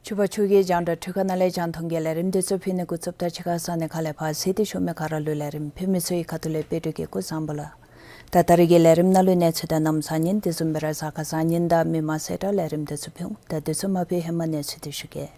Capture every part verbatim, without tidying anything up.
ཕྱི་རུ་ཕྱོགས་ཀྱི་རྒྱང་བསྒྲགས་འཕྲུལ་ཁང་ནང་ལས་རྒྱང་མཐོང་གི་ལས་རིམ་འདི་ཚུ་ཕུལ་ནི་འགོ་བཙུགསཔ་ད་ཕྱི་ཁ་ས་གནས་ཁག་ལས་ཕར་གཟིགས་ཏེ་བཞུགས་མི་ག་ར་ལུ་ལས་རིམ་ཕུལ་མི་ཚུ་གི་ཁ་ཐུག་ལས་དཔལ་སྤྲུལ་གྱིས་སྐུ་གཟུགས་བཟང་པོ་ལགས། ད་ད་རེས་ཀྱི་ལས་རིམ་ནང་ལུ་གནས་ཚུལ་དང་གནམ་གཤིས་ཉིན་དེ་བཟུམ་སྦེ་ར་གཟའ་སྐར་བཟང་ངན་དང་མི་མང་གསལ་བསྒྲགས་ལས་རིམ་འདི་ཚུ་ཕུལ་འོང་། ད་འདི་ཚུ་མ་ཕུལ་ཧེ་མ་གནས་ཚུལ་འདི་ཞུ་གེ།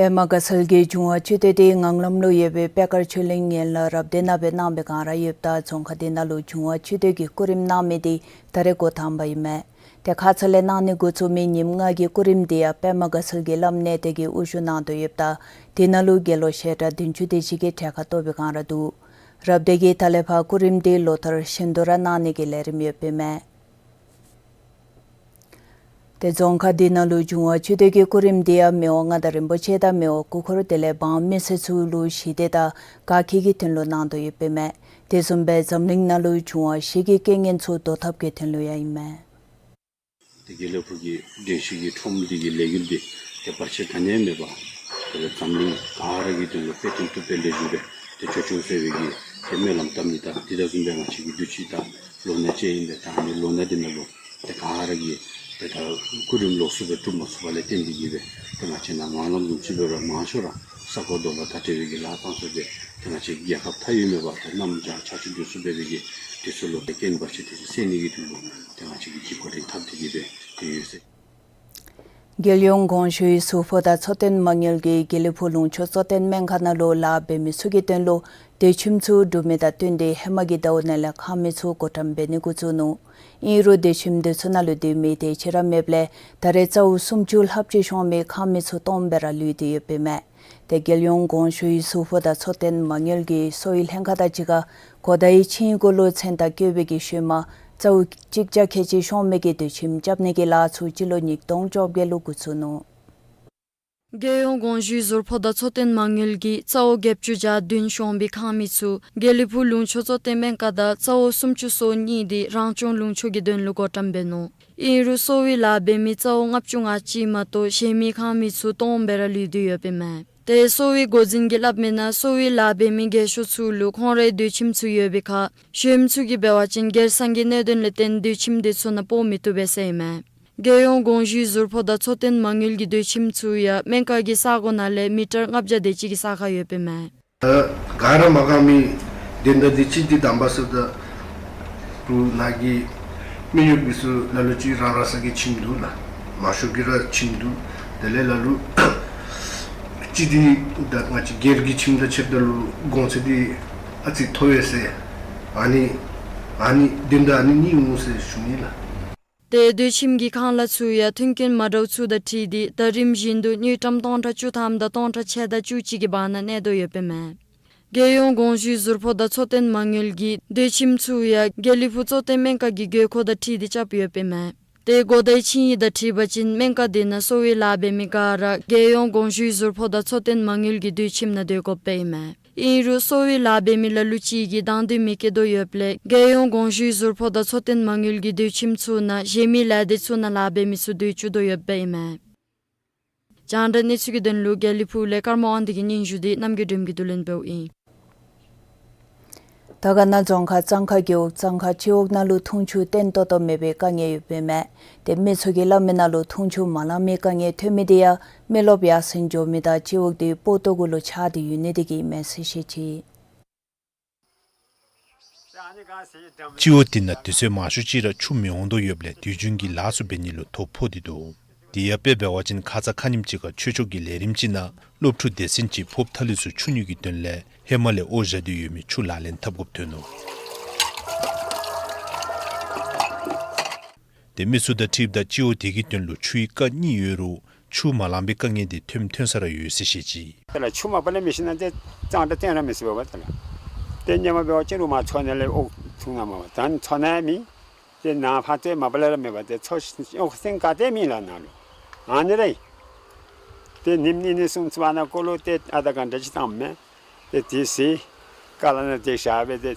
པདྨ་དགའ་ཚལ་གྱི་འབྱུང་བ་བཅུད་དེ་དེ་ངང་ལམ་ལུ་ཡོད་པའི་པད་དཀར་ཆོས་གླིང་ཡན་ལག་རབ་སྡེ་ནང་སྦེ་གནང་བའི་སྒང་ར་ཡོདཔ་ད་རྫོང་ཁག་འདི་ནང་ལུ་འབྱུང་བ་བཅུད་དེ་གི་སྐུ་རིམ་གནང་མི་དེ་ད་རེས་འགོ་དང་པ་ཨིན་མས། ཏེ་ཁ་ཙ་ལས་གནང་ནི་འགོ་བཙུགས་མི་ཉིནམ་ལྔ་གི་སྐུ་རིམ་དེ་ཡང་པདྨ་དགའ་ཚལ་གྱི་བླམ་གནས་བརྟན་གྱིས་དབུ་བཞུགས་གནང་དོ་ཡོདཔ་ད་དེ་ནང་ལུ་དགེ་སློང་ཞལ་གྲངས་བདུན་ཅུ་དེ་ཅིག་གིས་གྲལ་ཁར་གཏོགས་པའི་སྒང་ར་འདུག། རབ་སྡེ་གིས་ད་ལས་ཕར་སྐུ་རིམ་དེ་ལོ་ལྟར་བཞིན་དུ་ར་གནང་ནི་གི་ལས་རིམ་ཡོདཔ་ཨིན་མས། ཏེ་རྫོང་ཁག་འདི་ནང་ལུ་འབྱུང་བ་བཅུད་དེ་གི་སྐུ་རིམ་དེ་ཡང་མི་དབང་མངའ་བདག་རིན་པོ་ཆེ་དང་མི་དབང་སྐུ་འཁོར་དེ་ལས་འབངས་མི་སེར་ཚུ་ལུ་ཞི་བདེ་དང་དགའ་སྐྱིད་ཀྱི་དོན་ལུ་གནང་དོ་ཡོདཔ་ཨིན་མས། དེ་བཟུམ་སྦེ་འཛམ་གླིང་ནང་ལུ་འབྱུང་བ་བཞི་གི་རྐྱེན་ངན་ཚུ་བཟློག་ཐབས་ཀྱི་དོན་ལུ་ཡང་ཨིན་མས། ཏེ་དགེ་ལེགས་ཕུག་གི་བདེན་བཞིའི་ཁྲོམ་འདི་གི་ལས་འགུལ་འདི་ཏེ་བར་ཆད་ག་ནི་ཡང་མེད་པར་ཏེ་འཛམ་གླིང་ག་ར་གི་དོན་ལུ་དཔེ་སྟོན་བཏུབ་པའི་ལེགས་ཤོམ་སྦེ་ཏེ་འགྱོ་ཚུགས་ཟེར་བའི་གི་ཏེ་སྨོན་ལམ་བཏབ་ནི་དང་དེ་དང་བཟུམ་སྦེ་ང་བཅས་ཀྱི་དུས་ཅི་དང་ལོ་ན་ཅན་ཨིན་པས། ད་ཨ་ནི་ལོ་ན་འདི་ནང་ལུ་ཏེ་ག་ར་གིས་ཏེ་ད་སྐུ་རིམ་ལོགས་སུ་སྦེ་གྲུབ་མ་ཚུགས་པ་ལས་བརྟེན་ཏེ་གིས་སྦེ་ཏེ་ང་བཅས་ནཱ་ངང་ལམ་ལུ་ཅིག་འབད་རུང་མང་ཤོས་ར་ས་གོ་རྡོ་ལ་དང་འབྲེལ་བའི་གི་ལཱ་བཏང་ས་སྦེ་ཏེ་ང་བཅས་རྒྱལ་ཁབ་མཐའ་དབུས་མེད་པར་ཏེ་གནམ་བྱཱར་ཆར་ཆུ་འདི་ཚུ་འབད་བའི་གི་དུས་ཚོད་ལུ་ཏེ་རྐྱེན་བར་ཆད་དེ་ཚུ་སེལ་ནི་གི་དོན་ལུ་ཏེ་ང་བཅས་ཀྱིས་འགོ་འདྲེན་འཐབ་སྟེ་གིས་སྦེ་ཏེ་ཡོད་ཟེར། རྒྱལ་ཡོངས་གོང་ཞུའི་ཟུར་ཕོགས་དང་འཚོ་རྟེན་མ་དངུལ་གྱིས་དགེ་ལེགས་ཕུག་ལུང་ཕྱོགས་གཙོ་བསྟེན་སྨན་ཁང་ནང་ལུ་ལཱ་འབད་མི་ཚུ་གི་དོན་ལུ་སྡོད་ཁྱིམ་ཚུ་སྒྲུབ་མི་དང་བསྟུན་ཏེ་ཧེ་མ་གི་ཟླཝ་ནང་ལས་ཁང་མིག་ཚུ་བགོ་བཀྲམ་འབད་ནི་འགོ་བཙུགས་ནུག། ཨིན་རུང་སྡོད་ཁྱིམ་འདི་ཚུ་ནང་ལུ་སྡོད་མི་དེ་ཅིག་ར་མེདཔ་ལས་ད་རེས་རྩ་བོ་སུམ་ཅུ་ལྷགཔ་ཅིག་ཤོང་མི་ཁང་མིག་ཚུ་སྟོངམ་སྦེ་ར་ལུས་ཏེ་ཡོདཔ་ཨིན་མས། ཏེ་རྒྱལ་ཡོངས་གོང་ཞུའི་ཟུར་ཕོགས་དང་འཚོ་རྟེན་མ་དངུལ་གྱིས་གསོ་བའི་ལྷན་ཁག་དང་གཅིག་ཁར་གོ་བརྡའི་ཆིངས་ཡིག་གུ་ལུ་མཚན་རྟགས་བཀོད་པའི་གི་ཤུལ་མ་རྩ་བོ་གཅིག་བརྒྱ་ཁལ་གཅིག་ཤོང་མི་གི་སྡོད་ཁྱིམ་རྐྱབ་ནི་གི་ལཱ་ཚུ་སྤྱི་ལོ་ཉིས་སྟོང་བཅོ་བརྒྱད་ལུ་འགོ་བཙུགས་ནུག། རྒྱལ་ཡོངས་གོང་ཞུའི་ཟུར་ཕོགས་དང་འཚོ་རྟེན་མ་དངུལ་གྱིས་རྩ་བོ་བརྒྱད་ཅུ་གྱ་བདུན་ཤོང་བའི་ཁང་མིག་ཚུ་དགེ་ལེགས་ཕུག་ལུང་ཕྱོགས་གཙོ་བསྟེན་སྨན་ཁང་དང་རྩ་བོ་སུམ་ཅུ་སོ་གཉིས་དེ་རང་སྐྱོང་ལུང་ཕྱོགས་ཀྱི་དོན་ལུ་བགོ་བཀྲམ་འབད་ནུག། ཨིན་རུང་གསོ་བའི་ལཱ་འབད་མི་རྩ་བོ་ལྔ་བཅུ་ང་གཅིག་མ་གཏོགས་གཞན་མི་ཁང་མིག་ཚུ་སྟོངམ་སྦེ་ར་ལུས་ཏེ་ཡོདཔ་ཨིན་མས། ཏེ་གསོ་བའི་འགོ་འཛིན་གྱིས་སླབ་མིའི་ནང་གསོ་བའི་ལཱ་འབད་མི་རྒས་ཤོས་ཚུ་ལུ་ཁོང་རའི་སྡོད་ཁྱིམ་ཚུ་ཡོད་པའི་ཁར་གཞོནམ་ཚུ་གིས་འབད་བ་ཅིན་སྒེར་སང་གི་གནད་དོན་ལས་བརྟེན་སྡོད་ཁྱིམ་དེ་ཚུ་ནང་སྤོ་མི་བཏུབ་པས་ཟེར་ཨིན་མས། རྒྱལ་ཡོངས་གོང་ཞུའི་ཟུར་ཕོགས་དང་འཚོ་རྟེན་མ་དངུལ་གྱི་སྡོད་ཁྱིམ་ཚུ་ཡང་སྨན་ཁང་གི་ས་གོ་ནང་ལས་མི་ཊར་ལྔ་བརྒྱ་དེ་ཅིག་གི་ས་ཁར་ཡོདཔ་ཨིན་མས། ད་ག་ར་མ་གང་མི་དེ་འདྲ་དེ་ཅིག་འདི་དམ་པ་ས་ད་རུ་ནཱ་གི་མི་ཡུལ་གྱི་ཚུ་ལ་ལུ་ཅིག་རང་རང་ས་གི་ཁྱིམ་འདུག་ལགས། མང་ཤོས་ཀྱི་ར་ཁྱིམ་འདུག། དེ་ལས་ལ་ལུ་ཅིག་འདི་ད་ང་བཅས་སྒེར་གྱི་ཁྱིམ་དང་ཕྱདཔ་ད་ལུ་གོང་ཚད་འདི་ཨ་ཙི་མཐོ་བས་ཟེར། ཨ་ནི་ཨ་ནི་དེ་འདྲ་ཨ་ནི་གཉིས་འོང་ཟེར་ཞུ་ནི་ལགས། ཏེ་སྡོད་ཁྱིམ་གྱི་ཁང་གླ་ཚུ་ཡང་མཐུན་རྐྱེན་མ་འདྲཝ་ཚུ་དང་འཁྲིལ་ཏེ་ཟླ་རིམ་བཞིན་དུ་དངུལ་ཀྲམ་སྟོང་ཕྲག་བཅུ་ཐམ་དང་སྟོང་ཕྲག་ཕྱེད་དང་བཅུ་གཅིག་གི་བར་ན་གནས་དོ་ཡོདཔ་ཨིན་མས། རྒྱལ་ཡོངས་གོང་ཞུའི་ཟུར་ཕོགས་དང་འཚོ་རྟེན་མ་དངུལ་གྱིས་སྡོད་ཁྱིམ་ཚུ་ཡང་དགེ་ལེགས་ཕུག་གཙོ་བསྟེན་སྨན་ཁང་གི་དགོས་མཁོ་དང་འཁྲིལ་ཏེ་རྐྱབ་ཡོདཔ་ཨིན་མས། ཏེ་གོ་བརྡའི་ཆིངས་ཡིག་དང་འཁྲིལ་བ་ཅིན་སྨན་ཁང་དེ་ནང་གསོ་བའི་ལཱ་འབད་མི་ག་ར་རྒྱལ་ཡོངས་གོང་ཞུའི་ཟུར་ཕོགས་དང་འཚོ་རྟེན་མ་དངུལ་གྱི་སྡོད་ཁྱིམ་ནང་སྡོད་དགོཔ་ཨིན་མས། ཨིན་རུང་གསོ་བའི་ལཱ་འབད་མི་ལ་ལུ་ཅིག་གིས་དང་འདོད་མི་བསྐྱེད་དོ་ཡོདཔ་ལས་རྒྱལ་ཡོངས་གོང་ཞུའི་ཟུར་ཕོགས་དང་འཚོ་རྟེན་མ་དངུལ་གྱི་སྡོད་ཁྱིམ་ཚུ་ནང་གཞན་མི་ལས་སྡེ་ཚུ་ནང་ལཱ་འབད་མི་ཚུ་སྡོད་བཅུག་དོ་ཡོདཔ་ཨིན་མས། རྒྱང་བསྒྲགས་གནས་ཚུལ་གྱི་དོན་ལུ་དགེ་ལེགས་ཕུག་ལས་ཀརྨ་དབང་འདུས་ཀྱི་སྙན་ཞུ་དེ་རྣམ་རྒྱལ་སྒྲོལ་མ་གིས་བསྡུ་ལེན་འབདཝ་ཨིན། དར་དཀར་ན་རྫོང་ཁག་གཙང་ཁ་རྒེད་འོག་གཙང་ཁ་སྤྱི་འོག་ནང་ལུ་འཐུང་ཆུ་བརྟན་ཏོག་ཏོ་མེད་པའི་དཀའ་ངལ་ཡོདཔ་ཨིན་མས། ཏེ་མི་ཚུ་གིས་སླབ་མིའི་ནང་ལུ་འཐུང་ཆུ་མ་ལང་མི་དཀའ་ངལ་ཐོན་མི་དེ་ཡང་མི་རློབས་ཡར་སེང་འགྱོ་མི་དང་སྤྱི་འོག་དེ་སྤོ་ཏོ་གུ་ལུ་ཆགས་ཏེ་ཡོད་ནི་དེ་གིས་ཨིན་མས་ཟེར་བཤད་ཅི། སྤྱི་འོག་དེ་ནང་དུས་ཚོད་མང་ཤོས་ཅིག་ར་ཆུ་མི་འོང་དོ་ཡོདཔ་ལས་དུས་རྒྱུན་གྱི་ལཱ་ཚུ་འབད་ནི་ལུ་ཐོ་ཕོག་སྟེ་འདུག། དེ་ཡང་དཔེ་འབད་བ་ཅིན་ཁ་ཙ་ཁ་ཉིནམ་ཅིག་ཁར་ཆོས་ཕྱོགས་ཀྱི་ལས་རིམ་ཅིག་ནང་སློབ་ཕྲུག་སྡེ་ཚན་ཅིག་ཕོརཔ་ཐ་ལི་ཚུ་འཁྱུ་ནི་གི་དོན་ལས་ཧེ་མ་ལས་འོ་བཞག་སྟེ་ཡོད་མི་ཆུ་ལག་ལེན་འཐབ་དགོཔ་ཐོན་ནུག། ཏེ་མི་ཚུ་དང་འཁྲིལཝ་ད་སྤྱི་འོག་དེ་གི་དོན་ལུ་ཆུའི་རྐ་གཉིས་ཡོད་རུང་ཆུ་མ་ལང་པའི་དཀའ་ངལ་དེ་ཐོནམ་ཐོན་ས་ར་ཡོད་ཟེར་བཤད་ཅི། དེ་ལས་ཆུ་མ་པ་ལས་མི་ཤེས་ན་ཏེ་གཙང་སྦྲ་བསྟེན་ར་མི་ཚུགས་པས་པ། དེ་ལས་ཏེ་ཉི་མ་འབད་བ་ཅིན་རུ་མ་མཚོ་ནང་ལས་འོ་འཐུང་ན་མ་པ་ད་མཚོ་ནང་མེད། ཏེ་ནཱ་ཕར་ཏེ་མ་པ་ལས་ར་མེད་པ་ཏེ་མཚོ་འོ་སེང་ག་ཏེ་མེད་ལགས་ནཱ་ལུ། ཨ་ནི་ར་ཨིན། ཏེ་ཉིནམ་གཉིས་གསུམ་ཚུན་ཚོད་ནང་འཁོད་ལུ་ཏེ་ཨ་ད་ག་འདྲ་ཅིག་བཏངམ་མས། ཏེ་དེ་ཚེ་ཀ་ལ་ནང་ཏེ་བཞག་སྦེ་ཏེ་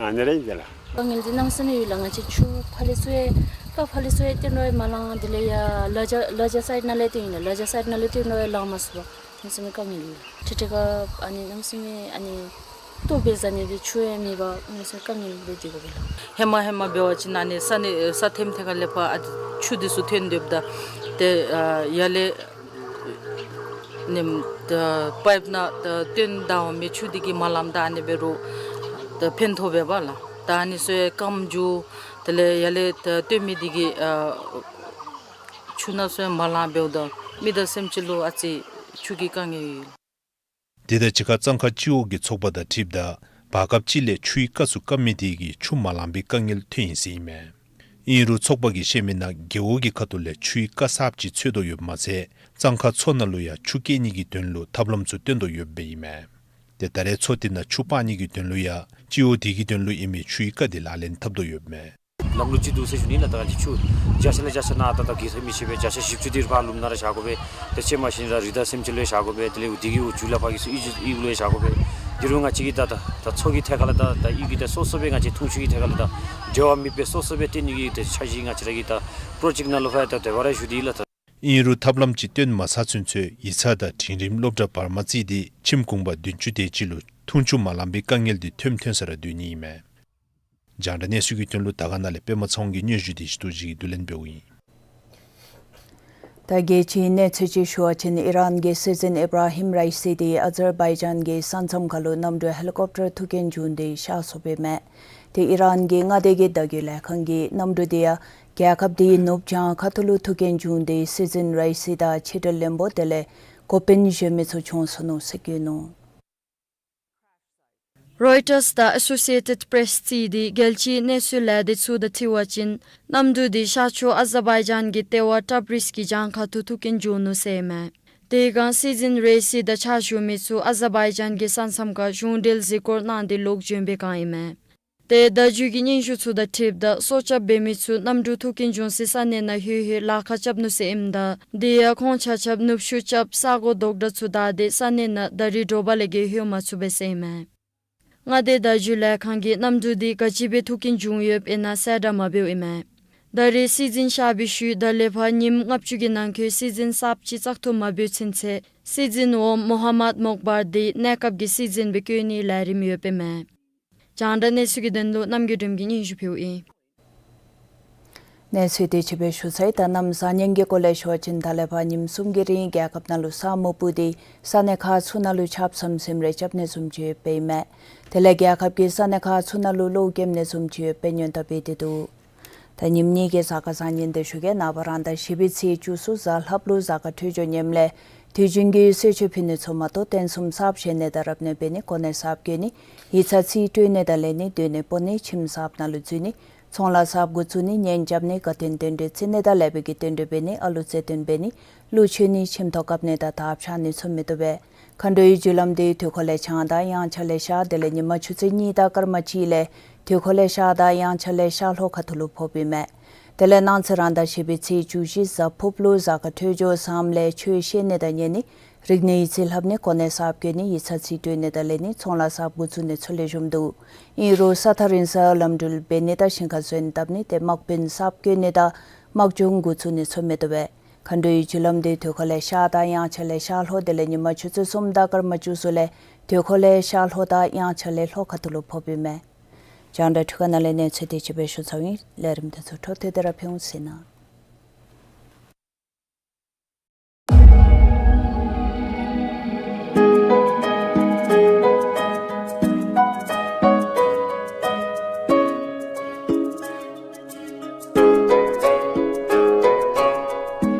ཨ་ནི་ར་ཨིན་ཏེ་ལགས། དཀའ་ངལ་འདི་གནམ་མེད་ས་མེད་ཡོད་ལགས། ང་བཅས་ཆུ་ ཕར་ལས་ཚུར་ཡང་ཀ་ཕར་ལས་ཚུར་ཡང་བཏོན་རུང་ཡང་མ་ལང་། དེ་ལས་ཡར་ལ་རྒྱ་ལ་རྒྱ་སའིཌ་ནང་ལས་བཏོན་ཡི་ལགས། ལ་རྒྱ་སའིཌ་ནང་ལས་བཏོན་རུང་ཡང་ལང་མ་ཚུགས་པར་གནམ་མེད་ས་མེད་དཀའ་ངལ་ཡོད། ཁྲི་ཁྲི་ཁ་ཨ་ནི་གནམ་མེད་ས་མེད་ཨ་ནི་ལྟོ་འབད་ཟ་ནི་འདི་ཆུ་ཡང་མེད་པར་གནམ་མེད་ས་མེད་དཀའ་ངལ་སྦེ་སྡོད་དགོ་པས་ལགས། ཧེ་མ་ཧེ་མ་འབད་བ་ཅིན་ཨ་ནི་ས་གནས་ས་ཐེམ་ཐེ་ཁ་ལས་ཕར་ཨ་ཆུ་འདི་ཚུ་ཐོན་སྡོདཔ་ད་ཏེ་ཨ་ཡར་ལས་ནེམ་ད་པའིཔ་ནང་ད་བཏོན་ད་འོང་མི་ཆུ་འདི་གིས་མ་ལངམ་ད་ཨ་ནི་འབད་རུང་ད་ཕན་ཐོགས་པས་པ་ལགས། ད་ཨ་ནི་ཚུ་ཡང་སྐམ་འགྱོ། དེ་ལས་ཡར་ལས་ད་བཏོན་མི་འདི་གིས་ཨ་ཆུ་ནང་ཚུ་ཡང་མ་ལང་འབདཝ་ད་མི་དང་སེམས་ཅན་ལུ་ཨ་ཙི་ཆུ་གི་དཀའ་ངལ་ཡོད། དེ་དང་གཅིག་ཁར་གཙང་ཁ་སྤྱི་འོག་གི་ཚོགས་པ་དང་འཁྲིལཝ་ད་བར་སྐབས་ཅིག་ལས་ཆུའི་རྐ་ཚུ་སྐམ་མི་དེ་གིས་ཆུ་མ་ལང་པའི་དཀའ་ངལ་ཐོན་ཡི་ཟེར་ཨིན་མས། ཨིན་རུང་ཚོགས་པ་གིས་བཤད་མི་ནང་རྒེད་འོག་གི་ཁ་ཐུག་ལས་ཆུའི་རྐ་གསརཔ་ཅིག་འཚོལ་དོ་ཡོདཔ་མ་ཚད་གཙང་ཁ་མཚོ་ནང་ལུ་ཡང་ཆུ་སྐྱེལ་ནི་གི་དོན་ལུ་ཐབས་ལམ་ཚུ་བཏོན་དོ་ཡོདཔ་ཨིན་མས། ཏེ་ད་རེས་མཚོ་དེ་ནང་ཆུ་སྤང་ནི་གི་དོན་ལུ་ཡང་སྤྱི་འོག་དེ་གི་དོན་ལུ་ཨིན་མི་ཆུའི་རྐ་དེ་ལག་ལེན་འཐབ་དོ་ཡོདཔ་མས། ལམ་ལུགས་ཅིག་འདུག་ཟེར་ཞུ་ནི་ལགས། ད་ང་བཅས་ཆུ་བརྒྱ་ཆ་ལས་བརྒྱ་ཆ་ནང་ད་ད་གི་ཐོན་མི་ཤེས་པས། བརྒྱ་ཆ་བཞི་བཅུ་དེ་ར་ཕར་ལུངམ་ནང་ར་བཞག་དགོ་པས། དེ་ཚུན་མ་ཤེས་ར་རི་དྭགས་སེམས་ཅན་ལུ་ཡང་བཞག་དགོ་པས། དེ་ལས་འདི་གི་འོག་ཆུ་ལ་ཕར་གི་ཚུ་ཨི་ཅིག་ཨི་གུ་ལུ་ཡང་བཞག་དགོ་པས། དེ་རུང་ང་བཅས་ཀྱིས་ད་ད་ད་མཚོ་གི་ཐད་ཁར་ལས་ད་ད་ཨི་གི་ད་སོ་སོ་སྦེ་ང་བཅས་འཐུང་ཆུ་གི་ཐད་ཁར་ལས་ད་འབྲེལ་བ་མེད་པའི་སོ་སོ་སྦེ་བཏོན་ནི་གི་ད་འཆར་གཞི་ང་བཅས་ར་གི་ད་པྲོ་ཇེཀཊ་ནང་ལུ་ཕར་ད་དེ་བ་ར་ཞུ་དེ་ལགས། ད་ཨིན་རུང་ཐབས་ལམ་ཅིག་བཏོན་མ་ཚར་ཚུན་ཚོད་ཡིག་ཚང་དང་འབྲིང་རིམ་སློབ་གྲྭ་བར་མ་བརྩིས་ཏེ་ཁྱིམ་གུང་པ་བདུན་ཅུ་དེ་ཅིག་ལུ་འཐུང་ཆུ་མ་ལང་པའི་དཀའ་ངལ་འདི་ཐོནམ་ཐོན་ས་ར་སྡོད་ནི་ཨིན་མས། རྒྱང་བསྒྲགས་གནས་ཚུལ་གྱི་དོན་ལུ་དར་དཀར་ནང་ལས་པདྨ་ཚེ་དབང་གིས་སྙན་ཞུ་དེ་ཞུ་དོ་ཅིག་གིས་བསྡུ་ལེན་འབདཝ་ཨིན། ད་རྒྱལ་སྤྱིའི་གནས་ཚུལ་ཅིག་ཞུ་བ་ཅིན་ཨི་རན་གྱི་སྲིད་འཛིན་ཨི་བྲ་ཧིམ་རའི་སི་དེ་ཨ་ཛར་བའི་ཇཱན་གྱི་ས་མཚམས་ཁ་ལུ་གནམ་གྲུ་ཧེ་ལི་ཀོབ་ཊར་ཐུག་རྐྱེན་བྱུང་སྟེ་གཤགས་སོཔ་ཨིན་མས། དེ་ཨི་རན་གྱི་མངའ་སྡེ་གི་བརྡ་བརྒྱུད་ལས་ཁང་གིས་གནམ་གྲུ་དེ་ཡང་རྒྱལ་ཁབ་དེའི་ནུབ་བྱང་ཁ་ཐུག་ལུ་ཐུག་རྐྱེན་བྱུང་སྟེ་སྲིད་འཛིན་རའི་སི་དང་ཕྱི་འབྲེལ་བློན་པོ་དེ་ལས་འགོ་དཔོན་གཞན་མི་ཚུ་བྱོན་སོ་ནུག་ཟེར་བཀོད་ནུག། རོའི་ཊརསི་དང་ཨེ་སོ་སི་ཨེ་ཊེཌ་པྲེསི་གཅིག་དེ་རྒྱལ་སྤྱིའི་གནས་ཚུལ་ལས་སྡེ་ཚུ་དང་འཁྲིལ་བ་ཅིན་གནམ་གྲུ་དེ་ཤར་ཕྱོགས་ཨ་ཛར་བའི་ཇཱན་གྱི་ལྟེ་བ་ཏབ་རིས་ཀྱི་བྱང་ཁ་ཐུག་ཐུག་རྐྱེན་བྱུང་ནུག་ཟེར་ཨིན་མས། དེ་སྒང་སྲིད་འཛིན་རའི་སི་དང་ཕྱག་ཞུ་མི་ཚུ་ཨ་ཛར་བའི་ཇཱན་གྱི་ས་མཚམས་ཁར་གཞུང་འབྲེལ་གཟིགས་སྐོར་གནང་སྟེ་ལོག་བྱོན་པའི་སྒང་ཨིན་མས། ཏེ་བརྡ་བརྒྱུད་ཀྱི་སྙན་ཞུ་ཚུ་དང་འཁྲིལཝ་ད་སྲོག་སྐྱབས་འབད་མི་ཚུ་གནམ་གྲུ་ཐུག་རྐྱེན་བྱུང་སའི་ས་གནས་ནང་ལྷོད་ལྷོད་ལཱ་ཁག་རྐྱབ་ནུག་ཟེར་ཨིནམ་ད་དེ་ཡང་ཁོང་ཆ་ཁྱབ་ནུབ་ཕྱོགས་རྐྱབ་ས་གོ་རྡོག་སྒྲ་ཚུ་དག་སྟེ་ས་གནས་ནང་ད་རིས་དྲོ་པ་ལས་བརྒལ་ལྷོད་མ་ཚུགས་པས་ཟེར་ཨིན་མས། མངའ་སྡེའི་བརྡ་བརྒྱུད་ལས་ཁང་གིས་གནམ་གྲུ་དེ་ག་ཅི་སྦེ་ཐུག་རྐྱེན་བྱུང་ཡོདཔ་ཨིན་ན་གསལ་བསྒྲགས་མ་འབདཝ་ཨིན་མས། ད་རེས་སྲིད་འཛིན་གཤགས་པའི་ཤུལ་ད་ལས་ཕར་ཉིནམ་ལྔ་བཅུ་གི་ནང་འཁོད་སྲིད་འཛིན་གསརཔ་ཅིག་བཙག་འཐུ་མ་འབད་ཚུན་ཚོད་སྲིད་འཛིན་འོགམ་མོ་ཧམ་མད་མོག་བར་དེ་གནས་སྐབས་ཀྱི་སྲིད་འཛིན་སྦེ་བསྐོ་ནིའི་ལས་རིམ་ཡོདཔ་ཨིན་མས། རྒྱང་བསྒྲགས་གནས་ཚུལ་གྱི་དོན་ལུ་རྣམ་རྒྱལ་སྒྲོལམ་གྱིས་སྙན་ཞུ་ཕུལཝ་ཨིན། གནས་ཚུལ་དེ་ཅིག་སྦེ་ཞུ་ཚར་ཡི། ད་གནམ་བཟང་ངན་གྱི་སྐོར་ལས་ཞུ་བ་ཅིན་ད་ལས་ཕར་ཉིནམ་གསུམ་གྱི་རིང་རྒྱལ་ཁབ་ནང་ལུ་ས་སྨུག་སྤུབས་ཏེ་ས་གནས་ཁག་ཚུ་ནང་ལུ་ཆརཔ་ཟམ་ཟིམ་རེ་རྐྱབ་ནི་བཟུམ་ཅིག་ཡོདཔ་ཨིན་མས། དེ་ལས་རྒྱལ་ཁབ་ཀྱི་ས་གནས་ཁག་ཚུ་ནང་ལུ་གློག་ཀྱིམ་ནི་བཟུམ་ཅིག་ཡོདཔ་སྙན་ཐོན་འབད་དེ་འདུག། ད་ཉིནམ་གཉིས་ཀྱི་གཟའ་སྐར་བཟང་ངན་དེ་ཞུ་གེ། ནངས་པ་རང་ཟླ་བཞི་པའི་ཚེས་བཅུ་གསུམ་གཟའ་ལྷགཔ་ལུ་གཟའ་སྐར་འཕྲོད་སྦྱོར་ངནམ་ལས་དུས་རྒྱུན་གྱི་གསོལ་མཆོད་ཕུལ་ནི་ཚུ་མ་གཏོགས་རྟེན་གསུམ་གསརཔ་བཞེངས་ནི་དང་རབ་གནས་འབད་ནི་གོ་གནས་གསརཔ་བཀོད་ནི་ཡིག་ཚང་རྩིས་སྤྲོད་ནི་དང་ལེན་ནི་སྡོད་གནས་སྤོ་ནི་ཁྱིམ་གསརཔ་ནང་ལུ་འཛུལ་ནི་ཚོང་ལཱ་གསརཔ་འགོ་བཙུགས་ནི་གཉེན་རྐྱབ་ནི་དགའ་སྟོན་རྟེན་འབྲེལ་བརྩི་ནི་དང་ལེགས་པའི་གི་རྟེན་འབྲེལ་འབད་ནི་ཨ་ལུ་བརྩི་དོན་འབད་ནི་གླུ་མཆོད་ནི་ཁྱིམ་ཐོག་བཀབ་ནི་དང་དར་འཕྱར་ནི་ཚུ་མི་བཏུབ་པས། མཁའ་འགྲོའི་རྒྱུ་ལམ་དེ་དུས་འཁོར་ལས་བྱང་དང་དབྱངས་འཆར་ལས་ཤར་དེ་ལས་ཉི་མ་ཆུ་ཚོད་གཉིས་དང་སྐར་མ་གཅིག་ལས་དུས་འཁོར་ལས་ཤར་དང་དབྱངས་འཆར་ལས་ཤར་ལྷོ་ཁ་ཐུག་ལུ་ཕོགཔ་ཨིན་མས། དེ་ལས་གནངས་ཚེ་རང་ཟླ་བཞི་པའི་ཚེས་བཅུ་བཞི་གཟའ་ཕུརཔ་ལུ་གཟའ་སྐར་འཕྲོད་སྦྱོར་བཟངམ་ལས་ཆོས་བཤད་ནི་དང་ཉན་ནི་རིག་གནས་ཡིག་རྩིས་ལྷབ་ནི་གོ་གནས་གསརཔ་བཀོད་ནི་ཡིག་ཚང་རྩིས་སྤྲོད་ནི་དང་ལེན་ནི་ཚོང་ལཱ་གསརཔ་འགོ་བཙུགས་ནི་ཚུ་ལེགས་ཤོམ་འདུག། ཨིན་རུང་ས་ཐག་རིང་སར་ལམ་འགྲུལ་འབད་ནི་དང་ཞིང་ཁ་བཟོ་ནི་བཏབ་ནི་ཏེ་དམག་དཔོན་གསརཔ་བསྐོ་ནི་དང་དམག་སྦྱོང་འགོ་བཙུགས་ནི་ཚུ་མི་བཏུབ་པས། མཁའ་འགྲོའི་རྒྱུ་ལམ་དེ་དུས་འཁོར་ལས་ཤར་དང་དབྱངས་འཆར་ལས་ཤར་ལྷོ་དེ་ལས་ཉི་མ་ཆུ་ཚོད་གསུམ་དང་སྐར་མ་བཅུ་གསུམ་ལས་དུས་འཁོར་ལས་ཤར་ལྷོ་དང་དབྱངས་འཆར་ལས་ལྷོ་ཁ་ཐུག་ལུ་ཕོགཔ་ཨིན་མས། རྒྱང་བསྒྲགས་འཕྲུལ་ཁང་ནང་ལས་གནས་ཚུལ་དེ་ཅིག་སྦེ་ཞུ་ཚརཝ་ཨིན། ལས་རིམ་དེ་ཚུ་འཕྲོ་མཐུད་དེ་ར་ཕུལ་འོང་ཟེར་ཨིན།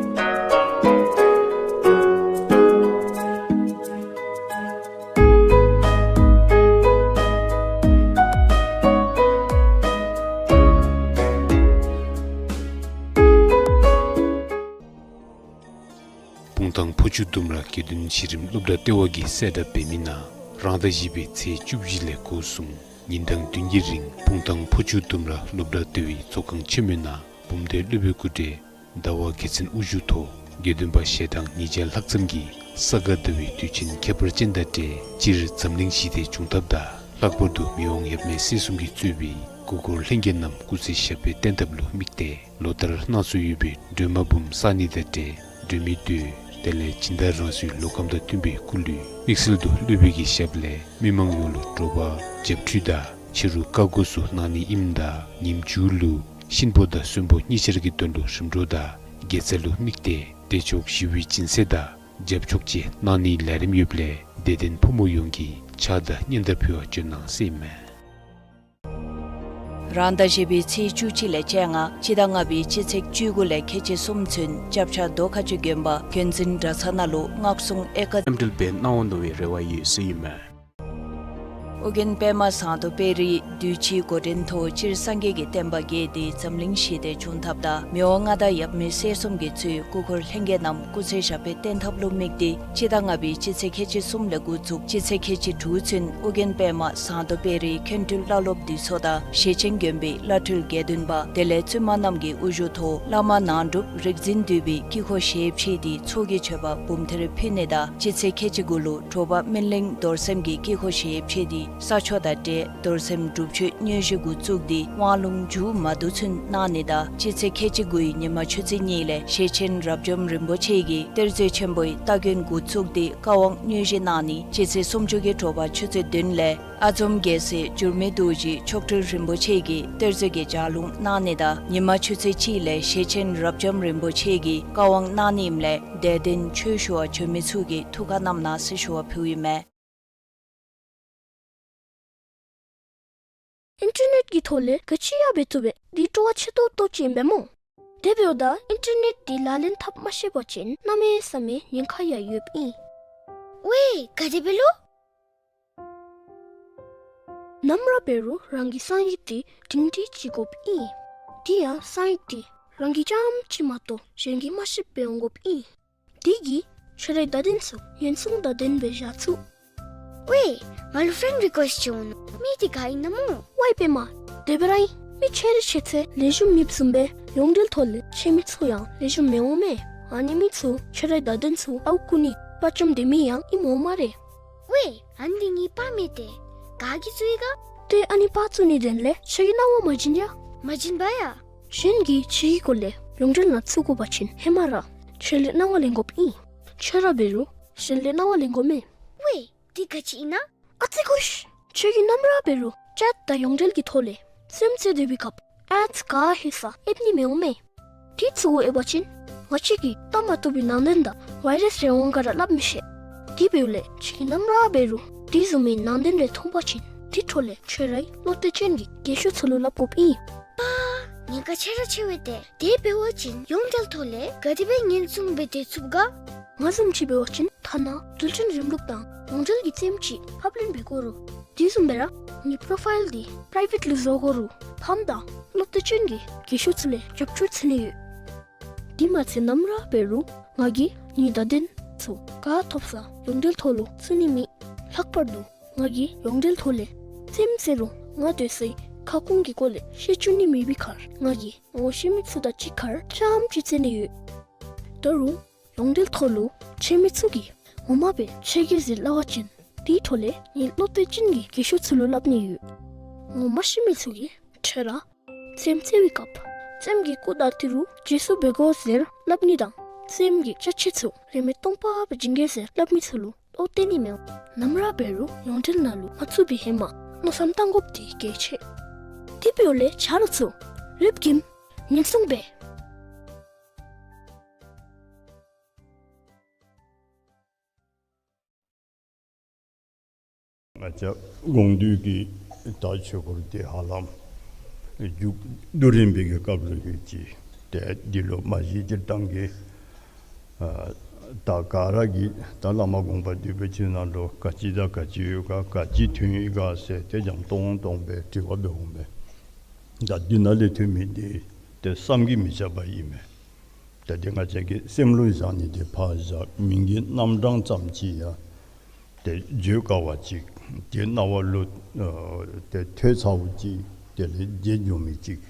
སྤུངས་ཐང་ཕོ་ཆུ་ལྡུམ་ར་དགེ་འདུན་གཞི་རིམ་སློབ་གྲྭ་ལྟེ་བ་གིས་གསལ་བསྒྲགས་འབད་མི་ནང་རང་ཟླ་བཞི་པའི་ཚེས་བཅུ་བཞི་ལས་འགོ་བཟུང་ཉིན་གྲངས་བདུན་གྱི་རིང་སྤུངས་ཐང་ཕོ་ཆུ་ལྡུམ་ར་སློབ་གྲྭ་ལྟེ་བའི་ཚོགས་ཁང་ཆེན་མོའི་ནང་བུམ་སྡེ་སློབ་དཔོན་སྐུ་བགྲེས་ཟླ་བ་རྒྱལ་མཚན་དབུ་བཞུགས་ཐོག་དགེ་འདུན་པ་ཞལ་གྲངས་ཉིས་བརྒྱ་ལྷག་ཙམ་གྱིས་ས་ག་ཟླ་བའི་དུས་ཆེན་ཁྱད་པར་ཅན་དང་འབྲེལ་སྤྱིར་འཛམ་གླིང་ཞི་བདེ་འབྱུང་ཐབས་དང་ལྷག་པར་དུ་མི་དབང་ཡབ་མེས་སྲས་གསུམ་གྱིས་གཙོས་པའི་ སྐུ་འཁོར་ལྷན་རྒྱས་རྣམས་སྐུ་ཚེ་ཞབས་པད་བརྟན་ཐབས་ལུ་དམིགས་ཏེ་ལོ་ལྟར་གནང་སྲོལ་ཡོད་པའི་སྒྲོལ་མ་འབུམ་བསགས་ནི་དང་འབྲེལ་སྒྲོལ་མའི་མདོས་དེ་ལས་སྦྱིན་བདག་རང་སོའི་ལོ་ཁམས་དང་མཐུན་པའི་སྐུ་ལུས་དམིགས་བསལ་དུ་བླུགས་པའི་གི་ཞབས་ལས་མི་མང་ཡོངས་ལུ་དྲོ་པ་བྱབས་ཁྲུས་དང་ཕྱི་རུ་བཀའ་བསྒོ་ཚུ་གནང་ནི་ཨིནམ་ད་ཉིནམ་མཇུག་ལུ་གཤིན་པོ་དང་གསོན་པོ་གཉིས་ཆར་གྱི་དོན་ལུ་རིམ་གྲོ་དང་དགེ་རྩ་ལུ་དམིགས་ཏེ་བདེ་མཆོག་ཞི་བའི་སྦྱིན་སྲེག་དང་རྒྱབ་ཕྱོགས་ཅིག་གནང་ནིའི་ལས་རིམ་ཡོདཔ་ལས་དད་ལྡན་ཕོ་མོ་ཡོངས་ཀྱིས་ཕྱག་དང་སྙན་དར་ཕུལ་བར་བྱོན་གནང་ཟེར་ཨིན་མས། རང་ཟླ་བཞི་པའི་ཚེས་བཅུ་གཅིག་ལས་བཅོ་ལྔ་སྤྱི་ཟླ་ལྔ་པའི་སྤྱི་ཚེས་བཅུ་དགུ་ལས་ཁལ་གཅིག་གསུམ་ཚུན་སྐྱབས་ཆ་རྡོ་ཁ་ཆུ་དགོན་པ་དགོན་འཛིན་གྲྭ་ཚང་ནང་ལུ་སྔགས་སྲུང་ཨེ་ཀ་མཉམ་འབྲེལ་སྦེ་གནང་འོང་མནོ་བའི་རེ་བ་ཡོད་ཟེར་ཨིན་མས། ཨོ་རྒྱན་པདྨ་ཟངས་མདོག་དཔལ་རི་གདུལ་བྱའི་འགོ་འདྲེན་ཐོག་སྤྱིར་སངས་རྒྱས་ཀྱི་བསྟན་པ་རྒྱས་ཏེ་འཛམ་གླིང་ཞི་བདེ་འབྱུང་ཐབས་དང་མི་དབང་མངའ་བདག་ཡབ་མེས་གསེར་གསུམ་གྱིས་གཙོས་སྐུ་འཁོར་ལྷན་རྒྱས་རྣམས་སྐུ་ཚེ་ཞབས་པད་བརྟན་ཐབས་ལུ་དམིགས་ཏེ་སྤྱི་ཟླ་ལྔ་པའི་སྤྱི་ཚེས་ཁལ་གཅིག་གསུམ་ལས་འགོ་བཙུགས་སྤྱི་ཚེས་ཁལ་གཅིག་དྲུག་ཚུན་ཨོ་རྒྱན་པདྨ་ཟངས་མདོག་དཔལ་རིའི་མཁན་སྤྲུལ་བླ་སློབ་འདུས་ཚོགས་དང་ཞེ་ཆེན་དགོན་པའི་བླ་སྤྲུལ་དགེ་འདུན་པ་དེ་ལས་བཙུན་མ་རྣམས་ཀྱི་དབུ་བཞུགས་ཐོག་བླ་མ་ནང་སྒྲུབ་རིག་འཛིན་འདུས་པའི་དཀྱིལ་འཁོར་ཞལ་ཕྱེ་སྟེ་ཚོགས་ཀྱི་མཆོད་པ་འབུམ་ཐེར་ཕུལ་ནི་དང་སྤྱི་ཚེས་ཁལ་གཅིག་དགུ་ལུ་དྲོ་པ་སྨིན་གླིང་རྡོར་སེམས་ཀྱི་དཀྱིལ་འཁོར་ཞལ་ཕྱེ་སྟེ་ས་ཆོག་དང་འབྲེལ་རྡོར་སེམས་སྒྲུབ་མཆོད་དངོས་གཞི་འགོ་བཙུགས་ཏེ་དབང་ལུང་མཇུག་མ་བསྡུ་ཚུན་གནང་ནི་དང་སྤྱི་ཚེས་ཁལ་གཅིག་དགུའི་ཉི་མ་ཆུ་ཚོད་གཉིས་ལས་ཞེ་ཆེན་རབ་འབྱམས་རིན་པོ་ཆེ་གིས་གཏེར་མཛོད་ཆེན་པོའི་སྟ་གོན་འགོ་བཙུགས་ཏེ་བཀའ་དབང་དངོས་གཞི་གནང་ནི་སྤྱི་ཚེས་སུམ་ཅུ་གི་དྲོ་པ་ཆུ་ཚོད་བདུན་ལས་ཨ་འཛོམས་རྒྱལ་སྲས་འགྱུར་མེད་རྡོ་རྗེ་མཆོག་སྤྲུལ་རིན་པོ་ཆེ་གིས་གཏེར་མཛོད་ཀྱི་ལྗགས་ལུང་གནང་ནི་དང་ཉི་མ་ཆུ་ཚོད་གཅིག་ལས་ཞེ་ཆེན་རབ་འབྱམས་རིན་པོ་ཆེ་གིས་བཀའ་དབང་གནང་ནི་ཨིནམ་ལས་དད་ལྡན་ཆོས་ཞུ་བར་བྱོན་མི་ཚུ་གིས་ཐུགས་ཁར་བསྣམས་གནང་ཟེར་ཞུ་བ་ཕུལཝ་ཨིན་མས། ཨིན་ཊར་ནེཊ་ཀྱི་ཐོག་ལས་ག་ཅི་ཡང་འབད་བཏུབ་པས། འདི་སྤྲོ་བ་ཆེ་ཏོག་ཏོ་ཅིག་ཨིན་པས་སྨོ། དེ་འབདཝ་ད་ཨིན་ཊར་ནེཊ་འདི་ལག་ལེན་འཐབ་མ་ཤེས་པ་ཅིན་གནམ་མེད་ས་མེད་ཉེན་ཁ་ཡང་ཡོདཔ་ཨིན། ཝའེ་ག་དེ་སྦེ་ལོ། ནམ་ར་འབད་རུང་རང་གི་གསང་ཡིག་འདི་སྒྲིང་སྒྲི་ཅིག་དགོཔ་ཨིན། དེ་ཡང་གསང་ཡིག་འདི་རང་གིས་རྐྱངམ་གཅིག་མ་གཏོགས་གཞན་གྱིས་མ་ཤེསཔ་སྦེ་འོང་དགོཔ་ཨིན། དེ་གིས་ཁྱོད་རའི་བརྡ་དོན་ཚུ་ཉེན་སྲུང་དང་ལྡནམ་སྦེ་བཞག་ཚུགས། ཝའེ་ང་ལུ་ཕེརེནཌ་རི་ཀུ་ཨེསཊ་ཅིག་འོང་ནུག། མི་འདི་ག་ཨིན་ན་སྨོ། ཝའེ་པདྨ། དེ་སྦེ་ར་ཨིན། མི་ཆེ་རི་ཆེ་ཚད་ལེགས་ཤོམ་མེདཔ་བཟུམ་སྦེ་ཡོངས་འབྲེལ་ཐོག་ལས་ཆེ་མི་ཚུ་ཡང་ལེགས་ཤོམ་མི་འོང་མས། ཨ་ནི་མི་ཚུ་ཁྱོད་རའི་བརྡ་དོན་ཚུ་ཨརཝ་རྐུ་ནི་དཔའ་བཅམ་སྡོད་མི་ཡང་ཨིནམ་འོང་སྨ་རེ། ཝའེ་ཨ་ནི་འདི་ངེའི་པར་མས་ཏེ། ག་གིས་བཙུགས་ཡི་ག། ཏེ་ཨ་ནི་པར་བཙུགས་ནིའི་དོན་ལས་ཁྱོད་ཀྱིས་གནང་བ་མ་བྱིན་ཡ། མ་བྱིན་པ་ཡ། གཞན་གྱིས་ཁྱོད་ཀྱི་སྐོར་ལས་ཡོངས་འབྲེལ་ནང་བཙུགས་དགོ་པ་ཅིན་ཧེ་མ་ར་ཁྱོད་ལས་གནང་བ་ལེན་དགོཔ་ཨིན། ཁྱོད་ར་འབད་རུང་གཞན་ལས་གནང་བ་ལེན་དགོ་མས། ཝའེ་འདི་ག་ཅི་ཨིན་ན། ཨ་ཙི་གུ་ཤ། ཁྱོད་ཀྱིས་ནམ་ར་འབད་རུང་ཅེཊ་དང་ཡོངས་འབྲེལ་གྱི་ཐོག་ལས་རྩེདམོ་རྩེ་སྡོད་པའི་སྐབས་ཨེཌས་ག་ཧེ་ས་ཨེབ་ནི་མི་འོང་མས། དེ་ཚུ་གུ་ཨེབ་པ་ཅིན་ང་བཅས་ཀྱིས་བལྟ་མ་བཏུབ་པའི་ནང་དོན་དང་ཝའི་རཱསི་རེ་འོང་ག་ར་སླབ་མི་ཤེས། དེ་འབདཝ་ལས་ཁྱོད་ཀྱིས་ནམ་ར་འབད་རུང་དེ་བཟུམ་མའི་ནང་དོན་རེ་མཐོང་པ་ཅིན་དེ་འཕྲོ་ལས་ཁྱོད་རའི་བློ་གཏད་ཅན་གྱི་རྒན་ཤོས་ཚུ་ལུ་སླབ་དགོཔ་ཨིན། པ། ཉེན་ཁ་ཆེ་ར་ཆེ་བས་ཏེ། དེ་འབད་བ་ཅིན་ཡོངས་འབྲེལ་ཐོག་ལས་ག་དེ་སྦེ་ཉེན་སྲུང་འབད་སྡོད་ཚུགས་ག། ང་བཟུམ་ཅིག་འབད་བ་ཅིན་ཐ་ན་རྡུལ་ཕྲན་རིམ་ལུགས་དང་ཡོངས་འབྲེལ་གྱི་རྩེདམོ་ཅིག་ཕབ་ལེན་འབད་དགོ་རུང་དེ་བཟུམ་སྦེ་ར་ངེའི་པོ་རོ་ཕའིལ་འདི་པི་རའི་ཝེཊ་ལུ་བཟོ་དགོ་རུང་ཕམ་དང་བློ་གཏད་ཅན་གྱི་རྒན་ཤོས་ཚུ་ལས་རྒྱབ་སྐྱོར་འཚོལ་ནི་ཡོད། དེ་མ་ཚད་ནམ་ར་འབད་རུང་ང་གིས་ངེའི་བརྡ་དོན་ཚུ་ག་ཐོབ་ས་ཡོངས་འབྲེལ་ཐོག་ལུ་བཙུགས་ནི་མེད། ལྷག་པར་དུ་ང་གིས་ཡོངས་འབྲེལ་ཐོག་ལས་རྩེདམོ་རྩེ་རུང་ང་སྡོད་སའི་ཁ་སྐོང་གི་སྐོར་ལས་བཤད་བཅུག་ནི་མེད་པའི་ཁར་ང་གིས་ངོ་ཤེས་མི་ཚུ་དང་གཅིག་ཁར་རྐྱངམ་ཅིག་རྩེ་ནི་ཡོད། ད་རུང་ཡོངས་འབྲེལ་ཐོག་ལུ་ཆེ་མི་ཚུ་གིས་ངོ་མ་སྦེ་ཆེ་གེ་ཟེར་སླབ་པ་ཅིན་དེ་འཕྲོ་ལས་ངེའི་བློ་གཏད་ཅན་གྱི་རྒན་ཤོས་ཚུ་ལུ་སླབ་ནི་ཡོད། ངོ་མ་ཤེས་མི་ཚུ་གིས་ཁྱོད་ར་རྩེདམོ་རྩེ་བའི་སྐབས་རྩེདམོ་གི་སྐུ་དང་ཏི་རུ་རྗེས་སུ་འབད་དགོ་ཟེར་སླབ་ནི་དང་རྩེདམོ་གི་ཅ་ཆས་ཚུ་རིན་མེད་སྟོང་པ་སྦེ་བྱིན་གེ་ཟེར་སླབ་མི་ཚུ་ལུ་བློ་གཏད་ནི་མི་འོང་། ནམ་ར་འབད་རུང་ཡོངས་འབྲེལ་ནང་ལུ་མ་བཙུགས་པའི་ཧེ་མ་མནོ་བསམ་བཏང་དགོཔ་འདི་གལ་ཆེ། དེ་འབདཝ་ལས་ཆ་རོགས་ཚུ་རེབ་ཀྱིས་ཉེན་སྲུང་འབད། ང་བཅས་དགོངས་འདུས་ཀྱི་ད་ཆོས་འཁོར་འདི་ཧ་ལམ་མཇུག་བསྡུ་རན་པའི་གི་སྐབས་ལུ་ཡོད་ཅི། ཏེ་འདི་ལུ་མ་གཞི་སྤྱིར་བཏང་གི་ཨ་ད་ག་ར་གིས་ད་བླ་མ་དགོངས་པ་འདུས་པའི་ཆོས་ནང་ལུ་ག་ཅི་དང་ག་ཅི་ཡོད་ག་ག་ཅི་ཐོན་ཡི་ག་ཟེར་ཏེ་འཇམ་ཏོང་ཏོ་སྦེ་དྲི་བ་འབད་འོང་པས། ད་འདི་ནང་ལས་ཐོན་མི་འདི་ཏེ་བསམ་གྱིས་མི་ཁྱབ་པ་ཨིན་མས། ད་འདི་ང་བཅས་ཀྱིས་སེམས་ལུ་བཞག་ནི་འདི་ཕར་བཞག། མིང་གི་རྣམ་གྲངས་ཙམ་ཅིག་ཡང་ཏེ་བརྗོད་དཀའ་བ་ཅིག། ཏེ་རྣ་བ་ལུ་ཨ་ཏེ་ཐོས་ཚརཝ་ཅིག། དེ་ལས་བརྗེད་འགྱོ་མི་ཅིག་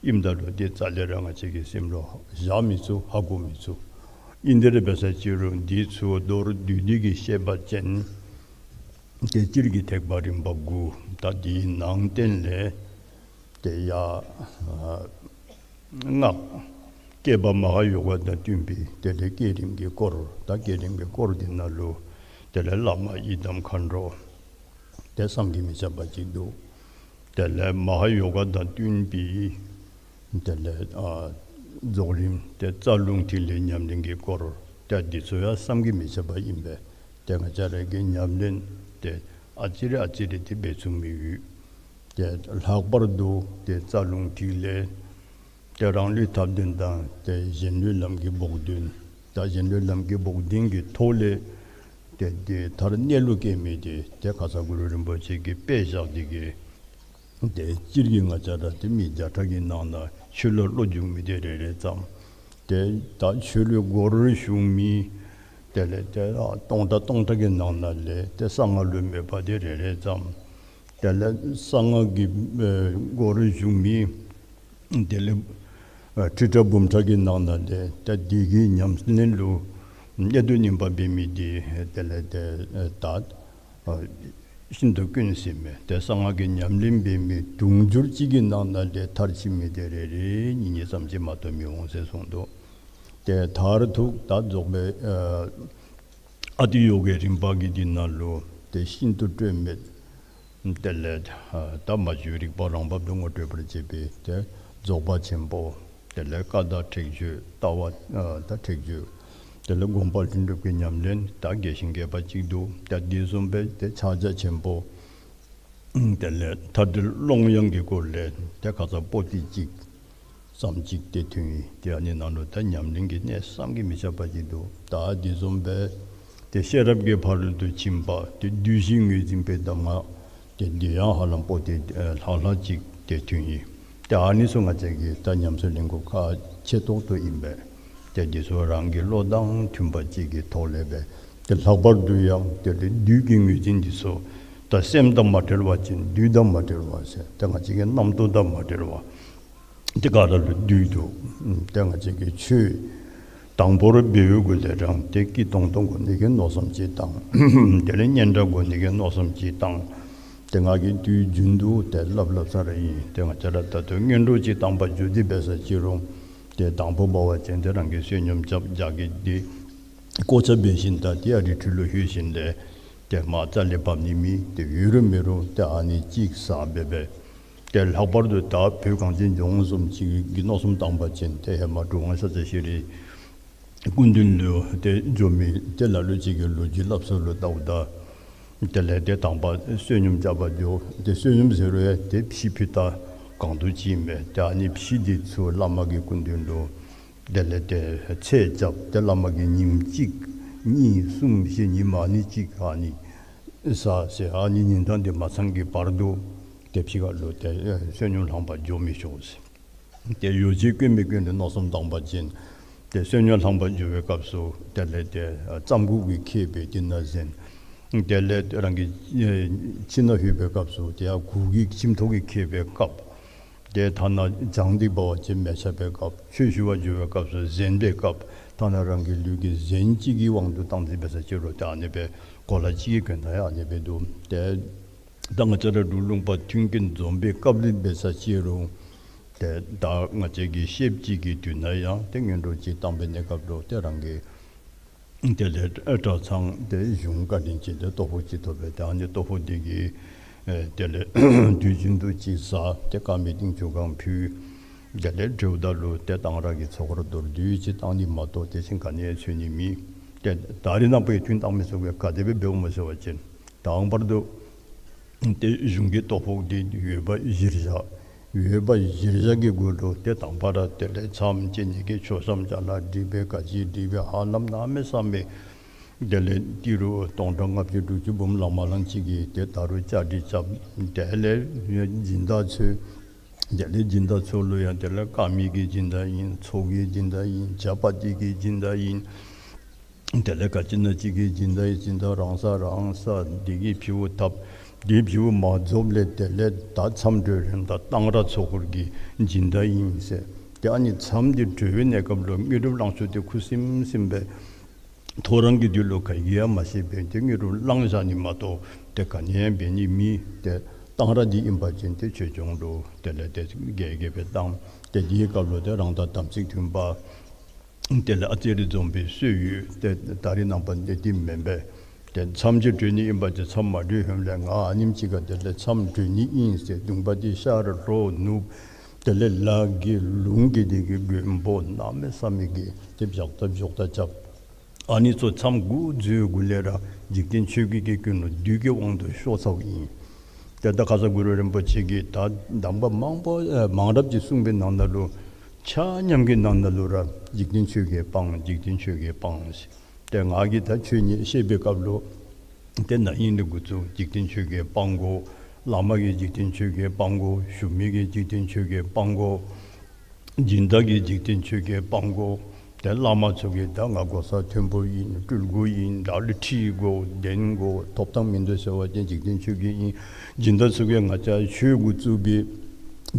ཨིནམ་ད་ལུ་ཏེ་རྩ་ལས་ར་ང་བཅས་ཀྱིས་སེམས་ལུ་བཞག་མི་ཚུགས། ཧ་གོ་མི་ཚུགས། ཨིན་དེ་ར་འབད་ས་ཅིག་རུང་འདི་ཚུ་མདོར་བསྡུས་ཏེ་གི་བཤད་པ་ཅིན་ཏེ་སྤྱིར་གྱི་ཐེག་པ་རིམ་པ་དགུ། ད་འདིའི་ནང་བསྟན་ལས་ ཏེ་ཡ་ཨ་སྔགས་བསྐྱེད་པ་མ་ཧཱ་ཡོ་ག་དང་བསྟུན་པའི་དེ་ལས་བསྐྱེད་རིམ་གྱི་སྐོར། ད་བསྐྱེད་རིམ་གྱི་སྐོར་འདི་ནང་ལུ་དེ་ལས་བླ་མ་ཡི་དམ་མཁའ་འགྲོ་དེ་བསམ་གྱིས་མི་ཁྱབ་པ་ཅིག་འདུག། དེ་ལས་མ་ཧཱ་ཡོ་ག་དང་བསྟུན་པའི་དེ་ལས་ཨ་རྫོགས་རིམ་དེ་རྩ་རླུང་ཐིག་ལེ་ཉམས་ལེན་གྱི་སྐོར། ཏེ་འདི་ཚུ་ཡང་བསམ་གྱིས་མི་ཁྱབ་པ་ཨིན་པས། ཏེ་ང་བཅས་ར་གིས་ཉམས་ལེན་ཏེ་ཨ་ཙི་རེ་ཨ་ཙི་རེ་ཏེ་འབད་ཚུགས་མི་ཡོད། ཏེ་ལྷག་པར་དུ་ཏེ་རྩ་རླུང་ཐིག་ལེ་ཏེ་རང་ལུས་ཐབས་ལྡན་དང་ཏེ་གཞན་ལུས་ལམ་གྱི་བོགས་འདོན། ད་གཞན་ལུས་ལམ་གྱི་བོགས་འདོན་གྱི་ཐོག་ལས་ཏེ་འདི་མཐར་གནས་ལུགས་སྐྱེ་མི་འདི་ཏེ་ཁ་ཙ་གུ་རུ་རིན་པོ་ཆེ་གིས་དཔེ་བཞག་འདི་གིས། ཏེ་སྤྱིར་གྱིས་ང་བཅས་ར་ཏེ་མི་བརྒྱ་ཕྲག་གི་ནང་ན་ཆོས་ལུ་བློ་འཇུག་མི་འདི་རེ་རེ་ཙམ། ཏེ་ད་ཆོས་ལུ་སྒོར་ཞུགས་མི་དེ་ལས་ཏེ་ཨ་སྟོང་ཕྲག་སྟོང་ཕྲག་གི་ནང་ན་ལས་ཏེ་གསང་སྔགས་ལུ་མོས་པ་འདི་རེ་རེ་ཙམ། དེ་ལས་གསང་སྔགས་ཀྱི་ཨེ་སྒོར་ཞུགས་མི་དེ་ལས་ཨ་ཁྲི་ཕྲག་འབུམ་ཕྲག་གི་ནང་ན་ལས་ཏེ་འདི་གི་ཉམས་ལེན་ལུ་གནད་དུ་བསྣུན་པ་འབད་མི་འདི་དེ་ལས་ཏེ་ཨེ་ད་ཨ་ཤིན་ཏུ་དཀོན་ཟེར་མས། ཏེ་གསང་སྔགས་ཀྱི་ཉམས་ལེན་འབད་མི་དུང་ཕྱུར་གཅིག་གི་ནང་ན་ལས་མཐར་ཕྱིན་མི་འདི་རེ་རེ་གཉིས་གཉིས་ཙམ་ཅིག་མ་གཏོགས་མི་འོང་ཟེར་གསུངས་འདུག། ཏེ་མཐར་ཐུག་ད་རྫོགས་པའི་ཨ་ཨ་ཏི་ཡོ་གའི་རིམ་པ་གི་འདི་ནང་ལུ་ཏེ་ཤིན་ཏུ་སྤྲོས་མེད་དེ་ལས་ཨ་ད་མ་བཅོས་རིག་པ་རང་བབས་སུ་ངོ་སྤྲོད་པར་བྱེད་པའི་ཏེ་རྫོགས་པ་ཆེན་པོ། དེ་ལས་ཀ་དག་ཁྲེགས་ཆོད་ལྟ་བ་ཨ་ད་ཁྲེགས་ཆོད། དེ་ལས་སྒོམ་པ་ལྷུན་གྲུབ་ཀྱི་ཉམས་ལེན་ད་རྒྱས་ཤིང་རྒྱས་པ་ཅིག་འདུག། ད་འདི་བཟུམ་སྦེ་ཏེ་ཕྱག་རྒྱ་ཆེན་པོ། དེ་ལས་མཐའ་བྲལ་ཀློང་ཡངས་ཀྱི་སྐོར་ལས་ཏེ་ཁ་ཙ་པོ་ཏི་གཅིག་ཙམ་ཅིག་ཏེ་ཐོན་ཡི། ཏེ་ཨ་ནི་ནང་ལུ་ད་ཉམས་ལེན་གྱི་གནད་བསམ་གྱིས་མི་ཁྱབ་པ་ཅིག་འདུག། ད་འདི་བཟུམ་སྦེ་ཏེ་ཤེས་རབ་ཀྱི་ཕ་རོལ་ཏུ་ཕྱིན་པ་ཏེ་བདུད་བཞི་ངོས་འཛིན་པའི་གདམས་ངག་ཏེ་འདི་ཡང་ཧ་ལམ་པོ་ཏི་ཨེ་ལྷག་ལྷག་ཅིག་ཏེ་ཐོན་ཡི། ཏེ་ཨ་ནི་ཚུ་ང་བཅས་ཀྱིས་ད་ཉམས་སུ་ལེན་དགོཔ་ཁག་ཆེ་ཏོག་ཏོ་ཨིན་པས། ཏེ་འདི་ཚུ་རང་གི་བློ་དང་མཐུན་པ་ཅིག་གི་ཐོག་ལས་སྦེ་ཏེ་ལྷག་པར་དུ་ཡང་ཏེ་བདུད་ཀྱི་ངོས་འཛིན་འདི་ཚུ་ད་སེམས་དང་མ་བྲལ་བ་ཅིན་བདུད་དང་མ་བྲལ་བ་ཟེར་ཏེ་ང་བཅས་ཀྱི་རྣམ་རྟོག་དང་མ་བྲལ་བ། ཏེ་ག་ར་ལུ་བདུད་འདུག། ཏེ་ང་བཅས་ཀྱི་ཆོས་དང་པོ་ར་འབད་བའི་གུ་ལས་རང་ཏེ་སྐྱིད་ཏོང་ཏོ་དགོ་ནི་གི་མནོ་བསམ་ཅིག་བཏང་། དེ་ལས་སྙན་གྲགས་དགོ་ནི་གི་མནོ་བསམ་ཅིག་བཏང་། ཏེ་ང་གིས་དུས་རྒྱུན་དུ་ཏེ་སླབ་སླབ་ས་ར་ཨིན། ཏེ་ང་བཅས་ར་ད་ལྟོ་སྔོན་འགྲོ་ཅིག་བཏང་པར་འགྱོ་སྟེ་འབད་ས་ཅིག་རུང་ཏེ་དང་པོ་འབད་བ་ཅིན་ཏེ་རང་གི་བསོད་སྙོམས་རྐྱབ་རྒྱགས་ཀྱི་ཏེ་བཀོ་བཅའ་འབད་ཞིནམ་ད་ཏེ་ཨ་རི་ཁྲོད་ལུ་ལྷོད་ཞིནམ་ལས་ཏེ་མར་རྩ་ལས་འབབ་ནི་མེད། ཏེ་ཡོད་རུང་མེད་རུང་ཏེ་ཨ་ནི་གཅིག་ཟ་འབད་འབད། ཏེ་ལྷག་པར་དུ་ད་བོད་གངས་ཅན་ལྗོངས་བཟུམ་ཅིག་གི་མནོ་བསམ་བཏང་པ་ཅིན་ཏེ་ཧེ་མ་གྲུབ་དབང་ཤཱཀྱ་ཤྲཱི་སྐུ་མདུན་ལུ་ཏེ་འགྱོ་མི་ཏེ་ལ་ལུ་ཅིག་གིས་ལོ་རྒྱུས་སླབ་ས་ལུ་བལྟཝ་ད་དེ་ལས་ཏེ་དང་པ་བསོད་སྙོམས་རྐྱབ་པར་འགྱོ། ཏེ་བསོད་སྙོམས་ཟེར་རུང་ཡང་ཏེ་ཕྱེ་ཕུད་ད་གང་དུ་ཅིག་མས། ཏེ་ཨ་ནི་ཕྱེ་འདི་ཚུ་བླ་མ་གི་སྐུ་མདུན་ལུ་དེ་ལས་ཏེ་ཚད་རྐྱབ། ཏེ་བླ་མ་གིས་ཉིནམ་གཅིག་གཉིས་གསུམ་བཞི་ཉིནམ་ཨ་ནི་གཅིག་ཨ་ནི་ཟ་ཟེར། ཨ་ནི་ཉིན་གྲངས་འདི་མ་ཚང་གི་བར་དུ་ཏེ་ཕྱི་ཁ་ལུ་ཏེ་ཨེ་བསོད་སྙོམས་ལྷང་པར་འགྱོ་མི་ཆོག་ཟེར། ཏེ་ཡོ་བྱད་དཀོན་མི་དཀོན་ལུ་མནོ་བསམ་བཏང་པ་ཅིན་ཏེ་བསོད་སྙོམས་ལྷང་པར་འགྱོ་བའི་སྐབས་སུ་དེ་ལས་ཏེ་ཨ་རྩམ་གུག་གིས་ཁེབས་སྦེ་དེ་ནང་གཟན། དེ་ལས་རང་གི་ཨེ་ཁྱིམ་ནང་ལྷོད་པའི་སྐབས་སུ་ཏེ་ཡར་གུར་གྱིས་ཁྱིམ་ཐོག་གིས་ཁེབས་པའི་ཁབ། ཏེ་ཐ་ན་གྱང་འདི་འབག་པ་ཅིན་མེ་ཆག་པའི་ཁབ། ཆོས་ཞུ་བར་འགྱོ་བའི་སྐབས་སུ་གཟན་པའི་ཁབ། ཐ་ན་རང་གི་ལུས་ཀྱི་གཟན་ཅིག་གི་དབང་དུ་བཏང་སྟེ་འབད་ས་ཅིག་རུང་ཏེ་ཨ་ནི་སྦེ་གོ་ལ་ཅིག་གི་གྱོན་ཐངས་ཡང་ཨ་ནི་སྦེ་འདུག། ཏེ་ད་ང་བཅས་ར་འབྲུག་ལུང་པ་མཐུན་རྐྱེན་འཛོམས་པའི་སྐབས་ལུ་འབད་ས་ཅིག་རུང་ཏེ་ད་ང་བཅས་ཀྱི་ཤེསཔ་ཅིག་གི་དུས་ན་ཡང་ཏེ་སྔོན་འགྲོ་ཅིག་བཏང་པའི་གནས་སྐབས་ལུ་ཏེ་རང་གི་དེ་ལས་གྲྭ་ཚང་ཏེ་གཞུང་བཀའ་དྲིན་ཅན་ཏེ་ལྟོ་ཕོགས་ཅིག་ཐོབ་པས། ཏེ་ཨ་ནི་ལྟོ་ཕོགས་འདི་གིས་ཨེ་དེ་ལས་དུས་རྒྱུན་དུ་ཅིག་ཟ། ཏེ་དཀར་མེ་ཏིང་ཆུ་གང་ཕུལ། དེ་ལས་འབྲེལཝ་ད་ལུ་ཏེ་གཏང་རག་གི་ཚོགས་འཁོར་མདོར་བསྡུས་ཅིག་བཏང་ནི་མ་གཏོགས་དེ་བཞིན་ག་ནི་ཡང་འཚོལ་ནི་མེད། ཏེ་ད་རེས་ནངས་པ་ཡང་ཐུན་བཏང་མི་ཚུ་གིས་ག་དེ་སྦེ་འབདཝ་སྨོ་ཟེར་བ་ཅིན་དང་པར་དུ་ཏེ་གཞུང་གི་ལྟོ་ཕོགས་འདི་འོས་འབབ་གཞིར་བཞག། འོས་འབབ་གཞིར་བཞག་གི་གུ་ལུ་ཏེ་དང་པ་ར་དེ་ལས་མཚམས་བཅད་ནི་གི་མཆོད་བཤམ་ཅ་ལ་སྒྲིག་པའི་ག་ཅི་སྒྲིག་པའི་ཧ་ལམ་གནམ་མེད་ས་མེད། དེ་ལས་ཏི་རུ་སྟོང་ཕྲག་ལྔ་བཅུ་དྲུག་ཅུ་འབུམ་ལང་མ་ལང་ཅིག་གིས་ཏེ་ད་རུང་བཅའ་སྒྲིག་རྐྱབ། དེ་ལས་སྦྱིན་བདག་འཚོལ། དེ་ལས་སྦྱིན་བདག་ཚུ་ལུ་ཡང་དེ་ལས་དཀར་མེ་གི་སྦྱིན་བདག་ཨིན། ཚོགས་ཀྱི་སྦྱིན་བདག་ཨིན། ཇ་པ་ཏི་གི་སྦྱིན་བདག་ཨིན། དེ་ལས་ག་ཅི་ན་ཅིག་གི་སྦྱིན་བདག་ཨིན། སྦྱིན་བདག་རང་ས་རང་ས་འདི་གིས་ཕུལཝ་ཐབས། འདི་ཕུལཝ་མ་རྫོགསཔ་ལས་དེ་ལས་ད་མཚམས་གྲོལ་རན་ད་གཏང་རག་ཚོགས་འཁོར་གྱི་སྦྱིན་བདག་ཨིན་ཟེར། ཏེ་ཨ་ནི་མཚམས་འདི་གྲོལ་བའི་གནས་སྐབས་ལུ་དངོས་གྲུབ་བླང་ཆོག་འདི་ཁུ་སིམ་སིམ་སྦེ་ཐོ་རངས་ཀྱི་དུས་ལུ་ག་གིས་ཡང་མ་ཤེས་པར་ཏེ་དངོས་གྲུབ་བླང་བཞག་ནི་མ་གཏོགས་ཏེ་ག་ནི་ཡང་འབད་ནི་མེད། ཏེ་ གཏང་རག་འདི་ཨིན་པ་ཅིན་ཏེ་ཆོས་སྐྱོང་ལུ་དེ་ལས་ཏེ་རྒྱས་རྒྱས་སྦེ་གཏང་། ཏེ་འདི་གི་སྐབས་ལུ་ཏེ་རང་དང་དམ་ཚིག་མཐུན་པ་དེ་ལས་ཨ་ཙི་རེ་འཛོམས་པའི་སྲོལ་ཡོད། ཏེ་ད་རེས་ནངས་པ་འདི་འདི་མེན་པས། ཏེ་མཚམས་ཅིག་གྲོལ་ནི་ཨིན་པ་ཅིན་མཚམས་མ་གྲོལ་ཧེ་མ་ལས་ང་ཨ་ནེམ་ཅིག་ཁར་དེ་ལས་མཚམས་གྲོལ་ནི་ཨིན་ཟེར་གདོང་པ་འདི་ཤར་ལྷོ་ནུབ་དེ་ལས་ལ་གི་ལུང་གི་དེ་གི་མགོན་པོ་གནམ་མེད་ས་མེད་ཀྱི་ཏེ་བཞག་ད་བཞག་ད་རྐྱབ། ཨ་ནི་ཚུ་མཚམས་འགོ་བཙུགས་གུ་ལས་ར་འཇིག་རྟེན་ཆོས་བརྒྱད་ཀྱི་ཀུན་སློང་བདུད་ཀྱི་དབང་དུ་ཤོར་ཚརཝ་ཨིན། ཏེ་ད་ཁ་སང་གུ་རུ་རིན་པོ་ཆེ་གིས་ད་གདམས་པ་མང་པོ་ཨེ་མང་རབས་ཅིག་གསུངས་པའི་ནང་ན་ལུ་ཆ་མཉམ་གྱི་ནང་ན་ལུ་ར་འཇིག་རྟེན་ཆོས་བརྒྱད་སྤང་། འཇིག་རྟེན་ཆོས་བརྒྱད་སྤང་ཟེར། ཏེ་ང་གིས་ད་ཆོས་ཉིད་བཤད་པའི་སྐབས་ལུ་ཏེ་ན་ཧིང་ལས་འགོ་བཙུགས་འཇིག་རྟེན་ཆོས་བརྒྱད་སྤང་དགོ། བླ་མ་གིས་འཇིག་རྟེན་ཆོས་བརྒྱད་སྤང་དགོ། ཞུ་མི་གིས་འཇིག་རྟེན་ཆོས་བརྒྱད་སྤང་དགོ། སྦྱིན་བདག་གིས་འཇིག་རྟེན་ཆོས་བརྒྱད་སྤང་དགོ། ཏེ་བླ་མ་ཚུ་གིས་ད་ང་གོ་ས་མཐོན་པོ་ཨིན། སྤྲུལ་སྐུ་ཨིན། བདག་ལུ་ཁྲི་དགོ་གདན་དགོ་ཐོབ་ཐང་མིན་འདུག་ཟེར་བ་ཅིན་འཇིག་རྟེན་ཆོས་བརྒྱད་ཨིན། སྦྱིན་བདག་ཚུ་གིས་ང་བཅས་ཆོས་འགོ་བཙུགས་པའི་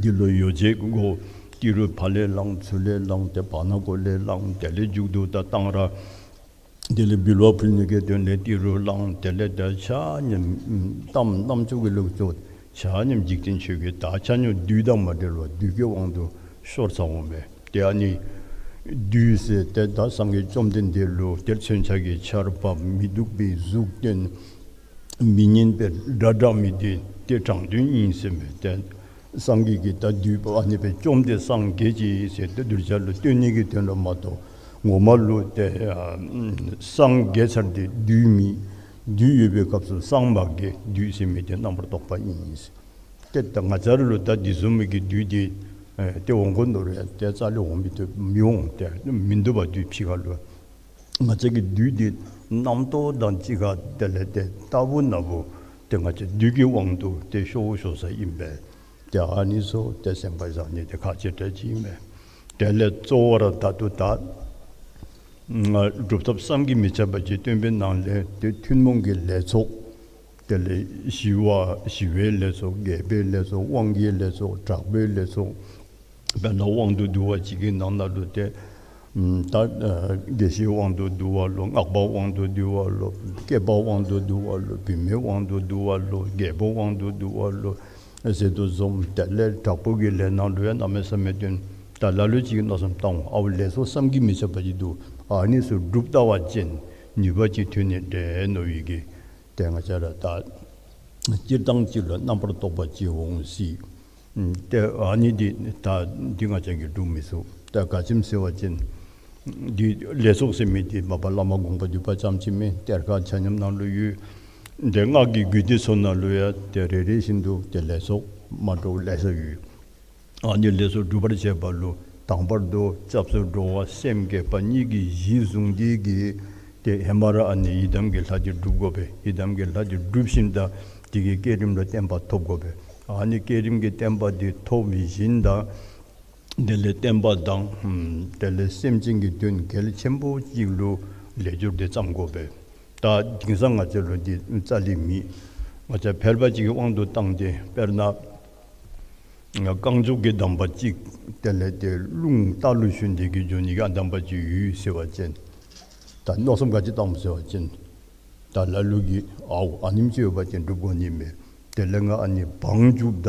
འདི་ལུ་ཡོ་བྱད་དགོ། ཏི་རུ་ཕར་ལས་བླང་ཚུར་ལས་བླང་ཏེ་བར་ན་གོ་ལས་བླང་དེ་ལས་མཇུག་ཏུ་ད་གཏང་རག་དེ་ལས་འབུལ་བ་ཕུལ་ནི་གི་དོན་ལས་ཏི་རུ་བླང་དེ་ལས་ད་ཆ་མཉམ་གཏམ་རྣམ་ཅོ་གི་ལུགས་སུ་ཆ་མཉམ་འཇིག་རྟེན་ཆོས་བརྒྱད་ད་ཆ་མཉམ་བདུད་དང་མ་འབྲེལ་བར་བདུད་ཀྱི་དབང་དུ་ཤོར་ཚར་འོང་མས། ཏེ་ཨ་ནི་བདུད་ཟེར་ཏེ་ད་སངས་རྒྱས་བཅོམ་ལྡན་འདས་ལུ་ཏེ་མཚོན་ཆ་གི་ཆརཔ་མི་སྡུག་པའི་གཟུགས་སྟོན་མི་སྙན་པའི་སྒྲ་བསྒྲགས་མི་འདི་ཏེ་དྲང་དོན་ཨིན་ཟེར་མས། ཏེ་སངས་རྒྱས་ཀྱིས་ད་བདུད་པོ་ཨ་ནི་སྦེ་བཅོམ་སྟེ་སངས་རྒྱས་ཅི་ཟེར་ཏེ་གདུལ་བྱ་ལུ་སྟོན་ནི་གི་དོན་ལུ་མ་གཏོགས་ངོ་མ་ལུ་ཏེ་ཨ་སངས་རྒྱས་ཚར་ཏེ་བདུད་མེད། བདུད་ཡོད་པའི་སྐབས་སུ་སངས་མ་རྒྱས། བདུད་ཟེར་མི་དེ་རྣམ་པར་རྟོག་པ་ཨིན། ཏེ་ད་ང་བཅས་ར་ལུ་ད་འདི་བཟུམ་མའི་གི་བདུད་དེ་ཨེ་ཏེ་འོང་དགོ་མནོ་རུང་ཏེ་རྩ་ལས་འོང་མི་ཐུབ་མི་འོང་། ཏེ་མི་འདུག་པ་བདུད་ཕྱི་ཁ་ལུ། ང་བཅས་ཀྱི་བདུད་འདི་རྣམ་རྟོག་དང་གཅིག་ཁར་དེ་ལས་ཏེ་རྟག་བུ་ན་བུ་ཏེ་ང་བཅས་བདུད་ཀྱི་དབང་དུ་ཏེ་ཤོར་ཤོར་ས་ཨིན་པས། ཏེ་ཨ་ནི་ཚུ་ཏེ་སེམས་པ་བཟང་ནི་དེ་ཁག་ཆེ་དྲགས་ཅིག་ཨིན་པས། དེ་ལས་གཙོ་བོ་ར་ད་ལྟོ་ད་ང་སྒྲུབ་ཐབས་བསམ་གྱིས་མི་ཁྱབ་པ་ཅིག་སྟོན་པའི་ནང་ལས་ཏེ་ཐུན་མོང་གི་ལས་ཚོགས་དེ་ལས་ཞི་བ་ཞི་བའི་ལས་ཚོགས་རྒྱས་པའི་ལས་ཚོགས་དབང་གི་ལས་ཚོགས་དྲག་པོའི་ལས་ཚོགས། དཔེར་ན་དབང་དུ་བསྡུ་བ་ཅིག་གི་ནང་ན་ལུ་ཏེ་ད་ཨ་དགེ་བཤེས་དབང་དུ་བསྡུ་བ་ལོ། སྔགས་པ་དབང་དུ་བསྡུ་བ་ལོ། སྐྱེས་པ་དབང་དུ་བསྡུ་བ་ལོ། བུད་མེད་དབང་དུ་བསྡུ་བ་ལོ། རྒྱལ་པོ་དབང་དུ་བསྡུ་བ་ལོ་ཟེར་དོ་བཟུམ་དེ་ལས་དྲག་པོ་གི་ལས་ནང་ལུ་ཡང་གནམ་མེད་ས་མེད་སྟོན། ད་ལ་ལུ་ཅིག་མནོ་བསམ་བཏང་འོང་། ཨའུ་ལས་ཚོགས་བསམ་གྱིས་མི་ཁྱབ་པ་ཅིག་འདུག། ཨ་ནི་ཚུ་སྒྲུབ་ལྟ་བ་ཅིན་ནུས་པ་ཅིག་ཐོན་ནི་འདྲས་མནོ་བའི་གི་ཏེ་ང་བཅས་ར་ད་སྤྱིར་བཏང་ཅིག་ལུ་རྣམ་པར་རྟོག་པ་ཅིག་འོང་སྲིད། ཨམ་ཏེ་ཨ་ནི་འདི་ད་འདི་ང་བཅས་ཀྱིས་སྒྲུབ་མི་ཚུགས། ད་ག་ཅི་སྨོ་ཟེར་བ་ཅིན་འདི་ལས་ཚོགས་ཟེར་མི་འདི་མ་པ་བླ་མ་དགོངས་པ་འདུས་པ་ཙམ་ཅིག་མེན། གཏེར་ཁ་ཆ་མཉམ་ནང་ལུ་ཡོད། ཏེ་སྔགས་ཀྱི་རྒྱུད་སྡེ་ཚུ་ནང་ལུ་ཡང་ཏེ་རེ་རེ་བཞིན་དུ་ཏེ་ལས་ཚོགས་མ་འདྲཝ་ལེ་ཤ་ཡོད། ཨ་ནི་ལས་ཚོགས་སྒྲུབ་པར་བྱེད་པ་ལུ་དང་པར་དུ་སྐྱབས་སུ་འགྲོ་བ་སེམས་བསྐྱེད་པ་གཉིས་ཀྱི་གཞི་བཟུང་སྟེ་གི་ཏེ་ཧེ་མ་ར་ཨ་ནི་ཡི་དམ་གྱི་ལྷ་འདི་སྒྲུབ་དགོ་པས། ཡི་དམ་གྱི་ལྷ་འདི་སྒྲུབ་ཞིནམ་ད་དེ་གི་བསྐྱེད་རིམ་ལུ་བརྟན་པ་ཐོབ་དགོ་པས། ཨ་ནི་བསྐྱེད་རིམ་གྱི་བརྟན་པ་འདི་ཐོབ་ཞིནམ་ད་དེ་ལས་བསྟན་པ་དང་ཨམ་དེ་ལས་སེམས་ཅན་གྱི་དོན་གལ་ཆེན་པོ་ཅིག་ལུ་ལས་སྦྱོར་འདི་བརྩམ་དགོ་པས། ད་དེང་སང་ང་བཅས་ལུ་འདི་རྩ་ལས་མེད། ང་བཅས་ཕལ་པ་ཅིག་གིས་དབང་དུ་བཏང་སྟེ་དཔེར་ན་རྐང་མགྱོགས་ཀྱི་གདམས་པ་ཅིག་དེ་ལས་ཏེ་རླུང་རྟ་ལུ་ཞོན་ཏེ་གི་འགྱོ་ནི་གི་ཨ་གདམས་པ་ཅིག་ཡོད་ཟེར་བ་ཅིན་ད་མནོ་བསམ་ག་ཅི་བཏངམ་ཟེར་བ་ཅིན་ད་ལ་ལུ་གིས་ཨའུ་ཨ་ནེམ་ཅིག་ཡོད་པ་ཅིན་སྒྲུབ་དགོ་ནི་མས། དེ་ལས་ང་ཨ་ནི་བང་རྒྱུགཔ་ད་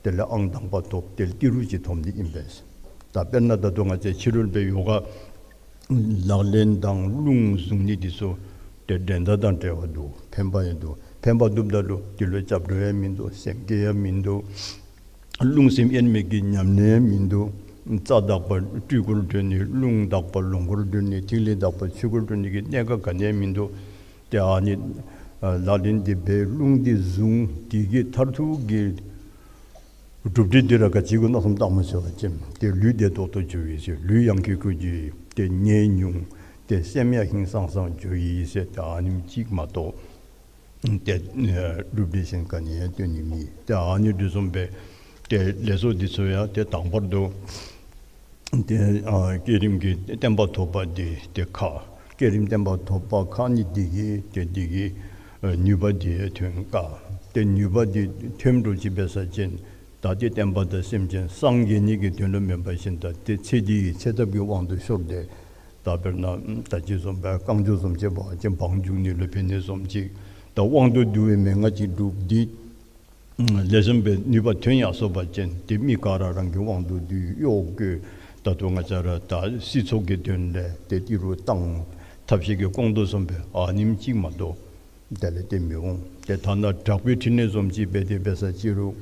དེ་ལས་ཨང་དང་པ་ཐོབ། དེ་ལས་ཏི་རུ་ཅིག་ཐོབ་ནི་ཨིན་པས། ད་དཔེར་ན་ད་ལྟོ་ང་བཅས་ཕྱི་རོལ་པའི་ཡོ་ག་ལག་ལེན་དང་རླུང་བཟུང་ནི་འདི་ཚུ་ཏེ་འགྲན་ཟླ་དང་བྲལ་བ་འདུག། ཕན་པ་ཡང་འདུག། ཕན་པ་འདུགཔ་ད་ལུ་འདི་ལུ་སྐྱབས་འགྲོ་ཡང་མིན་འདུག། སེམས་བསྐྱེད་ཡང་མིན་འདུག། རླུང་སེམས་དབྱེར་མེད་ཀྱི་ཉམས་ལེན་ཡང་མིན་འདུག། རྩ་དག་པ་སྤྲུལ་སྐུར་འགྲོ་ནི། རླུང་དག་པ་ལོངས་སྐུར་འགྲོ་ནི། ཐིག་ལེ་དག་པ་ཆོས་སྐུར་འགྲོ་ནི་གི་གནད་འགག་ག་ནི་ཡང་མིན་འདུག། ཏེ་ཨ་ནི་ཨ་ལག་ལེན་འདི་འབད་རླུང་འདི་བཟུང་། དེ་གི་མཐར་ཐུག་གི་གྲུབ་འབྲས་འདི་ར་ག་ཅི་གུ་མནོ་བསམ་བཏངམ་སྨོ་ཟེར་བ་ཅིན་ཏེ་ལུས་བདེ་ཏོག་ཏོ་འགྱོ་ཡི་ཟེར། ལུས་ཡང་ཁེ་ཁེ་འགྱོ་ཡི། ཏེ་ནད་ཉུང་། ཏེ་སེམས་ཡང་ཧིང་སངས་སངས་འགྱོ་ཡི་ཟེར། ཏེ་ཨ་ནེམ་ཅིག་མ་གཏོགས་ཏེ་ཨ་གྲུབ་འབྲས་གཞན་ག་ནི་ཡང་སྟོན་ནི་མེད། ཏེ་ཨ་ནི་འདི་བཟུམ་སྦེ་ཏེ་ལས་ཚོགས་འདི་ཚུ་ཡང་ཏེ་དང་པར་དུ་ཏེ་ཨ་བསྐྱེད་རིམ་གྱི་བརྟན་པ་ཐོབ་པ་འདི་ཏེ་ཁག། བསྐྱེད་རིམ་བརྟན་པ་ཐོབ་པ་ཁག་ནི་འདི་གིས་ཏེ་འདི་གིས་ཨ་ནུས་པ་འདི་ཐོན་དཀའ། ཏེ་ནུས་པ་འདི་ཐོན་འགྲོ་ཅི་འབད་ས་ཅིན་ད་ཏེ་བསྟན་པ་དང་སེམས་ཅན་སངས་རྒྱས་ནི་གི་དོན་ལུ་མེན་པ་བཞིན་ད་ཏེ་ཚེ་འདི་གི་ཚེ་ཐབས་ཀྱི་དབང་དུ་ཤོར་ཏེ་ད་དཔེར་ན་ད་ཅི་བཟུམ་སྦེ་རྐང་མགྱོགས་བཟུམ་ཅིག་འབད་བ་ཅིན་བང་རྒྱུག་ནི་ལུ་ཕན་ནི་བཟུམ་ཅིག། ད་དབང་དུ་བསྡུ་བའི་མན་ངག་ཅིག་སྒྲུབ་སྟེ་ ལེགས་ཤོམ་སྦེ་ནུས་པ་ཐོན་ཡར་སོང་པ་ཅིན་ཏེ་མི་ག་ར་རང་གི་དབང་དུ་བསྡུ་གཡོག་བཀོལ། ད་ལྟོ་ང་བཅས་ར་ད་སྲིད་ཚོགས་ཀྱི་དོན་ལས་ཏེ་ཏི་རུ་བཏང་ཐབས་ཤེས་ཀྱིས་སྐོང་དོ་བཟུམ་སྦེ་ཨ་ནེམ་ཅིག་མ་གཏོགས་དེ་ལས་ཏེ་མི་འོང་། ཏེ་ཐ་ན་དྲག་པོའི་ཕྲིན་ལས་བཟུམ་ཅིག་འབད་དེ་འབད་ས་ཅི་རུང་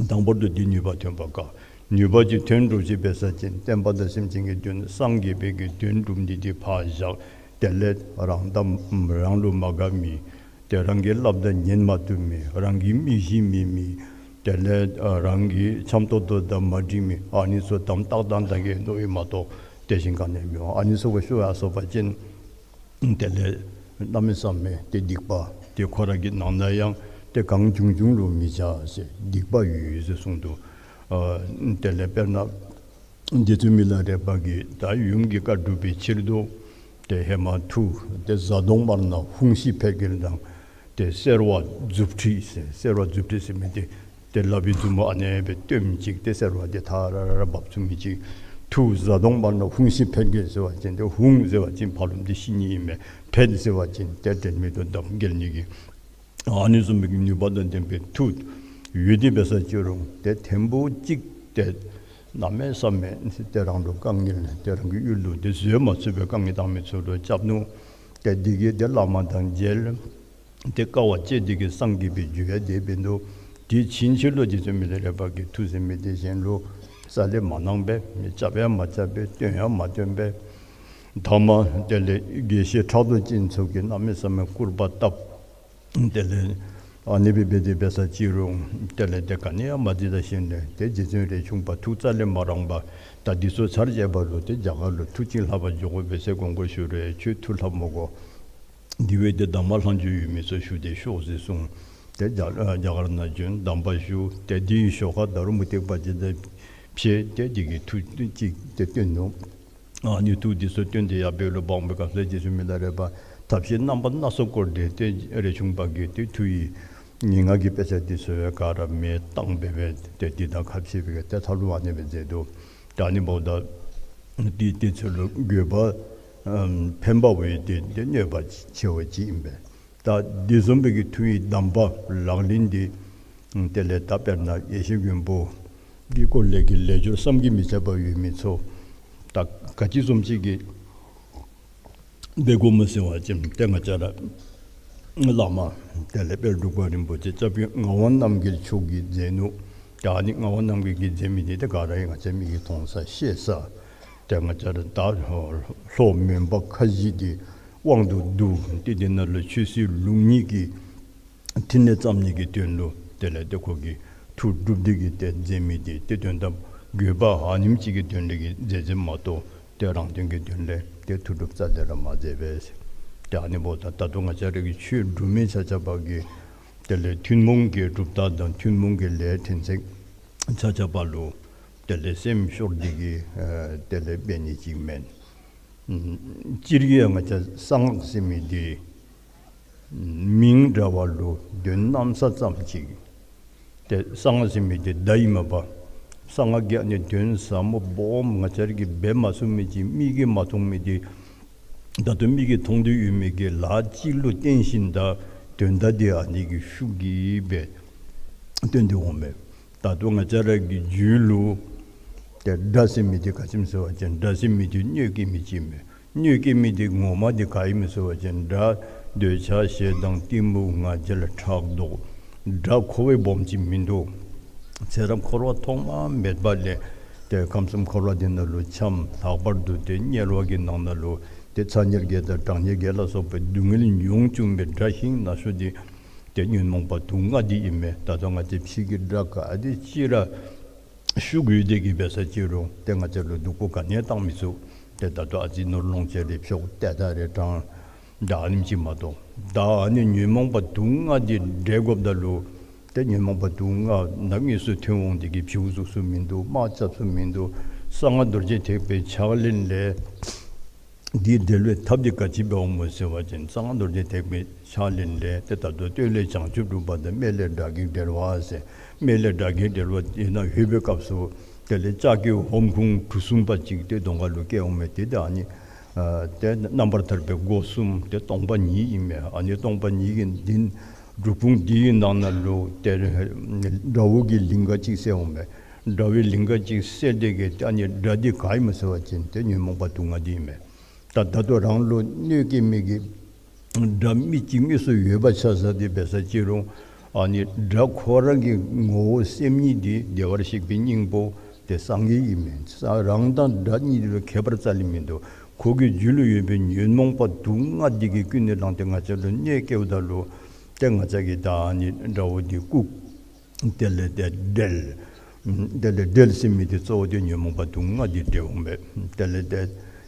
དང་པོར་དུ་འདི་ནུས་པ་ཐོན་པ་དཀའ། ནུས་པ་ཅིག་ཐོན་འགྲོ་ཅི་འབད་ས་ཅིན་བསྟན་པ་དང་སེམས་ཅན་གྱི་དོན་སངས་རྒྱས་པའི་གི་དོན་སྒྲུབ་ནི་འདི་ཕར་བཞག། དེ་ལས་རང་དང་རང་ལུ་མ་དགའ་མི་ཏེ་རང་གིས་སླབ་ད་ཉན་མ་བཏུབ་མི་རང་གི་མི་གཞི་མེད་མི་དེ་ལས་ཨ་རང་གི་འཆམ་ཏོག་ཏོ་དང་མ་འགྲིག་མི་ཨ་ནི་ཚུ་དམ་ཏག་ཏག་ཏག་གི་མནོ་ཡི་མ་གཏོགས་དེ་བཞིན་ག་ནི་ཡང་མི་འོང་། ཨ་ནི་ཚུ་གུ་ཤོར་ཡར་སོང་པ་ཅིན་དེ་ལས་གནམ་མེད་ས་མེད་ཏེ་སྡིག་པ་ཏེ་ཁོ་ར་གི་ནང་ན་ཡང་ཏེ་གང་བྱུང་བྱུང་ལུ་མི་བྱ་ཟེར་སྡིག་པ་ཡོད་ཡོད་ཟེར་གསུངས་འདུག། ཨ་དེ་ལས་དཔེར་ན་རྗེ་བཙུན་མི་ལ་རས་པ་གིས་ད་ཡུམ་གྱི་བཀའ་སྒྲུབ་པའི་ཕྱིར་དུ་ཏེ་ཧེ་མ་མཐུ་ཏེ་གཟའ་གདོང་དམར་ནག་ཧཱུྃ་ཤི་ཕཊ་འགྱེལ་དང་ཏེ་སེར་བ་མཛུབ་ཁྲིད་ཟེར་སེར་བ་མཛུབ་ཁྲིད་ཟེར་མི་འདི་ཏེ་ལག་པའི་མཛུབ་མོ་ཨ་ནེ་སྦེ་སྟོནམ་ཅིག་ཏེ་སེར་བ་འདི་ཐ་ར་ར་ར་འབབ་ཚུགས་མི་ཅིག། མཐུ་གཟའ་གདོང་དམར་ནག་ཧཱུྃ་ཤི་ཕཊ་འགྱེལ་ཟེར་བ་ཅིན་ཏེ་ཧཱུྃ་ཟེར་བ་ཅིན་ཕར་ལོགམ་འདི་ཤི་ནི་ཨིན་མས། ཕཊ་ཟེར་བ་ཅིན་ཏེ་དྲན་མེད་དུ་བརྡབ་འགྱེལ་ནི་གི་ཨ་ནི་བཟུམ་མའི་ནུས་པ་དང་ལྡན་པའི་མཐུ་ཡོད་དེ་འབད་ས་ཅི་རུང་ཏེ་ཐེངས་པོ་གཅིག་ཏེ་གནམ་མེད་ས་མེད་ཏེ་རང་ལུ་དཀའ་ངལ་ཏེ་རང་གི་ཡུལ་ལུ་ཏེ་བཟོད་མ་ཚུགས་པའི་དཀའ་ངལ་བཏང་མི་ཚུ་ལུ་རྐྱབ་ནུག། ཏེ་འདི་གིས་ཏེ་བླ་མ་དང་མཇལ། ཏེ་དཀའ་བ་སྤྱད་དེ་གིས་སངས་རྒྱས་པའི་རྒྱུ་ཡང་དེ་འབད་ནུག། དེ་ཕྱིན་ཆད་ལུ་རྗེ་བཙུན་མི་ལ་རས་པ་གིས་མཐུ་ཟེར་མི་འདི་གཞན་ལུ་རྩ་ལས་མ་གནང་པས། མི་རྐྱབ་ཡང་མ་རྐྱབ་པས། སྟོན་ཡང་མ་སྟོན་པས། ཐ་མ་དེ་ལས་དགེ་བཤེས་ཕྲག་དོག་ཅན་ཚུ་གིས་གནམ་མེད་ས་མེད་སྐུར་པ་བཏབ། དེ་ལས་ཨ་ནི་སྦེ་འབད་དེ་འབད་ས་ཅི་རུང་དེ་ལས་ཏེ་ག་ནི་ཡང་མ་འདི་ད་ཞིནམ་ལས་ཏེ་རྗེ་བཙུན་རས་ཆུང་པ་ཐུགས་རྩ་ལས་མ་རངས་པར་ད་འདི་ཚུ་ཚར་བཅད་པ་ལུ་ཏེ་རྒྱ་གར་ལུ་མཐུ་ཅིག་ལྷབ་པར་འགྱོ་དགོ་པས་ཟེར་དགོངས་སྐོར་ཞུ་རུང་ཁྱོད་མཐུ་ལྷབ་མི་དགོ། དེ་བས་ཏེ་གདམས་པ་ལྷག་འཇུག་ཡོད་མི་ཚུ་ཞུ་སྟེ་ཤོག་ཟེར་གསུངས། ཏེ་རྒྱ་རྒྱ་གར་ནང་བྱོན་གདམས་པ་ཞུ། ཏེ་དེའི་ཞོར་ཁར་ད་རུང་མུ་སྟེགས་པ་ཅིག་དང་ཕྱད་དེ་དེ་གིས་མཐུ་ཅིག་ཏེ་སྟོན་ནུག། ཨ་ནི་མཐུ་འདི་ཚུ་སྟོན་ཏེ་ཡར་འབད་རུང་འབག་འབག་སྐབས་སུ་རྗེ་བཙུན་མི་ལ་རས་པ་ཐབས་ཤེས་རྣམ་པ་སྣ་ཚོགས་བསྐོར་ཏེ་ཏེ་རས་ཆུང་པ་གིས་ཏེ་མཐུ་ཡི་ངན་སྔགས་ཀྱི་དཔེ་ཆ་འདི་ཚུ་ཡང་ག་ར་མེ་བཏང་འབད་འབད་ཏེ་འདི་དང་ཁ་ཕྱེ་བའི་ཏེ་ཐབས་ལུ་ཨ་ནི་སྦེ་མཛད་དོ། ད་ཨ་ནི་འབདཝ་ད་འདི་དེ་ཚུ་ལུ་དགོས་པ་ཨམ་ཕན་པ་བས་ཏེ་ཏེ་གནོད་པ་ཆེ་བ་ཅིག་ཨིན་པས། ད་འདི་བཟུམ་སྦེ་གི་མཐུ་ཡི་གདམས་པ་ལག་ལེན་འདི་དེ་ལས་ད་དཔེར་ན་ཡེ་ཤེས་མགོན་པོ་འདི་སྐོར་ལས་ཀྱི་ལས་སྦྱོར་བསམ་གྱིས་མི་ཁྱབ་པ་ཡོད་མི་ཚུ་ད་ག་ཅི་བཟུམ་ཅིག་གི་འབད་དགོཔ་སྨོ་ཟེར་བ་ཅིན་ཏེ་ང་བཅས་ར་བླ་མ་དེ་ལས་དཔལ་འབྲུག་པ་རིན་པོ་ཆེ་སྐྱབས་རྗེ་ངག་དབང་རྣམ་རྒྱལ་མཆོག་གིས་མཛད་ནུག། ད་ཨ་ནི་ངག་དབང་རྣམ་རྒྱལ་གྱིས་མཛད་མི་འདི་ཏེ་ག་ར་ཡང་ང་བཅས་མིག་གིས་མཐོང་ས་ཤེས་ས། ཏེ་ང་བཅས་ར་ད་ལྷོ་མོན་པ་ཁ་བཞི་འདི་དབང་དུ་བསྡུ་སྟེ་འདི་ནང་ལུ་ཆོས་སྲིད་ལུགས་གཉིས་ཀྱི་ཕྲིན་ལས་བརྩམ་ནི་གི་དོན་ལུ་དེ་ལས་ཏེ་ཁོ་གིས་མཐུ་སྒྲུབ་སྟེ་གིས་ཏེ་མཛད་མི་འདི་ཏེ་དོན་དམ་དགོས་པ་ཨ་ནེམ་ཅིག་གི་དོན་ལས་ཀྱི་མཛད་མཛདཔ་མ་གཏོགས་ཏེ་རང་དོན་གྱི་དོན་ལས་ཏེ་མཐུ་སྒྲུབ་རྩ་ལས་ར་མ་མཛད་པས། ཏེ་ཨ་ནི་འབདཝ་ད་ད་ལྟོ་ང་བཅས་ར་གི་ཆོས་སྒྲུབ་མི་ཆ་ཁྱབ་པ་གིས་དེ་ལས་ཐུན་མོང་གི་གྲུབ་རྟགས་དང་ཐུན་མོང་གི་ལས་ཕྲན་ཚེགས་ཆ་ཁྱབ་པ་ལུ་དེ་ལས་སེམས་ཤོར་ཏེ་གིས་ཨ་དེ་ལས་འབད་ནི་ཅིག་མེན། ཨམ་སྤྱིར་གྱིས་ཡང་ང་བཅས་གསང་སྔགས་ཟེར་མི་འདི་མིང་འདྲ་བ་ལུ་དོན་གནམ་ས་ཙམ་ཅིག། ཏེ་གསང་སྔགས་ཟེར་མི་འདི་བརྡ་ཨིན་མས་པ། གསང་སྔགས་ཀྱི་ཨ་ནི་དོན་ཟབ་མོ་སྦོམ་ང་བཅས་ར་གིས་འབད་མ་ཚུགས་མི་ཅིག་མིག་གིས་མ་མཐོང་མི་འདི་ད་ལྟོ་མིག་གིས་མཐོང་སྟེ་ཡོད་མི་གི་ལཱ་ཅིག་ལུ་བརྟེན་ཞིནམ་ད་དོན་དག་འདི་ཨ་ནི་གི་ཤུགས་ཀྱིས་སྦེ་སྟོན་ཏེ་འོང་མས། ད་ལྟོ་ང་བཅས་ར་གི་རྒྱུད་ལུ་ཏེ་དགྲ་ཟེར་མི་འདི་ག་ཅི་སྨོ་ཟེར་བ་ཅིན་དགྲ་ཟེར་མི་འདི་གནོད་བསྐྱལ་མི་ཅིག་མས། གནོད་བསྐྱལ་མི་འདི་ངོ་མ་འདི་ག་ཨིན་མས་ཟེར་བ་ཅིན་དགྲ་འདོད་ཆགས་ཞེ་སྡང་གཏི་མུག་ང་རྒྱལ་ཕྲག་དོག། དགྲ་ཁོ་བས་སྦོམ་ཅིག་མིན་འདུག། ཚེ་རབས་འཁོར་བ་ཐོག་མ་མེད་པ་ལས་ཏེ་ཁམས་གསུམ་འཁོར་བ་འདི་ནང་ལུ་འཁྱམས། ལྷག་པར་དུ་ཏེ་དམྱལ་བ་གི་ནང་ན་ལུ་ཏེ་ཚ་དམྱལ་བརྒྱད་དང་གྲང་དམྱལ་བརྒྱད་ལ་སོགས་པའི་སྡུག་བསྔལ་མྱོང་བཅུག་མི་དགྲ་ཤིང་ན་ཤོས་འདི་ཏེ་ཉོན་མོངས་པ་དུག་ལྔ་འདི་ཨིན་མས། ད་ལྟོ་ང་བཅས་ཕྱི་གི་དགྲ་ག་དེ་ཅིག་ར་ཤུགས་ཡོད་དེ་གིས་འབད་ས་ཅི་རུང་ཏེ་ང་བཅས་ལུ་སྡུག་པོ་ག་ནི་ཡང་བཏང་མི་ཚུགས། ཏེ་ད་ལྟོ་ཨ་ཙི་ནོར་ལོངས་སྤྱོད་རེ་འཕྱོག་ཏེ་ད་རེ་དྲང་ད་ཨ་ནེམ་ཅིག་མ་གཏོགས། ད་ཨ་ནི་ཉོན་མོངས་པ་དུག་ལྔ་འདི་བསྒྲལ་དགོཔ་ད་ལུ་ཏེ་ཉོན་མོངས་པ་དུག་ལྔ་ནམ་དངོས་སུ་ཐོན་འོང་དེ་གིས་བྱིའུ་གཟུགས་སུ་མིན་འདུག། དམག་རྐྱབ་ས་མིན་འདུག། གསང་སྔགས་རྡོ་རྗེ་ཐེག་པའི་ཕྱག་ལེན་ལས་འདི་བསྒྲལ་བའི་ཐབས་འདི་ག་ཅི་འབདཝ་སྨོ་ཟེར་བ་ཅིན་གསང་སྔགས་རྡོ་རྗེ་ཐེག་པའི་ཕྱག་ལེན་ལས་ཏེ་ད་ལྟོ་སྟོད་ལས་བྱང་ཆུབ་སྒྲུབ་པ་དང་སྨད་ལས་དགྲ་བགེགས་བསྒྲལ་བ་ཟེར། སྨད་ལས་དགྲ་བགེགས་བསྒྲལ་བ་དེ་ནང་ལྷོད་པའི་སྐབས་སུ་དེ་ལས་ལྕགས་ཀྱི་ཧོམ་ཁུང་གྲུ་གསུམ་པ་ཅིག་ཏེ་གདོང་ཁ་ལུ་བཀལ་འོང་མས། ཏེ་ད་ཨ་ནི་ཨ་ཏེ་རྣམ་པར་ཐར་པའི་སྒོ་གསུམ་ཏེ་སྟོང་པ་ཉིད་ཨིན་མས། ཨ་ནི་སྟོང་པ་ཉིད་ཀྱི་འདི་ སྒྲུབ་ཁུངས་འདི་གི་ནང་ན་ལུ་ཏེ་དགྲ་བོ་གི་ལིང་ག་ཅིག་གསལ་འོང་མས། དགྲ་བོའི་ལིང་ག་ཅིག་གསལ་ཏེ་གིས་ཏེ་ཨ་ནི་དགྲ་འདི་ག་ཨིནམ་ཟེར་བ་ཅིན་ཏེ་ཉོན་མོངས་པ་དུག་ལྔ་འདི་ཨིན་མས། ད་ད་ལྟོ་རང་ལུ་གནོད་སྐྱེལ་མི་གི་དགྲ་མི་གཅིག་དངོས་སུ་ཡོདཔ་ཆ་བཞག་སྟེ་འབད་ས་ཅི་རུང་ཨ་ནི་དགྲ་ཁོ་རང་གི་ངོ་བོ་སེམས་ཉིད་འདི་བདེ་བར་གཤེགས་པའི་སྙིང་པོ་ཏེ་སངས་རྒྱས་ཨིན་མས། ས་རང་དང་དགྲ་གཉིས་ལུ་ཁྱད་པར་རྩ་ལས་མིན་འདུག། ཁོ་གི་རྒྱུད་ལུ་ཡོད་པའི་ཉོན་མོངས་པ་དུག་ལྔ་འདི་གིས་ཀུན་ནས་བསླངས་ཏེ་ང་བཅས་ལུ་གནོད་སྐྱེལཝ་ད་ལུ་ཏེ་ང་བཅས་ཀྱིས་ད་ཨ་ནི་དགྲ་བོ་འདི་བཀུག། དེ་ལས་ཏེ་བསྒྲལ། དེ་ལས་བསྒྲལ་ཟེར་མི་འདི་གཙོ་བོ་འདི་ཉོན་མོངས་པ་དུག་ལྔ་འདི་བསྒྲལ་འོང་མས། དེ་ལས་ཏེ་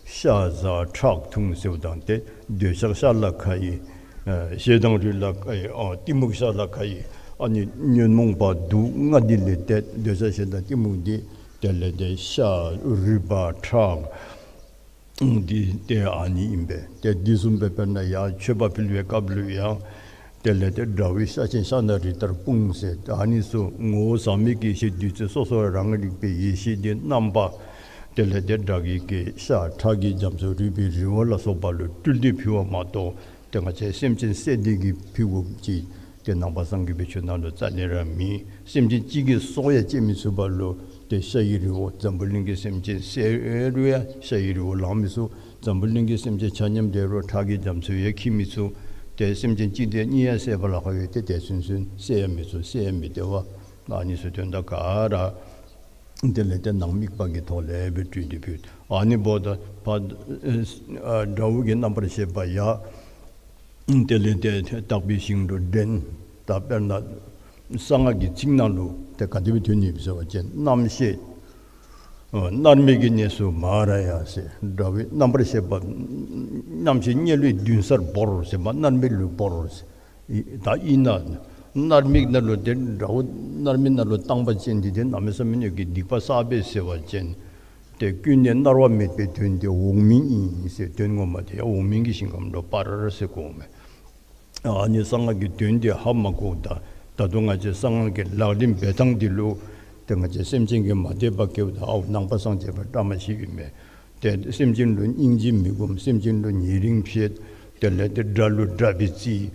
ཤ་ཟ་ཁྲག་འཐུང་ཟེརཝ་ད་ཏེ་འདོད་ཆགས་ཤ་ལ་ཁ་ཡི། ཨ་ཞེ་སྡང་རུས་ལ་ཁ་ཡི། ཨ་གཏི་མུག་ཤ་ལ་ཁ་ཡི། ཨ་ནི་ཉོན་མོངས་པ་དུག་ལྔ་འདི་ལས་ཏེ་འདོད་ཆགས་ཞེ་སྡང་གཏི་མུག་འདི་དེ་ལས་ཏེ་ཤ་རུས་པ་ཁྲག་འདི་ཏེ་ཨ་ནི་ཨིན་པས། ཏེ་འདི་བཟུམ་སྦེ་དཔེར་ན་ཡང་མཆོད་པ་ཕུལ་བའི་སྐབས་ལུ་ཡང་དེ་ལས་ཏེ་དགྲ་བོའི་ཤ་ཆེན་ཤ་ནག་རི་ལྟར་སྤུངས་ཟེར། ཨ་ནི་ཚུ་ངོ་བོ་ཟག་མེད་ཀྱི་ཡེ་ཤེས་བདུད་རྩི་སོ་སོ་རང་རིག་པའི་ཡེ་ཤེས་འདི་བསྣམས་པ། དེ་ལས་ཏེ་དགྲ་བགེགས་ཀྱི་ཤ་ཁྲག་གི་རྒྱ་མཚོ་རུས་པའི་རི་བོ་ལ་སོགས་པ་ལུ་སྤྲུལ་ཏེ་ཕུལ་བ་མ་གཏོགས་ཏེ་ང་བཅས་སེམས་ཅན་བསད་དེ་གིས་ཕུལ་དགོཔ་ཅིག་ཏེ་ནང་པ་སངས་རྒྱས་པའི་ཆོས་ནང་ལུ་རྩ་ལས་ར་མེད། སེམས་ཅན་གཅིག་གི་སྲོག་ཡང་བཅད་མི་ཚུགས་པ་ལུ་ཏེ་ཤ་ཡི་རི་བོ་འཛམ་བུ་གླིང་གི་སེམས་ཅན་བསད་རུང་ཡང་ཤ་ཡི་རི་བོ་ལང་མི་ཚུགས། འཛམ་བུ་གླིང་གི་སེམས་ཅན་ཆ་མཉམ་བསད་རུང་ཁྲག་གི་རྒྱ་མཚོ་ཡང་འཁྱིལ་མི་ཚུགས། ཏེ་སེམས་ཅན་གཅིག་དང་གཉིས་ཡང་བསད་པ་ལཱ་ཁག་ཡོད། ཏེ་དེ་ཚུན་ཚོད་བསད་ཡང་མི་ཚུགས། བསད་ཡང་མི་བདེ་བ། ཨ་ནི་ཚུ་དོན་དག་ག་ར་དེ་ལས་ཏེ་ནང་དམིགས་པ་གི་ཐོག་ལས་སྦེ་སྤྲུལ་ཏེ་ཕུལ། ཨ་ནི་འབདཝ་ད་ཕར་ཨ་དགྲ་བོ་གི་རྣམ་པར་ཤེས་པ་ཡང་དེ་ལས་ཏེ་དག་པའི་ཞིང་དུ་འདྲེན། ད་དཔེར་ན་གསང་སྔགས་ཀྱི་ཚིག་ནང་ལུ་ཏེ་ག་དེ་སྦེ་ཐོན་ནུག་ཟེར་བ་ཅིན་རྣམ་ཤེས་ཨ་མནར་མེད་ཀྱི་གནས་སུ་མ་ར་ཡ་ཟེར། དགྲ་བོའི་རྣམ་པར་ཤེས་པ་རྣམ་ཤེས་དམྱལ་བའི་མདུན་སར་བོར་ཟེར་མ་མནར་མེད་ལུ་བོར་ཟེར། ད་ཨིན་ན་མནར་མེད་ནང་ལུ་ཏེ་དགྲ་བོ་མནར་མེད་ནང་ལུ་བཏང་པ་ཅིན་འདི་ཏེ་གནམ་མེད་ས་མེད་ཀྱི་སྡིག་པ་བསགས་པས་ཟེར་བ་ཅིན་ཏེ་ཀུན་ནས་མནར་བ་མེད་པའི་དོན་དེ་འོག་མིན་ཨིན་ཟེར། དོན་ངོ་མ་དེ་ཡང་འོག་མིན་གྱི་ཞིང་ཁམས་ལུ་སྤར་ཟེར་གོ་མས། ཨ་ནི་གསང་སྔགས་ཀྱི་དོན་དེ་ཧ་མ་གོཝ་ད་ད་ལྟོ་ང་བཅས་གསང་སྔགས་ཀྱི་ལག་ལེན་འབད་ཐངས་འདི་ལུ་ཏེ་ང་བཅས་སེམས་ཅན་གྱིས་མ་དད་པ་སྐྱེཝ་ད་ཨའུ་ནང་པ་སངས་རྒྱས་པ་བཀྲ་མ་ཤིས་ཨིན་མས། ཏེ་སེམས་ཅན་ལུ་སྙིང་རྗེ་མི་སྒོམ། སེམས་ཅན་ལུ་ཉེ་རིང་ཕྱེ། དེ་ལས་ཏེ་དགྲ་ལུ་དགྲ་སྦེ་བརྩི།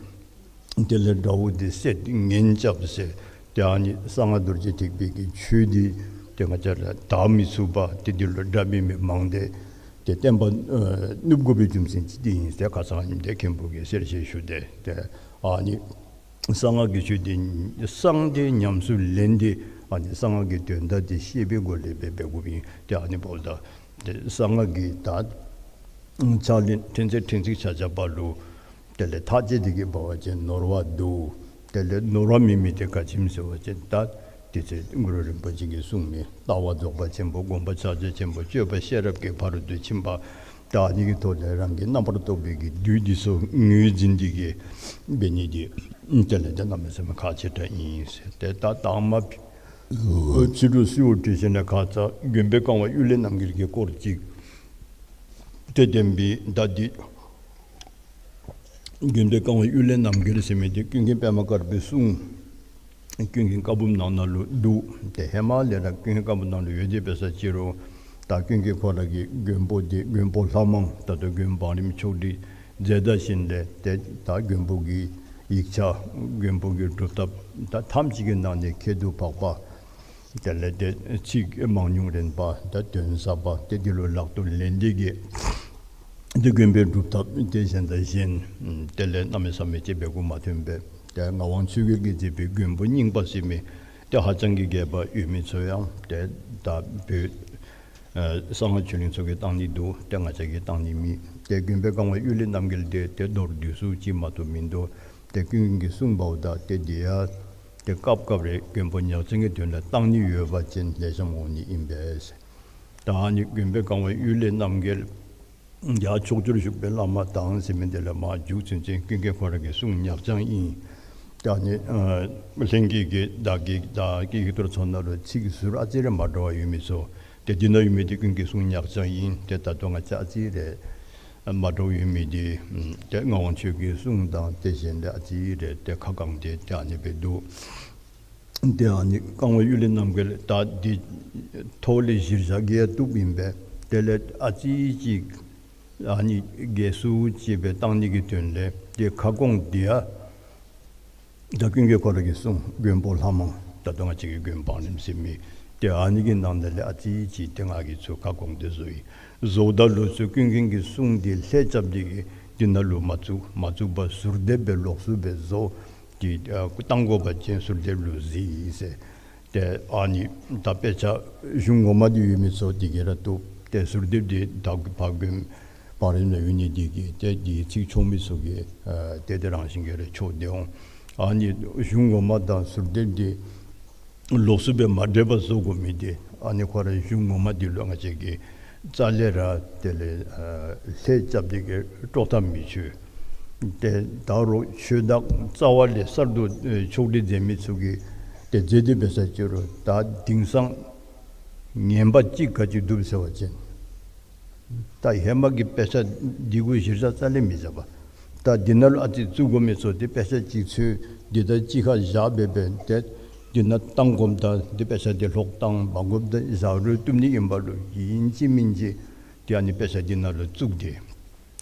དེ་ལས་དགྲ་བོ་དེ་བསད་ངན་རྐྱབ་ཟེར། ཏེ་ཨ་ནི་གསང་སྔགས་རྡོ་རྗེ་ཐེག་པའི་གི་ཆོས་འདི་ཏེ་ང་བཅས་ལུ་དར་མི་ཚུགས་པ་ཏེ་འདི་ལུ་དགྲ་འབད་མི་མང་སྟེ་ཏེ་བསྟན་པ་ཨ་ནུབ་དགོ་པའི་རྒྱུ་མཚན་ཅིག་འདི་ཨིན་ཟེར་ཁ་ཙ་ཨ་ནི་འདི་མཁན་པོ་གིས་གསལ་བཤད་ཞུ་སྟེ། ཏེ་ཨ་ནི་གསང་སྔགས་ཀྱི་ཆོས་འདི་གསང་སྟེ་ཉམས་སུ་ལེན་ཏེ་ཨ་ནི་གསང་སྔགས་ཀྱི་དོན་དག་འདི་ཤེས་པའི་སྒོ་ལས་འབད་འབད་དགོཔ་ཨིན། ཏེ་ཨ་ནི་འབདཝ་ད་ཏེ་གསང་སྔགས་ཀྱི་ད་ཕྱག་ལེན་ཕྲན་ཚེགས་ཕྲན་ཚེགས་ཆ་ཁྱབ་པ་ལུ་དེ་ལས་ཐག་བཅད་དེ་གི་འབད་བ་ཅིན་ནོར་བ་འདུག། དེ་ལས་ནོར་བ་མེད་མི་དེ་ག་ཅི་སྨོ་ཟེར་བ་ཅིན་ད་དེ་ཚེ་གུ་རུ་རིན་པོ་ཆེ་གིས་གསུངས་མི་ལྟ་བ་རྫོགས་པ་ཆེན་པོ། སྒོམ་པ་ཕྱག་རྒྱ་ཆེན་པོ། སྤྱོད་པ་ཤེས་རབ་ཀྱི་ཕ་རོལ་ཏུ་ཕྱིན་པ། ད་ཨ་ནི་གི་ཐོག་ལས་རང་གི་རྣམ་པར་རྟོག་པའི་གི་བདུད་འདི་ཚུ་ངོས་འཛིན་ཏེ་གི་འབད་ནི་འདི་དེ་ལས་ཏེ་གནམ་མེད་ས་མེད་ཁག་ཆེ་དྲགས་ཨིན་ཟེར། ཏེ་ད་དང་པ་ཕྱི་དྲོ་གསོལཝ་བཏབ་ཞིནམ་ལས་ཁ་ཙ་མགོན་པོའི་བཀའ་དབང་གཡུལ་ལས་རྣམ་རྒྱལ་གྱི་སྐོར་ཅིག་ཏེ་བསྟན་པའི་ད་འདི་མགོན་པོའི་བཀའ་དབང་གཡུལ་ལས་རྣམ་རྒྱལ་ཟེར་མི་འདི་ཀུན་མཁྱེན་པདྨ་དཀར་པོའི་གསུང་ཀུན་མཁྱེན་བཀའ་འབུམ་ནང་ན་ལུ་འདུག། ཏེ་ཧེ་མ་ལས་ར་ཀུན་མཁྱེན་བཀའ་འབུམ་ནང་ལུ་ཡོད་དེ་འབད་ས་ཅི་རུང་ད་ཀུན་མཁྱེན་ཁོ་ར་གི་མགོན་པོ་འདི་མགོན་པོ་ལྷ་མང་ད་ལྟོ་མགོན་པོ་བང་རིམ་ཆོག་སྒྲིག་མཛད་ད་ཞིནམ་ལས་ཏེ་ད་མགོན་པོ་གི་ཡིག་ཆ་མགོན་པོ་གི་སྒྲུབ་ཐབས་ད་ཐམས་ཅད་ཀྱི་ནང་ནས་ཁྱད་དུ་འཕགས་པ། དེ་ལས་ཏེ་ཚིག་མང་ཉུང་རན་པ་ད་དོན་ཟབ་པ་ཏེ་འདི་ལུ་ལག་ཏུ་ལེན་ཏེ་གི་ཏེ་མགོན་པོའི་སྒྲུབ་ཐབས་ཏེ་གཞན་དང་གཞན་དེ་ལས་གནམ་མེད་ས་མེད་ཅིག་འབད་དགོཔ་མ་ཐོན་པས། ཏེ་ངག་དབང་ཆོས་རྒྱལ་གྱིས་མཛད་པའི་མགོན་པོ་རྙིང་པ་ཟེར་མི་ཏེ་ཧ་ཅང་གི་རྒྱས་པ་ཡོད་མི་ཚུ་ཡང་ཏེ་ད་བོད་ཨ་གསང་སྔགས་ཆོས་གླིང་ཚུ་གིས་བཏང་ནི་འདུག། ཏེ་ང་བཅས་ཀྱིས་བཏང་ནི་མེད། ཏེ་མགོན་པོའི་བཀའ་དབང་གཡུལ་ལས་རྣམ་རྒྱལ་འདི་ཏེ་མདོར་བསྡུས་སུ་ཅིག་མ་གཏོགས་མིན་འདུག། ཏེ་ཀུན་མཁྱེན་གྱིས་གསུངས་པ་འོ་ད་ཏེ་འདི་ཡང་ཏེ་སྐབས་སྐབས་རེ་མགོན་པོ་ཉག་རྐྱང་གི་དོན་ལུ་བཏང་ནི་ཡོད་པ་ཅིན་ལེགས་ཤོམ་འོང་ནི་ཨིན་པས། ད་ཨ་ནི་མགོན་པོའི་བཀའ་དབང་གཡུལ་ལས་རྣམ་རྒྱལ་ཡང་ཕྱོགས་བཅུར་བཞུགས་པའི་བླ་མ་དང་ཟེར་མི་འདི་ལས་མར་མཇུག་ཚུན་ཚོད་ཀུན་མཁྱེན་ཁོ་ར་གི་གསུང་ཉག་རྐྱང་ཨིན། ད་ཨ་ནི་ཨ་ལྷན་རྒྱས་ཀྱི་བདག་གི་བདག་གི་ཡིག་ཐོར་ཚུ་ནང་ལུ་ཚིག་ཟུར་ཨ་ཙི་རེ་མ་འདྲཝ་ཡོད་མི་ཚུ་ཏེ་འདི་ནང་ཡོད་མི་འདི་ཀུན་མཁྱེན་གསུང་ཉག་རྐྱང་ཨིན། ཏེ་ད་ལྟོ་ང་བཅས་ཨ་ཙི་རེ་མ་འདྲཝ་ཡོད་མི་འདི་ཏེ་ངག་དབང་ཆོས་ཀྱི་གསུང་དང་ཏེ་གཞན་ལས་ཨ་ཙི་རེ་ཏེ་ཁ་བསྐངས་ཏེ་ཏེ་ཨ་ནི་སྦེ་འདུག། ཏེ་ཨ་ནི་བཀའ་དབང་གཡུལ་ལས་རྣམ་རྒྱལ་ད་འདི་ཐོག་ལས་གཞིར་བཞག་གི་ཡང་བཏུབ་ཨིན་པས། དེ་ལས་ཨ་ཙི་ཅིག་ཨ་ནི་རྒྱས་སུ་ཅིག་སྦེ་བཏང་ནི་གི་དོན་ལས་ཏེ་ཁ་སྐོང་འདི་ཡང་ ད་ཀུན་མཁྱེན་ཁོ་ར་གི་གསུང་མགོན་པོ་ལྷ་མང་ད་ལྟོ་ང་བཅས་ཀྱི་མགོན་པོ་འབངས་རྣམས་ཟེར་མི་དེ་ཨ་ནི་གི་ནང་ན་ལས་ཨ་ཙི་ཅིག་དེ་ང་གིས་ཚུར་ཁ་སྐོང་སྟེ་བཟོ་ཡི། བཟོཝ་ད་ལུ་ཚུར་ཀུན་མཁྱེན་གྱི་གསུང་དེ་ལྷད་རྐྱབ་སྟེ་གིས་དེ་ནང་ལུ་མ་བཙུགས། མ་བཙུགས་པར་ཟུར་དེབ་སྦེ་ལོགས་སུ་སྦེ་བཟོ་སྟེ་ཨ་བཏང་དགོ་པ་ཅིན་ཟུར་དེབ་ལུ་གཟིགས་ཟེར། ཏེ་ཨ་ནི་ད་དཔེ་ཆ་གཞུང་ངོ་མ་འདི་ཡོད་མི་ཚུ་དེ་གིས་ར་བཏུབ། ཏེ་ཟུར་དེབ་འདི་ད་ཕར་མགོན་པོ་འབངས་རྣམས་ཡོད་ནི་དེ་གིས་ཏེ་འདི་ཚིག་འཁྱོག་མི་ཚུ་གིས་ཨ་ཏེ་དེ་རང་བཞིན་གྱིས་ར་འཁྱོག་སྟེ་འོང་། ཨ་ནི་གཞུང་ངོ་མ་དང་ཟུར་དེབ་འདི་ལོགས་སུ་སྦེ་མ་འདྲེས་པར་བཟོ་དགོ་མི་འདི་ཨ་ནི་ཁོ་ར་གཞུང་ངོ་མ་འདི་ལུ་ང་བཅས་ཀྱིས་རྩ་ལས་ར་དེ་ལས་ཨ་ལྷད་རྐྱབ་སྟེ་གིས་དཀྲོག་ཐག་མི་ཆོད། ཏེ་ད་རུང་ཆོས་བདག་རྩ་བ་ལས་གསར་དུ་ཨེ་ཕྱོགས་སྒྲིག་མཛད་མི་ཚུ་གིས་ཏེ་མཛད་དེ་འབད་ས་ཅིག་རུང་ད་དེང་སང་ངན་པ་ཅིག་ག་ཅི་འདུག་ཟེར་བ་ཅིན་ད་ཧེ་མ་གི་དཔེ་ཆ་འདི་གུ་གཞིར་བཞག་རྩ་ལས་མི་བཞག་པར་ད་འདི་ནང་ལུ་ཨ་ཙི་བཙུགས་དགོ་མི་ཚུ་ཏེ་དཔེ་ཆ་ཅིག་འཚོལ་འདི་ད་གཅིག་ཁར་བཞག་སྦེ་འབད་དེ་འདི་ནང་བཏང་དགོཔ་དང་འདི་དཔེ་ཆ་འདི་ལྷོག་བཏང་མ་དགོཔ་དང་བཞག་རུང་བཏུབ་ནི་ཨིན་པ་ལུ་ཨིན་ཅི་མིན་ཅི་ཏེ་ཨ་ནི་དཔེ་ཆ་འདི་ནང་ལུ་བཙུགས་ཏེ་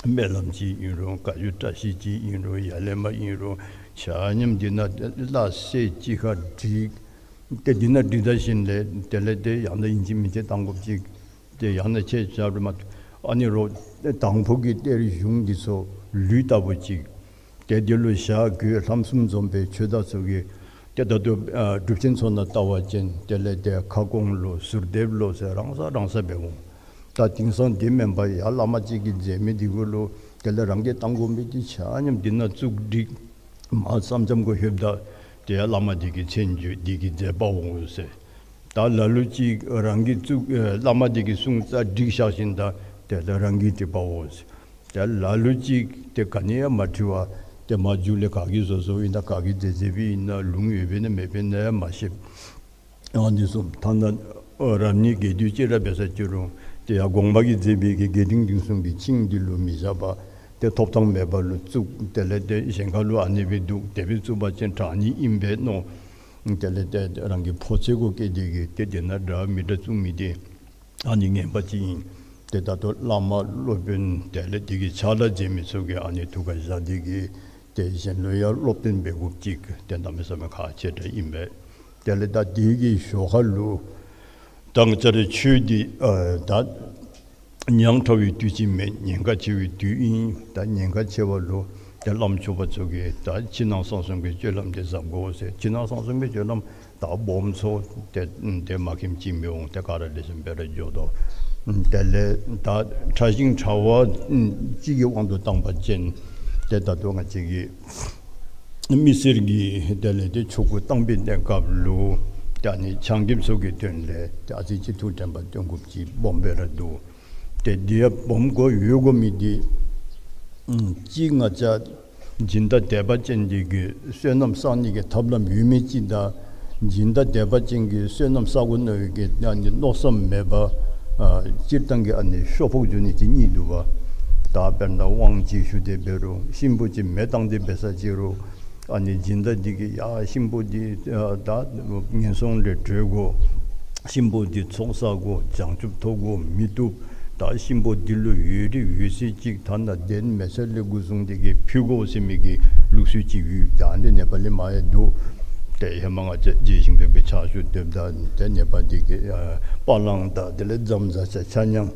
སྨོན་ལམ་ཅིག་ཨིན་རུང་བཀའ་བརྒྱུད་བཀྲ་ཤིས་ཅིག་ཨིན་རུང་ཡར་ལས་མར་ཨིན་རུང་ཆ་མཉམ་འདི་ནང་སླ་བསྲེ་གཅིག་ཁར་བསྒྲིགས། ཏེ་འདི་ནང་བསྒྲིགས་ད་ཞིནམ་ལས་དེ་ལས་ཏེ་ཡང་ན་ཨིན་ཅི་མིན་ཅི་བཏང་དགོཔ་ཅིག་ཏེ་ཡང་ན་ཁྱེད་ཅག་རུ་མ་ཨ་ནི་རོགས་དང་ཕུ་གི་གཏེར་གཞུང་འདི་ཚུ་ལུས་ལྟ་བུ་ཅིག་ཏེ་འདི་ལུ་ཞྭ་གོས་ལྷམ་གསུམ་འཛོམས་པའི་ཆོས་བདག་ཚུ་གིས་ཏེ་ད་ལྟོ་ཨ་སྒྲུབ་ཆེན་ཚུ་ནང་བལྟ་བ་ཅིན་དེ་ལས་ཏེ་ཁ་སྐོང་ལོ་ཟུར་དེབ་ལོ་ཟེར་རང་ས་རང་ས་སྦེ་འོང་། ད་དེང་སང་དེ་མེན་པར་ཡར་བླ་མ་ཅིག་གིས་མཛད་མི་འདི་གུ་ལུ་དེ་ལས་རང་གིས་བཏང་དགོ་མི་འདི་ཆ་མཉམ་འདི་ནང་བཙུགས་བསྒྲིགས། མར་མཚམས་མཚམས་གུ་ལྷོདཔ་ད་ཏེ་ཡར་བླ་མ་འདི་གི་མཚན་བརྗོད་འདི་གིས་མཛད་པ་འོང་ཟེར། ད་ལ་ལུ་ཅིག་རང་གིས་བཙུགས་ཨེ་བླ་མ་འདི་གི་གསུང་རྩ་བསྒྲིགས་བཞག་ཞིནམ་ད་དེ་ལས་རང་གིས་བྲིས་པའོ་ཟེར། ཏེ་ལ་ལུ་ཅིག་ཏེ་ག་ནི་ཡང་མ་བྲིས་པར་ཏེ་མར་མཇུག་ལས་ག་གིས་བཟོ་བཟོཝ་ཨིན་ན་ག་གིས་མཛད་མཛདཔ་ཨིན་ན་ལུང་ཡོདཔ་ཨིན་ན་མེདཔ་ཨིན་ན་ཡང་མ་ཤེས། ཨ་ནི་གསུངས། ཐ་ན་ཨ་རབ་གནས་རྒྱས་བསྡུས་ཅིག་ར་འབད་ས་ཅིག་རུང་ཏེ་ཡར་དགོངས་པ་གིས་མཛད་པའི་གི་རྒྱས་འབྲིང་བསྡུས་གསུམ་གྱི་ཆིངས་འདི་ལུ་མི་བཞག་པར་ཏེ་ཐོབ་ཐང་མེད་པ་ལུ་བཙུགས། དེ་ལས་ཏེ་གཞན་ཁ་ལུ་ཨ་ནི་སྦེ་འདུག་དེ་སྦེ་བཙུགས་པ་ཅིན་དྲག་ནི་ཨིན་པས་མནོ། དེ་ལས་ཏེ་རང་གི་ཕོ་ཚོད་གུ་བསྐྱེད་དེ་གིས་ཏེ་དེ་ནང་འདྲ་མི་འདྲ་བཙུགས་མི་འདི་ཨ་ནི་ངན་པ་ཅིག་ཨིན། ཏེ་ད་ལྟོ་བླ་མ་སློབ་དཔོན་དེ་ལས་དེ་གི་ཕྱག་ལཱ་མཛད་མི་ཚུ་གིས་ཨ་ནི་ཐུགས་ཁར་བཞག་སྟེ་གིས་ཏེ་གཞན་ལུ་ཡང་སློབ་སྟོན་འབད་དགོཔ་ཅིག་ཏེ་གནམ་མེད་ས་མེད་ཁག་ཆེ་དྲགས་ཨིན་པས། དེ་ལས་ད་དེ་གི་ཞོར་ཁ་ལུ་ད་ང་བཅས་རའི་ཆོས་འདི་ཨ་ད་ཉག་ཕྲ་བའི་དུས་ཅིག་མེན། ཉེན་ཁ་ཆེ་བའི་དུས་ཨིན། ད་ཉེན་ཁ་ཆེ་བ་ལུ་ཏེ་བླམ་ཆོསཔ་ཚུ་གིས་ད་ཕྱི་ནང་གསང་གསུམ་གྱི་སྤྱོད་ལམ་འདི་གཟབ་དགོ་ཟེར། ཕྱི་ནང་གསང་གསུམ་གྱི་སྤྱོད་ལམ་ད་སྦོམ་ཚུ་ཏེ་ཏེ་མ་མཁྱེནམ་ཅིག་མི་འོང་། ཏེ་ག་ར་ལེགས་ཤོམ་སྦེ་ར་འགྱོ་དོ། དེ་ལས་ད་ཕྲ་ཞིང་ཕྲ་བ་ཅིག་གི་དབང་དུ་བཏང་པ་ཅིན་ཏེ་ད་ལྟོ་ང་བཅས་ཀྱི་མི་སེར་གྱི་དེ་ལས་ཏེ་ཆོ་ག་བཏང་པའི་གནས་སྐབས་ལུ་ཏེ་ཨ་ནི་ཆང་རྐྱབ་ཚུ་གི་དོན་ལས་ཏེ་ཨ་ཙི་ཅིག་ཐུགས་དྲན་པ་བཏོན་དགོཔ་ཅིག་སྦོམ་སྦེ་ར་འདུག། ཏེ་འདི་ཡང་སྦོམ་དགོ་ཡོད་དགོ་མི་འདི་ཨམ་གཅིག་ང་བཅས་སྦྱིན་བདག་དད་པ་ཅན་འདི་གིས་བསོད་ནམས་བསག་ནི་གི་ཐབས་ལམ་ཡོད་མི་ཅིག་དང་སྦྱིན་བདག་དད་པ་ཅན་གྱིས་བསོད་ནམས་བསག་དགོ་མནོ་བའི་གི་ཨ་ནི་མནོ་བསམ་མེད་པར་ཨ་སྤྱིར་བཏང་གི་ཨ་ནི་ཤོ་ཕོག་འགྱོ་ནི་ཅིག་གཉིས་འདུག་པ། ད་དཔེར་ན་དབང་ཅིག་ཞུ་སྟེ་འབད་རུང་གཤིན་པོ་ཅིག་མེ་བཏང་སྟེ་འབད་ས་ཅིག་རུང་ཨ་ནི་སྦྱིན་བདག་འདི་གིས་ཡ་གཤིན་པོ་འདི་ཨ་ད་ངན་སོང་ལས་གྲོལ་དགོ། གཤིན་པོ་འདི་ཚོགས་བསག་དགོ། བྱང་ཆུབ་ཐོབ་དགོ། མི་བཏུབ། ད་གཤིན་པོ་འདི་ལུ་ཡོད་རིགས་ཡོད་ཚད་ཅིག་ཐ་ན་གདན་མེ་སྲེག་ལས་འགོ་བཟུང་སྟེ་གིས་ཕུལ་དགོ་ཟེར་མི་གི་ལུགས་སྲོལ་ཅིག་ཡོད། ད་འདི་ནེ་པ་ལི་མ་ཡང་འདུག། ཏེ་ཧེ་མ་ང་བཅས་རྗེ་ཞིང་ཕེབས་པའི་ཕྱག་ཞུ་སྡོདཔ་ད་ཏེ་ནེ་པ་འདི་གི་ཨ་པ་ལང་དང་དེ་ལས་རྫམ་བཟའ་ཆ་ཆ་མཉམ་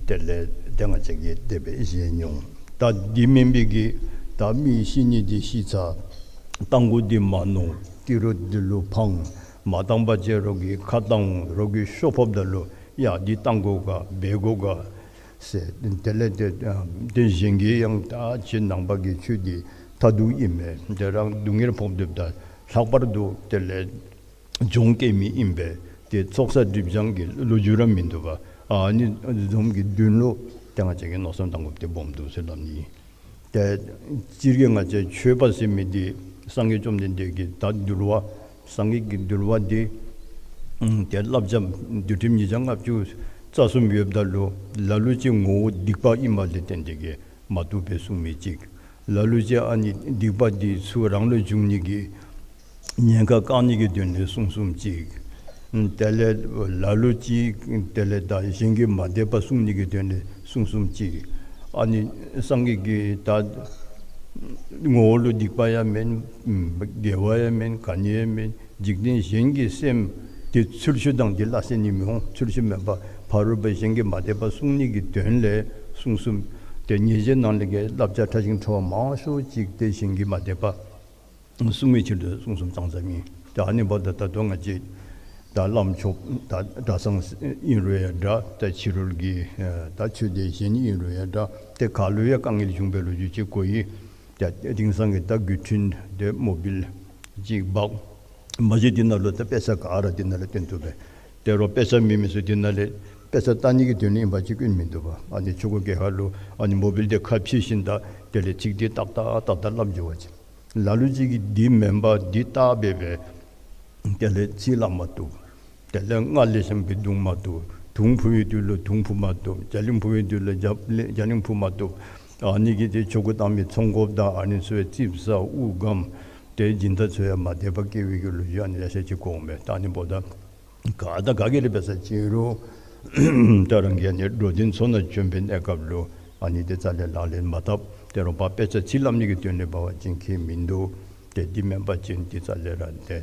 དེ་ལས་ཏེ་ང་བཅས་ཀྱིས་དེ་སྦེ་བཞེས་མྱོང་། ད་འདི་མེན་པའི་གི་ད་མི་ཤི་ནི་འདི་ཤི་ཚར། བཏང་དགོ་འདི་མ་མནོ། ཏི་རུ་འདི་ལུ་འཕང་། མ་བཏང་པ་ཅིན་རོགས་ཀྱིས་ཁ་བཏང་འོང་། རོགས་ཀྱིས་ཤོ་ཕོགཔ་ད་ལུ་ཡ་འདི་བཏང་དགོ་ག་འབད་དགོ་ག་ཟེར། དེ་ལས་ཏེ་ཨ་ཏེ་གཞན་གྱིས་ཡང་ད་ཁྱེད་ནང་པ་གི་ཆོས་འདི་མཐར་ཐུག་ཨིན་མས། ཏེ་རང་སྡུག་བསྔལ་ཕོག་སྡོདཔ་ད་ལྷག་པར་དུ་དེ་ལས་གྱོང་བཀལ་མི་ཨིན་པས། ཏེ་ཚོགས་བསགས་སྒྲིབ་སྦྱང་གི་ལོ་རྒྱུས་ར་མིན་འདུག་པ། ཨ་ནི་བཟུམ་གྱི་དོན་ལུ་ཏེ་ང་བཅས་ཀྱིས་མནོ་བསམ་བཏང་དགོཔ་འདི་སྦོམ་འདུག་ཟེར་སླབ་ནི། ཏེ་སྤྱིར་གྱིས་ང་བཅས་ཆོས་པ་ཟེར་མི་འདི་སངས་རྒྱས་བཅོམ་ལྡན་འདས་ཀྱི་ད་འདུལ་བ་སངས་རྒྱས་ཀྱི་འདུལ་བ་འདི་ཨམ་ཏེ་བསླབ་བྱ་འདུལ་ཁྲིམས་ཉིས་བརྒྱ་ལྔ་བཅུ་རྩ་གསུམ་ཡོདཔ་ད་ལུ་ལ་ལུ་ཅིག་ངོ་བོ་སྡིག་པ་ཨིནམ་ལས་བརྟེན་ཏེ་གིས་མ་བཏུབ་པའི་གསུང་མི་ཅིག། ལ་ལུ་ཅིག་ཨ་ནི་སྡིག་པ་འདི་ཚུ་རང་ལུ་འབྱུང་ནི་གི་ཉེན་ཁ་བཀག་ནི་གི་དོན་ལས་གསུང་གསུངམ་ཅིག། དེ་ལས་ལ་ལུ་ཅིག་དེ་ལས་ད་གཞན་གྱིས་མ་དད་པ་སྲུང་ནི་གི་དོན་ལས་གསུང་གསུངམ་ཅིག། ཨ་ནི་སངས་རྒྱས་ཀྱིས་ད་ ངོ་བོ་ལུ་སྡིག་པ་ཡང་མེན། དགེ་བ་ཡང་མེན། ག་ནི་ཡང་མེན། འཇིག་རྟེན་གཞན་གྱི་སེམས་དེ་ཚུལ་ཤུལ་དང་དེ་སླ་བསྲེ་ནི་མི་འོང་། ཚུལ་ཤུལ་མེན་པར་ཕ་རོལ་པོ་གཞན་གྱིས་མ་དད་པ་བསྲུང་ནི་གི་དོན་ལས་གསུང་གསུམ་དེ་ཉེས་བྱས་ནང་ལས་ཀྱི་བསླབ་བྱ་ཕྲ་ཞིང་ཕྲ་བ་མང་ཤོས་ཅིག་དེ་གཞན་གྱིས་མ་དད་པ་བསྲུང་བའི་ཕྱིར་དུ་གསུང་གསུམ་ཚང་ཙམ་ཨིན། ད་ཨ་ནི་འབདཝ་ད་ད་ལྟོ་ང་བཅས་ད་བླམ་ཆོསཔ་ད་གྲྭ་ཚང་ཨིན་རུང་ཡང་འདྲ། ད་ཕྱི་རོལ་གྱི་ད་ཆོས་སྡེ་གཞན་ཨིན་རུང་ཡང་འདྲ། ཏེ་ག་ལུ་ཡང་དཀའ་ངལ་བྱུང་བའི་ལོ་རྒྱུས་ཅིག་གོ་ཡི། ད་དེང་སང་གི་ད་འགོ་འདྲེན་དེ་མོ་བིལ་ཅིག་འབག་མ་གཞི་དེ་ནང་ལུ་ད་དཔེ་ཆ་ག་ར་དེ་ནང་ལུ་སྟོན་ཐུབ་པས། དེ་རུང་དཔེ་ཆ་མེད་མི་ཚུ་དེ་ནང་ལས་དཔེ་ཆ་ལྟ་ནི་གི་དོན་ལུ་ཨིན་པ་ཅིན་སྐྱོན་མིན་འདུག་པ། ཨ་ནི་ཆོ་ག་གི་ཁ་ལུ་ཨ་ནི་མོ་བིལ་དེ་ཁ་ཕྱེ་ཞིནམ་ད་དེ་ལས་ཚིག་དེ་ཏག་ཏག་ཏག་ཏག་སླབ་འགྱོ་བ་ཅིན། ལ་ལུ་ཅིག་གིས་འདི་མེན་པར་འདི་བལྟ་སྦེ་སྦེ་དེ་ལས་ཚིག་སླབ་མ་བཏུབ། དེ་ལས་རྔ་ལེགས་ཤོམ་སྦེ་བརྡུང་མ་བཏུབ། དུང་འཕུ་བའི་དུས་ལུ་དུང་འཕུ་མ་བཏུབ། རྒྱ་གླིང་འཕུ་བའི་དུས་ལུ་རྒྱ་གླིང་རྒྱ་གླིང་འཕུ་མ་བཏུབ། ཨ་ནི་གིས་དེ་ཆོ་ག་བཏང་མི་ཚོང་འགོཔ་དང་ཨ་ནི་ཚུ་ཡང་རྩིགཔ་ཟ་དབུགས་སྒམ་དེ་སྦྱིན་བདག་ཚུ་ཡང་མ་དད་པ་སྐྱེ་བའི་གི་ལོ་རྒྱུས་ཨ་ནི་ཡང་ཤེས་ཅིག་གོ་འོང་པས། ད་ཨ་ནི་འབདཝ་ད་ག་དང་ག་གིས་ར་འབད་ས་ཅིན་རུང་ད་རང་གིས་ཨ་ནི་འགྲོ་དོན་ཚུ་ནང་བྱོན་པའི་གནས་སྐབས་ལུ་ཨ་ནི་དེ་རྩ་ལས་ལག་ལེན་མ་འཐབ། དེ་རུང་ཕར་དཔེ་ཆ་ཚིག་སླབ་ནི་གི་དོན་ལས་འབད་བ་ཅིན་ཁྱད་མིན་འདུག། ཏེ་འདི་མེན་པ་ཅིན་དེ་རྩ་ལས་ར་ཏེ་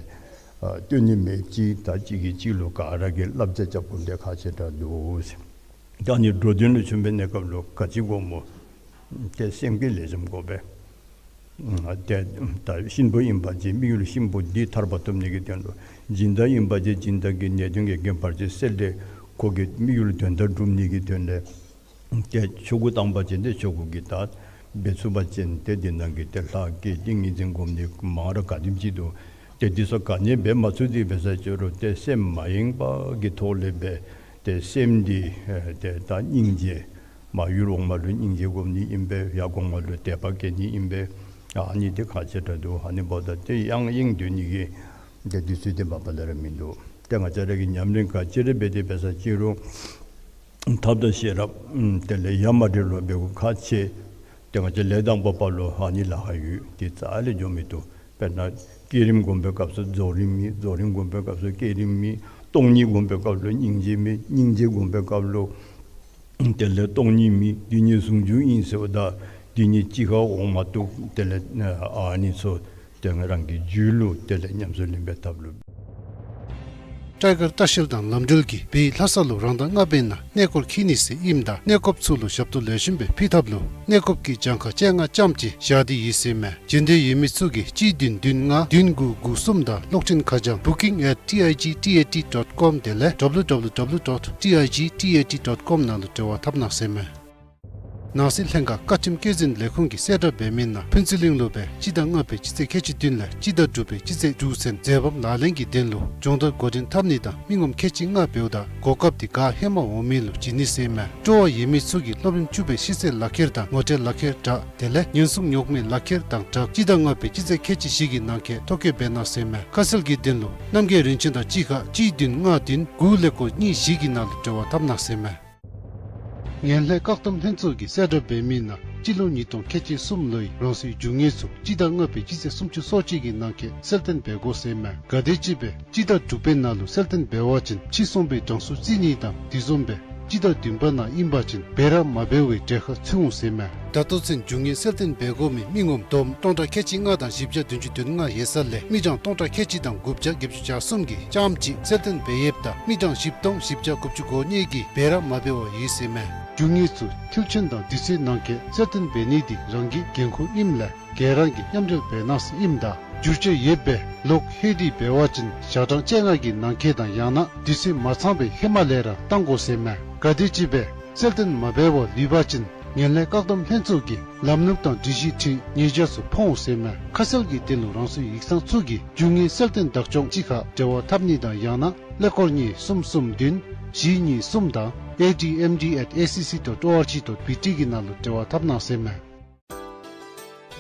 ཨ་སྟོན་ནི་མེད་ཅི། ད་གཅིག་གིས་གཅིག་ལུ་ག་ར་གིས་བསླབ་བྱ་རྐྱབ་དགོཔ་དེ་ཁག་ཆེ་དྲགས་འདུག་ཟེར། ད་ཨ་ནི་འགྲོ་དོན་ལུ་བྱོན་པའི་གནས་སྐབས་ལུ་ག་ཅི་དགོ་སྨོ། ཏེ་སེམས་བསྐྱེད་ལེགས་ཤོམ་དགོ་པས། ཏེ་ད་གཤིན་པོ་ཨིན་པ་ཅིན་དམིགས་ཡུལ་གཤིན་པོ་འདི་ཐར་པ་ཐོབ་ནི་གི་དོན་ལུ། སྦྱིན་བདག་ཨིན་པ་ཅིན་སྦྱིན་བདག་གི་ནད་གདོན་གྱི་རྐྱེན་བར་ཆད་སེལ་ཏེ་ཁོ་གི་དམིགས་ཡུལ་དོན་དག་སྒྲུབ་ནི་གི་དོན་ལས། ཏེ་ཆོ་ག་བཏང་པ་ཅིན་ཏེ་ཆོ་ག་གི་ད་འབད་ཚུགས་པ་ཅིན་ཏེ་འདི་ནང་གི་ཏེ་ལྷ་བསྐྱེད་ཏིང་ངེ་འཛིན་སྒོམ་ནི་མང་རབས་ག་དེམ་ཅིག་འདུག། ཏེ་འདི་ཚུ་ག་ནི་འབད་མ་ཚུགས་ཏེ་འབད་ས་ཅིན་རུང་ཏེ་སེམས་མ་ཡེངས་པ་གི་ཐོག་ལས་འབད་དེ་སེམས་འདི་ཨེ་ཏེ་ད་སྙིང་རྗེ་མར་ཡུལ་འོག་མ་ལུ་སྙིང་རྗེ་སྒོམ་ནི་ཨིན་པས། ཡར་གོང་མ་ལུ་དད་པ་བསྐྱེད་ནི་ཨིན་པས། ཨ་ནི་འདི་ཁག་ཆེ་དྲགས་འདུག། ཨ་ནི་འབདཝ་ད་ཏེ་ཡང་ཡེངས་སྡོད་ནི་གི་ཏེ་དུས་ཚོད་འདི་མ་པ་ལས་ར་མིན་འདུག། ཏེ་ང་བཅས་ར་གིས་ཉམས་ལེན་ག་ཅི་ར་འབད་དེ་འབད་ས་ཅིན་རུང་ཐབས་དང་ཤེས་རབ་དེ་ལས་ཡ་མ་བྲལ་བ་འབད་དགོཔ་ཁག་ཆེ། ཏེ་ང་བཅས་ལས་དང་པོ་པ་ལུ་ཨ་ནི་ལཱ་ཁག་ཡོད། དེ་རྩ་ལས་འགྱོ་མི་བཏུབ། དཔེར་ན་བསྐྱེད་རིམ་སྒོམ་པའི་སྐབས་སུ་རྫོགས་རིམ་མེད། རྫོགས་རིམ་སྒོམ་པའི་སྐབས་སུ་བསྐྱེད་རིམ་མེད། སྟོང་ཉིད་སྒོམ་པའི་སྐབས་ལུ་སྙིང་རྗེ་མེད། སྙིང་རྗེ་སྒོམ་པའི་སྐབས་ལུ་དེ་ལས་སྟོང་ཉིད་མེད། དེ་ཉིད་ཟུང་འཇུག་ཨིན་ཟེརཝ་ད་དེ་ཉིད་གཅིག་ཁར་འོང་མ་བཏུབ། དེ་ལས་ཨ་ནི་ཚུ་ཏེ་ང་རང་གི་རྒྱུད་ལུ་དེ་ལས་ཉམས་སུ་ལེན་པའི་ཐབས་ལུ། སྤྲེལ་དཀར་ལྟ་བཤལ་དང་ལམ་འགྲུལ་གྱིས་བོད་ལྷ་ས་ལུ་རང་ཟླ་ལྔ་པའི་ནང་གནས་སྐོར་འཁྱིད་ནི་ཟེར་ཨིནམ་ད་གནས་སྐོརཔ་ཚུ་ལུ་ཞབས་ཏོག་ལེགས་ཤོམ་སྦེ་ཕུལ་ཐབས་ལུ་གནས་སྐོརཔ་གི་གྱངས་ཁ་བཅོ་ལྔ་ཙམ་ཅིག་བཞག་སྟེ་ཡོད་ཟེར་མས། འབྱོན་འདོད་ཡོད་མི་ཚུ་གིས་གཅིག་བདུན་བདུན་ལྔ་བདུན་དགུ་དགུ་གསུམ་དང་གློག་འཕྲིན་ཁ་བྱང་booking at T I G T A T dot com དེ་ལས་W W W dot T I G T A T dot com ནང་ལུ་འབྲེལ་བ་འཐབ་གནང་ཟེར་མས། ནང་སྲིད་ལྷན་ཁག་བཀའ་ཁྲིམས་བཀོད་འཛིན་ལས་ཁུངས་ཀྱིས་གསལ་བསྒྲགས་འབད་མི་ནང་ཕུན་ཚོགས་གླིང་ལུ་སྦེ་སྤྱི་ཟླ་ལྔ་པའི་སྤྱི་ཚེས་ཁལ་གཅིག་བདུན་ལས་སྤྱི་ཟླ་དྲུག་པའི་སྤྱི་ཚེས་དྲུག་ཚུན་མཛད་པ་ལག་ལེན་གྱི་དོན་ལུ་སྦྱོང་བརྡར་འགོ་འདྲེན་འཐབ་ནི་དང་མི་ངོམ་ཁལ་གཅིག་ལྔ་འབདཝ་ད་གོ་སྐབས་འདི་ག་ཧེ་མ་འོང་མི་ལུ་བྱིན་ནི་ཟེར་མས། སྤྲོ་བ་ཡོད་མི་ཚུ་གིས་སློབ་རིམ་བཅུ་པའི་ཤེས་ཚད་ལག་ཁྱེར་དང་ངོ་སྤྲོད་ལག་ཁྱེར་དྲག་དེ་ལས་ཉེན་སྲུང་ཉོག་མེད་ལག་ཁྱེར་དང་སྦྲགས་སྤྱི་ཟླ་ལྔ་པའི་སྤྱི་ཚེས་ཁལ་གཅིག་བཞི་གི་ནང་འཁོད་ཐོ་བཀོད་འབད་གནང་ཟེར་མས། ཁ་གསལ་གྱི་དོན་ལུ་རྣམ་རྒྱལ་རིན་ཆེན་དང་གཅིག་ཁར་གཅིག་བདུན་ལྔ་བདུན་དགུ་ཀླད་ཀོར་གཉིས་བཞི་གི་ནང་ལུ་འབྲེལ་བ་འཐབ་གནང་ཟེར་མས། ངན་ལྷད་བཀག་སྡོམ་ལྷན་ཚོགས་ཀྱིས་གསལ་བསྒྲགས་འབད་མི་ནང་སྤྱི་ལོ་ཉིས་སྟོང་ཁལ་གཅིག་གསུམ་ལོའི་རང་སོའི་རྒྱུ་དངོས་ཚུ་སྤྱི་ཟླ་ལྔ་པའི་སྤྱི་ཚེས་སུམ་ཅུ་སོ་གཅིག་གི་ནང་འཁོད་གསལ་སྟོན་འབད་དགོ་ཟེར་མས། ག་དེམ་ཅིག་སྦེ་སྤྱི་ཟླ་དྲུག་པའི་ནང་ལུ་གསལ་སྟོན་འབད་བ་ཅིན་ཕྱི་སོང་པའི་གྲངས་སུ་བརྩི་ནི་དང་དེ་བཟུམ་སྦེ་སྤྱི་ཟླ་བདུན་པ་ནང་ཨིན་པ་ཅིན་འབད་ར་མ་འབད་བའི་གྲལ་ཁར་ཚུད་འོང་ཟེར་མས། ད་ལྟོ་ཚུན་རྒྱུ་དངོས་གསལ་སྟོན་འབད་དགོ་མི་མི་ངོམ་བསྡོམས་སྟོང་ཕྲག་ཁལ་གཅིག་ལྔ་དང་བཞི་བརྒྱ་བདུན་ཅུ་དོན་ལྔ་ཡོད་ས་ལས་མི་གྲངས་སྟོང་ཕྲག་ཁལ་གཅིག་དང་དགུ་བརྒྱ་བརྒྱད་ཅུ་གྱ་གསུམ་གྱིས་ཙམ་ཅིག་གསལ་སྟོན་འབད་ཡོདཔ་ད་མི་གྲངས་བཞི་སྟོང་བཞི་བརྒྱ་དགུ་བཅུ་གོ་གཉིས་ཀྱིས་འབད་ར་མ་འབད་བར་ཡོད་ཟེར་མས། རྒྱུ་དངོས་ཚུ་མཐིལ་ཕྱིན་དང་དུས་ཚོད་ནང་འཁོད་གསལ་སྟོན་འབད་ནི་འདི་རང་གི་འགན་ཁུར་ཨིནམ་ལས་ག་ར་གིས་མཉམ་འབྲེལ་འབད་གནང་ཟེར་ཨིནམ་ད་འགྱུར་བཅོས་ཡོདཔ་སྦེ་ལོག་ལྷོད་དེ་འབད་བ་ཅིན་ཞག་གྲངས་བཅོ་ལྔ་གི་ནང་འཁོད་དང་ཡང་ན་དུས་ཚོད་མ་ཚང་པའི་ཧེ་མ་ལས་ར་བཏང་དགོ་ཟེར་མས། ག་དེམ་ཅིག་སྦེ་གསལ་སྟོན་མ་འབད་བར་ལུས་པ་ཅིན་ངན་ལྷད་བཀག་སྡོམ་ལྷན་ཚོགས་ཀྱིས་ལམ་ལུགས་དང་སྒྲིག་གཞི་འཁྲིལ་ཉེས་བྱ་ཚུ་ཕོག་འོང་ཟེར་མས། ཁ་གསལ་གྱི་དོན་ལུ་རང་སོའི་ཡིག་ཚང་ཚུ་གིས་རྒྱུ་དངོས་གསལ་སྟོན་བདག་སྐྱོང་གཅིག་ཁར་འབྲེལ་བ་འཐབ་ནི་དང་ཡང་ན་ཀླད་ཀོར་གཉིས་གསུམ་གསུམ་བདུན་བཞི་གཉིས་གསུམ་དང་A D M D at A C C dot O R G dot B T གི་ནང་ལུ་འབྲེལ་བ་འཐབ་གནང་ཟེར་མས།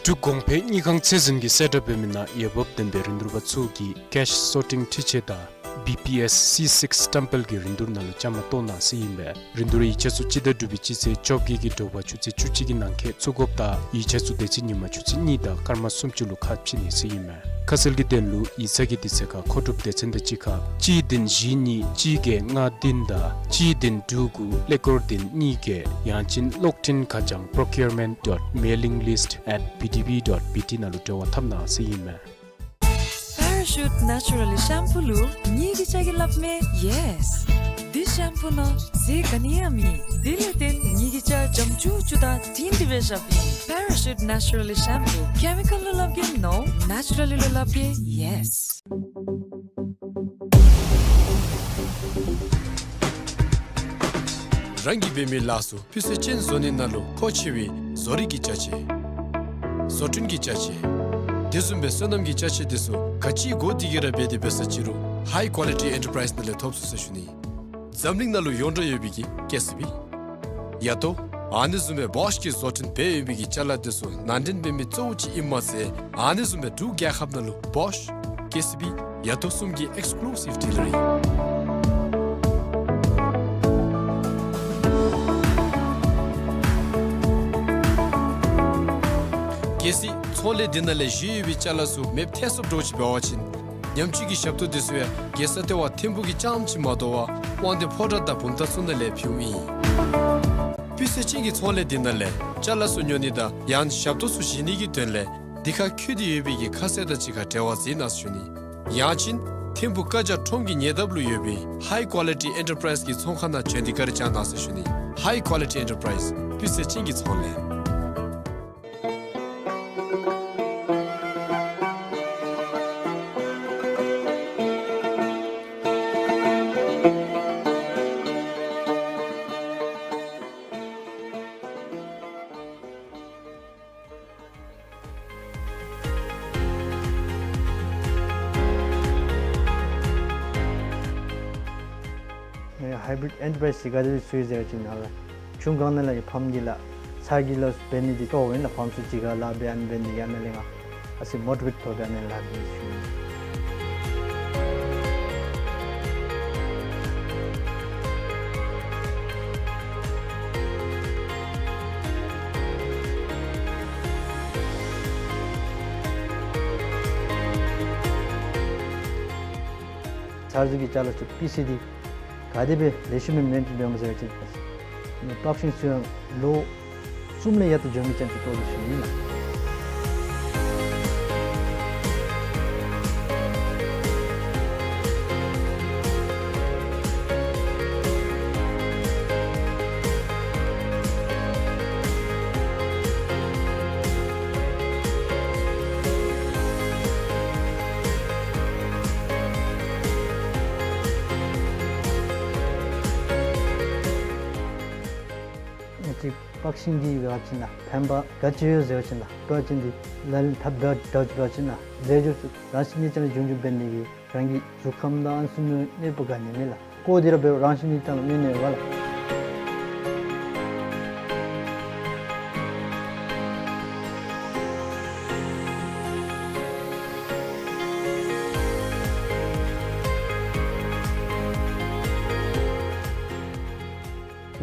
འབྲུག་གོང་འཕེལ་དངུལ་ཁང་ཚད་འཛིན་གྱིས་གསལ་བསྒྲགས་འབད་མི་ནང་འོས་འབབ་ལྡན་པའི་རིན་བསྡུར་པ་ཚུ་གིས་cash sorting འཕྲུལ་ཆས་དང་ བི་པི་ཨེསི་སི་སིགསི་སི་ཊེམ་པལ་གྱི་རིན་བསྡུར་ནང་ལུ་བཅའ་མར་གཏོགས་གནང་ཟེར་ཨིན་པས། རིན་བསྡུར་ཡིག་ཆ་ཚུ་སྤྱི་ཟླ་དྲུག་པའི་སྤྱི་ཚེས་བཅོ་བརྒྱད་ཀྱི་དྲོ་པ་ཆུ་ཚོད་བཅུ་གཅིག་གི་ནང་འཁོད་ཚུར་དགོཔ་དང་ཡིག་ཆ་ཚུ་དེ་ཚེ་ཉིན་མ་ཆུ་ཚོད་གཉིས་དང་སྐར་མ་སུམ་ཅུ་ལུ་ཁ་ཕྱེ་ནི་ཟེར་ཨིན་མས། ཁ་གསལ་གྱི་དོན་ལུ་ཡིག་ཚང་གི་དུས་ཚོད་ཁར་མཁོ་སྒྲུབ་སྡེ་ཚན་དང་གཅིག་ཁར་གཅིག་བདུན་བཞི་གཉིས་གཅིག་བརྒྱད་ལྔ་བདུན་དང་གཅིག་བདུན་དྲུག་དགུ་ཀླད་ཀོར་བདུན་གཉིས་བརྒྱད། ཡང་ཅིན་གློག་འཕྲིན་ཁ་བྱང་procurement dot mailing list at B D B dot B T ནང་ལུ་འབྲེལ་བ་འཐབ་གནང་ཟེར་ཨིན་མས། Parachute Naturally Shampoo ལུ་ངེ་གི་སྐྱ་གིས་སླབ་མས་yes། འདི་ཤེམ་པུ་ནང་ཟས་ག་ནི་ཡང་མེད། དེ་ལས་བརྟེན་ངེ་གི་སྐྱ་འཇམ་ཅུག་ཅུ་དང་དྲིང་དྲི་བའི་ཞབས་ཨིན། Parachute Naturally Shampoo, chemical ལུ་སླབ་གེ་no, naturally ལུ་སླབ་གེ་yes། རང་གི་འབད་མི་ལཱ་ཚུ་སྤུས་ཚད་ཅན་བཟོ་ནི་ནང་ལུ་མཁོ་ཆེ་བའི་བཟོ་རིག་གི་ཅ་ཆས། བཟོ་སྐྲུན་གྱི་ཅ་ཆས། དེ་བཟུམ་སྦེ་སོ་ནམ་གྱི་ཅ་ཆས་དེ་ཚུ་ག་ཅི་དགོ་དེ་གི་ར་འབད་དེ་འབད་ས་ཅི་རུང་High Quality Enterprise ནང་ལས་ཐོབ་ཚུགས་ཟེར་ཞུ་ནི། འཛམ་གླིང་ནང་ལུ་ཡོངས་གྲགས་ཡོད་པའི་གི་ཀེ་སི་བི། ཡ་ཏོ། ཨ་ནི་བཟུམ་སྦེ་བོཤ་གིས་བཟོ་སྐྲུན་འབད་ཡོད་པའི་གི་ཅ་ལ་དེ་ཚུ་ནང་འདྲེན་འབད་མི་གཙོ་བོ་ཅིག་ཨིནམ་མ་ཚད་ཨ་ནི་བཟུམ་སྦེ་འབྲུག་རྒྱལ་ཁབ་ནང་ལུ་བོཤ། ཀེ་སི་བི། ཡ་ཏོ་གསུམ་གྱི་ཨེགསི་ཀུ་ལུ་སིབ་ཌི་ལར་ཨིན། གལ་སྲིད་ཚོང་ལས་འདི་ནང་ལས་བཞེས་ཡོད་པའི་ཅ་ལ་ཚུ་མེདཔ་ཐལ་སོངམ་འདྲཝ་ཅིག་འབད་བ་ཅིན་ཉམས་བཅོས་ཀྱི་ཞབས་ཏོག་དེ་ཚུ་ཡང་རྒྱལ་ས་ལྟེ་བ་ཐིམ་ཕུག་གི་རྐྱངམ་ཅིག་མ་དོ་བར་དབང་འདུས་ཕོ་བྲང་དང་བུམ་ཐང་ཚུ་ནང་ལས་ཕུལཝ་ཨིན། སྤུས་ཚད་ཅན་གྱི་ཚོང་ལས་འདི་ནང་ལས་ཅ་ལ་ཚུ་ཉོ་ནི་དང་ཡང་ཞབས་ཏོག་ཚུ་བཞེས་ནི་གི་དོན་ལས་འདི་ཁར་འཁོད་དེ་ཡོད་པའི་གི་ཁ་གསལ་དང་གཅིག་ཁར་འབྲེལ་བ་མཛད་གནང་ཟེར་ཞུ་ནི། ཡང་ཅིན་ཐིམ་ཕུག་ཀ་ཇ་ཁྲོམ་གྱི་ཉེ་འདབས་ལུ་ཡོད་པའི་High Quality Enterprise གི་ཚོང་ཁང་ནང་བྱོན་ཏེ་བཀའ་དྲིན་བསྐྱང་གནང་ཟེར་ཞུ་ནི། High Quality Enterprise སྤུས་ཚད་ཅན་གྱི་ཚོང་ལས། ཨེ་High Quality Enterprise ག་དེ་སྦེ་བཙུགས་ཡི་ཟེར་བ་ཅིན་ནཱ་ལས་ཆུ་སྒང་ནང་ལས་ཕམ་གྱི་ལཱ་ཚར་གྱི་ལཱ་འབད་ནི་འདི་ལྟོ་ཨིན་ལགས། ཕམ་ཚུ་གཅིག་ཁར་ལཱ་འབད་ཨ་ནི་འབད་ནི་ཨ་ནཱ་ལས་ང་ཨ་ཙི་མོ་ཊི་ཝེཊ་ཐོབ་སྦེ་ཨ་ནཱ་ལཱ་འབད་ཞུ་ནི། ཚར་ཚུ་གི་ཅ་ལ་ཚུ་སྤུས་ཚད་འདི་ག་དེ་སྦེ་ལེགས་ཤོམ་སྦེ་མེནཊེན་འབདཝ་སྨོ་ཟེར་བ་ཅིན་ཨ་ནི་པག་ཤིང་ཚུ་ཡང་ལོ་གསུམ་ལས་ཡར་ད་འགྱོ་མི་ཅན་ཅིག་བཏོག་ནི་ཟེར་ཨིན་ལགས། ཨ་ཙི་པག་ཤིང་འདི་འབད་བ་ཅིན་ཕན་པ་ག་ཅི་ཡོད་ཟེར་བ་ཅིན་ལགས། འབད་བ་ཅིན་འདི་ལ་ལུ་ཐབས་འདྲཝ་འདྲཝ་ཅིག་འབད་བ་ཅིན་ལགས། རྫས་སྦྱོར་ཚུ་རང་བཞིན་གྱིས་རྐྱངམ་ལས་འབྱུང་འགྱུར་འབད་ནི་གིས་རང་གི་གཟུགས་ཁམས་དང་ཨ་ནི་ཚུ་ནང་གནོད་པ་ག་ནི་མེད་ལགས། བཀོག་སྟེ་ར་འབད་རུང་རང་བཞིན་གྱིས་རྐྱངམ་ལས་གནོད་ནི་མེད་པས་ལགས།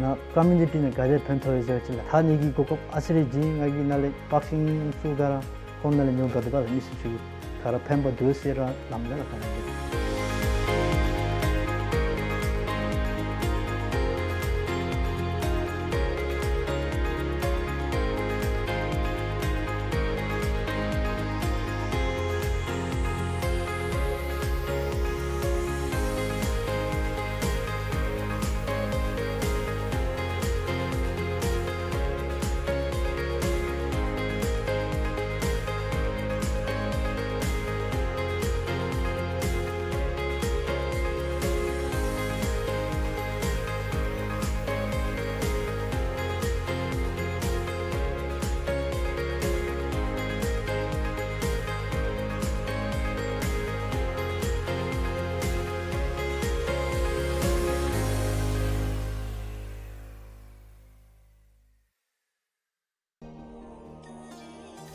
ང་ཀོ་མིའུ་ནི་ཊི་ནང་ག་དེ་ཕན་ཐོགས་ཡོད་ཟེར་བ་ཅིན་ལགས། ད་ནི་གི་གོ་སྐབས་ཨ་ཙི་རེ་བྱིན། ང་གིས་ནཱ་ལས་པག་ཤིང་ཚུ་ག་ར་ཁོང་ནང་ལས་ཉོ་དགོ་དོ་པས་ལགས། མི་སེར་ཚུ་ག་ར་ཕན་པ་འདུག་ཟེར་ར་སླབ་ལགས་ལགས།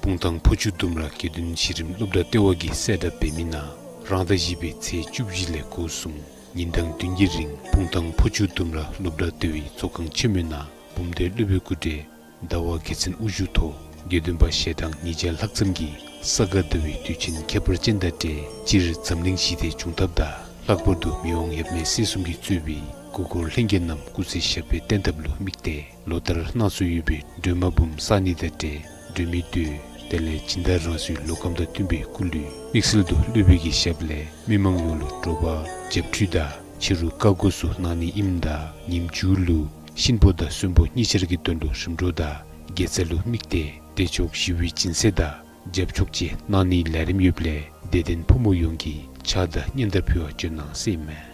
སྤུངས་ཐང་ཕུ་ཆུ་ལྡུམ་ར་དགེ་འདུན་གཞི་རིམ་སློབ་གྲྭ་ལྟེ་བ་གིས་གསལ་བསྒྲགས་འབད་མི་ནང་ རང་ཟླ་བཞི་པའི་ཚེས་བཅུ་བཞི་ལས་འགོ་བཟུང་ཉིན་གྲངས་བདུན་གྱི་རིང་སྤུངས་ཐང་ཕོ་ཆུ་ལྡུམ་ར་སློབ་གྲྭ་ལྟེ་བའི་ཚོགས་ཁང་ཆེན་མོའི་ནང་འབུམ་སྡེ་སློབ་དཔོན་སྐུ་བགྲེས་ཟླ་བ་རྒྱལ་མཚན་དབུ་བཞུགས་ཐོག་དགེ་འདུན་པ་ཞལ་གྲངས་ཉིས་བརྒྱ་ལྷག་ཙམ་གྱིས་ས་ག་ཟླ་བའི་དུས་ཆེན་ཁྱད་པར་ཅན་དང་འབྲེལ་སྤྱིར་འཛམ་གླིང་ཞི་བདེའི་བྱུང་ཐབས་དང་ལྷག་པར་དུ་མི་དབང་ཡབ་མེས་སྲས་གསུམ་གྱིས་གཙོས་པའི་སྐུ་འཁོར་ལྷན་རྒྱས་རྣམས་སྐུ་ཚེ་ཞབས་པད་བརྟན་ཐབས་ལུ་དམིགས་ཏེ་ལོ་ལྟར་སྣ་ཚོགས་ཡོད་པའི་སྒྲོལ་མ་འབུམ་བསགས་ནི་དང་འབྲེལ་སྒྲོལ་མའི་མདོས་དེ་ལས་སྦྱིན་བདག་རང་སོའི་ལོ་ཁམས་དང་བསྟུན་པའི་སྐུ་ལུས་དམིགས་བསལ་དུ་སློབ་དཔོན་གྱི་ཞབས་ལས་མི་མང་ཡོངས་ལུ་དྲོ་པ་རྒྱབ་ཁྲུས་དང་ཕྱི་རུ་བཀའ་བསྒོ་ཚུ་གནང་ནི་ཨིནམ་ད་ཉིནམ་མཇུག་ལུ་གཤིན་པོ་དང་གསོན་པོ་གཉིས་ཆར་གྱི་དོན་ལུ་རིམ་གྲོ་དང་དགེ་རྩ་ལུ་དམིགས་ཏེ་བདེ་མཆོག་ཞི་བའི་སྦྱིན་སྲེག་དང་རྒྱབ་ཆོག་ཅིག་གནང་ནིའི་ལས་རིམ་ཡོདཔ་ལས་དད་ལྡན་ཕོ་མོ་ཡོངས་ཀྱིས་ཕྱག་དང་སྙན་དར་ཕུལ་བར་བྱོན་གནང་ཟེར་ཨིན་མས།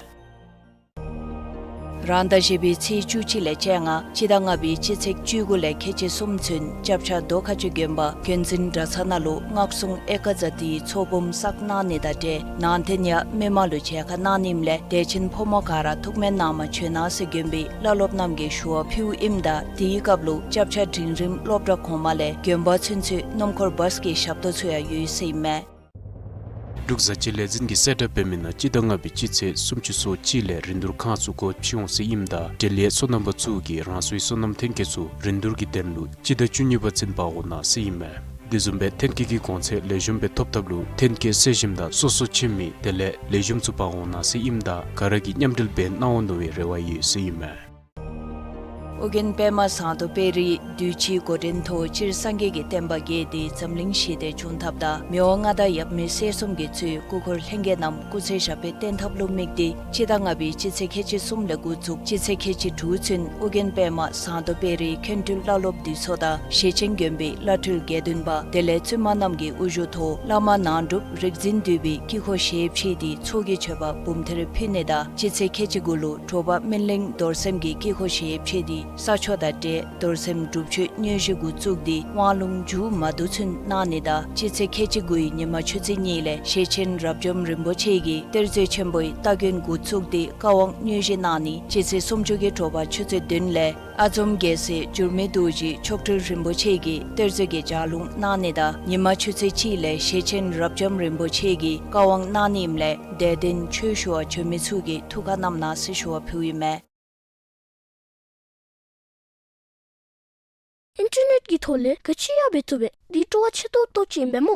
རང་ཟླ་བཞི་པའི་ཚེས་བཅུ་གཅིག་ལས་བཅོ་ལྔ་སྤྱི་ཟླ་ལྔ་པའི་སྤྱི་ཚེས་བཅུ་དགུ་ལས་ཁལ་གཅིག་གསུམ་ཚུན་སྐྱབས་ཆ་རྡོ་ཁ་ཆུ་དགོན་པ་དགོན་འཛིན་གྲྭ་ཚང་ནང་ལུ་སྔགས་སྲུང་ཨེ་ཀ་ཛ་ཏིའི་ཚོགས་འབུམ་བསགས་གནང་ནི་དང་འབྲེལ་ནང་རྟེན་ཡང་མི་མང་ལུ་མཇལ་ཁ་གནང་ནི་ཨིནམ་ལས་དད་ཅན་ཕོ་མོ་ག་ར་ཐུགས་སྨོན་གནང་མ་བྱོན་གནང་ཟེར་དགོན་པའི་བླ་སློབ་རྣམས་ཀྱིས་ཞུ་བ་ཕུལཝ་ཨིནམ་ད་དེའི་སྐབས་ལུ་སྐྱབས་ཆ་འབྲིང་རིམ་སློབ་གྲྭ་གོང་མ་ལས་དགོན་པ་ཚུན་ཚོད་སྣུམ་འཁོར་བཱས་ཀྱི་ཞབས་ཏོག་ཚུ་ཡང་ཡོད་ཟེར་ཨིན་མས། འབྲུག་བཟའ་སྤྱོད་ལས་འཛིན་གྱིས་གསལ་བསྒྲགས་འབད་མི་ནང་སྤྱི་ཟླ་ལྔ་པའི་སྤྱི་ཚེས་སུམ་ཅུ་སོ་གཅིག་ལས་རིན་བསྡུར་ཁང་ཚུ་སྒོ་ཕྱེ་འོང་ཟེར་ཨིནམ་ད་འབྲེལ་ཡོད་སོ་ནམ་པ་ཚུ་གིས་རང་སོའི་སོ་ནམ་ཐོན་སྐྱེད་ཚུ་རིན་བསྡུར་གྱི་དོན་ལུ་སྤྱི་ཟླ་བཅུ་གཉིས་པ་ཚུན་འབག་འོང་གནང་ཟེར་ཨིན་མས། དེ་བཟུམ་སྦེ་ཐོན་སྐྱེད་ཀྱི་གོང་ཚད་ལེགས་ཤོམ་སྦེ་ཐོབ་ཐབས་ལུ་ཐོན་སྐྱེད་བསད་ཞིནམ་ད་སོ་སོ་ཁྱིམ་མི་དེ་ལས་ལེགས་ཤོམ་ཚུ་འབག་འོང་གནང་ཟེར་ཨིནམ་ད་ག་ར་གིས་མཉམ་འབྲེལ་འབད་གནང་འོང་མནོ་བའི་རེ་བ་ཡོད་ཟེར་ཨིན་མས། ཨོ་རྒྱན་པདྨ་ཟངས་མདོག་དཔལ་རིའི་དུས་ཅི་འགོ་འདྲེན་ཐོག་སྤྱིར་སངས་རྒྱས་ཀྱི་བསྟན་པ་རྒྱས་ཏེ་འཛམ་གླིང་ཞི་བདེ་འབྱུང་ཐབས་དང་མི་དབང་མངའ་བདག་ཡབ་མེས་སྲས་གསུམ་གྱིས་གཙོས་སྐུ་འཁོར་ལྷན་རྒྱས་རྣམས་སྐུ་ཚེ་ཞབས་པད་བརྟན་ཐབས་ལུ་དམིགས་ཏེ་སྤྱི་ཟླ་ལྔ་པའི་སྤྱི་ཚེས་ཁལ་གཅིག་གསུམ་ལས་འགོ་བཙུགས་སྤྱི་ཚེས་ཁལ་གཅིག་དྲུག་ཚུན་ཨོ་རྒྱན་པདྨ་ཟངས་མདོག་དཔལ་རིའི་མཁན་སྤྲུལ་བླ་སློབ་འདུས་ཚོགས་དང་ཞེ་ཆེན་དགོན་པའི་བླ་སྤྲུལ་དགེ་འདུན་པ་དེ་ལས་བཙུན་མ་རྣམས་ཀྱི་དབུ་བཞུགས་ཐོག་བླ་མ་ནང་སྒྲུབ་རིག་འཛིན་འདུས་པའི་དཀྱིལ་འཁོར་ཞལ་ཕྱེ་སྟེ་ཚོགས་ཀྱི་མཆོད་པ་འབུམ་ཐེར་ཕུལ་ནི་དང་སྤྱི་ཚེས་ཁལ་གཅིག་དགུ་ལུ་དྲོ་པ་སྨིན་གླིང་རྡོར་སེམས་ཀྱི་དཀྱིལ་འཁོར་ཞལ་ཕྱེ་སྟེ་ས་ཆོག་དང་འབྲེལ་རྡོར་སེམས་སྒྲུབ་མཆོད་དངོས་གཞི་འགོ་བཙུགས་ཏེ་དབང་ལུང་མཇུག་མ་བསྡུ་ཚུན་གནང་ནི་དང་སྤྱི་ཚེས་ཁལ་གཅིག་དགུའི་ཉི་མ་ཆུ་ཚོད་གཉིས་ལས་ཞེ་ཆེན་རབ་འབྱམས་རིན་པོ་ཆེ་གིས་གཏེར་མཛོད་ཆེན་པོའི་སྟ་གོན་འགོ་བཙུགས་ཏེ་བཀའ་དབང་དངོས་གཞི་གནང་ནི་སྤྱི་ཚེས་སུམ་ཅུ་གི་དྲོ་པ་ཆུ་ཚོད་བདུན་ལས་ཨ་འཛོམ་རྒྱལ་སྲས་འགྱུར་མེད་རྡོ་རྗེ་མཆོག་སྤྲུལ་རིན་པོ་ཆེ་གིས་གཏེར་མཛོད་ཀྱི་ལྗགས་ལུང་གནང་ནི་དང་ཉི་མ་ཆུ་ཚོད་གཅིག་ལས་ཞེ་ཆེན་རབ་འབྱམས་རིན་པོ་ཆེ་གིས་བཀའ་དབང་གནང་ནི་ཨིནམ་ལས་དད་ལྡན་ཆོས་ཞུ་བར་བྱོན་མི་ཚུ་གིས་ཐུགས་ཁར་བསྣམ་གནང་ཟེར་ཞུ་བ་ཕུལཝ་ཨིན་མས། ཨིན་ཊར་ནེཊ་ཀྱི་ཐོག་ལས་ག་ཅི་ཡང་འབད་བཏུབ་པས། འདི་སྤྲོ་བ་ཆེ་ཏོག་ཏོ་ཅིག་ཨིན་པས་སྨོ།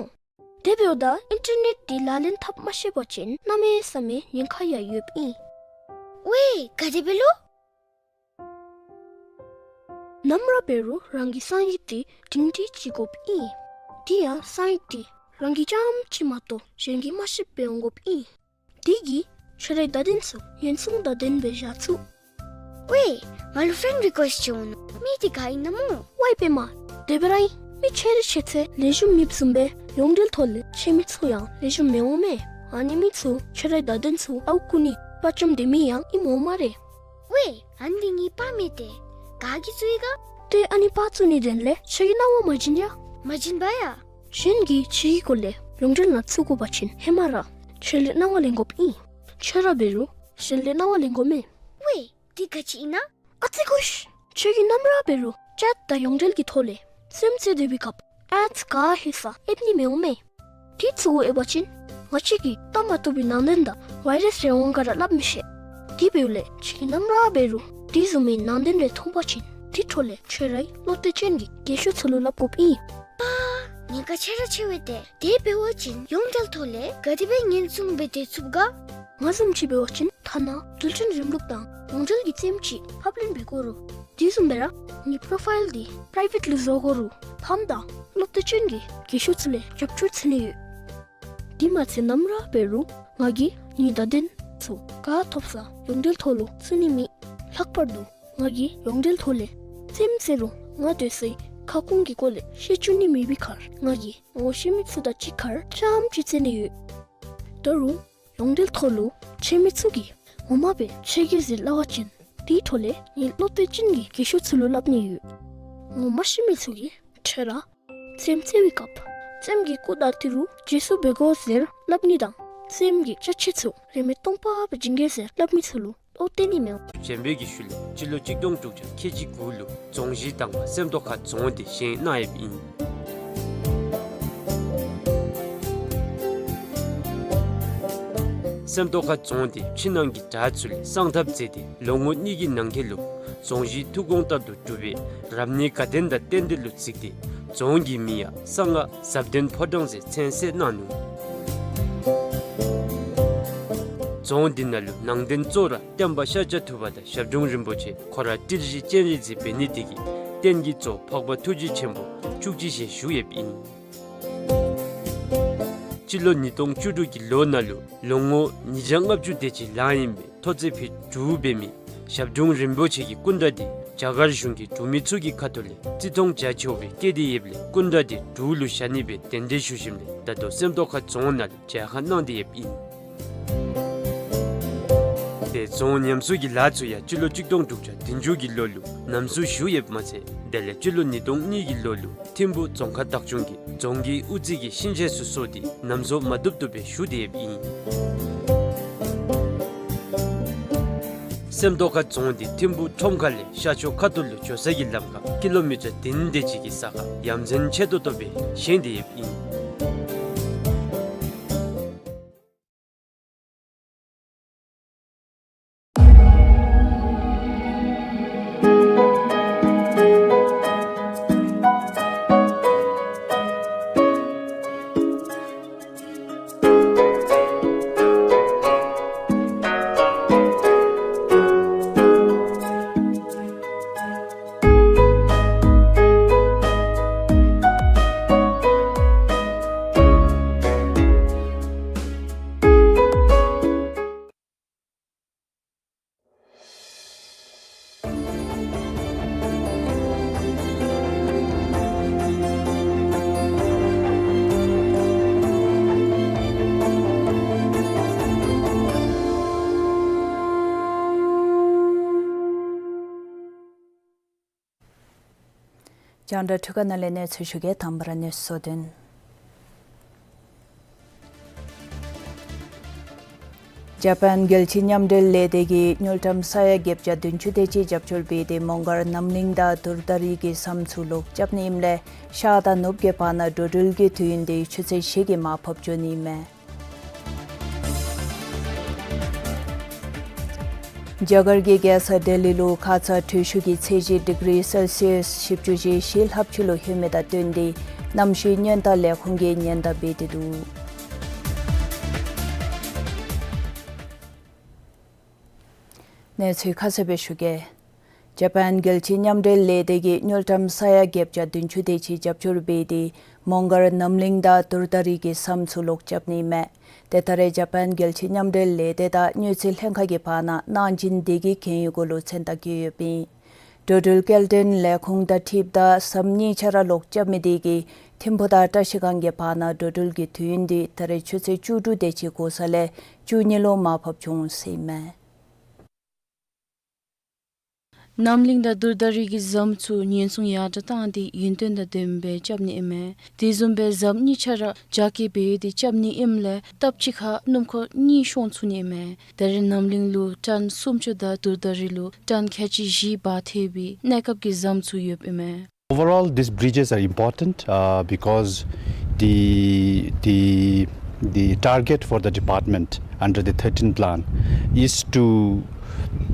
དེ་འབདཝ་ད་ཨིན་ཊར་ནེཊ་འདི་ལག་ལེན་འཐབ་མ་ཤེས་པ་ཅིན་གནམ་མེད་ས་མེད་ཉེན་ཁ་ཡང་ཡོདཔ་ཨིན། ཝའེ་ག་དེ་སྦེ་ལོ། ནམ་ར་འབད་རུང་རང་གི་གསང་ཡིག་འདི་སྒྲིང་སྒྲི་ཅིག་དགོཔ་ཨིན། དེ་ཡང་གསང་ཡིག་འདི་རང་གིས་རྐྱངམ་གཅིག་མ་གཏོགས་གཞན་གྱིས་མ་ཤེསཔ་སྦེ་འོང་དགོཔ་ཨིན། དེ་གིས་ཁྱོད་རའི་བརྡ་དོན་ཚུ་ཉེན་སྲུང་དང་ལྡནམ་སྦེ་བཞག་ཚུགས། ཝའེ་ང་ལུ་ཕེན་རི་ཀུ་ཨེསཊ་ཅིག་འོང་ནུག། མི་འདི་ག་ཨིན་ན་སྨོ། ཝའེ་པདྨ། དེ་སྦེ་ར་ཨིན། མི་ཆེ་རི་ཆེ་ཚད་ལེགས་ཤོམ་མེདཔ་བཟུམ་སྦེ་ཡོངས་འབྲེལ་ཐོག་ལས་ཆེ་མི་ཚུ་ཡང་ལེགས་ཤོམ་མི་འོང་མས། ཨ་ནི་མི་ཚུ་ཁྱོད་རའི་བརྡ་དོན་ཚུ་ཨརཝ་རྐུ་ནི་དཔའ་བཅམ་སྡོད་མི་ཡང་ཨིནམ་འོང་སྨ་རེ། ཝའེ་ཨ་ནི་འདི་ངེའི་པར་མས་ཏེ། ག་གིས་བཙུགས་ཡི་ག། ཏེ་ཨ་ནི་པར་བཙུགས་ནིའི་དོན་ལས་ཁྱོད་ཀྱིས་གནང་བ་མ་བྱིན་ཡ། མ་བྱིན་པ་ཡ། གཞན་གྱིས་ཁྱོད་ཀྱི་སྐོར་ལས་ཡོངས་འབྲེལ་ནང་བཙུགས་དགོ་པ་ཅིན་ཧེ་མ་ར་ཁྱོད་ལས་གནང་བ་ལེན་དགོཔ་ཨིན། ཁྱོད་ར་འབད་རུང་གཞན་ལས་གནང་བ་ལེན་དགོ་མས། ཝའེ་འདི་ག་ཅི་ཨིན་ན། ཨ་ཙི་ཀུ་ཤི། ཁྱོད་ཀྱིས་ནམ་ར་འབད་རུང་ཅེཊ་དང་ཡོངས་འབྲེལ་གྱི་ཐོག་ལས་རྩེདམོ་རྩེ་སྡོད་པའི་སྐབས་ཨེཌསི་ག་ཧེ་ས་ཨེབ་ནི་མི་འོང་མས། དེ་བཙུགས་དགོ་ཨེབ་པ་ཅིན་ང་བཅས་ཀྱིས་བལྟ་མ་བཏུབ་པའི་ནང་དོན་དང་ཝའི་རཱསི་རེ་འོང་ག་ར་སླབ་མི་ཤེས། དེ་འབདཝ་ལས་ཁྱོད་ཀྱིས་ནམ་ར་འབད་རུང་དེ་བཟུམ་མའི་ནང་དོན་རེ་མཐོང་པ་ཅིན་དེ་འཕྲོ་ལས་ཁྱོད་རའི་བློ་གཏད་ཅན་གྱི་རྒན་ཤོས་ཚུ་ལུ་སླབ་དགོཔ་ཨིན། པ། ཉེན་ཁ་ཆེ་ར་ཆེ་བས་ཏེ། དེ་འབད་བ་ཅིན་ཡོངས་འབྲེལ་ཐོག་ལས་ག་དེ་སྦེ་ཉེན་སྲུང་འབད་དེ་ཚུགས་ག། ང་བཟུམ་ཅིག་འབད་བ་ཅིན་ཐ་ན་རྡུལ་ཕྲན་རིམ་ལུགས་དང་ཡོངས་འབྲེལ་གྱི་རྩེདམོ་ཅིག་ཕབ་ལེན་འབད་དགོ་རུང་དེ་བཟུམ་སྦེ་ར་ངེའི་པོ་རོ་ཕའིལ་འདི་པི་རའི་ཝེཊ་ལུ་བཟོ་དགོ་རུང་ཕམ་དང་བློ་གཏད་ཅན་གྱི་རྒན་ཤོས་ཚུ་ལས་རྒྱབ་སྐྱོར་འཚོལ་ནི་ཡོད། དེ་མ་ཚད་ནམ་ར་འབད་རུང་ང་གིས་ངེའི་བརྡ་དོན་ཚུ་ག་ཐོབ་ས་ཡོངས་འབྲེལ་ཐོག་ལུ་བཙུགས་ནི་མེད། ལྷག་པར་དུ་ང་གིས་ཡོངས་འབྲེལ་ཐོག་ལས་རྩེདམོ་རྩེ་རུང་ང་སྡོད་སའི་ཁ་སྐོང་གི་སྐོར་ལས་ཤེས་བཅུག་ནི་མེད་པའི་ཁར་ང་གིས་ངོ་ཤེས་མི་ཚུ་དང་གཅིག་ཁར་རྐྱངམ་ཅིག་རྩེ་ནི་ཡོད། ད་རུང་ཡོངས་འབྲེལ་ཐོག་ལུ་ཆེ་མི་ཚུ་གིས་ངོ་མ་སྦེ་ཆེ་གེ་ཟེར་སླབ་པ་ཅིན་དེའི་འཕྲོ་ལས་ངེའི་བློ་གཏད་ཅན་གྱི་རྒན་ཤོས་ཚུ་ལུ་སླབ་ནི་ཡོད། ངོ་མ་ཤེས་མི་ཚུ་གིས་ཁྱོད་ར་རྩེདམོ་རྩེ་བའི་སྐབས་རྩེདམོ་གི་སྐུ་དར་ཏི་རུ་རྗེས་སུ་འབད་དགོ་ཟེར་སླབ་ནི་དང་རྩེདམོ་གི་ཅ་ཆས་ཚུ་རིན་མེད་སྟོང་པ་སྦེ་བྱིན་གེ་ཟེར་སླབ་མི་ཚུ་ལུ་བློ་གཏད་ནི་མི་འོང་། གཞན་པའི་གི་ཤུལ་ལས་སྤྱི་ལོ་གཅིག་སྟོང་དྲུག་བརྒྱ་ཁལ་གཅིག་དགུ་ལུ་རྫོང་གཞི་དང་པ་སེམས་རྟོགས་ཁ་རྫོང་དེ་བཞེངས་གནང་ཡོདཔ་ཨིན། སེམས་རྟོགས་ཁ་རྫོང་འདི་ཕྱི་ནང་གི་དྲག་ཚུ་ལས་གསང་ཐབས་མཛད་དེ་ལོ་ངོ་གཉིས་ཀྱི་ནང་འཁོད་ལུ་རྫོང་གཞི་ཐུགས་དགོངས་ལྟར་དུ་གྲུབ་པའི་རབ་གནས་དགའ་ལྡན་དང་རྟེན་འབྲེལ་ལུ་གཟིགས་ཏེ་རྫོང་གི་མིང་ཡང་གསང་སྔགས་ཟབ་དོན་ཕོ་བྲང་ཟེར་མཚན་གསོལ་གནང་ནུག། རྫོང་འདི་ནང་ལུ་ནང་རྟེན་གཙོ་བོ་ར་སྟོན་པ་ཤཱཀྱ་ཐུབ་པ་དང་ཞབས་དྲུང་རིན་པོ་ཆེ་ཁོ་ར་ཏིལ་བཞི་སྤྱན་རས་གཟིགས་འབད་ནི་དེ་གིས་རྟེན་གྱི་གཙོ་འཕགས་པ་ཐུགས་རྗེ་ཆེན་པོ་བཅུ་གཅིག་ཞལ་བཞུགས་ཡོདཔ་ཨིན། སྤྱི་ལོ་ཉིས་སྟོང་བཅུ་དྲུག་གི་ལོ་ནང་ལུ་ལོ་ངོ་ཉིས་བརྒྱ་ལྔ་བཅུ་དེ་ཅིག་ལང་ཨིན་པའི་ཐོག་ཚད་ཕུད་དྲུག་འབད་མི་ཞབས་དྲུང་རིན་པོ་ཆེ་གི་སྐུ་འདྲ་འདི་རྒྱ་གར་གཞུང་གིས་འབྲུག་མི་ཚུ་གི་ཁ་ཐུག་ལས་བརྩི་མཐོང་རྒྱ་ཆེ་བའི་བསྐྱེད་དེ་ཡོདཔ་ལས་སྐུ་འདྲ་འདི་འབྲུག་ལུ་བཞག་ནི་སྦེ་གདན་འདྲེན་ཞུ་ཞིནམ་ལས་ད་ལྟོ་སེམས་རྟོགས་ཁ་རྫོང་ནང་ལུ་མཇལ་ཁ་གནང་སྟེ་ཡོདཔ་ཨིན། ཏེ་རྫོང་ཉམས་གསོ་གི་ལཱ་ཚུ་ཡང་སྤྱི་ལོ་གཅིག་སྟོང་དྲུག་བརྒྱ་བདུན་ཅུ་གི་ལོ་ལུ་ལམ་བཟོ་ཞུ་ཡོདཔ་མ་ཚད་དེ་ལས་སྤྱི་ལོ་ཉིས་སྟོང་གཉིས་ཀྱི་ལོ་ལུ་ཐིམ་ཕུ་རྫོང་ཁག་བདག་སྐྱོང་གིས་རྫོང་གི་དབུ་རྩེ་གི་ཤིང་ཆས་ཚུ་བཟོ་སྟེ་ལམ་བཟོ་མ་བཏུབ་བཏུབ་སྦེ་ཞུ་སྟེ་ཡོདཔ་ཨིན། སེམས་རྟོགས་ཁ་རྫོང་འདི་ཐིམ་ཕུ་ཁྲོམ་ཁ་ལས་ཤར་ཕྱོགས་ཁ་ཐུག་ལུ་འགྱོ་ས་གི་ལམ་ཁར་ཀི་ལོ་མི་ཊར་བདུན་དེ་ཅིག་གི་ས་ཁར་ཡ་མཚན་ཆེ་ཏོག་ཏོ་སྦེ་བཞེངས་ཏེ་ཡོདཔ་ཨིན། རྒྱང་བསྒྲགས་འཕྲུལ་ཁང་ནང་ལས་གནས་ཚུལ་ཞུ་གེ། དང་པ་ར་གནས་ཚུལ་དོན། ཇ་པཱན་རྒྱལ་སྤྱིའི་མཉམ་འབྲེལ་ལས་སྡེ་གིས་དངུལ་ཀྲམ་ས་ཡ་བརྒྱད་བརྒྱ་བདུན་ཅུ་དེ་ཅིག་རྒྱབ་སྐྱོར་འབད་དེ་མོང་སྒར་རྣམ་གླིང་དང་དུར་ད་རི་གི་ཟམ་ཚུ་ལོག་རྐྱབ་ནི་ཨིནམ་ལས་ཤར་དང་ནུབ་ཀྱི་བར་ན་འགྲོ་འགྲུལ་གྱི་དུས་ཡུན་འདི་ཆུ་ཚོད་བཞི་གི་མར་ཕབ་འགྱོ་ནི་ཨིན་མས། རྒྱ་གར་གྱི་རྒྱལ་ས་ལྡི་ལི་ལུ་ཁ་ཙ་དྲོད་ཤུགས་ཀྱི་ཚད་གཞི་ཌིག་རི་སེལ་སི་ཡཱས་བཞི་བཅུ་ཞེ་བཞི་ལྷགཔ་ཅིག་ལུ་ལྷོད་མི་དང་བསྟུན་ཏེ་གནམ་གཤིས་སྔོན་བརྡ་ལས་ཁུངས་ཀྱིས་ཉེན་བརྡ་འབད་དེ་འདུག། གནས་ཚུལ་ཁ་གསལ་སྦེ་ཞུ་གེ། ཇ་པཱན་རྒྱལ་སྤྱིའི་མཉམ་འབྲེལ་ལས་སྡེ་གིས་དངུལ་ཀྲམ་ས་ཡ་བརྒྱད་བརྒྱ་བདུན་ཅུ་དེ་ཅིག་རྒྱབ་སྐྱོར་འབད་དེ་མོང་སྒར་རྣམ་གླིང་དང་དུར་ད་རི་གི་ཟམ་ཚུ་ལོག་རྐྱབ་ནི་མས། ཏེ་ད་རེས་ཇ་པཱན་རྒྱལ་སྤྱིའི་མཉམ་འབྲེལ་ལས་སྡེ་དང་དངུལ་རྩིས་ལྷན་ཁག་གི་བར་ན་གནང་སྦྱིན་འདི་གི་གན་ཡིག་གུ་ལུ་མཚན་རྟགས་བཀོད་ཡོདཔ་ཨིན། འགྲོ་འགྲུལ་སྐྱེལ་འདྲེན་ལས་ཁུངས་དང་འཁྲིལཝ་ད་ཟམ་གཉིས་ཆ་ར་ལོག་རྐྱབ་མི་དེ་གིས་ཐིམ་ཕུ་དང་བཀྲ་ཤིས་སྒང་གི་བར་ན་འགྲོ་འགྲུལ་གྱི་དུས་ཡུན་འདི་ད་རེས་ཆུ་ཚོད་བཅུ་དྲུག་དེ་ཅིག་འགོར་ས་ལས་བཅུ་གཉིས་ལུ་མར་ཕབ་བྱུང་ཟེར་ཨིན་མས། རྣམ་གླིང་དང་དུར་ད་རི་གི་ཟམ་ཚུ་ཉེན་སྲུང་ཡར་དྲགས་བཏང་སྟེ་ཡུན་བརྟན་དང་ལྡནམ་སྦེ་རྐྱབ་ནི་ཨིན་མས། དེ་བཟུམ་སྦེ་ཟམ་གཉིས་ཆ་ར་རྒྱ་སྐྱེད་འབད་དེ་རྐྱབ་ནི་ཨིནམ་ལས་སྟབས་གཅིག་ཁར་སྣུམ་འཁོར་གཉིས་ཤོང་ཚུགས་ནི་ཨིན་མས། ད་རེས་རྣམ་གླིང་ལུ་ཊཱན་སུམ་ཅུ་དང་དུར་ད་རི་ལུ་ཊཱན་ཁལ་གཅིག་བཞི་འབག་ཐེག་པའི་གནས་སྐབས་ཀྱི་ཟམ་ཚུ་ཡོདཔ་ཨིན་མས། Overall, these bridges are important, uh, because the, the, the target for the department under the thirteen plan is to,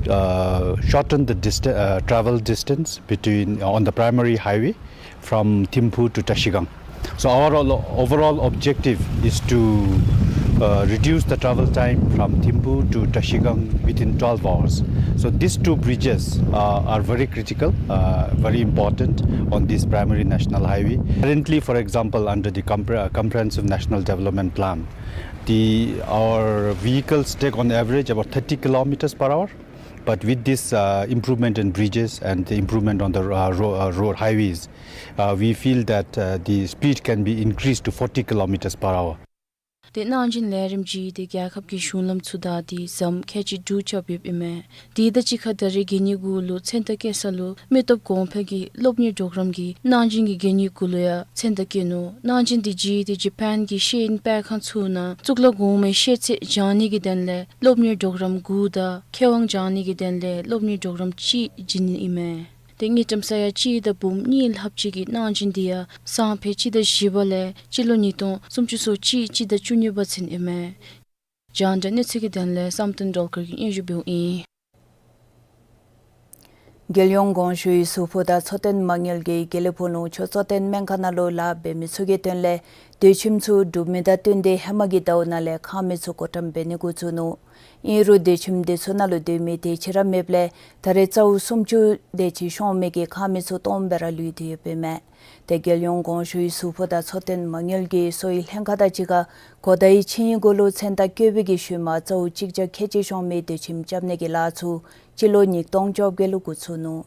uh, shorten the dista-, uh, travel distance between, on the primary highway from Thimphu to Trashigang. So our all, overall objective is to, uh, reduce the travel time from Thimphu to Trashigang within twelve hours. So these two bridges, uh, are very critical, uh, very important on this primary national highway. Currently, for example, under the compre-, Comprehensive National Development Plan, the, our vehicles take on average about thirty kilometers per hour. But with this, uh, improvement in bridges and the improvement on the, uh, ro-, uh, road highways, uh, we feel that, uh, the speed can be increased to forty kilometers per hour. ཏེ་གནང་སྦྱིན་ལས་རིམ་གྱིས་ཏེ་རྒྱལ་ཁབ་ཀྱི་གཞུང་ལམ་ཚུ་བདའ་སྟེ་ཟམ་ཁལ་གཅིག་དྲུག་རྐྱབ་ཡོདཔ་ཨིན་མས། དེ་དང་གཅིག་ཁར་ད་རེས་གན་ཡིག་གུ་ལུ་མཚན་རྟགས་བཀོད་ས་ལུ་མི་སྟོབས་གོང་འཕེལ་གྱི་སློབ་གཉེར་གྲོགས་རམ་གྱི་གནང་སྦྱིན་གྱི་གན་ཡིག་གུ་ལུ་ཡང་མཚན་རྟགས་བཀོད་ནུག། གནང་སྦྱིན་དེ་གིས་ཏེ་ཇ་པཱན་གྱི་ཤེས་ཡོན་སྤེལ་ཁང་ཚུ་ནང་གཙུག་ལག་གོང་མའི་ཤེས་ཚད་སྦྱང་ནི་གི་དོན་ལས་སློབ་གཉེར་གྲོགས་རམ་དགུ་དང་མཁས་དབང་སྦྱང་ནི་གི་དོན་ལས་སློབ་གཉེར་གྲོགས་རམ་གཅིག་བྱིན་ནི་ཨིན་མས། ཏེ་དངུལ་ཀྲམ་ས་ཡ་གཅིག་དང་འབུམ་གཉིས་ལྷགཔ་ཅིག་གི་གནང་སྦྱིན་དེ་ཡང་སང་ཕོད་སྤྱི་ཟླ་བཞི་པ་ལས་སྤྱི་ལོ་ཉིས་སྟོང་སུམ་ཅུ་སོ་གཅིག་སྤྱི་ཟླ་བཅུ་གཉིས་པ་ཚུན་ཨིན་མས། རྒྱང་བསྒྲགས་གནས་ཚུལ་གྱི་དོན་ལས་བསམ་གཏན་སྒྲོལ་དཀར་གྱིས་སྙན་ཞུ་འབདཝ་ཨིན། རྒྱལ་ཡོངས་གོང་ཞུའི་ཟུར་ཕོགས་དང་འཚོ་རྟེན་མ་དངུལ་གྱིས་དགེ་ལེགས་ཕུག་ལུང་ཕྱོགས་གཙོ་བསྟེན་སྨན་ཁང་ནང་ལུ་ལཱ་འབད་མི་ཚུ་གི་དོན་ལས་སྡོད་ཁྱིམ་ཚུ་གྲུབ་མི་དང་བསྟུན་ཏེ་ཧེ་མ་གི་ཟླཝ་ནང་ལས་ཁང་མིག་ཚུ་བགོ་བཀྲམ་འབད་ནི་འགོ་བཙུགས་ནུག། ཨིན་རུང་སྡོད་ཁྱིམ་དེ་ཚུ་ནང་ལུ་སྡོད་མི་དེ་ཅིག་ར་མེདཔ་ལས་ད་རེས་རྩ་བོ་སུམ་ཅུ་དེ་ཅིག་ཤོང་མི་གི་ཁང་མིག་ཚུ་སྟོངམ་སྦེ་ར་ལུས་ཏེ་ཡོདཔ་ཨིན་མས། ཏེ་རྒྱལ་ཡོངས་གོང་ཞུའི་ཟུར་ཕོགས་དང་འཚོ་རྟེན་མ་དངུལ་གྱིས་གསོ་བའི་ལྷན་ཁག་དང་གཅིག་ཁར་གོ་ཟླ་བའི་ཕྱི་ཡི་གུ་ལུ་མཚན་རྟགས་བཀོད་པའི་གི་ཤུལ་མ་རྩ་བོ་གཅིག་བརྒྱ་ཁལ་གཅིག་ཤོང་མི་སྡོད་ཁྱིམ་རྐྱབ་ནི་གི་ལཱ་ཚུ་སྤྱི་ལོ་ཉིས་སྟོང་བཅོ་བརྒྱད་ལུ་འགོ་བཙུགས་ནུག།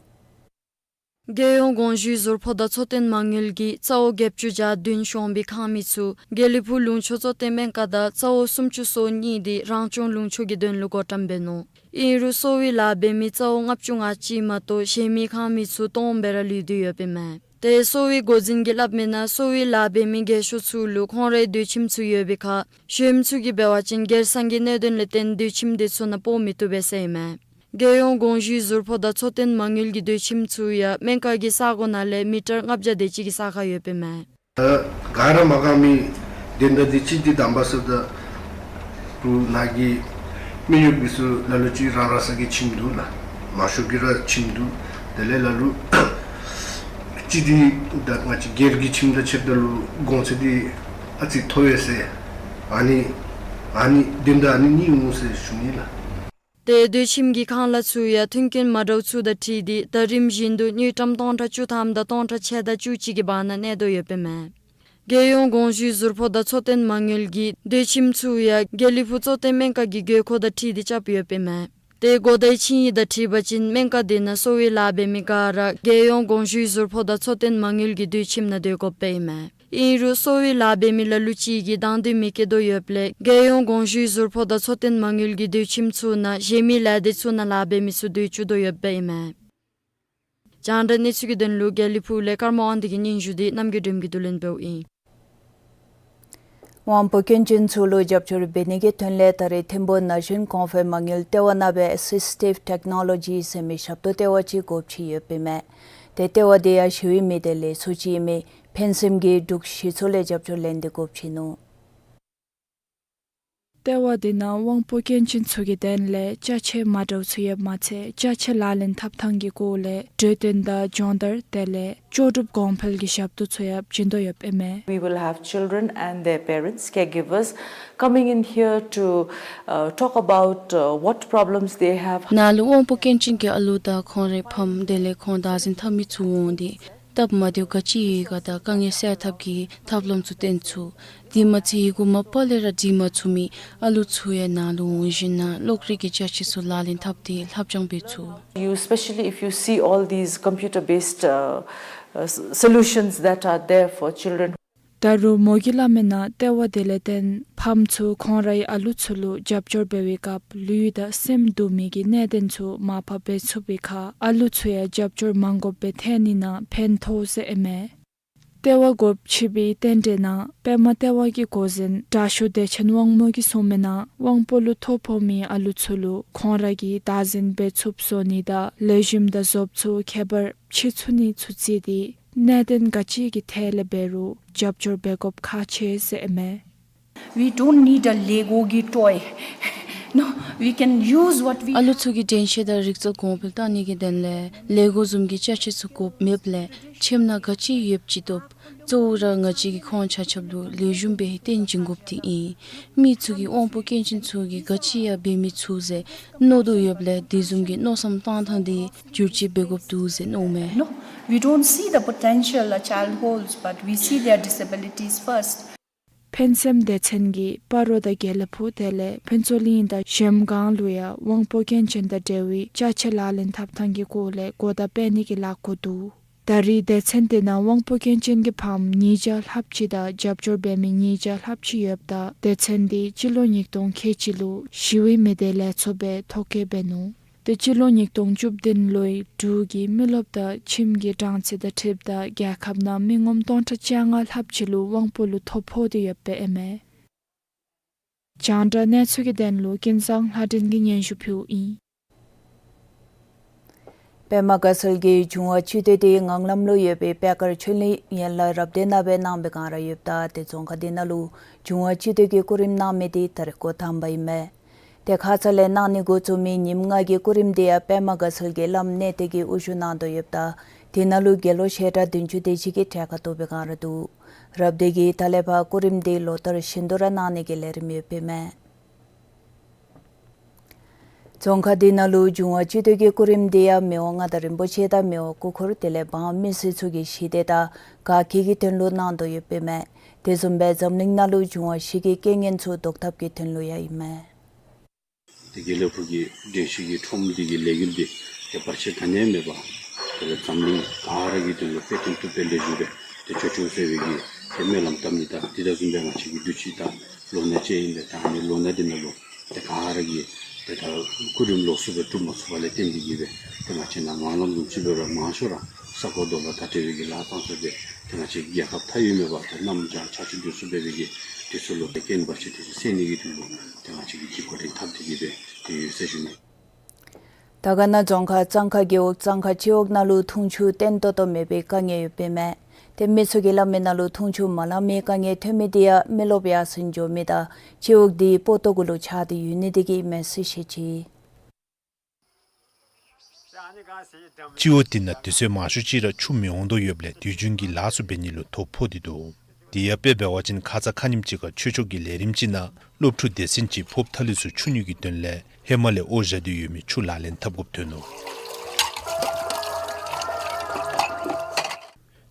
རྒྱལ་ཡོངས་གོང་ཞུའི་ཟུར་ཕོགས་དང་འཚོ་རྟེན་མ་དངུལ་གྱིས་རྩ་བོ་བརྒྱད་ཅུ་གྱ་བདུན་ཤོང་བའི་ཁང་མིག་ཚུ་དགེ་ལེགས་ཕུག་ལུང་ཕྱོགས་གཙོ་བསྟེན་སྨན་ཁང་དང་རྩ་བོ་སུམ་ཅུ་སོ་གཉིས་དེ་རང་སྐྱོང་ལུང་ཕྱོགས་ཀྱི་དོན་ལུ་བགོ་བཀྲམ་འབད་ནུག། ཨིན་རུང་གསོ་བའི་ལཱ་འབད་མི་རྩ་བོ་ལྔ་བཅུ་ང་གཅིག་མ་གཏོགས་གཞན་མི་ཁང་མིག་ཚུ་སྟོངམ་སྦེ་ར་ལུས་ཏེ་ཡོདཔ་ཨིན་མས། ཏེ་གསོ་བའི་འགོ་འཛིན་གྱིས་སླབ་མི་ནང་གསོ་བའི་ལཱ་འབད་མི་རྒས་ཤོས་ཚུ་ལུ་ཁོང་རའི་སྡོད་ཁྱིམ་ཚུ་ཡོད་པའི་ཁར་གཞོནམ་ཚུ་གིས་འབད་བ་ཅིན་སྒེར་སང་གི་གནད་དོན་ལས་བརྟེན་སྡོད་ཁྱིམ་དེ་ཚུ་ནང་སྤོ་མི་བཏུབ་པས་ཟེར་ཨིན་མས། རྒྱལ་ཡོངས་གོང་ཞུའི་ཟུར་ཕོགས་དང་འཚོ་རྟེན་མ་དངུལ་གྱི་སྡོད་ཁྱིམ་ཚུ་ཡང་སྨན་ཁང་གི་ས་གོ་ནང་ལས་མི་ཊར་ལྔ་བརྒྱ་དེ་ཅིག་གི་ས་ཁར་ཡོདཔ་ཨིན་མས། ད་ག་ར་མ་གང་མི་དེ་འདྲ་དེ་ཅིག་དེ་དམ་པ་ས་ད་རུ་ནང་གི་མི་ཡུལ་གྱི་ཚུ་ལ་ལུ་ཅིག་རང་རང་ས་གི་ཁྱིམ་འདུག་ལགས། མང་ཤོས་ཀྱི་ར་ཁྱིམ་འདུག། དེ་ལས་ལ་ལུ་ཅིག་དེ་ད་ང་བཅས་སྒེར་གྱི་ཁྱིམ་དང་ཕྱདཔ་ད་ལུ་གོང་ཚད་དེ་ཨ་ཙི་མཐོ་བས་ཟེར། ཨ་ནི་ཨ་ནི་དེ་འདྲ་ཨ་ནི་གཉིས་འོང་ཟེར་ཞུ་ནི་ལགས། ཏེ་སྡོད་ཁྱིམ་གྱི་ཁང་གླ་ཚུ་ཡང་མཐུན་རྐྱེན་མ་འདྲཝ་ཚུ་དང་འཁྲིལ་ཏེ་ཟླ་རིམ་བཞིན་དུ་དངུལ་ཀྲམ་སྟོང་ཕྲག་བཅུ་ཐམ་དང་སྟོང་ཕྲག་ཕྱེད་དང་བཅུ་གཅིག་གི་བར་ན་གནས་དོ་ཡོདཔ་ཨིན་མས། རྒྱལ་ཡོངས་གོང་ཞུའི་ཟུར་ཕོགས་དང་འཚོ་རྟེན་མ་དངུལ་གྱིས་སྡོད་ཁྱིམ་ཚུ་ཡང་དགེ་ལེགས་ཕུག་གཙོ་བསྟེན་སྨན་ཁང་གི་དགོས་མཁོ་དང་འཁྲིལ་ཏེ་རྐྱབ་ཡོདཔ་ཨིན་མས། ཏེ་གོ་ཟླའི་ཕྱི་ཡི་དང་འཁྲིལ་བ་ཅིན་སྨན་ཁང་དེ་ནང་གསོ་བའི་ལཱ་འབད་མི་ག་ར་རྒྱལ་ཡོངས་གོང་ཞུའི་ཟུར་ཕོགས་དང་འཚོ་རྟེན་མ་དངུལ་གྱི་སྡོད་ཁྱིམ་ནང་སྡོད་དགོཔ་ཨིན་མས། ཨིན་རུང་གསོ་བའི་ལཱ་འབད་མི་ལ་ལུ་ཅིག་གིས་དང་འདོད་མི་བསྐྱེད་དོ་ཡོདཔ་ལས་རྒྱལ་ཡོངས་གོང་ཞུའི་ཟུར་ཕོགས་དང་འཚོ་རྟེན་མ་དངུལ་གྱི་སྡོད་ཁྱིམ་ཚུ་ནང་གཞན་མི་ལས་སྡེ་ཚུ་ནང་ལཱ་འབད་མི་ཚུ་སྡོད་བཅུག་དོ་ཡོདཔ་ཨིན་མས། རྒྱང་བསྒྲགས་གནས་ཚུལ་གྱི་དོན་ལུ་དགེ་ལེགས་ཕུག་ལས་ཀརྨ་དབང་འདུས་ཀྱི་སྙན་ཞུ་དེ་རྣམ་རྒྱལ་སྒྲོལམ་གྱིས་བསྡུ་ལེན་འབདཝ་ཨིན། དབང་པོ་སྐྱོན་ཅན་ཚུ་ལུ་རྒྱབ་སྐྱོར་འབད་ནི་གི་དོན་ལས་ད་རེས་ཐིམ་ཕུག་ན་གཞོན་གོང་འཕེལ་མ་དངུལ་ལྟེ་བ་ནང་སྦེ་ཨེ་སིསི་ཊིབ་ཊེཀ་ནོ་ལོ་ཇི་ཟེར་མི་ཞབས་ཏོག་ལྟེ་བ་ཅིག་སྒོ་ཕྱེ་ཡོདཔ་ཨིན་མས། ཏེ་ལྟེ་བ་དེ་ཡང་ཞི་བའི་མི་སྡེ་ལས་ཚོགས་ཅིག་ཨིན་མི་ཕན་སེམས་ཀྱི་འབྲུག་གཞི་ཚོགས་ལས་རྒྱབ་སྐྱོར་ལེན་ཏེ་སྒོ་ཕྱེ་ནུག། ལྟེ་བ་དེ་ནང་དབང་པོ་སྐྱོན་ཅན་ཚུ་གི་དོན་ལས་ཅ་ཆས་མ་འདྲཝ་ཚུ་ཡོདཔ་མ་ཚད་ཅ་ཆས་ལག་ལེན་འཐབ་ཐངས་ཀྱི་སྐོར་ལས་གྲོས་སྟོན་དང་སྦྱོང་བརྡར་དེ་ལས་ལྕོགས་གྲུབ་གོང་འཕེལ་གྱི་ཞབས་ཏོག་ཚུ་ཡང་བྱིན་དོ་ཡོདཔ་ཨིན་མས། We will have children and their parents, caregivers, coming in here to, uh, talk about, uh, what problems they have. ནཱ་ལུ་དབང་པོ་སྐྱོན་ཅན་གྱི་ཨ་ལུ་དང་ཁོང་རའི་ཕམ་དེ་ལས་ཁོང་བདག་འཛིན་འཐབ་མི་ཚུ་འོང་སྟེ་སྟབས་མ་བདེཝ་ག་ཅི་ཡོད་ག་དང་དཀའ་ངལ་སེལ་ཐབས་ཀྱི་ཐབས་ལམ་ཚུ་སྟོན་ཚུགས། དེ་མ་ཚད་ཡི་གུ་མ་པ་ལས་ར་འབྲི་མ་ཚུགས་མི་ཨ་ལུ་ཚུ་ཡང་ནཱ་ལུ་འོང་ཞིནམ་ལས་གློག་རིག་གི་ཅ་ཆས་ཚུ་ལག་ལེན་འཐབ་སྟེ་ལྷབ་སྦྱང་འབད་ཚུགས། You, especially if you see all these computer-based, uh, uh, s-, solutions that are there for children. ད་རུང་མོ་གིས་སླབ་མི་ནང་ལྟེ་བ་དེ་ལས་བརྟེན་ཕམ་ཚུ་ཁོང་རའི་ཨ་ལུ་ཚུ་ལུ་རྒྱབ་སྐྱོར་འབད་བའི་སྐབས་ལུས་དང་སེམས་སྡུག་མི་གི་གནད་དོན་ཚུ་མར་ཕབ་འབད་ཚུགས་པའི་ཁར་ཨ་ལུ་ཚུ་ཡང་རྒྱབ་སྐྱོར་མ་དགོཔ་སྦེ་ཐལ་ནི་ནང་ཕན་ཐོགས་ཟེར་ཨིན་མས། ལྟེ་བ་སྒོ་ཕྱེ་བའི་རྟེན་འབྲེལ་ནང་པདྨ་ལྟེ་བ་གི་འགོ་འཛིན་དྲགོས་བདེ་ཆེན་དབང་མོ་གིས་གསུངས་མི་ནང་དབང་པོ་ལུ་ཐོ་ཕོག་མི་ཨ་ལུ་ཚུ་ལུ་ཁོང་ར་གིས་བདག་འཛིན་འབད་ཚུགསཔ་བཟོ་ནི་དང་ལེགས་ཤོམ་དང་བཟོཔ་ཚུ་ཁྱད་པར་ཕྱེ་ཚུགས་ནི་ཚུ་བརྩིས་ཏེ་གནད་དོན་ག་ཅི་གི་ཐད་ལས་འབད་རུང་རྒྱབ་སྐྱོར་འབད་དགོཔ་ཁག་ཆེ་ཟེར་ཨིན་མས། We don't need a Lego གི་ཊོའི། No, we can use what we ཨ་ལུ་ཚུ་གི་དྲན་ཤེས་དང་རིག་རྩལ་གོང་འཕེལ་གཏང་ནི་གི་དོན་ལས་ལེ་གོ་བཟུམ་གྱི་ཅ་ཆས་ཚུ་དགོཔ་མེདཔ་ལས་ཁྱིམ་ནང་ག་ཅི་ཡོདཔ་ཅིག་བཏོག། གཙོ་བོ་ར་ང་བཅས་ཀྱིས་ཁོང་ཆ་ཁྱབ་ལུ་ལེགས་ཤོམ་སྦེ་སྟོན་བྱིན་དགོཔ་དེ་ཨིན། མི་ཚུ་གིས་དབང་པོ་སྐྱོན་ཅན་ཚུ་གིས་ག་ཅི་ཡང་འབད་མི་ཚུགས་ཟེར་མནོ་དོ་ཡོདཔ་ལས་དེ་བཟུམ་གྱི་མནོ་བསམ་གཏང་ཐངས་དེ་བསྒྱུར་བཅོས་འབད་དགོཔ་འདུག་ཟེར་མནོཝ་མས། No, we don't see the potential a child holds, but we see their disabilities first. ཕན་སེམས་སྡེ་ཚན་གྱིས་སྤ་རོ་དང་དགེ་ལེགས་ཕུག་དེ་ལས་ཕུན་ཚོགས་གླིང་དང་གཞལམ་སྒང་ལུ་ཡང་དབང་པོ་སྐྱོན་ཅན་དང་འབྲེལ་བའི་ཅ་ཆས་ལག་ལེན་འཐབ་ཐངས་ཀྱི་སྐོར་ལས་གོ་བརྡ་སྤེལ་ནི་གི་ལཱ་འགོ་འདུག། ད་རེས་སྡེ་ཚན་དེ་ནང་དབང་པོ་སྐྱོན་ཅན་གྱི་ཕམ་ཉིས་བརྒྱ་ལྷགཔ་ཅིག་དང་རྒྱབ་སྐྱོར་འབད་མི་ཉིས་བརྒྱ་ལྷགཔ་ཅིག་ཡོདཔ་ད་སྡེ་ཚན་དེ་སྤྱི་ལོ་ཉིས་སྟོང་ཁལ་གཅིག་ལུ་ཞི་བའི་མི་སྡེ་ལས་ཚོགས་སྦེ་ཐོ་བཀོད་འབད་ནུག། དེ་སྤྱི་ལོ་ཉིས་སྟོང་བཅུ་བདུན་ལོའི་འབྲུག་གི་མི་རློབས་དང་ཁྱིམ་གྱི་གྲངས་ཚད་དང་འཁྲིལཝ་ད་རྒྱལ་ཁབ་ནང་མི་ངོམ་སྟོང་ཕྲག་བཅོ་ལྔ་ལྷགཔ་ཅིག་ལུ་དབང་པོ་ལུ་ཐོ་ཕོག་སྟེ་ཡོདཔ་ཨིན་མས། རྒྱང་བསྒྲགས་གནས་ཚུལ་གྱི་དོན་ལུ་ཀུན་བཟང་ལྷ་སྒྲོན་གྱིས་སྙན་ཞུ་ཕུལཝ་ཨིན། པདྨ་དགའ་ཚལ་གྱི་འབྱུང་བ་སྤྱི་འཐུས་དེ་ངང་ལམ་ལུ་ཡོད་པའི་པད་དཀར་ཆོས་གླིང་ཡན་ལག་རབ་སྡེ་ནང་སྦེ་གནང་བའི་བསྒང་ར་ཡོདཔ་ད་དེ་རྫོང་ཁག་དེ་ནང་ལུ་འབྱུང་བ་སྤྱི་འཐུས་ཀྱི་སྐུ་རིམ་གནང་མི་དེ་ད་རིས་འགོ་དང་པ་ཨིན་མས། དེ་ཁ་ཙ་ལས་གནང་ནི་འགོ་བཙུགས་མི་ཉིནམ་ལྔ་གི་སྐུ་རིམ་དེ་ཡང་པདྨ་དགའ་ཚལ་གྱི་བླམ་གནས་བརྟན་གྱིས་དབུ་བཞུགས་གནང་དོ་ཡོདཔ་ད་དེ་ནང་ལུ་དགེ་སློང་བཤད་གྲྭ་བདུན་ཅུ་དེ་ཅིག་གིས་གྲལ་ཁར་གཏོགས་པའི་བསྒང་ར་འདུག། རབ་སྡེ་གིས་ད་ལས་ཕར་སྐུ་རིམ་དེ་ལོ་ལྟར་བཞིན་དུ་ར་གནང་ནི་གི་ལས་རིམ་ཡོདཔ་ཨིན་མས། རྫོང་ཁག་དེ་ནང་ལུ་འབྱུང་བ་སྤྱི་འཐུས་ཀྱི་སྐུ་རིམ་དེ་ཡང་མི་དབང་མངའ་བདག་རིན་པོ་ཆེ་དང་མི་དབང་སྐུ་འཁོར་དེ་ལས་འབངས་མི་སེར་ཚུ་གི་ཞི་བདེ་དང་དགའ་སྐྱིད་ཀྱི་དོན་ལུ་གནང་དོ་ཡོདཔ་ཨིན་མས། དེ་བཟུམ་སྦེ་འཛམ་གླིང་ནང་ལུ་འབྱུང་བ་བཞི་གི་རྐྱེན་ངན་ཚུ་བཟློག་ཐབས་ཀྱི་དོན་ལུ་ཡང་ཨིན་མས། དེ་དགེ་ལེགས་ཕུག་གི་འགྲན་ཞུགས་ཀྱི་ཁྲོམ་འདི་གི་ལས་འགུལ་འདི་ཏེ་བར་ཆད་ག་ནི་ཡང་མེད་པར་དེ་ལས་འཛམ་གླིང་ག་ར་གི་དོན་ལུ་དཔེ་སྟོན་བཏུབ་པའི་ལས་འགུལ་སྦེ་ཏེ་ཆོས་ཆོས་ཟེར་བའི་གི་ཏེ་སྨོན་ལམ་བཏབ་ནི་དང་དེ་དང་བཟུམ་སྦེ་ང་བཅས་ཀྱི་དུས་ཅི་ད་ལོ་ན་ཅིག་ཨིན་པས། ད་ཨ་ནི་ལོ་ན་འདི་ནང་ལུ་ཏེ་ག་ར་གིས་ཏེ་ད་སྐུ་རིམ་ལོགས་སུ་སྦེ་གྲུབ་མ་ཚུགས་པ་ལས་བརྟེན་ཏེ་གིས་སྦེ་ཏེ་ང་བཅས་ནཱ་ངང་ལམ་ལུ་ཅིག་འབད་རུང་མང་ཤོས་ར་ས་གོ་རྡོ་ལ་དང་འབྲེལ་བའི་གི་ལཱ་བཏང་ཚུགས་པས། ཏེ་ང་བཅས་རྒྱལ་ཁབ་མཐའ་དབུས་མེད་པར་ཏེ་གནམ་བྱཱར་ཆར་ཆུ་དུས་སུ་འབད་བའི་གི་དུས་ཚོད་ལུ་ཏེ་རྐྱེན་བར་ཆད་དེ་ཚུ་སེལ་ནི་གི་དོན་ལུ་ཏེ་ང་བཅས་ཀྱིས་འགོ་འདྲེན་འཐབ་སྟེ་གིས་སྦེ་ཏེ་ཡོད་ཟེར་ཞུ་ནི། དར་དཀར་ན་རྫོང་ཁག་གཙང་ཁ་རྒེད་འོག་གཙང་ཁ་སྤྱི་འོག་ནང་ལུ་འཐུང་ཆུ་བརྟན་ཏོག་ཏོ་མེད་པའི་དཀའ་ངལ་ཡོདཔ་ཨིན་མས། ཏེ་མི་ཚུ་གིས་སླབ་མི་ནང་ལུ་འཐུང་ཆུ་མ་ལང་མི་དཀའ་ངལ་ཐོན་མི་དེ་ཡང་མི་རློབས་ཡར་སེང་འགྱོ་མི་དང་སྤྱི་འོག་དེ་སྤོ་ཏོ་གུ་ལུ་ཆགས་ཏེ་ཡོད་ནི་དེ་གིས་ཨིན་མས་ཟེར་བཤད་ཅི། སྤྱི་འོག་དེ་ནང་དུས་ཚོད་མང་ཤོས་ཅིག་ར་ཆུ་མི་འོང་དོ་ཡོདཔ་ལས་དུས་རྒྱུན་གྱི་ལཱ་ཚུ་འབད་ནི་ལུ་ཐོ་ཕོག་སྟེ་འདུག། དེ་ཡང་དཔེ་འབད་བ་ཅིན་ཁ་ཙ་ཁ་ཉིནམ་ཅིག་ཁར་ཆོས་ཕྱོགས་ཀྱི་ལས་རིམ་ཅིག་ནང་སློབ་ཕྲུག་སྡེ་ཚན་ཅིག་ཕོརཔ་ཐ་ལི་ཚུ་འཁྱུ་ནི་གི་དོན་ལས་ཧེ་མ་ལས་འོ་བཞག་སྟེ་ཡོད་མི་ཆུ་ལག་ལེན་འཐབ་དགོཔ་ཐོན་ནུག།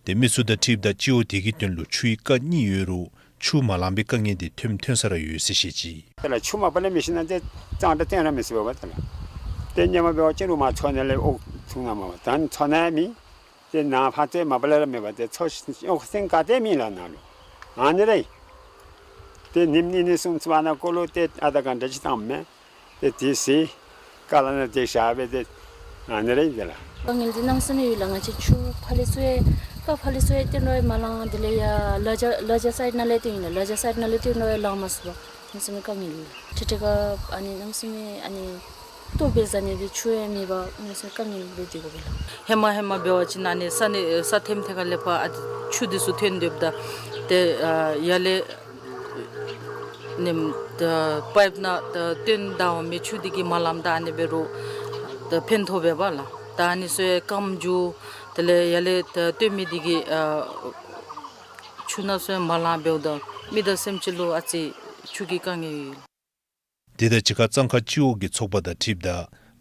ཏེ་མི་ཚུ་དང་འཁྲིལཝ་ད་སྤྱི་འོག་དེ་གི་དོན་ལུ་ཆུའི་རྐ་གཉིས་ཡོད་རུང་ཆུ་མ་ལང་པའི་དཀའ་ངལ་དེ་ཐོནམ་ཐོན་ས་ར་ཡོད་ཟེར་བཤད་ཅི། དེ་ལས་ཆུ་མ་པ་ལས་མི་ཤེས་ན་ཏེ་གཙང་སྦྲ་བཏོན་ར་མི་ཚུགས་པས་པ། དེ་ལས་ཏེ་ཧེ་མ་འབད་བ་ཅིན་རུ་མ་མཚོ་ནང་ལས་འོ་འཐུང་ནི་མས་པ། ད་མཚོ་ནང་མེད། ཏེ་ནཱ་ཕར་ཏེ་མ་པ་ལས་ར་མེད་པ། ཏེ་མཚོ་འོ་སེང་ག་ཏེ་མེད་ལགས་ནཱ་ལུ། ཨ་ནི་རེ། ཏེ་ཉིནམ་གཉིས་གསུམ་ཚུ་ཨ་ནཱ་ཀོ་ལུ་ཏེ་ཨ་ད་ག་འདྲ་ཅིག་བཏངམ་མས། ཏེ་དེ་སྦེ་ཀ་ལ་ནང་ཏེ་བཞག་སྦེ་ཏེ་ཨ་ནི་རེ་ཨིན་པས་ལགས། དཀའ་ངལ་འདི་གནམ་མེད་ས་མེད་ཡོད་ལགས། ང་བཅས་ཆུ་ཕར་ལས་ཚུར་ཡང་རྐ་ཕར་ལས་ཚུར་ཡང་བཏོན་རུང་མ་ལང་། དེ་ལས་ཡར་ལ་རྒྱ་ལ་རྒྱ་སའིཌ་ནང་ལས་བཏོན་ཡི་ལགས། ལ་རྒྱ་སའིཌ་ནང་ལས་བཏོན་རུང་ཡང་ལང་མ་ཚུགས་པས། གནམ་མེད་ས་མེད་དཀའ་ངལ་ཡོད། ཁྲི་ཁྲི་ཁར་ཨ་ནི་གནམ་མེད་ས་མེད་ཨ་ནི་ལྟོ་འབད་བཟའ་ནི་འདི་ཆུ་ཡང་མེད་པར་གནམ་མེད་ས་མེད་དཀའ་ངལ་སྦེ་སྡོད་དགོ་པས་ལགས། ཧེ་མ་ཧེ་མ་འབད་བ་ཅིན་ཨ་ནི་ས་གནས་ས་ཐེམ་ཐེ་ཁ་ལས་ཕར་ཨ་ཆུ་འདི་ཚུ་ཐོན་སྡོདཔ་ད་ཏེ་ཨ་ཡར་ལས་ནེམ་ད་པའིཔ་ནང་ད་བཏོན་ད་འོང་མི་ཆུ་འདི་གིས་མ་ལངམ་ད་ཨ་ནི་འབད་རུང་ད་ཕན་ཐོགས་པས་པ་ལགས། ད་ཨ་ནི་ཚུ་ཡང་སྐམ་འགྱོ། དེ་ལས་ཡར་ལས་ད་བཏོན་མི་འདི་གིས་ཨ་ཆུ་ནང་ཚུ་ཡང་མ་ལང་འབདཝ་ད་མི་དང་སེམས་ཅན་ལུ་ཨ་ཙི་ཆུ་གི་དཀའ་ངལ་ཡོད། དེ་དང་གཅིག་ཁར་གཙང་ཁ་སྤྱི་འོག་གི་ཚོགས་པ་དང་འཁྲིལཝ་ད་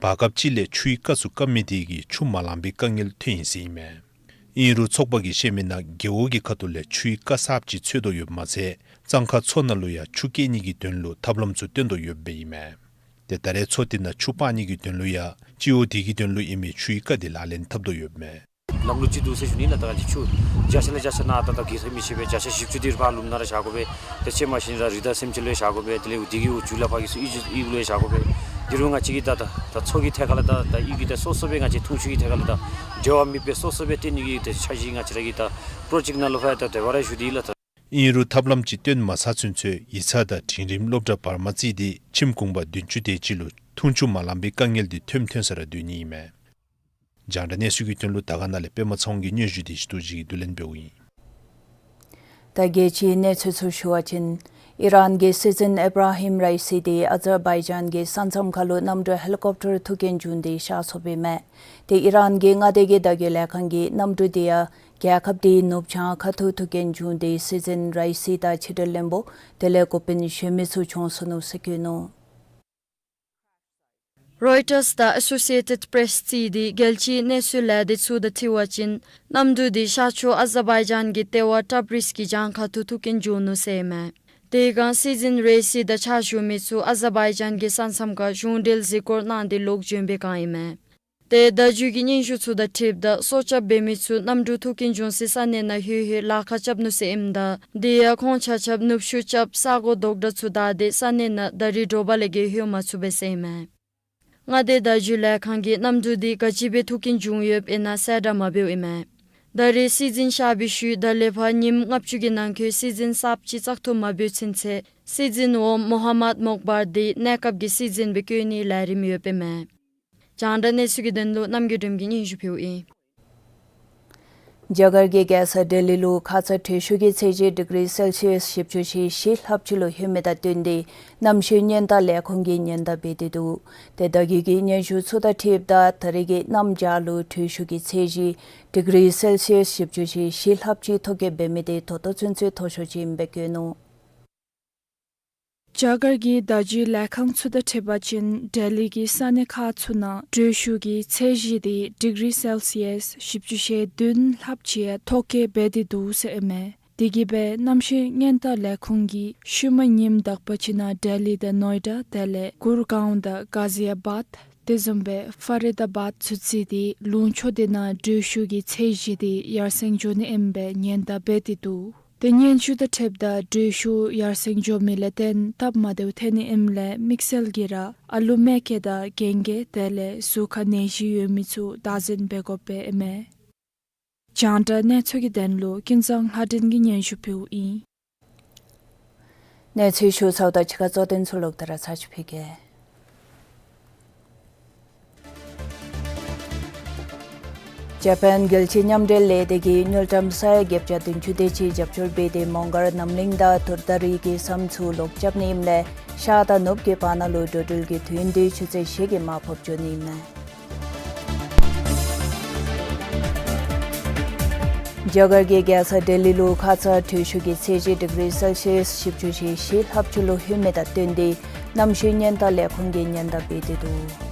བར་སྐབས་ཅིག་ལས་ཆུའི་རྐ་ཚུ་སྐམ་མི་དེ་གིས་ཆུ་མ་ལང་པའི་དཀའ་ངལ་ཐོན་ཡི་ཟེར་ཨིན་མས། ཨིན་རུང་ཚོགས་པ་གིས་བཤད་མི་ནང་རྒེད་འོག་གི་ཁ་ཐུག་ལས་ཆུའི་རྐ་གསརཔ་ཅིག་འཚོལ་དོ་ཡོདཔ་མ་ཚད་གཙང་ཁ་མཚོ་ནང་ལུ་ཡང་ཆུ་སྐྱེལ་ནི་གི་དོན་ལུ་ཐབས་ལམ་ཚུ་སྟོན་དོ་ཡོདཔ་ཨིན་མས། ཏེ་ད་རེས་མཚོ་དེ་ནང་ཆུ་སྤང་ནི་གི་དོན་ལུ་ཡང་སྤྱི་འོག་དེ་གི་དོན་ལུ་ཨིན་མི་ཆུའི་རྐ་དེ་ལག་ལེན་འཐབ་དོ་ཡོདཔ་མས། ལམ་ལུགས་ཅིག་འདུག་ཟེར་ཞུ་ནི་ལགས། ད་ག་ཅི་ཆུ་བརྒྱ་ཆ་ལས་བརྒྱ་ཆ་ནཱ་ད་ད་གེ་སར་མི་ཤེས་པས། བརྒྱ་ཆ་བཞི་བཅུ་དེ་ཕར་ལུངམ་ནང་ར་བཞག་དགོ་པས། ད་ཅིག་མ་གཞི་ར་རི་དྭགས་སེམས་ཅན་ལུ་ཡང་བཞག་དགོ་པས། དེ་ལས་འདི་གི་འོག་མཇུག་ལས་ཕར་གི་ཚུ་ཨི་ཅིག་ཨི་ལུ་ཡང་བཞག་དགོ་པས། དེ་རུང་ང་བཅས་ཀྱིས་ད་ད་ད་མཚོ་གི་ཐད་ཁར་ལས་ད་ད་ཨི་གི་ད་སོ་སོ་སྦེ་ང་བཅས་འཐུང་ཆུ་གི་ཐད་ཁར་ལས་ད་འབྲེལ་བ་མེད་པའི་སོ་སོ་སྦེ་སྟོན་ནི་གི་ད་འཆར་གཞི་ང་བཅས་ར་གི་ད་པྲོ་ཇེཀཊ་ནང་ལུ་ཕར་ད་འབྲེལ་བ་ར་ཞུ་དེས་ལགས། ད་ཨིན་རུང་ཐབས་ལམ་ཅིག་སྟོན་མ་ཚར་ཚུན་ཚོད་ཡིག་ཚང་དང་འབྲིང་རིམ་སློབ་གྲྭ་བར་མ་བརྩིས་ཏེ་ཁྱིམ་གུང་པ་བདུན་ཅུ་དེ་ཅིག་ལུ་འཐུང་ཆུ་མ་ལང་པའི་དཀའ་ངལ་འདི་ཐོནམ་ཐོན་ས་ར་སྡོད་ནི་ཨིན་མས། རྒྱང་བསྒྲགས་གནས་ཚུལ་གྱི་དོན་ལུ་དར་དཀར་ན་ལས་པདྨ་ཚེ་དབང་གི་སྙན་ཞུ་འདི་ཞུ་དོ་ཅིག་གིས་བསྡུ་ལེན་འབདཝ་ཨིན། ད་རྒྱལ་སྤྱིའི་གནས་ཚུལ་ཚུ་ཞུ་བ་ཅིན་ཨི་རཱན་གྱི་སྲིད་འཛིན་ཨེབ་ར་ཧིམ་ར་ཨི་སི་དེ་ཨ་ཛར་བའི་ཇཱན་གྱི་ས་མཚམས་ཁར་ལུ་གནམ་གྲུ་ཧེ་ལི་ཀོབ་ཊར་ཐུག་རྐྱེན་བྱུང་སྟེ་གཤགས་སོཔ་ཨིན་མས། ཏེ་ཨི་རཱན་གྱི་མངའ་སྡེ་གི་བརྡ་བརྒྱུད་ལས་ཁང་གིས་གནམ་གྲུ་དེ་ཡང་རྒྱལ་ཁབ་དེའི་ནུབ་བྱང་ཁ་ཐུག་ཐུག་རྐྱེན་བྱུང་སྟེ་སྲིད་འཛིན་ར་ཨི་སི་དང་ཕྱི་འབྲེལ་བློན་པོ་དེ་ལས་འགོ་དཔོན་གཞན་མི་ཚུ་གྱོངས་སོ་ནུག་ཟེར་བཀོད་ནུག། རོའི་ཊརསི་དང་ཨེ་སོ་སི་ཨེ་ཊེཌ་པྲེསི་རྩིས་ཏེ་རྒྱལ་སྤྱིའི་གནས་ཚུལ་ལས་སྡེ་ཚུ་དང་འཁྲིལ་བ་ཅིན་གནམ་གྲུ་དེ་ཤར་ཕྱོགས་ཨ་ཛར་བའི་ཇཱན་གྱི་ལྟེ་བ་ཊབ་རིས་ཀྱི་བྱང་ཁ་ཐུག་ཐུག་རྐྱེན་བྱུང་ནུག་ཟེར་ཨིན་མས། དེ་སྒང་སྲིད་འཛིན་ར་ཨི་སི་དང་ཕྱག་ཞུ་མི་ཚུ་ཨ་ཛར་བའི་ཇཱན་གྱི་ས་མཚམས་ཁར་གཞུང་འབྲེལ་གཟིགས་སྐོར་གནང་སྟེ་ལོག་བྱོན་པའི་བསྒང་ཨིན་མས། ཏེ་བརྡ་བརྒྱུད་ཀྱི་སྙན་ཞུ་ཚུ་དང་འཁྲིལཝ་ད་སྲོག་སྐྱབས་འབད་མི་ཚུ་གནམ་གྲུ་ཐུག་རྐྱེན་བྱུང་སའི་ས་གནས་ནང་ལྷོད་ལྷོད་ལཱ་ཁག་རྐྱབ་ནུག་ཟེར་ཨིནམ་ད་དེ་ཡང་ཁོང་ཆ་ཁྱབ་ནུབ་ཕྱོགས་རྐྱབ་ས་གོ་རྡོག་འདྲ་ཚུ་བདའ་སྟེ་ས་གནས་ནང་ད་རིས་དྲོ་པ་ལས་བརྒལ་ལྷོད་མ་ཚུགས་པས་ཟེར་ཨིན་མས། མངའ་སྡེ་བརྡ་བརྒྱུད་ལས་ཁང་གིས་གནམ་གྲུ་དེ་ག་ཅི་སྦེ་ཐུག་རྐྱེན་བྱུང་ཡོདཔ་ཨིན་ན་གསལ་བསྒྲགས་མ་འབདཝ་ཨིན་མས། ད་རེས་སྲིད་འཛིན་གཤགས་པའི་ཤུལ་ད་ལས་ཕར་ཉིནམ་ལྔ་བཅུ་གི་ནང་འཁོད་སྲིད་འཛིན་གསརཔ་ཅིག་བཙག་འཐུ་མ་འབད་ཚུན་ཚོད་སྲིད་འཛིན་འོགམ་མོ་ཧམ་མད་མོག་བར་དེ་གནས་སྐབས་ཀྱི་སྲིད་འཛིན་སྦེ་བསྐོ་ནིའི་ལས་རིམ་ཡོདཔ་ཨིན་མས། རྒྱང་བསྒྲགས་གནས་ཚུལ་གྱི་དོན་ལུ་རྣམ་རྒྱལ་སྒྲོལམ་གིས་སྙན་ཞུ་ཕུལཝ་ཨིན། རྒྱ་གར་གྱི་རྒྱལ་ས་ལྡི་ལི་ལུ་ཁ་ཙ་དྲོད་ཤུགས་ཀྱི་ཚད་གཞི་ཌིག་རི་སེལ་སི་ཡས་བཞི་བཅུ་ཞེ་བཞི་ལྷགཔ་ཅིག་ལུ་ལྷོད་མི་དང་བསྟུན་ཏེ་གནམ་གཤིས་ཉེན་བརྡ་ལས་ཁུངས་ཀྱིས་ཉེན་བརྡ་འབད་དེ་འདུག། ཏེ་ད་གིན་གྱི་སྙན་ཞུ་ཚུ་དང་འཁྲིལཝ་ད་ད་རེས་ཀྱི་གནམ་བྱཱར་ལུ་དྲོད་ཤུགས་ཀྱི་ཚད་གཞི་ཌིག་རི་སེལ་སི་ཡས་བཞི་བཅུ་ཞེ་བཞི་ལྷགཔ་ཅིག་ཐོ་བཀོད་འབད་མི་དེ་ད་ལྟོ་ཚུན་ཚོད་མཐོ་ཤོས་ཅིག་ཨིནམ་སྦེ་བཀོད་ནུག། རྒྱ་གར་གྱི་བརྡ་བརྒྱུད་ལས་ཁང་ཚུ་དང་འཁྲིལ་བ་ཅིན་ལྡི་ལི་གི་ས་གནས་ཁག་ཚུ་ནང་དྲོད་ཤུགས་ཀྱི་ཚད་གཞི་དེ་ཌིག་རི་སེལ་སི་ཡས་བཞི་བཅུ་ཞེ་བདུན་ལྷགཔ་ཅིག་ཐོ་བཀོད་འབད་དེ་འདུག་ཟེར་ཨིན་མས། དེ་གིས་སྦེ་གནམ་གཤིས་ཉེན་བརྡ་ལས་ཁུངས་ཀྱིས་ཤུལ་མ་ཉིནམ་དག་པ་ཅིག་ནང་ལྡི་ལི་དང་ནོའི་ཌ་དེ་ལས་གུར་གཱོན་དང་གཱ་ཟི་ཨ་བཱད་དེ་བཟུམ་སྦེ་ཕ་རི་དཱ་བཱད་ཚུ་གཙོས་ཏེ་ལུང་ཕྱོགས་དེ་ནང་དྲོད་ཤུགས་ཀྱི་ཚད་གཞི་དེ་ཡར་སེང་འགྱོ་ནི་ཨིནམ་སྦེ་ཉེན་བརྡ་འབད་དེ་འདུག། ཏེ་སྙན་ཞུ་དང་འཁྲིལཝ་ད་དྲོད་ཤུགས་ཡར་སེང་འགྱོ་མི་ལས་བརྟེན་སྟབས་མ་བདེཝ་ཐོན་ནི་ཨིནམ་ལས་དམིགས་བསལ་གྱིས་ར་ཨ་ལུ་མ་སྐྱེས་དང་རྒན་རྒས་དེ་ལས་གཟུགས་ཁར་ནད་གཞི་ཡོད་མི་ཚུ་བདག་འཛིན་འབད་དགོཔ་སྦེ་ཨིན་མས། རྒྱང་བསྒྲགས་གནས་ཚུལ་གྱི་དོན་ལུ་ཀུན་བཟང་ལྷ་སྒྲོན་གྱིས་སྙན་ཞུ་ཕུལཝ་ཨིན། གནས་ཚུལ་ཞུ་ཚརཝ་ད་ཕྱི་ཁ་གཙོ་དོན་ཚུ་ལོག་སྟེ་ར་ཚར་ཅིག་ཕུལ་གེ། ཇ་པཱན་རྒྱལ་སྤྱིའི་མཉམ་འབྲེལ་ལས་སྡེ་གིས་དངུལ་ཀྲམ་ས་ཡ་བརྒྱད་བརྒྱ་བདུན་ཅུ་དེ་ཅིག་རྒྱབ་སྐྱོར་འབད་དེ་མོང་སྒར་རྣམ་གླིང་དང་དུར་དར་རི་གི་ས་མཚམས་ཚུ་ལོག་རྐྱབ་ནི་ཨིནམ་ལས་ཤར་དང་ནུབ་ཀྱི་བར་ན་ལུ་འགྲོ་འགྲུལ་གྱི་དུས་ཡུན་དེ་ཆུ་ཚོད་བཞི་གི་མར་ཕབ་འགྱོ་ནི་ཨིན་མས། རྒྱ་གར་གྱི་རྒྱལ་ས་ལྡི་ལི་ལུ་ཁ་ཙ་དྲོད་ཤུགས་ཀྱི་ཚད་གཞི་ཌིག་རི་སེལ་སི་ཡས་བཞི་བཅུ་ཞེ་བཞི་ལྷགཔ་ཅིག་ལུ་ལྷོད་མི་དང་བསྟུན་ཏེ་གནམ་གཤིས་ཉེན་བརྡ་ལས་ཁུངས་ཀྱིས་ཉེན་བརྡ་འབད་དེ་འདུག།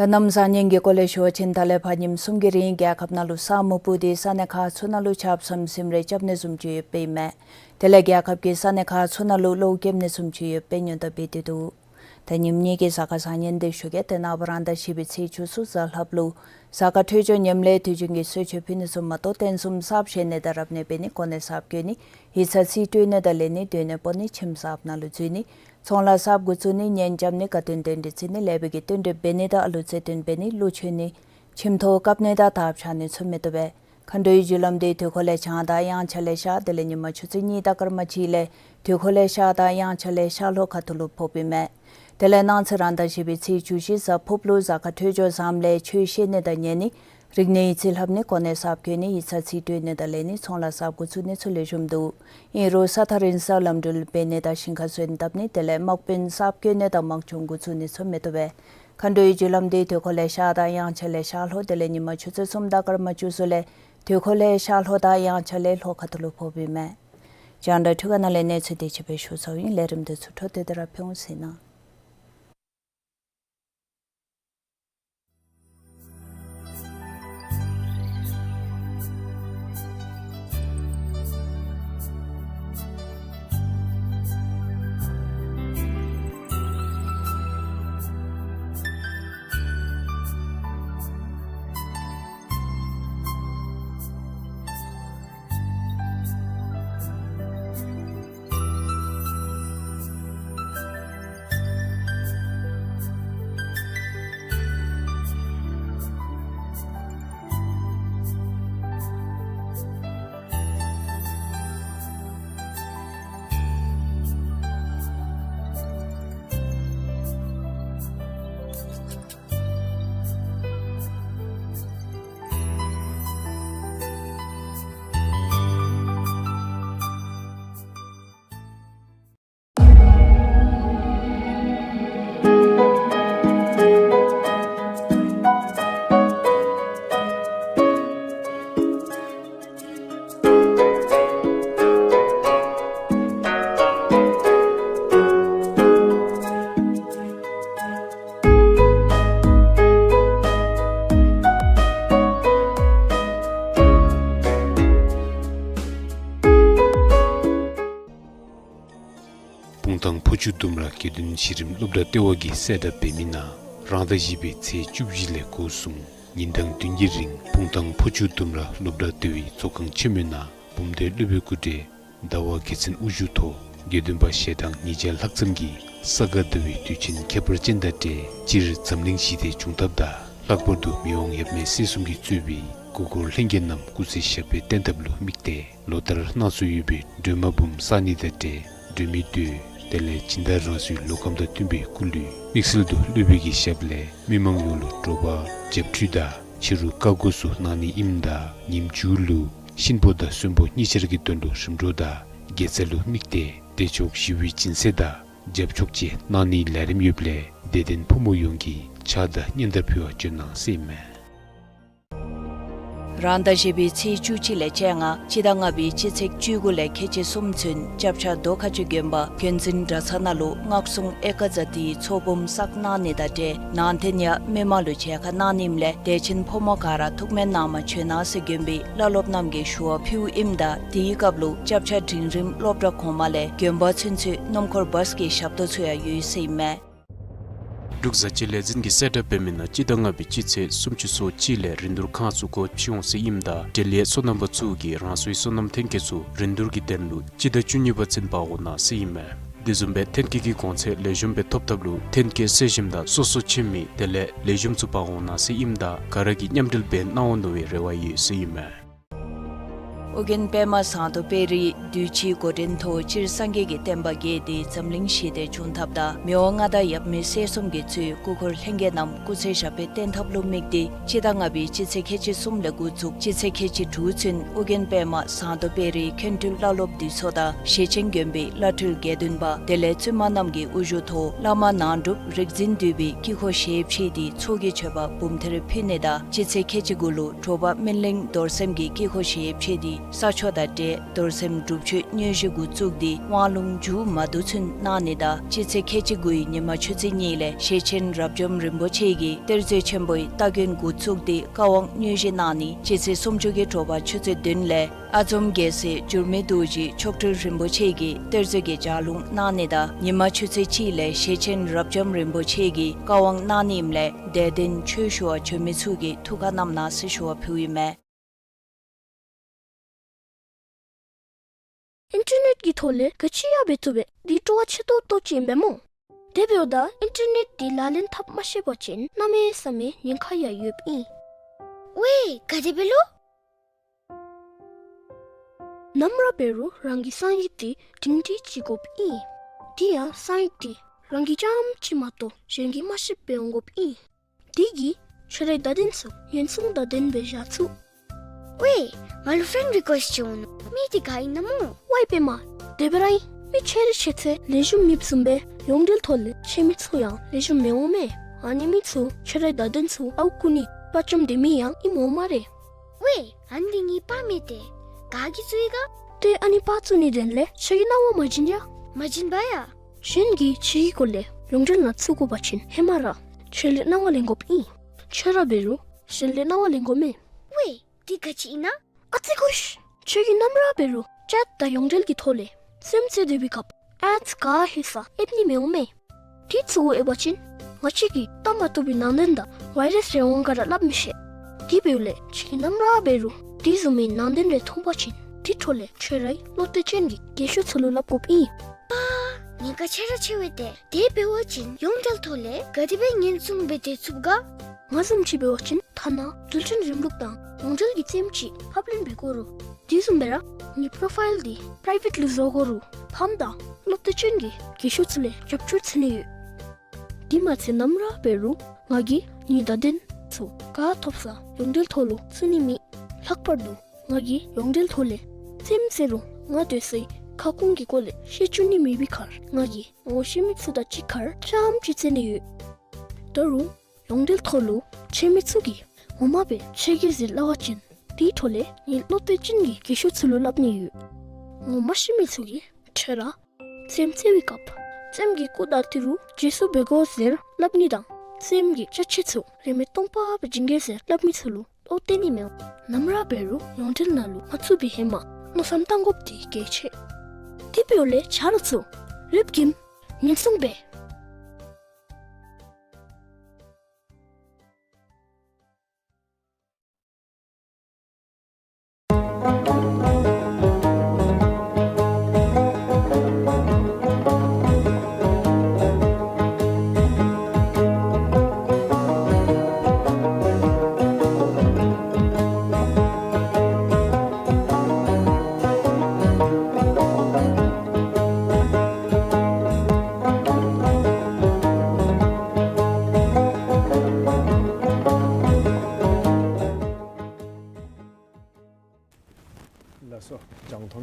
ད་གནམ་བཟང་ངན་གྱི་སྐོར་ལས་ཞུ་བ་ཅིན་ད་ལས་ཕར་ཉིནམ་གསུམ་གྱི་རིང་རྒྱལ་ཁབ་ནང་ལུ་ས་སྨུག་སྤུབས་ཏེ་ས་གནས་ཁག་ཚུ་ནང་ལུ་ཆརཔ་ཟམ་ཟིམ་རེ་རྐྱབ་ནི་བཟུམ་ཅིག་ཡོདཔ་ཨིན་མས། དེ་ལས་རྒྱལ་ཁབ་ཀྱི་ས་གནས་ཁག་ཚུ་ནང་ལུ་གློག་རྐྱབ་ནི་བཟུམ་ཅིག་ཡོདཔ་སྦེ་ཉེན་བརྡ་འབད་དེ་འདུག། ད་ཉིནམ་གཉིས་ཀྱི་གཟའ་སྐར་བཟང་ངན་དེ་ཞུ་གེ། ཏེ་ནངས་པ་རང་ཟླ་བཞི་པའི་ཚེས་བཅུ་གསུམ་གཟའ་ལྷགཔ་ལུ་གཟའ་སྐར་འཕྲོད་སྦྱོར་ངནམ་ལས་དུས་རྒྱུན་གྱི་གསོལ་མཆོད་ཕུལ་ནི་ཚུ་མ་གཏོགས་རྟེན་གསུམ་གསརཔ་བཞེངས་ནི་དང་རབ་གནས་འབད་ནི་གོ་གནས་གསརཔ་བསྐོ་ནི་ཡིག་ཚང་རྩིས་སྤྲོད་ནི་དང་ལེན་ནི་སྡོད་གནས་སྤོ་ནི་ཁྱིམ་གསརཔ་ནང་ལུ་འཛུལ་ནི་ཚོང་ལཱ་གསརཔ་འགོ་བཙུགས་ནི་གཉེན་རྐྱབ་ནི་དགའ་སྟོན་རྟེན་འབྲེལ་བརྩི་ནི་ལེགས་པའི་གི་རྟེན་འབྲེལ་འབད་ནི་དང་ཨ་ལུ་རྩེད་འགྲན་འབད་ནི་གླུ་མཆོད་ནི་ཁྱིམ་ཐོག་བཀབ་ནི་དང་དར་འཕྱར་ནི་ཚུ་མི་བཏུབ་པས། མཁའ་འགྲོའི་རྒྱུ་ལམ་དེ་དུས་འཁོར་ལས་བྱང་དང་དབྱངས་འཆར་ལས་ཤར་དེ་ལས་ཉིན་མ་ཆུ་ཚོད་གཉིས་དང་སྐར་མ་གཅིག་ལས་དུས་འཁོར་ལས་ཤར་དང་དབྱངས་འཆར་ལས་ཤར་ལྷོ་ཁ་ཐུག་ལུ་ཕོགཔ་ཨིན་མས། དེ་ལས་གནངས་ཚེ་རང་ཟླ་བཞི་པའི་ཚེས་བཅུ་བཞི་གཟའ་ཕུརཔ་ལུ་གཟའ་སྐར་འཕྲོད་སྦྱོར་བཟངམ་ལས་ཆོས་བཤད་ནི་དང་ཉན་ནི་རིག་གནས་ཡིག་རྩིས་ལྷབ་ནི་གོ་གནས་གསརཔ་བསྐོ་ནི་ཡིག་ཚང་རྩིས་སྤྲོད་ནི་དང་ལེན་ནི་ཚོང་ལཱ་གསརཔ་འགོ་བཙུགས་ནི་ཚུ་ལེགས་ཤོམ་འདུག། ཨིན་རུང་ས་ཐག་རིང་སར་ལམ་འགྲུལ་འབད་ནི་དང་ཞིང་ཁ་སོན་བཏབ་ནི་དེ་ལས་དམག་དཔོན་གསརཔ་བསྐོ་ནི་དང་དམག་སྦྱོང་འགོ་བཙུགས་ནི་ཚུ་མི་བཏུབ་པས། མཁའ་འགྲོའི་རྒྱུ་ལམ་དེ་དུས་འཁོར་ལས་ཤར་དང་དབྱངས་འཆར་ལས་ཤར་ལྷོ་དེ་ལས་ཉིན་མ་ཆུ་ཚོད་གསུམ་དང་སྐར་མ་བཅུ་གསུམ་ལས་དུས་འཁོར་ལས་ཤར་ལྷོ་དང་དབྱངས་འཆར་ལས་ལྷོ་ཁ་ཐུག་ལུ་ཕོགཔ་ཨིན་མས། རྒྱང་བསྒྲགས་འཕྲུལ་ཁང་ནང་ལས་གནས་ཚུལ་དེ་ཅིག་སྦེ་ཞུ་ཚརཝ་ཨིན། ལས་རིམ་དེ་ཚུ་འཕྲོ་མཐུད་དེ་ར་ཕུལ་འོང་ཟེར་ཞུ་ནི། སྤུངས་ཐང་ཕོ་ཆུ་ལྡུམ་ར་དགེ་འདུན་ཤེས་རིག་སློབ་གྲྭ་ལྟེ་བ་གིས་གསལ་བསྒྲགས་འབད་མི་ནང་རང་ཟླ་བཞི་པའི་ཚེས་བཅུ་བཞི་ལས་འགོ་བཟུང་ཉིན་གྲངས་བདུན་གྱི་རིང་སྤུངས་ཐང་ཕོ་ཆུ་ལྡུམ་ར་སློབ་གྲྭ་ལྟེ་བའི་ཚོགས་ཁང་ཆེན་མོའི་ནང་བུམ་སྡེ་སློབ་དཔོན་སྐུ་བགྲེས་ཟླ་བ་རྒྱལ་མཚན་དབུ་བཞུགས་ཐོག་དགེ་འདུན་པ་ཞལ་གྲངས་ཉིས་བརྒྱ་ལྷག་ཙམ་གྱིས་ས་ག་ཟླ་བའི་དུས་ཆེན་ཁྱད་པར་ཅན་དང་འབྲེལ་སྤྱིར་འཛམ་གླིང་ཞི་བདེ་བྱུང་ཐབས་དང་ལྷག་པར་དུ་མི་དབང་ཡབ་མེས་སྲས་གསུམ་གྱིས་གཙོས་པའི་སྐུ་འཁོར་ལྷན་རྒྱས་རྣམས་སྐུ་ཚེ་ཞབས་པད་བརྟན་ཐབས་ལུ་དམིགས་ཏེ་ལོ་ལྟར་སྣ་ཚོགས་ཡོད་པའི་སྒྲོལ་མ་འབུམ་བསགས་ནི་དང་འབྲེལ་སྒྲོལ་མའི་མདོས་ དེ་ལས་སྦྱིན་བདག་རང་སོའི་ལུས་ཁམས་དང་བསྟུན་པའི་སྐུ་ལུས་དམིགས་བསལ་དུ་སློབ་དཔོན་གྱི་ཞབས་ལས་མི་མང་ཡོངས་ལུ་དྲོ་པ་རྒྱབ་ཁྲུས་དང་ཕྱི་རུ་བཀའ་བསྒོ་ཚུ་གནང་ནི་ཨིནམ་ད་ཉིནམ་མཇུག་ལུ་གཤིན་པོ་དང་གསོན་པོ་གཉིས་ཆར་གྱི་དོན་ལུ་རིམ་གྲོ་དང་དགེ་རྩ་ལུ་དམིགས་ཏེ་བདེ་མཆོག་ཞི་བའི་སྦྱིན་སྲེག་དང་རྒྱབ་ཕྱོགས་བཅས་གནང་ནིའི་ལས་རིམ་ཡོདཔ་ལས་དད་ལྡན་ཕོ་མོ་ཡོངས་ཀྱིས་ཕྱག་དང་སྙན་དར་ཕུལ་བར་བྱོན་གནང་ཟེར་ཨིན་མས། རང་ཟླ་བཞི་པའི་ཚེས་བཅུ་གཅིག་ལས་བཅོ་ལྔ་སྤྱི་ཟླ་ལྔ་པའི་སྤྱི་ཚེས་བཅུ་དགུ་ལས་ཁལ་གཅིག་གསུམ་ཚུན་སྐྱབས་ཆ་རྡོ་ཁ་ཆུ་དགོན་པ་དགོན་འཛིན་གྲྭ་ཚང་ནང་ལུ་སྔགས་སྲུང་ཨེ་ཀ་ཛ་ཏིའི་ཚོགས་འབུམ་བསགས་གནང་ནི་དང་འབྲེལ་ནང་རྟེན་ཡང་མི་མང་ལུ་མཇལ་ཁ་གནང་ནི་ཨིནམ་ལས་དད་ཅན་ཕོ་མོ་ག་ར་ཐུགས་སྨོན་གནང་བར་བྱོན་གནང་ཟེར་དགོན་པའི་བླ་སློབ་རྣམས་ཀྱིས་ཞུ་བ་ཕུལཝ་ཨིནམ་ད་དེའི་སྐབས་ལུ་སྐྱབས་ཆ་འབྲིང་རིམ་སློབ་གྲྭ་གོང་མ་ལས་དགོན་པ་ཚུན་ཚོད་སྣུམ་འཁོར་བཱས་ཀྱི་ཞབས་ཏོག་ཚུ་ཡང་ཡོད་ཟེར་ཨིན་མས། འབྲུག་བཟའ་སྤྱོད་ལས་འཛིན་གྱིས་གསལ་བསྒྲགས་འབད་མི་ནང་སྤྱི་ཟླ་ལྔ་པའི་སྤྱི་ཚེས་སུམ་ཅུ་སོ་གཅིག་ལས་རིན་བསྡུར་ཁང་ཚུ་སྒོ་ཕྱེ་འོང་ཟེར་ཨིནམ་ད་འབྲེལ་ཡོད་སོ་ནམ་པ་ཚུ་གིས་རང་སོའི་སོ་ནམ་ཐོན་སྐྱེད་ཚུ་རིན་བསྡུར་གྱི་དོན་ལུ་སྤྱི་ཟླ་བཅུ་གཉིས་པ་ཚུན་འབག་འོང་གནང་ཟེར་ཨིན་མས། དེ་བཟུམ་སྦེ་ཐོན་སྐྱེད་ཀྱི་གོང་ཚད་ལེགས་ཤོམ་སྦེ་ཐོབ་ཐབས་ལུ་ཐོན་སྐྱེད་གསོ་ཞིམ་དང་སོ་སོ་ཁྱིམ་མི་དེ་ལས་ལེགས་ཤོམ་ཚུ་འབག་འོང་གནང་ཟེར་ཨིནམ་ད་ག་ར་གིས་མཉམ་འབྲེལ་འབད་གནང་འོང་མནོ་བའི་རེ་བ་ཡོད་ཟེར་ཨིན་མས། ཨོ་རྒྱན་པདྨ་ཟངས་མདོག་དཔལ་རིའི་གདུལ་བྱའི་འགོ་འདྲེན་ཐོག་སྤྱིར་སངས་རྒྱས་ཀྱི་བསྟན་པ་རྒྱས་ཏེ་འཛམ་གླིང་ཞི་བདེ་འབྱུང་ཐབས་དང་མི་དབང་མངའ་བདག་ཡབ་མེས་སྲས་གསུམ་གྱིས་གཙོས་སྐུ་འཁོར་ལྷན་རྒྱས་རྣམས་སྐུ་ཚེ་ཞབས་པད་བརྟན་ཐབས་ལུ་དམིགས་ཏེ་སྤྱི་ཟླ་ལྔ་པའི་སྤྱི་ཚེས་ཁལ་གཅིག་གསུམ་ལས་འགོ་བཙུགས་སྤྱི་ཚེས་ཁལ་གཅིག་དྲུག་ཚུན་ཨོ་རྒྱན་པདྨ་ཟངས་མདོག་དཔལ་རིའི་མཁན་སྤྲུལ་བླ་སློབ་འདུས་ཚོགས་དང་ཞེ་ཆེན་དགོན་པའི་བླ་སྤྲུལ་དགེ་འདུན་པ་དེ་ལས་བཙུན་མ་རྣམས་ཀྱི་དབུ་བཞུགས་ཐོག་བླ་མ་ནང་སྒྲུབ་རིག་འཛིན་འདུས་པའི་དཀྱིལ་འཁོར་ཞལ་ཕྱེ་སྟེ་ཚོགས་ཀྱི་མཆོད་པ་འབུམ་ཐེར་ཕུལ་ནི་དང་སྤྱི་ཚེས་ཁལ་གཅིག་དགུ་ལུ་དྲོ་པ་སྨིན་གླིང་རྡོར་སེམས་ཀྱི་དཀྱིལ་འཁོར་ཞལ་ཕྱེ་སྟེ་ས་ཆོག་དང་འབྲེལ་རྡོར་སེམས་སྒྲུབ་མཆོད་དངོས་གཞི་འགོ་བཙུགས་ཏེ་དབང་ལུང་མཇུག་མ་བསྡུ་ཚུན་གནང་ནི་དང་སྤྱི་ཚེས་ཁལ་གཅིག་དགུའི་ཉི་མ་ཆུ་ཚོད་གཉིས་ལས་ཞེ་ཆེན་རབ་འབྱམས་རིན་པོ་ཆེ་གིས་གཏེར་མཛོད་ཆེན་པོའི་སྟ་གོན་འགོ་བཙུགས་ཏེ་བཀའ་དབང་དངོས་གཞི་གནང་ནི་སྤྱི་ཚེས་སུམ་ཅུ་གི་དྲོ་པ་ཆུ་ཚོད་བདུན་ལས་ཨ་འཛོམས་རྒྱལ་སྲས་འགྱུར་མེད་རྡོ་རྗེ་མཆོག་སྤྲུལ་རིན་པོ་ཆེ་གིས་གཏེར་མཛོད་ཀྱི་ལྗགས་ལུང་གནང་ནི་དང་ཉི་མ་ཆུ་ཚོད་གཅིག་ལས་ཞེ་ཆེན་རབ་འབྱམས་རིན་པོ་ཆེ་གིས་བཀའ་དབང་གནང་ནི་ཨིནམ་ལས་དད་ལྡན་ཆོས་ཞུ་བར་བྱོན་མི་ཚུ་གིས་ཐུགས་ཁར་བསྣམས་གནང་ཟེར་ཞུ་བ་ཕུལཝ་ཨིན་མས། ཨིན་ཊར་ནེཊ་ཀྱི་ཐོག་ལས་ག་ཅི་ཡང་འབད་བཏུབ་པས། འདི་སྤྲོ་བ་ཆེ་ཏོག་ཏོ་ཅིག་ཨིན་པས་སྨོ། དེ་འབདཝ་ད་ཨིན་ཊར་ནེཊ་འདི་ལག་ལེན་འཐབ་མ་ཤེས་པ་ཅིན་གནམ་མེད་ས་མེད་ཉེན་ཁ་ཡང་ཡོདཔ་ཨིན། ཝའེ་ག་དེ་སྦེ་ལོ། ནམ་ར་འབད་རུང་རང་གི་གསང་ཡིག་འདི་སྒྲིང་སྒྲི་ཅིག་དགོཔ་ཨིན། དེ་ཡང་གསང་ཡིག་འདི་རང་གིས་རྐྱངམ་གཅིག་མ་གཏོགས་གཞན་གྱིས་མ་ཤེསཔ་སྦེ་འོང་དགོཔ་ཨིན། དེ་གིས་ཁྱོད་རའི་བརྡ་དོན་ཚུ་ཉེན་སྲུང་དང་ལྡནམ་སྦེ་བཞག་ཚུགས། ཝའེ་ང་ལུ་ཕྲེནཌ་རི་ཀུའེསཊ་ཅིག་འོང་ནུག། མི་འདི་ག་ཨིན་ན་སྨོ། ཝའེ་པདྨ། དེ་སྦེ་ར་ཨིན། མི་ཆེ་རི་ཆེ་ཚད་ལེགས་ཤོམ་མེདཔ་བཟུམ་སྦེ་ཡོངས་འབྲེལ་ཐོག་ལས་ཁྱོད་མི་ཚུ་ཡང་ལེགས་ཤོམ་མི་འོང་མས། ཨ་ནི་མི་ཚུ་ཁྱོད་རའི་བརྡ་དོན་ཚུ་ཨརཝ་རྐུ་ནི་དཔའ་བཅམ་སྡོད་མི་ཡང་ཨིནམ་འོང་སྨ་རེ། ཝའེ་ཨ་ནི་འདི་ངེའི་པར་མས་ཏེ། ག་གིས་བཙུགས་ཡི་ག། ཏེ་ཨ་ནི་པར་བཙུགས་ནི་དོན་ལས་ཁྱོད་ཀྱི་སྣང་བ་མ་བྱིན་ཡ། མ་བྱིན་པ་ཡ། གཞན་གྱིས་ཁྱོད་ཀྱི་སྐོར་ལས་ཡོངས་འབྲེལ་ནང་བཙུགས་དགོ་པ་ཅིན་ཧེ་མ་ར་ཁྱོད་ལས་གནང་བ་ལེན་དགོཔ་ཨིན། ཁྱོད་ར་འབད་རུང་གཞན་ལས་གནང་བ་ལེན་དགོ་མས། ཝའེ་འདི་ག་ཅི་ཨིན་ན། ཨ་ཙི་ཀུ་ཤི། ཁྱོད་ཀྱིས་ནམ་ར་འབད་རུང་ཅེཊ་དང་ཡོངས་འབྲེལ་གྱི་ཐོག་ལས་རྩེདམོ་རྩེ་སྡོད་པའི་སྐབས་ཨེཌས་ག་ཧེ་ས་ཨེབ་ནི་མི་འོང་མས། དེ་བཙུགས་དགོ་ཨེབ་པ་ཅིན་ང་བཅས་ཀྱིས་བལྟ་མ་བཏུབ་པའི་ནང་དོན་དང་ཝའི་རཱསི་རེ་འོང་ག་ར་སླབ་མི་ཤེས། དེ་འབདཝ་ལས་ཁྱོད་ཀྱིས་ནམ་ར་འབད་རུང་དེ་བཟུམ་མའི་ནང་དོན་རེ་མཐོང་པ་ཅིན་དེ་འཕྲོ་ལས་ཁྱོད་རའི་བློ་གཏད་ཅན་གྱི་རྒན་ཤོས་ཚུ་ལུ་སླབ་དགོཔ་ཨིན། པ། ཉེན་ཁ་ཆེ་ར་ཆེ་བས་ཏེ། དེ་འབད་བ་ཅིན་ཡོངས་འབྲེལ་ཐོག་ལས་ག་དེ་སྦེ་ཉེན་སྲུང་འབད་དེ་ཚུགས་ག། ང་བཟུམ་ཅིག་འབད་བ་ཅིན་ཐ་ན་རྡུལ་ཕྲན་རིམ་ལུགས་དང་ཡོངས་འབྲེལ་གྱི་རྩེདམོ་ཅིག་ཕབ་ལེན་འབད་དགོ་རུང་དེ་བཟུམ་སྦེ་ར་ངེའི་པོརོ་ཕའིལ་འདི་པི་རའི་ཝེཊ་ལུ་བཟོ་དགོ་རུང་ཕམ་དང་བློ་གཏད་ཅན་གྱི་རྒན་ཤོས་ཚུ་ལས་རྒྱབ་སྐྱོར་འཚོལ་ནི་ཡོད། དེ་མ་ཚད་ནམ་ར་འབད་རུང་ང་གིས་ངེའི་བརྡ་དོན་ཚུ་ག་ཐོབ་ས་ཡོངས་འབྲེལ་ཐོག་ལུ་བཙུགས་ནི་མེད། ལྷག་པར་དུ་ང་གིས་ཡོངས་འབྲེལ་ཐོག་ལས་རྩེདམོ་རྩེ་རུང་ང་སྡོད་སའི་ཁ་སྐོང་གི་སྐོར་ལས་ཤེས་བཅུག་ནི་མེད་པའི་ཁར་ང་གིས་ངོ་ཤེས་མི་ཚུ་དང་གཅིག་ཁར་རྐྱངམ་ཅིག་རྩེ་ནི་ཡོད། ད་རུང་ཡོངས་འབྲེལ་ཐོག་ལུ་ཁྱོད་མི་ཚུ་གིས་ངོ་མ་སྦེ་ཁྱོད་ཀྱིས་ཟེར་སླབ་པ་ཅིན་དེའི་འཕྲོ་ལས་ངེའི་བློ་གཏད་ཅན་གྱི་རྒན་ཤོས་ཚུ་ལུ་སླབ་ནི་ཡོད། ངོ་མ་ཤེས་མི་ཚུ་གིས་ཁྱོད་ར་རྩེདམོ་རྩེ་བའི་སྐབས་རྩེདམོ་གི་སྐུ་དང་ཏི་རུ་བརྗེ་སོར་འབད་དགོ་ཟེར་སླབ་ནི་དང་རྩེདམོ་གི་ཅ་ཆས་ཚུ་རིན་མེད་སྟོང་པ་སྦེ་བྱིན་གེ་ཟེར་སླབ་མི་ཚུ་ལུ་བློ་གཏད་ནི་མི་འོང་། ནམ་ར་འབད་རུང་ཡོངས་འབྲེལ་ནང་ལུ་མ་བཙུགས་པའི་ཧེ་མ་མནོ་བསམ་བཏང་དགོཔ་འདི་གལ་ཆེ། དེ་འབདཝ་ལས་ཆ་རོགས་ཚུ་རེབ་ཀྱིས་ཉེན་སྲུང་འབད།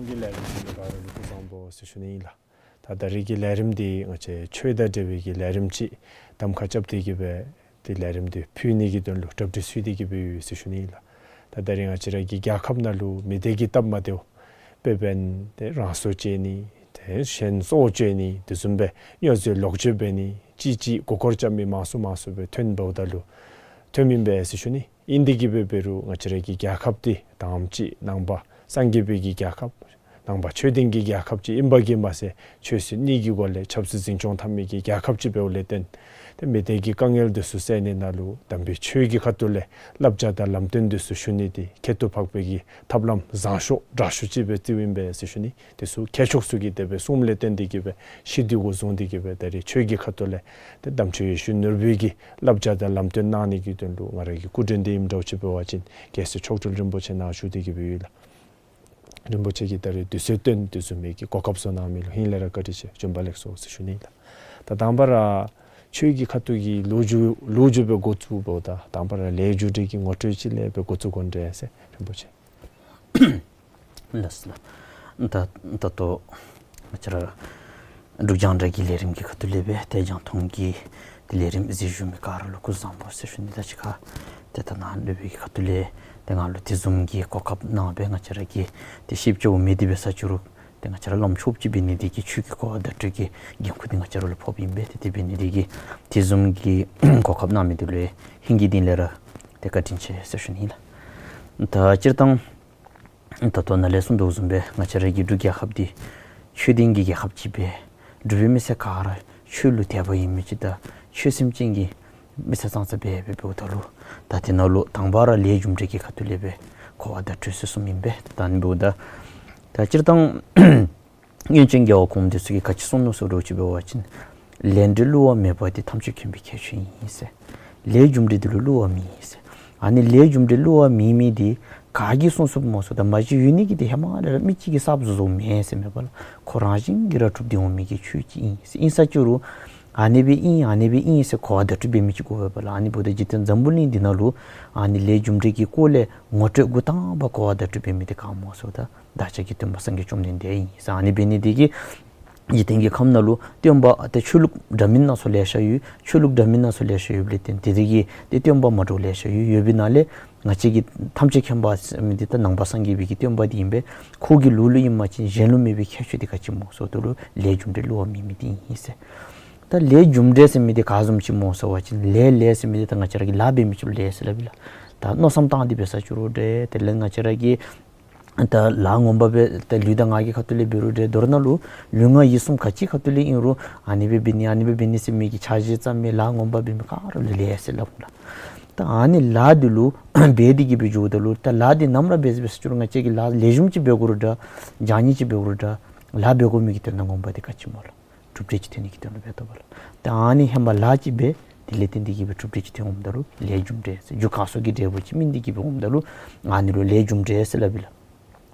གི་ལས་རིམ་ཅིག་ག་ར་ལུ་སྐུ་གཟུགས་བཟང་པོ་ཟེར་ཞུ་ནི་ཨིན་ལགས། ད་ད་རིས་ཀྱི་ལས་རིམ་འདི་ང་བཅས་ཆོས་དང་འབྲེལ་བའི་གི་ལས་རིམ་ཅིག་གདམ་ཁ་རྐྱབ་སྟེ་གི་སྦེ་ཏེ་ལས་རིམ་འདི་ཕུལ་ནི་གི་དོན་ལུ་གྲ་སྒྲིག་ཚུད་དེ་གི་སྦེ་ཡོད་ཟེར་ཞུ་ནི་ཨིན་ལགས། ད་ད་རིས་ང་བཅས་ར་གི་རྒྱལ་ཁབ་ནང་ལུ་མི་སྡེ་གི་སྟབས་མ་བདེཝ་དཔེ་འབད་ན་ཏེ་རང་སྲོག་བཅད་ནི་ཏེ་གཞན་སྲོག་བཅད་ནི་དེ་བཟུམ་སྦེ་སྨྱོ་རྫས་ལོག་སྤྱོད་འབད་ནི་ཅིག་ཅིག་མགུ་སྐོར་རྐྱབ་མི་མང་སུ་མང་སུ་སྦེ་ཐོན་འབདཝ་ད་ལུ་ཐོན་མི་ཨིན་པས་ཟེར་ཞུ་ནི། ཨིན་དེ་གི་སྦེ་འབད་རུང་ང་བཅས་ར་གི་རྒྱལ་ཁབ་འདི་དང་པ་ཅིག་ནང་པ་སངས་རྒྱས་པའི་གི་རྒྱལ་ཁབ་ནང་པ་ཆོས་ལྡན་གྱི་རྒྱལ་ཁབ་ཅིག་ཨིན་པ་གིས་མ་ཚད་ཆོས་སྲིད་གཉིས་ཀྱི་སྒོ་ལས་ཆབ་སྲིད་འཛིན་སྐྱོང་འཐབ་མི་གི་རྒྱལ་ཁབ་ཅིག་འབདཝ་ལས་བརྟེན་ཏེ་མི་སྡེ་གི་དཀའ་ངལ་འདི་ཚུ་སེལ་ནི་ནང་ལུ་དམ་པའི་ཆོས་ཀྱི་ཁ་ཐུག་ལས་བསླབ་བྱ་དང་ལམ་སྟོན་འདི་ཚུ་ཞུ་ནི་འདི་ཁྱད་དུ་འཕགས་པའི་གི་ཐབས་ལམ་བཟང་ཤོས་དྲག་ཤོས་ཅིག་སྦེ་བརྩིཝ་ཨིན་པས་ཟེར་ཞུ་ནི། དེ་ཚུ་མཁས་མཆོག་ཚུ་གིས་དེ་སྦེ་གསུངམ་ལས་བརྟེན་ཏེ་གི་སྦེ་ཤེས་འདོད་དགུ་བཟུང་སྟེ་གི་སྦེ་ད་རིས་ཆོས་ཀྱི་ཁ་ཐུག་ལས་ཏེ་དམ་ཆོས་ཡེ་ཤེས་ནོར་བུའི་གི་བསླབ་བྱ་དང་ལམ་སྟོན་གནང་ནི་གི་དོན་ལུ་ང་ར་གི་སྐུ་མགྲོན་འདི་ཨིནམ་འདྲཝ་ཅིག་འབད་བ་ཅིན་རྒྱལ་སྲས་མཆོག་སྤྲུལ་རིན་པོ་ཆེ་ནཱ་བཞུགས་ཏེ་གི་སྦེ་ཡོད་ལགས། རིན་པོ་ཆེ་གིས་ད་རིས་དུས་ཚོད་བཏོན་དེ་བཟུམ་མའི་གི་གོ་སྐབས་ཚུ་གནང་མི་ལུ་ཧིང་ལས་ར་བཀའ་དྲིན་ཆེ། བྱོན་པ་ལེགས་སོ་ཟེར་ཞུ་ནི་ལགས། ད་དང་པ་ར་ཆོས་ཀྱི་ཁ་ཐུག་གི་ལོ་རྒྱུས་ལོ་རྒྱུས་སྦེ་འགོ་བཙུགས་འབདཝ་ད་དང་པ་ར་ལས་རྒྱུ་འབྲས་ཀྱི་ངོ་སྤྲོད་ཅིག་ལས་སྦེ་འགོ་བཙུགས་དགོ་འདྲས་ཟེར། རིན་པོ་ཆེ། ལགས་སོ་ལགས། ད་ད་ལྟོ་ང་བཅས་ར་འབྲུག་རྒྱང་བསྒྲགས་ཀྱི་ལས་རིམ་གྱི་ཁ་ཐུག་ལས་སྦེ་ཏེ་རྒྱང་མཐོང་གི་ཏེ་ལས་རིམ་གཟིགས་བཞུགས་མི་ག་ར་ལུ་སྐུ་གཟུགས་བཟང་པོ་ཟེར་ཞུ་ནི། ད་ཅི་ཁ་ཏེ་ད་ནཱ་སློབ་དཔོན་གྱི་ཁ་ཐུག་ལས་ཏེ་ང་ལུ་དེ་བཟུམ་གྱི་གོ་སྐབས་གནང་སྦེ་ང་བཅས་ར་གི་ཏེ་ཤེསཔ་ཅིག་འོང་མི་འདི་འབད་ས་ཅིག་རུང་ཏེ་ང་བཅས་ར་བླམ་ཆོསཔ་ཅིག་འབད་ནི་འདི་གིས་ཆོས་ཀྱི་གོ་བ་བརྡ་སྤྲོད་ཀྱི་འགན་ཁུར་འདི་ང་བཅས་ར་ལུ་ཕོགཔ་ཨིན་པས། ཏེ་དེ་འབད་ནི་འདི་གིས་དེ་བཟུམ་གྱི་གོ་སྐབས་གནང་མི་འདི་ལུ་ཧིང་གི་གཏིང་ལས་ར་ཏེ་བཀའ་དྲིན་ཆེ་ཟེར་ཞུ་ནི་ལགས། ད་སྤྱིར་བཏང་ད་ལྟོ་ནཱ་ལས་གསུངས་དོ་བཟུམ་སྦེ་ང་བཅས་ར་གི་འབྲུག་རྒྱལ་ཁབ་འདི་ཆོས་ལྡན་གྱི་རྒྱལ་ཁབ་ཅིག་སྦེ་འབྲུག་པའི་མི་སེར་ག་ར་ཆོས་ལུ་དད་པ་ཡོད་མི་ཅིག་དང་ཆོས་སེམས་ཅན་གྱི་མི་སེར་ཙང་ཙ་སྦེ་འབདཝ་ད་ལུ་ད་དེ་ནང་ལུ་དང་པ་ར་ལས་རྒྱུ་འབྲས་ཀྱི་ཁ་ཐུག་ལས་སྦེ་གོ་བ་བརྡ་སྤྲོད་ཟེར་གསུངམ་ཨིན་པས། ད་ཨ་ནི་འབདཝ་ད་ད་སྤྱིར་བཏང་སྔོན་བྱོན་རྒྱལ་བ་གོངམ་འདི་ཚུ་གིས་ག་ཅི་གསུངས་ནུག་ཟེར་བ་ཅིན་འབད་བ་ཅིན་ལས་འབྲས་བསླུ་བ་མེད་པ་འདི་ཐམས་ཅད་མཁྱེན་པའི་ཁྱད་ཆོས་ཨིན་ཟེར། ལས་རྒྱུ་འབྲས་འདི་ལུ་བསླུ་བ་མེད་ཟེར། ཨ་ནི་ལས་རྒྱུ་འབྲས་བསླུ་བ་མེད་མི་འདི་ག་གིས་གསུང་ཚུགསཔ་སྨོ་ཟེརཝ་ད་མ་གཞི་ཡོད་ནི་གི་འདི་ཧེ་མ་ལས་ར་མི་གཅིག་གིས་གསརཔ་བཟོ་བཟོཝ་མེན་ཟེར་མེན་པ་ལགས། ཁོ་རང་བཞིན་གྱིས་ར་གྲུབ་སྟེ་འོང་མི་གི་ཆོས་ཅིག་ཨིན་ཟེར། ཨིན་ས་ཅིག་རུང་ཨ་ནི་སྦེ་ཨིན་ཨ་ནི་སྦེ་ཨིན་ཟེར་གོ་བ་བརྡ་སྤྲོད་འབད་མི་ཅིག་དགོ་པས་ལགས། ཨ་ནི་འབདཝ་ད་འཇིག་རྟེན་འཛམ་བུ་གླིང་འདི་ནང་ལུ་ཨ་ནི་ལས་རྒྱུ་འབྲས་ཀྱི་སྐོར་ལས་ངོ་སྤྲོད་འགོ་དང་པ་གོ་བ་བརྡ་སྤྲོད་འབད་མི་འདི་ག་སྨོ་ཟེརཝ་ད་བདག་ཅག་གི་སྟོན་པ་སངས་རྒྱས་བཅོམ་ལྡན་འདས་ཨིན་ཟེར། ཨ་ནི་འབད་ནི་འདི་གིས་འཇིག་རྟེན་གྱི་ཁམས་ནང་ལུ་སྟོན་པ་ཏེ་ཆོས་ལུགས་འདྲ་མིན་སྣ་ཚོགས་ལེ་ཤ་ཡོད། ཆོས་ལུགས་འདྲ་མིན་སྣ་ཚོགས་ལེ་ཤ་ཡོདཔ་ལས་བརྟེན་ཏེ་དེ་གིས་ཏེ་སྟོན་པ་མ་འདྲཝ་ལེ་ཤ་ཡོད། ཡོད་པའི་ནང་ལས་ང་བཅས་ཀྱི་ཐམས་ཅད་མཁྱེན་པ་ཟེར་མི་འདི་ད་ནང་པ་སངས་རྒྱས་པའི་གི་སྟོན་པ་འདི་ཨིན་པས། ཁོ་གི་ལུགས་ལུ་ཨིན་པ་ཅིན་གཞན་ལུ་མེད་པའི་ཁྱད་ཆོས་འདི་ག་ཅི་སྨོ་ཟེརཝ་ད་ལུ་ལས་རྒྱུ་འབྲས་བསླུ་བ་མེད་མི་འདི་ཨིན་ཟེར། ད་ལས་རྒྱུ་འབྲས་ཟེར་མི་འདི་ག་བཟུམ་ཅིག་སྨོ་ཟེར་བ་ཅིན་ལས་ལས་ཟེར་མི་འདི་ད་ང་བཅས་ར་གིས་ལཱ་འབད་མི་ཅིག་ལུ་ལས་ཟེར་སླབ་ཨིན་ལགས། ད་མནོ་བསམ་བཏང་སྟེ་འབད་ས་ཅིག་རུང་འདྲ་དེ་ལས་ང་བཅས་ར་གིས་ད་ལཱ་ངོ་མ་སྦེ་ད་ལུས་དང་ངག་གི་ཁ་ཐུག་ལས་འབད་རུང་འདྲ་མདོར་ན་ལུ་ལུས་ངག་ཡིད་གསུམ་ག་ཅི་ཁ་ཐུག་ལས་ཨིན་རུང་ཨ་ནི་སྦེ་འབད་ནི་ཨ་ནི་སྦེ་འབད་ནི་ཟེར་མི་གི་འཆར་གཞི་བརྩམ་མི་ལཱ་ངོ་མ་འབད་མི་ག་ར་ལུ་ལས་ཟེར་སླབ་ལགས། ད་ཨ་ནི་ལཱ་འདི་ལུ་འབད་དེ་གི་སྦེ་འགྱོཝ་ད་ལུ་ད་ལཱ་འདི་ནམ་ར་འབད་འབད་ས་ཅིག་རུང་ང་བཅས་ཀྱིས་ལཱ་ལེགས་ཤོམ་ཅིག་འབད་དགོ་རུང་འདྲ་བྱང་ཉེས་ཅིག་འབད་དགོ་རུང་འདྲ་ལཱ་འབད་དགོ་མི་གི་དོན་དག་ངོ་མ་འདི་ག་ཅི་སྨོ་ལགས། གྲུབ་འབྲས་ཅིག་ཐོན་ནི་གི་དོན་ལུ་འབད་དོ་བ་ལགས། ད་ཨ་ནི་ཧེ་མ་ལཱ་ཅིག་འབད་དེ་ལས་བརྟེན་ཏེ་གི་སྦེ་གྲུབ་འབྲས་ཅིག་ཐོན་འོངམ་ད་ལུ་ལས་རྒྱུ་འབྲས་ཟེར། རྒྱུ་གང་སོགས་ཀྱི་འབྲས་བུ་ཅིག་སྨིན་ཏེ་གི་སྦེ་འོངམ་ད་ལུ་ཨ་ནི་ལུ་ལས་རྒྱུ་འབྲས་ཟེར་སླབ་ཨིན་ལགས།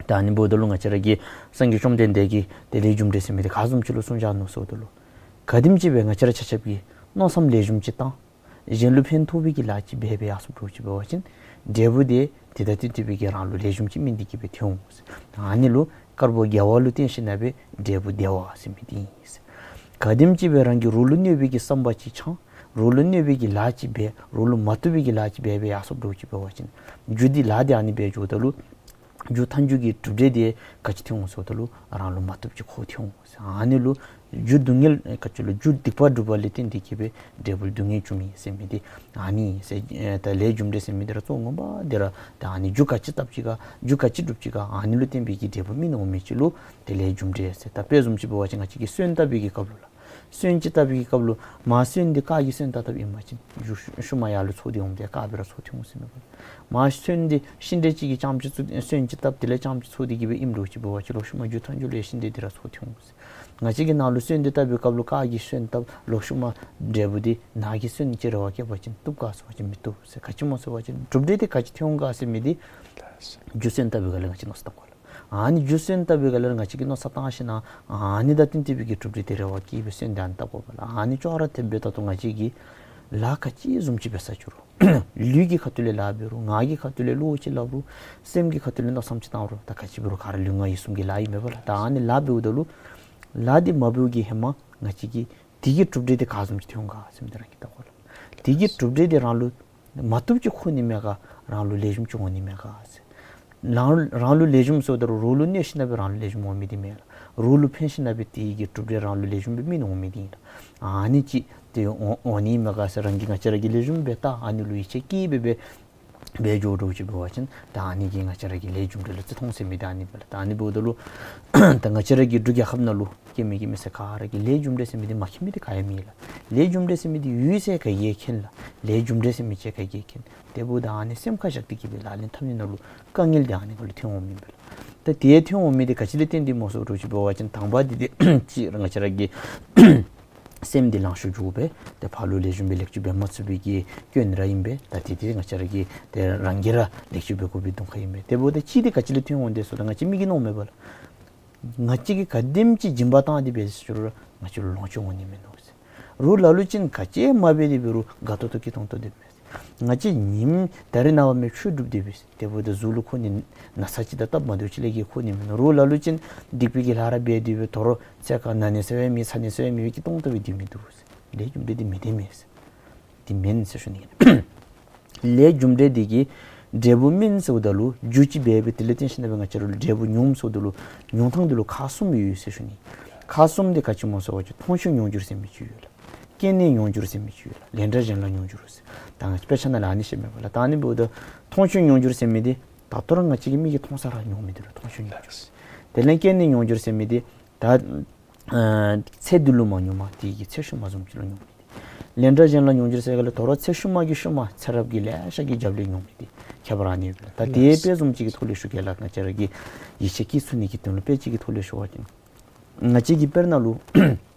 ད་ཨ་ནི་འབདཝ་ད་ལུ་ང་བཅས་ར་གི་སངས་རྒྱས་བཅོམ་ལྡན་འདས་ཀྱིས་ཏེ་ལས་རྒྱུ་འབྲས་ཟེར་མི་འདི་ག་བཟུམ་ཅིག་ལུ་གསུངས་བཞག་ནུག་ཟེརཝ་ད་ལུ་ག་དེམ་ཅིག་སྦེ་ང་བཅས་ར་ཆ་ཁྱབ་ཀྱིས་མནོ་བསམ་ལེགས་ཤོམ་ཅིག་བཏང་གཞན་ལུ་ཕན་ཐོགས་པའི་གི་ལཱ་ཅིག་འབད་འབད་ཡར་སོངམ་འདྲཝ་ཅིག་འབད་བ་ཅིན་འབྲས་བུ་འདི་དེ་དང་བསྟུན་ཏེ་སྦེ་གི་རང་ལུ་ལེགས་ཤོམ་ཅིག་སྨིན་ཏེ་གི་སྦེ་ཐོན་འོང་ཟེར། ཨ་ནི་ལུ་དཀར་པོ་དགེ་བ་ལུ་བརྟེན་ཞིནམ་ལས་འབྲས་བུ་བདེ་བ་ཟེར་མི་འདི་ཨིན་ཟེར། ག་དེམ་ཅིག་སྦེ་རང་གི་རོགས་ལུ་གནོད་པའི་གི་བསམ་པ་ཅིག་འཆང་རོགས་ལུ་གནོད་པའི་གི་ལཱ་ཅིག་འབད་རོགས་ལུ་མ་བཏུབ་པའི་གི་ལཱ་ཅིག་འབད་འབད་ཡར་སོངམ་འདྲཝ་ཅིག་འབད་བ་ཅིན་རྒྱུ་འདི་ལཱ་འདི་ཨ་ནི་སྦེ་འགྱོཝ་ད་ལུ་རྒྱུ་མཐའ་མཇུག་གི་གྲུབ་འབྲས་འདི་ག་ཅི་ཐོན་འོང་ཟེརཝ་ད་ལུ་རང་ལུ་མ་བཏུབ་ཅིག་ཁོ་ཐོན་འོང་ཟེར། ཨ་ནི་ལུ་རྒྱུ་སྡུག་བསྔལ་ག་ཅི་ལུ་རྒྱུ་སྡིག་པ་སྒྲུབ་པ་ལས་བརྟེན་ཏེ་གི་སྦེ་འབྲས་བུ་སྡུག་བསྔལ་འབྱུངམ་ཨིན་ཟེར་མི་འདི་ཨ་ནི་ཨིན་ཟེར། ཨེ་ད་ལས་རྒྱུ་འབྲས་ཟེར་མི་འདི་ར་གཙོ་བོ་ངོ་མ་འདི་ར་ད་ཨ་ནི་རྒྱུ་ག་ཅི་བཏབ་ཅི་ག་རྒྱུ་ག་ཅི་སྒྲུབ་ཅི་ག་ཨ་ནི་ལུ་བརྟེན་པའི་གི་འབྲས་བུ་སྨིན་འོང་མི་ཅིག་ལུ་ཏེ་ལས་རྒྱུ་འབྲས་ཟེར། ད་དཔེ་བཟུམ་ཅིག་འབད་བ་ཅིན་ང་བཅས་ཀྱིས་སོན་བཏབ་པའི་གི་སྐབས་ལུ་ལགས། སོན་ཅིག་བཏབ་པའི་གི་སྐབས་ལུ་མར་སོན་འདི་རྐ་གིས་སོན་བཏབ་བཏབཔ་ཨིན་པ་ཅིན་རྒྱུ་ཤུལ་མ་ཡར་ལུ་ཚུར་ཏེ་འོངམ་ད་རྐ་སྦེ་ར་ཚུར་ཐོན་འོང་ཟེར་མེན་པ། མར་སོན་འདི་ཤིང་འབྲས་ཅིག་གིས་རྐྱངམ་ཅིག་ཚུར་སོན་ཅིག་བཏབ་དེ་ལས་རྐྱངམ་ཅིག་ཚུར་ཏེ་གི་སྦེ་ཨིནམ་འདྲཝ་ཅིག་འབད་བ་ཅིན་ལོག་ཤུལ་མ་རྒྱུ་མཐའ་མཇུག་ལུ་ཡང་ཤིང་འབྲས་འདི་ར་ཚུར་ཐོན་འོང་ཟེར། ང་བཅས་ཀྱིས་ནཱ་ལུ་སོན་འདི་བཏབ་པའི་སྐབས་ལུ་རྐ་གིས་སོན་བཏབ་ལོག་ཤུལ་མ་འབྲས་བུ་འདི་ནཱ་གིས་སོན་ཅིག་རེ་བ་བསྐྱེད་པ་ཅིན་བཏུབ་ག་ཟེར་བ་ཅིན་མི་བཏུབ་ཟེར། ག་ཅི་སྨོ་ཟེར་བ་ཅིན་གྲུབ་འབྲས་འདི་ག་ཅི་ཐོན་འོང་ག་ཟེར་མི་འདི་རྒྱུ་སོན་བཏབ་པའི་སྒང་ལས་ང་བཅས་མནོ་བསམ་བཏང་དགོ་ལགས། ཨ་ནི་རྒྱུ་སོན་བཏབ་པའི་སྒང་ལས་ང་བཅས་ཀྱིས་མནོ་བསམ་བཏང་ཞིནམ་ལས་ཨ་ནི་དང་བསྟུན་ཏེ་སྦེ་གི་གྲུབ་འབྲས་འདི་རེ་བ་བསྐྱེད་སྦེ་སོན་འདི་ཨ་ནི་བཏབ་དགོ་པས་ལགས། ཨ་ནི་ཅོག་ར་འཐདཔ་སྦེ་ད་ལྟོ་ང་བཅས་ཀྱིས་ ལཱ་ག་ཅི་བཟུམ་ཅིག་འབད་ས་ཅི་རུང་། ལུས་ཀྱི་ཁ་ཐུག་ལས་ལཱ་འབད་རུང་། ངག་གི་ཁ་ཐུག་ལས་བློ་ཅིག་སླབ་རུང་། སེམས་ཀྱི་ཁ་ཐུག་ལས་མནོ་བསམ་ཅིག་བཏང་རུང་། ད་ག་ཅི་འབད་རུང་ག་ར་ལུས་ངག་ཡིད་གསུམ་གྱི་ལཱ་ཨིན་མས་པ་ལགས། ད་ཨ་ནི་ལཱ་འབདཝ་ད་ལུ་ལཱ་འདི་མ་འབདཝ་གི་ཧེ་མ་ང་བཅས་ཀྱིས་དེ་གི་གྲུབ་འབྲས་དེ་ག་བཟུམ་ཅིག་ཐོན་འོང་ག་ཟེར་མི་དེ་རང་གིས་བལྟ་དགོ་ལགས། དེ་གི་གྲུབ་འབྲས་དེ་རང་ལུ་མ་བཏུབ་ཅིག་འཁོར་ནི་མས་ག། རང་ལུ་ལེགས་ཤོམ་ཅིག་འོང་ནི་མས་ག་ཟེར། རང་རང་ལུ་ལེགས་ཤོམ་ཟེརཝ་ད་རུང་རོགས་ལུ་གནོད་ཞིན་ན་སྦེ་རང་ལུ་ལེགས་ཤོམ་འོང་མི་དེ་མེན་ལགས། རོགས་ལུ་ཕན་ཞིན་ན་སྦེ་དེ་གི་གྲུབ་འབྲས་རང་ལུ་ལེགས་ཤོམ་སྦེ་སྨིན་འོང་མི་དེ་ཨིན་ལགས། ཨ་ནི་ཅིག་དེ་འོང་འོང་ནི་མས་ག་ཟེར་རང་གིས་ང་བཅས་ར་གིས་ལེགས་ཤོམ་སྦེ་བལྟ། ཨ་ནི་ལུ་ཡིད་ཆེས་བསྐྱེད་སྦེ་སྦེ་འབད་འགྱོ་འགྱོཝ་ཅིག་འབད་བ་ཅིན་ད་ཨ་ནི་གིས་ང་བཅས་ར་གི་ལས་རྒྱུ་འབྲས་ལུ་བརྩི་མཐོང་ཟེར་མི་དེ་ཨ་ནི་མས་ལགས། ད་ཨ་ནི་འབདཝ་ད་ལུ་ད་ང་བཅས་ར་གི་འབྲུག་རྒྱལ་ཁབ་ནང་ལུ་སྐྱེ་མི་སྐྱེ་མི་ཟེར་ག་ར་གིས་ལས་རྒྱུ་འབྲས་ཟེར་མི་དེ་མ་མཁྱེན་མི་དེ་ག་ཡང་མེད་ལགས། ལས་རྒྱུ་འབྲས་ཟེར་མི་དེ་ཡོད་ཟེར་ག་གིས་མཁྱེན་ལགས། ལས་རྒྱུ་འབྲས་ཟེར་མི་ཅིག་ག་གིས་མཁྱེན། དེ་འབདཝ་ད་ཨ་ནི་སེམས་ཁར་བཞག་སྟེ་གིས་སྦེ་ལག་ལེན་འཐབ་ནི་ནང་ལུ་དཀའ་ངལ་དེ་ཨ་ནི་ཁར་ལུ་ཐོན་འོང་མི་ཨིན་པས་ལགས། ད་དེ་ཐོན་འོང་མི་དེ་ག་ཅི་ལས་བརྟེན་ཏེ་སྨོ་ཟེར་བ་ཅིན་འབད་བ་ཅིན་དང་པ་དེ་དེ་ཅིག་ར་ང་བཅས་ར་གི་སེམས་འདི་ལང་ཤོར་འགྱོ་སྦེ་ཏེ་ཕར་ལུ་ལེགས་ཤོམ་སྦེ་ལེགས་བཅོས་འབད་མ་ཚུགས་པའི་གི་སྐྱོན་ར་ཨིན་པས། ད་དེ་དེ་ང་བཅས་ར་གིས་ཏེ་རང་གིས་ར་ལེགས་བཅོས་འབད་དགོ་པའི་དོན་ཁ་ཨིན་པས། དེ་འབདཝ་ད་གཅིག་དེ་ག་ཅི་ལས་ཐོན་འོང་དེ་ཟེརཝ་ད་ང་བཅས་མི་གིས་མནོཝ་མས་པ་ལགས། ང་བཅས་ཀྱིས་ག་དེམ་ཅིག་སྦྱིན་པ་བཏང་སྟེ་འབད་ཟེར་རུང་ང་བཅས་ལུ་ལོངས་སྤྱོད་འོང་ནི་མིན་ནུག་ཟེར། རོགས་ལ་ལུ་ཅིག་ག་ཅི་མ་འབད་དེ་འབད་རུང་དགའ་ཏོག་ཏོ་སྐྱིད་ཏོང་ཏོ་སྡོད་པས། ང་བཅས་ཉིནམ་ད་རེས་ནངས་པ་མི་ཆོས་སྒྲུབ་སྡོད་པས། དེ་འབདཝ་ད་གཟུགས་ལུ་ཁོ་ནི་ན་ཚ་ཅིག་དང་སྟབས་མ་བདེཝ་ཅིག་ལས་བརྒལ་ཁོ་ནི་མིན་ནུག། རོགས་ལ་ལུ་ཅིག་སྡིག་པའི་གི་ལཱ་ར་འབད་དེ་འབད་དོ་རུང་ཚེ་ཁར་ན་ནི་ཟེར་བའི་མེད་ཚ་ནི་ཟེར་བའི་མེད་སྐྱིད་ཏོང་ཏོ་སྦེ་སྡོད་མི་འདུག་ཟེར། ལས་རྒྱུ་འབྲས་དེ་མེད་དེ་མེད་ཟེར། དེ་མེན་ཟེར་ཞུ་ནི་ཨིན། ལས་རྒྱུ་འབྲས་དེ་གིས་འབྲས་བུ་སྨིན་ཟེརཝ་ད་ལུ་རྒྱུ་ཅིག་འབད་སྦེ་དེ་ལས་བརྟེན་ཞིན་ན་སྦེ་ང་བཅས་ར་ལུ་འབྲས་བུ་མྱོང་ཟེརཝ་ད་ལུ་མྱོང་ཐངས་དེ་ལུ་ཁག་གསུམ་ཡོད་ཟེར་ཞུ་ནི། ཁག་གསུམ་དེ་ག་ཅི་སྨོ་ཟེར་བ་ཅིན་མཐོང་ཆོས་མྱོང་འགྱུར་ཟེར་མི་ཅིག་ཡོད་ལགས། སྐྱེས་ནས་མྱོང་འགྱུར་ཟེར་མི་ཅིག་ཡོད་ལགས། ལན་གྲངས་གཞན་ལ་མྱོང་འགྱུར་ཟེར། ད་ང་བཅས་དཔེ་ཆ་ནང་ལས་ཨ་ནི་བཤད་མས་པ་ལགས། ད་ཨ་ནི་འབདཝ་ད་མཐོང་ཆོས་མྱོང་འགྱུར་ཟེར་མི་དེ་ད་ལྟོ་ར་ང་བཅས་ཀྱི་མིག་གིས་མཐོང་ས་ར་མྱོང་མི་དེ་ལུ་མཐོང་ཆོས་མྱོང་འགྱུར་ཟེར། དེ་ལས་སྐྱེས་ནས་མྱོང་འགྱུར་ཟེར་མི་དེ་ད་ཨ་ཚེ་འདི་ལུ་མ་མྱོང་མ་དེ་གི་ཚེ་ཤུལ་མ་བཟུམ་ཅིག་ལུ་མྱོང་མི་དེ། ལན་གྲངས་གཞན་ལ་མྱོང་འགྱུར་ཟེར་ག་ལས་དོ་རུང་ཚེ་ཤུལ་མ་གི་ཤུལ་མ་ཚེ་རབས་ཀྱི་ལེ་ཤ་གི་རྒྱབ་ལས་མྱོང་མི་དེ་ཁྱད་པར་ཨ་ནི་ཡོད་པས་ལགས། ད་དེ་དཔེ་བཟུམ་ཅིག་གི་ཐོག་ལས་ཞུ་གེ་ལགས། ང་བཅས་ར་གིས་ཡིད་ཆེས་བསྐྱེད་ཚུགས་ནི་གི་དོན་ལུ་དཔེ་ཅིག་གི་ཐོག་ལས་ཞུ་བ་ཅིན་ང་བཅས་ཀྱིས་དཔེར་ན་ལུ་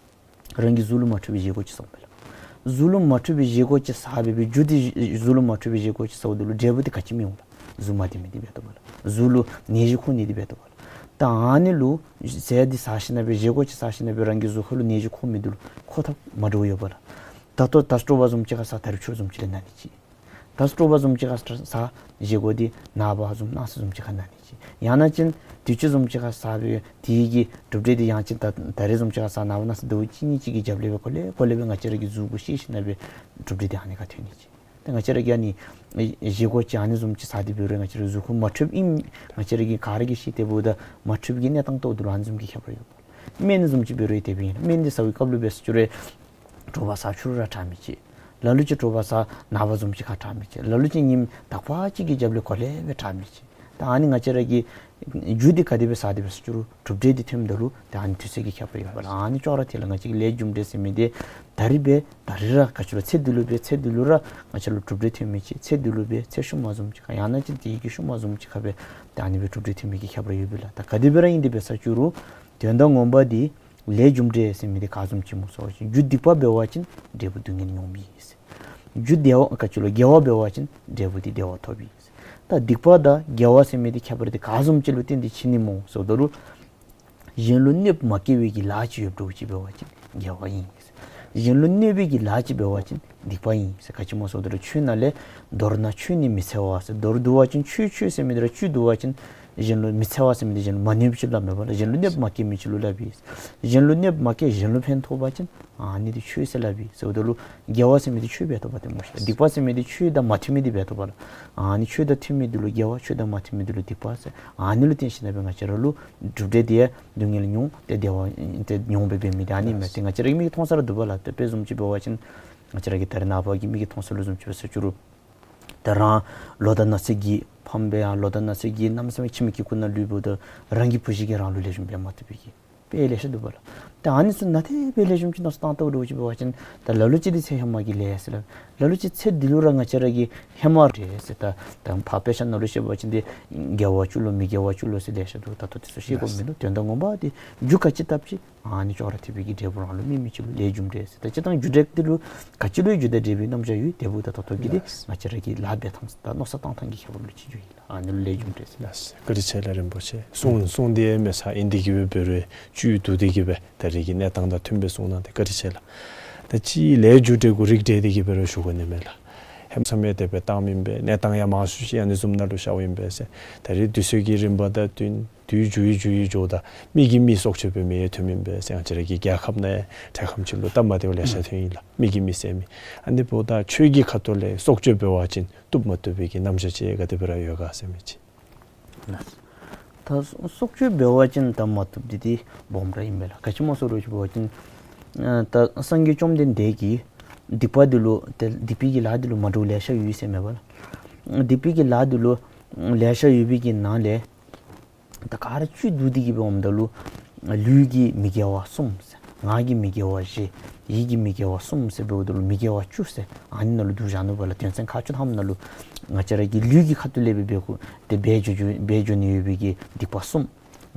རང་གི་གཟུགས་ལུ་མ་འཕྲོད་པའི་བཞེས་སྒོ་ཅིག་བཟའཝ་མས་ལགས། གཟུགས་ལུ་མ་འཕྲོད་པའི་བཞེས་སྒོ་ཅིག་བཟའ་སྦེ་སྦེ་རྒྱུ་དེ་གཟུགས་ལུ་མ་འཕྲོད་པའི་བཞེས་སྒོ་ཅིག་བཟའཝ་ད་ལུ་འབྲས་བུ་དེ་ག་ཅི་སྨིན་འོང་ལགས། གཟུགས་མ་བདེ་མི་དེ་འབད་དོ་པ་ལགས། གཟུགས་ལུ་ནད་གཞི་འཁོར་ནི་དེ་འབད་དོ་པ་ལགས། ད་ཨ་ནི་ལུ་ཟས་དེ་བཟའ་ཞིན་ན་སྦེ་བཞེས་སྒོ་ཅིག་བཟའ་ཞིན་ན་སྦེ་རང་གི་གཟུགས་ཁ་ལུ་ནད་གཞི་འཁོར་མི་དེ་ལུ་འཁོར་ཐབས་མ་འདྲཝ་ཡོད་པ་ལགས། ད་ལྟོ་ད་སྤྲོ་བ་བཟུམ་ཅིག་ཁར་བཟའ་ད་རིས་ཆོས་བཟུམ་ཅིག་ལས་ན་ནི་ཅིག། ད་སྤྲོ་བ་བཟུམ་ཅིག་ཁར་བཟའ་བཞེས་སྒོ་དེ་ནངས་པ་བཟུམ་གནངས་ཚེ་བཟུམ་ཅིག་ཁར་ན་ནི་ཅིག། ཡང་ན་ཅིན་དུས་ཅི་བཟུམ་ཅིག་ཁར་བཟའ་སྦེ་དེ་གི་གྲུབ་འབྲས་དེ་ཡང་ཅིན་ད་ད་རིས་བཟུམ་ཅིག་ཁར་བཟའ་ནངས་པ་གནངས་ཚེ་ཟླཝ་གཅིག་གཉིས་ཅིག་གི་རྒྱབ་ལས་སྦེ་གོ་ལེ་གོ་ལེ་སྦེ་ང་བཅས་ར་གི་གཟུགས་པོ་ཤེས་ཞིན་ན་སྦེ་གྲུབ་འབྲས་དེ་ཨ་ནི་ཁར་ཐོན་ནི་ཅིག། ད་ང་བཅས་ར་གིས་ཨ་ནི་བཞེས་སྒོ་ཅིག་ཨ་ནི་བཟུམ་ཅིག་བཟའ་སྟེ་འབད་རུང་ང་བཅས་ར་གཟུགས་ཁར་མ་འཕྲོདཔ་ཨིནམ་ང་བཅས་ར་གིས་ག་ར་གིས་ཤེས། དེ་འབདཝ་ད་མ་འཕྲོད་པའི་གནས་སྟངས་ཐོག་ཏུ་ལུ་ཨ་ནི་བཟུམ་གྱི་ཁྱད་པར་ཡོད། སྨན་བཟུམ་ཅིག་འབད་རུང་དེ་སྦེ་ཨིན། སྨན་དེ་བཟའ་བའི་སྐབས་ལུ་འབད་ཟེར་ཅི་རུང་དྲོ་པ་བཟའ་ཚུགས་རུང་ར་དྲག་མི་ཅིག། ལ་ལུ་ཅིག་དྲོ་པ་བཟའ་ནངས་པ་བཟུམ་ཅིག་ཁར་དྲག་མི་ཅིག། ལ་ལུ་ཅིག་ཉིནམ་དག་པ་ཅིག་གི་རྒྱབ་ལས་གོ་ལེ་སྦེ་དྲག་མི་ཅིག། ད་ཨ་ནི་ང་བཅས་ར་གིས་རྒྱུ་དེ་ག་དེ་སྦེ་བཟའ་སྟེ་འབད་ཟེར་ཅི་རུང་གྲུབ་འབྲས་དེ་ཐོནམ་ད་ལུ་ད་ཨ་ནི་དུས་ཚོད་ཀྱི་ཁྱད་པར་ཡོད་པ་ལགས། ཨ་ནི་ཅོག་ར་འཐད་ལགས། ང་བཅས་ཀྱི་ལས་རྒྱུ་འབྲས་ཟེར་མི་དེ་ད་རིས་འབད་ད་རིས་ར་ག་ཅི་ལོ་ཚེ་འདི་ལུ་འབད་ཚེ་འདི་ལུ་ར་ང་བཅས་ལུ་གྲུབ་འབྲས་ཐོན་མི་ཅིག། ཚེ་འདི་ལུ་འབད་ཚེ་ཤུལ་མ་བཟུམ་ཅིག་ཁར་ཡང་ན་ཅིན་དེ་གི་ཤུལ་མ་བཟུམ་ཅིག་ཁར་འབད་ད་ཨ་ནི་སྦེ་གྲུབ་འབྲས་ཐོན་མི་གི་ཁྱད་པར་ཡོད་པས་ལགས། ད་ག་དེ་སྦེ་ར་ཨིན་ཏེ་འབད་ཟེར་ཅི་རུང་དོན་དག་ངོ་མ་དེ་ལས་རྒྱུ་འབྲས་ཟེར་མི་དེ་ག་བཟུམ་ཅིག་སྨོ་ཟེར་བ་ཅིན་རྒྱུ་སྡིག་པ་འབད་བ་ཅིན་འབྲས་བུ་སྡུག་བསྔལ་མྱོང་མི་ཨིན། རྒྱུ་བདེ་བ་ག་ཅི་ལོ་དགེ་བ་འབད་བ་ཅིན་འབྲས་བུ་དེ་བདེ་བ་ཐོབ་ཨིན། ད་སྡིག་པ་དང་དགེ་བ་ཟེར་མི་དེ་ཁྱད་པར་དེ་ག་བཟུམ་ཅིག་ལུ་བརྟེན་ཏེ་ཕྱེ་ནི་སྨོ་ཟེརཝ་ད་ལུ་གཞན་ལུ་གནོདཔ་མ་བཀལ་བའི་གི་ལཱ་ཅིག་ཡོདཔ་འདྲཝ་ཅིག་འབད་བ་ཅིན་དགེ་བ་ཨིན། གཞན་ལུ་གནོད་པའི་གི་ལཱ་ཅིག་འབད་བ་ཅིན་སྡིག་པ་ཨིན་ཟེར། ག་ཅི་སྨོ་ཟེརཝ་ད་ལུ་ཆོས་ནང་ལས་མདོར་ན་ཆོས་ནི་མི་འཚེ་བ་ཟེར། མདོར་བསྡུ་བ་ཅིན་ཆོས་ཆོས་ཟེར་མི་དེ་ར་བཅུད་བསྡུ་བ་ཅིན་གཞན་ལུ་མི་འཚེ་བ་ཟེར་མི་དེ་གཞན་ལུ་མ་གནོད་པ་ཅིག་ལུ་སླབ་མས་པ་ལགས། གཞན་ལུ་གནོདཔ་མ་བཀལ་མི་ཅིག་ལུ་སླབ་ཨིན། གཞན་ལུ་གནོདཔ་མ་བཀལ་གཞན་ལུ་ཕན་ཐོགས་པ་ཅིན་ཨ་ནི་དེ་ཆོས་ཟེར་སླབ་ཨིན་ཟེརཝ་ད་ལུ་དགེ་བ་ཟེར་མི་དེ་ཆོས་འབད་དོ་བ་དེ་སྨོ་ཤིག། སྡིག་པ་ཟེར་མི་དེ་ཆོས་དང་མ་མཐུན་མི་དེ་འབད་དོ་བ་ལགས། ཨ་ནི་ཆོས་དང་མཐུན་མི་དེ་ལུ་དགེ་བ་ཆོས་དང་མ་མཐུན་མི་དེ་ལུ་སྡིག་པ་ཟེར། ཨ་ནི་ལུ་བརྟེན་ཞིན་ན་སྦེ་ང་བཅས་ར་ལུ་གྲུབ་འབྲས་དེ་ཡང་སྡུག་བསྔལ་མྱོང་སྟེ་བདེ་བ་དེ་མྱོང་སྦེ་འབད་མི་དེ་ཨ་ནི་མས། ཏེ་ང་བཅས་ར་གི་མིག་གིས་མཐོང་ས་ར་འདུག་པ་ལགས། ཏེ་དཔེ་བཟུམ་ཅིག་འབད་བ་ཅིན་ང་བཅས་ར་གི་ད་རེས་ནངས་པ་གི་མིག་གིས་མཐོང་ས་ལུ་བཟུམ་ཅིག་འབད་ཟེར་ཅི་རུང་ད་རང་ལོ་དང་ན་ཚོད་ཀྱིས་ཕམ་སྦེ་ཡང་ལོ་དང་ན་ཚོད་ཀྱིས་གནམ་མེད་ས་མེད་ཁྱིམ་གྱི་ཁུག་ནང་ལུས་འབདཝ་ད་རང་གི་བུ་གཞི་གིས་རང་ལུ་ལེགས་ཤོམ་འབད་མ་བཏུབ་པའི་གི་དཔེ་ལེ་ཤ་འདུག་པ་ལགས། ད་ཨ་ནི་ཚུ་ནང་དེ་སྦེ་ལེགས་ཤོམ་ཅིག་མནོ་བསམ་བཏང་དོ་འདྲཝ་ཅིག་འབད་བ་ཅིན་ད་ལ་ལུ་ཅིག་དེ་ཚེ་ཧེ་མ་གི་ལས་ཟེར་སླབ། ལ་ལུ་ཅིག་ཚེ་འདི་ལུ་ར་ང་བཅས་ར་གི་ཧེ་མ་རེ་ཟེར་ད་ད་ཕར་དཔེ་ཆ་ནང་ལུ་བཤད་པ་ཅིན་དེ་དགེ་བ་བཅུ་ལོ་མི་དགེ་བ་བཅུ་ལོ་ཟེར་ལེ་ཤ་འདུག། ད་ལྟོ་དེ་ཚུ་བཤད་དགོཔ་མིན་འདུག། དོན་དག་ངོ་མ་དེ་རྒྱུ་ག་ཅི་བཏབ་ཅི་ཨ་ནི་ཅོག་ར་འཐད་པའི་གི་འབྲས་བུ་རང་ལུ་སྨིན་མི་ཅིག་ལུ་ལས་རྒྱུ་འབྲས་ཟེར། ད་སྤྱིར་བཏང་རྒྱུ་འབྲས་དེ་ལུ་ག་ཅི་ལུ་རྒྱུ་དང་འབྲས་བུའི་རྣམ་གཞག་ཡོད། དེ་འབདཝ་ད་ད་ལྟོ་གི་དེ་ལགས། ང་བཅས་ར་གི་ལཱ་འབད་ཐངས་དང་མནོ་བསམ་བཏང་ཐངས་ཀྱི་ཁྱད་པར་ལུ་ཅིག་འགྱོ་ཡི་ལགས། ཨ་ནི་ལུ་ལས་རྒྱུ་འབྲས་ཟེར། ལགས། བཀའ་དྲིན་ཆེ་ལགས་རིན་པོ་ཆེ། གསུང་གསུང་དེ་མེད་ས་ཨིན་དེ་གིས་སྦེ་འབད་རུང་བཅུད་བསྡུ་སྟེ་གིས་སྦེ་ད་རེས་ཀྱི་གནས་སྟངས་དང་མཐུན་པའི་གསུང་གནང་སྟེ་བཀའ་དྲིན་ཆེ་ལགས། ད་ཅི་ལས་རྒྱུ་འབྲས་གུ་རིགས་འགྲེ་སྟེ་གི་འབད་རུང་ཞུ་དགོ་ནི་མས་ལགས། ཧེ་མ་ཚང་མས་དེ་སྦེ་བཏངམ་ཨིན་པས། གནས་སྟངས་ཡང་མང་སུ་ཅིག་ཨ་ནི་བཟུམ་ནང་ལུ་ཤརཝ་ཨིན་པས་ཟེར། ད་རེས་དུས་ཚོད་ཀྱི་རིམ་པ་དང་བསྟུན་དུས་འགྱུར་བའི་འགྱུར་བའི་འགྱོཝ་ད་མི་གིས་མི་སྲོག་གཅོད་འབད་མི་ཡང་ཐོནམ་ཨིན་པས་ཟེར། ང་བཅས་ར་གི་རྒྱལ་ཁབ་ནང་ཡང་འདྲ་ཁམས་ཅིག་ལུ་སྟབས་མ་བདེཝ་ལེ་ཤ་ཐོན་ཡི་ལགས། མི་གིས་མི་བསད་མི། ཨ་ནི་འབདཝ་ད་ཆོས་ཀྱི་ཁ་ཐུག་ལས་སྲོག་གཅོད་འབད་བ་ཅིན་བཏུབ་མ་བཏུབ་པའི་གི་རྣམ་གཞག་ཅིག་ག་དེ་སྦེ་ར་ཡོད་ག་ཟེར་མི་ཅིག། ལགས། ད་སྲོག་གཅོད་འབད་བ་ཅིན་ད་མ་བཏུབ་འདི་འདི་སྦོམ་ར་ཨིན་པས་ལགས། ག་ཅི་སྨོ་ཟེར་བ་ཅིན་ཨ་ད་སངས་རྒྱས་བཅོམ་ལྡན་འདས་ཀྱིས་སྡིག་པ་འདི་ལུ་ཏེ་སྡིག་པའི་གི་ལཱ་འདི་ལུ་མ་འདྲཝ་ལེ་ཤ་ཡོད་ཟེར་མས་པ་ལགས། སྡིག་པའི་གི་ལཱ་འདི་ལུ་ལེ་ཤ་ཡོད་པའི་གི་ནང་ལས་ད་ག་ར་བཅུད་བསྡུ་སྟེ་གི་འབདཝ་ད་ལུ་ལུས་ཀྱི་མི་དགེ་བ་གསུམ་ཟེར། ངག་གི་མི་དགེ་བ་བཞི། ཡིད་ཀྱི་མི་དགེ་བ་གསུམ་ཟེར་འབདཝ་ད་ལུ་མི་དགེ་བ་བཅུ་ཟེར་ཨ་ནི་ནང་ལུ་བསྡུ་བཞག་ནུག་པ་ལགས། དོན་ཚན་ཁག་བཅུ་ཐམ་ནང་ལུ་ང་བཅས་ར་གི་ལུས་ཀྱི་ཁ་ཐུག་ལས་སྦེ་འབད་དགོ་ཏེ་འབད་འགྱོ་འགྱོ་འབད་འགྱོ་ནི་ཡོད་པའི་གི་སྡིག་པ་གསུམ།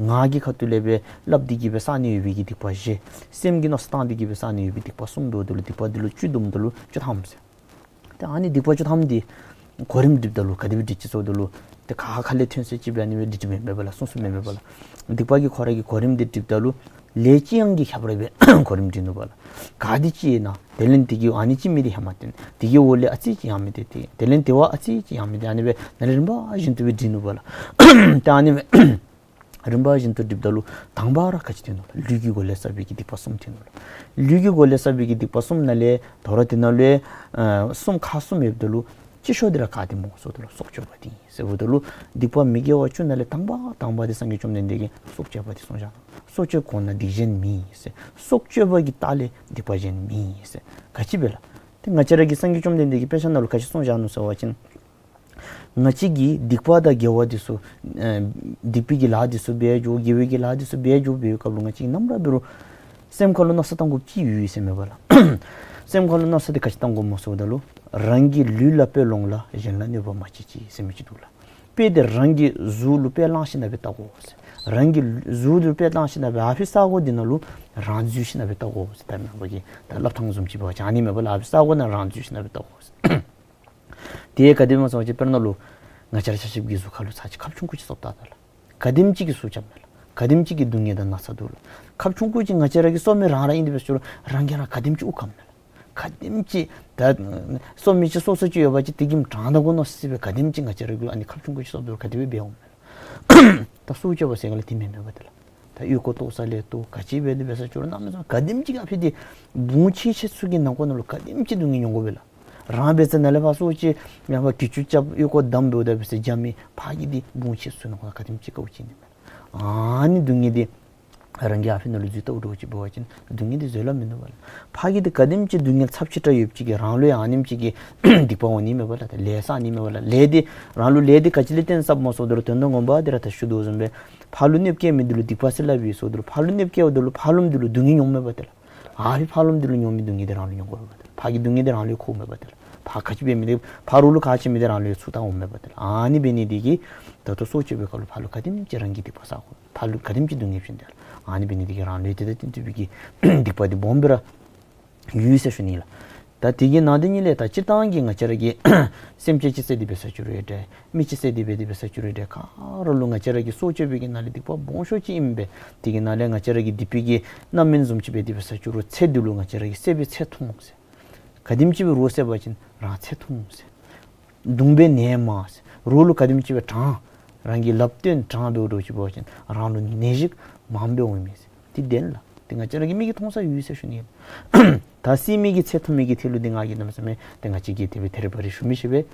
ངག་གི་ཁ་ཐུག་ལས་སྦེ་སླབ་སྟེ་གི་སྦེ་བསག་ནི་ཡོད་པའི་གི་སྡིག་པ་བཞི། སེམས་ཀྱིས་མནོ་བསམ་བཏང་སྟེ་གི་སྦེ་བསག་ནི་ཡོད་པའི་སྡིག་པ་གསུམ་འབདཝ་ད་ལུ་སྡིག་པ་འདི་ལུ་བཅུ་བསྡོམས་ད་ལུ་བཅུ་ཐམ་ཟེར། ཏེ་ཨ་ནི་སྡིག་པ་བཅུ་ཐམ་འདི་གོ་རིམ་སྒྲིགཔ་ད་ལུ་ག་དེ་སྦེ་སྒྲིག་ཅི་ཟེརཝ་ད་ལུ་ཏེ་ཁ་ཁ་ལས་ཐོན་ས་ཅིག་སྦེ་ཨ་ནི་སྦེ་སྒྲིག་སྒྲིགཔ་མེན་པས་ལགས། སོ་སོ་མེན་པས་ལགས། སྡིག་པ་གི་ཁོ་ར་གི་གོ་རིམ་འདི་སྒྲིགཔ་ད་ལུ་ལས་ཅི་ཡང་གི་ཁྱད་པར་སྦེ་གོ་རིམ་སྒྲིག་ནུག་པ་ལགས། ག་དེ་ཅིག་ཨིན་ན་དེ་ལས་དེ་གི་ཨ་ནི་ཅིག་མི་དེ་ཧེ་མ་བཏོན། དེ་གི་འོག་ལས་ཨ་ཙི་ཅིག་ཡང་མི་དེ་དེ་དེ་ལས་དེ་བ་ཨ་ཙི་ཅིག་ཡང་མི་དེ་ཨ་ནི་སྦེ་ནཱ་ལས་རིམ་པ་བཞིན་དུ་སྦེ་སྒྲིག་ནུག་པ་ལགས། ཏེ་ཨ་ནི་སྦེ་རིམ་པ་བཞིན་དུ་སྒྲིགཔ་ད་ལུ་དང་པ་ར་ག་ཅི་ཐོན་ནུག་ལགས། ལུས་ཀྱི་སྒོ་ལས་བསགས་པའི་གི་སྡིག་པ་གསུམ་ཐོན་ནུག་ལགས། ལུས་ཀྱི་སྒོ་ལས་བསགས་པའི་གི་སྡིག་པ་གསུམ་ནང་ལས་དོ་རུང་དེ་ནང་ལས་ཨ་གསུམ་ཁག་གསུམ་ཡོདཔ་ད་ལུ་ཅིག་ཤོས་འདི་ར་ག་དེ་སྨོ་ཟེརཝ་ད་ལུ་སྲོག་གཅོད་པ་འདི་ཨིན་ཟེརཝ་ད་ལུ་སྡིག་པ་མི་དགེ་བ་བཅུ་ནང་ལས་དང་པ་དང་པ་འདི་སངས་རྒྱས་བཅོམ་ལྡན་འདས་ཀྱིས་སྲོག་གཅོད་པ་འདི་གསུངས་བཞག་ནུག། སྲོག་གཅོད་གོང་ན་སྡིག་གཞན་མེད་ཟེར། སྲོག་གཅོད་པ་གི་ལྟག་ལས་སྡིག་པ་གཞན་མེད་ཟེར། ག་ཅི་སྦེ་ལགས། ཏེ་ང་བཅས་ར་གི་སངས་རྒྱས་བཅོམ་ལྡན་འདས་ཀྱིས་དཔེ་ཆ་ནང་ལུ་ག་ཅི་གསུངས་བཞག་ནུག་ཟེར་བ་ཅིན་ང་བཅས་ཀྱིས་སྡིག་པ་དང་དགེ་བ་འདི་ཚུ་ཨ་སྡིག་པའི་གི་ལཱ་འདི་ཚུ་འབད་འགྱོ་དགེ་བའི་གི་ལཱ་འདི་ཚུ་འབད་འགྱོ་འབད་བའི་སྐབས་ལུ་ང་བཅས་ཀྱིས་ནམ་ར་འབད་རུང་སེམས་ཁ་ལུ་མནོ་བསམ་བཏང་དགོཔ་ཅིག་ཡོད་ཟེར་མས་པ་ལགས། སེམས་ཁ་ལུ་མནོ་བསམ་འདི་ག་ཅི་བཏང་དགོཔ་སྨོ་ཟེརཝ་ད་ལུ་རང་གི་ལུས་ལ་དཔེ་ལོངས་ལ་གཞན་ལ་གནོད་པ་མ་བྱེད་ཅིག་ཟེར་མི་ཅིག་འདུག་ལགས། དཔེ་འདི་རང་གི་གཟུགས་ལུ་དཔེ་བླངས་ཞིནམ་ལས་སྦེ་བལྟ་དགོ་ཟེར། རང་གི་གཟུགས་ལུ་དཔེ་བླངས་ཞིནམ་ལས་སྦེ་ཨ་ཕི་ས་གོ་འདི་ནང་ལུ་རང་འཛུལ་ཞིནམ་ལས་སྦེ་བལྟ་དགོ་ཟེར། ད་མེན་པ་གི་ད་སླབ་ཐངས་བཟུམ་ཅིག་འབད་བ་ཅིན་ཨ་ནི་མེན་པ་ལགས། ཨ་ཕི་ས་གོ་ནང་རང་འཛུལ་ཞིནམ་ལས་སྦེ་བལྟ་དགོ་ཟེར། དེ་ག་དེ་སྨོ་ཟེར་བ་ཅིན་དཔེར་ན་ལུ་ང་བཅས་ར་ཆ་ཁྱབ་ཀྱི་གཟུགས་ཁ་ལུ་ཚར་ཅིག་ཁབ་ཆུང་ཀུ་ཅིག་གསོབ་བལྟ་ད་ལགས། ག་དེམ་ཅིག་གི་སོ་རྐྱབ་མས་ལགས། ག་དེམ་ཅིག་གི་སྡུག་བསྔལ་དང་ན་ཚ་འདུག་ལགས། ཁབ་ཆུང་ཀུ་ཅིག་ང་བཅས་ར་གིས་གསོབ་མི་རང་ར་ཨིན། དེ་འབད་ཟེར་རུང་རང་གིས་རང་ག་དེམ་ཅིག་དབུགས་ཁམས་མས་ལགས། ག་དེམ་ཅིག་ད་གསོབ་མི་ཅིག་སོ་སོ་ཅིག་ཡོད་པ་ཅིན་དེ་གིས་དྲང་བདེན་གོ་མནོ་སི་སི་སྦེ་ག་དེམ་ཅིག་ང་བཅས་ར་གིས་ཨ་ནི་ཁབ་ཆུང་ཀུ་ཅིག་གསོབ་ད་ག་དེ་སྦེ་འབད་འོང་མས་ལགས། ད་སྲོག་གཅོད་པ་ཟེར་ག་ལས་དེ་མེན་མེན་པ་དེ་ལགས། ད་ཨོལ་ཀོ་བཏོག་ས་ལས་བཏོག་ག་ཅི་འབད་དེ་འབད་ཟེར་རུང་གནམ་མེད་ས་མེད་ག་དེམ་ཅིག་ཨ་ཕི་འདི་བུང་ཆེ་ཆེ་ཚུ་གི་ནང་འཁོད་ནང་ལུ་ག་དེམ་ཅིག་སྡུག་བསྔལ་མྱོང་དགོ་པས་ལགས། རང་འབད་ས་ནཱ་ལས་ཕར་སྲོག་གཅོད་ཡང་ཕར་གྱི་ཅུ་རྐྱབ་ཨོལ་ཀོ་བསྡམ་འབདཝ་ད་འབད་ཟེར་རྐྱབ་མི་ཕར་གྱི་འདི་བུང་ཆེ་ཚུ་ནང་འཁོད་ག་དེམ་ཅིག་དཀའཝ་སྤྱད་ནི་མས་ལགས། ཨ་ནི་སྡུག་བསྔལ་འདི་རང་གིས་ཨ་ཕི་ནང་ལུ་འཛུལ་བལྟཝ་འདྲཝ་ཅིག་འབད་བ་ཅིན་སྡུག་བསྔལ་འདི་བཟོད་གླགས་མིན་འདུག་པ་ལགས། ཕར་གྱི་འདི་ག་དེམ་ཅིག་སྡུག་བསྔལ་ཚབས་ཆེ་དྲགས་ཡོདཔ་ཅིག་གིས་རང་ལུ་ཡང་ཨ་ནེམ་ཅིག་གི་སྡིག་པ་འོང་ནི་མས་པ་ལགས། ད་ལས་བསགས་ནི་མས་པ་ལགས། ལས་འདི་རང་ལུ་ལས་འདི་ག་ཅི་ལས་བརྟེན་བསགསཔ་སྨོ་ཟེརཝ་ད་ལུ་དོན་དག་ངོ་མ་འདི་ར་ད་ཞུ་དོ་བཟུམ་སྦེ་ཕར་ལུ་གནོདཔ་བཀལ་མི་འདི་ལུ་སྡིག་པ་ཟེར་སླབ་ཨིན་ཟེརཝ་ད་ལུ་ཕར་ལུ་གནོདཔ་བཀལཝ་ད་ལུ་ཕར་ལུ་འདི་ལུ་སྡུག་བསྔལ་མྱོངམ་མས་པ་ཏེ་ལགས། ཨ་ཕི་ཕར་ལུ་འདི་ལུ་མྱོང་མི་སྡུག་བསྔལ་འདི་རང་ལུ་མྱོང་དགོ་པས་པ་ཏེ་ལགས། ཕར་གྱི་སྡུག་བསྔལ་འདི་རང་ལུ་ཁོཝ་མས་པ་ཏེ་ལགས། ཕར་ག་ཅི་འབད་མི་འདི་ཕར་རོགས་ལུ་ག་ཅི་མི་འདི་རང་ལུ་ཚུར་བཏང་འོངམ་མས་པ་ཏེ་ལགས། ཨ་ནི་འབད་ནི་འདི་གིས་ད་ལྟོ་སྲོག་གཅོད་པའི་སྐབས་ལུ་ཕར་ལུ་ག་དེམ་ཅིག་རང་གིས་སྡིག་པ་བསག་དགོ། ཕར་ལུ་ག་དེམ་ཅིག་སྡུག་བསྔལ་བྱིན་ཏེ་ལགས། ཨ་ནི་འབད་ནི་འདི་གིས་རང་ལུ་ཡང་དེ་དང་དེ་བསྟུན་པའི་གི་སྡིག་པ་འདི་སྦོམ་སྦེ་ར་ཡོད་ཟེར་ཞུ་ནི་ལགས། ད་དེ་གི་ནང་དེ་ཉིད་ལས་ད་སྤྱིར་བཏང་གི་ང་བཅས་ར་གིས་སེམས་ཅན་ཅིག་བསད་དེ་འབད་ཟེར་ཞུ་རུང་འདྲ། མི་ཅིག་བསད་དེ་འབད་དེ་འབད་ཟེར་ཞུ་རུང་འདྲ། ག་ར་ལུ་ང་བཅས་ར་གིས་སྲོག་གཅོད་པའི་གི་ནང་ལས་སྡིག་པ་སྦོམ་ཤོས་ཅིག་ཨིན་པས། དེ་གི་ནང་ལས་ང་བཅས་ར་གིས་སྡིག་པའི་གི་རྣམ་སྨིན་བཟུམ་ཅིག་འབད་དེ་འབད་ཟེར་ཞུ་རུང་ཚེ་འདི་ལུ་ང་བཅས་ར་གིས་བསད་པའི་ཚེ་ཐུང་ཟེར། ག་དེམ་ཅིག་སྦེ་རོགས་བསད་པ་ཅིན་རང་ཚེ་ཐུང་ཟེར། གདུང་པའི་ནད་མང་ཟེར། རོགས་ལུ་ག་དེམ་ཅིག་སྦེ་དྲང་། རང་གིས་ལབ་སྟོན་དྲང་འབདཝ་འདྲཝ་ཅིག་འབད་བ་ཅིན་རང་ལུ་ནད་གཞི་མངམ་སྦེ་འོང་མས་ཟེར། འདི་བདེན་ལགས། འདི་ང་བཅས་ར་གི་མིག་གིས་མཐོང་ས་ཡོད་ཟེར་ཞུ་ནི་ཨིན། ད་བསད་མི་གི་ཚེ་ཐུང་མི་གི་ཐད་ལུ་འདི་ང་གིས་གནམ་མེད་ས་མེད་འདི་ང་བཅས་ཀྱིས་དེ་སྦེ་ཐེ་རེ་བ་རེ་ཞུ་མི་ཤེས་པས།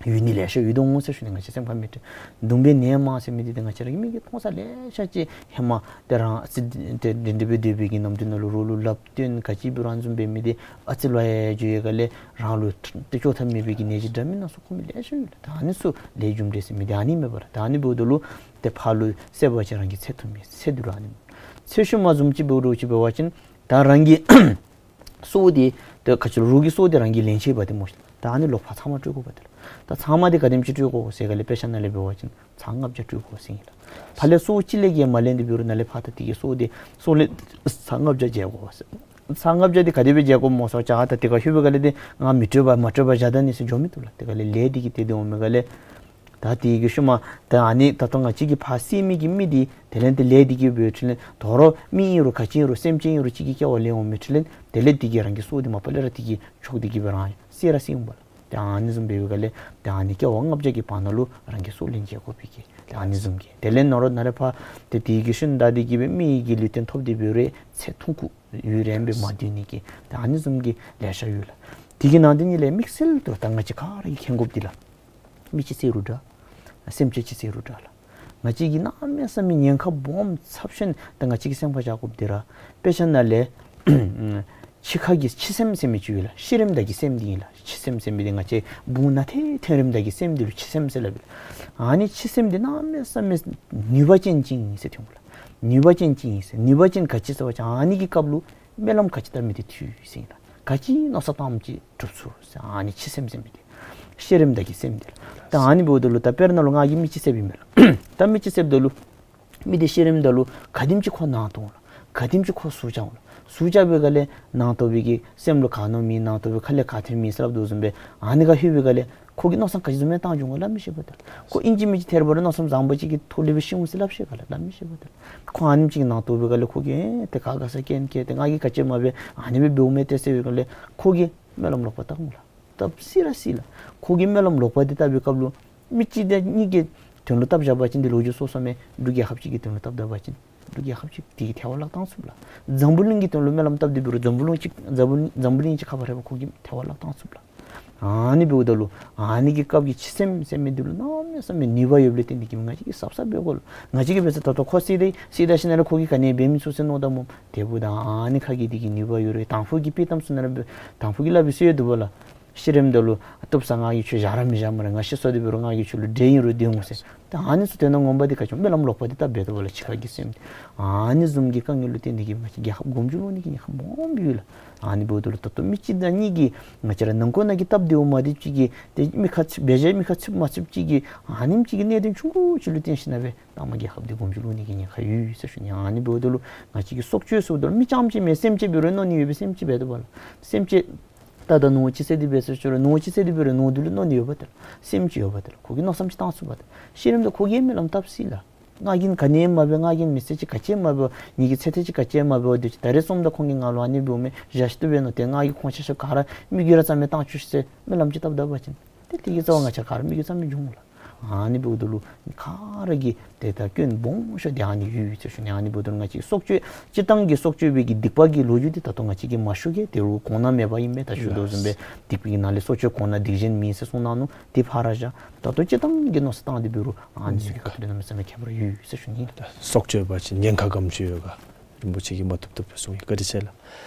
ཡོད་ནི་ལེ་ཤ་ཡོད་དོ་འོང་ཟེར་ཞུ་ནི། ང་བཅས་སེམས་ཁར་མི་སྲིད། གདུང་པའི་ནད་མང་ཟེར་མི་འདི་ཏེ་ང་བཅས་ར་གི་མིག་གིས་མཐོང་ས་ལེ་ཤ་ཅིག་ཧེ་མ་ཏེ་རང་ཨ་ཙི་ཏེ་འདི་འདི་སྦེ་སྡོད་པའི་གི་ནམ་དུས་ནང་ལུ་རོགས་ལུ་ལབ་སྟོན་ག་ཅི་འབད་རུང་ཨ་ནི་བཟུམ་འབད་མི་འདི་ཨ་ཙི་ལོག་ཡར་འགྱོ་བའི་སྒང་ལས་རང་ལུ་ཏེ་བཅོས་ཐབས་མེད་པའི་གི་ནད་གཞི་འདྲ་མིན་སྣ་ཚོགས་ཁོ་མི་ལེ་ཤ་ཡོད་ལགས། ད་ཨ་ནི་ཚུ་ལས་རྒྱུ་འབྲས་ཟེར་མི་འདི་ཨ་ནི་མས་པ་ལགས། ད་ཨ་ནི་འབདཝ་ད་ལུ་ཏེ་ཕར་ལུ་བསད་པ་ཅིན་རང་གི་ཚེ་ཐུང་མི་ཚེ་འདི་ལུ་ཨ་ནི་ཚེ་ཤུལ་མ་བཟུམ་ཅིག་འབདཝ་འདྲཝ་ཅིག་འབད་བ་ཅིན་ད་རང་གི་སྲོག་འདི་ཏེ་ག་ཅི་ལོ་རོགས་ཀྱི་སྲོག་འདི་རང་གིས་ལེན་ཅི་འབད་དེ་སྨོ་ཤིག། ད་ཨ་ནི་ལོག་ཕར་ཚབ་མ་སྤྲོད་དགོ་པ་ཏེ་ལགས། ད་ཚབ་མ་འདི་ག་དེམ་ཅིག་སྤྲོད་དགོ་ཟེར་ག་ལས་དཔེ་ཆ་ནང་ལས་འབད་བ་ཅིན་ཚབ་ལྔ་བརྒྱ་སྤྲོད་དགོ་ཟེར་ཨིན་ལགས། ཕར་ལས་སྲོག་གཅིག་ལས་བརྒལ་མ་ལེན་ཏེ་འབད་རུང་ནཱ་ལས་ཕར་ད་དེ་གི་སྲོག་འདི་སྲོག་ལེན་ཚབ་ལྔ་བརྒྱ་འཇལ་དགོ་ཟེར། ཚབ་ལྔ་བརྒྱ་འདི་ག་དེ་སྦེ་འཇལ་དགོཔ་སྨོ་ཟེར་བ་ཅིན་ད་དེ་ཁར་ལྷོད་པའི་སྒང་ལས་འདི་ང་མི་སྤྲོད་པར་མ་སྤྲོད་པར་བཞག་ད་ནི་ཟེར་འགྱོ་མི་བཏུབ་ལགས། དེ་སྒང་ལས་ལས་འདི་གིས་དེ་འདི་འོང་མི་སྒང་ལས་ ད་དེ་གི་ཤུལ་མ་ད་ཨ་ནི་ད་ལྟོ་ང་བཅས་ཀྱིས་ཕར་བསད་མི་གི་མི་འདི་དེ་ལས་དེ་ལས་འདི་གིས་འབད་ཁྲིམས་ལེན་དོ་རུང་མི་ཨིན་རུང་ག་ཅི་ཨིན་རུང་སེམས་ཅན་ཨིན་རུང་གཅིག་གི་སྐྱེ་བ་ལེན་འོང་མི་ཁྲིམས་ལེན་དེ་ལས་དེ་གིས་རང་གི་སྲོག་འདི་མ་པ་ལས་ར་དེ་གིས་ཆོག་དེ་གིས་འབད་རང་བསད་ར་བསད་འོང་པ་ལགས། ཏེ་ཨ་ནི་བཟུམ་འབད་བའི་སྒང་ལས་ཏེ་ཨ་ནི་སྐྱེ་བ་ལྔ་བརྒྱ་གི་བར་ན་ལུ་རང་གི་སྲོག་ལན་འཇལ་དགོ་པའི་གི་ཏེ་ཨ་ནི་བཟུམ་གྱི་དེ་ལས་ནོར་ན་རེ་ཕར་ཏེ་དེ་གི་ཤུལ་ད་དེ་གིས་སྦེ་མི་གི་ལུས་རྟེན་ཐོབ་སྟེ་འབད་རུང་ཚེ་ཐུང་ཀུ་ཡུན་རིངམོ་སྦེ་མ་སྡོད་ནི་གི་ཏེ་ཨ་ནི་བཟུམ་གྱི་ལེ་ཤ་ཡོད་ལགས། དེ་གི་ནང་དེ་ནི་ལས་དམིགས་བསལ་དུ་ད་ང་བཅས་ག་ར་གིས་མཁྱེན་དགོཔ་འདི་ལགས། མི་ཅིག་བསད་རུང་འདྲ། སེམས་ཅན་ཅིག་བསད་རུང་འདྲ་ལགས། ང་བཅས་ཀྱིས་གནམ་མེད་ས་མེད་ཉེན་ཁ་སྦོམ་ཚབས་ཆེན་ད་ང་བཅས་ཀྱིས་སེམས་ཁར་བཞག་དགོཔ་འདི་ར་དཔེ་ཆ་ནང་ལས་འཆི་ཁ་གི་འཆི་སེམས་ཟེར་མི་ཅིག་ཡོད་ལགས། ཤི་རནམ་ད་གི་སེམས་འདི་ཨིན་ལགས། འཆི་སེམས་ཟེར་མི་འདི་ང་བཅས་བུང་ནང་ཐོན་ཐོན་རནམ་ད་གི་སེམས་འདི་ལུ་འཆི་སེམས་ཟེར་སླབ་ཨིན་ལགས། ཨ་ནི་འཆི་སེམས་འདི་གནམ་མེད་ས་མེད་ནུས་པ་ཅན་ཅིག་ཨིན་ཟེར་ཐོན་འོང་ལགས། ནུས་པ་ཅན་ཅིག་ཨིན་ཟེར། ནུས་པ་ཅན་ག་ཅི་ཟེར་བ་ཅིན་ཨ་ནི་གི་སྐབས་ལུ་སྨོན་ལམ་ག་ཅི་བཏབ་མི་འདི་འཐུས་ཟེར་ཨིན་ལགས། ག་ཅི་མནོ་བསམ་བཏངམ་ཅིག་འགྲུབ་ཚུགས་ཟེར། ཨ་ནི་འཆི་སེམས་ཟེར་མི་འདི་ཤི་རནམ་ད་གི་སེམས་འདི་ལགས། ད་ཨ་ནི་འབདཝ་ད་ལུ་ད་དཔེར་ན་ལུ་ང་གིས་མི་ཅིག་བསདཔ་ཨིན་མས་ལགས། ད་མི་ཅིག་བསདཔ་ད་ལུ་མི་འདི་ཤི་རནམ་ད་ལུ་ག་དེམ་ཅིག་ཁོ་ནང་དོག་འོང་ལགས། ག་དེམ་ཅིག་ཁོ་ཟུག་བཅག་འོང་ལགས། ཟུག་བཅག་པའི་སྒང་ལས་ནང་དོག་པའི་གི་སེམས་ལུ་ག་མནོ་མི་ནང་དོག་པའི་ཁ་ལས་ག་ཐོན་མི་ཟེར་སླབ་དོ་བཟུམ་སྦེ་ཨ་ནི་ཁར་ལྷོད་པའི་སྒང་ལས་ཁོ་གིས་མནོ་བསམ་ག་ཅི་བཟུམ་སྦེ་བཏང་འགྱོ་འོང་ག་སླབ་མི་ཤེས་པས་ད། ཁོ་ཨིན་ཅི་མིན་ཅི་ཐད་རི་བ་རི་མནོ་བསམ་བཟང་པོ་ཅིག་གི་ཐོག་ལས་སྦེ་ཤི་འོང་ཟེར་སླབ་ཤེས་ག་ལགས། སླབ་མི་ཤེས་པས་ད། ཁོ་ཨ་ནེམ་ཅིག་གི་ནང་དོག་པའི་སྒང་ལས་ཁོ་གིས་ཨེ་ཏེ་ག་ག་ས་རྐྱེན་བཀལ་ཏེ་ང་གིས་ག་ཅི་མ་འབད་ཨ་ནི་སྦེ་འབདཝ་མས་ཏེ་ཟེར་བའི་སྒང་ལས་ཁོ་གིས་སྨོན་ལམ་ལོག་པ་བཏབ་འོང་ལགས། བཏབ་སྲིད་ར་སྲིད་ལགས། ཁོ་གིས་སྨོན་ལམ་ལོག་པ་འདི་བཏབ་པའི་སྐབས་ལུ་མི་གཅིག་དང་གཉིས་ཀྱི་དོན་ལུ་བཏབ་བཞག་པ་ཅིན་འདི་ལོ་རྒྱུས་སོ་སོ་མས། འབྲུག་རྒྱལ་ཁབ་ཅིག་གི་དོན་ལུ་བཏབ་ད་པ་ཅིན་འབྲུག་རྒྱལ་ཁབ་ཅིག་དེ་གིས་ཐལ་བ་བརླག་བཏང་ཚུགས་ལགས། འཛམ་བུ་གླིང་གི་དོན་ལུ་སྨོན་ལམ་བཏབ་སྟེ་འབད་རུང་འཛམ་བུ་གླིང་གཅིག་འཛམ་བུ་འཛམ་བུ་གླིང་གཅིག་ཁ་ཕར་རེ་བ་ཁོ་གིས་ཐལ་བ་བརླག་བཏང་ཚུགས་ལགས། ཨ་ནི་འབདཝ་ད་ལུ་ཨ་ནི་གི་སྐབས་ཀྱི་འཆི་སེམས་ཟེར་མི་འདི་ལུ་གནམ་མེད་ས་མེད་ནུས་པ་ཡོདཔ་ལས་བརྟེན་ཏེ་གིས་ང་བཅས་ཀྱིས་གཟབ་གཟབ་འབད་དགོ་ལགས། ང་བཅས་ཀྱིས་འབད་ས་ད་ལྟོ་ཁོ་བསད་དེ་བསད་ད་ཞིནམ་ལས་ཁོ་གིས་ག་ནི་འབད་མི་ཚུགས་ཟེར་མནོ་ད་སྨོ། དེ་འབདཝ་ད་ཨ་ནི་ཁ་གི་དེ་གི་ནུས་པ་ཡོད་རུང་དང་ཕུ་གི་དཔྱེ་གཏམ་ཚུ་ནང་ར་འབད་དང་ཕུ་གིས་སླབ་པའི་ཚུལ་ཡང་འདུག་པ་ལགས། ཤི་རནམ་ད་ལུ་བཏུབ་ས་ང་གིས་ཁྱོད་བཞག་ར་མི་བཞག་སྨ་རེ། ང་ཤི་སོ་སྟེ་འབད་རུང་ང་གིས་ཁྱོད་ལུ་འདྲེ་ཨིན་རུང་སྡོད་འོང་ཟེར། ད་ཨ་ནི་ཚུ་དོན་དག་ངོ་མ་འདི་ག་ཅི་སྨོན་ལམ་ལོག་པ་འདི་བཏབ་འབད་དོ་པ་ལགས། འཆི་ཁ་གི་སེམས་འདི་ཨ་ནི་བཟུམ་གྱི་དཀའ་ངལ་ལུ་བརྟེན་ཏེ་གིས་ང་བཅས་རྒྱལ་ཁབ་མགོ་མཇུག་ལོག་ནི་གི་ཉེན་ཁ་སྦོམ་ཡོད་ལགས། ཨ་ནི་འབདཝ་ད་ལུ་ད་ལྟོ་མི་གཅིག་དང་གཉིས་ཀྱིས་ང་བཅས་ར་ནང་འཁོད་ནང་གི་སྟབས་བདེཝ་མ་བདེཝ་ཅིག་གིས་ཏེ་མི་ཁ་ཚིག་འབད་བཞག་མི་ཁ་ཚིག་མ་ཚིག་ཅིག་གིས་ཨ་ནེམ་ཅིག་གི་གནད་དོན་ཆུང་ཀུ་ཅིག་ལུ་བརྟེན་ཞིན་ན་སྦེ་མཐའ་མ་རྒྱལ་ཁབ་འདི་མགོ་མཇུག་ལོག་ནི་གི་ཉེན་ཁ་ཡོད་ཟེར་ཞུ་ནི། ཨ་ནི་འབདཝ་ད་ལུ་ང་བཅས་ཀྱིས་སྲོག་གཅོད་ཟེརཝ་ད་ལུ་མི་རྐྱངམ་ཅིག་མེན། སེམས་ཅན་འབད་རུང་མནོ་ནི་ཡོད་པས། སེམས་ཅན་འབད་དོ་པ་ལགས། སེམས་ཅན་ད་ད་ནོར་ཅིག་བསད་དེ་འབད་ཟེར་ཞུ་རུང་ནོར་ཅིག་བསད་དེ་འབད་རུང་ནོར་འདི་ལུ་མནོ་ནི་ཡོད་པ་ད་ལགས། སེམས་ཅིག་ཡོད་པ་ད་ལགས། ཁོ་གིས་མནོ་བསམ་ཅིག་བཏང་ཚུགས་པ་ད། ཤི་རནམ་ད་ཁོ་གིས་སྨོན་ལམ་བཏབ་སྲིད་ལགས། ང་གིས་ག་ནི་མ་འབད། ང་གིས་མི་ཚེ་ཅིག་ག་ཅི་མ་འབད། ངེ་གི་ཚེ་ཐེངས་ཅིག་ག་ཅི་མ་འབད། དེ་ཅིག་ད་རེས་སོངམ་ད་ཁོང་གིས་ང་ལུ་ཨ་ནི་འབདཝ་མས་བཞག་ཤི་ཏོ་འབད་ནོ། ཏེ་ང་གིས་ཁོང་ཆ་ཁྱབ་ག་ར་མིག་དཀར་ར་རྩ་མེད་བཏང་བཅུག་ཤིག་ཟེར་སྨོན་ལམ་ཅིག་བཏབ་ད་པ་ཅིན་ཏེ་དེ་གི་རྩ་བ་ང་བཅས་ག་ར་མིག་དཀར་རྩ་མེད་འགྱོ་འོང་ལགས། ཨ་ནི་འབདཝ་ད་ལུ་ག་ར་གིས་ཏེ་ད་སྐྱོན་སྦོམ་ཤོས་འདི་ཨ་ནི་ཡོད་ཟེར་ཞུ་ནི། ཨ་ནི་འབདཝ་ད་ལུ་ང་བཅས་སྲོག་གཅོད་སྤྱིར་བཏང་གི་སྲོག་གཅོད་པའི་གི་སྡིག་པ་གི་ལོ་རྒྱུས་འདི་ད་ལྟོ་ང་བཅས་ཀྱིས་མ་ཞུ་གེ། དེ་རུང་གོང་ན་མེད་པ་ཨིན་མས། ད་ཞུ་དོ་བཟུམ་སྦེ་སྡིག་པའི་ནང་ལས་སྲོག་གཅོད་གོང་ན་སྡིག་གཞན་མིན་ཟེར་གསུངས་གནང་ནུག། དེ་ཕར་བཞག། ད་ལྟོ་སྤྱིར་བཏང་གི་མནོ་བསམ་བཏང་སྟེ་འབད་རུང་ཨ་ནི་ཚུ་གི་ཁ་ཐུག་ལས་གནམ་མེད་ས་མེད་ཁྱད་པར་ཡོད་ཟེར་ཞུ་ནི་ལགས། སྲོག་གཅོད་པ་ཅིན་ཉེན་ཁ་ག་ཅི་ཡོད་ག་རིན་པོ་ཆེ་གིས་མ་བཏུབ་བཏུབ་སྦེ་གསུངས་ཡི། བཀའ་དྲིན་ཆེ་ལགས།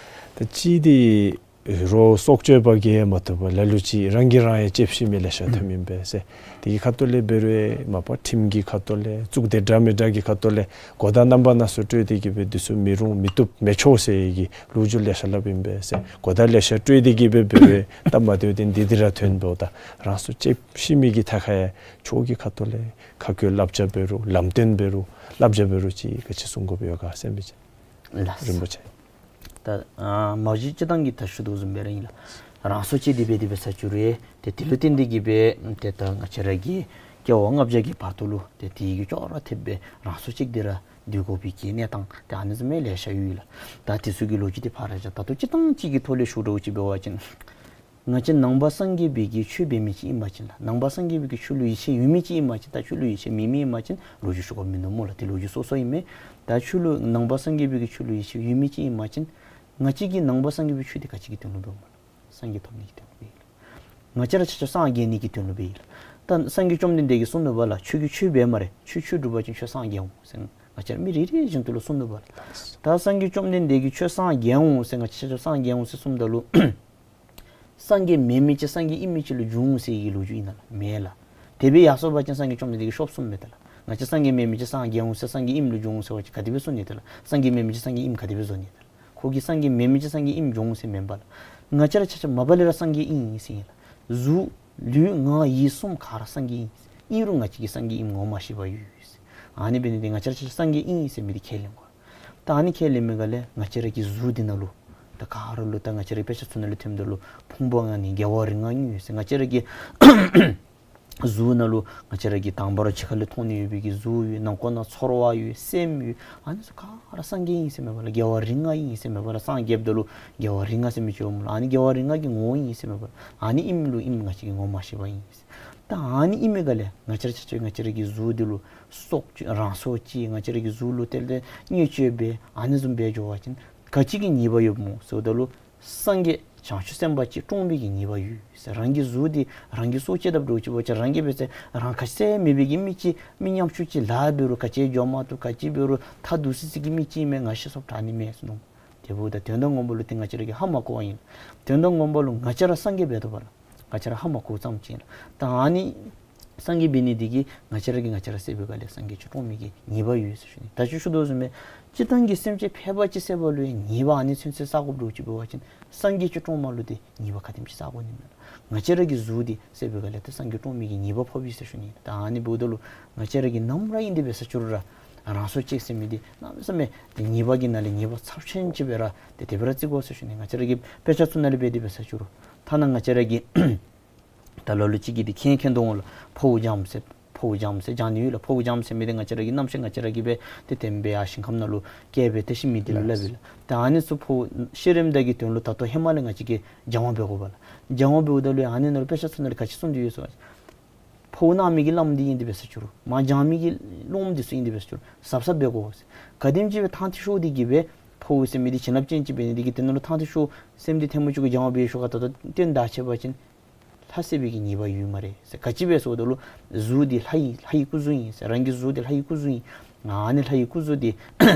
ད་ཅི་འདི་རོགས་སྲོག་གཅོད་པ་གིས་མ་བཏུབ་པར་ལ་ལུ་ཅིག་རང་གིས་རང་ཡང་ལྕེབས་ཤི་མི་ལེ་ཤ་ཐོནམ་ཨིན་པས་ཟེར། དེ་གི་ཁ་ཐུག་ལས་འབད་རུང་མ་པ་ཁྲིམས་ཀྱི་ཁ་ཐུག་ལས་གཙུག་སྡེ་འདྲ་མི་འདྲ་གི་ཁ་ཐུག་ལས་གོ་བརྡ་རྣམ་པ་སྣ་ཚོགས་སྤྲོད་དེ་གིས་སྦེ་འདི་ཚུ་མི་རུང་མི་བཏུབ་མི་ཆོག་ཟེར་གྱི་ལོ་རྒྱུས་ལེ་ཤ་སླབ་ཨིན་པས་ཟེར། གོ་བརྡ་ལེ་ཤ་སྤྲོད་དེ་གིས་སྦེ་འབད་རུང་སྟབས་མ་བདེཝ་འདི་འདི་ར་ཐོན་འབདཝ་ད་རང་སྲོག་ལྕེབས་ཤི་མི་གི་ཐད་ཁར་ཡང་ཆོས་ཀྱི་ཁ་ཐུག་ལས་ཁ་བཀོད་བསླབ་བྱ་འབད་རུང་ལམ་སྟོན་འབད་རུང་བསླབ་བྱ་འབད་རུང་ཅིག་ག་ཅི་གསུང་དགོཔ་ཡོད་ག་ཟེར་མི་ཅིག་ལགས། རིན་པོ་ཆེ། ད་ཨ་མ་གཞི་སྤྱིར་བཏང་གི་ད་ཞུ་དོ་བཟུམ་སྦེ་ར་ཨིན་ལགས། རང་སྲོག་བཅད་དེ་འབད་དེ་འབད་ས་ཅིག་རུང་ཏེ་དེ་ལུ་བརྟེན་ཏེ་གིས་སྦེ་ཏེ་ད་ང་བཅས་ར་གི་སྐྱེ་བ་ལྔ་བརྒྱ་གི་བར་དུ་ལུ་ཏེ་དེ་གི་ཅོག་ར་འཐདཔ་སྦེ་རང་སྲོག་བཅད་དེ་ར་སྡོད་དགོ་པའི་གི་གནས་སྟངས་ཏེ་ཨ་ནི་བཟུམ་མའི་ལེ་ཤ་ཡོད་ལགས། ད་དེ་ཚུ་གི་ལོ་རྒྱུས་འདི་ཕར་ར་བཞག། ད་ལྟོ་སྤྱིར་བཏང་ཅིག་གི་ཐོག་ལས་ཞུ་འདྲཝ་ཅིག་འབད་བ་ཅིན་ང་བཅས་ནང་པ་སངས་རྒྱས་པའི་གི་ཆོས་འབད་མི་ཅིག་ཨིན་པ་ཅིན་ལགས། ནང་པ་སངས་རྒྱས་པའི་གི་ཆོས་ལུ་ཡིད་ཆེས་ཡོད་མི་ཅིག་ཨིན་པ་ཅིན་ད་ཆོས་ལུ་ཡིད་ཆེས་མེད་མི་ཨིན་པ་ཅིན་ལོ་རྒྱུས་ཞུ་དགོཔ་མིན་འདུག་སྨོ་ལགས། དེ་ལོ་རྒྱུས་སོ་སོ་ཨིན་མས། ད་ཆོས་ལུ་ནང་པ་སངས་རྒྱས་པའི་གི་ཆོས་ལུ་ཡིད་ཆེས་ཡོད་མི་ཅིག་ཨིན་པ་ཅིན་ང་བཅས་ཀྱིས་ནང་པ་སངས་རྒྱས་པའི་ཆོས་འདི་ག་ཅི་གི་དོན་ལུ་འབདཝ་སྨོ་ལགས། སངས་རྒྱས་ཐོབ་ནི་གི་དོན་ལུ་འབད་ཡི་ལགས། ང་བཅས་ར་ཆ་ཁྱབ་སངས་རྒྱས་ནི་གི་དོན་ལུ་འབད་ཡི་ལགས། ད་སངས་རྒྱས་བཅོམ་ལྡན་འདས་ཀྱིས་གསུངས་ནུག་པ་ལགས། ཁྱོད་ཀྱིས་ཆོས་འབད་སྨ་རེ། ཁྱོད་ཆོས་སྒྲུབ་པ་ཅིན་ཁྱོད་སངས་རྒྱས་འོང་ཟེར་ང་བཅས་ར་མི་རེ་རེ་བཞིན་དུ་ལུ་གསུངས་ནུག་པ་ལགས། ད་སངས་རྒྱས་བཅོམ་ལྡན་འདས་ཀྱིས་ཁྱོད་སངས་རྒྱས་འོང་ཟེར་ང་བཅས་ཆ་ཁྱབ་སངས་རྒྱས་འོང་ཟེར་གསུངམ་ད་ལུ་སངས་རྒྱས་མེན་མི་ཅིག་སངས་རྒྱས་ཨིན་མི་ཅིག་ལུ་འགྱུར་འོང་ཟེར་གྱི་ལོ་རྒྱུས་ཨིན་ན་ལགས། མེན་ལགས། དེ་སྦེ་ཡར་སོང་པ་ཅིན་སངས་རྒྱས་བཅོམ་ལྡན་འདས་ཀྱིས་ཤོབ་གསུངམ་མས་ད་ལགས། ང་བཅས་སངས་རྒྱས་མེན་མི་ཅིག་སངས་རྒྱས་འོང་ཟེར་སངས་རྒྱས་ཨིནམ་ལུ་འགྱུར་འོང་ཟེར་བ་ཅིན་ག་དེ་སྦེ་གསུང་ནི་ད་ལགས། སངས་རྒྱས་མེན་མི་ཅིག་སངས་རྒྱས་ཨིནམ་ག་དེ་སྦེ་བཟོ་ནི་ད་ལགས། ཁོ་གིས་སངས་རྒྱས་མེན་མི་ཅིག་སངས་རྒྱས་ཨིནམ་འགྱུར་འོང་ཟེར་མེན་པ་ལགས། ང་བཅས་ར་ཆ་ཁྱབ་མ་པ་ལས་ར་སངས་རྒྱས་ཨིན་ཟེར་ཨིན་ལགས། གཟུགས་ལུས་ངག་ཡིད་གསུམ་ག་ར་སངས་རྒྱས་ཨིན། ཨིན་རུང་ང་བཅས་ཀྱིས་སངས་རྒྱས་ཨིནམ་ངོ་མ་ཤེས་པར་ཡོད་ཟེར། ཨ་ནི་འབད་ནི་འདི་ང་བཅས་ར་ཆ་ཁྱབ་སངས་རྒྱས་ཨིན་ཟེར་མི་འདི་ཁས་ལེན་དགོ། ད་ཨ་ནི་ཁས་ལེན་མི་ག་ལས་ང་བཅས་ར་གི་གཟུགས་འདི་ནང་ལུ་ད་ག་ར་ལུ་ད་ང་བཅས་ར་དཔེ་ཆ་ཚུ་ནང་ལུ་ཐོནམ་ད་ལུ་ཕུང་པོ་ལྔ་ནི་རྒྱལ་བ་རིགས་ལྔ་ཡོད་ཟེར། ང་བཅས་ར་གི་ གཟུགས་ནང་ལུ་ང་བཅས་ར་གི་དང་པ་ར་ཕྱི་ཁ་ལས་མཐོང་ནི་ཡོད་པའི་གི་གཟུགས་ཡོད། ནང་ཁོག་ནང་ཚོར་བ་ཡོད། སེམས་ཡོད། ཨ་ནི་ཚུ་ག་ར་སངས་རྒྱས་ཨིན་ཟེར་མེན་པ་ལགས། རྒྱལ་བ་རིགས་ལྔ་ཨིན་ཟེར་མེན་པ་ལགས། སངས་རྒྱསཔ་ད་ལུ་རྒྱལ་བ་རིགས་ལྔ་ཟེར་མི་ཅིག་འོངམ་ལགས། ཨ་ནི་རྒྱལ་བ་རིགས་ལྔ་གི་ངོ་བོ་ཨིན་ཟེར་མེན་པ་ལགས། ཨ་ནི་ཨིནམ་ལུ་ཨིནམ་ང་བཅས་ཀྱིས་ངོ་མ་ཤེས་པ་ཨིན་ཟེར། ད་ཨ་ནི་ཨིན་མི་ག་ལས་ང་བཅས་ར་ཆ་ཁྱབ་ང་བཅས་ར་གི་གཟུགས་འདི་ལུ་སྲོག་གཅོད་རང་སྲོག་གཅོད། ང་བཅས་ར་གི་གཟུགས་ལུ་དེ་ལས་བརྙས་བཅོས་འབད་ཨ་ནི་བཟུམ་འབད་འགྱོ་བ་ཅིན་ག་ཅི་གི་ཉེས་པ་ཡོདཔ་སྨོ་ཟེརཝ་ད་ལུ་སངས་རྒྱས་བྱང་ཆུབ་སེམས་དཔའ་ཅིག་བཀྲོངས་པའི་གི་ཉེས་པ་ཡོད་ཟེར། རང་གི་གཟུགས་འདི་རང་གིས་སྲོག་བཅད་དཔ་འདྲཝ་ཅིག་འབད་བ་ཅིན་རང་གི་སྲོག་བཅད་མེད་པའི་གི་མི་ཅིག་མི་ཉམ་ཆུང་ཅིག་ལཱ་འབད་རུང་ག་ཅི་འགྱོ་མ་བཏུབ། ག་ཅི་འབད་རུང་ཐ་དུ་སི་སི་གི་མི་ཅིག་མས། ང་ཤི་སོངམ་དྲག་ནི་མས་ཟེར་མནོ། དེ་འབདཝ་ད་དོན་དག་ངོ་མ་ལུ་ཏེ་ང་བཅས་ར་གིས་ཧ་མ་གོཝ་ཨིན། དོན་དག་ངོ་མ་ལུ་ང་བཅས་ར་སངས་རྒྱས་འབད་དོ་བ་ལགས། ང་བཅས་ར་ཧ་མ་གོཝ་ཙམ་ཅིག་ལགས། ད་ཨ་ནི་སངས་རྒྱས་འབད་ནི་འདི་གིས་ང་བཅས་ར་གིས་ང་བཅས་ར་བསད་པའི་སྒང་ལས་སངས་རྒྱས་ཅིག་བཀྲོངས་མི་གི་ཉེས་པ་ཡོད་ཟེར་ཞུ་ནི། ད་ཅི་ཞུ་དོ་བཟུམ་སྦེ་སྤྱིར་བཏང་གི་སེམས་ཅན་ཕལ་པ་ཅིག་བསད་པ་ལུ་ཡང་ཉེས་པ་ཨ་ནི་ཚུན་ཚོད་བསག་དགོཔ་འདྲཝ་ཅིག་འབད་བ་ཅིན་སངས་རྒྱས་ཅིག་བཀྲོངས་མི་ལུ་ཏེ་ཉེས་པ་ག་དེམ་ཅིག་བསག་དགོ་ནི་མས་ལགས། ང་བཅས་ར་གི་གཟུགས་འདི་བསད་པའི་སྒང་ལས་ཏེ་སངས་རྒྱས་བཀྲོངས་མི་གི་ཉེས་པ་ཕོགཔ་ཨིན་ཟེར་ཞུ་ནི། ད་ཨ་ནི་འབདཝ་ད་ལུ་ང་བཅས་ར་གིས་ནམ་ར་ཨིན་ཏེ་འབད་ས་ཅིག་རུང་ར་རང་སྲོག་བཅད་ཟེར་མི་འདི་གནམ་མེད་ས་མེད་ཏེ་ཉེས་པ་གི་ནང་ལས་ཉེས་པ་ཚབས་ཆེན་ཅིག་སྦེ་ར་ཏེ་དེ་སྦེ་ར་བརྩི་དགོ་ཟེར་ཞུ་ནི། ང་བཅས་ར་གི་དཔེ་ཆ་ཚུ་ནང་ལས་འབད་དེ་འབད་ས་ཅིག་རུང་ཐ་ན་ང་བཅས་ར་གི་ད་ལོ་ལོ་ཅིག་གིས་འདི་མཁྱེན་མཁྱེན་དོ་འོང་ལགས། ཕོཝ་འཇམ་ཟེར་ཕོཝ་འཇམ་ཟེར་འཇམ་ནི་ཡོད་ལགས། ཕོཝ་འཇམ་ཟེར་མི་འདི་ང་བཅས་ར་གི་རྣམ་ཤེས་ང་བཅས་ར་གིས་འབད་ཏེ་དེམ་སྦེ་ཡར་ཞིང་ཁམས་ནང་ལུ་བསྐྱལ་སྦེ་ཏེ་ཤི་མི་འདི་ལུ་སླབ་ཨིན་ལགས། ད་ཨ་ནི་ཚུ་ཕོཝ་ཤི་རནམ་ད་གི་དོན་ལུ་ད་ལྟོ་ཧེ་མ་ལས་ང་བཅས་ཀྱིས་སྦྱང་བ་འབད་དགོ་པས་ལགས། སྦྱང་བ་འབདཝ་ད་ལུ་ཨ་ནི་ནང་ལུ་དཔེ་ཆ་ཚུ་ནང་ལུ་ག་ཅི་གསུངས་ཏེ་ཡོད་ཟེར་བ་ཅིན་ཕོཝ་གནག་མི་གི་བླམ་འདི་ཨིན་ཏེ་འབད་ས་ཅིག་རུང་མར་འཇམ་མི་གི་སློབམ་འདི་ཚུ་ཨིན་ཏེ་འབད་ས་ཅིག་རུང་གཟབ་གཟབ་འབད་དགོ་ཟེར། ག་དེམ་ཅིག་སྦེ་ཐང་ཐིག་ཤོར་ཏེ་གི་སྦེ་ཕོཝ་ཟེར་མི་འདི་བྱིན་རླབས་ཅན་ཅིག་འབད་ནི་འདི་གིས་དེ་ནང་ལུ་ཐང་ཐིག་ཤོར་སེམས་འདི་ཐལ་མོ་སྦྱར་གི་སྦྱང་བ་འབད་ཞིནམ་ད་ལྟོ་སྟོན་ད་ཆ་བ་ཅིན་ལྷ་བསད་པའི་གི་ཉེས་པ་ཡོད་སྨ་རེ་ཟེར། ག་ཅི་སྦེ་ཟེརཝ་ད་ལུ་གཟུགས་འདི་ལྷ་ཡི་ལྷ་ཡི་སྐུ་གཟུགས་ཨིན་ཟེར། རང་གི་གཟུགས་འདི་ལྷ་ཡི་སྐུ་གཟུགས་ཨིན། ཨ་ནི་ལྷ་ཡི་སྐུ་གཟུགས་འདི་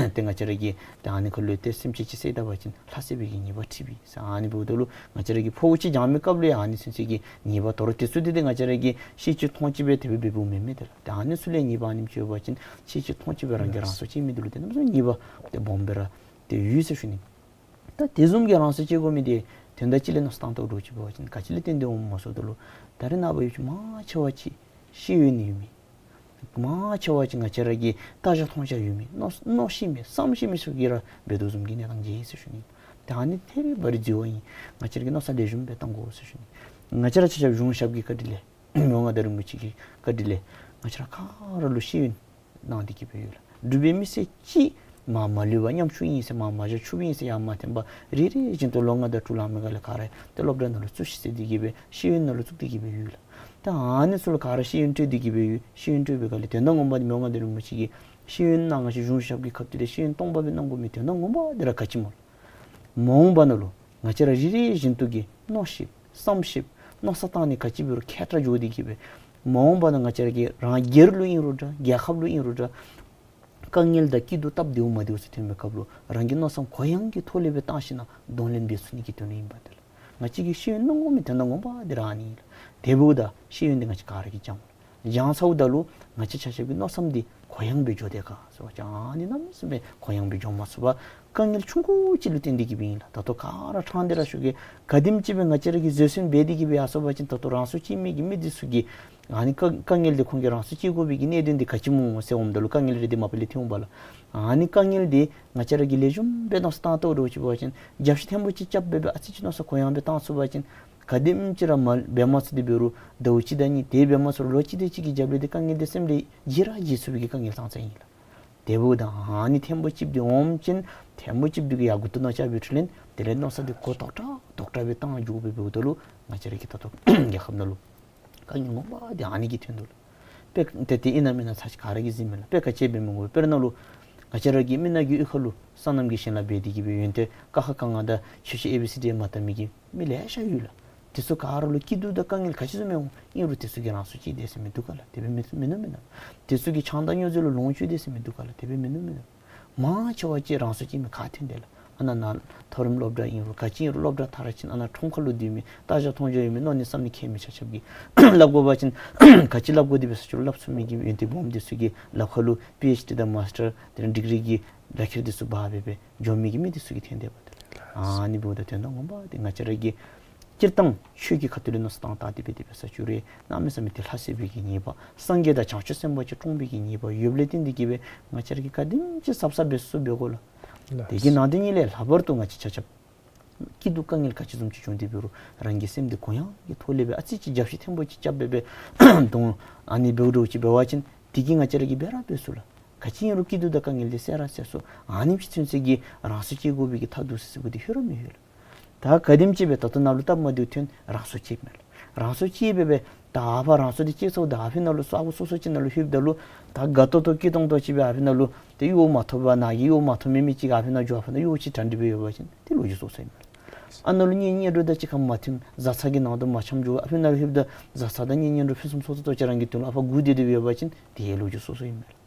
ཏེ་ང་བཅས་ར་གིས་ཏེ་ཨ་ནི་ཁར་ལུ་ཏེ་སེམས་ཅན་ཅིག་བསད་ད་པ་ཅིན་ལྷ་བསད་པའི་གི་ཉེས་པ་འཁྲི་བས་ཟེར། ཨ་ནི་འབདཝ་ད་ལུ་ང་བཅས་ར་གིས་ཕོཝ་ཅིག་འཇམ་མི་སྐབས་ལུ་ཡང་ཨ་ནི་ཚུན་ཚོད་ཀྱི་ཉེས་པ་དོ་རུང་དེ་ཚུ་འདི་ཏེ་ང་བཅས་ར་གིས་ཤེས་ཅི་མཐོང་ཅི་སྦེ་དེ་སྦེ་འབདཝ་མེན་མས། ཏེ་ལགས་ཏེ་ཨ་ནི་ཚུ་ལས་ཉེས་པ་ཨ་ནེམ་ཅིག་ཡོད་པ་ཅིན་ཤེས་ཅི་མཐོང་ཅི་སྦེ་རང་གིས་རང་སྲོག་བཅད་མི་འདི་ལུ་ཏེ་གནམ་མེད་ས་མེད་ཉེས་པ་ཏེ་སྦོམ་སྦེ་ར་ཏེ་ཡོད་ཟེར་ཞུ་ནི། ད་དེ་བཟུམ་གྱི་རང་སྲོག་བཅད་དགོ་མི་འདི་དོན་དག་ཅིག་ལས་མནོ་བསམ་བཏང་དོ་འདྲཝ་ཅིག་འབད་བ་ཅིན་ག་ཅི་ལས་བརྟེན་ཏེ་འོངམ་སྨོ་ཟེརཝ་ད་ལུ་ད་རེས་ནངས་པ་ཡུལ་ཅིག་མང་ཆེ་བ་ཅིག་ཤེས་ཡོན་ཡོད་མི་མང་ཆེ་བ་ཅིག་ང་བཅས་ར་གི་ལྟ་རྒྱ་མཐོང་རྒྱ་ཡོད་མི་མནོ་མནོ་ཤེས་མི་བསམ་ཤེས་མི་ཚུ་གིས་ར་འབད་དོ་བཟུམ་གྱི་གནས་སྟངས་ཅིག་ཨིན་ཟེར་ཞུ་ནི། ད་ཨ་ནི་ཐད་རི་བ་རི་འཛོལ་བ་ཨིན། ང་བཅས་ར་གིས་མནོ་བསམ་ལེགས་ཤོམ་སྦེ་བཏང་དགོ་ཟེར་ཞུ་ནི། ང་བཅས་ར་ཆ་ཁྱབ་གཞུང་ཞབས་ཀྱི་བཀའ་དྲིན་ལས་མི་དབང་མངའ་བདག་རིན་པོ་ཆེ་གི་བཀའ་དྲིན་ལས་ང་བཅས་ར་ག་ར་ལུ་ཤེས་ཡོན་གནང་སྟེ་གི་སྦེ་ཡོད་ལགས། འབྲུག་པའི་མི་སེར་གཅིག་མར་མ་ལུས་པར་ཉམ་ཆུང་ཨིན་ཟེར་མར་མ་བཞག་ཆུང་ཀུ་ཨིན་ཟེར་ཡར་མ་འཐེན་པར་རེ་རེ་བཞིན་དུ་ལོ་ལྔ་དང་དྲུག་ལང་མི་ག་ལས་ག་ར་ཏེ་སློབ་གྲྭ་ནང་ལུ་བཙུགས་ཤིག་ཟེར་ཏེ་གི་སྦེ་ཤེས་ཡོན་ནང་ལུ་བཙུགས་ཏེ་གི་སྦེ་ཡོད་ལགས། ད་ཨ་ནི་ཚུ་ལུ་ག་ར་ཤེས་ཡོན་སྤྲོད་དེ་གི་སྦེ་ཡོད། ཤེས་ཡོན་སྤྲོད་པའི་སྒང་ལས་དོན་དག་ངོ་མ་འདི་མི་དབང་མངའ་བདག་རིན་པོ་ཆེ་གིས་ཤེས་ཡོན་གནང་ང་བཅས་གཞུང་ཞབས་ཀྱི་ཁ་ཐུག་ལས་ཤེས་ཡོན་སྟོང་པ་སྦེ་གནང་དགོ་མི་དོན་དག་ངོ་མ་འདི་ར་ག་ཅི་སྨོ། མ་འོངས་པ་ནང་ལུ་ང་བཅས་ར་རེ་རེ་བཞིན་དུ་གིས་མནོ་ཤེསཔ་བསམ་ཤེསཔ་མནོ་བསམ་བཏང་ནི་ག་ཅི་འབད་རུང་མཁས་དྲགས་འགྱོ་སྟེ་གི་སྦེ་མ་འོངས་པ་ནང་ང་བཅས་ར་གི་རང་སྒེར་ལུ་ཨིན་རུང་འདྲ་རྒྱལ་ཁབ་ལུ་ཨིན་རུང་འདྲ་དཀའ་ངལ་དང་སྐྱིད་སྡུག་སྟབས་བདེཝ་མ་བདེཝ་ཚུ་ཐོན་པའི་སྐབས་ལུ་རང་གི་མནོ་བསམ་གུ་ཡངས་ཀྱི་ཐོག་ལས་སྦེ་བཏང་ཞིནམ་གདོང་ལེན་འབད་ཚུགས་ནི་གི་དོན་ལུ་ཨིན་པས། དེ་ལས་ང་བཅས་ཀྱིས་ཤེས་ཡོན་གནང་དགོ་མི་དོན་དག་ངོ་མ་འདི་ར་ཨ་ནི་ཨིན་ལགས། དེ་འབདཝ་ད་ཤེས་ཡོན་འདི་ང་བཅས་ག་ར་གིས་སྦྱང་དགོ། སྦྱང་ཚརཝ་ད་ལུ་ང་བཅས་ཆ་ཁྱབ་ཀྱི་མནོ་བསམ་འདི་གུ་ཡངས་སྦེ་འགྱོ་དེས་ག་ཟེར་བ་ཅིན་ཨ་ནི་གནམ་མེད་ས་མེད་གུ་ཡངས་སྦེ་འགྱོ་མ་ཚུགས་པར་དཀའ་ངལ་ཆུང་ཀུ་ཅིག་ལུ་བརྟེན་ཏེ་གི་སྦེ་ཨིན་ལགས། ད་ལྟོ་ག་ར་ཕྲང་སྟེ་ར་ཞུ་གེ། ག་དེམ་ཅིག་སྦེ་ང་བཅས་ར་གིས་བཟོད་བསྲན་འབད་དེ་གི་སྦེ་ཡར་སོང་པ་ཅིན་ད་ལྟོ་རང་སྲོག་བཅད་མི་གི་མི་འདི་ཚུ་གིས་ཨ་ནི་དཀའ་དཀའ་ངལ་འདི་ཁོང་གིས་རང་སྲོག་བཅད་དགོ་པའི་གི་གནད་དོན་འདི་ག་ཅི་སྨོ་ཟེར་འོངམ་ད་ལུ་དཀའ་ངལ་རེ་འདི་མ་པ་ལས་ཐོན་འོང་པས་ལགས། ཨ་ནི་དཀའ་ངལ་འདི་ང་བཅས་ར་གིས་ལེགས་ཤོམ་སྦེ་མནོ་བསམ་བཏང་དོ་འདྲཝ་ཅིག་འབད་བ་ཅིན་རྒྱབ་ཤུད་ཐེངས་པོ་ཅིག་རྐྱབ་སྦེ་སྦེ་ཨ་ཙི་ཅིག་མནོ་བསམ་གུ་ཡངས་སྦེ་བཏང་ཚུགས་པ་ཅིན་ག་དེམ་ཅིག་ར་མ་འབད་མ་ཚུགས་ཏེ་འབད་རུང་ཟླཝ་གཅིག་དང་གཉིས་དེ་འབད་མ་ཚུགས་རུང་ལོ་གཅིག་དེ་ཅིག་གི་རྒྱབ་ལས་འདི་དཀའ་ངལ་འདི་སེམས་ལས་བརྗེད་ར་བརྗེད་ཚུགས་པའི་གི་དཀའ་ངལ་ཙང་ཙང་ཨིན་ལགས། དེ་འབདཝ་ད་ཨ་ནི་ཐེངས་པོ་གཅིག་འདི་འོངམ་ཅིན་ཐེངས་པོ་གཅིག་འདི་གིས་ཡར་མགུ་ཏོ་ནང་ཆགས་པའི་འཕྲོ་ལས་དེ་ལས་མནོ་བསམ་འདི་གུ་དོག་དྲགས་དོག་དྲགས་སྦེ་བཏང་འགྱོ་སྦེ་འབདཝ་ད་ལུ་ང་བཅས་ར་གི་ད་ལྟོ་རྒྱལ་ཁབ་ནང་ལུ་དཀའ་ངལ་ངོ་མ་འདི་ཨ་ནི་གིས་ཐོན་དོ་ལགས། དཔེ་ཏེ་དེ་ཨིན་ན་མེན་ན་ཚར་གཅིག་ག་ར་གིས་གཟིགས་མས་ལགས། དཔེ་ག་ཅི་འབད་མི་དགོ། དཔེར་ན་ལུ་ང་བཅས་ར་གི་མི་ནག་གི་གཡུས་ཁ་ལུ་སོ་ནམ་གྱི་ཞིང་ལཱ་འབད་དེ་གི་སྦེ་ཡོན་ཏན་ཀ་ཁ་ག་ང་དང་ཆོས་ཕྱོགས་ཨེ་བི་སི་ཌི་མ་དར་མི་གི་མི་ལེ་ཤ་ཡོད་ལགས། དེ་ཚུ་ག་ར་ལུ་སྐྱིད་སྡུག་དང་དཀའ་ངལ་ག་ཅི་བཟུམ་ཡོད་ཨིན་རུང་དེ་ཚུ་གིས་རང་སྲོག་བཅད་དེས་ཟེར་མི་འདུག་ག་ལགས། དེ་སྦེ་མིན་མིན་ནུག་མེན་ན། དེ་ཚུ་གིས་ཆང་དང་སྨྱོ་རྫས་ལུ་ལོངས་སྤྱོད་དེས་ཟེར་མི་འདུག་ག་ལགས། དེ་སྦེ་མིན་ནུག་མེན་ན། མང་ཆེ་བ་ཅིག་རང་སྲོག་བཅད་མི་ག་ཐོན་དེས་ལགས། ཨ་ནཱ་ནཱ་མཐོ་རིམ་སློབ་གྲྭ་ཨིན་རུང་ག་ཅི་ཨིན་རུང་སློབ་གྲྭ་མཐར་ཕྱིན་ཨ་ནཱ་ཁྲོམ་ཁ་ལུ་སྡོད་མི་ལྟ་རྒྱ་མཐོང་རྒྱ་ཡོད་མི་མནོ་ནི་བསམ་ནི་མཁས་མི་ཆ་ཁྱབ་ཀྱིས་སླབ་དགོ་པ་ཅིན་ག་ཅི་སླབ་དགོ་དེ་འབད་ས་ཅིག་རུང་སླབ་ཚུགས་མི་གི་ཡོན་ཏན་སྦོམ་དེ་ཚུ་གི་ལག་ཁ་ལུ་པི་ཨེཆ་ཌི་དང་མཱས་ཊར་དེ་ལས་ཌིག་རི་གི་ལག་ཁྱེར་དེ་ཚུ་འབག་སྦེ་སྦེ་འགྱོ་མི་གི་མི་དེ་ཚུ་གིས་ཐོན་དེས་པ་ཏེ། ཨ་ནི་འབདཝ་ད་དོན་དག་ངོ་མ་འདི་ང་བཅས་ར་གིས་སྤྱིར་བཏང་ཆོས་ཀྱི་ཁ་ཐུག་ལས་མནོ་བསམ་བཏང་སྟེ་འབད་དེ་འབད་ས་ཅིག་རུང་གནམ་མེད་ས་མེད་ཏེ་ལྷ་བསད་པའི་གི་ཉེས་པ་སངས་རྒྱས་དང་བྱང་ཆུབ་སེམས་དཔའ་ཅིག་བཀྲོངས་པའི་གི་ཉེས་པ་ཡོདཔ་ལས་བརྟེན་ཏེ་གི་སྦེ་ང་བཅས་ར་གིས་ག་དེམ་ཅིག་གཟབ་གཟབ་འབད་ཚུགས་འབད་དགོ་ལགས། དེ་གི་ནང་དེ་ཉིད་ལས་ལྷག་པར་དུ་ང་བཅས་ཆ་ཁྱབ་ སྐྱིད་སྡུག་དཀའ་ངལ་ག་ཅི་བཟུམ་ཅིག་བྱུང་སྟེ་འབད་རུང་རང་གི་སེམས་འདི་གུ་ཡངས་ཀྱི་ཐོག་ལས་སྦེ་ཨ་ཙི་ཅིག་རྒྱབ་བཤུད་ཐེངས་པོ་ཅིག་རྐྱབ་སྦེ་སྦེ་དོ་ཨ་ནི་འབདཝ་འདྲཝ་ཅིག་འབད་བ་ཅིན་དེ་གིས་ང་བཅས་ར་གིས་འབད་ར་འབད་ཚུགས་ལགས། ག་ཅི་ཨིན་རུང་སྐྱིད་སྡུག་དང་དཀའ་ངལ་འདི་སེལ་ར་སེལ་ཚུགས། ཨ་ནེམ་ཅིག་ཚུན་ཚོད་ཀྱི་རང་སྲོག་བཅད་དགོ་པའི་གི་ཐབས་སྡུག་ཟེར་ཟེར་བ་འདི་ལྷོད་ར་མི་ལྷོད་ལགས། ད་ག་དེམ་ཅིག་སྦེ་ད་ལྟོ་ནཱ་ལུ་སྟབས་མ་བདེཝ་ཐོན་རང་སྲོག་བཅད་མས་ལགས། རང་སྲོག་བཅད་སྦེ་སྦེ་ད་ཨ་ཕར་རང་སྲོག་འདི་བཅད་ཚརཝ་ད་ཨ་ཕི་ནང་ལུ་ས་གོ་སོ་སོ་ཅིག་ནང་ལུ་ལྷོདཔ་ད་ལུ་ད་དགའ་ཏོག་ཏོ་སྐྱིད་ཏོང་ཏོ་ཅིག་སྦེ་ཨ་ཕི་ནང་ལུ་ཏེ་གཡོག་མ་ཐོབ་པར་ནཱ་གི་གཡོག་མ་ཐོབ་མི་མི་ཅིག་གིས་ཨ་ཕི་ནང་འགྱོ་ཨ་ཕི་ནང་གཡོག་ཅིག་གྲ་སྒྲིག་འབད་ཡོད་པ་ཅིན་ཏེ་ལོ་རྒྱུས་སོ་སོ་ཨིན་མས་ལགས། ཨ་ནཱ་ལུ་གཉེན་ཉེ་འགྲོ་དང་གཅིག་ཁར་མ་མཐུན་བཟའ་ཚང་གི་ནང་དུ་མ་འཆམ་འགྱོ་ཨ་ཕི་ནང་ལྷོདཔ་ད་བཟའ་ཚང་དང་གཉེན་ཉེ་འགྲོ་ཕུན་སུམ་ཚོགས་ཏོག་ཏོ་ཅིག་རང་གི་དོན་ལུ་ཨ་ཕར་སྒུག་སྡོད་དེ་ཡོད་པ་ཅིན་ཏེ་ལོ་རྒྱུས་སོ་སོ་ཨིན་མས་ལགས།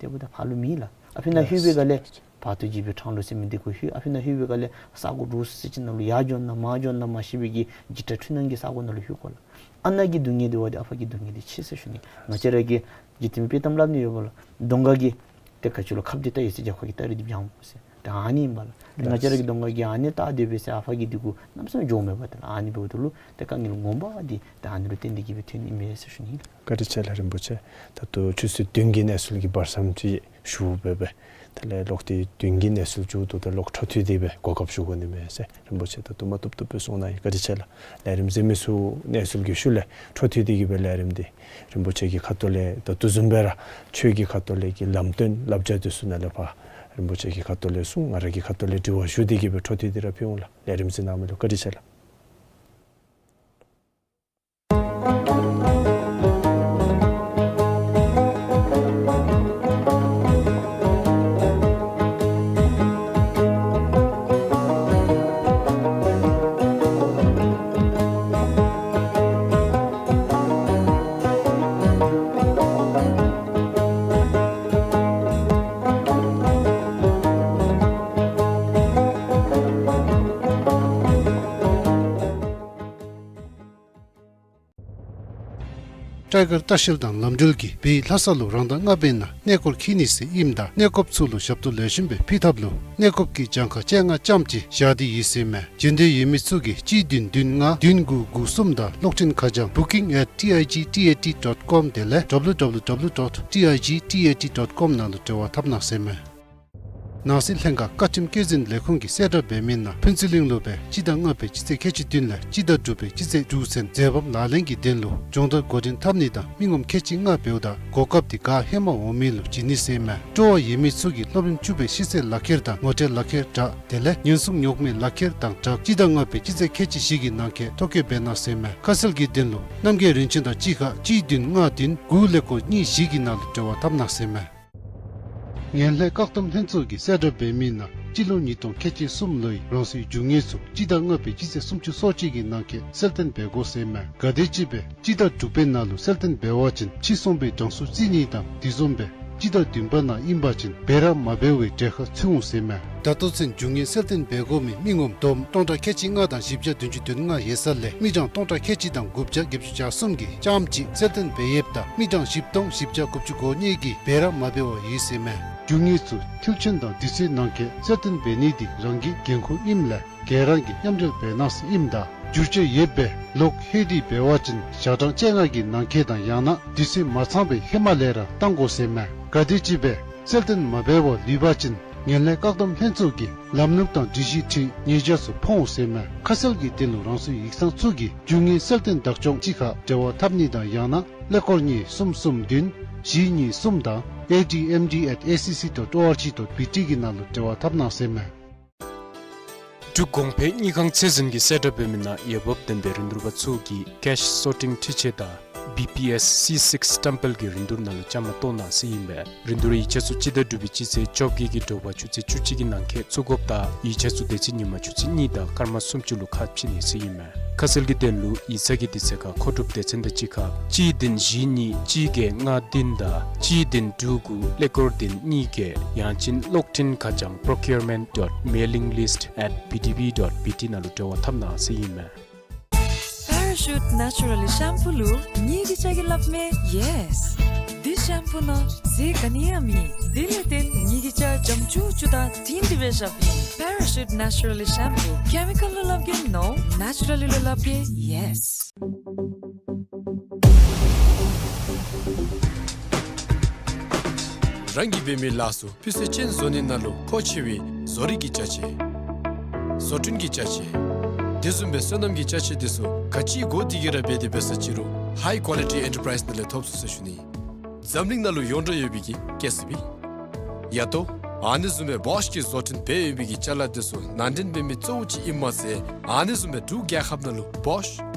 དེ་འབདཝ་ད་ཕར་ལུ་མེད་ལགས། ཨ་ཕི་ནང་ལྷོད་པའི་སྒང་ལས་བར་དོ་འཇིགས་པའི་འཕྲང་ལུ་ཟེར་མི་འདི་གུ་ལྷོད། ཨ་ཕི་ནང་ལྷོད་པའི་སྒང་ལས་ས་གོ་འདྲོག་སི་སི་ཅིག་ནང་ལུ་ཡར་འགྱོ་ན་མར་འགྱོ་ན་མ་ཤེས་པའི་གི་འཇིགས་སྐྲག་འཁྲུལ་སྣང་གི་ས་གོ་ནང་ལུ་ལྷོད་དགོ་ལགས། ཨ་ནཱ་གི་སྡུག་བསྔལ་འདི་བ་འདི་ཨ་ཕ་གི་སྡུག་བསྔལ་འདི་ཆེ་ཟེར་ཞུ་ནི། ང་བཅས་ར་གིས་འཇིག་རྟེན་པའི་དཔྱེ་གཏམ་སླབ་ནི་ཡོད་པ་ལགས། གདོང་ཁ་གི་ཏེ་ག་ཅི་ལོ་ཁབ་འདི་བལྟ་ཡི་ཟེར་རྒྱབ་ཁ་གི་སྟ་རེ་འདི་བྱང་ཟེར། ད་ཨ་ནི་ཨིན་པ་ལགས། ང་བཅས་ར་གི་གདོང་ཁ་གི་ཨ་ནི་བལྟ་སྡོད་པས་ཟེར་ཨ་ཕ་གི་འདི་གུ་གནམ་མེད་ས་མེད་འགྱོཝ་མེད་པ་ཏེ་ལགས། ཨ་ནི་འབདཝ་ད་ལུ་ཏེ་དཀའ་ངལ་ངོ་མ་འདི་ཏེ་ཨ་ནི་ལུ་བརྟེན་ཏེ་གིས་སྦེ་ཐོན་ནི་ཨིན་མས་ཟེར་ཞུ་ནི་ལགས། བཀའ་དྲིན་ཆེ་ལགས་རིན་པོ་ཆེ། ད་ལྟོ་ཆུ་ཚོད་བདུན་གྱི་གནས་ཚུལ་གྱི་བར་མཚམས་ཅིག་ཞུ་སྦེ་སྦེ་དེ་ལས་ལོག་སྟེ་བདུན་གྱི་གནས་ཚུལ་མཇུག་བསྡུཝ་ད་ལོག་འཕྲོ་མཐུད་དེ་སྦེ་གོ་སྐབས་ཞུ་དགོ་ནི་མས་ཟེར་རིན་པོ་ཆེ་ད་དུམ་གྲ་ཏོག་ཏོ་སྦེ་གསུང་གནང་ཡི། བཀའ་དྲིན་ཆེ་ལགས། ལས་རིམ་གཟིགས་མི་ཚུ་གནས་ཚུལ་གྱི་ཤུལ་ལས་འཕྲོ་མཐུད་དེ་གིས་སྦེ་ལས་རིམ་འདི་རིན་པོ་ཆེ་གི་ཁ་ཐུག་ལས་ད་ལྟོ་བཟུམ་སྦེ་ར་ཆོས་ཀྱི་ཁ་ཐུག་ལས་ཀྱི་ལམ་སྟོན་བསླབ་བྱ་འདི་ཚུ་ནཱ་ལས་ཕར་རིན་པོ་ཆེ་གི་ཁ་ཐུག་ལས་གསུང་ང་ར་གི་ཁ་ཐུག་ལས་དྲི་བ་ཞུ་སྟེ་གིས་སྦེ་འཕྲོ་མཐུད་དེ་ར་ཕུལ་འོང་ལགས། ལས་རིམ་གཟིགས་གནང་མི་ལུ་བཀའ་དྲིན་ཆེ་ལགས། སྤྲེལ་དཀར་ལྟ་བཤལ་དང་ལམ་འགྲུལ་གྱིས་བོད་ལྷ་ས་ལུ་རང་ཟླ་ལྔ་པའི་ནང་གནས་སྐོར་འཁྱིད་ནི་ཟེར་ཨིནམ་ད་གནས་སྐོརཔ་ཚུ་ལུ་ཞབས་ཏོག་ལེགས་ཤོམ་སྦེ་ཕུལ་ཐབས་ལུ་གནས་སྐོརཔ་གི་གྱངས་ཁ་བཅོ་ལྔ་ཙམ་ཅིག་བཞག་སྟེ་ཡོད་ཟེར་མས། འབྱོན་འདོད་ཡོད་མི་ཚུ་གིས་གཅིག་བདུན་བདུན་ལྔ་བདུན་དགུ་དགུ་གསུམ་དང་གློག་འཕྲིན་ཁ་བྱང་booking at T I G T A T dot com དེ་ལས W W W dot T I G T A T dot com ནང་ལུ་འབྲེལ་བ་འཐབ་གནང་ཟེར་མས། ནང་སྲིད་ལྷན་ཁག་བཀའ་ཁྲིམས་བཀོད་འཛིན་ལས་ཁུངས་ཀྱིས་གསལ་བསྒྲགས་འབད་མི་ནང་ཕུན་ཚོགས་གླིང་ལུ་སྦེ་སྤྱི་ཟླ་ལྔ་པའི་སྤྱི་ཚེས་ཁལ་གཅིག་བདུན་ལས་སྤྱི་ཟླ་དྲུག་པའི་སྤྱི་ཚེས་དྲུག་ཚུན་མཛད་པ་ལག་ལེན་གྱི་དོན་ལུ་སྦྱོང་བརྡར་འགོ་འདྲེན་འཐབ་ནི་དང་མི་ངོམ་ཁལ་གཅིག་ལྔ་འབདཝ་ད་གོ་སྐབས་འདི་ག་ཧེ་མ་འོང་མི་ལུ་བྱིན་ནི་ཟེར་མས། སྤྲོ་བ་ཡོད་མི་ཚུ་གིས་སློབ་རིམ་བཅུ་པའི་ཤེས་ཚད་ལག་ཁྱེར་དང་ངོ་སྤྲོད་ལག་ཁྱེར་དྲག་དེ་ལས་ཉེན་སྲུང་ཉོག་མེད་ལག་ཁྱེར་དང་སྦྲགས་སྤྱི་ཟླ་ལྔ་པའི་སྤྱི་ཚེས་ཁལ་གཅིག་བཞི་གི་ནང་འཁོད་ཐོ་བཀོད་འབད་གནང་ཟེར་མས། ཁ་གསལ་གྱི་དོན་ལུ་རྣམ་རྒྱལ་རིན་ཆེན་དང་གཅིག་ཁར་གཅིག་བདུན་ལྔ་བདུན་དགུ་ཀླད་ཀོར་གཉིས་བཞི་གི་ནང་ལུ་འབྲེལ་བ་འཐབ་གནང་ཟེར་མས། ངན་ལྷད་བཀག་སྡོམ་ལྷན་ཚོགས་ཀྱིས་གསལ་བསྒྲགས་འབད་མི་ནང་སྤྱི་ལོ་ཉིས་སྟོང་ཁལ་གཅིག་གསུམ་ལོའི་རང་སོའི་རྒྱུ་དངོས་ཚུ་སྤྱི་ཟླ་ལྔ་པའི་སྤྱི་ཚེས་སུམ་ཅུ་སོ་གཅིག་གི་ནང་འཁོད་གསལ་སྟོན་འབད་དགོ་ཟེར་མས། གལ་སྲིད་ཅིག་སྦེ་སྤྱི་ཟླ་དྲུག་པའི་ནང་ལུ་གསལ་སྟོན་འབད་བ་ཅིན་ཕྱི་སོང་པའི་གྲངས་སུ་བརྩི་ནི་དང་དེ་བཟུམ་སྦེ་སྤྱི་ཟླ་བདུན་པ་ནང་ཨིན་པ་ཅིན་འབད་ར་མ་འབད་བའི་གྲལ་ཁར་ཚུད་འོང་ཟེར་མས། ད་ལྟོ་ཚུན་རྒྱུ་དངོས་གསལ་སྟོན་འབད་དགོ་མི་མི་ངོམ་བསྡོམས་སྟོང་ཕྲག་ཁལ་གཅིག་ལྔ་དང་བཞི་བརྒྱ་བདུན་ཅུ་དོན་ལྔ་ཡོད་ས་ལས་མི་གྲངས་སྟོང་ཕྲག་ཁལ་གཅིག་དང་དགུ་བརྒྱ་བརྒྱད་ཅུ་གྱ་གསུམ་གྱིས་ཙམ་ཅིག་གསལ་སྟོན་འབད་ཡོདཔ་ད་མི་གྲངས་བཞི་སྟོང་བཞི་བརྒྱ་དགུ་བཅུ་གོ་གཉིས་ཀྱིས་འབད་ར་མ་འབད་བར་ཡོད་ཟེར་མས། རྒྱུ་དངོས་ཚུ་འཕྲུལ་ཆས་དང་དུས་ཚོད་ནང་འཁོད་གསལ་སྟོན་འབད་ནི་འདི་རང་གི་འགན་ཁུར་ཨིནམ་ལས་ག་ར་གིས་མཉམ་འབྲེལ་འབད་གནང་ཟེར་ཨིནམ་ད་འགྱུར་བཅོས་ཡོདཔ་སྦེ་ལོག་ལྷོད་དེ་འབད་བ་ཅིན་ཞག་གྲངས་བཅོ་ལྔ་གི་ནང་འཁོད་དང་ཡང་ན་དུས་ཚོད་མ་ཚང་པའི་ཧེ་མ་ལས་ར་བཏང་དགོ་ཟེར་མས། གལ་སྲིད་ཅིག་སྦེ་གསལ་སྟོན་མ་འབད་བར་ལུས་པ་ཅིན་ངན་ལྷད་བཀག་སྡོམ་ལྷན་ཚོགས་ཀྱིས་ལམ་ལུགས་དང་སྒྲིག་གཞི་འཁྲིལ་ཉེས་བྱ་ཚུ་ཕོག་འོང་ཟེར་མས། ཁ་གསལ་གྱི་དོན་ལུ་རང་སོའི་ཡིག་ཚང་ཚུ་གིས་རྒྱུ་དངོས་གསལ་སྟོན་བདག་སྐྱོང་ཅིག་ཁར་འབྲེལ་བ་འཐབ་ནི་དང་ཡང་ན་ཀླད་ཀོར་གཉིས་གསུམ་གསུམ་བདུན་བཞི་གཉིས་གསུམ་དང་A D M D at A C C dot O R G dot B T གི་ནང་ལུ་འབྲེལ་བ་འཐབ་གནང་ཟེར་མས། འབྲུག་གོང་འཕེལ་དངུལ་ཁང་ཚད་འཛིན་གྱིས་གསལ་བསྒྲགས་འབད་མི་ནང་འོས་འབབ་ལྡན་པའི་རིན་བསྡུར་པ་ཚུ་གིས་cash sorting འཕྲུལ་ཆས་དང་B P S C six བཀྲམ་སྤེལ་གྱི་རིན་བསྡུར་ནང་ལུ་བཅའ་མར་གཏོགས་གནང་ཟེར་ཨིན་པས། རིན་བསྡུར་ཡིག་ཆ་ཚུ་སྤྱི་ཟླ་དྲུག་པའི་སྤྱི་ཚེས་བཅོ་བརྒྱད་ཀྱི་དྲོ་པ་ཆུ་ཚོད་བཅུ་གཅིག་གི་ནང་འཁོད་བཙུགས་དགོཔ་དང་ཡིག་ཆ་ཚུ་དེ་ཚེ་ཉིན་མ་ཆུ་ཚོད་གཉིས་དང་སྐར་མ་སུམ་ཅུ་ལུ་ཁ་ཕྱེ་ནི་ཟེར་ཨིན་མས། ཁ་གསལ་གྱི་དོན་ལུ་ཡིག་ཚང་གི་དུས་ཚོད་ཁར་མཁོ་སྒྲུབ་སྡེ་ཚན་དང་གཅིག་ཁར་གཅིག་བདུན་བཞི་གཉིས་གཅིག་བརྒྱད་ལྔ་བདུན་དང་གཅིག་བདུན་དྲུག་དགུ་ཀླད་ཀོར་བདུན་གཉིས་བརྒྱད་ཡང་ཅིན་གློག་འཕྲིན་ཁ་བྱང་procurement dot mailing list at B T B dot B T ནང་ལུ་འབྲེལ་བ་འཐབ་གནང་ཟེར་ཨིན་མས། Parachute Naturally Shampoo ལུ་ངེ་གི་ཅ་གི་སླབ་མས་yes། འདི་ཤེམ་པུ་ནང་ཟས་ག་ནི་ཡང་མེད། དེ་ལས་བརྟེན་ངེ་གི་ཅ་འཇམ་ཅུག་ཅུ་དང་དྲིམ་དྲི་བའི་ཞབས་ཨིན། Parachute Naturally Shampoo chemical ལུ་སླབ་གེ་no, naturally ལུ་སླབ་གེ་yes། རང་གིས་འབད་མི་ལཱ་ཚུ་སྤུས་ཚད་ཅན་བཟོ་ནི་ནང་ལུ་མཁོ་ཆེ་བའི་བཟོ་རིག་གི་ཅ་ཆས། བཟོ་སྐྲུན་གྱི་ཅ་ཆས། དེ་བཟུམ་སྦེ་སོ་ནམ་གྱི་ཅ་ཆས་དེ་ཚུ་ག་ཅི་དགོ་དེ་གི་ར་འབད་དེ་འབད་ས་ཅི་རུང་High Quality Enterprise ནང་ལས་ཐོབ་ཚུགས་ཟེར་ཞུ་ནི། འཛམ་གླིང་ནང་ལུ་ཡོངས་གྲགས་ཡོད་པའི་གི་ཀེ་སི་བི། ཡ་ཏོ། ཨ་ནི་བཟུམ་སྦེ་བོཤ་གི་བཟོ་སྐྲུན་འབད་ཡོད་པའི་གི་ཅ་ལ་དེ་ཚུ་ནང་འདྲེན་འབད་མི་གཙོ་བོ་ཅིག་ཨིནམ་མ་ཚད་ཨ་ནི་བཟུམ་སྦེ་འབྲུག་རྒྱལ་ཁབ་ནང་ལུ་བོཤ།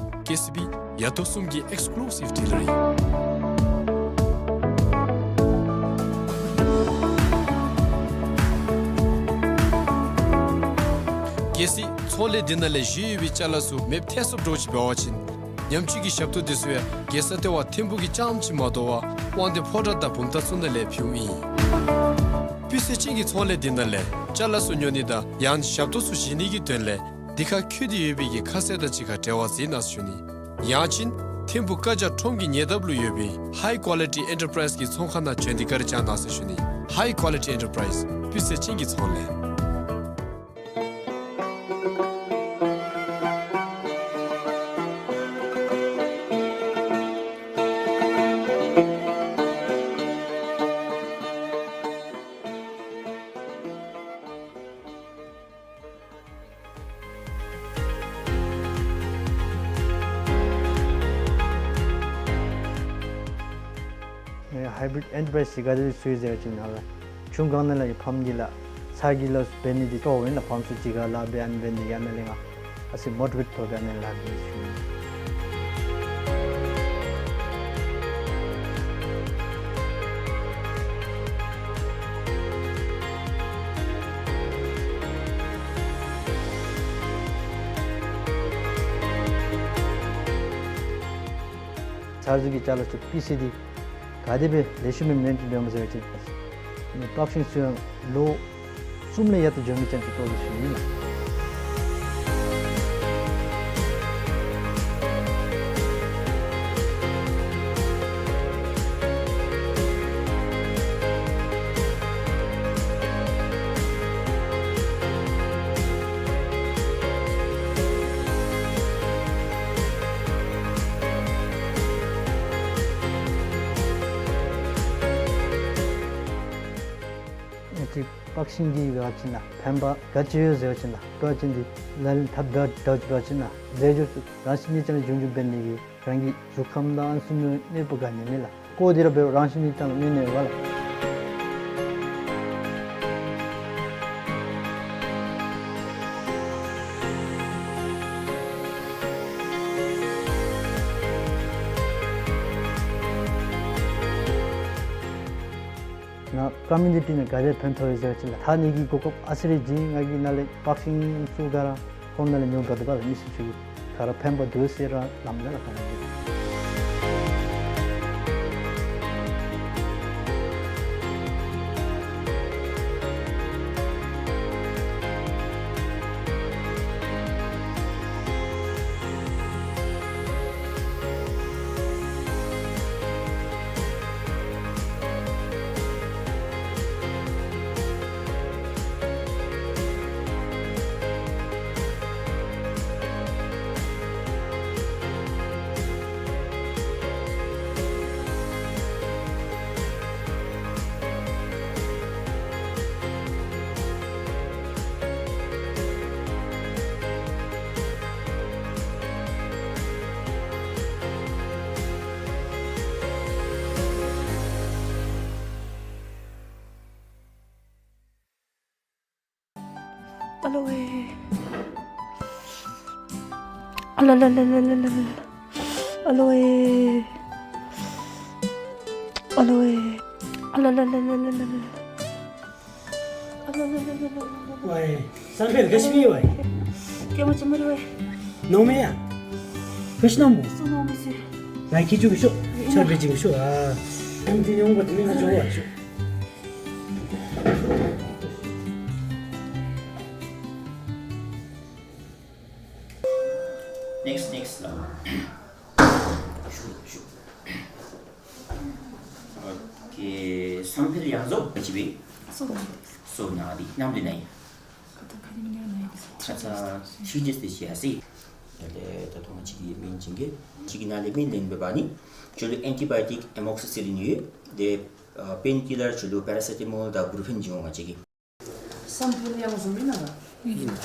ཀེ་སི་བི། ཡ་ཏོ་གསུམ་གྱི་ཨེགསི་ཀུ་ལུ་སིབ་ཌི་ལར་ཨིན། གལ་སྲིད་ཚོང་ལས་འདི་ནང་ལས་བཞེས་ཡོད་པའི་ཅ་ལ་ཚུ་མེདཔ་ཐལ་སོངམ་འདྲཝ་ཅིག་འབད་བ་ཅིན་ཉམས་བཅོས་ཀྱི་ཞབས་ཏོག་དེ་ཚུ་ཡང་རྒྱལ་ས་ལྟེ་བ་ཐིམ་ཕུག་གི་རྐྱངམ་ཅིག་མ་དོ་བར་དབང་འདུས་ཕོ་བྲང་དང་བུམ་ཐང་ཚུ་ནང་ལས་ཕུལཝ་ཨིན། སྤུས་ཚད་ཅན་གྱི་ཚོང་ལས་འདི་ནང་ལས་ཅ་ལ་ཚུ་ཉོ་ནི་དང་ཡང་ཞབས་ཏོག་ཚུ་བཞེས་ནི་གི་དོན་ལས་འདི་ཁར་བཀོད་དེ་ཡོད་པའི་གི་ཁ་གསལ་དང་གཅིག་ཁར་འབྲེལ་བ་འཛིན་གནང་ཟེར་ཞུ་ནི། ཡང་ཅིན་ཐིམ་ཕུག་བཀའ་རྒྱ་ཁྲོམ་གྱི་ཉེ་འདབས་ལུ་ཡོད་པའི་High Quality Enterprise གི་ཚོང་ཁང་ནང་བྱོན་ཏེ་བཀའ་དྲིན་བསྐྱང་གནང་ཟེར་ཞུ་ནི། High Quality Enterprise སྤུས་ཚད་ཅན་གྱི་ཚོང་ལས། ཨེ་High Quality Enterprise ག་དེ་སྦེ་བཟོ་ཡི་ཟེར་བ་ཅིན་ནཱ་ལས་ཆུ་སྒང་ནང་ལས་ཕམ་འདི་ལགས་ཚ་གྱང་ལུ་འབད་ནི་འདི་སྤྲོ་བ་ཨིན་ལགས། ཕམ་ཚུ་ཅིག་ཁར་ལཱ་འབད་ཨ་ནི་འབད་ནི་ཡང་ན་ལས་ང་ཨ་ཙི་མོ་ཊི་ཝེཊ་ཐོབ་སྦེ་ཨ་ནི་ལཱ་འབད་ཞུ་ནི། ཚར་ཚུ་གི་ཅ་ལ་ཚུ་སྤུས་ཚད་འདི་ག་དེ་སྦེ་ལེགས་ཤོམ་སྦེ་མེནཊེན་འབདཝ་སྨོ་ཟེར་བ་ཅིན་པག་ཤིང་ཚུ་ཡང་ལོ་གསུམ་ལས་ཡར་ལྟ་འགྱོ་མི་ཅན་ཅིག་བཏོག་ནི་ཞུ་ནི་ལགས། ཨ་ཙི་པག་ཤིང་འདི་འབད་བ་ཅིན་ལགས་ཕན་པ་ག་ཅི་ཡོད་ཟེར་བ་ཅིན་ལགས་པག་ཤིང་འདི་ལགས་ལགས་ཐབས་འདྲ་འདྲཝ་ཅིག་འབད་བ་ཅིན་ལགས་ཟས་བཅུད་རང་བཞིན་གྱིས་ཀྱང་འབྱུང་འགྱུར་འབད་ནི་གི་རང་གི་གཟུགས་ཁམས་དང་ཨ་ནི་ཚུ་ནང་གནོད་པ་ག་ནི་མེད་ལགས། ཀོ་འདི་ར་འབད་རང་བཞིན་གྱིས་ཀྱང་གནོད་ནི་མེད་པས་ལགས། ང་ཀོ་མིའུ་ནི་ཊི་ནང་ག་དེ་ཕན་ཐོགས་ཡི་ཟེར་བ་ཅིན་ལགས་ད་ནི་གི་གོ་སྐབས་ཨ་ཙི་རེ་བྱིན། ང་གིས་ནཱ་ལས་པག་ཤིང་ཚུ་ག་ར་ཁོང་ནང་ལས་ཉོ་འབག་འབག་ལགས། མི་སེར་ཚུ་ག་ར་ཕན་པ་འདུག་ཟེར་ར་སླབ་ནི་ལགས། ཨ་ལོ་ཝེ། ཨ་ལ་ལ་ལ། ཨ་ལོ་ཝེ། ཨ་ལོ་ཝེ། ཨ་ལ་ལ་ལ། ཝའི་སང་ཕེད་ག་ཅི་སྨོ་ཝའི། ཀྱེ་མ་ཅི་སྨོ་རེ་ཝའི། ནོར་མེད་ཡ། ག་ཅི་ནོར་མེད། སུ་ནོར་མེད་ཟེར། ང་གིས་བྱིན་གེ་ཤོག་ཆརཔ་སྦེ་བྱིན་གེ་ཤོག་ཨ། ཨམ་འདི་ཉོ་འོང་པ་འདི་མི་ང་འགྱོ་བ་ཤོག་ནེགསི་ནེགསི་ལགས། ཤུ་ཤུ། ཨོ་ཁེ། སང་ཕེད་ཡང་བཟོ་ག་ཅི་སྦེ། སོ་ནང་འདི་ནམ་འདི་ནང་ཨིན། ཁ་ཙ་ཁ་ཉིནམ་ནང་ཨིན། ཁ་ཙ་ཐི་རི་ཌེས་འདི་ཅིག་ཡར་སོ་ཡི། ད་ད་ད་ཐོག་མ་ཅིག་གི་མིང་བྱིན་གེ། ཅིག་གི་ནང་ལས་མིང་ལེན་འབད་བ་ཅིན་ཁྱོད་ལུ་ཨེན་ཊི་བའི་ཊིཀ་ཨེ་མོག་སི་སི་ལིན་ཡོད། དེ་ཨ་པེན་ཀི་ལར་ཁྱོད་ལུ་པེ་ར་སི་ཊ་མོལ་དང་བུ་རུ་ཕེན་བྱིན་འོང་ང་བཅས་ཀྱིས། སང་ཕེད་ཡང་བཟོ་མི་ནང་ལགས།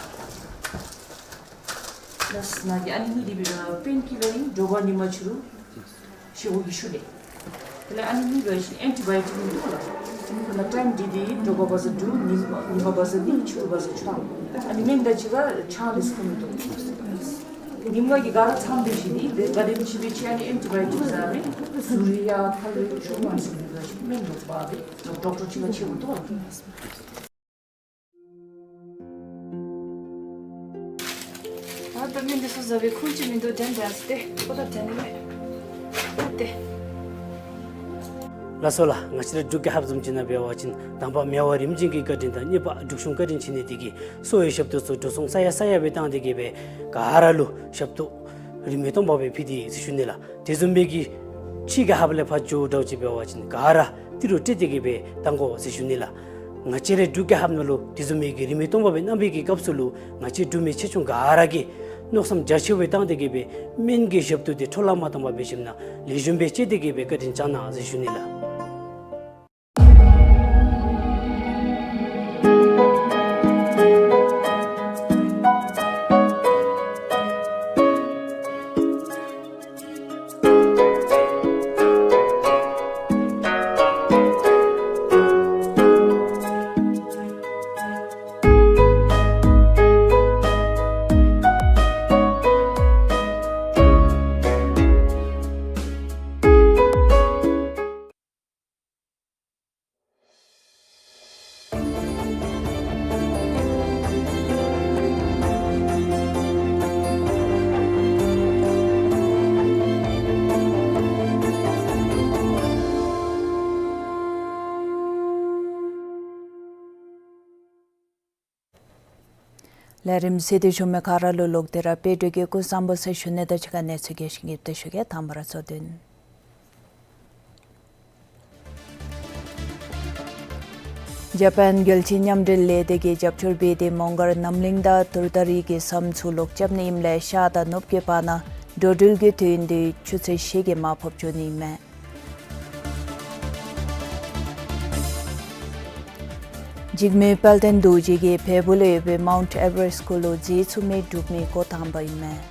ལགས་ནཱ་གི་ཨ་ནི་གཉིས་འདི་འབད་རུང་པེན་ཀི་ལར་ཨིན། དྲོ་པ་ཉིན་མ་ཕྱི་རུ་ཞེ་པོ་གི་ཤུལ་ལས། དེ་ལས་ཨ་ནི་གཉིས་འབད་བ་ཅིན་ཨེན་ཊི་བའི་ཡོ་ཊིཀ་ཨིན་འདུག་ལགས། ཁོ་ན་ཊའིམ་འདི་འདི་དྲོ་པ་བ་ཟེར་དྲུག། ཉིན་ཉིན་མ་བ་ཟེར་གཉིས། ཕྱི་རུ་བ་ཟེར་ཆ། ཨ་ནི་སྨན་དང་གཅིག་ཁར་ཆང་རེ་ཟེར་ཁུངས་མི་འདུག། ཉིན་མ་གི་ག་ར་ཚང་སྡོད་ཞིནམ་ལས་དེ་ག་དེམ་ཅིག་འབད་ཅི། ཨ་ནི་ཨེན་ཊི་བའི་ཡོ་ཊིཀ་ཟེར་མི་ཟུར་ཡང་ཐལ་བའི་ཆུ་མ་ཟེར་མི་འདུག་ཅིག་སྨན་འདུག་པ། དེ་ཌོག་ཊར་ཅིག་ལུ་ཆེ་བོ་འདུག་ལགས། ད་ད་སྨན་འདི་ཚུ་ཟ་བའི་ཁུངས་ཅིག་མིན་འདུག། དྲན་དྲན་ཏེ་ཁོ་ད་དྲན་མེད་ཏེ། ལགས་སོ་ལགས། ང་བཅས་ར་འབྲུག་རྒྱལ་ཁབ་བཟུམ་ཅིག་ནང་འབད་བ་ཅིན་དང་པ་མེ་དབལ་རིམ་བྱོན་གྱི་བཀའ་དྲིན་དང་གཉིས་པ་འབྲུག་གཞུང་བཀའ་དྲིན་ཆེ་ནི་དེ་གིས་གསོ་བའི་ཞབས་ཏོག་ཚུ་འགྲོ་སོང་ས་ཡ་ས་ཡ་སྦེ་བཏང་སྟེ་གིས་སྦེ་ག་ར་ལུ་ཞབས་ཏོག་རིན་མེད་སྟོང་པ་སྦེ་ཕུལ་ཏེ་ཟེར་ཞུ་ནི་ལགས། དེ་བཟུམ་སྦེ་གི་ཕྱི་རྒྱལ་ཁབ་ལས་ཕར་འགྱོ་འདྲཝ་ཅིག་འབད་བ་ཅིན་ག་ར་ཏི་རུ་སྤྲོད་དེ་གིས་སྦེ་གཏང་དགོ་ཟེར་ཞུ་ནི་ལགས། ང་བཅས་རའི་འབྲུག་རྒྱལ་ཁབ་ནང་ལུ་དེ་བཟུམ་མའི་གི་རིན་མེད་སྟོང་པ་སྦེ་གནང་བའི་གི་སྐབས་སུ་ལུ་ང་བཅས་འབྲུག་མི་ཆེ་ཆུང་ག་ར་གིས་མནོ་བསམ་རྒྱ་ཆེ་བའི་བཏང་སྟེ་གིས་སྦེ་སྨན་གྱི་ཞབས་ཏོག་འདི་འཕྲོ་བརླག་མ་བཏང་པར་འབད་ཞིནམ་ལས་ལེགས་ཤོམ་སྦེ་སྤྱོད་དེ་གིས་སྦེ་བཀའ་དྲིན་བསྐྱང་གནང་ཟེར་ཞུ་ནི་ལགས། ལས་རིམ་གཟིགས་ཏེ་བཞུགས་མི་ག་ར་ལུ་ལོག་སྟེ་ར་དཔལ་འབྱོར་གྱི་སྐུ་གཟུགས་བཟང་པོ་ཟེར་ཞུ་ནི་དང་གཅིག་ཁར་གནས་ཚུལ་རྒྱས་ཤིང་ཡོདཔ་སྦེ་ཞུ་གེ། དང་པ་ར་གཙོ་དོན། ཇ་པཱན་རྒྱལ་སྤྱིའི་མཉམ་འབྲེལ་ལས་སྡེ་གིས་རྒྱབ་སྐྱོར་འབད་དེ་མོང་སྒར་རྣམ་གླིང་དང་དུར་ད་རི་གི་ཟམ་ཚུ་ལོག་རྐྱབ་ནི་ཨིནམ་ལས་ཤར་དང་ནུབ་ཀྱི་བར་ན་འགྲོ་འགྲུལ་གྱི་དུས་ཡུན་འདི་ཆུ་ཚོད་བཞི་གིས་མར་ཕབ་འགྱོ་ནི་ཨིན་མས། འཇིགས་མེད་དཔལ་ལྡན་རྡོ་རྗེ་གིས་བལ་པོ་ལུ་ཡོད་པའི་མའུནཊ་ཨེ་ཝ་རེསཊ་གུ་ལུ་མཛེས་བཙུགས་མི་གྲུབ་མི་འགོ་དང་པ་ཨིན་མས།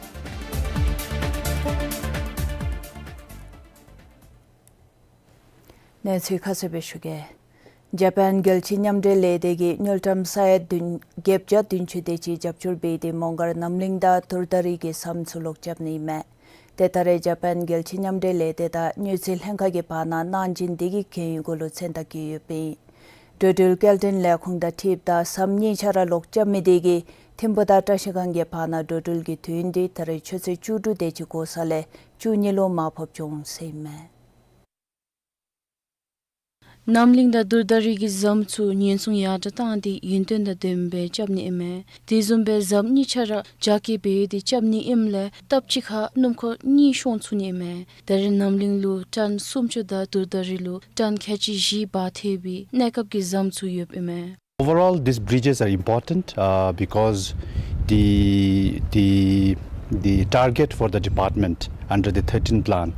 གནས་ཚུལ་ཁ་གསལ་སྦེ་ཞུ་གེ། ཇ་པཱན་རྒྱལ་སྤྱིའི་མཉམ་འབྲེལ་ལས་སྡེ་གིས་དངུལ་ཀྲམ་ས་ཡ་བདུན་བརྒྱད་བརྒྱ་བདུན་ཅུ་དེ་ཅིག་རྒྱབ་སྐྱོར་འབད་དེ་མོང་སྒར་རྣམ་གླིང་དང་དུར་ད་རི་གི་ཟམ་ཚུ་ལོག་རྐྱབ་ནི་ཨིན་མས། ཏེ་ད་རེས་ཇ་པཱན་རྒྱལ་སྤྱིའི་མཉམ་འབྲེལ་ལས་སྡེ་དང་དངུལ་རྩིས་ལྷན་ཁག་གི་བར་ན་གནང་སྦྱིན་འདི་གི་གན་ཡིག་གུ་ལུ་མཚན་རྟགས་བཀོད་ཡོདཔ་ཨིན། འགྲོ་འགྲུལ་སྐྱེལ་འདྲེན་ལས་ཁུངས་དང་འཁྲིལཝ་ད་ཟམ་གཉིས་ཆ་ར་ལོག་རྐྱབ་མི་དེ་གིས་ཐིམ་ཕུག་དང་བཀྲ་ཤིས་སྒང་གི་བར་ན་འགྲོ་འགྲུལ་གྱི་དུས་ཡུན་འདི་ད་རེས་ཆུ་ཚོད་བཅུ་དྲུག་དེ་ཅིག་འགོར་ས་ལས་བཅུ་གཉིས་ལུ་མར་ཕབ་འགྱོ་འོང་ཟེར་ཨིན་མས། རྣམ་གླིང་དང་དུར་ད་རི་གི་ཟམ་ཚུ་ཉེན་སྲུང་ཡར་དྲགས་བཏང་སྟེ་ཡུན་བརྟན་དང་ལྡནམ་སྦེ་རྐྱབ་ནི་ཨིན་མས། དེ་བཟུམ་སྦེ་ཟམ་གཉིས་ཆ་ར་རྒྱ་སྐྱེད་འབད་དེ་རྐྱབ་ནི་ཨིནམ་ལས་སྟབས་གཅིག་ཁར་སྣུམ་འཁོར་གཉིས་ཤོང་ཚུགས་ནི་ཨིན་མས། ད་རེས་རྣམ་གླིང་ལུ་ཊཱན་སུམ་ཅུ་དང་དུར་ད་རི་ལུ་ཊཱན་ཁལ་གཅིག་བཞི་འབག་ཐེག་པའི་གནས་སྐབས་ཀྱི་ཟམ་ཚུ་ཡོདཔ་ཨིན་མས། Overall, these bridges are important, uh, because the, the, the target for the department under the thirteen plan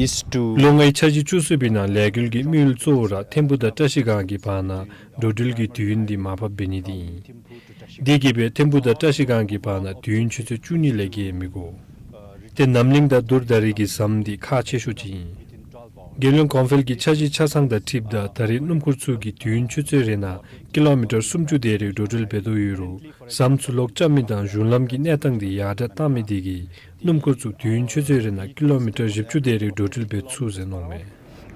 is to ལོ་ལྔའི་འཆར་གཞི་བཅུ་གསུམ་པའི་ནང་ལས་འགུལ་གྱི་དམིགས་ཡུལ་གཙོ་བོ་ར་ཐིམ་ཕུག་དང་བཀྲ་ཤིས་སྒང་གི་བར་ན་འགྲོ་འགྲུལ་གྱི་དུས་ཡུན་འདི་མར་ཕབ་འབད་ནི་འདི་ཨིན། དེ་གིས་སྦེ་ཐིམ་ཕུག་དང་བཀྲ་ཤིས་སྒང་གི་བར་ན་དུས་ཡུན་ཆུ་ཚོད་བཅུ་གཉིས་ལས་བརྒལ་མི་དགོ། ཏེ་རྣམ་གླིང་དང་དུར་ད་རི་གི་ཟམ་འདི་ཁག་ཆེ་ཤོས་ཅིག་ཨིན། རྒྱལ་ཡོངས་གོང་འཕེལ་གྱི་འཆར་གཞི་ཆ་ཚང་དང་འཁྲིལཝ་ད་ད་རེས་སྣུམ་འཁོར་ཚུ་གིས་དུས་ཡུན་ཆུ་ཚོད་རེ་ནང་ཀི་ལོ་མི་ཊར་སུམ་ཅུ་དེ་རེ་འགྲོ་འགྲུལ་འབད་དོ་ཡོད་རུང་ཟམ་ཚུ་ལོག་རྐྱབ་མི་དང་གཞུང་ལམ་གྱི་གནས་སྟངས་འདི་ཡར་དྲགས་བཏང་མི་དེ་གིས་སྣུམ་འཁོར་ཚུ་དུས་ཡུན་ཆུ་ཚོད་རེ་ནང་ཀི་ལོ་མི་ཊར་བཞི་བཅུ་དེ་རེ་འགྲོ་འགྲུལ་འབད་ཚུགས་ཟེར་མནོཝ་མས།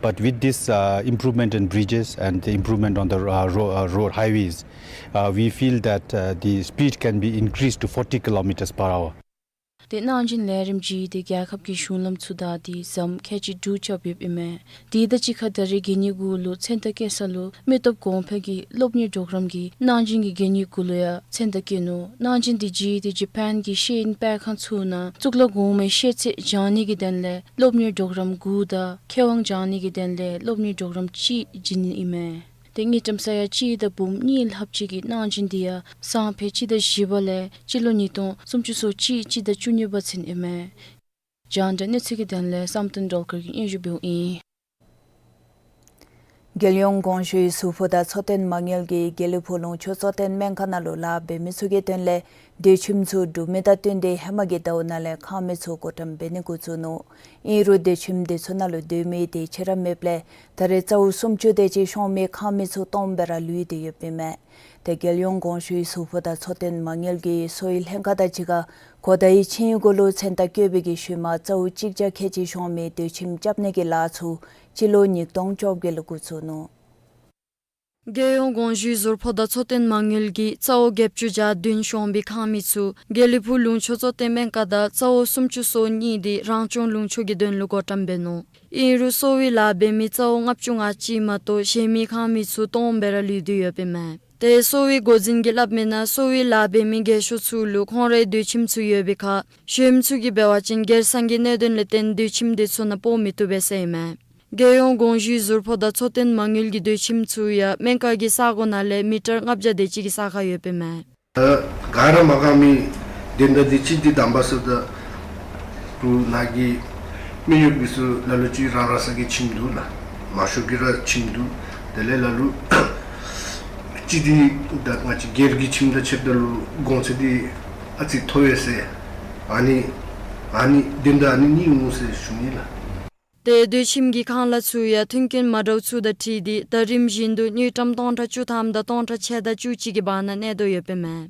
But with this, uh, improvement in bridges and the improvement on the, uh, ro-, uh, road highways, uh, we feel that, uh, the speed can be increased to forty kilometers per hour. ཏེ་གནང་སྦྱིན་ལས་རིམ་གྱིས་ཏེ་རྒྱལ་ཁབ་ཀྱི་གཞུང་ལམ་ཚུ་དང་ཏེ་ཟམ་ཁལ་གཅིག་དྲུག་རྐྱབ་ཡོདཔ་ཨིན་མས། དེ་དང་གཅིག་ཁར་ད་རེས་གན་ཡིག་གུ་ལུ་མཚན་རྟགས་བཀོད་ས་ལུ་མི་སྟོབས་གོང་འཕེལ་གྱི་སློབ་གཉེར་གྲོགས་རམ་གྱི་གནང་སྦྱིན་གྱི་གན་ཡིག་གུ་ལུ་ཡང་མཚན་རྟགས་བཀོད་ནུག། གནང་སྦྱིན་དེ་གིས་ཏེ་ཇ་པཱན་གྱི་ཤེས་ཡོན་སྤེལ་ཁང་ཚུ་ནང་གཙུག་ལག་གོང་མའི་ཤེས་ཚད་སྦྱང་ནི་གི་དོན་ལས་སློབ་གཉེར་གྲོགས་རམ་དགུ་དང་མཁས་དབང་སྦྱང་ནི་གི་དོན་ལས་སློབ་གཉེར་གྲོགས་རམ་གཅིག་བྱིན་ནི་ཨིན་མས། ཏེ་དངུལ་ཀྲམ་ས་ཡ་གཅིག་དང་འབུམ་གཉིས་ལྷགཔ་ཅིག་གི་གནང་སྦྱིན་འདི་ཡང་སང་ཕོད་སྤྱི་ཟླ་བཞི་པ་ལས་སྤྱི་ལོ་ཉིས་སྟོང་སུམ་ཅུ་སོ་གཅིག་སྤྱི་ཟླ་བཅུ་གཉིས་པ་ཚུན་ཨིན་མས། རྒྱང་བསྒྲགས་གནས་ཚུལ་གྱི་དོན་ལས་བསམ་གཏན་སྒྲོལ་དཀར་གྱིས་སྙན་ཞུ་འབདཝ་ཨིན། རྒྱལ་ཡོངས་གོང་ཞུས་ཟུར་ཕོགས་དང་འཚོ་རྟེན་མ་དངུལ་གྱིས་དགེ་ལེགས་ཕུག་ལུང་ཕྱོགས་གཙོ་བསྟེན་སྨན་ཁང་ནང་ལུ་ལཱ་འབད་མི་ཚུ་གི་དོན་ལས་སྡོད་ཁྱིམ་ཚུ་སྒྲུབ་མི་དང་བསྟུན་ཏེ་ཧེ་མ་གི་ཟླཝ་ནང་ལས་ཁང་མིག་ཚུ་བགོ་བཀྲམ་འབད་ནི་འགོ་བཙུགས་ནུག། ཨིན་རུང་སྡོད་ཁྱིམ་དེ་ཚུ་ནང་ལུ་སྡོད་མི་དེ་ཆེ་ར་མེདཔ་ལས་ད་རེས་རྩ་བོ་སུམ་ཅུ་དེ་ཅིག་ཤོང་མི་ཁང་མིག་ཚུ་སྟོངམ་སྦེ་ར་ལུས་ཏེ་ཡོདཔ་ཨིན་མས། ཏེ་རྒྱལ་ཡོངས་གོང་ཞུས་ཟུར་ཕོགས་དང་འཚོ་རྟེན་མ་དངུལ་གྱིས་གསོ་བའི་ལྷན་ཁག་དང་གཅིག་ཁར་གོ་ཟླ་བའི་ཆིངས་ཡིག་གུ་ལུ་མཚན་རྟགས་བཀོད་པའི་གི་ཤུལ་མ་རྩ་བོ་གཅིག་བརྒྱ་ཁལ་གཅིག་ཤོང་མི་སྡོད་ཁྱིམ་རྐྱབ་ནི་གི་ལཱ་ཚུ་སྤྱི་ལོ་ཉིས་སྟོང་བཅོ་བརྒྱད་ལུ་འགོ་བཙུགས་ནུག། རྒྱལ་ཡོངས་གོང་ཞུས་ཟུར་ཕོགས་དང་འཚོ་རྟེན་མ་དངུལ་གྱིས་རྩ་བོ་བརྒྱད་ཅུ་གྱ་བདུན་ཤོང་བའི་ཁང་མིག་ཚུ་དགེ་ལེགས་ཕུག་ལུང་ཕྱོགས་གཙོ་བསྟེན་སྨན་ཁང་དང་རྩ་བོ་སུམ་ཅུ་སོ་གཉིས་དེ་རང་སྐྱོང་ལུང་ཕྱོགས་ཀྱི་དོན་ལུ་བགོ་བཀྲམ་འབད་ནུག། ཨིན་རུང་གསོ་བའི་ལཱ་འབད་མི་རྩ་བོ་ལྔ་བཅུ་ང་གཅིག་མ་གཏོགས་གཞན་མི་ཁང་མིག་ཚུ་སྟོངམ་སྦེ་ར་ལུས་ཏེ་ཡོདཔ་ཨིན་མས། ཏེ་གསོ་བའི་འགོ་འཛིན་གྱིས་སླབ་མིའི་ནང་གསོ་བའི་ལཱ་འབད་མི་རྒས་ཤོས་ཚུ་ལུ་ཁོང་རའི་སྡོད་ཁྱིམ་ཚུ་ཡོད་པའི་ཁར་གཞན་མི་ཚུ་གིས་འབད་བ་ཅིན་སྒེར་སང་གི་གནད་དོན་ལས་བརྟེན་སྡོད་ཁྱིམ་དེ་ཚུ་ནང་སྤོ་མི་བཏུབ་པས་ཟེར་ཨིན་མས། རྒྱལ་ཡོངས་གོང་ཞུས་ཟུར་ཕོགས་དང་འཚོ་རྟེན་མ་དངུལ་གྱི་སྡོད་ཁྱིམ་ཚུ་ཡང་སྨན་ཁང་གི་ས་གོ་ནང་ལས་མི་ཊར་ལྔ་བརྒྱ་དེ་ཅིག་གི་ས་ཁར་ཡོདཔ་ཨིན་མས། ད་ག་ར་མ་གང་མི་དེ་འདྲ་དེ་ཅིག་དེ་དམ་པ་ས་ད་རུ་ནང་གི་མི་ཡུལ་གྱི་ཚུ་ལ་ལུ་ཅིག་རང་རང་ས་གི་ཁྱིམ་འདུག་ལགས། མང་ཤོས་ཀྱི་ར་ཁྱིམ་འདུག། དེ་ལས་ལ་ལུ་ཅིག་དེ་ད་ང་བཅས་སྒེར་གྱི་ཁྱིམ་དང་ཕྱདཔ་ད་ལུ་གོང་ཚད་དེ་ཨ་ཙི་མཐོ་བས་ཟེར། ཨ་ནི་ཨ་ནི་དེ་འདྲ་ཨ་ནི་གཉིས་འོང་ཟེར་ཞུ་ནི་ལགས། ཏེ་སྡོད་ཁྱིམ་གྱི་ཁང་གླ་ཚུ་ཡང་མཐུན་རྐྱེན་མ་འདྲཝ་ཚུ་དང་འཁྲིལ་ཏེ་ད་རིམ་བཞིན་དུ་དངུལ་ཀྲམ་སྟོང་ཕྲག་བཅུ་ཐམ་དང་སྟོང་ཕྲག་ཕྱེད་དང་བཅུ་གཅིག་གི་བར་ན་གནས་དོ་ཡོདཔ་ཨིན་མས།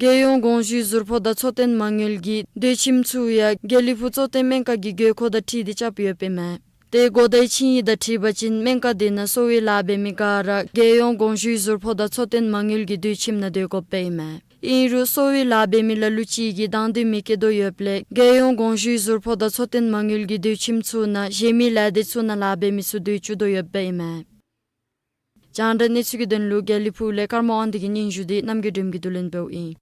རྒྱལ་ཡོངས་གོང་ཞུས་ཟུར་ཕོགས་དང་འཚོ་རྟེན་མ་དངུལ་གྱིས་སྡོད་ཁྱིམ་ཚུ་ཡང་དགེ་ལེགས་ཕུག་གཙོ་བསྟེན་སྨན་ཁང་གི་དགོས་མཁོ་དང་འཁྲིལ་ཏེ་རྐྱབ་ཡོདཔ་ཨིན་མས། ཏེ་གོ་ཟླའི་ཆིངས་ཡིག་དང་འཁྲིལ་བ་ཅིན་སྨན་ཁང་དེ་ནང་གསོ་བའི་ལཱ་འབད་མི་ག་ར་རྒྱལ་ཡོངས་གོང་ཞུས་ཟུར་ཕོགས་དང་འཚོ་རྟེན་མ་དངུལ་གྱི་སྡོད་ཁྱིམ་ནང་སྡོད་དགོཔ་སྦེ་ཨིན་མས། ཨིན་རུང་གསོ་བའི་ལཱ་འབད་མི་ལ་ལུ་ཅིག་གིས་དང་འདོད་མི་བསྐྱེད་དོ་ཡོདཔ་ལས་རྒྱལ་ཡོངས་གོང་ཞུས་ཟུར་ཕོགས་དང་འཚོ་རྟེན་མ་དངུལ་གྱི་སྡོད་ཁྱིམ་ཚུ་ནང་གཞན་མི་ལས་སྡེ་ཚུ་ནང་ལཱ་འབད་མི་ཚུ་སྡོད་བཅུག་དོ་ཡོདཔ་སྦེ་ཨིན་མས། རྒྱང་བསྒྲགས་གནས་ཚུལ་གྱི་དོན་ལུ་དགེ་ལེགས་ཕུག་ལས་ཀརྨ་དབང་འདུས་ཀྱི་སྙན་ཞུ་དེ་རྣམ་རྒྱལ་སྒྲོལམ་གྱིས་བསྡུ་ལེན་འབདཝ་ཨིན།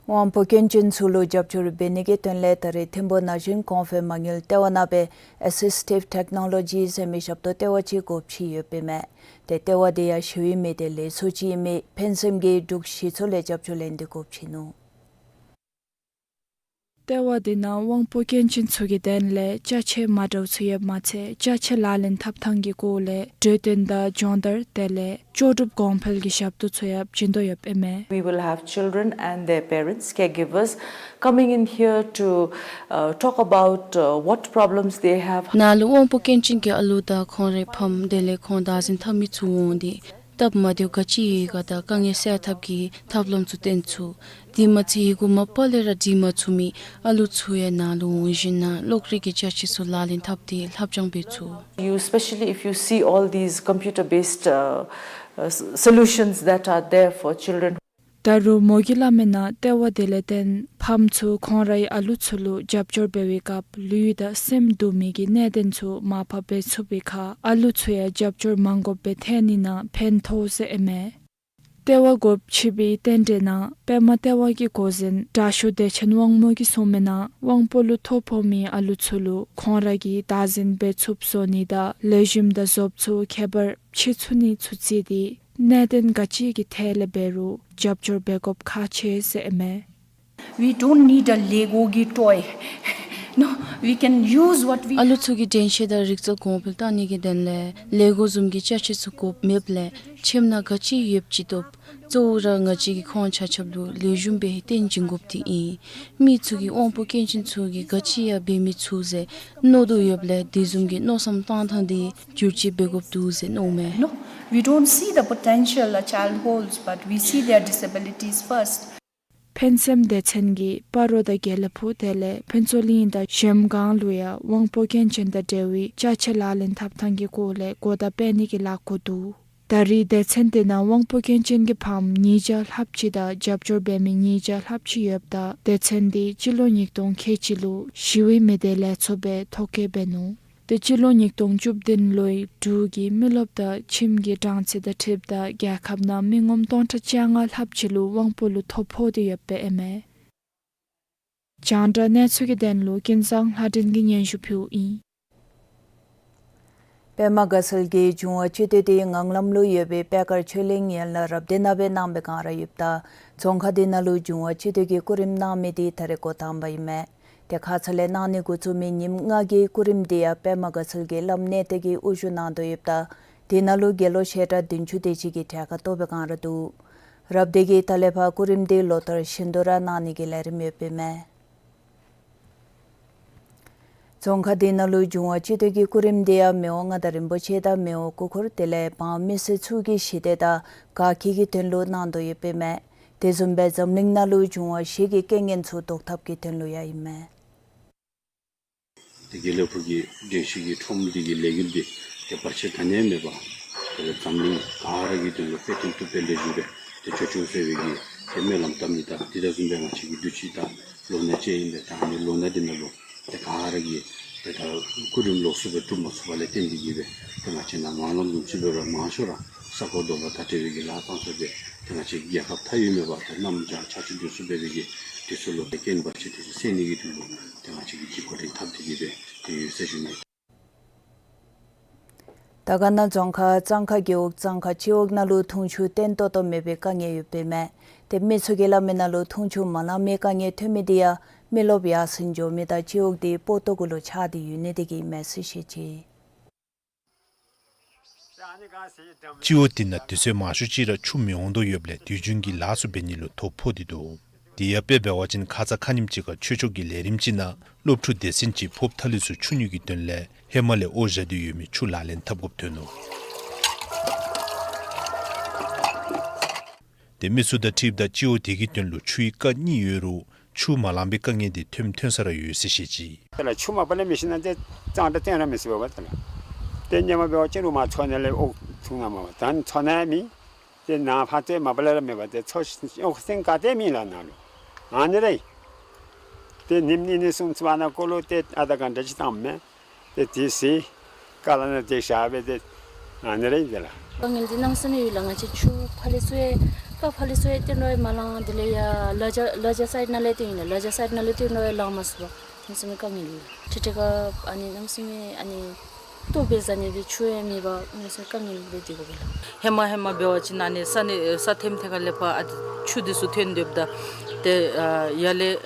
དབང་པོ་སྐྱོན་ཅན་ཚུ་ལུ་རྒྱབ་སྐྱོར་འབད་ནི་གི་དོན་ལས་ད་རེས་ཐིམ་ཕུག་ན་གཞོན་གོང་འཕེལ་མ་དངུལ་ལྟེ་བ་ནང་སྦེ་ཨེ་སིསི་ཊིབ་ཊེཀ་ནོ་ལོ་ཇི་ཟེར་མི་ཞབས་ཏོག་ལྟེ་བ་ཅིག་སྒོ་ཕྱེ་ཡོདཔ་ཨིན་མས། ཏེ་ལྟེ་བ་དེ་ཡང་ཞི་བའི་མི་སྡེ་ལས་ཚོགས་ཅིག་ཨིན་མི་ཕན་སེམས་ཀྱི་འབྲུག་གཞི་ཚོགས་ལས་རྒྱབ་སྐྱོར་ལེན་ཏེ་སྒོ་ཕྱེ་ནུག། ལྟེ་བ་དེ་ནང་དབང་པོ་སྐྱོན་ཅན་ཚུ་གི་དོན་ལས་ཅ་ཆས་མ་འདྲཝ་ཚུ་ཡོདཔ་མ་ཚད་ཅ་ཆས་ལག་ལེན་འཐབ་ཐངས་ཀྱི་སྐོར་ལས་གྲོས་བསྟུན་དང་སྦྱོང་བརྡར་དེ་ལས་ལྕོགས་གྲུབ་གོང་འཕེལ་གྱི་ཞབས་ཏོག་ཚུ་ཡང་བྱིན་དོ་ཡོདཔ་ཨིན་མས། We will have children and their parents, caregivers, coming in here to, uh, talk about, uh, what problems they have. ནཱ་ལུ་དབང་པོ་སྐྱོན་ཅན་གྱི་ཨ་ལུ་དང་ཁོང་རའི་ཕམ་དེ་ལས་ཁོང་བདག་འཛིན་འཐབ་མི་ཚུ་འོང་སྟེ་སྟབས་མ་བདེཝ་ག་ཅི་ཡོད་ག་དང་དཀའ་ངལ་སེལ་ཐབས་ཀྱི་ཐབས་ལམ་ཚུ་སྟོན་ཚུགས། དེ་མ་ཚད་ཡི་གུ་མ་པ་ལས་ར་འབྲི་མ་ཚུགས་མི་ཨ་ལུ་ཚུ་ཡང་ནཱ་ལུ་འོང་ཞིནམ་ལས་གློག་རིག་གི་ཅ་ཆས་ཚུ་ལག་ལེན་འཐབ་སྟེ་ལྷབ་སྦྱང་འབད་ཚུགས། You, especially if you see all these computer-based, uh, uh, s-, solutions that are there for children. ད་རུང་མོ་གིས་སླབ་མིའི་ནང་ལྟེ་བ་དེ་ལས་བརྟེན་ཕམ་ཚུ་ཁོང་རའི་ཨ་ལུ་ཚུ་ལུ་རྒྱབ་སྐྱོར་འབད་བའི་སྐབས་ལུས་དང་སེམས་སྡུག་མི་གི་གནད་དོན་ཚུ་མར་ཕབ་འབད་ཚུགས་པའི་ཁར་ཨ་ལུ་ཚུ་ཡང་རྒྱབ་སྐྱོར་མང་དགོཔ་སྦེ་ཐོན་ནི་ནང་ཕན་ཐོགས་ཟེར་ཨིན་མས། ལྟེ་བ་སྒོ་ཕྱེ་བའི་རྟེན་འབྲེལ་ནང་པདྨ་ལྟེ་བ་གི་འགོ་འཛིན་དྲག་ཤོས་བདེ་ཆེན་དབང་མོ་གིས་གསུངས་མིའི་ནང་དབང་པོ་ལུ་ཐོ་ཕོག་མི་ཨ་ལུ་ཚུ་ལུ་ཁོང་ར་གིས་བདག་འཛིན་འབད་ཚུགསཔ་བཟོ་ནི་དང་ལེགས་ཤོམ་དང་བཟོ་བཅོས་ཁྱད་པར་ཕྱེ་ཚུགས་ནི་ཚུ་བརྩིས་ཏེ་གནད་དོན་ག་ཅི་གི་ཐད་ལས་འབད་རུང་རྒྱབ་སྐྱོར་འབད་དགོཔ་ཁག་ཆེ་ཟེར་ཨིན་མས། We don't need a Lego གི་toy. No, we can use what we ཨ་ལུ་ཚུ་གི་དྲན་ཤེས་དང་རིག་རྩལ་གོང་འཕེལ་གཏང་ནི་གི་དོན་ལས་ལེ་གོ་བཟུམ་གྱི་ཅ་ཆས་ཚུ་དགོཔ་མེདཔ་ལས་ཁྱིམ་ནང་ག་ཅི་ཡོདཔ་ཅིག་བཏོགཔ། གཙོ་བོ་ར་ང་བཅས་ཀྱིས་ཁོང་ཆ་ཁྱབ་ལུ་ལེགས་ཤོམ་སྦེ་སྟོན་བྱིན་དགོཔ་དེ་ཨིན། མི་ཚུ་གིས་དབང་པོ་སྐྱོན་ཅན་ཚུ་གིས་ག་ཅི་ཡང་འབད་མི་ཚུགས་ཟེར་མནོ་དོ་ཡོདཔ་ལས་དེ་བཟུམ་གྱི་མནོ་བསམ་བཏང་ཐངས་དེ་བསྒྱུར་བཅོས་འབད་དགོཔ་འདུག་ཟེར་མནོཝ་མས། No, we don't see the potential a child holds, but we see their disabilities first. ཕན་སེམས་སྡེ་ཚན་གྱིས་སྤ་རོ་དང་དགེ་ལེགས་ཕུག་དེ་ལས་ཕུན་ཚོགས་གླིང་དང་གཞལམ་སྒང་ལུ་ཡང་དབང་པོ་སྐྱོན་ཅན་དང་འབྲེལ་བའི་ཅ་ཆས་ལག་ལེན་འཐབ་ཐངས་ཀྱི་སྐོར་ལས་གོ་བརྡ་སྤེལ་ནི་གི་ལཱ་འགོ་འདུག། ད་རེས་སྡེ་ཚན་དེ་ནང་དབང་པོ་སྐྱོན་ཅན་གྱི་ཕམ་ཉིས་བརྒྱ་ལྷགཔ་ཅིག་དང་རྒྱབ་སྐྱོར་འབད་མི་ཉིས་བརྒྱ་ལྷགཔ་ཅིག་ཡོདཔ་ད་སྡེ་ཚན་དེ་སྤྱི་ལོ་ཉིས་སྟོང་ཁལ་གཅིག་ལུ་ཞི་བའི་མི་སྡེ་ལས་ཚོགས་སྦེ་ཐོ་བཀོད་འབད་ནུག། ཏེ་སྤྱི་ལོ་ཉིས་སྟོང་བཅུ་བདུན་ལོའི་འབྲུག་གི་མི་རློབས་དང་ཁྱིམ་གྱི་གྲངས་ཚད་དང་འཁྲིལཝ་ད་རྒྱལ་ཁབ་ནང་མི་ངོམ་སྟོང་ཕྲག་བཅོ་ལྔ་ལྷགཔ་ཅིག་ལུ་དབང་པོ་ལུ་ཐོ་ཕོག་སྟེ་ཡོདཔ་ཨིན་མས། རྒྱང་བསྒྲགས་གནས་ཚུལ་གྱི་དོན་ལུ་ཀུན་བཟང་ལྷ་སྒྲོན་གྱིས་སྙན་ཞུ་ཕུལཝ་ཨིན། པདྨ་དགའ་ཚལ་གྱི་འབྱུང་བ་བཅུད་དེ་ངང་ལམ་ལུ་ཡོད་པའི་པད་དཀར་ཆོས་གླིང་ཡན་ལག་རབ་སྡེ་ནང་སྦེ་གནང་བའི་སྒང་ར་ཡོདཔ་ད་རྫོང་ཁག་དེ་ནང་ལུ་འབྱུང་བ་བཅུད་དེ་གི་སྐུ་རིམ་གནང་མི་དེ་ད་རེས་འགོ་དང་པ་ཨིན་མས། ཏེ་ཁ་ཙ་ལས་གནང་ནི་འགོ་བཙུགས་མི་ཉིནམ་ལྔ་གི་སྐུ་རིམ་འདི་ཡང་པདྨ་དགའ་ཚལ་གྱི་བླམ་གནས་བརྟན་གྱིས་དབུ་བཞུགས་གནང་དོ་ཡོདཔ་ད་དེ་ནང་ལུ་དགེ་སློང་བཤད་གྲྭ་བདུན་ཅུ་དེ་ཅིག་གིས་གྲལ་ཁར་གཏོགས་པའི་སྒང་ར་འདུག། རབ་སྡེ་གིས་ད་ལས་ཕར་སྐུ་རིམ་འདི་ལོ་ལྟར་བཞིན་དུ་ར་གནང་ནི་གི་ལས་རིམ་ཡོདཔ་ཨིན་མས། རྫོང་ཁག་འདི་ནང་ལུ་འབྱུང་བ་སྤྱི་འཐུས་ཀྱི་སྐུ་རིམ་འདི་ཡང་མི་དབང་མངའ་བདག་རིན་པོ་ཆེ་དང་མི་དབང་སྐུ་འཁོར་དེ་ལས་འབངས་མི་སེར་ཚུ་གི་ཞི་བདེ་དང་དགའ་སྐྱིད་ཀྱི་དོན་ལུ་གནང་དོ་ཡོདཔ་ཨིན་མས། དེ་བཟུམ་སྦེ་འཛམ་གླིང་ནང་ལུ་འབྱུང་བ་བཞི་གི་རྐྱེན་ངན་ཚུ་བཟློག་ཐབས་ཀྱི་དོན་ལུ་ཡང་ཨིན་མས། ཏེ་དགེ་ལེགས་ཕུག་གི་དྲན་ཤེས་ཀྱི་ཁྲོམ་འདི་གི་ལས་འགུལ་འདི་ཏེ་བར་ཆད་ག་ནི་ཡང་མེད་པར་དེ་ལས་འཛམ་གླིང་ག་ར་གི་དོན་ལུ་དཔེ་སྟོན་བཏུབ་པའི་ལེགས་ཤོམ་སྦེ་ཏེ་ཆོས་སྐྱོང་སྤེལ་བའི་གི་ཏེ་སྨོན་ལམ་བཏབ་ནི་དང་དེ་དང་བཟུམ་སྦེ་ང་བཅས་ཀྱི་དུས་ཅི་དང་ལོ་ན་ཅིག་ཨིན་པས། ད་ཨ་ནི་ལོ་ན་འདི་ནང་ལུ་ཏེ་ག་ར་གིས་ཏེ་ད་སྐུ་རིམ་ལོགས་སུ་སྦེ་སྒྲུབ་མ་ཚུགས་པ་ལས་བརྟེན་ཏེ་གིས་སྦེ་ཏེ་ང་བཅས་ནང་ངམ་ལམ་འཛོམས་ཅིག་སྦེ་ར་མང་ཤོས་ར་ས་གོ་རྡོ་ལ་དང་འབྲེལ་བའི་གི་ལཱ་བཏང་སོང་སྦེ་ཏེ་ང་བཅས་རྒྱལ་ཁབ་མཐའ་དབུས་མེད་པར་ཏེ་གནམ་བྱཱར་ཆར་ཆུ་འདི་ཚུ་འབད་བའི་གི་དུས་ཚོད་ལུ་ཏེ་རྐྱེན་བར་ཆད་དེ་ཚུ་སེལ་ནི་གི་དོན་ལུ་ཏེ་ང་བཅས་ཀྱིས་འགོ་འདྲེན་འཐབ་སྟེ་གིས་སྦེ་ཏེ་ཡོད་ཟེར་ཞུ་ནི། དར་དཀར་ན་རྫོང་ཁག་གཙང་ཁ་རྒེད་འོག་གཙང་ཁ་སྤྱི་འོག་ནང་ལུ་འཐུང་ཆུ་བརྟན་ཏོག་ཏོ་མེད་པའི་དཀའ་ངལ་ཡོདཔ་ཨིན་མས། ཏེ་མི་ཚུ་གིས་སླབ་མི་ནང་ལུ་འཐུང་ཆུ་མ་ལང་མི་དཀའ་ངལ་ཐོན་མི་འདི་ཡང་མི་རློབས་ཡར་སེང་འགྱོ་མི་དང་སྤྱི་འོག་འདི་སྤོ་ཏོ་གུ་ལུ་ཆགས་ཏེ་ཡོད་ནི་དེ་གིས་ཨིན་མས་ཟེར་བཤད་ཅི། སྤྱི་འོག་འདི་ནང་དུས་ཚོད་མང་ཤོས་ཅིག་ར་ཆུ་མི་འོང་དོ་ཡོདཔ་ལས་དུས་རྒྱུན་གྱི་ལཱ་ཚུ་འབད་ནི་ལུ་ཐོ་ཕོག་སྟེ་འདུག། དེ་ཡང་དཔེ་འབད་བ་ཅིན་ཁ་ཙ་ཁ་ཉིནམ་ཅིག་ཁར་ཆོས་ཕྱོགས་ཀྱི་ལས་རིམ་ཅིག་ནང་སློབ་ཕྲུག་སྡེ་ཚན་ཅིག་ཕོརཔ་ཐ་ལི་ཚུ་འཁྱུ་ནི་གི་དོན་ལས་ཧེ་མ་ལས་འོ་བཞག་སྟེ་ཡོད་མི་ཆུ་ལག་ལེན་འཐབ་དགོཔ་ཐོན་ནུག། ཏེ་མི་ཚུ་དང་འཁྲིལཝ་ད་སྤྱི་འོག་དེ་གི་དོན་ལུ་ཆུའི་རྐ་གཉིས་ཡོད་རུང་ཆུ་མ་ལང་པའི་དཀའ་ངལ་འདི་ཐོནམ་ཐོན་ས་ར་ཡོད་ཟེར་བཤད་ཅི། དེ་ལས་ཆུ་མ་པ་ལས་མི་ཤེས་ན་ཏེ་གཙང་སྦྲ་སྟོན་ར་མི་ཚུགས་པས་པ། དེ་ལས་ཏེ་ཧེ་མ་འབད་བ་ཅིན་རུ་མ་མཚོ་ནང་ལས་འོ་འཐུང་ན་མ་པ་ད་མཚོ་ནང་མེད། ཏེ་ནཱ་ཕར་ཏེ་མ་པ་ལས་ར་མེད་པ། ཏེ་མཚོ་འོ་སེང་ག་ཏེ་མེད་ལགས་ནཱ་ལུ། ཨ་ནི་རེ། ཏེ་ཉིནམ་གཉིས་གསུམ་ཚུ་བ་ནང་འཁོད་ལུ་ཏེ་ཨ་ད་ག་འདྲ་ཅིག་བཏངམ་མས། ཏེ་དེ་སྦེ་ཀ་ལ་ནང་ཏེ་བཞག་སྦེ་ཏེ་ཨ་ནི་རེ་ཏེ་ལགས། དཀའ་ངལ་འདི་གནམ་མེད་ས་མེད་ཡོད་ལགས། ང་བཅས་ཆུ་ཕར་ལས་ཚུ་ཡང་རྐ་ཕར་ལས་ཚུ་ཡང་བཏོན་རུང་ཡང་མ་ལང་། དེ་ལས་ཡར་ལ་རྒྱ་ལ་རྒྱ་སའིཌ་ནང་ལས་བཏོན་ཡི་ལགས། ལ་རྒྱ་སའིཌ་ནང་ལས་བཏོན་རུང་ཡང་ལང་མ་ཚུགས་པས། གནམ་མེད་ས་མེད་དཀའ་ངལ་ཡོད། ཁྲི་ཁྲི་ཁ་ཨ་ནི་གནམ་མེད་ས་མེད་ཨ་ནི་ལྟོ་འབད་ཟ་ནི་འདི་ཆུ་ཡང་མེད་པར་གནམ་མེད་ས་མེད་དཀའ་ངལ་སྦེ་སྡོད་དགོ་པས་ལགས། ཧེ་མ་ཧེ་མ་འབད་བ་ཅིན་ཨ་ནི་ས་གནས་ས་ཐེམ་ཐེ་ཁ་ལས་ཕར་ཨ་ཆུ་འདི་ཚུ་ཐོན་སྡོདཔ་ད་ཏེ་ཨ་ཡར་ལས་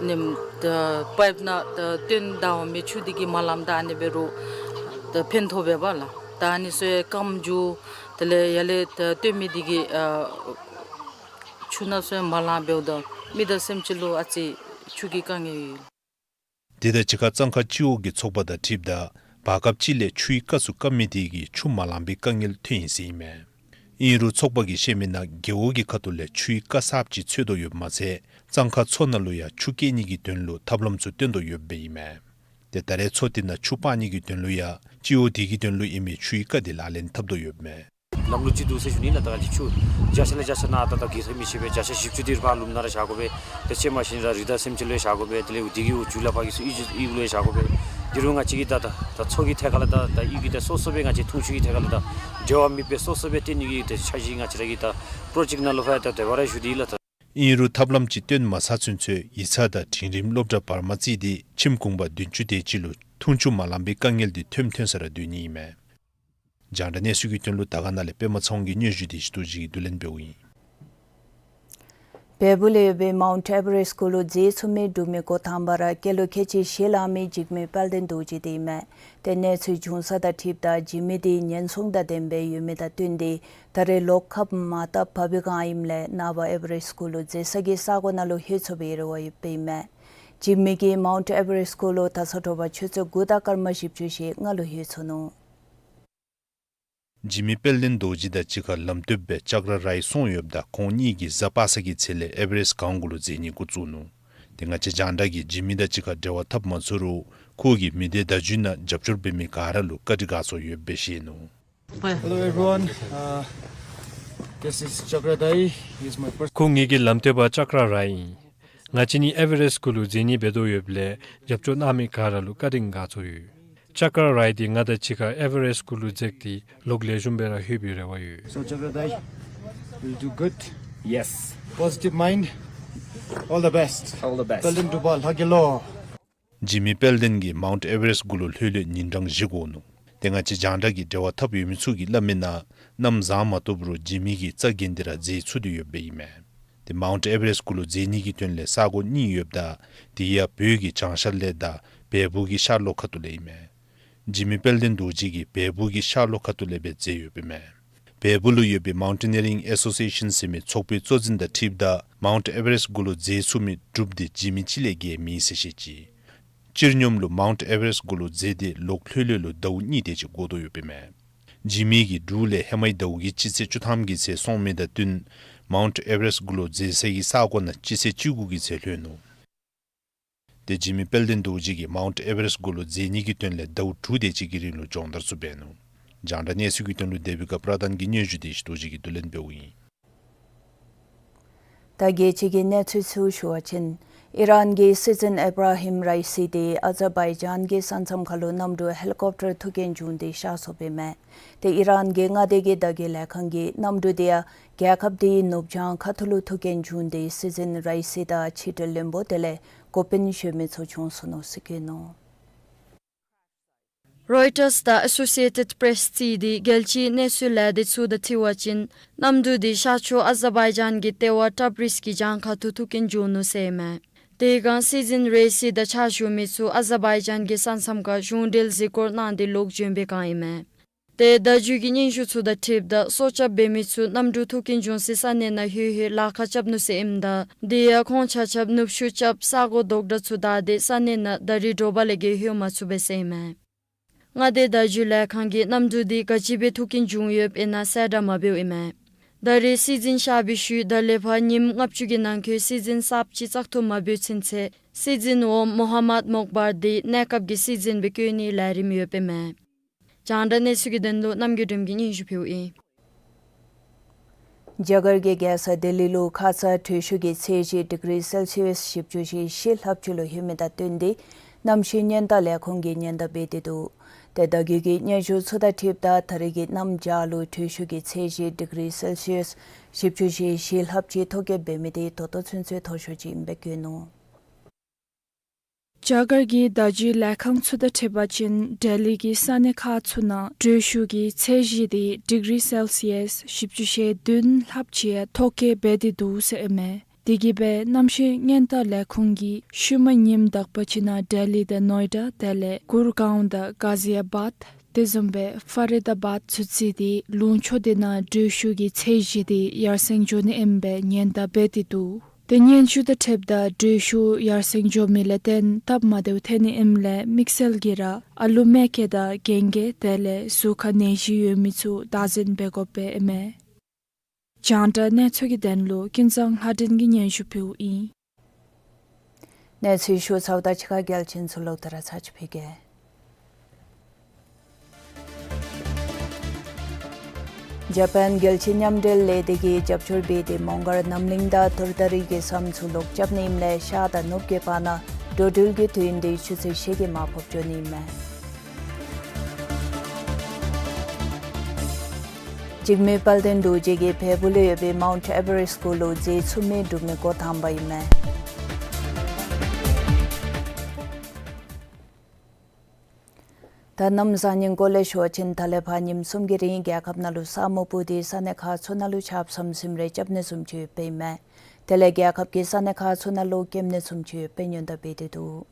ནེམ་ད་པའིཔ་ནང་ད་བཏོན་ད་འོང་མི་ཆུ་འདི་གིས་མ་ལངམ་ད་ཨ་ནི་འབད་རུང་ད་ཕན་ཐོགས་པས་པ་ལགས། ད་ཨ་ནི་ཚུ་ཡང་སྐམ་འགྱོ། དེ་ལས་ཡར་ལས་ད་བཏོན་མི་འདི་གིས་ཨ་ཆུ་ནང་ཚུ་ཡང་མ་ལང་འབདཝ་ད་མི་དང་སེམས་ཅན་ལུ་ཨ་ཙི་ཆུ་གི་དཀའ་ངལ་ཡོད། དེ་དང་གཅིག་ཁར་གཙང་ཁ་སྤྱི་འོག་གི་ཚོགས་པ་དང་འཁྲིལཝ་ད་བར་སྐབས་ཅིག་ལས་ཆུའི་རྐ་ཚུ་སྐམ་མི་དེ་གིས་ཆུ་མ་ལང་པའི་དཀའ་ངལ་ཐོན་ཡི་ཟེར་ཨིན་མས། ཨིན་རུང་ཚོགས་པ་གིས་བཤད་མི་ནང་རྒེད་འོག་གི་ཁ་ཐུག་ལས་ཆུའི་རྐ་གསརཔ་ཅིག་འཚོལ་དོ་ཡོདཔ་མ་ཚད་གཙང་ཁ་མཚོ་ནང་ལུ་ཡང་ཆུ་བསྐྱལ་ནི་གི་དོན་ལུ་ཐབས་ལམ་ཚུ་སྟོན་དོ་ཡོདཔ་ཨིན་མས། ཏེ་ད་རེས་མཚོ་དེ་ནང་ཆུ་སྤང་ནི་གི་དོན་ལུ་ཡང་སྤྱི་འོག་དེ་གི་དོན་ལུ་ཨིན་མི་ཆུའི་རྐ་དེ་ལག་ལེན་འཐབ་དོ་ཡོདཔ་མས། ལམ་ལུགས་ཅིག་འདུག་ཟེར་ཞུ་ནི་ལགས། ད་ང་བཅས་ཆུ་བརྒྱ་ཆ་ལས་བརྒྱ་ཆ་ནཱ་ད་ད་གི་ཐོན་མི་ཤེས་པས། བརྒྱ་ཆ་བཞི་བཅུ་དེ་ར་ཕར་ལུངམ་ནང་ར་བཞག་དགོ་པས། དེ་ཅིག་མ་གཞི་ར་རི་དྭགས་སེམས་ཅན་ལུ་ཡང་བཞག་དགོ་པས། དེ་ལས་འོ་དེ་གི་འོ་རྒྱུ་ལས་ཕར་གི་ཚུ་ཨི་ཅིག་ཨི་ལུ་ཡང་བཞག་དགོ་པས། དེ་རུང་ང་བཅས་ཀྱིས་ད་ད་ད་མཚོ་གི་ཐད་ཁ་ལས་ད་ད་ཨི་གི་ད་སོ་སོ་སྦེ་ང་བཅས་འཐུང་ཆུ་གི་ཐད་ཁ་ལས་ད་འབྲེལ་བ་མེད་པའི་སོ་སོ་སྦེ་བཏོན་ནི་གི་ད་འཆར་གཞི་ང་བཅས་ར་གི་ད་པྲོ་ཇེཀཊ་ནང་ལུ་ཕར་ད་དེ་སྦེ་ར་ཞུ་དེ་ལགས། ད་ཨིན་རུང་ཐབས་ལམ་ཅིག་སྟོན་མ་ཚར་ཚུན་ཚོད་ཡིག་ཚང་དང་འབྲིང་རིམ་སློབ་གྲྭ་བར་མ་བརྩིས་ཏེ་ཁྱིམ་གུང་པ་བདུན་ཅུ་དེ་ཅིག་ལུ་འཐུང་ཆུ་མ་ལང་པའི་དཀའ་ངལ་འདི་ཐོནམ་ཐོན་ས་ར་སྡོད་ནི་ཨིན་མས། རྒྱང་བསྒྲགས་གནས་ཚུལ་གྱི་དོན་ལུ་དར་དཀར་ན་ལས་པདྨ་ཚེ་དབང་གི་སྙན་ཞུ་དེ་ཞུ་དོ་ཅིག་གིས་བསྡུ་ལེན་འབདཝ་ཨིན། བལ་པོ་ལས་ཡོད་པའི་མའུནཊ་ཨེ་བ་རེསཊ་གུ་ལུ་འཛེགས་ཚུགས་མི་འབྲུག་མི་འགོ་དང་པ་ར་སྐྱེས་ལོ་ཁལ་གཅིག་བཞེས་ལང་མི་འཇིགས་མེད་དཔལ་ལྡན་རྡོ་རྗེ་དེ་ཨིན་མས། ཏེ་གནས་ཚུལ་བྱུང་ས་དང་འཁྲིལཝ་ད་འཇིགས་མི་དེ་ཉེན་སྲུང་དང་ལྡནམ་སྦེ་ཡོད་མི་དང་བསྟུན་ཏེ་ད་རེས་ལོག་ཁབ་མ་བཏབ་བབས་པའི་བསྒང་ཨིནམ་ལས་ནངས་པ་ཨེ་བ་རེསཊ་གུ་ལུ་འཛེགས་ས་གི་ས་གོ་ནང་ལུ་ལྷོད་ཚུགས་པའི་རེ་བ་ཡོདཔ་ཨིན་མས། འཇིགས་མི་གིས་མའུནཊ་ཨེ་བ་རེསཊ་གུ་ལུ་ད་ཚ་དྲོ་པ་ཆུ་ཚོད་དགུ་དང་སྐར་མ་བཞི་བཅུ་ཞེ་ལྔ་ལུ་ལྷོད་ཚུགས་ནུག། འཇིགས་མི་དཔལ་ལྡན་རྡོ་རྗེ་དང་གཅིག་ཁར་ལམ་སྟོན་པའི་ལྕགས་ར་རའི་སོང་ཡོདཔ་ད་ཁོང་གཉིས་ཀྱིས་གཟའ་པ་སངས་ཀྱི་ཚེ་ལས་ཨེ་བ་རེསཊ་སྒང་གུ་ལུ་འཛེགས་ནི་འགོ་བཙུགས་ནུག། ཏེ་ང་བཅས་རྒྱང་བསྒྲགས་ཀྱིས་འཇིགས་མི་དང་གཅིག་ཁར་འབྲེལ་བ་འཐབ་མ་ཚུགས་རུང་ཁོ་གིས་མི་སྡེ་བརྡ་བརྒྱུད་ནང་རྒྱབ་སྐྱོར་འབད་མི་ག་ར་ལུ་བཀའ་དྲིན་དགའ་ཚོར་ཡོདཔ་སྦེ་བཤད་ནུག། Hello everyone. Uh, this is Chakra Dai. He is my first. ཁོང་ངེ་གི་ལམ་སྟོན་པ་ལྕགས་ར་རའི་ཨིན། ང་བཅས་གཉིས་ཨེ་བ་རེསཊ་གུ་ལུ་འཛེགས་ནི་འབད་དོ་ཡོདཔ་ལས་རྒྱབ་སྐྱོར་གནང་མི་ག་ར་ལུ་བཀའ་དྲིན་དགའ་ཚོར་ཡོད། ལྕགས་ར་རའི་འདི་ང་དང་གཅིག་ཁར་ཨེ་བ་རེསཊ་གུ་ལུ་འཛེགས་ཏེ་ལོག་ལེགས་ཤོམ་སྦེ་ར་ལྷོད་པའི་རེ་བ་ཡོད། So Chakra Dai, will do good. Yes. Positive mind. All the best. All the best. དཔལ་ལྡན་འབྲུག་པ་ལྷ་དགེ་ལོ། འཇིགས་མི་དཔལ་ལྡན་གྱིས་མའུནཊ་ཨེ་བ་རེསཊ་གུ་ལུ་ལྷོད་ལྷོད་ཉིན་གྲངས་བཞི་འགོར་ནུག། ཏེ་ང་བཅས་རྒྱང་བསྒྲགས་ཀྱི་འབྲེལ་བ་འཐབ་ཡོད་མི་ཚུ་གིས་སླབ་མི་ནང་གནམ་བཟང་མ་བཏུབ་རུང་འཇིགས་མི་གིས་རྩ་འགེངས་ཏེ་ར་འཛེགས་ཚུགས་ཏེ་ཡོདཔ་ཨིན་མས། ཏེ་མའུནཊ་ཨེ་ཝ་རེསཊ་གུ་ལུ་འཛེགས་ནི་གི་དོན་ལས་ས་གོ་གཉིས་ཡོདཔ་ད་དེ་ཡང་བོད་ཀྱི་བྱང་ཤར་ལས་དང་བལ་པོ་གི་ཤར་ལྷོ་ཁ་ཐུག་ལས་ཨིན་མས། འཇིགས་མེད་དཔལ་ལྡན་རྡོ་རྗེ་གིས་བལ་པོ་གི་ཤར་ལྷོ་ཁ་ཐུག་ལས་སྦེ་འཛེགས་ཡོདཔ་ཨིན་མས། བལ་པོ་ལུ་ཡོད་པའི་མའུན་ཊེ་ནི་ཡ་རིང་ཨེ་སོ་སི་ཨེ་ཤཱན་ཟེར་མི་ཚོགས་པའི་གཙོ་འཛིན་དང་འཁྲིལཝ་ད་མའུནཊ་ཨེ་ཝ་རེསཊ་གུ་ལུ་འཛེགས་ཚུགས་མི་འབྲུགཔ་དེ་འཇིགས་མེད་ཅིག་ལས་བརྒལ་མེད་ཟེར་བཤད་ཅི། སྤྱིར་སྙོམས་ལུ་མའུནཊ་ཨེ་ཝ་རེསཊ་གུ་ལུ་འཛེགས་ཏེ་ལོག་ལྷོད་ལྷོད་ལུ་ཟླཝ་གཉིས་དེ་ཅིག་འགོར་དོ་ཡོདཔ་ཨིན་མས། འཇིགས་མེད་ཀྱིས་འབྲུག་ལས་ཧེ་མའི་ཟླཝ་གི་སྤྱི་ཚེས་བཅུ་ཐམ་གྱི་ཚེ་སོང་མི་དང་བསྟུན་མའུནཊ་ཨེ་ཝ་རེསཊ་གུ་ལུ་འཛེགས་ས་གི་ས་གོ་ནང་སྤྱི་ཚེས་བཅུ་དགུ་གི་ཚེ་ལྷོད་ནུག། ཏེ་འཇིགས་མེད་དཔལ་ལྡན་རྡོ་རྗེ་གིས་མའུནཊ་ཨེ་ཝ་རེསཊ་གུ་ལུ་འཛེགས་ནི་གི་དོན་ལས་ཟླཝ་དྲུག་དེ་ཅིག་གི་རིང་ལུ་སྦྱོང་བརྡར་ཚུ་འབད་ནུག། རྒྱང་བསྒྲགས་གནས་ཚུལ་གྱི་དོན་ལུ་དེ་བི་ཀ་པྲ་དཱན་གྱི་སྙན་ཞུ་དེ་ཞི་རྡོ་རྗེ་གིས་བསྡུ་ལེན་འབདཝ་ཨིན། ད་རྒྱལ་སྤྱི་གི་གནས་ཚུལ་ཚུ་ཞུ་བ་ཅིན་ཨི་རན་གྱི་སྲིད་འཛིན་ཨེབ་ར་ཧིམ་ར་ཨི་སི་དེ་ཨ་ཛར་བའི་ཇཱན་གྱི་ས་མཚམས་ཁར་ལུ་གནམ་གྲུ་ཧེ་ལི་ཀོབ་ཊར་ཐུག་རྐྱེན་བྱུང་སྟེ་གཤགས་སོཔ་ཨིན་མས། ཏེ་ཨི་རན་གྱི་མངའ་སྡེ་གི་བརྡ་བརྒྱུད་ལས་ཁང་གིས་གནམ་གྲུ་དེ་ཡང་རྒྱལ་ཁབ་དེའི་ནུབ་བྱང་ཁ་ཐུག་ལུ་ཐུག་རྐྱེན་བྱུང་སྟེ་སྲིད་འཛིན་ར་ཨི་སི་དང་ཕྱི་འབྲེལ་བློན་པོ་དེ་ལས་འགོ་དཔོན་གཞན་མི་ཚུ་བྱོན་སོ་ནུག་ཟེར་བཀོད་ནུག། རོའི་ཊརསི་དང་ཨེ་སོ་སི་ཨེ་ཊེཌ་པྲེསི་རྩིས་ཏེ་རྒྱལ་སྤྱིའི་གནས་ཚུལ་ལས་སྡེ་ཚུ་དང་འཁྲིལ་བ་ཅིན་གནམ་གྲུ་དེ་ཤར་ཕྱོགས་ཨ་ཛར་བའི་ཇཱན་གྱི་ལྟེ་བ་ཊབ་རིས་ཀྱི་གྱང་ཁ་ཐུག་ཐུག་རྐྱེན་བྱུང་ནུག་ཟེར་ཨིན་མས། དེ་སྒང་སྲིད་འཛིན་ར་ཨི་སི་དང་ཕྱག་ཞུ་མི་ཚུ་ཨ་ཛར་བའི་ཇཱན་གྱི་ས་མཚམས་ཁར་གཞུང་འབྲེལ་གཟིགས་སྐོར་གནང་སྟེ་ལོག་བྱོན་པའི་སྒང་ཨིན་མས། ཏེ་བརྡ་བརྒྱུད་ཀྱི་སྙན་ཞུ་ཚུ་དང་འཁྲིལཝ་ད་སྲོག་སྐྱབས་འབད་མི་ཚུ་གནམ་གྲུ་ཐུག་རྐྱེན་བྱུང་སའི་ས་གནས་ནང་ལྷོད་ལྷོད་ལཱ་ཁག་རྐྱབ་ནུག་ཟེར་ཨིནམ་ད་དེ་ཡང་ཁོང་ཆ་ཁྱབ་ནུབ་ཕྱོགས་སྐྱབས་ས་གོ་རྡོག་གྲ་ཚུ་བདའ་སྟེ་ས་གནས་ནང་ད་རིས་དྲོ་པ་ལས་བརྒལ་ལྷོད་མ་ཚུགས་པས་ཟེར་ཨིན་མས། མངའ་སྡེ་བརྡ་བརྒྱུད་ལས་ཁང་གིས་གནམ་གྲུ་དེ་ག་ཅི་སྦེ་ཐུག་རྐྱེན་བྱུང་ཡོདཔ་ཨིན་ན་གསལ་བསྒྲགས་མ་འབདཝ་ཨིན་མས། ད་རིས་སྲིད་འཛིན་གཤགས་པའི་ཤུལ་ད་ལས་ཕར་ཉིནམ་ལྔ་བཅུ་གི་ནང་འཁོད་སྲིད་འཛིན་གསརཔ་ཅིག་བཙག་འཐུ་མ་འབད་ཚུན་ཚོད་སྲིད་འཛིན་འོགམ་མོ་ཧམ་མད་མོག་བར་དེ་གནས་སྐབས་ཀྱི་སྲིད་འཛིན་སྦེ་བསྐོ་ནིའི་ལས་རིམ་ཡོདཔ་ཨིན་མས། རྒྱང་བསྒྲགས་གནས་ཚུལ་གྱི་དོན་ལུ་རྣམ་རྒྱལ་སྒྲོལམ་གྱིས་སྙན་ཞུ་ཕུལཝ་ཨིན། རྒྱ་གར་གྱི་རྒྱལ་ས་ལྡི་ལི་ལུ་ཁ་ཙ་དྲོད་ཤུགས་ཀྱི་ཚད་གཞི་ཌིག་རི་སེལ་སི་ཡས་བཞི་བཅུ་ཞེ་བཞི་ལྷགཔ་ཅིག་ལུ་ལྷོད་མི་དང་བསྟུན་ཏེ་གནམ་གཤིས་ཉེན་བརྡ་ལས་ཁུངས་ཀྱིས་ཉེན་བརྡ་འབད་དེ་འདུག། ཏེ་བརྡ་བརྒྱུད་ཀྱི་སྙན་ཞུ་ཚུ་དང་འཁྲིལཝ་ད་ད་རིས་ཀྱི་གནམ་བྱཱར་ལུ་དྲོད་ཤུགས་ཀྱི་ཚད་གཞི་ཌིག་རི་སེལ་སི་ཡས་བཞི་བཅུ་ཞེ་བཞི་ལྷགཔ་ཅིག་ཐོ་བཀོད་འབད་མི་དེ་ད་ལྟོ་ཚུན་ཚོད་མཐོ་ཤོས་ཅིག་ཨིནམ་སྦེ་བཀོད་ནུག། རྒྱ་གར་གྱི་བརྡ་བརྒྱུད་ལས་ཁང་ཚུ་དང་འཁྲིལ་བ་ཅིན་ལྡི་ལི་གི་ས་གནས་ཁག་ཚུ་ནང་དྲོད་ཤུགས་ཀྱི་ཚད་གཞི་དེ་ཌིག་རི་སེལ་སི་ཡས་བཞི་བཅུ་ཞེ་བདུན་ལྷགཔ་ཅིག་ཐོ་བཀོད་འབད་དེ་འདུག་ཟེར་ཨིན་མས། དེ་གིས་སྦེ་གནམ་གཤིས་ཉེན་བརྡ་ལས་ཁུངས་ཀྱིས་ཤུལ་མ་ཉིནམ་དག་པ་ཅིག་ནང་ལྡི་ལི་དང་ནོའི་ཌ་དེ་ལས་གུར་གཱོན་དང་གཱ་ཟི་ཨ་བཱད་དེ་བཟུམ་སྦེ་ཕ་རི་དཱ་བཱད་ཚུ་བརྩིས་ཏེ་ལུང་ཕྱོགས་དེ་ནང་དྲོད་ཤུགས་ཀྱི་ཚད་གཞི་དེ་ཡར་སེང་འགྱོ་ནི་ཨིནམ་སྦེ་ཉེན་བརྡ་འབད་དེ་འདུག། ཏེ་སྙན་ཞུ་དང་འཁྲིལཝ་ད་དྲོད་ཤུགས་ཡར་སེང་འགྱོ་མི་ལས་བརྟེན་སྟབས་མ་བདེཝ་ཐོན་ནི་ཨིནམ་ལས་དམིགས་བསལ་གྱིས་ར་ཨ་ལུ་མ་སྐྱེས་དང་རྒན་རྒས་དེ་ལས་གཟུགས་ཁར་ནད་གཞི་ཡོད་མི་ཚུ་བདག་འཛིན་འབད་དགོཔ་ཨིན་མས། རྒྱང་བསྒྲགས་གནས་ཚུལ་གྱི་དོན་ལུ་ཀུན་བཟང་ལྷ་སྒྲོན་གྱིས་སྙན་ཞུ་ཕུལཝ་ཨིན། གནས་ཚུལ་ཞུ་ཚརཝ་ད་ཕྱི་ཁ་གལ་ཆེན་ཚུ་ལོག་ད་ར་ཚར་ཅིག་ཕུལ་གེ། ཇ་པཱན་རྒྱལ་སྤྱིའི་མཉམ་འབྲེལ་ལས་སྡེ་གིས་རྒྱབ་སྐྱོར་འབད་དེ་མོང་སྒར་རྣམ་གླིང་དང་ཐུར་ད་རི་གི་ས་མཚམས་ལུ་ལོག་རྐྱབ་ནི་ཨིནམ་ལས་ཤར་དང་ནུབ་ཀྱི་བར་ན་འགྲོ་འགྲུལ་གྱི་དུས་ཡུན་དེ་ཆུ་ཚོད་ཕྱེད་ཀྱིས་མར་ཕབ་འགྱོ་ནི་ཨིན་མས། འཇིགས་མེད་དཔལ་ལྡན་རྡོ་རྗེ་གིས་བལ་པོ་ལུ་ཡོད་པའི་མའུནཊ་ཨེ་ཝ་རེསཊ་གུ་ལུ་འཛེགས་ཚུགས་མི་འབྲུག་མི་འགོ་དང་པ་ཨིན་མས། ད་གནམ་བཟང་ངན་སྐོར་ལས་ཞུ་བ་ཅིན་ད་ལས་ཕར་ཉིནམ་གསུམ་གྱི་རིང་རྒྱལ་ཁབ་ནང་ལུ་ས་སྨུག་སྤུབས་ཏེ་ས་གནས་ཁག་ཚུ་ནང་ལུ་ཆརཔ་ཟམ་ཟིམ་རེ་རྐྱབ་ནི་བཟུམ་ཅིག་ཡོདཔ་ཨིན་མས། དེ་ལས་རྒྱལ་ཁབ་ཀྱི་ས་གནས་ཁག་ཚུ་ནང་ལུ་སྐྱེམས་ནི་བཟུམ་ཅིག་ཡོདཔ་སྦེ་ཉེན་བརྡ་འབད་དེ་འདུག།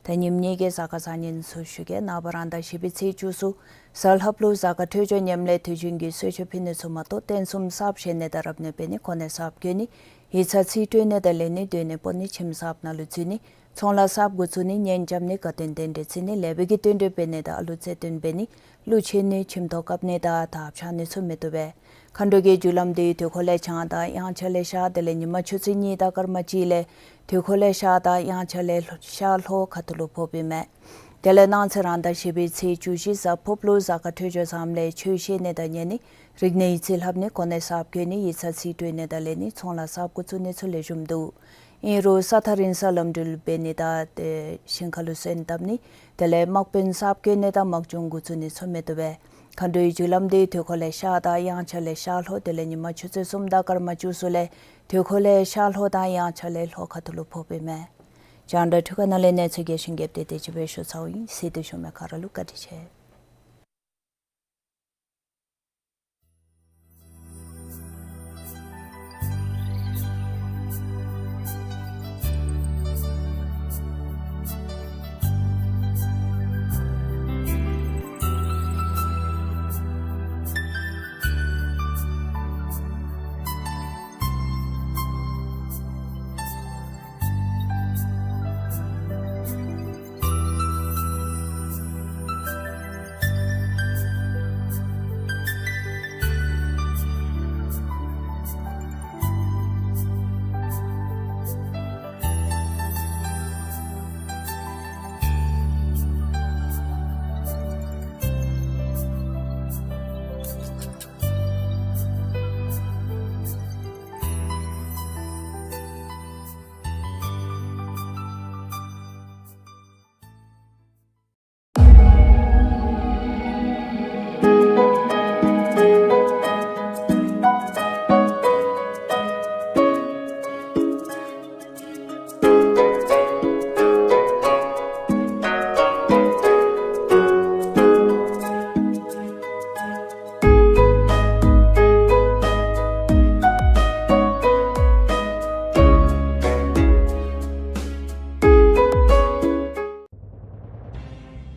ད་ཉིནམ་གཉིས་ཀྱི་གཟའ་སྐར་བཟང་ངན་ཚུ་ཞུ་གེ། ནངས་པ་རང་ཟླ་བཞི་པའི་ཚེས་བཅུ་གསུམ་གཟའ་ལྷགཔ་ལུ་གཟའ་སྐར་འཕྲོད་སྦྱོར་ཉམས་ལེན་དུས་རྒྱུན་གྱི་གསོལ་མཆོད་ཕུལ་ནི་ཚུ་མ་གཏོགས་རྟེན་གསུམ་གསརཔ་བཞེངས་ནི་དང་རབ་གནས་འབད་ནི་གོ་གནས་གསརཔ་བསྐོ་ནི་ཡིག་ཚང་རྩིས་སྤྲོད་ནི་དང་ལེན་ནི་སྡོད་གནས་སྤོ་ནི་ཁྱིམ་གསརཔ་ནང་ལུ་འཛུལ་ནི་ཚོང་ལཱ་གསརཔ་འགོ་བཙུགས་ནི་གཉེན་རྐྱབ་ནི་དགའ་སྟོན་རྟེན་འབྲེལ་བརྩི་ནི་ལེགས་པའི་གི་རྟེན་འབྲེལ་འབད་ནི་དང་ཨ་ལུ་བརྩེ་འདུན་འབད་ནི་ཀླུ་མཆོད་ནི་ཁྱིམ་ཐོག་བཀབ་ནི་དང་དར་འཕྱར་ནི་ཚུ་མི་བཏུབ་པས། མཁའ་འགྲོ་གི་རྒྱུ་ལམ་དེ་དུས་འཁོར་ལས་བྱང་དང་དབྱངས་འཆར་ལས་ཤར་དེ་ལས་ཉི་མ་ཆུ་ཚོད་གཉིས་དང་སྐར་མ་གཅིག་ལས་དུས་འཁོར་ལས་ཤར་དང་དབྱངས་འཆར་ལས་ཤར་ལྷོ་ཁ་ཐུག་ལུ་ཕོགཔ་ཨིན་མས། དེ་ལས་གནངས་ཚེ་རང་ཟླ་བཞི་པའི་ཚེས་བཅུ་བཞི་གཟའ་ཕུརཔ་ལུ་གཟའ་སྐར་འཕྲོད་སྦྱོར་བཟངམ་ལས་ཆོས་བཤད་ནི་དང་ཉན་ནི་རིག་གནས་ཡིག་རྩིས་ལྷབ་ནི་གོ་གནས་གསརཔ་བསྐོ་ནི་ཡིག་ཚང་རྩིས་སྤྲོད་ནི་དང་ལེན་ནི་ཚོང་ལཱ་གསརཔ་འགོ་བཙུགས་ནི་ཚུ་ལེགས་ཤོམ་འདུག། ཨིན་རུང་ས་ཐག་རིང་སར་ལམ་འགྲུལ་འབད་ནི་དང་ཏེ་ཞིང་ཁ་ལུ་སོན་བཏབ་ནི་དེ་ལས་དམག་དཔོན་གསརཔ་བསྐོ་ནི་དང་དམག་སྦྱོང་འགོ་བཙུགས་ནི་ཚུ་མི་བཏུབ་པས། མཁའ་འགྲོའི་རྒྱུ་ལམ་དེ་དུས་འཁོར་ལས་ཤར་དང་དབྱངས་འཆར་ལས་ཤར་ལྷོ་དེ་ལས་ཉི་མ་ཆུ་ཚོད་གསུམ་དང་སྐར་མ་བཅུ་གསུམ་ལས་དུས་འཁོར་ལས་ཤར་ལྷོ་དང་དབྱངས་འཆར་ལས་ལྷོ་ཁ་ཐུག་ལུ་ཕོགཔ་ཨིན་མས། རྒྱང་བསྒྲགས་འཕྲུལ་ཁང་ནང་ལས་གནས་ཚུལ་རྒྱས་ཤིང་རྒྱསཔ་དེ་དེ་ཅིག་སྦེ་ཞུ་ཚརཝ་ཨིན། གཟིགས་ཏེ་བཞུགས་མི་ག་ར་ལུ་བཀའ་དྲིན་ཆེ།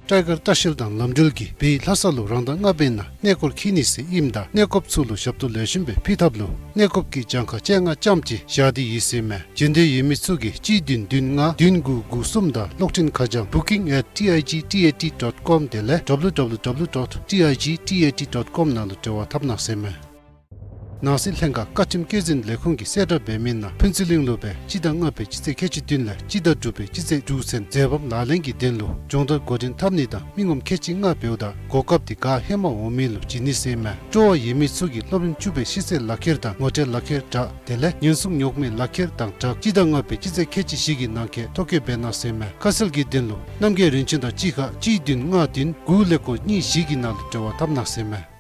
སྤྲོ་དགའ་ལྟ་བཤལ་དང་ལམ་འགྲུལ་གྱིས་བོད་ལྷ་ས་ལུ་རང་ཟླ་ལྔ་པའི་ནང་གནས་སྐོར་འཁྱིད་ནི་ཟེར་ཨིནམ་ད་གནས་སྐོརཔ་ཚུ་ལུ་ཞབས་ཏོག་ལེགས་ཤོམ་སྦེ་ཕུལ་ཐབས་ལུ་གནས་སྐོརཔ་གི་གྱངས་ཁ་བཅོ་ལྔ་ཙམ་ཅིག་བཞག་སྟེ་ཡོད་ཟེར་མས། འབྱོན་འདོད་ཡོད་མི་ཚུ་གིས་གཅིག་བདུན་བདུན་ལྔ་བདུན་དགུ་དགུ་གསུམ་དང་གློག་འཕྲིན་ཁ་བྱང་booking at T I G T A T dot com དེ་ལས་W W W dot T I G T A T dot com ནང་ལུ་འབྲེལ་བ་འཐབ་གནང་ཟེར་མས། ནང་སྲིད་ལྷན་ཁག་བཀའ་ཁྲིམས་བཀོད་འཛིན་ལས་ཁུངས་ཀྱིས་གསལ་བསྒྲགས་འབད་མི་ནང་ཕུན་ཚོགས་གླིང་ལུ་སྦེ་སྤྱི་ཟླ་ལྔ་པའི་སྤྱི་ཚེས་ཁལ་གཅིག་བདུན་ལས་སྤྱི་ཟླ་དྲུག་པའི་སྤྱི་ཚེས་དྲུག་ཚུན་མཛད་རིམ་ལག་ལེན་གྱི་དོན་ལུ་སྦྱོང་བརྡར་འགོ་འདྲེན་འཐབ་ནི་དང་མི་ངོམ་ཁལ་གཅིག་ལྔ་འབདཝ་ད་གོ་སྐབས་འདི་ག་ཧེ་མ་འོང་མི་ལུ་བྱིན་ནི་ཟེར་མས། སྤྲོ་བ་ཡོད་མི་ཚུ་གིས་སློབ་རིམ་བཅུ་པའི་ཤེས་ཚད་ལག་ཁྱེར་དང་ངོ་སྤྲོད་ལག་ཁྱེར་དྲག་དེ་ལས་ཉེན་སྲུང་ཉོག་མེད་ལག་ཁྱེར་དང་སྦྲགས་སྤྱི་ཟླ་ལྔ་པའི་སྤྱི་ཚེས་ཁལ་གཅིག་བཞི་གི་ནང་འཁོད་ཐོ་བཀོད་འབད་གནང་ཟེར་མས། ཁ་གསལ་གྱི་དོན་ལུ་རྣམ་རྒྱལ་རིན་ཆེན་དང་གཅིག་ཁར་གཅིག་བདུན་ལྔ་བདུན་དགུ་ཀླད་ཀོར་གཉིས་བཞི་གི་ནང་ལུ་འབྲེལ་བ་འཐབ་གནང་ཟེར་མས།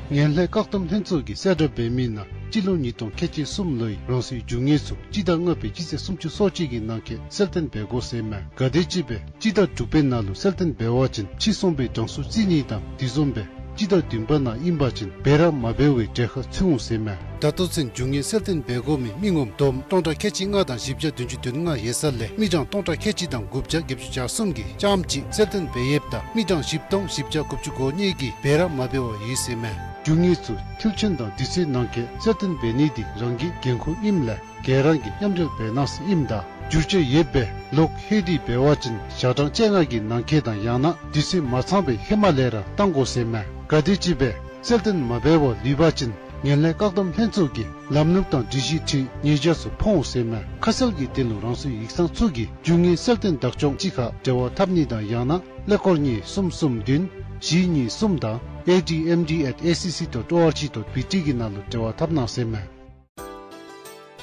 ངན་ལྷད་བཀག་སྡོམ་ལྷན་ཚོགས་ཀྱིས་གསལ་བསྒྲགས་འབད་མི་ནང་སྤྱི་ལོ་ཉིས་སྟོང་ཁལ་གཅིག་གསུམ་ལོའི་རང་སོའི་རྒྱུ་དངོས་ཚུ་སྤྱི་ཟླ་ལྔ་པའི་སྤྱི་ཚེས་སུམ་ཅུ་སོ་གཅིག་གི་ནང་འཁོད་གསལ་སྟོན་འབད་དགོ་ཟེར་མས། ག་དེམ་ཅིག་སྦེ་སྤྱི་ཟླ་དྲུག་པའི་ནང་ལུ་གསལ་སྟོན་འབད་བ་ཅིན་ཕྱིས་སོང་པའི་གྲངས་སུ་བརྩི་ནི་དང་དེ་བཟུམ་སྦེ་སྤྱི་ཟླ་བདུན་པ་ནང་ཨིན་པ་ཅིན་འབད་ར་མ་འབད་བའི་གྲལ་ཁར་ཚུད་འོང་ཟེར་མས། ད་ལྟོ་ཚུན་རྒྱུ་དངོས་གསལ་སྟོན་འབད་དགོ་མི་མི་ངོམ་བསྡོམས་སྟོང་ཕྲག་ཁལ་གཅིག་ལྔ་དང་བཞི་བརྒྱ་བདུན་ཅུ་དོན་ལྔ་ཡོད་ས་ལས་མི་གྲངས་སྟོང་ཕྲག་ཁལ་གཅིག་དང་དགུ་བརྒྱ་བརྒྱད་ཅུ་གྱ་གསུམ་གྱིས་རྐྱངམ་གཅིག་གསལ་སྟོན་འབད་ཡོདཔ་ད་མི་གྲངས་བཞི་སྟོང་བཞི་བརྒྱ་དགུ་བཅུ་གོ་གཉིས་ཀྱིས་འབད་ར་མ་འབད་བར་ཡོད་ཟེར་མས། རྒྱུ་དངོས་ཚུ་འཕྲུལ་ཆས་དང་དུས་ཚོད་ནང་འཁོད་གསལ་སྟོན་འབད་ནི་འདི་རང་གི་འགན་ཁུར་ཨིནམ་ལས་ག་ར་གིས་མཉམ་འབྲེལ་འབད་གནང་ཟེར་ཨིནམ་ད་བསྒྱུར་བཅོས་ཡོདཔ་སྦེ་ལོག་ལྷོད་དེ་འབད་བ་ཅིན་ཞག་གྲངས་བཅོ་ལྔ་གི་ནང་འཁོད་དང་ཡང་ན་དུས་ཚོད་མ་ཚང་པའི་ཧེ་མ་ལས་ར་བཏང་དགོ་ཟེར་མས། ག་དེམ་ཅིག་སྦེ་གསལ་སྟོན་མ་འབད་བར་ལུས་པ་ཅིན་ངན་ལྷད་བཀག་སྡོམ་ལྷན་ཚོགས་ཀྱིས་ལམ་ལུགས་དང་སྒྲིག་གཞི་འཁྲིལ་ཉེས་བྱ་ཚུ་ཕོག་འོང་ཟེར་མས། ཁ་གསལ་གྱི་དོན་ལུ་རང་སོའི་ཡིག་ཚང་ཚུ་གིས་རྒྱུ་དངོས་གསལ་སྟོན་བདག་སྐྱོང་གཅིག་ཁར་འབྲེལ་བ་འཐབ་ནི་དང་ཡང་ན་ཀླད་ཀོར་གཉིས་གསུམ་གསུམ་བདུན་བཞི་གཉིས་གསུམ་དང་A D M D at A C C dot O R G dot B T གི་ནང་ལུ་འབྲེལ་བ་འཐབ་གནང་ཟེར་མས།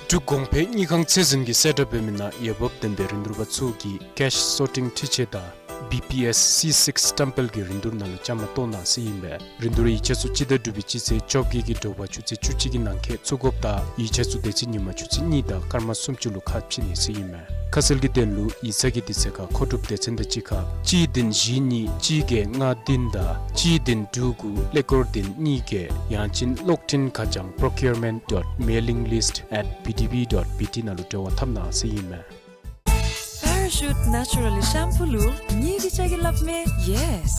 འབྲུག་གོང་འཕེལ་དངུལ་ཁང་ཚད་འཛིན་གྱིས་གསལ་བསྒྲགས་འབད་མི་ནང་འོས་འབབ་ལྡན་པའི་རིན་བསྡུར་པ་ཚུ་གིས་ཀེཤ་སོར་ཊིང་འཕྲུལ་ཆས་དང་B P S C six སི་ཊམ་པེལ་གྱི་རིན་བསྡུར་ནང་ལུ་བཅའ་མར་གཏོགས་གནང་ཟེར་ཨིན་པས། རིན་བསྡུར་ཡིག་ཆ་ཚུ་སྤྱི་ཟླ་དྲུག་པའི་སྤྱི་ཚེས་བཅོ་བརྒྱད་ཀྱི་དྲོ་པ་ཆུ་ཚོད་བཅུ་གཅིག་གི་ནང་འཁོད་བཙུགས་དགོཔ་དང་ཡིག་ཆ་ཚུ་དེ་ཚེ་ཉིན་མ་ཆུ་ཚོད་གཉིས་དང་སྐར་མ་སུམ་ཅུ་ལུ་ཁ་ཕྱེ་ནི་ཟེར་ཨིན་མས། ཁ་གསལ་གྱི་དོན་ལུ་ཡིག་ཚང་གི་དུས་ཚོད་ཁར་མཁོ་སྒྲུབ་སྡེ་ཚན་དང་གཅིག་ཁར་གཅིག་བདུན་བཞི་གཉིས་གཅིག་བརྒྱད་ལྔ་བདུན་དང་གཅིག་བདུན་དྲུག་དགུ་ཀླད་ཀོར་བདུན་གཉིས་བརྒྱད་ཡང་ཅིན་གློག་འཕྲིན་ཁ་བྱང་procurement dot mailing list at B D B dot B T ནང་ལུ་འབྲེལ་བ་འཐབ་གནང་ཟེར་ཨིན་མས། Parachute Naturally Shampoo ལུ་ངེ་གི་ལྕགས་ཀྱིས་སླབ་མས་yes།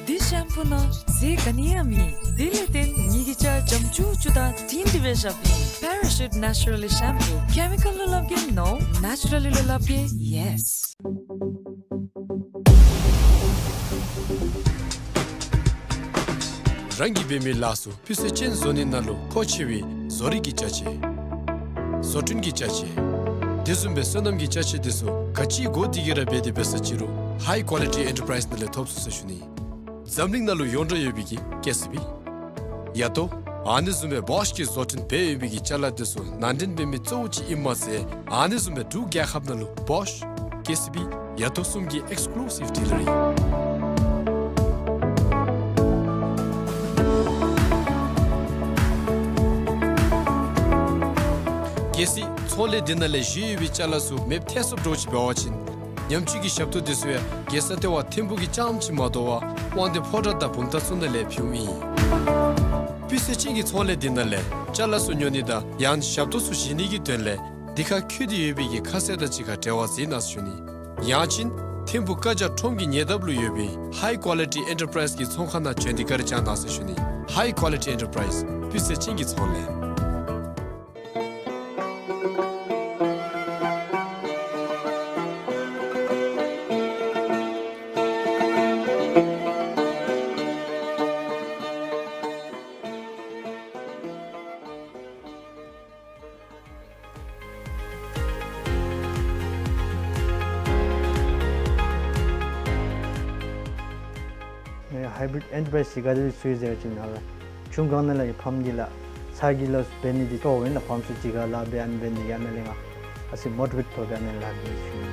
འདི་ཤེམ་པུ་ནང་ཟས་ག་ནི་ཡང་མེད། དེ་ལས་བརྟེན་ངེ་གི་ལྕགས་འཇམ་ཅུག་ཅུ་དང་དྲིང་དྲི་བའི་ཞབས་ཨིན། Parachute Naturally Shampoo ཀེ་མི་ཀཱལ་ལུ་སླབ་གེ་no། ནེ་ཅུ་ར་ལི་ལུ་སླབ་གེ་ཡེས། རང་གིས་འབད་མི་ལཱ་ཚུ་སྤུས་ཚད་ཅན་བཟོ་ནི་ནང་ལུ་མཁོ་ཆེ་བའི་བཟོ་རིག་གི་ཅ་ཆས། བཟོ་སྐྲུན་གྱི་ཅ་ཆས། དེ་བཟུམ་སྦེ་སོ་ནམ་གྱི་ཅ་ཆས་དེ་ཚུ་ག་ཅི་དགོ་དེ་གི་ར་འབད་དེ་འབད་ས་ཅི་རུང་High Quality Enterprise ནང་ལས་ཐོབ་ཚུགས་ཟེར་ཞུ་ནི། འཛམ་གླིང་ནང་ལུ་ཡོངས་གྲགས་ཡོད་པའི་གི་ཀེ་སི་བི། ཡ་ཏོ། ཨ་ནི་བཟུམ་སྦེ་བོཤ་གིས་བཟོ་སྐྲུན་འབད་ཡོད་པའི་གི་ཅ་ལ་དེ་ཚུ་ནང་འདྲེན་འབད་མི་གཙོ་བོ་ཅིག་ཨིནམ་མ་ཚད་ཨ་ནི་བཟུམ་སྦེ་འབྲུག་རྒྱལ་ཁབ་ནང་ལུ་བོཤ། ཀེ་སི་བི། ཡ་ཏོ་གསུམ་གྱི་ཨེགསི་ཀུ་ལུ་སིབ་ཌི་ལར་ཨིན། གལ་སྲིད་ཚོང་ལས་འདི་ནང་ལས་བཞེས་ཡོད་པའི་ཅ་ལ་ཚུ་མེདཔ་ཐལ་སོངམ་འདྲཝ་ཅིག་འབད་བ་ཅིན་ཉམས་བཅོས་ཀྱི་ཞབས་ཏོག་དེ་ཚུ་ཡང་རྒྱལ་ས་ལྟེ་བ་ཐིམ་ཕུག་གི་རྐྱངམ་ཅིག་མ་དོ་བར་དབང་འདུས་ཕོ་བྲང་དང་བུམ་ཐང་ཚུ་ནང་ལས་ཕུལཝ་ཨིན། སྤུས་ཚད་ཅན་གྱི་ཚོང་ལས་འདི་ནང་ལས་ཅ་ལ་ཚུ་ཉོ་ནི་དང་ཡང་ཞབས་ཏོག་ཚུ་བཞེས་ནི་གི་དོན་ལས་འདི་ཁར་བཀོད་དེ་ཡོད་པའི་གི་ཁ་གསལ་དང་གཅིག་ཁར་འབྲེལ་བ་མཛད་གནང་ཟེར་ཞུ་ནི། ཡང་ཅིན་ཐིམ་ཕུག་ཀ་ཇ་ཁྲོམ་གྱི་ཉེ་འདབས་ལུ་ཡོད་པའི་High Quality Enterprise གི་ཚོང་ཁང་ནང་བྱོན་ཏེ་བཀའ་དྲིན་བསྐྱང་གནང་ཟེར་ཞུ་ནི། High Quality Enterprise སྤུས་ཚད་ཅན་གྱི་ཚོང་ལས། ཨེ་Hybrid Enterprise ཅིག་ག་དེ་སྦེ་བཟོ་ཡི་ཟེར་བ་ཅིན་ཨ་ལ་ཆུ་སྒང་ནང་ལས་ཕམ་གྱི་ལཱ་ཚ་གྱང་ལཱ་འབད་ནི་འདི་ལྟོ་ཨིན་ལགས། ཕམ་ཚུ་གཅིག་ཁར་ལཱ་འབད་ཨ་ནི་འབད་ནི་ཡང་ན་ལས་ང་ཨ་ཙི་མོ་ཊི་ཝེཊ་ཐོབ་སྦེ་ཨ་ནི་ལཱ་འབད་ཞུ་ནི།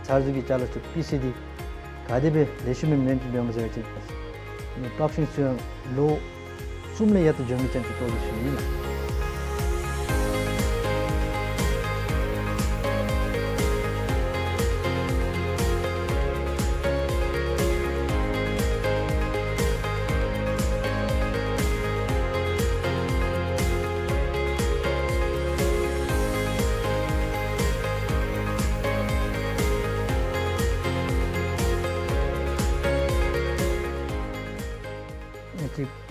ཚར་ཚུ་གི་ཅ་ལ་ཚུ་སྤུས་ཚད་འདི་ག་དེ་སྦེ་ལེགས་ཤོམ་སྦེ་མེནཊེན་འབདཝ་སྨོ་ཟེར་བ་ཅིན་ཨ་ཙི་པག་ཤིང་ཚུ་ཡང་ལོ་གསུམ་ལས་ཡར་ལྟ་འགྱོ་མི་ཅན་ཅིག་བཏོག་ནི་ཞུ་ནི་ཨིན་ལགས།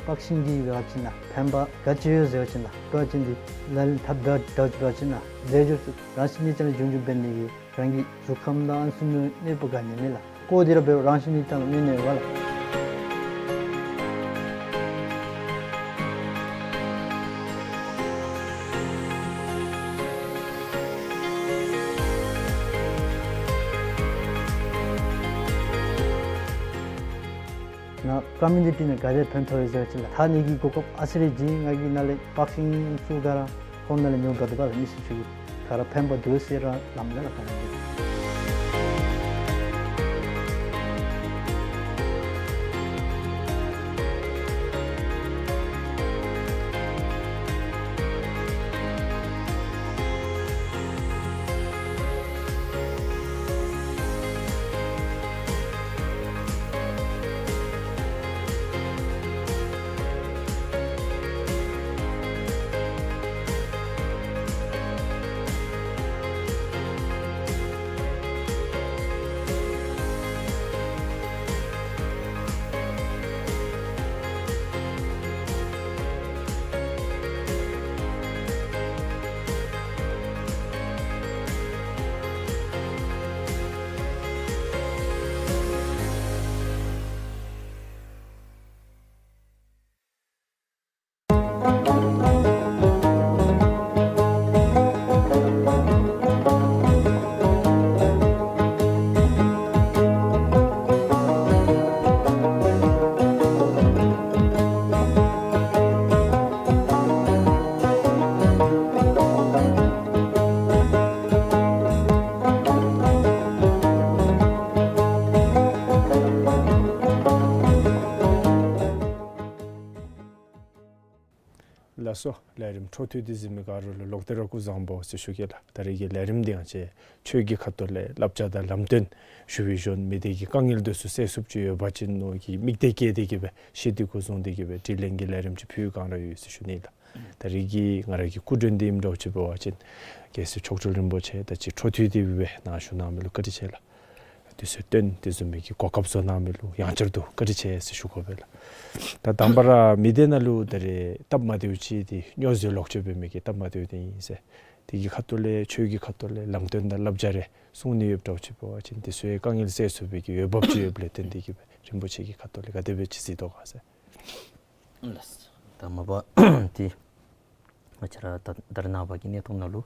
པག་ཤིང་འདི་འབད་བ་ཅིན་ཕན་པ་ག་ཅི་ཡོད་ཟེར་བ་ཅིན་པག་ཤིང་འདི་ལག་ལེན་འཐབ་འདྲཝ་འབད་བ་ཅིན་རྫས་སྦྱོར་ཚུ་རང་བཞིན་གྱིས་རྐྱངམ་ལས་འབྱུང་འགྱུར་འབད་ནི་དེ་གིས་རང་གི་གཟུགས་ཁམས་དང་ཨམ་སྲུ་ནང་གནོད་པ་ག་ནི་མེད་ལགས། བཀོག་སྟེ་ར་འབད་རུང་རང་བཞིན་གྱིས་རྐྱངམ་ལས་གནོད་ནི་མེད་པས་ལགས། ང་ཀ་མི་ནི་ཊི་ནང་ག་དེ་ཕན་ཐོགས་ཡི་ཟེར་བ་ཅིན་ལགས། ད་ནི་གི་གོ་སྐབས་ཨ་ཙི་རེ་བྱིན། ང་གིས་ནཱ་ལས་པག་ཤིང་ཚུ་ག་ར་ཁོང་ནང་ལས་ཉོ་འབག་དོ་བ་ལགས། མི་སེར་ཚུ་གིས་ག་ར་ཕན་པ་འདུག་ཟེར་ར་སླབ་ནི་ལགས། ག་ར་གིས། ལགས་སོ། ལས་རིམ་འཕྲོ་མཐུད་དེ་གཟིགས་མི་ག་ར་ལུ་ལོག་སྟེ་ར་སྐུ་གཟུགས་བཟང་པོ་ཟེར་ཞུ་གེ་ལགས། ད་རེས་ཀྱི་ལས་རིམ་འདི་ང་བཅས་ཆོས་ཀྱི་ཁ་ཐུག་ལས་བསླབ་བྱ་དང་ལམ་སྟོན་ཞུ་བའི་གཞོན་མི་སྡེ་གི་དཀའ་ངལ་འདི་ཚུ་སེལ་ཚུགསཔ་ཅིག་ཡོད་པ་ཅིན་མནོ་གི་དམིགས་གཏད་བསྐྱེད་དེ་གིས་སྦེ་ཤེས་འདོད་སྐུ་གཟུགས་འདི་གིས་སྦེ་དྲི་ལན་གྱི་ལས་རིམ་ཅིག་ཕུལ་བའི་བསྒང་ར་ཡོད་ཟེར་ཞུ་ནི་ལགས། ད་རེས་ཀྱི་ང་ར་གི་སྐུ་མགྲོན་འདི་ཨིནམ་འདྲཝ་ཅིག་འབད་བ་ཅིན་རྒྱལ་སྲས་མཆོག་སྤྲུལ་རིན་པོ་ཆེ་དང་ཅིག་འཕྲོ་མཐུད་དེ་སྦེ་ནཱ་བཞུགས་གནང་མི་ལུ་བཀའ་དྲིན་ཆེ་ལགས། དུས་ཚོད་བཏོན་དེ་བཟུམ་མའི་གི་གོ་སྐབས་བཟོ་གནང་མི་ལུ་ཡང་བསྐྱར་དུ་བཀའ་དྲིན་ཆེ་ཟེར་ཞུ་དགོ་པས་ལགས། ད་དང་པ་ར་མི་སྡེ་ནང་ལུ་ད་རེས་སྟབས་མ་བདེཝ་ཅིག་འདི་སྨྱོ་རྫས་ལོག་སྤྱོད་འབད་མི་གི་སྟབས་མ་བདེཝ་འདི་ཨིན་ཟེར། དེ་གི་ཁ་ཐུག་ལས་ཆོས་ཀྱི་ཁ་ཐུག་ལས་ལམ་སྟོན་དང་བསླབ་བྱ་རེ་གསུང་ནི་ཡོདཔ་འདྲཝ་ཅིག་འབད་བ་ཅིན་དེ་ཚུ་ཡང་དཀའ་ངལ་སེལ་ཚུགས་པའི་གི་འོས་འབབ་ཅིག་ཡོདཔ་ལས་བརྟེན་ཏེ་གིས་སྦེ་རིན་པོ་ཆེ་གི་ཁ་ཐུག་ལས་ག་དེ་སྦེ་ཅིག་གཟིགས་དོ་ག་ཟེར། ལགས། ད་མ་པ་ཏེ་ང་བཅས་ར་ད་ད་རེས་ནངས་པ་གི་གནས་སྟངས་ནང་ལུ་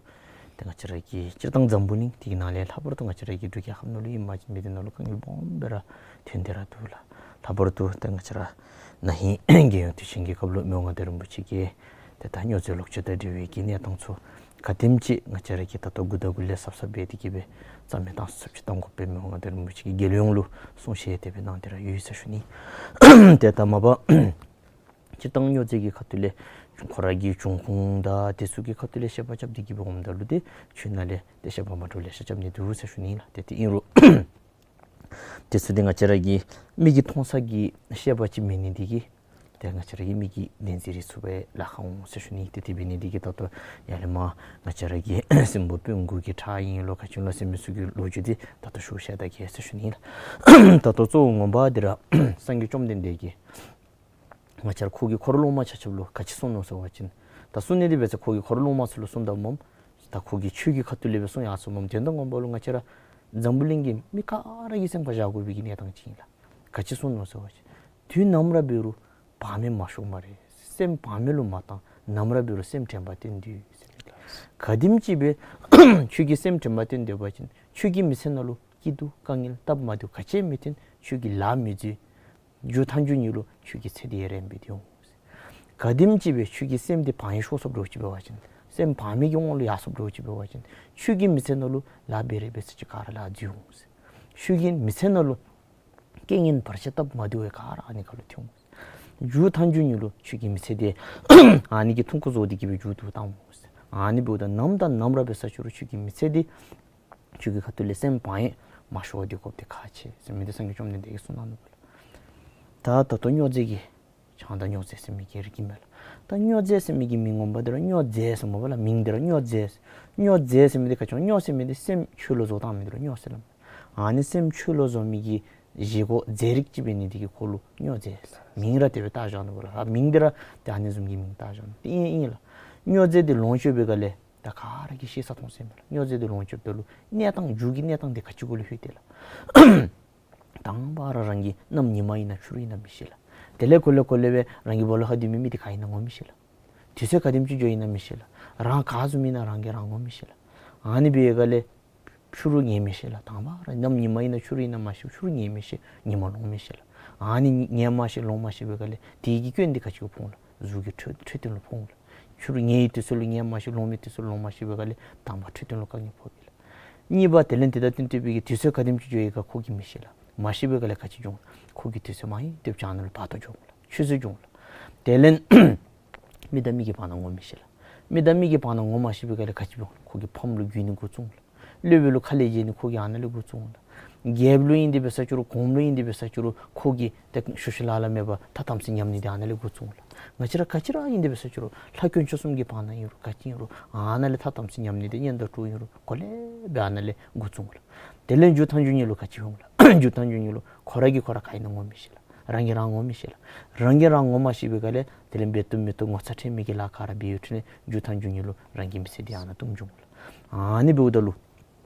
ཏེ་ང་བཅས་ར་གི་སྤྱིར་བཏང་འཛམ་བུ་གླིང་འདི་གི་ནང་ལས་ལྷག་པར་དུ་ང་བཅས་ར་གི་འབྲུག་རྒྱལ་ཁབ་ནང་ལུ་ཨིན་པ་ཅིན་མི་སྡེ་ནང་ལུ་དཀའ་ངལ་སྦོམ་སྦེ་ར་ཐོན་ཏེ་ར་འདུག་ལགས། ལྷག་པར་དུ་ཏེ་ང་བཅས་ར་ན་ཧིང་རྒྱལ་ཡོངས་དུས་ཆེན་གྱི་སྐབས་ལུ་མི་དབང་མངའ་བདག་རིན་པོ་ཆེ་གིས་ཏེ་ད་སྨྱོ་རྫས་ལོག་སྤྱོད་དང་འབྲེལ་བའི་གི་གནས་སྟངས་ཚུ་ག་དེམ་ཅིག་ང་བཅས་ར་གིས་ད་ལྟོ་འགོ་དང་འགོ་ལས་གཟབ་གཟབ་འབད་དེ་གིས་སྦེ་རྩ་མེད་གཏང་ཚུགསཔ་ཅིག་གཏང་དགོ་པའི་མི་དབང་མངའ་བདག་རིན་པོ་ཆེ་གིས་རྒྱལ་ཡོངས་ལུ་གསུང་བཤད་དེ་སྦེ་གནང་སྟེ་ར་ཡོད་ཟེར་ཞུ་ནི། ཏེ་ད་མ་པ་སྤྱིར་བཏང་སྨྱོ་རྫས་ཀྱི་ཁ་ཐུག་ལས་ཁོ་ར་གི་འབྱུང་ཁུངས་དང་དེ་ཚུ་གི་ཁ་ཐུག་ལས་བཤད་པ་རྐྱབ་སྟེ་གིས་སྦེ་འོངམ་ད་ལུ་ཏེ་ཆོས་ནང་ལས་ཏེ་བཤད་པ་མ་འདྲཝ་ལེ་ཤ་རྐྱབ་ནི་འདུག་ཟེར་ཞུ་ནི་ལགས། ཏེ་དེ་ཨིན་རུང་དེ་ཚུ་འདི་ང་བཅས་ར་གི་མིག་གིས་མཐོང་ས་གི་བཤད་པ་ཅིག་མེད་ནི་འདི་གིས་ཏེ་ང་བཅས་ར་གི་མིག་གིས་བདེན་འཛིན་རེ་ཚུགས་པའི་ལཱ་ཁག་འོང་ཟེར་ཞུ་ནི། ཏེ་དེ་འབད་ནི་འདི་གིས་ད་ལྟོ་ཡར་ལས་མར་ང་བཅས་ར་གི་སྲིན་པོ་དཔོན་དགུ་གི་ཁྲག་ཨིན་ལོ་ག་ཅི་ལོ་ཟེར་མི་ཚུ་གི་ལོ་རྒྱུས་འདི་ད་ལྟོ་ཞུ་བཤད་ད་གེ་ཟེར་ཞུ་ནི་ལགས། ད་ལྟོ་གཙོ་བོ་ངོ་མ་འདི་ར་སངས་རྒྱས་བཅོམ་ལྡན་འདས་ཀྱིས་ང་བཅས་ར་ཁོ་གི་འཁོར་སློབ་མ་ཆ་ཁྱབ་ལུ་ག་ཅི་གསུངས་ནུག་ཟེར་བ་ཅིན་ད་གསུང་ནི་འདི་འབད་ས་ཁོ་གི་འཁོར་སློབ་མ་ཚུ་ལུ་གསུངམ་ད་སྨོ། ད་ཁོ་གིས་ཆོས་ཀྱི་ཁ་ཐུག་ལས་སྦེ་གསུངས་ཡར་སོངམ་སྨོ། དོན་དག་ངོ་མ་ལུ་ང་བཅས་ར་འཛམ་བུ་གླིང་གི་མི་ག་ར་གི་སེམས་ཁར་བཞག་དགོ་པའི་གི་གནས་སྟངས་ཅིག་ཨིན་ལགས། ག་ཅི་གསུངས་ནུག་ཟེར་བ་ཅིན་དུས་ནམ་ར་འབད་རུང་བག་མེད་མ་ཤོར་སྨ་རེ། སེམས་བག་མེད་ལུ་མ་བཏང་། ནམ་ར་འབད་རུང་སེམས་དྲན་པ་བསྟེན་སྡོད་ཟེར་ཨིན་ལགས། ག་དེམ་ཅིག་སྦེ་ཁྱོད་ཀྱིས་སེམས་དྲན་པ་བསྟེན་སྡོད་པ་ཅིན་ཁྱོད་ཀྱི་མི་ཚེ་ནང་ལུ་སྐྱིད་སྡུག་དཀའ་ངལ་སྟབས་མ་བདེཝ་ག་ཅི་མི་ཐོན། ཁྱོད་ཀྱི་ལཱ་མི་འཛོལ། མཇུག་མཐའ་མཇུག་ཉིད་ལུ་ཁྱོད་ཀྱི་ཚེ་འདི་ཡར་ཡར་འབད་དེ་འོང་ཟེར། ག་དེམ་ཅིག་སྦེ་ཁྱོད་ཀྱི་སེམས་འདི་བག་ཡངས་ཤོར་སོངམ་འདྲཝ་ཅིག་འབད་བ་ཅིན་སེམས་བག་མེད་ཀྱི་དབང་ལུ་ཡར་སོངམ་འདྲཝ་ཅིག་འབད་བ་ཅིན་ཁྱོད་ཀྱི་མི་ཚེ་ནང་ལུ་ལཱ་འབད་རེ་འབད་ས་ཅིག་ག་ར་ལཱ་འཛོལ་འོང་ཟེར། ཁྱོད་ཀྱི་མི་ཚེ་ནང་ལུ་རྐྱེན་ངན་བར་ཆད་སྟབས་མ་བདེཝ་ག་ར་ཨ་ནི་ཁར་ལུ་ཐོན་འོང་ཟེར། མཇུག་མཐའ་མཇུག་ཉིད་ལུ་ཁྱོད་ཀྱི་མི་ཚེ་འདི་ཨ་ནི་གིས་ཐུང་ཀུ་བཟོ་སྟེ་གིས་སྦེ་མཇུག་བསྡུ་བཏང་འོང་ཟེར། ཨ་ནི་འབདཝ་ད་ནམ་དང་ནམ་ར་འབད་ས་ཅིག་རུང་ཁྱོད་ཀྱི་མི་ཚེ་འདི་ཁྱོད་ཀྱི་ཁ་ཐུག་ལས་སེམས་བག་ཡངས་མ་ཤོར་བར་སྡོད་དགོཔ་འདི་ཁག་ཆེ་ཟེར་མི་འདི་སངས་རྒྱས་བཅོམ་ལྡན་འདས་ཀྱིས་གསུངས་གནང་ནུག་པ་ལགས། ད་ད་ལྟོ་སྨྱོ་རྫས་ཀྱི་ཆང་དང་སྨྱོ་རྫས་ཟེར་མི་གི་རིགས་ཨིན་མས་ལགས། ད་སྨྱོ་རྫས་ཟེར་མི་གི་མིང་ངོ་མ་འདི་ར་སྨྱོ་རྫས་ཟེར་སྨོ་པ་ལགས། མིང་འདི་ར་སྨྱོ་རྫས། སྨྱོ་རྫས་ཟེར་མི་འདི་ག་ཅི་སྨྱོ་ཟེར་མི་འདི་སེམས་འཆོལ་ལོ་བཟོ་བཏང་མི་འདི་ལུ་སྨྱོ་ཟེར་སླབ་མས། ཨ་ནི་སེམས་འཆོལ་ལོ་བཟོ་མི་གི་བཞེས་སྒོ་རྫས་རིགས་ཅིག་འབད་ནི་འདི་གིས་ཁོ་ལུ་སྨྱོ་རྫས་ཟེར། མིང་ར་དེ་སྦེ་བཏགས་བཞག་ནུག་པ་ལགས། མིང་འདི་ར་ཏེ་ཨ་ནི་བཟུམ་གྱི་མིང་བཏགས་བཞག་ནུག། ཏེ་ཨིན་ཨིན་ལགས། སྨྱོ་རྫས་འདི་ལོངས་སྤྱོད་པའི་སྒང་ལས་ད་ག་ར་གིས་ཤེས་ས་མཐོང་ས་ཨིན་པས་ལགས། སྨྱོ་རྫས་འདི་ལོངས་སྤྱོདཔ་ད་ལུ་གནས་སྟངས་རྒྱུ་གི་གནས་སྟངས་འདི་ག་ཅི་གུ་ལུ་ལྷོད་དེ་ལགས། དང་པ་ར་རང་གི་གནམ་ཉི་མ་ཨིན་ན་ཆུ་རུད་ཨིན་ན་མི་ཤེས་ལགས། དེ་ལས་གོ་ལེ་གོ་ལེ་སྦེ་རང་གི་སྦོ་ལོགས་ཁར་སྡོད་མི་མི་འདི་ག་ཨིན་ན་ངོ་མི་ཤེས་ལགས། དུས་ཚོད་ག་དེམ་ཅིག་འགྱོཝ་ཨིན་ན་མི་ཤེས་ལགས། རང་ག་བཟུམ་ཨིན་ན་རང་གིས་རང་ངོ་མི་ཤེས་ལགས། ཨ་ནི་སྦེ་སྒང་ལས་ཆུ་རུད་ངལ་མི་ཤེས་ལགས། དང་པ་ར་གནམ་ཉི་མ་ཨིན་ན་ཆུ་རུད་ཨིན་ན་མ་ཤེས། ཆུ་རུད་ངལ་མི་ཤེས། ཉི་མ་ལོང་མི་ཤེས་ལགས། ཨ་ནི་ངལ་མ་ཤེས་ལོང་མ་ཤེས་པའི་སྒང་ལས་དེ་གི་སྐྱོན་འདི་ག་ཅི་གུ་ཕོག་ལགས། གཟུགས་ཀྱི་འཕྲོད་འཕྲོད་བསྟེན་ལུ་ཕོག་ལགས། ཆུ་རུད་ངལ་བའི་དུས་ཚོད་ལུ་ངལ་མ་ཤེས། ལོང་མི་དུས་ཚོད་ལུ་ལོང་མ་ཤེས་པའི་སྒང་ལས་དང་པ་འཕྲོད་བསྟེན་ལུ་དཀའ་ངལ་ཕོག་པས་ལགས། གཉིས་པ་དེ་ལས་དེ་དང་བསྟུན་ཏེ་སྦེ་གི་དུས་ཚོད་ག་དེམ་ཅིག་འགྱོཝ་ཨིན་ག་ཁོ་གིས་མི་ཤེས་ལགས། མ་ཤེས་པའི་སྒང་ལས་ག་ཅི་འབྱུང་ལགས། ཁོ་གིས་དུས་ཚོད་མ་ཡིན་ཏེ་ཅིག་ཨ་ནཱ་ལུ་བར་དོ་འགྱོ་འོང་ལགས། ཆུད་ཟོས་འབྱུང་ལགས། དེ་ལས་མི་དང་མི་གི་བར་ན་ངོ་མི་ཤེས་ལགས། མི་དང་མི་གི་བར་ན་ངོ་མ་ཤེས་པའི་སྒང་ལས་ག་ཅི་འབྱུང་ལགས། ཁོ་གིས་ཕམ་ལུ་རྒུད་ནི་འགོ་བཙུགས་འོང་ལགས། སློབ་དཔོན་ལུ་ཁ་ལས་བརྗེད་ནི་ཁོ་གིས་ཨ་ནཱ་ལས་འགོ་བཙུགས་འོང་ལགས། རྒྱལཔོ་ལུ་ཨིན་དེ་འབད་ས་ཅིག་རུང་གོངམ་ལུ་ཨིན་དེ་འབད་ས་ཅིག་རུང་ཁོ་གིས་ཏེ་ཤུལ་ཤུལ་ལ་ལ་མེད་པར་ཐ་དམ་ཚིག་ཉམས་ནི་འདི་ཨ་ནཱ་ལས་འགོ་བཙུགས་འོང་ལགས། ང་བཅས་ར་ག་ཅི་ར་ཨིན་དེ་འབད་ས་ཅིག་རུང་ལྷ་དཀོན་མཆོག་གསུམ་གྱི་བར་ན་ཨིན་རུང་ག་ཅི་ཨིན་རུང་ཨ་ནཱ་ལས་ཐ་དམ་ཚིག་ཉམས་ནི་འདི་གཉེན་དང་གྲོགས་ཨིན་རུང་གོ་ལེ་སྦེ་ཨ་ནཱ་ལས་འགོ་བཙུགས་འོང་ལགས། དེ་ལས་མཇུག་མཐའ་མཇུག་ཉིད་ལུ་ག་ཅི་འོང་ལགས། མཇུག་མཐའ་མཇུག་ཉིད་ལུ་ཁོ་ར་གིས་ཁོ་ར་ག་ཨིན་ན་ངོ་མི་ཤེས་ལགས། རང་གིས་རང་ངོ་མི་ཤེས་ལགས། རང་གིས་རང་ངོ་མ་ཤེས་པའི་སྒང་ལས་དེ་ལས་འབད་བཏུབ་མི་བཏུབ་ངོ་ཚ་ཁྲེལ་མེད་ཀྱི་ལཱ་ག་ར་འབད་ཡོད་དེ་ལས་མཇུག་མཐའ་མཇུག་ཉིད་ལུ་རང་གི་མི་ཚེ་འདི་ཨ་ནཱ་བཏུམ་འགྱོ་འོང་ལགས། ཨ་ནི་འབདཝ་ད་ལུ་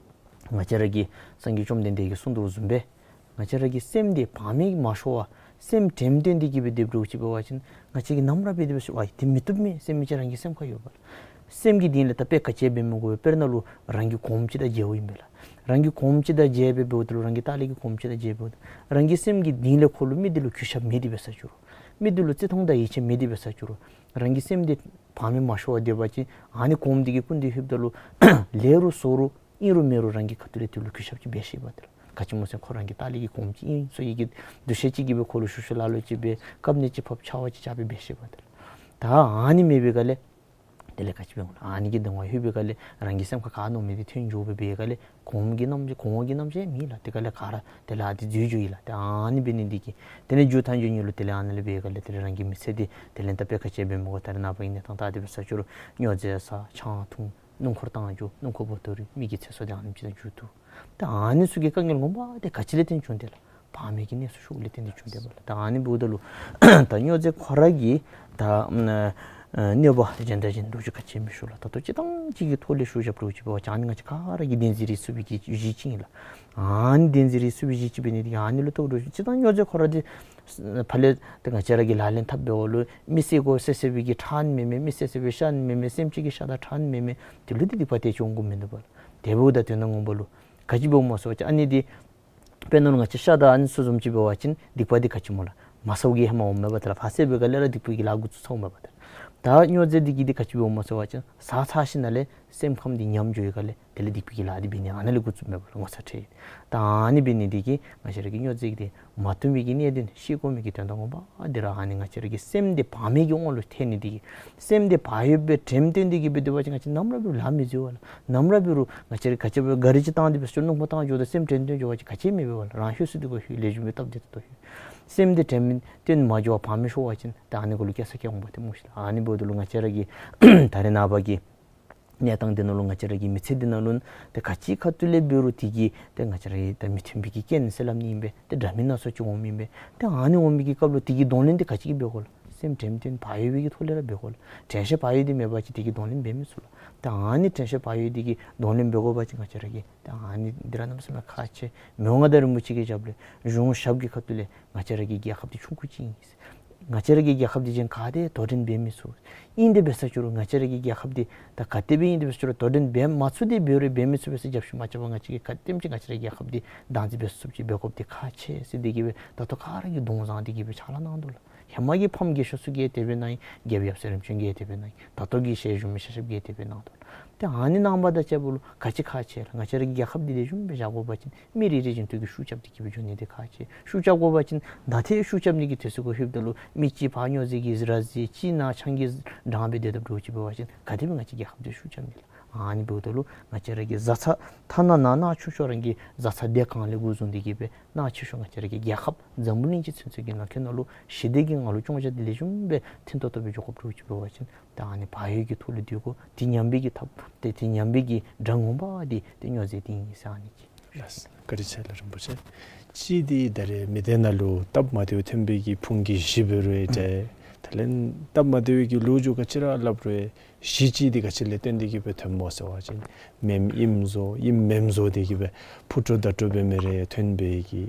ང་བཅས་ར་གི་སངས་རྒྱས་བཅོམ་ལྡན་འདས་ཀྱིས་གསུངས་དོ་བཟུམ་སྦེ་ང་བཅས་ར་གི་སེམས་འདི་བག་མེད་མ་ཤོར་བར་སེམས་དྲནམ་བཏོན་ཏེ་གི་སྦེ་སྡོད་འགྱོ་ཅི་འབད་བ་ཅིན་ང་བཅས་ཀྱིས་ནམ་ར་འབད་དེ་འབད་ས་ཅིག་རུང་ཨ་དེ་མི་བཏུབ་མས་ཟེར་མི་ཅིག་རང་གི་སེམས་ཁར་ཡོད་པ་ལགས། སེམས་ཀྱི་གཏིང་ལས་ད་དཔེ་ག་ཅི་འབད་མི་དགོ་པས། དཔེར་ན་ལུ་རང་གིས་གོངམ་ཅིག་དང་མཇལཝ་ཨིན་པས་ལགས། རང་གིས་གོངམ་ཅིག་དང་མཇལ་སྦེ་འབདཝ་ད་ལུ་རང་གི་ལྟག་ལས་ཀྱི་གོངམ་ཅིག་དང་མཇལ་འབདཝ་ད་རང་གི་སེམས་ཀྱི་གཏིང་ལས་ཁོ་ལུ་མི་འདི་ལུ་གུས་ཞབས་མེད་དེ་འབད་ས་ཅིག་རུང་མི་འདི་ལུ་བརྩི་མཐོང་དང་ཡིད་ཆེས་མེད་དེ་འབད་ས་ཅིག་རུང་རང་གི་སེམས་འདི་བག་མེད་མ་ཤོར་བར་སྡོད་པ་ཅིན་ཨ་ནི་གོངམ་འདི་གི་སྐུ་མདུན་ལྷོདཔ་ད་ལུ་ལེགས་རུང་བཙོག་རུང་ཨིན་རུང་མེན་རུང་རང་གི་ཁ་ཐུག་ལས་དེ་ལུ་གུས་ཞབས་ཅིག་འབད་ཤེས་པ་དེ་ལགས། ག་ཅི་སྨོ་ཟེར་ཁོ་རང་གི་ལྟག་ལས་ཀྱི་གོངམ་ཅིག་ཨིན་ཟེར་ཡི་གི་འདུ་ཤེས་ཅིག་གིས་སྦེ་ཁོ་ལུ་ཤུལ་ཤུལ་ལ་ལུ་ཅིག་སྦེ་སྐབས་ནས་ཅིག་ཕབ་ཆ་བ་ཅིག་རྐྱབ་སྦེ་འབད་ཤེས་པ་དེ་ལགས། ད་ཨ་ནི་མེད་པའི་སྒང་ལས་དེ་ལས་ག་ཅི་འབད་འོང་ལགས། ཨ་ནི་གི་སྡོམ་པ་ལྷོད་པའི་སྒང་ལས་རང་གི་སེམས་ཁར་ག་མནོ་མི་འདི་ཐོན་འགྱོ་སྦེ་འབད་སྒང་ལས་གོངམ་གི་རྣམ་ཅིག་གོང་འོག་གི་རྣམ་ཅིག་མེད་ལགས། དེ་སྒང་ལས་ག་ར་དེ་ལས་ཨ་དེ་འཛུལ་འགྱོ་ཡི་ལགས། ཏེ་ཨ་ནི་འབད་ནི་འདི་གིས་དེ་ལས་མཇུག་མཐའ་མཇུག་ཉིད་ལུ་དེ་ལས་ཨ་ནཱ་ལས་འབད་སྒང་ལས་དེ་ལས་རང་གི་མི་ཚེ་འདི་དེ་ལས་ད་དཔེ་ག་ཅི་འབད་མི་དགོ། ད་རེས་ནངས་པ་གི་གནས་སྟངས་ལྟ་སྟེ་འབད་ས་ཅིག་རུང་སྨྱོ་རྫས་ཟ་ཆང་འཐུང་སྣུམ་འཁོར་བཏང་འགྱོ། སྣུམ་འཁོར་འབོ་ཏོ་རུལ། མི་གི་ཚེ་སྲོག་དེ་ཨ་ནེམ་ཅིག་དང་མཇུག་བསྡུ། ད་ཨ་ནི་ཚུ་གི་དཀའ་ངལ་ངོ་མ་དེ་ག་ཅི་ལས་བརྟེན་བྱུང་དེ་ལགས། བག་མེད་ཀྱི་གནས་སུ་ཞུགས་ལས་བརྟེན་ཏེ་བྱུང་དེ་པ་ལགས། ད་ཨ་ནི་འབདཝ་ད་ལུ་ད་སྨྱོ་རྫས་ཁོ་ར་གི་ད་ཨ་གནོད་པ་གཞན་དང་གཞན་འདྲ་ཅིག་ག་ཅི་མི་ཞུ་ལགས། ད་ལྟོ་སྤྱིར་བཏང་ཅིག་གི་ཐོག་ལས་ཞུ་བཞགཔ་འདྲཝ་ཅིག་འབད་བ་ཅིན་ཨ་ནི་ང་བཅས་ག་ར་གིས་བདེན་འཛིན་རིགས་སུ་བའི་གི་གཞི་ཅིག་ཨིན་ལགས། ཨ་ནི་བདེན་འཛིན་རིགས་སུ་བའི་གཞི་ཅིག་འབད་ནི་དེ་གིས་ཨ་ནི་ལུ་གཏོགས་འདྲཝ་ཅིག་སྤྱིར་བཏང་སྨྱོ་རྫས་ཁོ་ར་དེ་ཕར་ལས་ཏེ་ང་བཅས་ར་གིས་ལག་ལེན་འཐབ་འབདཝ་ལུ་མི་བསད་དགོ་བསད་བསད་པའི་གི་ཁྲག་ཨིན་མེན་མས། མི་བསད་བསད་པའི་ཤ་ཨིན་མེན་མས། སེམས་ཅན་གྱི་ཤ་དང་ཁྲག་ཨིན་མེན་མས། དེ་ལུ་དེ་སྡིག་པ་དེ་ཅིག་འོང་དགོཔ་མིན་འདུག་པ་ལགས། དེ་འབདཝ་ད་དོན་དག་ངོ་མ་ལུ་ག་ཅི་འབདཝ་སྨོ་ཟེར་བ་ཅིན་ཨ་ནི་དེ་དཔེར་ན་ལུ་ང་བཅས་ཤ་དང་ཨ་ནི་ཚུ་བཟུམ་ཅིག་འབད་བ་ཅིན་སྡིག་པ་དེ་ག་ཅི་སྨོ་ལགས། མ་ཟཝ་གི་ཧེ་མ་འོངམ་མས་པ་དེ་ལགས། ཕར་བསད་པའི་སྒང་ལས་ར་སྡིག་པའི་གི་ལཱ་འགོ་བཙུགས་ཚརཝ་མས་པ་དེ་ལགས། ད་སྨྱོ་རྫས་འདི་གིས་དེ་ག་ཅི་འབདཝ་སྨོ་ཟེར་བ་ཅིན་ཟ་ཚར་ཞིནམ་ལས་སེམས་ཁམས་འདི་ཉམས་འགྱོ་བའི་སྒང་ལས་དེ་ལས་སྡིག་པའི་གི་ལཱ་འདི་འབད་ནི་ཨ་ནཱ་ལས་འགོ་བཙུགསཔ་མས་པ་ལགས། ངོ་ཚ་ཁྲེལ། ད་ཨ་ནི་འབད་ནི་འདི་གིས་ང་བཅས་ར་གིས་སྨྱོ་རྫས་འདི་མ་བཏུབ་པའི་གི་གནད་དོན་ཤེས་དགོ་མི་གི་དོན་དག་ངོ་མ་འདི་ར་ཨ་ནི་ང་བཅས་ར་གི་སེམས་འདི་བག་མེད་ཀྱི་དབང་ལུ་ཐལ་ནི་འདི་གིས། སེམས་འདི་བག་ཡོད་པའི་དྲནམ་བཏོན་ཏེ་གི་སྦེ་སྡོད་པ་ཅིན་ང་བཅས་ནམ་ར་འབད་རུང་ལཱ་མི་འཛོལ་བ་ལགས། ནམ་ར་འབད་རུང་ང་བཅས་ར་ག་ཅི་འབད་ག་རི་ཅིག་བཏང་སྟེ་འབད་ས་ཅིག་རུང་སྣུམ་འཁོར་བཏང་འགྱོཝ་ད་སེམས་དྲན་དོན་འགྱོ་བ་ཅིན་ག་ཅི་མི་འབད་བ་ལགས། རང་ཤོད་སུ་འདི་གོ་ཤོད་ལེགས་ཤོམ་སྦེ་སྟབས་བདེ་ཏོག་ཏོ་ཤོད། སེམས་འདི་དྲནམ་བཏོན་མ་འགྱོ་བར་བག་མེད་ཤོར་བ་ཅིན་ད་ཨ་ནི་གུ་ལུ་སྐྱེ་ས་སྐྱེ་འོང་པ་དེ་སྨོ་ཤེས་ལགས། ཨ་ནི་འབདཝ་ད་ལུ་ང་བཅས་ར་གི་ད་རེས་ནངས་པ་གི་གནས་སྟངས་འདི་ནང་ལུ་ང་བཅས་ར་གི་མི་ཚེ་འདི་ནང་ལུ་ཏེ་ག་ཅི་ཁ་ཐུག་ལས་འབད་རུང་དེ་གིས་ཏེ་ང་བཅས་ར་གི་ད་མི་མཐུན་པའི་གི་རྐྱེན་ཟེར་སླབ་ནི་ཨིན་པས། ཏེ་འདྲ་མིན་སྣ་ཚོགས་ཅིག་འོངམ་ཨིན་པས། ཏེ་ཨ་ནི་འོང་མི་གི་སྐབས་ལུ་དེ་གི་གདོང་ལེན་འདི་ག་ཅི་གིས་འབད་དགོ་ལགས། སེམས་དྲནམ་བཏོན་བག་ཡོད་པའི་གི་ཐོག་ལས་ར་འབད་དགོ་ལགས། དྲན་ཤེས་བག་ཡོད་འདི་མེད་པ་ཅིན་དེ་གི་གདོང་ལེན་འབད་མི་ཚུགས་ལགས། ཏེ་ཨ་ནི་དྲན་ཤེས་བག་ཡོད་འདི་གི་གདོང་ལེན་འབད་དགོ་པ་ཅིན་ང་བཅས་ར་གིས་ཏེ་ཨ་ནི་འདི་ར་གནམ་མེད་ས་མེད་ཁག་ཆེ། མི་དབང་མངའ་བདག་རིན་པོ་ཆེ་གི་ཞབས་ལས་གཞུང་ཞབས་ཀྱི་ཁ་ཐུག་ལས་ང་བཅས་ར་གི་རྒྱལ་ཁབ་འདི་ཆུང་ཀུ་ཅིག་ཨིན། ང་བཅས་ར་གི་རྒྱལ་ཁབ་འདི་གཞན་ག་དེ་དོ་འགྲན་འབད་མི་ཚུགས། ཨིན་དེ་འབད་ས་ཅིག་རུང་ང་བཅས་ར་གི་རྒྱལ་ཁབ་འདི་ད་ག་དེ་སྦེ་ཨིན་དེ་འབད་ས་ཅིག་རུང་དོ་འགྲན་འབད་མ་ཚུགས་ཏེ་འབད་རུང་འབད་མི་ཚུགས་པས་ཟེར་རྒྱབ་བཤུད་མ་རྐྱབ་པར་ང་བཅས་ཀྱིས་ག་དེམ་ཅིག་ང་བཅས་རའི་རྒྱལ་ཁབ་འདི་བདག་འཛིན་འབད་ཚུགསཔ་ཅིག་འབད་དགོཔ་འདི་ཁག་ཆེ་ཟེར་འདི་གིས་སྦེ་ད་ལྟོ་ག་ར་གིས་གདོང་བཟང་འདི་གིས་སྦེ་ཕྱག་ལཱ་གནང་དོ་ལགས། ཧེ་མ་གི་ཕམ་རྒས་ཤོས་ཚུ་གིས་དེ་སྦེ་གནང་ཡི། རྒྱལཔོ་ཡབ་སྲས་རིམ་བྱོན་གྱིས་དེ་སྦེ་གནང་ཡི། ད་ལྟོ་གི་ཞལ་བཞུགས་མི་ཤ་ཞབས་ཀྱིས་དེ་སྦེ་གནང་དོ་ལགས། ཏེ་ཨ་ནི་གནང་བ་དང་བཅསཔ་ལུ་ག་ཅི་ཁག་ཆེ་ལགས། ང་བཅས་ར་གི་རྒྱལ་ཁབ་འདི་ལེགས་ཤོམ་སྦེ་བཞག་དགོ་པ་ཅིན་མི་རེ་རེ་བཞིན་དུ་གིས་ཤུགས་རྐྱབ་སྟེ་གི་སྦེ་འགྱོ་ནི་འདི་ཁག་ཆེ། ཤུགས་རྐྱབ་དགོ་པ་ཅིན་ད་ཏེ་ཤུགས་རྐྱབ་ནི་གི་དུས་ཚོད་གུ་ལྷོདཔ་ད་ལུ་མི་གཅིག་ཕར་སྨྱོ་རྫས་ཀྱིས་ར་བཟི། གཅིག་ནཱ་ཆང་གིས་འགྲངས་སྦེ་སྡོད་དཔ་འདྲཝ་ཅིག་འབད་བ་ཅིན་ག་དེ་སྦེ་ང་བཅས་རྒྱལ་ཁབ་འདི་ཤུགས་རྐྱབ་ནི་ལགས། ཨ་ནི་འབདཝ་ད་ལུ་ང་བཅས་ར་གི་བཟའ་ཚང་ཐ་ན་ནང་ན་ཆུང་ཤོས་རང་གི་བཟའ་ཚང་སྡེ་གང་ལས་འགོ་བཟུང་སྟེ་གི་སྦེ་ནང་ཆེ་ཤོས་ང་བཅས་ར་གི་རྒྱལ་ཁབ་འཛམ་བུ་གླིང་སྤྱི་ཚུན་ཚོད་ཀྱི་ནང་འཁོད་ནང་ལུ་ཞི་བདེ་གི་ངང་ལུ་སྐྱོང་བཞག་སྟེ་ལེགས་ཤོམ་སྦེ་མཐུན་ཏོག་ཏོ་སྦེ་འགྱོ་དགོཔ་འདྲཝ་ཅིག་འབད་བ་ཅིན་ད་ཨ་ནི་བག་ཡོད་ཀྱི་ཐོག་ལུ་སྡོད་དགོ། དེ་ཉམས་པའི་གི་ཐབས་ཏེ་དེ་ཉམས་པའི་གི་དགྲ་ངོ་མ་འདི་ཏེ་སྨྱོ་རྫས་འདི་ཨིན་ཟེར་ཨ་ནི་ཅིག་ ལགས། བཀའ་དྲིན་ཆེ་ལགས་རིན་པོ་ཆེ། གཅིག་འདི་ད་རེས་མི་སྡེ་ནང་ལུ་སྟབས་མ་བདེཝ་ཐོན་པའི་གི་ཕུང་གི་བཞི་འབད་རུང་ཡང་ཏེ་དེ་ལས་སྟབས་མ་བདེ་བའི་གི་ལོ་རྒྱུས་ག་ཅི་ར་སླབ་རུང་ཡང་གཞི་གཅིག་འདི་ག་ཅི་ལས་བརྟེན་ཏེ་གིས་སྦེ་ཐོནམ་སྨོ་ཟེར་བ་ཅིན་མེནམ་ཨིནམ་བཟོ་ཨིནམ་མེནམ་བཟོ་སྟེ་གིས་སྦེ་ཕུང་དཀྲོག་བརྡ་དཀྲོག་འབད་མི་རེ་ཐོན་པའི་གི་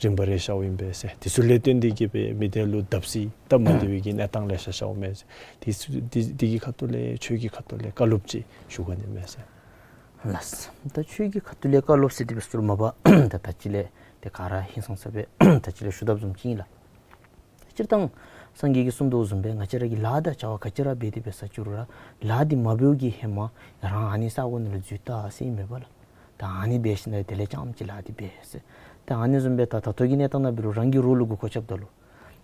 རིམ་པ་རེ་ཤརཝ་ཨིན་པས་ཟེར། དེ་ཚུ་ལས་བརྟེན་ཏེ་གིས་སྦེ་མི་སྡེ་ལུ་བརྡབ་གསིག་སྟབས་མ་བདེ་བའི་གི་གནས་སྟངས་ལེ་ཤ་ཤརཝ་མས་ཟེར། དེ་ཚུ་དེ་དེ་གི་ཁ་ཐུག་ལས་ཆོས་ཀྱི་ཁ་ཐུག་ལས་བཀའ་སློབ་ཅིག་ཞུ་ག་ནི་མས་ཟེར། ལགས། ད་ཆོས་ཀྱི་ཁ་ཐུག་ལས་བཀའ་སློབ་ཟེར་དེ་སྦེ་ཟེར་རུང་མ་པ་ད་ད་ཅི་ལས་ཏེ་ག་ར་ཧིང་སངས་ས་སྦེ་ད་ཅི་ལས་ཞུ་དཔ་བཟུམ་ཅིག་ཨིན་ལགས། སྤྱིར་བཏང་སངས་རྒྱས་ཀྱིས་གསུངས་དོ་བཟུམ་སྦེ་ང་བཅས་ར་གིས་ལཱ་དང་བྱ་བ་ག་ཅི་ར་འབད་དེ་འབད་ས་ཅིག་རུང་ར་ལཱ་འདི་མ་འབདཝ་གི་ཧེ་མ་རང་ཨ་ནི་ས་གོ་ནང་ལུ་འཛུལ་ད་ཟེར་ཨིན་མས་པ་ལགས། ད་ཨ་ནི་འབད་ཞིནམ་ལས་དེ་ལས་རྐྱངམ་ཅིག་ལཱ་འདི་འབད་ཟེར། ད་ཨ་ནི་བཟུམ་སྦེ་ད་ད་ལྟོ་གི་གནས་སྟངས་ནང་འབད་རུང་རང་གི་རོགས་ལུ་མགུ་སྐོར་རྐྱབ་ད་ལུ་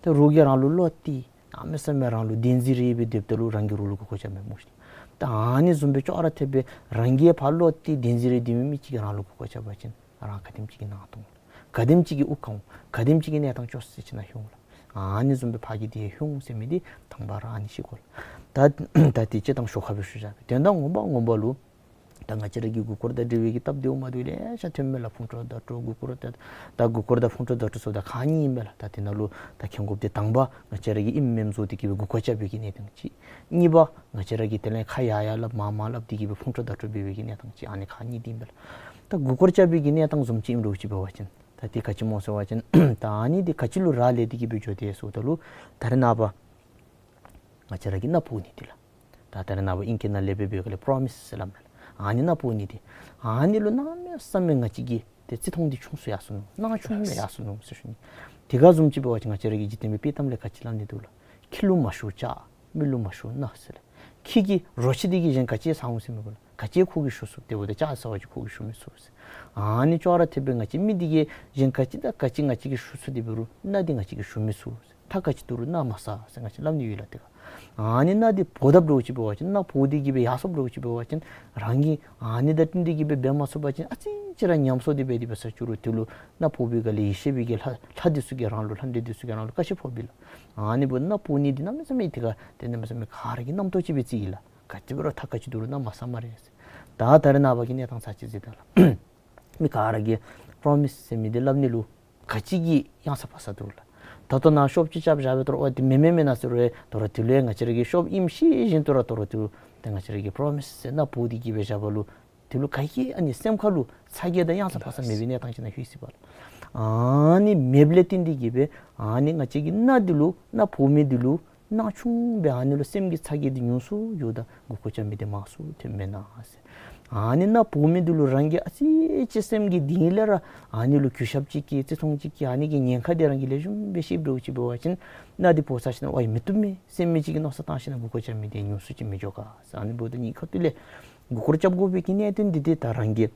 ད་རོགས་ཀྱིས་རང་ལུ་བློ་གཏད་གནམ་མེད་ས་མེད་རང་ལུ་བདེན་འཛིན་རེ་སྦེ་སྡོདཔ་ད་ལུ་རང་གི་རོགས་ལུ་མགུ་སྐོར་རྐྱབ་མས་སྨོ་ཤིག། ད་ཨ་ནི་བཟུམ་སྦེ་ཅོག་ར་འཐདཔ་སྦེ་རང་གིས་ཕར་བློ་གཏད་བདེན་འཛིན་རེ་སྡོད་མི་མི་ཅིག་གིས་རང་ལུ་མགུ་སྐོར་རྐྱབ་པ་ཅིན་རང་ག་དེམ་ཅིག་གི་ནང་དོག་ག་དེམ་ཅིག་གི་དབུགས་གང་འོང་། ག་དེམ་ཅིག་གི་གནས་སྟངས་སྐྱོ་ས་ཅིག་ནང་ལྷོད་འོང་ལགས། ཨ་ནི་བཟུམ་སྦེ་ཕར་གི་དེ་ལྷོད་འོང་ཟེར་མི་འདི་དང་པ་ར་ཨ་ནི་ཤེས་དགོ་ལགས། ད་ད་དེ་སྤྱིར་བཏང་ཞོར་ཁ་སྦེ་ཞུ་བཞག་པས། དོན་དག་ངོ་མ་ངོ་མ་ལུ་ད་ང་བཅས་ར་གི་མགུ་སྐོར་དང་འབྲེལ་བའི་གི་སྟབས་བདེཝ་མ་བདེཝ་ལེ་ཤ་ཐོན་མས་ལགས། ཕུང་དཀྲོག་བརྡ་དཀྲོག་མགུ་སྐོར་ད་ད་མགུ་སྐོར་དང་ཕུང་དཀྲོག་བརྡ་དཀྲོག་ཟེརཝ་ད་ཁག་གཉིས་ཨིན་པས་ལགས། ད་དེ་ནང་ལུ་ད་མཁྱེན་དགོཔ་འདི་དང་པ་ང་བཅས་ར་གིས་ཨིནམ་མེནམ་བཟོ་སྟེ་གིས་སྦེ་མགུ་སྐོར་རྐྱབ་པའི་གི་གནས་སྟངས་ཅིག། གཉིས་པ་ང་བཅས་ར་གིས་དེ་ལས་ཁ་ཡར་ཡར་སླབ་མར་མར་སླབ་སྟེ་གིས་སྦེ་ཕུང་དཀྲོག་བརྡ་དཀྲོག་འབད་བའི་གི་གནས་སྟངས་ཅིག། ཨ་ནི་ཁག་གཉིས་འདི་ཨིན་པས་ལགས། ད་མགུ་སྐོར་རྐྱབ་པའི་གི་གནས་སྟངས་བཟུམ་ཅིག་ཨིནམ་འདྲཝ་ཅིག་འབད་བ་ཅིན་ད་དེ་ག་ཅི་སྨོ་ཟེར་བ་ཅིན་ད་ཨ་ནི་འདི་ག་ཅི་ལུ་རག་ལས་ཏེ་གིས་སྦེ་འགྱོ་དེས་ཟེརཝ་ད་ལུ་ད་རེས་ནངས་པ་ང་བཅས་ར་གིས་མནའ་བོར་ནི་འདི་ལགས། ད་ད་རེས་ནངས་པ་ཨིང་སྐད་ནང་ལས་འབད་བའི་སྒང་ལས་པྲོ་མིས་ཟེར་སླབ་མས་ལགས། ཨ་ནི་མནའ་བོར་ནི་འདི་ཨ་ནི་ལུ་གནམ་མེད་ས་མེད་ང་བཅས་ཀྱི་ཏེ་བརྩི་མཐོང་འདི་ཆུང་སུ་ཡར་སོ་ནུག། སྣང་ཆུང་སྦེ་ཡར་སོ་ནུག་ཟེར་ཞུ་ནི། དེ་ག་བཟུམ་ཅིག་འབད་བ་ཅིན་ང་བཅས་ར་གི་འཇིག་རྟེན་པའི་དཔྱེ་གཏམ་ལས་ག་ཅི་སླབ་ནི་འདུག་ལགས། ཁྱི་ལུ་མ་ཞུ་ལྕགས། མི་ལུ་མ་ཞུ་མནའ་ཟེར་ལགས། ཁྱི་གི་རོ་ཁྱི་འདི་གིས་གཞན་ག་ཅི་ཟ་འོང་ཟེར་མི་དགོ་ལགས། ག་ཅི་ཁོ་གིས་ཞུ་ཚུགས། དེ་འབདཝ་ད་ལྕགས་ཟ་བ་ཅིན་ཁོ་གིས་ཞུ་མི་ཚུགས་ཟེར། ཨ་ནི་ཅོག་ར་འཐདཔ་སྦེ་ང་བཅས་མི་འདི་གིས་གཞན་ག་ཅི་དང་ག་ཅི་ང་བཅས་ཀྱིས་ཞུ་ཚུགས། དེ་འབད་རུང་མནའ་འདི་ང་བཅས་ཀྱིས་ཞུ་མི་ཚུགས་ཟེར། ཐག་ག་ཅི་བསྡུར་རུང་མནའ་མ་ཟ་ཟེར་ང་བཅས་སླབ་ནི་ཡོད་ལགས། དེ་ག་ཨ་ནི་མནའ་འདི་བོར་དཔ་འདྲཝ་ཅིག་འབད་བ་ཅིན་མནའ་བོར་ཏེ་གིས་སྦེ་ཡར་སོཔ་འདྲཝ་ཅིག་འབད་བ་ཅིན་རང་གིས་ཨ་ནི་དང་བསྟུན་ཏེ་གིས་སྦེ་འབད་མ་ཚུགས་པ་ཅིན་ཨ་ཙི་ཅིག་ར་ཉམས་སོང་སྟེ་འབད་དེ་འབད་ས་ཅིག་རུང་དེ་ལུ་མནའ་བོར་བའི་སྒང་ལས་ཡེ་ཤེས་པའི་གི་ལྷ་ལྷ་འདི་ཚུ་གིས་རང་ལུ་ལྷ་འདྲེ་འདི་ཚུ་གིས་རང་ལུ་བཀའ་ཆད་ཕོགཔ་ཨིན་ལགས། ཨ་ནི་འབདཝ་ད་མནའ་བོར་ནི་འདི་གནམ་མེད་ས་མེད་དེ་ག་ཏེ་གནམ་མེད་ས་མེད་ག་ར་གི་རྣམ་རྟོག་ཅིག་སྦེ་བརྩི་གེ་ལགས། ག་ཅི་འབད་རུང་ཐག་ག་ཅི་བསྡུར་རུང་མནའ་མ་ཟ་སྨ་རེ་ཟེར། ད་ད་རེས་ནངས་པ་གི་གནས་སྟངས་ཚར་གཅིག་གཟིགས་ད་ལགས། མི་ག་ར་གིས་པྲོ་མིས་ཟེར་མི་འདི་སླབ་ནི་ལུ་ག་ཅི་གི་ཡང་ས་ཕ་ས་འདུག་ལགས། ད་ལྟོ་ནཱ་ཤོབ་ཅིག་རྐྱབ་བཞག་པའི་ཐོག་ལུ་ཨོ་དེ་མེན་མེན་མེན་ན་ཟེར་རུང་ད་རུང་དེ་ལུ་ཡང་ང་བཅས་ར་གིས་ཤོབ་ཨིནམ་ཤེས་བཞིན་དུ་ར་ད་རུང་དེ་ལུ་ཏེ་ང་བཅས་ར་གིས་པྲོ་མིས་ཟེར་མནའ་བོར་ཏེ་གིས་སྦེ་བཞག་པ་ལུ་དེ་ལུ་ག་གིས་ཨ་ནི་སེམས་ཁ་ལུ་ཚ་གྱང་དང་ཡང་ས་ཕ་ས་མེད་པའི་གནས་སྟངས་ཅིག་ནང་ལྷོད་ཅི་པ་ལགས། ཨ་ནི་མེདཔ་ལས་བརྟེན་ཏེ་གིས་སྦེ་ཨ་ནི་ང་བཅས་ཀྱི་མནའ་འདི་ལུ་མནའ་བོར་མི་འདི་ལུ་སྣང་ཆུང་སྦེ་ཨ་ནི་ལུ་སེམས་ཀྱི་ཚ་གྱང་འདི་ཉུང་སུ་འགྱོཝ་ད་མགུ་སྐོར་རྐྱབ་མི་འདི་མང་སུ་ཐོནམ་མེན་ན་ཟེར། ཨ་ནི་མནའ་བོར་མི་འདི་ལུ་རང་གིས་ཨ་ཙི་ཅིག་སེམས་ཀྱི་གཏིང་ལས་ར་ཨ་ནི་ལུ་གུས་ཞབས་ཅིག་སྐྱེ་བརྩི་མཐོང་ཅིག་སྐྱེ་ཨ་ནི་གི་ཉེན་ཁ་འདི་རང་གིས་ལེགས་ཤོམ་སྦེ་ཤེསཔ་འདྲཝ་ཅིག་འབད་བ་ཅིན་མནའ་འདི་བོར་ཚར་ཞིནམ་ལས་ཝའི་མི་བཏུབ་མས་ཟེར་མི་ཅིག་གི་མནོ་བསམ་བཏང་ཞིནམ་ལས་མགུ་སྐོར་རྐྱབ་མི་འདི་ཉུང་སུ་ཅིག་མི་འགྱོ་ག་ཟེར། ཨ་ནི་འབདཝ་ད་ངེའི་ཁ་ཐུག་ལས་མགུ་སྐོར་རྐྱབ་དགོ་པའི་གི་གནད་དོན་འདི་ཏེ་ད་རང་གིས་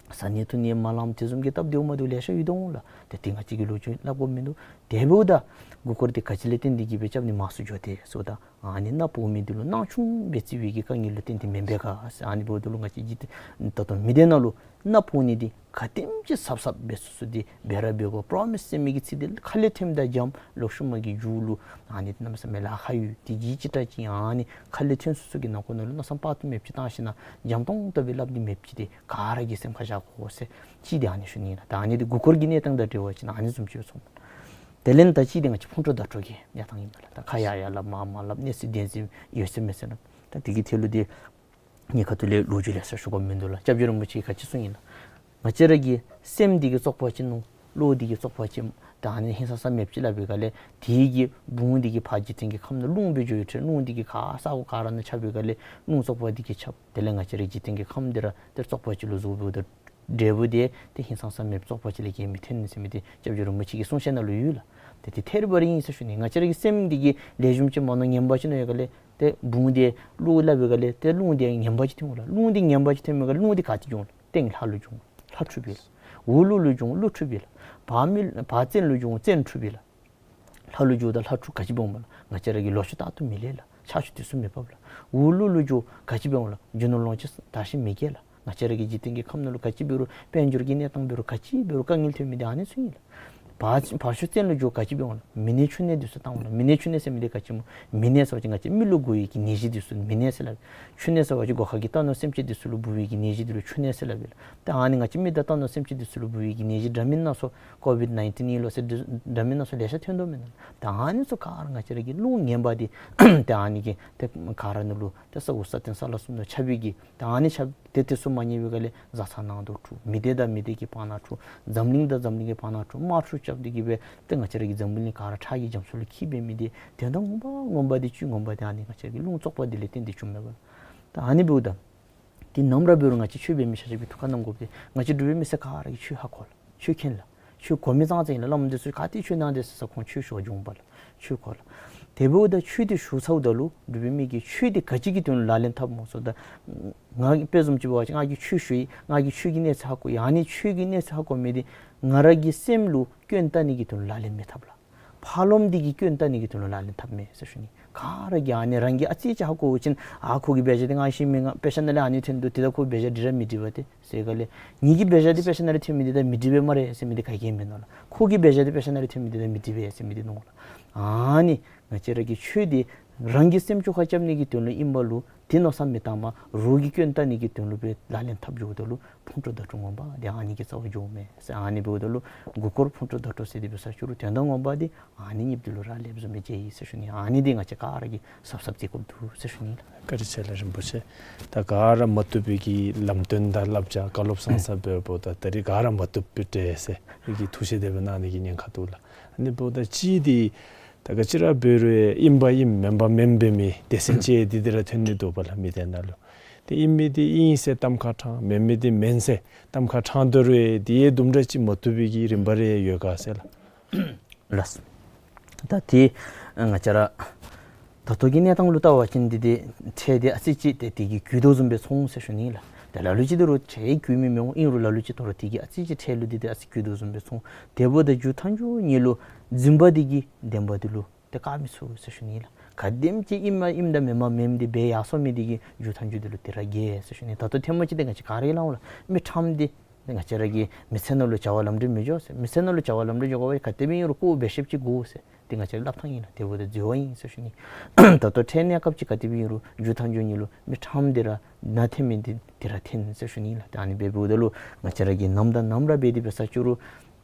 བཟའ་ནི་འཐུང་ནི་མ་ལངམ་དེ་བཟུམ་གྱི་སྟབས་བདེཝ་མ་བདེཝ་ལེ་ཤ་ཡོད་དོ་འོང་ལགས། ཏེ་དེ་ང་བཅས་ཀྱིས་ལོ་རྒྱུས་སླབ་དགོཔ་མིན་འདུག། དེ་འབདཝ་ད་མགུ་སྐོར་འདི་ག་ཅི་ལས་བརྟེན་ཏེ་གིས་སྦེ་རྐྱབ་ནི་མང་སུ་འགྱོ་དེས་ཟེརཝ་ད་ཨ་ནི་མནའ་བོར་མི་འདི་ལུ་སྣང་ཆུང་སྦེ་བརྩི་བའི་གི་དཀའ་ངལ་ལུ་བརྟེན་ཏེ་མེན་པས་ག་ཟེར། ཨ་ནི་འབདཝ་ད་ལུ་ང་བཅས་འཇིག་རྟེན་ད་ལྟོ་མི་སྡེ་ནང་ལུ་མནའ་བོར་ནི་འདི་ག་དེམ་ཅིག་ཟབ་ཟབ་འབད་ཚུགས་ཚུགས་འདི་འབད་ར་འབད་དགོ། པྲོ་མིས་ཟེར་མི་གི་ཚིག་འདི་ཁ་ལས་ཐོནམ་ད་འཇམ། ལོག་ཤུལ་མ་གི་མཇུག་ལུ་ཨ་ནི་གནམ་མེད་ས་མེད་ལཱ་ཁག་ཡོད། དེ་གིས་ཅིག་ཏ་ཅིག་ཨ་ནི་ཁ་ལས་ཐོན་ཚུགས་ཚུགས་ཀྱི་ནང་འཁོད་ནང་ལུ་མནོ་བསམ་དཔག་ཏུ་མེདཔ་ཅིག་བཏང་ཞིནམ་ལས་འཇམ་ཏོང་ཏོ་སྦེ་སླབ་ནི་མེདཔ་ཅིག་འདི་ག་ར་གིས་སེམས་ཁར་བཞག་དགོ་ཟེར་གཅིག་འདི་ཨ་ནི་ཞུ་ནི་ཨིན་ལགས། ད་ཨ་ནི་འདི་མགུ་སྐོར་གྱི་གནས་སྟངས་དང་འབྲེལ་བ་ཅིན་ཨ་ནི་བཟུམ་ཅིག་སྦེ་ཚོར། དེ་ལས་ད་གཅིག་འདི་ང་བཅས་ཕུང་དཀྲོག་བརྡ་དཀྲོག་གི་གནས་སྟངས་ཨིན་པས་ལགས། ད་ཁ་ཡར་ཡར་སླབ་མར་མར་སླབ་གནས་ཚུལ་བདེན་འཛིན་ཡོད་ཚད་མེད་ཚད་ནང་ད་དེ་གི་ཐད་ལུ་འདི་ངེའི་ཁ་ཐུག་ལས་ལོ་རྒྱུས་ལེ་ཤ་ཞུ་དགོཔ་མིན་འདུག་ལགས། སྐྱབས་རྗེ་རིན་པོ་ཆེ་གིས་ག་ཅི་གསུངས་ཡི་ལགས། ང་བཅས་ར་གི་སེམས་འདི་གིས་བཙོག་པ་ཅིག་ནུག། བློ་འདི་གིས་བཙོག་པ་ཅིག་ད་ཨ་ནི་ཧིང་སངས་ས་མེདཔ་ཅིག་སླབ་པའི་སྒང་ལས་དེ་གི་བུང་འདི་གིས་ཕར་འཇིག་རྟེན་གྱི་ཁམས་ནང་རླུང་སྦེ་འགྱོ་ཡི་ཁར་རླུང་འདི་གིས་ག་ས་གོ་ག་ར་ནང་ཁྱབ་པའི་སྒང་ལས་རླུང་བཙོག་པ་འདི་གིས་ཁྱབ། དེ་ལས་ང་བཅས་རའི་འཇིག་རྟེན་གྱི་ཁམས་འདི་ར་ཏེ་བཙོག་པ་ཅིག་ལུ་བཟོ་བའི་འབདཝ་ད་འབྲས་བུ་འདི་ཏེ་ཧིང་སངས་ས་མེདཔ་བཙོག་པ་ཅིག་ལས་བརྒལ་མི་ཐོན་ཟེར་མི་འདི་སྐྱབས་རྗེ་རིན་པོ་ཆེ་གི་གསུང་བཤད་ནང་ལུ་ཡོད་ལགས། ཏེ་དེ་ཐད་རི་བ་རི་ཨིན་ཟེར་ཞུ་ནི། ང་བཅས་ར་གི་སེམས་འདི་གིས་ལེགས་ཤོམ་ཅིག་མ་མནོ་ངན་པ་ཅིག་མནོ་བའི་སྒང་ལས་ཏེ་བུང་འདི་རླུང་སླབ་པའི་སྒང་ལས་ཏེ་རླུང་འདི་ངན་པ་ཅིག་ཐོན་འོང་ལགས། རླུང་འདི་ངན་པ་ཅིག་ཐོན་པའི་སྒང་ལས་རླུང་འདི་ག་ཏེ་འགྱོ་འོང་ལགས། སྟེང་ལྷ་ལུ་འགྱོ་འོང་། ལྷ་འཁྲུགས་པས་ལགས། འོག་ལུག་ལུ་འགྱོ་འོང་། ལུག་འཁྲུགས་པས་ལགས། བ་མི་བ་བཙན་ལུ་འགྱོ་འོང་། བཙན་འཁྲུགས་པས་ལགས། ལྷ་ལུ་འགྱོཝ་ད་ལྷ་འཁྲུགས། ག་ཅི་འབད་འོངམ་ལགས། ང་བཅས་ར་གི་ལོ་ཤུགས་རྟག་ཏུ་མི་ལེགས་ལགས། ཆག་ཤུགས་དུས་སུ་མི་བབས་ལགས། འོག་ལུག་ལུ་འགྱོ་ག་ཅི་འབད་འོང་ལགས། རྒྱུ་ནོར་ལོངས་སྤྱོད་དར་ཞིང་མི་རྒྱས་ལགས། ང་བཅས་ར་གི་འཇིག་རྟེན་གྱི་ཁམས་ནང་ལུ་ག་ཅི་འབད་རུང་དཔལ་འབྱོར་གྱི་གནས་སྟངས་འབད་རུང་ག་ཅི་འབད་རུང་དཀའ་ངལ་ཐོན་མི་འདི་ཨ་ནི་ཚུ་ཨིན་ལགས། བ་བ་ཤུ་བཙན་ལུ་འགྱོ་ག་ཅི་འབད་འོང་ལགས། མེ་ནད་ཆུ་ནད་འདི་ཚུ་བཏང་འོང་ལགས། མེ་ནད་ཆུ་ནད་ཟེར་མི་འདི་ག་ཅི་སྨོ། མེ་ནད་ཟེར་བ་ཅིན་ང་བཅས་མི་ལུ་འགོ་བའི་གི་ནད་གཞི་འདི་ཚུ་མེ་ནད་ཟེར་སླབ། ཆུ་ནད་ཟེར་བ་ཅིན་སྒོ་ཁ་གི་རྟ་ནོར་སེམས་ཅན་འདི་ཚུ་ལུ་འབུ་བའི་གི་ནད་གཞི་འདི་ལུ་ཆུ་ནད་ཟེར་སླབ་ཨིན་ལགས། ཏེ་ཨ་ནི་ང་བཅས་མི་དང་རྟ་ནོར་སེམས་ཅན་འདི་ཚུ་ལུ་འབུ་བའི་གི་ནད་གཞི་འདྲ་མིན་སྣ་ཚོགས་ཀོ་བིཌ་ནའིན་ཊིན་ཨིན་ལོ་ཟེར་འདྲ་མིན་སྣ་ཚོགས་ལེ་ཤ་ཐོན་དོ་མེན་ན། ཏེ་ཨ་ནི་ཚུ་ག་ར་ང་བཅས་ར་གི་རླུང་ངན་པ་འདི་ཏེ་ཨ་ནི་གིས་ཏེ་ག་ར་ནང་ལུ་ཏེ་ས་འོག་ས་སྟེང་ས་བླ་གསུམ་ལུ་ཁྱབ་པའི་གི་ཏེ་ཨ་ནི་ཁྱབ་སྟེ་དེ་ཚུ་མ་ཉན་པའི་སྒང་ལས་བཟའ་ཚང་ནང་དུ་འཁྲུག། མི་སྡེ་དང་མི་སྡེ་གི་བར་ན་འཁྲུག། འཛམ་གླིང་དང་འཛམ་གླིང་གི་བར་ན་འཁྲུག། དམག་འཁྲུག་རྐྱབ་སྟེ་གི་སྦེ་ཏེ་ང་བཅས་ར་གི་འཛམ་བུ་གླིང་ག་ར་ཁྲག་གི་རྒྱ་མཚོ་ལུ་འཁྱིལ་འབད་མི་འདི་དོན་དག་ངོ་མ་ངོ་མ་འདི་བཅུད་ངོ་མ་འདི་ཨ་ནི་ང་བཅས་ར་གི་རླུང་བཙོག་པ་འདི་ལས་བརྟེན་ཏེ་བྱུངམ་མས་པ་ལགས། ད་ཨ་ནི་འབདཝ་ད་ཏེ་ནམ་ར་འབད་རུང་ང་བཅས་ཆོས་འབད་མི་ཆ་ཁྱབ་ཀྱིས་ཐུགས་ཁར་བསྣམ་དགོཔ་འདི་ང་བཅས་འབྲུག་པའི་མི་སེར་ག་ར་གིས་ཆོས་ཧ་གོ་ལགས། ཆོས་མཁྱེན་ལགས། ཆོས་གོ་མི་ཙང་ཙང་ཨིན་ལགས། བླམ་འདི་ཚུ་ག་ཏེ་ཆོས་གནང་དེས་ཟེར་ཁོང་ཆོས་ཞུ་བར་འགྱོཝ་མས་པ་ལགས། ཆོས་གོ་ལགས། དེ་འབདཝ་ད་ཆོས་འདི་ཞུ་ཚརཝ་ད་ལུ་འབྲུག་པའི་མི་གིས་ཆོས་འདི་ག་ཅི་གི་དོན་ལུ་ལག་ལེན་འཐབ་སྨོ་ཟེརཝ་ད་ང་དཔེ་བཟུམ་ཅིག་འབད་བ་ཅིན་ང་གིས་ཆོས་ཞུ་ཡི། ང་གིས་ཆོས་ཀྱི་གནས་ཚད་ཧ་གོ་ཡི། ཨ་ནི་ཆོས་ཀྱི་གནས་ཚད་ཧ་གོ་མི་འདི་ང་ར་གི་སེམས་ལུ་སྐྱོན་བཏགས་ནི་གི་དོན་ལུ་ལག་ལེན་མི་འཐབ་ལགས། ཕར་ལོགམ་འདི་གིས་སྐྱོན་བཏགས་ནི་གི་དོན་ལུ་ལག་ལེན་འཐབ་མས་ཟེར་ཞུ་ནི། ག་ར་གིས་ཨ་ནི་རང་གིས་ཨ་ཙི་ཅིག་ཧ་གོ་བ་ཅིན་ཨ་ཁོ་གི་འབད་བཞག་འདི་ང་ཤེས་མི་ང་དཔེ་ཆ་ནང་ལས་ཨ་ནི་ཐོན་འདུག། དེ་ད་ཁོ་འབད་བཞག་འདི་ར་མི་འགྲིག་པས་ཏེ་ཟེར་སྒང་ལས་ངེ་གི་འབད་བཞག་འདི་དཔེ་ཆ་ནང་ལས་ཐོན་མི་འདི་ད་མི་འགྲིག་པས་སྨ་རེ་ཟེར་མི་འདི་ག་གིས་མིན་ནུག་ལགས། ཁོ་གི་འབད་བཞག་འདི་དཔེ་ཆ་ནང་ལས་ཐོན་མི་འདི་ད་མི་འགྲིག་པས་ཟེར་མི་འདི་ནུག་ལགས། ཨ་ནི་ང་བཅས་ར་གི་ཆོས་འདི་རང་གི་སེམས་ཆོས་ཁ་རྐྱབ་ནི་གི་དོན་ལུ་ཨིན་པ་ལུ་དེ་མནོ་བསམ་མི་བཏང་པར་རོགས་ཀྱི་སྐྱོན་བཏགས་ནི་གི་དོན་ལུ་སྦེ་ལག་ལེན་འཐབ་འགྱོཝ་ད་ལུ་ཕུང་དཀྲོག་བརྡ་དཀྲོག་ངོ་མ་འདི་ཨ་ནི་གི་རྩ་བར་འགྱོཝ་མས་ཟེར། ཨ་ནི་འབདཝ་ད་ལུ་མགུ་སྐོར་ཕུང་དཀྲོག་བརྡ་དཀྲོག་ཟེར་དེ་སྦེ་ས་ཅིག་རུང་དོན་དག་ངོ་མ་འདི་ཨ་ནི་གཉིསཔོ་འདི་ལུ་རག་ལསཔ་བཟུམ་སྦེ་མཇལ་ཡི་ཟེར་ཞུ་ནི། ཨ་ནི་འདི་ང་བཅས་ག་ར་གིས་གཟབ་གཟབ་བྱེད་དགོཔ་འདུག་ཟེར་ཞུ་ནི་ལགས། བཀའ་དྲིན་ཆེ་ལགས་རིན་པོ་ཆེ། ད་ག་ར་མ་བཏུབ་པའི་གི་ལམ་སྟོན་དང་བསླབ་བྱ་བཀའ་སློབ་གསན་ས་འབདཝ་ད་ད་རིས་ག་ར་མ་བཏུབ་པའི་འདྲས་ཟེར་ཨ་ནི་གི་ཐུགས་བཞེད་དེ་སྦེ་གནང་ནི་གི་ཉེན་ཁ་འདུག་ལགས། ཨ་ནི་འབདཝ་ད་གཅིག་འདི་ད་ག་ཅི་ར་འབད་རུང་ཨིན་པ་ཨིནམ་མེན་པ་མེནམ་འབད་མི་སྡེ་ཚན་ཅིག་འདི་འདི་ར་ཐོན་ནི་འདུག་པ་ལགས་མི་སྡེ་ནང་ལུ། ཏེ་ཨིན་མི་འདི་ཨིན་ཟེར་གཏམ་ཁ་དྲངས། མེན་མི་འདི་མེན་ཟེར་གཏམ་ཁ་དྲངས་དོ་རུང་དེ་ཡང་དུམ་གྲ་ཅིག་མ་བཏུབ་པའི་གི་རིམ་པ་རེ་ཡོད་ག་ཟེར་ལགས། ལགས། ད་ཏེ་ང་བཅས་ར་ད་ལྟོ་གི་གནས་སྟངས་ལུ་བལྟ་བ་ཅིན་འདི་འདི་ཁྲལ་འདི་ཨ་ཙི་ཅིག་ཏེ་དེ་གིས་རྒུད་དོ་བཟུམ་སྦེ་མཐོང་ཟེར་ཞུ་ནི་ལགས། ཏེ་ལ་ལུ་ཅིག་ད་རུང་ཁྲལ་རྒུད་མི་མི་འོང་། ཨིན་རུང་ལ་ལུ་ཅིག་ད་རུང་དེ་གིས་ཨ་ཙི་ཅིག་ཁྲལ་ལུ་འདི་འདི་ཨ་ཙི་རྒུད་དོ་བཟུམ་སྦེ་མཐོང་། དེ་འབདཝ་ད་མཇུག་མཐའ་མཇུག་ཉིད་ལུ་འཛིན་པ་འདི་གིས་བདེན་པ་འདི་ལུ་ཏེ་བཀག་མི་ཚུགས་ཟེར་ཞུ་ནི་ལགས། ག་དེམ་ཅིག་ཨིནམ་ཨིནམ་དང་མེནམ་མེནམ་འདི་འབད་ཡར་སོང་མི་འདི་གིས་མཇུག་མཐའ་མཇུག་འདི་ལུ་ཏེ་ར་རྒྱལ་ཟེར་ཞུ་ནི། ད་ལྟོ་ཐེངས་མ་ཅིག་འདི་ང་བཅས་ག་ར་གིས་སླབ་འོང་ལགས། མི་ཁྲམ་འདི་ཏེ་ང་བཅས་ར་གིས་མི་ཚེ་ནང་ལུ་བྱ་བ་ལམ་འགྲོ་མི་འགྱོ་ཟེར། མི་ཚེ་ནང་ལུ་བྱ་བ་ལམ་འགྲོ་འགྱོ་དགོ་པ་ཅིན་ག་དེ་སྦེ་ཨིན་རུང་ལྐོག་འབད་ཤེསཔ་ཅིག་དགོ་ཟེར། ཏེ་ང་བཅས་སླབ་ཐངས་ཨིན་ལགས། དེ་འབདཝ་ད་འཛོལ་བ་ཨིན་ཟེར་ཞུ་ནི། ད་ལྟོ་ཁྲལ་གནས་སྐབས་ཅིག་ག་དེ་སྦེ་ཨིན་རུང་མཇུག་མཐའ་མཇུག་ཉིད་ལུ་མི་ཁྲམ་འདི་ར་ནང་འཐེན་མི་འདི་འདི་ར་འཐེན་ཟེར་ཞུ་ནི་ལགས། ཏེ་ཨ་ནི་འབདཝ་ད་ལུ་ང་བཅས་ར་གིས་ནམ་དང་ནམ་ར་འབད་དེ་འབད་ས་ཅིག་རུང་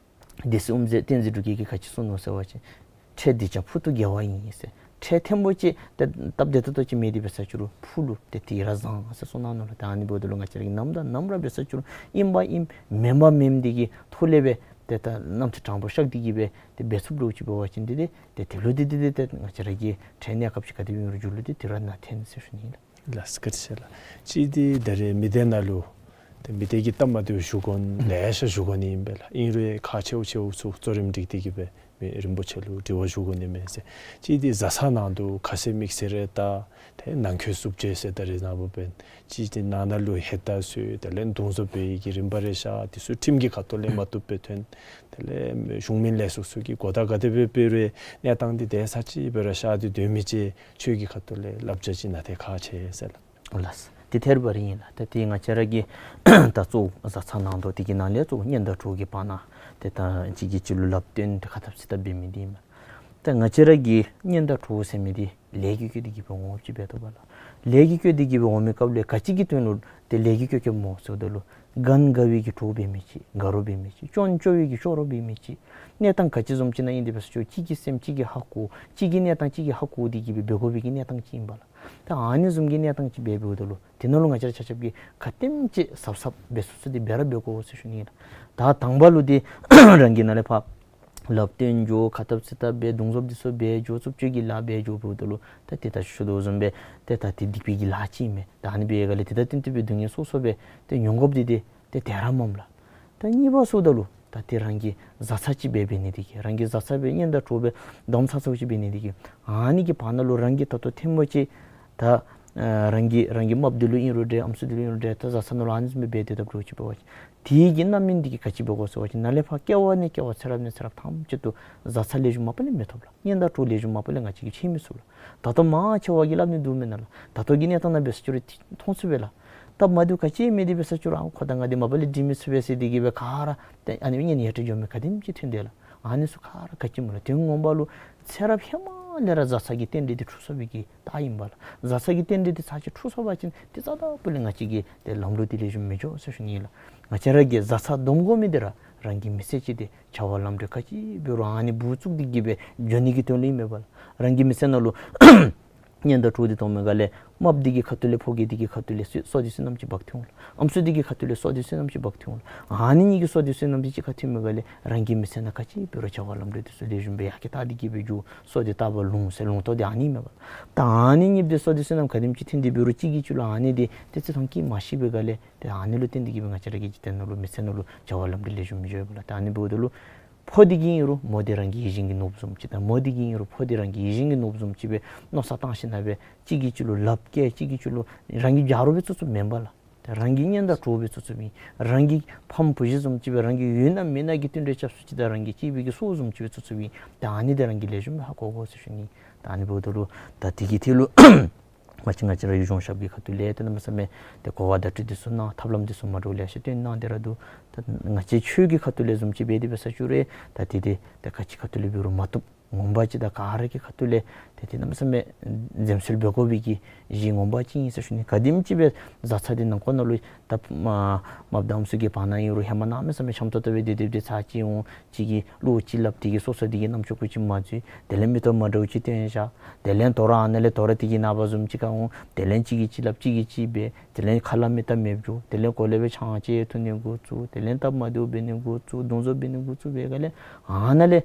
སྡེ་སྲིད་དབུ་མཛད་བསྟན་འཛིན་འབྲུག་རྒྱལ་གྱིས་ག་ཅི་གསུངས་ནུག་ཟེར་བ་ཅིན་ཁྲལ་འདི་བྱ་ཕུག་ཏུ་དགེ་བ་ཡིན་ཟེར། ཁྲལ་ཐེངས་པོ་ཅིག་ཏེ་སྟབས་བདེ་ཏོག་ཏོ་ཅིག་མེད་དེ་འབད་ས་ཅིག་རུང་ཕུག་ལུ་ཏེ་དེ་ར་བཟང་ཟེར་གསུངས་གནང་ནུག་ལགས། ཏེ་ཨ་ནི་འབདཝ་ད་ལུ་ང་བཅས་ར་གིས་ནམ་དང་ནམ་ར་འབད་ས་ཅིག་རུང་ཨིན་པ་ཨིནམ་མེན་པ་མེནམ་འདི་གི་ཐོག་ལས་སྦེ་ཏེ་ད་རྣམ་ཐར་དྲང་པོ་ཤཱཀྱ་དེ་གིས་སྦེ་ཏེ་འབད་ཚུགསཔ་འདྲཝ་ཅིག་འབད་བ་ཅིན་འདི་ཏེ་ཏེ་དེ་ལུ་འདི་འདི་འདི་ཏེ་ང་བཅས་ར་གིས་ཁྲལ་གནས་སྐབས་ཅིག་ག་དེ་སྦེ་ཨིན་རུང་མཇུག་ལུ་འདི་འདི་ར་ནང་འཐེན་ཟེར་ཞུ་ནི་ལགས། ལགས་སོ། བཀའ་དྲིན་ཆེ་ལགས། གཅིག་འདི་ད་རེས་མི་སྡེ་ནང་ལུ་ཏེ་མི་སྡེ་གི་སྟབས་མ་བདེཝ་ཞུ་དགོ་ལེ་ཤ་ཞུ་དགོ་ནི་ཨིན་པས་ལགས། ཨིན་རུང་ཁག་ཆེཝ་ཆེཝ་ཚུ་གཙོ་རིམ་སྒྲིག་སྟེ་གི་སྦེ་མི་རིན་པོ་ཆེ་ལུ་དྲི་བ་ཞུ་དགོ་ནི་མས་ཟེར། གཅིག་འདི་བཟའ་ཚང་ནང་དུ་ཁ་ཟས་དམིགས་བསལ་རེ་ད་ཏེ་ནང་འཁོད་རྩུབ་སྤྱོད་ཟེར་ད་རེས་ནངས་པ་འབད་གཅིག་འདི་ནང་ན་ལུ་ཧེ་ད་ཚུ་དེ་ལས་འདུ་འཛོམས་འབད་བའི་གི་རིམ་པ་རེ་ཤ་དེ་ཚུ་ཁྲིམས་ཀྱི་ཁ་ཐུག་ལས་མ་བཏུབ་སྦེ་ཐོན། དེ་ལས་གཞུང་མིན་ལས་ཚོགས་ཚུ་གིས་གོ་བརྡ་ག་དེ་སྦེ་སྤེལ་རུང་གནས་སྟངས་འདི་དེ་ས་ཅིག་སྦེ་ར་ཤར་ཏེ་སྡོད་མི་ཅིག་ཆོས་ཀྱི་ཁ་ཐུག་ལས་བསླབ་བྱ་ཅིག་གནང་སྟེ་ཁག་ཆེ་ཟེར་ལགས། ལགས། དེ་ཐད་རི་བ་རི་ཨིན་ལགས། ད་དེ་ང་བཅས་ར་གི་ད་གཙོ་བོ་བཟའ་ཚང་ནང་དོག་དེ་གི་ནང་ལས་གཙོ་བོ་གཉེན་དང་གྲོགས་ཀྱི་བར་ན་ཏེ་ད་གཅིག་གིས་གཅིག་ལུ་ལབ་སྟོན་ཏེ་ཁ་འཐབ་ཚིག་འཐབ་འབད་མི་འདི་ཨིན་མས། ད་ང་བཅས་ར་གི་གཉེན་དང་གྲོགས་ཟེར་མི་འདི་ལས་ཀྱིས་བསྐོས་ཏེ་གི་སྦེ་འོངམ་ཅིག་འབད་དོ་བ་ལགས། ལས་ཀྱིས་བསྐོས་ཏེ་གི་སྦེ་འོང་མི་སྐབས་ལས་ག་ཅི་གི་དོན་ལུ་ཏེ་ལས་ཀྱིས་བསྐོས་བསྐོསཔ་སྨོ་ཟེརཝ་ད་ལུ་གན་དགའ་བའི་གི་གྲོགས་འབད་མི་ཅིག། དགའ་རོགས་འབད་མི་ཅིག། སྐྱོན་སྐྱོ་བའི་གི་སྐྱོ་རོགས་འབད་མི་ཅིག། གནས་སྟངས་ག་ཅི་བཟུམ་ཅིག་ནང་ཨིན་དེ་འབད་ས་ཅིག་རུང་གཅིག་གི་སེམས་གཅིག་གིས་ཧ་གོ། གཅིག་གི་གནས་སྟངས་གཅིག་གིས་ཧ་གོ་སྟེ་གི་སྦེ་འབད་དགོ་པའི་གི་གནས་སྟངས་ཅིག་ཨིན་པས་ལགས། ད་ཨ་ནི་བཟུམ་གྱི་གནས་སྟངས་ཅིག་འབད་འབདཝ་ད་ལུ་དེ་ནང་ལུ་ང་བཅས་ར་ཆ་ཁྱབ་ཀྱིས་ག་དེམ་ཅིག་གཟབ་གཟབ་འབད་ཚུགས་ཚུགས་ཏེ་འབད་ར་འབད་དགོ་ཟེར་ཞུ་ནི་ཨིན་ལགས། ད་དང་པ་ལུ་འདི་རང་གི་ནང་ལས་ཕར་ལབ་སྟོན་འགྱོ། ཁ་འཐབ་ཚིག་འཐབ་འབད། འདུ་འཛོམས་འདི་ཚུ་འབད་འགྱོ། རྩུབ་སྤྱོད་ཀྱི་ལཱ་འབད་འགྱོ་འབདཝ་ད་ལུ་ད་ཏེ་ད་ཞུ་དོ་བཟུམ་སྦེ་ཏེ་ད་ཏེ་སྡིག་པའི་གི་ལཱ་ཅིག་ཨིན་མས། ད་ཨ་ནི་འབད་བའི་སྒང་ལས་ཏེ་ད་ཏན་ཏན་སྦེ་སྡུག་བསྔལ་སོ་སོ་སྦེ་ཏེ་མྱོང་དགོཔ་འདི་ཏེ་ཏེ་དེ་ར་མས་ལགས། ད་གཉིས་པ་ཟེརཝ་ད་ལུ་ད་ཏེ་རང་གི་བཟའ་ཚང་ཅིག་འབད་འབད་ནི་དེ་གིས་རང་གི་བཟའ་ཚང་སྦེ་གཉེན་དང་གྲོགས་སྦེ་དོམ་ཚ་ཚཝ་ཅིག་འབད་ནི་དེ་གིས་ཨ་ནི་གི་བར་ན་ལུ་རང་གིས་ད་ལྟོ་ཐེངས་མ་ཅིག་ད་ཨ་རང་གི་རང་གི་རྨགཔ་འདི་ལུ་ཨིན་རུང་འདྲ་ཨམ་སྲུ་འདི་ལུ་ཨིན་རུང་འདྲ་ད་བཟའ་ཚང་ནང་ལུ་ཨ་ནི་བཟུམ་སྦེ་འབད་དེ་ད་འགྱོ་ཅིག་འབད་བ་ཅིན་དེ་གི་རྣམ་སྨིན་འདི་གིས་ག་ཅི་འབད་དགོ་ཟེར་བ་ཅིན་ནཱ་ལས་ཕར་སྐྱེ་བ་ནས་སྐྱེ་བ་ཚེ་རབས་ནས་ཚེ་རབས་ཐམས་ཅད་དུ་བཟའ་ཚང་ལེགས་ཤོམ་མ་པ་ལས་མི་ཐོབ་ལགས། གཉེན་དང་གྲོགས་ལེགས་ཤོམ་མ་པ་ལས་ང་བཅས་ཀྱིས་འཕྱད་མི་ཚུགས་ལགས། ད་ལྟོ་མང་ཆེ་བ་གིས་སླབ་ནི་འདུག་མེན་ན་ལགས། ད་ལྟོ་གི་གནས་སྟངས་ནང་འབད་ས་ཅིག་རུང་མཐོང་ཚུགས་པས་ལགས། སྟབས་མ་བདེཝ་ག་ཅི་མེད་དེ་འབད་ས་ཅིག་རུང་ཨ་ཁོ་དང་ང་འདི་མ་པ་ལས་འགྲིག་མི་ཚུགས་པས་ཟེར་ཏེ་གི་སྦེ་ག་ར་ཏེ་ཨ་ནི་གཉེན་ཡ་བྲལ་འགྱོ་མི་ག་དེམ་ཅིག་ཐོན་དེས་ལགས། ཨ་ནི་ཚུ་ག་ར་ག་ཅི་སྨོ་ལགས། དོན་ངོ་མ་ལུ་ཚེ་རབས་ཧེ་མ་ལས་ར་བཟའ་ཚང་གི་རྟེན་འབྲེལ་འདི་འཁྲུགས་སོང་བའི་གི་རྟགས་ཨིན་པས་ལགས། བཟའ་ཚང་གི་རྟེན་འབྲེལ་འདི་ཚར་གཅིག་འཁྲུགས་སོང་པ་ཅིན་ཏེ་རྩ་དང་པོ་ལས་ང་བཅས་ཀྱི་ཏེ་ལམ་ལུགས་འདི་ལེགས་ཤོམ་མི་འགྱོ་ཟེར་ཞུ་ནི་ལགས། ང་བཅས་ར་གིས་བཟའ་ཚང་སྡོམ་དགོ་མི་འདི་ར་རང་གི་མི་ཚེ་ཅིག་འདི་བྱ་བ་ལམ་འགྲོ་ག་ཅི་འབད་རུང་ཨ་ནི་འབུ་བཙུགས་ཏེ་གི་སྦེ་འགྱོ་ནི་གི་དོན་ལུ་ཨིན་མས་པ་ལགས། རང་གི་མི་ཚེ་ནང་ལུ་གཉེན་དང་གྲོགས་འདི་མཐོངམ་ད་ལས་རྨགཔ་འདི་གི་ཁ་ཐུག་ལས་ཕོ་རྒྱས་འདི་གི་ཁ་ཐུག་ལས་བསོད་བསོད་བདེ་བསོད་ནམས་ཅིག་འབག་འཐོན་འོང་ལགས། ཨམ་སྲུ་འདི་གི་ཁ་ཐུག་ལས་བསོད་བདེ་བསོད་ནམས་ཅིག་འབག་འཐོན་འོང་ལགས། ཨ་ནི་གཉིས་ཀྱིས་བསོད་བདེ་བསོད་ནམས་འདི་གཅིག་ཁར་འཐོན་མི་ག་ལས་རང་གི་མི་ཚེ་ནང་ག་ཅི་འབད་རུང་བྱ་བ་ལམ་འགྲོ་འདི་ཚུ་ལེགས་ཤོམ་སྦེ་ཡར་རྒྱས་བཏང་སྟེ་གི་སྦེ་འགྱོ། བསོད་བདེ་བཏབ་པ་ལུང་ཟེར་ལུང་རྟོགས་འདི་ཨ་ནི་ཨིན་མས་པ་ལགས། ད་ཨ་ནི་གཉིས་འདི་བསོད་བདེ་བསོད་ནམས་ག་དེམ་ཅིག་འཐོན་ཏེ་འབད་རུང་གཅིག་གིས་གཅིག་ལུ་ཨ་ནི་འདི་ཏེ་བརྩི་མཐོང་བསྐྱེད་མ་ཤེས་པའི་ག་ལས་ཏེ་ཨ་ནི་ལུ་བརྟེན་ཏེ་གི་སྦེ་ང་བཅས་ར་གི་འཇིག་རྟེན་ནང་ལུ་མི་ཚེ་ནང་ལུ་བྱ་བ་ལམ་འགྲོ་ལེགས་ཤོམ་མི་འགྱོ་བས་ལགས། ཏེ་ཨ་ནི་འབདཝ་ད་ལུ་ཕོ་འདི་གིས་ཨིན་རུང་མོ་འདི་རང་གི་ཡིད་བཞིན་གྱི་ནོར་བུ་བཟུམ་ཅིག་དང་མོ་འདི་གིས་ཨིན་རུང་ཕོ་འདི་རང་གི་ཡིད་བཞིན་གྱི་ནོར་བུ་བཟུམ་ཅིག་སྦེ་མནོ་བསམ་བཏང་ཞིནམ་ལས་སྦེ་གཅིག་གིས་གཅིག་ལུ་ལགཔ་བཀལ། གཅིག་གིས་གཅིག་ལུ་རང་གི་རྒྱབ་རོགས་སྦེ་བཙུགས་བཙུགསཔ་མེན་པ་ལགས། ཏེ་རང་གི་གཉེན་དང་གྲོགས་སྦེ་བཙུགས་བཙུགསཔ་ཨིན། རང་གི་ཕམ་བུ་གཞི་བཟུམ་ཅིག་སྦེ་རང་གི་ཡོད་ན་མེད་ན་གི་བསྟུན་གྲོས་སྐྱབས་སུ་ཅིག་དང་རང་གི་གཅེས་པའི་གི་སྲོག་བཟུམ་ཅིག་སྦེ་བཙུགས་བཙུགསཔ་ཨིན། ཏེ་ཨ་ནི་འདི་རང་གིས་ལེགས་ཤོམ་སྦེ་ཧ་གོ་དགོ་ཟེར་ཞུ་ནི། ཏེ་ཨ་ནི་འབདཝ་ད་ལུ་ད་འདི་གི་ཐད་ལུ་ང་བཅས་ང་བཅས་ར་གི་གཞུང་ཞབས་ཀྱི་ཁ་ཐུག་ལས་ཏེ་གནམ་མེད་ས་མེད་ཏེ་གོ་བ་བརྡ་སྤྲོད་འདི་ཚུ་གནང་། ཐབས་ལམ་འདི་ཚུ་མ་འདྲཝ་ལེ་ཤ་སྟོན་གནང་སྟེ་ར་འདུག། ད་ང་བཅས་ཆོས་ཀྱི་ཁ་ཐུག་ལས་བཟུམ་ཅིག་འབད་དེ་འབད་ས་ཅིག་རུང་ད་འདི་འདི་ད་ག་ཅི་ཁ་ཐུག་ལས་འབད་རུང་མ་བཏུབ། ངོ་མ་ཅིག་ད་ག་ར་གི་ཁ་ཐུག་ལས་ཏེ་ཏེ་གནམ་མེད་ས་མེད་འཛེམ་ཟོན་འབད་དགོ་པའི་གི་གཞི་ངོ་མ་ཅིག་ཨིན་ཟེར་ཞུ་ནི། ག་དེམ་ཅིག་སྦེ་བཟའ་ཚང་འདི་ནང་འཁོད་ནང་ལུ་ད་མ་མ་བདམས་ཚུ་གི་བར་ན་ཨིན་རུང་ཧེ་མ་གནམ་མེད་ས་མེད་འཆམ་ཏོག་ཏོ་སྦེ་སྡོད་སྡོདཔ་འདི་ཚར་གཅིག་འོང་གཅིག་གིས་བློ་ཅིག་སླབ། དེ་གིས་སོ་སོ་དེ་གི་རྣམ་ཅོ་ཁུ་ཅིག་མ་འཛུལ། དེ་ལས་མིག་ཏོ་མ་འདྲཝ་ཅིག་སྟོན་བཞག། དེ་ལས་དོ་རུང་ཨ་ནཱ་ལས་དོ་རུང་དེ་གི་ནངས་པ་བཟུམ་ཅིག་ཁར་འོང་། དེ་ལས་གཅིག་གིས་གཅིག་སླབ་གཅིག་གིས་གཅིག་འབད། དེ་ལས་ཁ་སླབ་མི་སྟབས་མེདཔ་འགྱོ། དེ་ལས་གོ་ལེ་སྦེ་ཆང་ཅིག་འཐུང་ནི་འགོ་བཙུགས། དེ་ལས་སྟབས་མ་བདེཝ་འབད་ནི་འགོ་བཙུགས། རྡུང་བཟོ་འབད་ནི་འགོ་བཙུགས་པའི་སྒང་ལས་ཨ་ནཱ་ལས་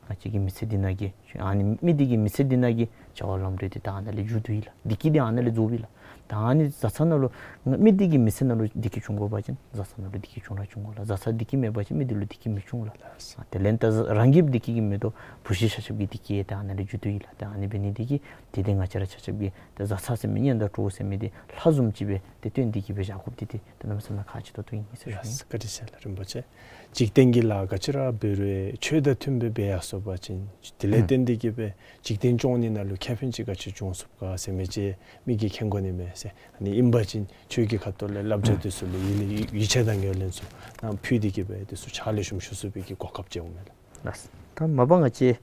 ང་བཅས་ཀྱི་མི་ཚེ་འདི་ནང་གི་ཨ་ནི་མི་འདི་གི་མི་ཚེ་འདི་ནང་གི་བྱ་བ་ལམ་འགྲོ་འདི་ད་ཨ་ནཱ་ལས་མཇུག་བསྡུ་ཡི་ལགས། བདེ་སྐྱིད་འདི་ཨ་ནཱ་ལས་རྫོགསཔ་ཨིན་ལགས། ད་ཨ་ནི་བཟའ་ཚང་ནང་ལུ་མི་འདི་གི་མི་ཚེ་ནང་ལུ་བདེ་སྐྱིད་འབྱུང་དགོ་པ་ཅིན་བཟའ་ཚང་ནང་ལུ་བདེ་སྐྱིད་འབྱུང་ར་འབྱུང་དགོ་ལགས། བཟའ་ཚང་བདེ་སྐྱིད་མེད་པ་ཅིན་མི་འདི་ལུ་བདེ་སྐྱིད་མི་འབྱུང་ལགས། དེ་ལས་ད་རང་གི་བདེ་སྐྱིད་ཀྱིས་མི་དོ་བུ་གཞི་ཆ་ཁྱབ་ཀྱི་བདེ་སྐྱིད་ད་ཨ་ནཱ་ལས་མཇུག་བསྡུ་ཡི་ལགས། ད་ཨ་ནི་འབད་ནི་འདི་གིས་ཏེ་ཏེ་ང་བཅས་ར་ཆ་ཁྱབ་ཀྱིས་ཏེ་བཟའ་ཚང་ཟེར་མི་གཉེན་དང་གྲོགས་ཟེར་མི་འདི་ལྷ་བཟུམ་ཅིག་སྦེ་ཏེ་བསྟེན་ཏེ་གི་སྦེ་བཞག་དགོཔ་འདི་ཏེ་ད་གནམ་མེད་ས་མེད་ཁག་ཆེ་ཏོག་ཏོ་ཨིན་ཟེར་ཞུ་ནི། ལགས། བཀའ་དྲིན་ཆེ་ལགས་རིན་པོ་ཆེ། འཇིག་རྟེན་གྱི་ལཱ་ག་ཅི་ར་འབད་རུང་ཆོས་དང་མཐུན་པའི་འབད་ཡར་སོང་པ་ཅིན་དེ་ལས་ཨུམ་བརྟེན་ཏེ་གི་སྦེ་འཇིག་རྟེན་སྐྱོང་ནི་ནང་ལུ་ཁེ་ཕན་ཅིག་ག་ཅི་འབྱུང་ཚུགས་ག་ཟེར་མི་ཅིག་མི་གིས་མཁྱེན་དགོ་ནི་མས་ཟེར། ཨ་ནི་ཨིན་པ་ཅིན་ཆོས་ཀྱི་ཁ་ཐུག་ལས་བསླབ་བྱ་འདི་ཚུ་ལུ་ཡིད་ལུ་ཡིད་ཆེས་དང་ངོས་ལེན་ཚུ་ནང་ཕུལ་ཏེ་གི་སྦེ་འདི་ཚུ་ཕྱག་ལེགས་ཤོམ་ཞུ་ཚུགས་པའི་གི་གོ་སྐབས་ཅིག་འོང་མས་ལགས། ལགས། ད་མ་པ་ང་བཅས་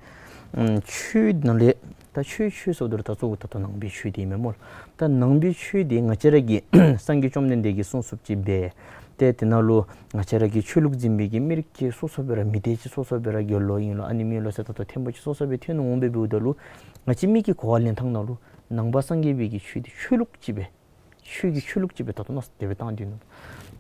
ཨམ་ཆོས་ནང་ལས་ད་ཆོས་ཆོས་ཟེརཝ་ད་ལུ་ད་གཙོ་བོ་ད་ལྟོ་ནང་པའི་ཆོས་འདི་ཨིན་མས་སྨོ་ལགས། ད་ནང་པའི་ཆོས་འདི་ང་བཅས་ར་གི་སངས་རྒྱས་བཅོམ་ལྡན་འདས་ཀྱིས་གསུངས་གསུངསཔ་ཅིག་འབད། ཏེ་དེ་ནང་ལུ་ང་བཅས་ར་གི་ཆོས་ལུགས་འཛིན་པའི་གི་མི་རིགས་ཀྱི་སོ་སོ་སྦེ་ར་མི་སྡེ་ཅིག་སོ་སོ་སྦེ་ར་དགེ་སློང་ཨིན་ལོ་ཨ་ནེམ་ཨིན་ལོ་ཟེར་ད་ལྟོ་ཐེམ་པོ་ཅིག་སོ་སོ་སྦེ་ཐོན་འོང་སྦེ་འབདཝ་ད་ལུ་ང་བཅས་མི་གི་གོ་བ་ལེན་ཐངས་ནང་ལུ་ནང་པ་སངས་རྒྱས་པའི་གི་ཆོས་འདི་ཆོས་ལུགས་ཅིག་སྦེ་ཆོས་ཀྱི་ཆོས་ལུགས་ཅིག་སྦེ་ད་ལྟོ་མནོ་བསམ་དེ་སྦེ་བཏང་སྡོད་ནུག།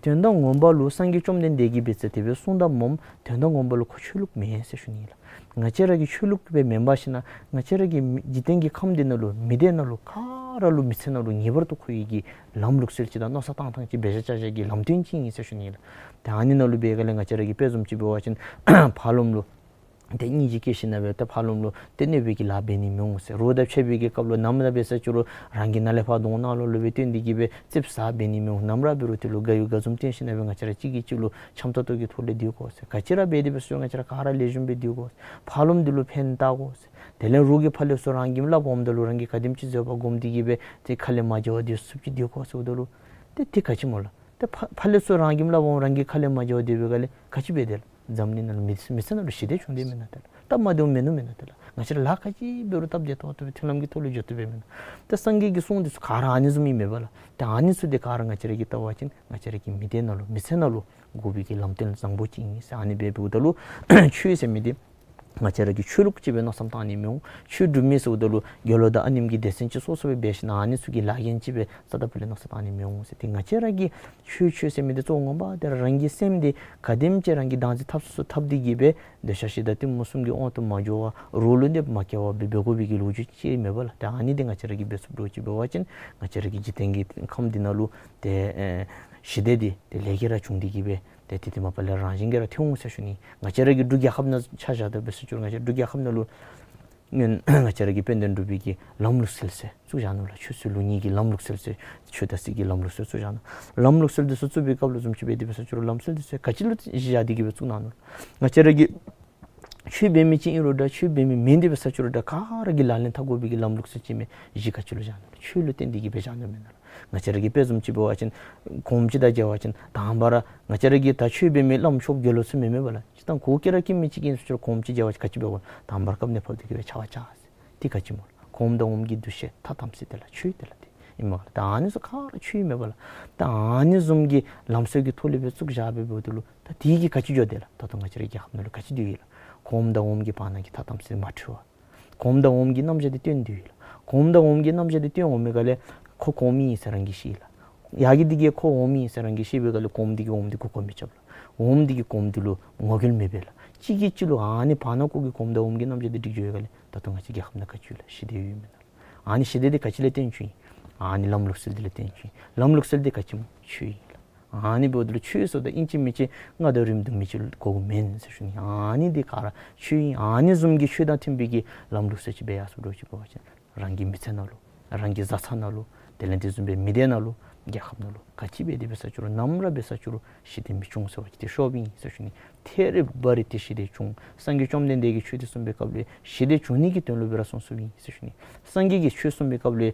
དོན་དག་ངོ་མ་ལུ་སངས་རྒྱས་བཅོམ་ལྡན་འདས་ཀྱིས་འབད་ས་དེ་སྦེ་གསུངས་དོ་སྨོ། དོན་དག་ངོ་མ་ལུ་ཁོ་ཆོས་ལུགས་མེན་ཟེར་ཞུ་ནི་ཨིན་ལགས། ང་བཅས་ར་གི་ཆོས་ལུགས་སྦེ་མེན་པར་ཞིན་ན་ང་བཅས་ར་གི་མི་འཇིག་རྟེན་གྱི་ཁམས་འདི་ནང་ལུ་མི་སྡེ་ནང་ལུ་ག་ར་ལུ་མི་ཚེ་ནང་ལུ་ངེས་པར་དུ་ཁོ་ཡི་གི་ལམ་ལུགས་སྲོལ་ཅིག་དང་མནོ་བསམ་བཏང་ཐངས་ཅིག་འབད་བཞག་བཞག་བཞག་གི་ལམ་སྟོན་ཅིག་ཨིན་ཟེར་ཞུ་ནི་ཨིན་ལགས། ད་ཨ་ནི་ནང་ལུ་འབད་སྒང་ལས་ང་བཅས་ར་གིས་དཔེ་བཟུམ་ཅིག་འབད་བ་ཅིན་ཕར་ལོགམ་ལུ་ཏེ་སྙིང་རྗེ་སྐྱེས་ཞིན་ན་སྦེ་ཏེ་ཕར་ལོགམ་ལུ་ཏེ་གནོད་པའི་གི་ལཱ་འབད་ནི་མི་འོང་ཟེར། རོགས་དང་ཕྱད་པའི་གི་སྐབས་ལུ་ནམ་ར་འབད་ས་ཅིག་རུང་རང་གི་ནང་ལས་ཕར་གདོང་ནང་ལོགས་ལུ་སྦེ་སྟོན་ཏེ་གི་སྦེ་ཙིགཔ་ཟ་འབད་ནི་མི་འོང་། ནམ་ར་འབད་རུང་དེ་ལུ་དགའ་ཡུལ་དགའ་འཛུམ་སྟོན་ཞིན་ན་སྦེ་ང་བཅས་ར་གཅིག་གིས་གཅིག་ལུ་འཆམ་ཏོག་ཏོ་གི་ཐོག་ལས་སྡོད་དགོ་ཟེར། ག་ཅི་ར་འབད་དེ་འབད་སོང་ང་བཅས་ར་ག་ར་ལེགས་ཤོམ་སྦེ་སྡོད་དགོ་ཟེར། ཕར་ལོགམ་འདི་ལུ་ཕན་བཏགས་དགོ་ཟེར། དེ་ལས་རོགས་ཀྱིས་ཕར་ལས་ཚུར་རང་གི་སླབ་འོངམ་ད་ལུ་རང་གིས་ག་དེམ་ཅིག་བཟོད་པ་སྒོམ་སྟེ་གི་སྦེ་ཏེ་ཁ་ལས་མ་བྱ་བ་སྡོད་ཚུགསཔ་ཅིག་སྡོད་དགོ་ཟེརཝ་ད་ལུ་ཏེ་དེ་ག་ཅི་སྨོ་ལགས། ཏེ་ཕར་ཕར་ལས་ཚུར་རང་གི་སླབ་འོང་རང་གིས་ཁ་ལས་མ་བྱ་བ་སྡོད་པའི་སྒང་ལས་ག་ཅི་འབད་དེ་ལགས། འཛམ་གླིང་ནང་ལུ་མི་མི་ཚེ་ནང་ལུ་ཞི་བདེ་བྱུང་སྟེ་མེན་ན་ཏེ་ལགས། སྟབས་མ་བདེཝ་མིན་ནུག་མེན་ན་ཏེ་ལགས། ང་བཅས་ར་ལཱ་ག་ཅི་འབད་རུང་སྟབས་བདེ་ཏོག་ཏོ་སྦེ་མཐུན་ལམ་གྱི་ཐོག་ལུ་འགྱོ་བཏུབ་པས་མེན་ན། ཏེ་སངས་རྒྱས་ཀྱི་གསུང་འདི་ཚུ་ག་ར་ཨ་ནི་བཟུམ་ཨིན་མས་པ་ལགས། ཏེ་ཨ་ནི་ཚུ་འདི་ག་ར་ང་བཅས་ར་གིས་བལྟ་བ་ཅིན་ང་བཅས་ར་གི་མི་སྡེ་ནང་ལུ་མི་ཚེ་ནང་ལུ་དགོ་པའི་གི་ལམ་སྟོན་བཟང་པོ་ཅིག་ཨིན་ཟེར། ཨ་ནི་སྦེ་འབདཝ་ད་ལུ་ཆོས་ཟེར་མི་འདི་ང་བཅས་ར་གིས་ཆོས་ལུགས་ཅིག་སྦེ་མནོ་བསམ་བཏང་ནི་མི་འོང་། ཆོས་སྒྲུབ་མི་ཟེརཝ་ད་ལུ་དགེ་སློང་དང་ཨ་ནེམ་གྱི་སྡེ་ཚན་ཅིག་སོ་སོ་སྦེ་འབད་ཞིན་ན་ཨ་ནི་ཚུ་གི་ལཱ་འགན་ཅིག་སྦེ་རྩ་དང་པོ་ལས་མནོ་བསམ་བཏང་ནི་མི་འོང་ཟེར། ཏེ་ང་བཅས་ར་གི་ཆོས་ཆོས་ཟེར་མི་འདི་གཙོ་བོ་ངོ་མ་འདི་ར་རང་གི་སེམས་འདི་ག་དེམ་ཅིག་རང་གིས་བདག་འཛིན་འཐབ་ཚུགས་ཚུགས་འཐབ་སྟེ་གི་སྦེ་འདོད་ཆགས་ཞེ་སྡང་གཏི་མུག་གསུམ་གྱི་དབང་དུ་མ་འགྱོ་བར་རོགས་ལུ་གནོདཔ་མ་བཀལ་བར་སྦེ་འབད་དགོ་པའི་གི་ལོ་རྒྱུས་ཅིག་ཨིན་མས་པ་ལགས། ཏེ་ཨ་ནི་འདི་ང་བཅས་ར་གིས་འབད་ཚུགསཔ་འདྲཝ་ཅིག་འབད་བ་ཅིན་ང་བཅས་ར་གི་འཇིག་རྟེན་གྱི་ཁམས་འདི་ནང་ལུ་ཏེ་ཨེ་ཞི་བདེ་འདི་ཏེ་ལས་ཀྱིས་ར་བྱུང་སྟེ་གི་སྦེ་ཏེ་དེ་དེ་མ་པ་ལས་རང་བཞིན་གྱིས་ར་ཐོན་འོང་ཟེར་ཞུ་ནི། ང་བཅས་ར་གི་འབྲུག་རྒྱལ་ཁབ་ནང་ཆ་བཞག་སྟེ་འབད་ས་ཅིག་རུང་ང་བཅས་འབྲུག་རྒྱལ་ཁབ་ནང་ལུ་སྔོན་ང་བཅས་ར་གི་དཔལ་ལྡན་འབྲུག་པའི་གི་ལམ་ལུགས་སྲོལ་ཟེར་བཙུགས་བཞག་ནུག་ལགས། ཆོས་སྲིད་ལུགས་གཉིས་ཀྱི་ལམ་ལུགས་སྲོལ་ཟེར་ཆོས་དང་སྲིད་ཀྱི་ལམ་ལུགས་སྲོལ་བཙུགས་བཞག་ནུག། ལམ་ལུགས་སྲོལ་འདི་ཚུ་བཙུགས་པའི་སྐབས་ལུ་བཟུམ་ཅིག་འབད་དེ་འབད་ས་ཅིག་རུང་ལམ་སྲོལ་འདི་ཚུ་ག་ཅི་ལུ་གཞི་བཞག་སྟེ་གི་སྦེ་བཙུགས་གནང་ནུག། ང་བཅས་ར་གི་ ཆོས་འབད་མི་ཅིག་ཨིན་རུང་འདྲ་ཆོས་འབད་མི་མེན་འདི་འབད་ས་ཅིག་རུང་འདྲ་ག་ར་གིས་ལག་ལེན་འཐབ་དགོ་པའི་གི་ལམ་ལུགས་ཟེར་ཅིག་མས། གཞི་ག་ཅི་ལུ་བཞག་ནུག་ལགས། ཆོས་ལུ་བརྟེན་ཏེ་གིས་སྦེ་བཞག་ནུག་མེན་ན་ལགས། ང་བཅས་ར་གིས་དཔེ་བཟུམ་ཅིག་འབད་བ་ཅིན་གོངམ་ཅིག་དང་མཇལ་བ་ཅིན་དང་པ་ར་ང་བཅས་ར་གི་ད་ཆོས་འབད་མི་བླམ་ཆོསཔ་དགེ་སློང་ཚུ་མེན་མེན་པ་ལགས། སྤྱིར་བཏང་གུ་གེ་ར་སྐྱེ་མི་ཅིག་ཨིན་ས་ཅིག་རུང་གོངམ་ཅིག་མཇལ་བ་ཅིན་ག་ཅི་འབད་དགོ། དང་པ་ར་བཀབ་ནེ་ཕབ་སྟེ་གིས་སྦེ་ཕྱག་འཚལ་ཟེར། དེ་ག་ཅི་སྨོ་ལགས། གོངམ་དང་འོགམ་གྱི་འདུ་ཤེས་ཐ་དམ་ཚིག་དེ་ལགས་ཆོས་དེ་ལགས། དེ་ཨིན་མས་ལགས། ད་ཨ་ནི་ཚུ་ག་ར་ཆོས་ཨིན་མས་པ་ལགས། ད་ཨ་ནི་བཟུམ་གྱི་ལམ་སྲོལ་གྱི་ཐོག་ལས་སྦེ་བཙུགས་བཞག་སྦེ་འབདཝ་ད་ལུ་ད་དེ་གིས་ག་ཅི་འགྱོ་དེས་ལགས། ད་ལྟོ་ང་བཅས་རའི་རྒྱལ་ཁབ་ནང་ལུ་ག་ཅི་འདུག་ཡོད་ལགས། གོངམ་དང་འོགམ་གྱི་བར་ན་གི་ཐ་དམ་ཚིག་མ་འཁྲུལ་བ། གོངམ་དང་འོགམ་གྱི་རྣམ་གཞག་འདི་སྟོན་ཏེ་ཡོད་ལགས། གོངམ་དང་འོགམ་གྱི་རྣམ་གཞག་འདི་སྟོན་འོང་མི་ག་ལས་ཁོ་གོངམ་ཨིན་ཟེར་རང་གིས་ཤེས་ལགས། ཡ་གི་འདི་གིས་ཁོ་འོགམ་ཨིན་ཟེར་རང་གིས་ཤེས་པའི་ག་ལས་གོངམ་འདི་གིས་འོགམ་འདི་གུ་གོ་མི་རྐྱབ་ལགས། འོགམ་འདི་གིས་གོངམ་འདི་ལུ་ངོ་རྒོལ་མི་འབད་ལགས། གཅིག་གིས་གཅིག་ལུ་ཨ་ནི་བར་ན་ཁོ་གི་གོངམ་དང་འོགམ་གྱི་རྣམ་གཞག་འདི་སྒྲིག་འགྱོ་བའི་ག་ལས་ད་ལྟོ་ང་བཅས་རྒྱལ་ཁབ་ནང་ག་ཅི་ཡོད་ལགས། ཞི་བདེ་ཡོད་མེན་ན་ལགས། ཨ་ནི་ཞི་བདེ་འདི་ག་ཅི་ལས་བརྟེན་བྱུང་ཡི། ཨ་ནི་ལམ་ལུགས་སྲོལ་འདི་ལས་བརྟེན་བྱུང་ཡི། ལམ་ལུགས་སྲོལ་འདི་ག་ཅི་སྨོ། ཆོས་ཨིན་ལགས། ཨ་ནི་འབདཝ་ད་ལུ་ཆོས་ཟེརཝ་ད་ཨིན་ཅི་མིན་ཅི་རྔ་དང་རིངམོ་བརྡུང་མི་ཅིག་དགོཔ་མེན་ཟེར་ཞུ་ནི། ཨ་ནི་འདི་ག་ར་ཆོས་ཨིན། ཨ་ནི་བཟུམ་གྱི་ཆོས་དང་མཐུན་པའི་གི་ལམ་ལུགས་སྲོལ་ཅིག་སྦེ་ཡར་སོང་འགྱོ་ཅིག་འབད་བ་ཅིན་རང་གི་མི་ཚེ་ནང་ལུ་རང་གི་བཟའ་ཚང་ནང་ལུ་དེ་ལས་དེ་བཟུམ་སྦེ་མི་སྡེ་ནང་ལུ་རྒྱལ་ཁབ་ནང་ལུ་ག་ཅི་འབད་དེ་འབད་ས་ཅིག་རུང་ནམ་ར་འབད་ས་ཅིག་རུང་ཞི་བདེ་མི་འབྱུང་ཟེར་བ་ཅིན་དེ་ཤོབ་ཨིན་ཟེར་ཞུ་ནི། ཐད་རི་བ་རི་ཏེ་ཞི་བདེ་འབྱུང་། སངས་རྒྱས་བཅོམ་ལྡན་འདས་ཀྱིས་ཆོས་འདི་གསུངས་པའི་སྐབས་ལུ་ཞི་བདེ་འབྱུང་ནི་གི་དོན་ལུ་སྦེ་ར་གསུངས་གསུངསམ་ཨིན་ཟེར་ཞུ་ནི། སངས་རྒྱས་ཀྱིས་ཆོས་གསུངས་པའི་སྐབས་ལུ་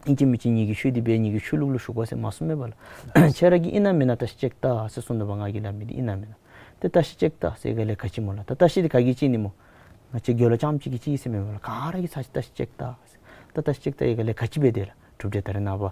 ཨིན་ཅི་མིན་ཅི་ངེ་གི་ཆོས་འདི་འབད་ངེ་གི་ཆོས་ལུགས་ལུ་ཞུགས་པ་ཟེར་མ་གསུངམ་མས་པ་ལགས། ཁྱེད་ར་གིས་ཨིན་ན་མེན་ན་བརྟག་ཞིབ་ཅིག་བལྟ་ཟེར་གསུངས་དོ་བ། ང་གིས་སླབ་མི་འདི་ཨིན་ན་མེན་ན། ཏེ་བརྟག་ཞིབ་ཅིག་བལྟ་ཟེར་ག་ལས་ག་ཅི་སྨོ་ལགས། ད་བརྟག་ཞིབ་འདི་ག་གིས་བྱིན་ནི་སྨོ། ང་བཅས་དགེ་སློང་རྐྱངམ་ཅིག་གིས་བྱིན་ཟེར་མེན་པ་ལགས། ག་ར་གིས་ཚར་ཅིག་བརྟག་ཞིབ་ཅིག་བལྟ་ཟེར། ད་བརྟག་ཞིབ་ཅིག་བལྟ་ཡི་ག་ལས་ག་ཅི་འབད་དེས་ལགས། གྲུབ་འབྲས་ད་རེས་ནངས་པ་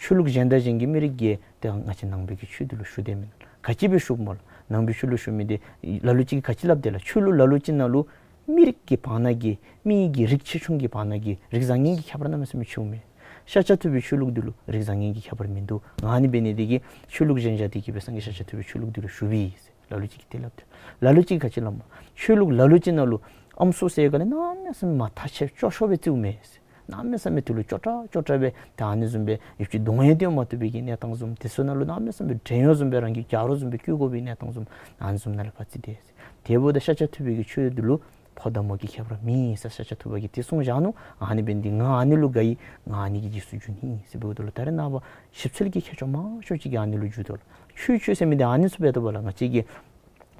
ཆོས་ལུགས་གཞན་དང་གཞན་གྱི་མི་རིགས་ཀྱིས་ཏེ་ང་བཅས་ནང་པའི་གི་ཆོས་འདི་ལུ་ཞུགས་དེས་མེན་ན། ག་ཅི་འབད་ཞུགསཔ་སྨོ་ལགས། ནང་པའི་ཆོས་ལུ་ཞུགས་མི་འདི་ལ་ལུ་ཅིག་གིས་ག་ཅི་སླབ་དེས་ལགས། ཆོས་ལུགས་ལ་ལུ་ཅིག་ནང་ལུ་མི་རིགས་ཀྱི་བར་ན་གི་མི་གི་རིགས་ཆེ་ཆུང་གི་བར་ན་གི་རིགས་བཟང་ངན་གྱི་ཁྱད་པར་གནམ་མེད་ས་མེད་ཕྱེཝ་མས། ཤཱཀྱ་ཐུབ་པའི་ཆོས་ལུགས་འདི་ལུ་རིགས་བཟང་ངན་གྱི་ཁྱད་པར་མིན་འདུག། ཨ་ནི་འབད་ནི་འདི་གིས་ཆོས་ལུགས་གཞན་བཞག་སྟེ་གིས་སྦེ་སངས་རྒྱས་ཤཱཀྱ་ཐུབ་པའི་ཆོས་ལུགས་འདི་ལུ་ཞུགས་པས་ཟེར་ལ་ལུ་ཅིག་གིས་དེ་སླབ་དེས། ལ་ལུ་ཅིག་གིས་ག་ཅི་སླབ་སྨོ། ཆོས་ལུགས་ལ་ལུ་ཅིག་ནང་ལུ་ཨམ་སྲུ་ཟེར་ག་ལས་གནམ་མེད་ས་མེད་མ་ཐག་ཆོད་སྐྱོ་ཤོས་སྦེ་བརྩིཝ་མས་ཟེར། གནམ་མེད་ས་མེད་དེ་ལུ་སྐྱོ་དྲགས་སྐྱོ་དྲགས་སྦེ་ད་ཨ་ནི་བཟུམ་སྦེ་ཡུདཔ་ཅིག་གདོང་ཡང་སྟོན་མ་བཏུབ་པའི་གི་གནས་སྟངས་བཟུམ། དེ་ཚུ་ནང་ལུ་གནམ་མེད་ས་མེད་བྲན་གཡོག་བཟུམ་སྦེ་རང་གི་རྒྱ་རོགས་བཟུམ་སྦེ་བཀོལ་དགོ་པའི་གནས་སྟངས་བཟུམ། ཨ་ནི་བཟུམ་ནང་ལུ་ཕར་བརྩིས་དེས་ཟེར། དེ་འབདཝ་ད་ཤཱཀྱ་ཐུབ་པའི་གི་ཆོས་འདི་ལུ་ཕོ་དང་མོ་གི་ཁྱད་པར་མེད་ཟེར་ཤཱཀྱ་ཐུབ་པ་གིས་དེ་གསུངས་བཞག་ནུག། ཨ་ནི་འབད་ནི་འདི་ང་ཨ་ནི་ལུ་དགའ་ཡི། ང་ཨ་ནི་གི་རྗེས་སུ་འཇུག་ནི་ཨིན་ཟེར་འབདཝ་ད་ལུ་ད་རེས་ནངས་པ་ཞིབ་འཚོལ་གྱི་མཁས་མཆོག་མང་ཤོས་ཅིག་གིས་ཨ་ནི་ལུ་འཇུག་དོ་ལགས། ཆོས་ཆོས་ཟེར་མི་འདི་ཨ་ནི་ཚུ་འབད་དོ་བ་ལགས། ང་བཅས་ཀྱིས་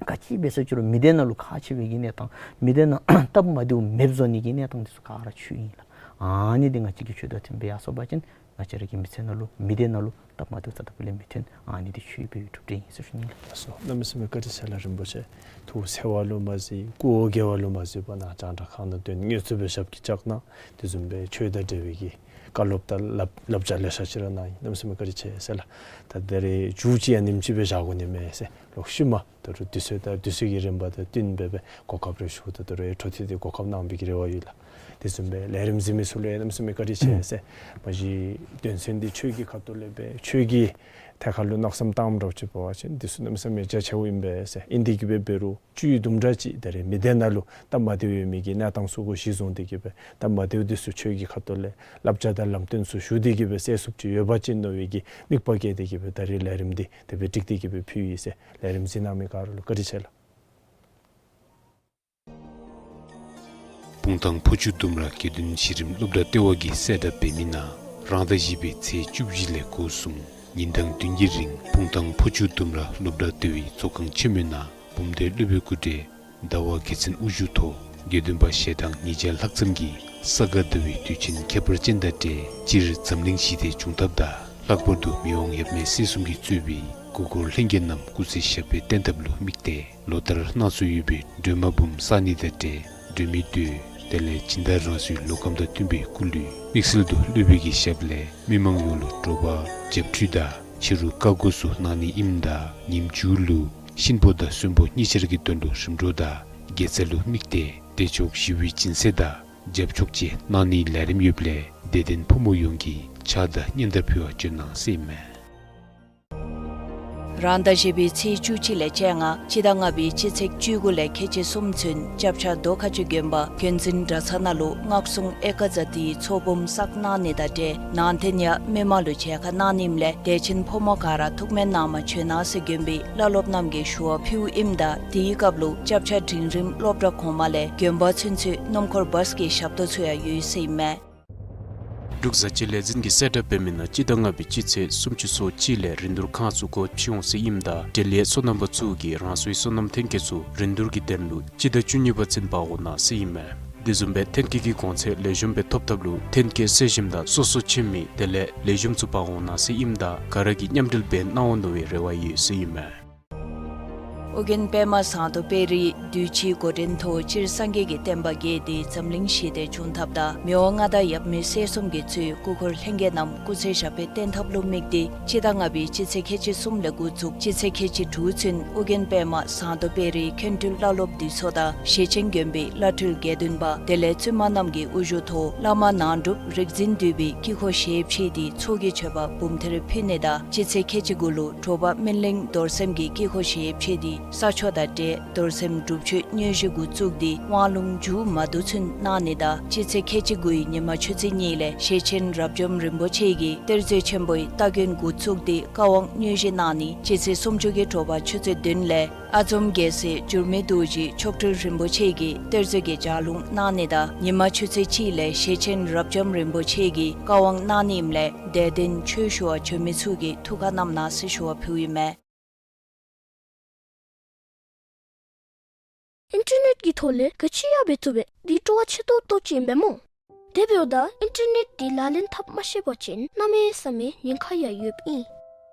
ག་ཅི་འབད་ས་ཅིག་རུང་མི་སྡེ་ནང་ལུ་ཁག་ཆེ་བའི་གི་གནས་སྟངས་མི་སྡེ་ནང་སྟབས་མ་བདེཝ་མེདཔ་བཟོ་ནི་གི་གནས་སྟངས་འདི་ཚུ་ག་ར་ཆོས་ཨིན་ལགས། ཨ་ནི་འདི་ང་བཅས་ཀྱི་ཆོས་དང་མཐུན་སྦེ་ཡར་སོང་པ་ཅིན་ང་བཅས་ར་གི་མི་ཚེ་ནང་ལུ་མི་སྡེ་ནང་ལུ་སྟབས་མ་བདེཝ་རྩ་དང་པོ་ལས་མི་ཐོན། ཨ་ནི་འདི་ཆོས་པའི་གྲུབ་འབྲས་ཨིན་ཟེར་ཞུ་ནི་ལགས། ལགས་སོ། གནམ་མེད་ས་མེད་བཀའ་དྲིན་ཆེ་ལགས་རིན་པོ་ཆེ། ཐུགས་འཚེར་བ་ལུ་མ་གཟིགས་སྐུ་འོ་བརྒྱལ་བ་ལུ་མ་གཟིགས་པར་ནཱ་རྒྱང་བསྒྲགས་ཁང་ནང་དོན་དངོས་སུ་སྦེ་ཞབས་ཀྱིས་བཅགས་གནང་། དེ་བཟུམ་སྦེ་ཆོས་དང་འབྲེལ་བའི་གི་བཀའ་སློབ་དང་བསླབ་བསླབ་བྱ་ལེ་ཤ་ཅིག་ར་གནང་ཡི། གནམ་མེད་ས་མེད་བཀའ་དྲིན་ཆེ་ཟེར་ལགས། ད་ད་རེས་མཇུག་ཅིག་ཡང་ཉིནམ་ཅིག་སྦེ་བཞག་དགོ་ནི་མས་ཟེར། ལོག་ཤུལ་མ་ད་རུང་དུས་ཚོད་དང་དུས་ཚོད་ཀྱི་རིམ་པ་དང་བསྟུན་སྦེ་སྦེ་གོ་སྐབས་རེ་ཞུ། ད་ད་རུང་འཕྲོ་མཐུད་དེ་གོ་སྐབས་གནང་བའི་གི་རེ་བ་ཡོད་ལགས། དེ་བཟུམ་སྦེ་ལས་རིམ་གཟིགས་མི་ཚུ་ལུ་ཡང་གནམ་མེད་ས་མེད་བཀའ་དྲིན་ཆེ་ཟེར། མ་གཞི་དོན་ཚན་འདི་ཆོས་ཀྱི་ཁ་ཐུག་ལས་སྦེ་ཆོས་ཀྱི་ཐད་ཁར་ལུ་གནག་སེམས་བཏངམ་འདྲཝ་ཅིག་འབད་བ་ཅིན་དེ་ཚུ་གནམ་མེད་ས་མེད་རྒྱ་ཆེཝ་ཨིན་པས་ཟེར། ཨིན་ཏེ་གིས་སྦེ་འབད་རུང་བཅུད་དུམ་གྲ་ཅིག་ད་རེས་མི་སྡེ་ནང་ལུ་སྟབས་མ་བདེཝ་ཡོད་མི་གི་གནས་སྟངས་ཚུ་གུ་གཞི་བཟུང་སྟེ་གིས་སྦེ་སྟབས་མ་བདེཝ་འདི་ཚུ་ཆོས་ཀྱི་ཁ་ཐུག་ལས་བསླབ་བྱ་དང་ལམ་སྟོན་ཚུ་ཞུ་སྟེ་གིས་སྦེ་སེལ་ཚུགསཔ་ཅིག་ཡོད་པ་ཅིན་མནོ་བའི་གི་དམིགས་པ་བསྐྱེད་དེ་གིས་སྦེ་ད་རེས་ལས་རིམ་འདི་དེ་སྦེ་བསྒྲིགས་ཏེ་གིས་སྦེ་ཕུལ་ཡི་ཟེར། ལས་རིམ་གཟིགས་གནང་མི་ག་ར་ལུ་བཀའ་དྲིན་ཆེ་ལགས། སྤུངས་ཐང་ཕོ་ཆུ་ལྡུམ་ར་དགེ་འདུན་ཆོས་རིམ་སློབ་གྲྭ་ལྟེ་བ་གིས་གསལ་བསྒྲགས་འབད་མི་ནང་རང་ཟླ་བཞི་པའི་ཚེས་བཅུ་བཞི་ལས་འགོ་བཟུང་ཉིན་གྲངས་བདུན་གྱི་རིང་སྤུངས་ཐང་ཕོ་ཆུ་ལྡུམ་ར་སློབ་གྲྭ་ལྟེ་བའི་ཚོགས་ཁང་ཆེན་མོའི་ནང་འབུམ་སྡེ་སློབ་དཔོན་སྐུ་བགྲེས་ཟླ་བ་རྒྱལ་མཚན་དབུ་བཞུགས་ཐོག་དགེ་འདུན་པ་ཞལ་གྲངས་ཉིས་བརྒྱ་ལྷག་ཙམ་གྱིས་ས་ག་ཟླ་བའི་དུས་ཆེན་ཁྱད་པར་ཅན་དང་འབྲེལ་སྤྱིར་འཛམ་གླིང་ཞི་བདེ་འབྱུང་ཐབས་དང་ལྷག་པར་དུ་མི་དབང་ཡབ་མེས་སྲས་གསུམ་གྱིས་གཙོས་པའི་སྐུ་འཁོར་ལྷན་རྒྱས་རྣམས་སྐུ་ཚེ་ཞབས་པད་བརྟན་ཐབས་ལུ་དམིགས་ཏེ་ལོ་ལྟར་གནང་སྲོལ་ཡོད་པའི་སྒྲོལ་མ་འབུམ་བསགས་ནི་དང་འབྲེལ་སྒྲོལ་མའི་མདོས་དེ་ལས་སྦྱིན་བདག་རང་སོའི་ལུས་ཁམས་དང་མཐུན་པའི་སྐུ་ལུས་དམིགས་བསལ་དུ་སློབ་དཔོན་གྱི་ཞབས་ལས་མི་མང་ཡོངས་ལུ་དྲོ་པ་བྱབས་ཁྲུས་དང་ཕྱི་རུ་བཀའ་བསྒོ་ཚུ་གནང་ནི་ཨིནམ་ད་ཉིནམ་མཇུག་ལུ་གཤིན་པོ་དང་གསོན་པོ་གཉིས་ཆར་གྱི་དོན་ལུ་རིམ་གྲོ་དང་དགེ་རྩ་ལུ་དམིགས་ཏེ་བདེ་མཆོག་ཞི་བའི་སྦྱིན་སྲེག་དང་རྒྱབ་ཕྱོགས་བཅས་གནང་ནིའི་ལས་རིམ་ཡོདཔ་ལས་དད་ལྡན་ཕོ་མོ་ཡོངས་ཀྱིས་ཕྱག་དང་སྙན་དར་ཕུལ་བར་བྱོན་གནང་ཟེར་ཨིན་མས། རང་ཟླ་བཞི་པའི་ཚེས་བཅུ་གཅིག་ལས་བཅོ་ལྔ་སྤྱི་ཟླ་ལྔ་པའི་སྤྱི་ཚེས་བཅུ་དགུ་ལས་ཁལ་གཅིག་གསུམ་ཚུན་སྐྱབས་ཆ་རྡོ་ཁ་ཆུ་དགོན་པ་དགོན་འཛིན་གྲྭ་ཚང་ནང་ལུ་སྔགས་སྲུང་ཨེ་ཀ་ཛ་ཏིའི་ཚོགས་འབུམ་བསགས་གནང་ནི་དང་འབྲེལ་ནང་རྟེན་ཡང་མི་མང་ལུ་མཇལ་ཁ་གནང་ནི་ཨིནམ་ལས་དད་ཅན་ཕོ་མོ་ག་ར་ཐུགས་སྨོན་གནང་མ་བྱོན་གནང་ཟེར་དགོན་པའི་བླ་སློབ་རྣམས་ཀྱིས་ཞུ་བ་ཕུལཝ་ཨིནམ་ད་དེའི་སྐབས་ལུ་སྐྱབས་ཆ་འབྲིང་རིམ་སློབ་གྲྭ་གོང་མ་ལས་དགོན་པ་ཚུན་ཚོད་སྣུམ་འཁོར་བཱས་ཀྱི་ཞབས་ཏོག་ཚུ་ཡང་ཡོད་ཟེར་ཨིན་མས། འབྲུག་བཟའ་སྤྱོད་ལས་འཛིན་གྱིས་གསལ་བསྒྲགས་འབད་མི་ནང་སྤྱི་ཟླ་ལྔ་པའི་སྤྱི་ཚེས་སུམ་ཅུ་སོ་གཅིག་ལས་རིན་བསྡུར་ཁང་ཚུ་སྒོ་ཕྱེ་འོང་ཟེར་ཨིནམ་ད་འབྲེལ་ཡོད་སོ་ནམ་པ་ཚུ་གིས་རང་སོའི་སོ་ནམ་ཐོན་སྐྱེད་ཚུ་རིན་བསྡུར་གྱི་དོན་ལུ་སྤྱི་ཟླ་བཅུ་གཉིས་པ་ཚུན་འབག་འོང་གནང་ཟེར་ཨིན་མས། དེ་བཟུམ་སྦེ་ཐོན་སྐྱེད་ཀྱི་གོང་ཚད་ལེགས་ཤོམ་སྦེ་ཐོབ་ཐབས་ལུ་ཐོན་སྐྱེད་སེལ་ཞིནམ་དང་སོ་སོ་ཆེ་མི་དེ་ལས་ལེགས་ཤོམ་ཚུ་འབག་འོང་གནང་ཟེར་ཨིནམ་ད་ག་ར་གིས་མཉམ་འབྲེལ་འབད་གནང་འོང་མནོ་བའི་རེ་བ་ཡོད་ཟེར་ཨིན་མས། ཨོ་རྒྱན་པདྨ་ཟངས་མདོག་དཔལ་རི་གདུལ་བྱའི་འགོ་འདྲེན་ཐོག་སྤྱིར་སངས་རྒྱས་ཀྱི་བསྟན་པ་རྒྱས་ཏེ་འཛམ་གླིང་ཞི་བདེ་འབྱུང་ཐབས་དང་མི་དབང་མངའ་བདག་ཡབ་མེས་སྲས་གསུམ་གྱིས་གཙོས་སྐུ་འཁོར་ལྷན་རྒྱས་རྣམས་སྐུ་ཚེ་ཞབས་པད་བརྟན་ཐབས་ལུ་དམིགས་ཏེ་སྤྱི་ཟླ་ལྔ་པའི་སྤྱི་ཚེས་ཁལ་གཅིག་གསུམ་ལས་འགོ་བཙུགས་སྤྱི་ཚེས་ཁལ་གཅིག་དྲུག་ཚུན་ཨོ་རྒྱན་པདྨ་ཟངས་མདོག་དཔལ་རིའི་མཁན་སྤྲུལ་བླ་སློབ་འདུས་ཚོགས་དང་ཞེ་ཆེན་དགོན་པའི་བླ་སྤྲུལ་དགེ་འདུན་པ་དེ་ལས་བཙུན་མ་རྣམས་ཀྱི་དབུ་བཞུགས་ཐོག་བླ་མ་ནང་སྒྲུབ་རིག་འཛིན་འདུས་པའི་དཀྱིལ་འཁོར་ཞལ་ཕྱེ་སྟེ་ཚོགས་ཀྱི་མཆོད་པ་འབུམ་ཐེར་ཕུལ་ནི་དང་སྤྱི་ཚེས་ཁལ་གཅིག་དགུ་ལུ་དྲོ་པ་སྨིན་གླིང་རྡོར་སེམས་ཀྱི་དཀྱིལ་འཁོར་ཞལ་ཕྱེ་སྟེ་ས་ཆོག་དང་འབྲེལ་རྡོར་སེམས་སྒྲུབ་མཆོད་དངོས་གཞི་འགོ་བཙུགས་ཏེ་དབང་ལུང་མཇུག་མ་བསྡུ་ཚུན་གནང་ནི་དང་སྤྱི་ཚེས་ཁལ་གཅིག་དགུའི་ཉི་མ་ཆུ་ཚོད་གཉིས་ལས་ཞེ་ཆེན་རབ་འབྱམས་རིན་པོ་ཆེ་གིས་གཏེར་མཛོད་ཆེན་པོའི་སྟ་གོན་འགོ་བཙུགས་ཏེ་བཀའ་དབང་དངོས་གཞི་གནང་ནི་སྤྱི་ཚེས་སུམ་ཅུ་གི་དྲོ་པ་ཆུ་ཚོད་བདུན་ལས་ཨ་འཛོམས་རྒྱལ་སྲས་འགྱུར་མེད་རྡོ་རྗེ་མཆོག་སྤྲུལ་རིན་པོ་ཆེ་གིས་གཏེར་མཛོད་ཀྱི་ལྗགས་ལུང་གནང་ནི་དང་ཉི་མ་ཆུ་ཚོད་གཅིག་ལས་ཞེ་ཆེན་རབ་འབྱམས་རིན་པོ་ཆེ་གིས་བཀའ་དབང་གནང་ནི་ཨིནམ་ལས་དད་ལྡན་ཆོས་ཞུ་བར་བྱོན་མི་ཚུ་གིས་ཐུགས་ཁར་བསྣམས་གནང་ཟེར་ཞུ་བ་ཕུལཝ་ཨིན་མས། ཨིན་ཊར་ནེཊ་ཀྱི་ཐོག་ལས་ག་ཅི་ཡང་འབད་བཏུབ་པས། འདི་སྤྲོ་བ་ཆེ་ཏོག་ཏོ་ཅིག་ཨིན་པས་སྨོ། དེ་འབདཝ་ད་ཨིན་ཊར་ནེཊ་འདི་ལག་ལེན་འཐབ་མ་ཤེས་པ་ཅིན་གནམ་མེད་ས་མེད་ཉེན་ཁ་ཡང་ཡོདཔ་ཨིན།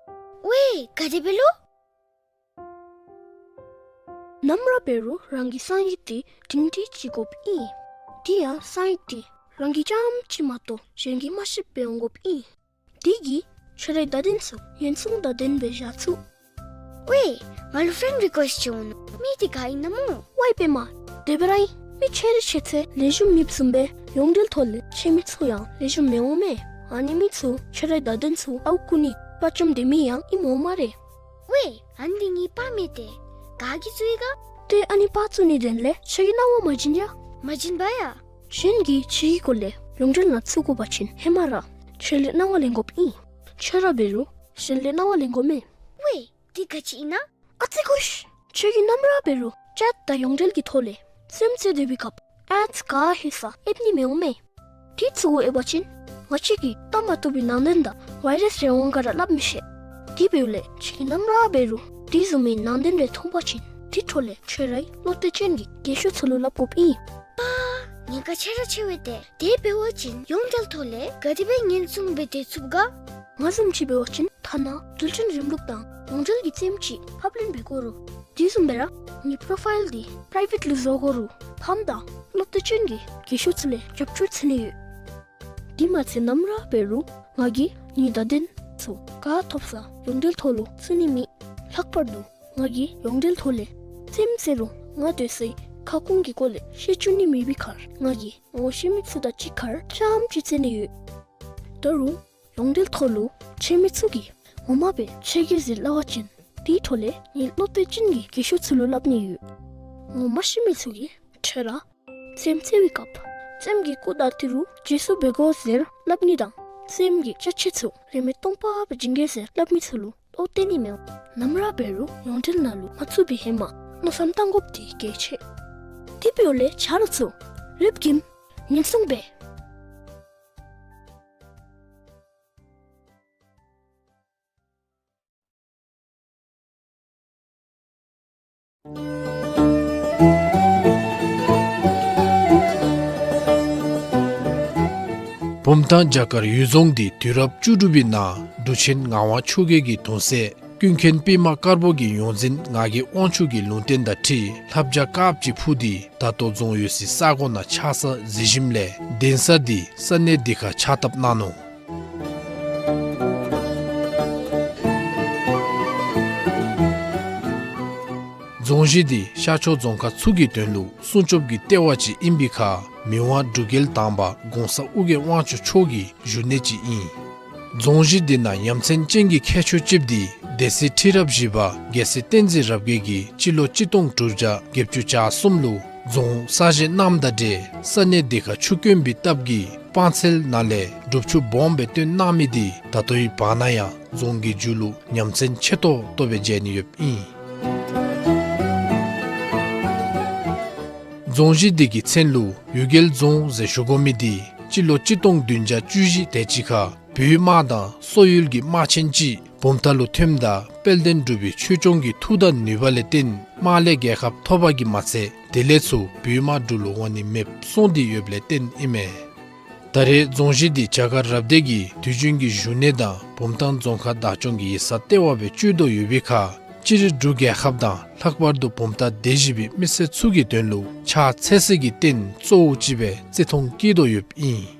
ཝའེ་ག་དེ་སྦེ་ལོ། ནམ་ར་འབད་རུང་རང་གི་གསང་ཡིག་འདི་སྒྲིང་སྒྲིང་ཅིག་དགོཔ་ཨིན། དེ་ཡང་གསང་ཡིག་འདི་རང་གིས་རྐྱངམ་གཅིག་མ་གཏོགས་གཞན་གྱིས་མ་ཤེསཔ་སྦེ་འོང་དགོཔ་ཨིན། དེ་གིས་ཁྱོད་རའི་བརྡ་དོན་ཚུ་ཉེན་སྲུང་དང་ལྡནམ་སྦེ་བཞག་ཚུགས། ཝའེ་ང་ལུ་ཕྲེནཌ་རི་ཀུའེསཊ་ཅིག་འོང་ནུག། མི་འདི་ག་ཨིན་ན་སྨོ། ཝའེ་པདྨ། དེ་སྦེ་ར་ཨིན། མི་ཆེ་རི་ཆེ་ཚད་ལེགས་ཤོམ་མེདཔ་བཟུམ་སྦེ་ཡོངས་འབྲེལ་ཐོག་ལས་ཆེ་མི་ཚུ་ཡང་ལེགས་ཤོམ་མི་འོང་མས། ཨ་ནི་མི་ཚུ་ཁྱོད་རའི་བརྡ་དོན་ཚུ་ཨརཝ་རྐུ་ནི་དཔའ་བཅམ་སྡོད་མི་ཡང་ཨིནམ་འོང་སྨ་རེ། ཝའེ་ཨ་ནི་འདི་ངེའི་པར་མས་ཏེ། ག་གིས་བཙུགས་ཡི་ག། ཏེ་ཨ་ནི་པར་བཙུགས་ནིའི་དོན་ལས་ཁྱོད་ཀྱིས་གནང་བ་མ་བྱིན་ཡ། མ་བྱིན་པ་ཡ། གཞན་གྱིས་ཁྱོད་ཀྱི་སྐོར་ལས་ཡོངས་འབྲེལ་ནང་བཙུགས་དགོ་པ་ཅིན་ཧེ་མ་ར་ཁྱོད་ལས་གནང་བ་ལེན་དགོཔ་ཨིན། ཁྱོད་ར་འབད་རུང་གཞན་ལས་གནང་བ་ལེན་དགོ་མས། ཝའེ་འདི་ག་ཅི་ཨིན་ན། ཨ་ཙི་གོ་ཤིག། ཁྱོད་ཀྱིས་ནམ་ར་འབད་རུང་ཅེཊ་དང་ཡོངས་འབྲེལ་གྱི་ཐོག་ལས་རྩེདམོ་རྩེ་སྡོད་པའི་སྐབས་ཨེཌསི་ག་ཧེ་ས་ཨེབ་ནི་མི་འོང་མས། དེ་ཚུ་གུ་ཨེབ་པ་ཅིན་ང་བཅས་ཀྱིས་བལྟ་མ་བཏུབ་པའི་ནང་དོན་དང་ཝའི་རཱསི་རེ་འོང་ག་ར་སླབ་མི་ཤེས། དེ་འབདཝ་ལས་ཁྱོད་ཀྱིས་ནམ་ར་འབད་རུང་དེ་བཟུམ་མའི་ནང་དོན་རེ་མཐོང་པ་ཅིན་དེ་འཕྲོ་ལས་ཁྱོད་རའི་བློ་གཏད་ཅན་གྱི་རྒན་ཤོས་ཚུ་ལུ་སླབ་དགོཔ་ཨིན། པ། ཉེན་ཁ་ཆེ་ར་ཆེ་བས་ཏེ། དེ་འབད་བ་ཅིན་ཡོངས་འབྲེལ་ཐོག་ལས་ག་དེ་སྦེ་ཉེན་སྲུང་འབད་སྡོད་ཚུགས་ག། ང་བཟུམ་ཅིག་འབད་བ་ཅིན་ཐ་ན་རྡུལ་ཕྲན་རིམ་ལུགས་དང་ཡོངས་འབྲེལ་གྱི་རྩེདམོ་ཅིག་ཕབ་ལེན་འབད་དགོ་རུང་དེ་བཟུམ་སྦེ་ར་ངེའི་པོ་རོ་ཕའིལ་འདི་པི་རའི་ཝེཊ་ལུ་བཟོ་དགོ་རུང་ཕམ་དང་བློ་གཏད་ཅན་གྱི་རྒན་ཤོས་ཚུ་ལས་རྒྱབ་སྐྱོར་འཚོལ་ནི་ཡོད། དེ་མ་ཚད་ནམ་ར་འབད་རུང་ང་གིས་ངེའི་བརྡ་དོན་ཚུ་ག་ཐོབ་ས་ཡོངས་འབྲེལ་ཐོག་ལུ་བཙུགས་ནི་མེད། ལྷག་པར་དུ་ང་གིས་ཡོངས་འབྲེལ་ཐོག་ལས་རྩེདམོ་རྩེ་རུང་ང་སྡོད་སའི་ཁ་སྐོང་གི་སྐོར་ལས་བཤད་བཅུག་ནི་མེད་པའི་ཁར་ང་གིས་ངོ་ཤེས་མི་ཚུ་དང་གཅིག་ཁར་རྐྱངམ་ཅིག་རྩེད་ནི་ཡོད། ད་རུང་ཡོངས་འབྲེལ་ཐོག་ལུ་ཆེ་མི་ཚུ་གིས་ངོ་མ་སྦེ་ཁྱོད་ཀྱིས་ཟེར་སླབ་པ་ཅིན་དེའི་འཕྲོ་ལས་ངེའི་བློ་གཏད་ཅན་གྱི་རྒན་ཤོས་ཚུ་ལུ་སླབ་ནི་ཡོད། ངོ་མ་ཤེས་མི་ཚུ་གིས་ཁྱོད་ར་རྩེདམོ་རྩེ་བའི་སྐབས་རྩེདམོ་གི་སྐུ་དང་ཏི་རུ་བརྗེ་སོར་འབད་དགོ་ཟེར་སླབ་ནི་དང་རྩེདམོ་གི་ཅ་ཆས་ཚུ་རིན་མེད་སྟོང་པ་སྦེ་བྱིན་གེ་ཟེར་སླབ་མི་ཚུ་ལུ་བློ་གཏད་ནི་མི་འོང་། ནམ་ར་འབད་རུང་ཡོངས་འབྲེལ་ནང་ལུ་མ་བཙུགས་པའི་ཧེ་མ་མནོ་བསམ་བཏང་དགོཔ་འདི་གལ་ཆེ། དེ་འབདཝ་ལས་ཆ་རོགས་ཚུ་རེབ་ཀྱིས་ཉེན་སྲུང་འབད། བུམ་ཐང་བྱ་དཀར་གཡུལ་རྫོང་འདི་དུས་རབས་བཅུ་དྲུག་པའི་ནང་འབྲུག་ཆེན་ངག་དབང་ཆོས་རྒྱལ་གྱི་གདུང་སྲས་ཀུན་མཁྱེན་པདྨ་དཀར་པོ་གི་ཡོངས་འཛིན་ངག་གི་དབང་ཕྱུག་གི་ལུང་བསྟན་དང་འཁྲིལ་ལྷ་བྱ་དཀརཔོ་ཅིག་འཕུར་ཏེ་ད་ལྟོ་རྫོང་ཡོད་སའི་ས་གོ་ནང་ཆགས་ས་གཟིགས་ཞིནམ་ལས་གདན་ས་འདི་ས་གནས་འདི་ཁར་ཕྱག་བཏབ་གནང་ནུག། རྫོང་གཞི་འདི་ཤར་ཕྱོགས་རྫོང་ཁག་ཚུ་གི་དོན་ལུ་སྲུང་སྐྱོབ་ཀྱི་ལྟེ་བ་ཅིག་ཨིན་པའི་ཁར་མི་དབང་འབྲུག་རྒྱལ་དང་པ་གོང་ས་ཨོ་རྒྱན་དབང་ཕྱུག་མཆོག་གི་བཞུགས་གནས་ཅིག་ཨིན། རྫོང་གཞི་འདི་ནང་ཡ་མཚན་ཅན་གྱི་ཁྱད་ཆོས་ཅིག་འདི་སྡེ་སྲིད་ཁྲི་རབས་བཞི་པ་རྒྱལ་སྲས་བསྟན་འཛིན་རབ་རྒྱས་ཀྱིས་སྤྱི་ལོ་གཅིག་སྟོང་དྲུག་བརྒྱ་བརྒྱད་ཅུ་གྱ་གསུམ་ལུ་རྫོང་གསར་བཞེངས་གནངམ་དང་འབྲེལ་ས་གནས་འདི་ཁར་ཆུ་དཀོན་པའི་སྟབས་ཀྱིས་སྤང་ཚལ་ནང་ལས་སྒྲུབ་ཆུ་སྦོམ་སྦེ་བཏོན་གནང་མི་འདི་ད་ལྟོའི་བར་ན་ཡང་རྫོང་གི་མཇུག་ལུ་ཡ་མཚན་ཆེ་ཏོག་ཏོ་སྦེ་མཇལ་ནི་ཡོདཔ་ཨིན། རྫོང་གཞི་འདི་གི་མཚན་ལུ་གཡུལ་རྒྱལ་རྫོང་ཟེར་ཞུ་དགོ་མི་འདི་ སྤྱི་ལོ་གཅིག་སྟོང་བདུན་བརྒྱ་བཅུ་བཞི་དེ་ཅིག་ཁར་བོད་དམག་དང་སོག་ཡུལ་གྱི་དམག་ཆེན་ཅིག་བུམ་ཐང་ལུ་ཐོནམ་ད་དཔལ་ལྡན་འབྲུག་པའི་ཆོས་སྐྱོང་གི་མཐུ་དང་ནུས་པ་ལས་བརྟེན་དམག་ལས་རྒྱལ་ཁ་ཐོབ་པ་གིས་མ་ཚད་དེ་ལས་ཚུར་བོད་དམག་འབྲུག་ལུ་འོང་ནི་མེདཔ་སོང་སྟེ་ཡོདཔ་ལས་བརྟེན་ཨིན་མས། ད་རེས་རྫོང་གཞི་འདི་བྱ་དགའ་རབ་སྡེ་གིས་དུས་རྒྱུན་གྱི་བཞུགས་གནས་དང་བུམ་ཐང་རྫོང་ཁག་བདག་སྐྱོང་གི་ཡིག་ཚང་ལྟེ་བ་སྦེ་སྤྱོད་དོ་ཡོད་པའི་ཁར་སྤྱིར་འབྲུག་རྒྱལ་ཁབ་དང་ལྷག་པར་དུ་བུམ་ཐང་སྡེ་བཞི་པའི་མི་སེར་ཚུ་གི་དོན་ལུ་ཕྱག་འཚལ་སའི་གི་རྟེན་གཙོ་བོ་ཅིག་སྦེ་བརྩི་མཐོང་བསྐྱེད་དོ་ཡོདཔ་ཨིན།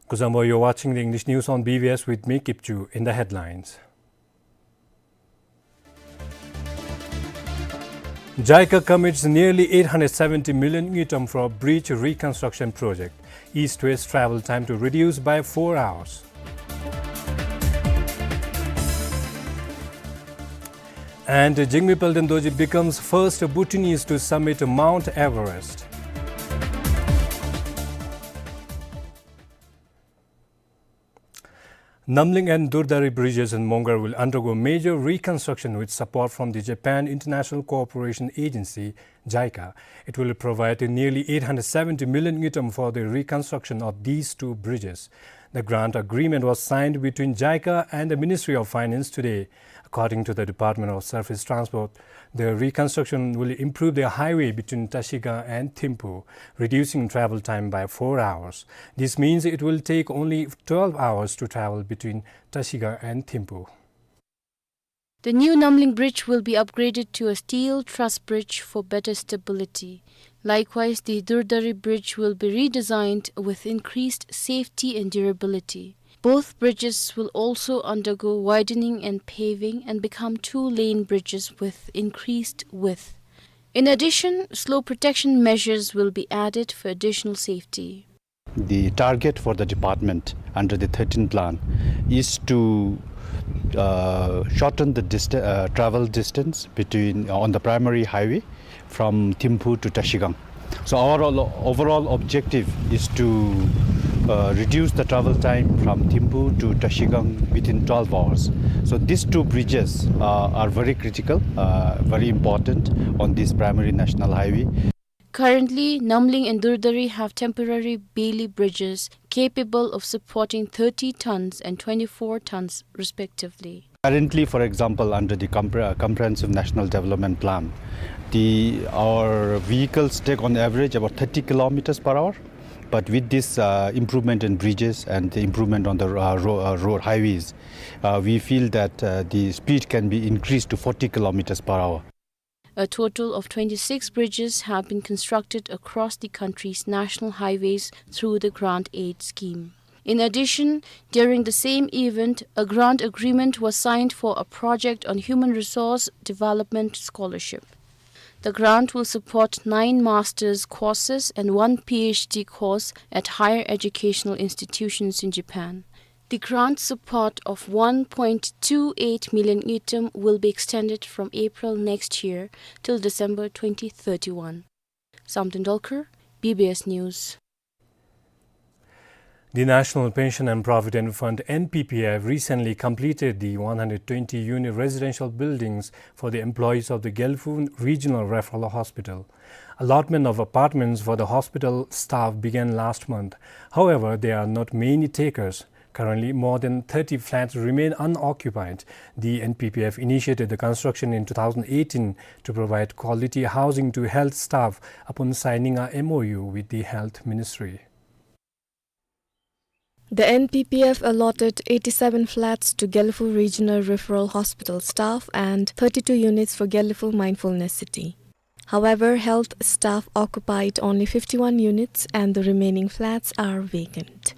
Kuzuzangpo, you're watching the English news on B B S with me, Kipchu. In the headlines. JICA commits nearly eight hundred seventy million ngultrum for bridge reconstruction project. East-west travel time to reduce by four hours. And Jigme Palden Dorji becomes first Bhutanese to summit Mount Everest. Namling and Durdari bridges in Mongar will undergo major reconstruction with support from the Japan International Cooperation Agency, JICA. It will provide nearly eight hundred seventy million ngultrum for the reconstruction of these two bridges. The grant agreement was signed between JICA and the Ministry of Finance today. According to the Department of Surface Transport, the reconstruction will improve the highway between Trashigang and Thimphu, reducing travel time by four hours. This means it will take only twelve hours to travel between Trashigang and Thimphu. The new Namling Bridge will be upgraded to a steel truss bridge for better stability. Likewise, the Durdari Bridge will be redesigned with increased safety and durability. Both bridges will also undergo widening and paving and become two-lane bridges with increased width. In addition, slope protection measures will be added for additional safety. The target for the department under the thirteen plan is to, uh, shorten the dista-, uh, travel distance between, on the primary highway from Thimphu to Trashigang. So our all, overall objective is to, uh, reduce the travel time from Thimphu to Trashigang within twelve hours. So these two bridges, uh, are very critical, uh, very important on this primary national highway. Currently, Namling and Durdari have temporary beili bridges capable of supporting thirty tons and twenty-four tons respectively. Currently, for example, under the compre-, uh, Comprehensive National Development Plan, the, our vehicles take on average about thirty kilometers per hour. But with this, uh, improvement in bridges and the improvement on the, uh, ro-, uh, road highways, uh, we feel that, uh, the speed can be increased to forty kilometers per hour. A total of twenty-six bridges have been constructed across the country's national highways through the grant aid scheme. In addition, during the same event, a grant agreement was signed for a project on human resource development scholarship. The grant will support nine master's courses and one P H D course at higher educational institutions in Japan. The grant support of one point two eight million ngultrum will be extended from April next year till December twenty thirty-one. Samten Dolkar, B B S News. The National Pension and Provident Fund, N P P F, recently completed the one hundred twenty unit residential buildings for the employees of the Gelephu Regional Referral Hospital. Allotment of apartments for the hospital staff began last month. However, there are not many takers. Currently, more than thirty flats remain unoccupied. The N P P F initiated the construction in two thousand eighteen to provide quality housing to health staff upon signing a M O U with the Health Ministry. The N P P F allotted eighty-seven flats to Gelephu Regional Referral Hospital staff and thirty-two units for Gelephu Mindfulness City. However, health staff occupied only fifty-one units and the remaining flats are vacant.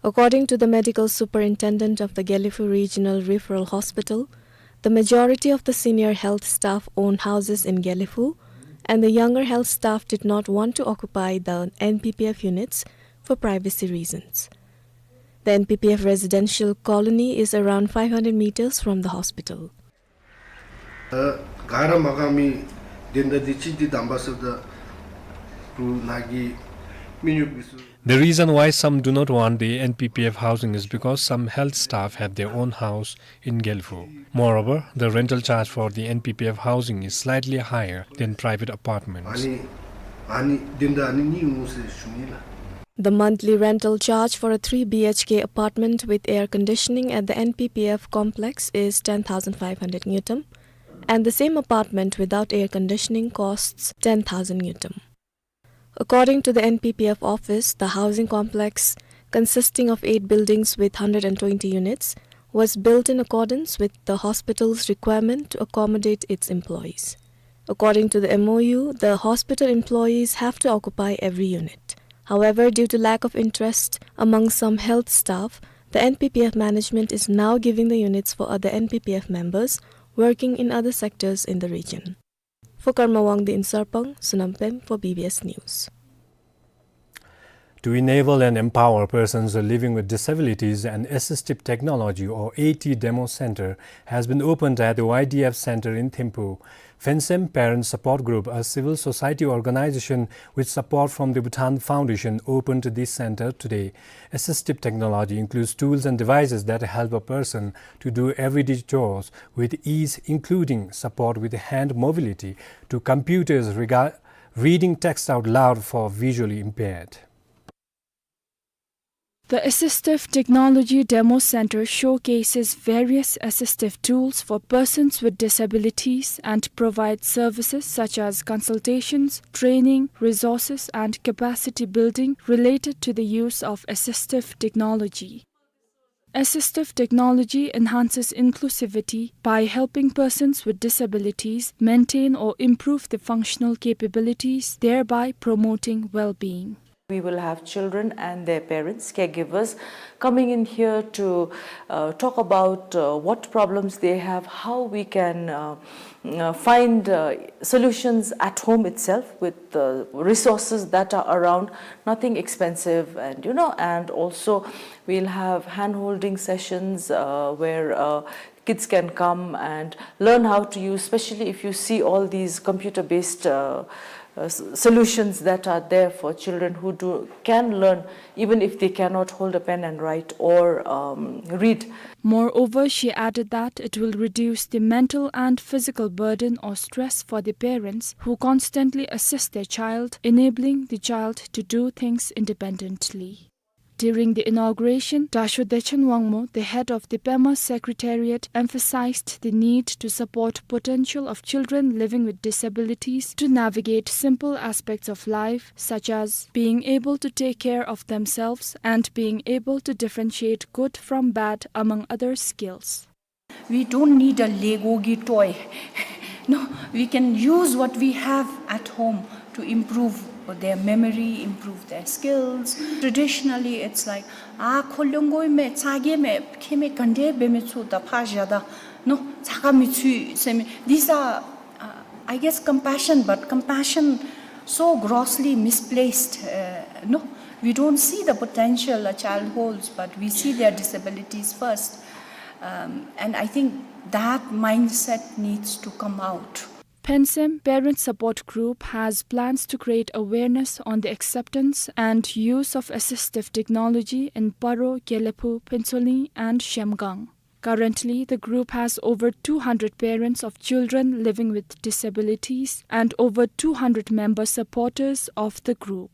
According to the medical superintendent of the Gelephu Regional Referral Hospital, the majority of the senior health staff own houses in Gelephu, and the younger health staff did not want to occupy the N P P F units for privacy reasons. The N P P F residential colony is around five hundred meters from the hospital. ཨ་ག་ར་མ་གང་མི་དེ་འདྲ་དེ་ཅིག་དེ་དམ་པ་སོ་ད་བུ་ན་གི་མི་ཉུག་གི་སུ། The reason why some do not want the N P P F housing is because some health staff have their own house in Gelephu. Moreover, the rental charge for the N P P F housing is slightly higher than private apartments. ཨ་ནི་ཨ་ནི་དེ་འདྲ་ཨ་ནི་ནི་ངུ་སེ་ཞུ་ནི་ལ། The monthly rental charge for a three B H K apartment with air conditioning at the N P P F complex is ten thousand five hundred ngultrum, and the same apartment without air conditioning costs ten thousand ngultrum. According to the N P P F office, the housing complex, consisting of eight buildings with hundred and twenty units, was built in accordance with the hospital's requirement to accommodate its employees. According to the M O U, the hospital employees have to occupy every unit. However, due to lack of interest among some health staff, the N P P F management is now giving the units for other N P P F members working in other sectors in the region. For Karma Wangdi in Sarpang, Sonam Pem for B B S News. To enable and empower persons living with disabilities, an assistive technology or AT demo center has been opened at the Y D F center in Thimphu. Phensem Parent Support Group, a civil society organization with support from the Bhutan Foundation, opened this center today. Assistive technology includes tools and devices that help a person to do everyday chores with ease, including support with hand mobility to computers, rega-, reading text out loud for visually impaired. The Assistive Technology Demo Center showcases various assistive tools for persons with disabilities and provides services such as consultations, training, resources, and capacity building related to the use of assistive technology. Assistive technology enhances inclusivity by helping persons with disabilities maintain or improve their functional capabilities, thereby promoting well-being. We will have children and their parents, caregivers, coming in here to, uh, talk about, uh, what problems they have, how we can, uh, uh, find, uh, solutions at home itself with the resources that are around, nothing expensive, and, you know, and also we'll have hand-holding sessions, uh, where, uh, kids can come and learn how to use, especially if you see all these computer-based, uh, uh, s-, solutions that are there for children who do, can learn, even if they cannot hold a pen and write or, um, read. Moreover, she added that it will reduce the mental and physical burden or stress for the parents who constantly assist their child, enabling the child to do things independently. During the inauguration, Dasho Dechen Wangmo, the head of the Pema Secretariat, emphasized the need to support potential of children living with disabilities to navigate simple aspects of life, such as being able to take care of themselves and being able to differentiate good from bad, among other skills. We don't need a Lego ki toy. No, we can use what we have at home to improve their memory, improve their skills. Traditionally, it's like, ah, kholongoi me, tsage me, khe me, gande be me chu da pha jada. No, tsaka mi chu se me. These are, uh, I guess, compassion, but compassion so grossly misplaced. Uh, no, we don't see the potential a child holds, but we see their disabilities first. Um, and I think that mindset needs to come out. Phensem Parent Support Group has plans to create awareness on the acceptance and use of assistive technology in Paro, Gelephu, Phuentsholing, and Zhemgang. Currently, the group has over two hundred parents of children living with disabilities and over two hundred member supporters of the group.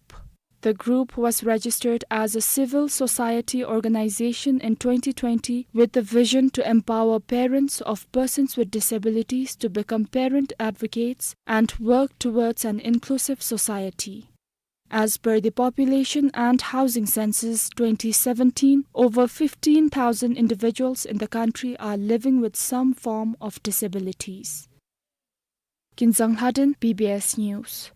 The group was registered as a civil society organization in twenty twenty with the vision to empower parents of persons with disabilities to become parent advocates and work towards an inclusive society. As per the Population and Housing Census twenty seventeen, over fifteen thousand individuals in the country are living with some form of disabilities. Kinzang Lhaden, B B S News.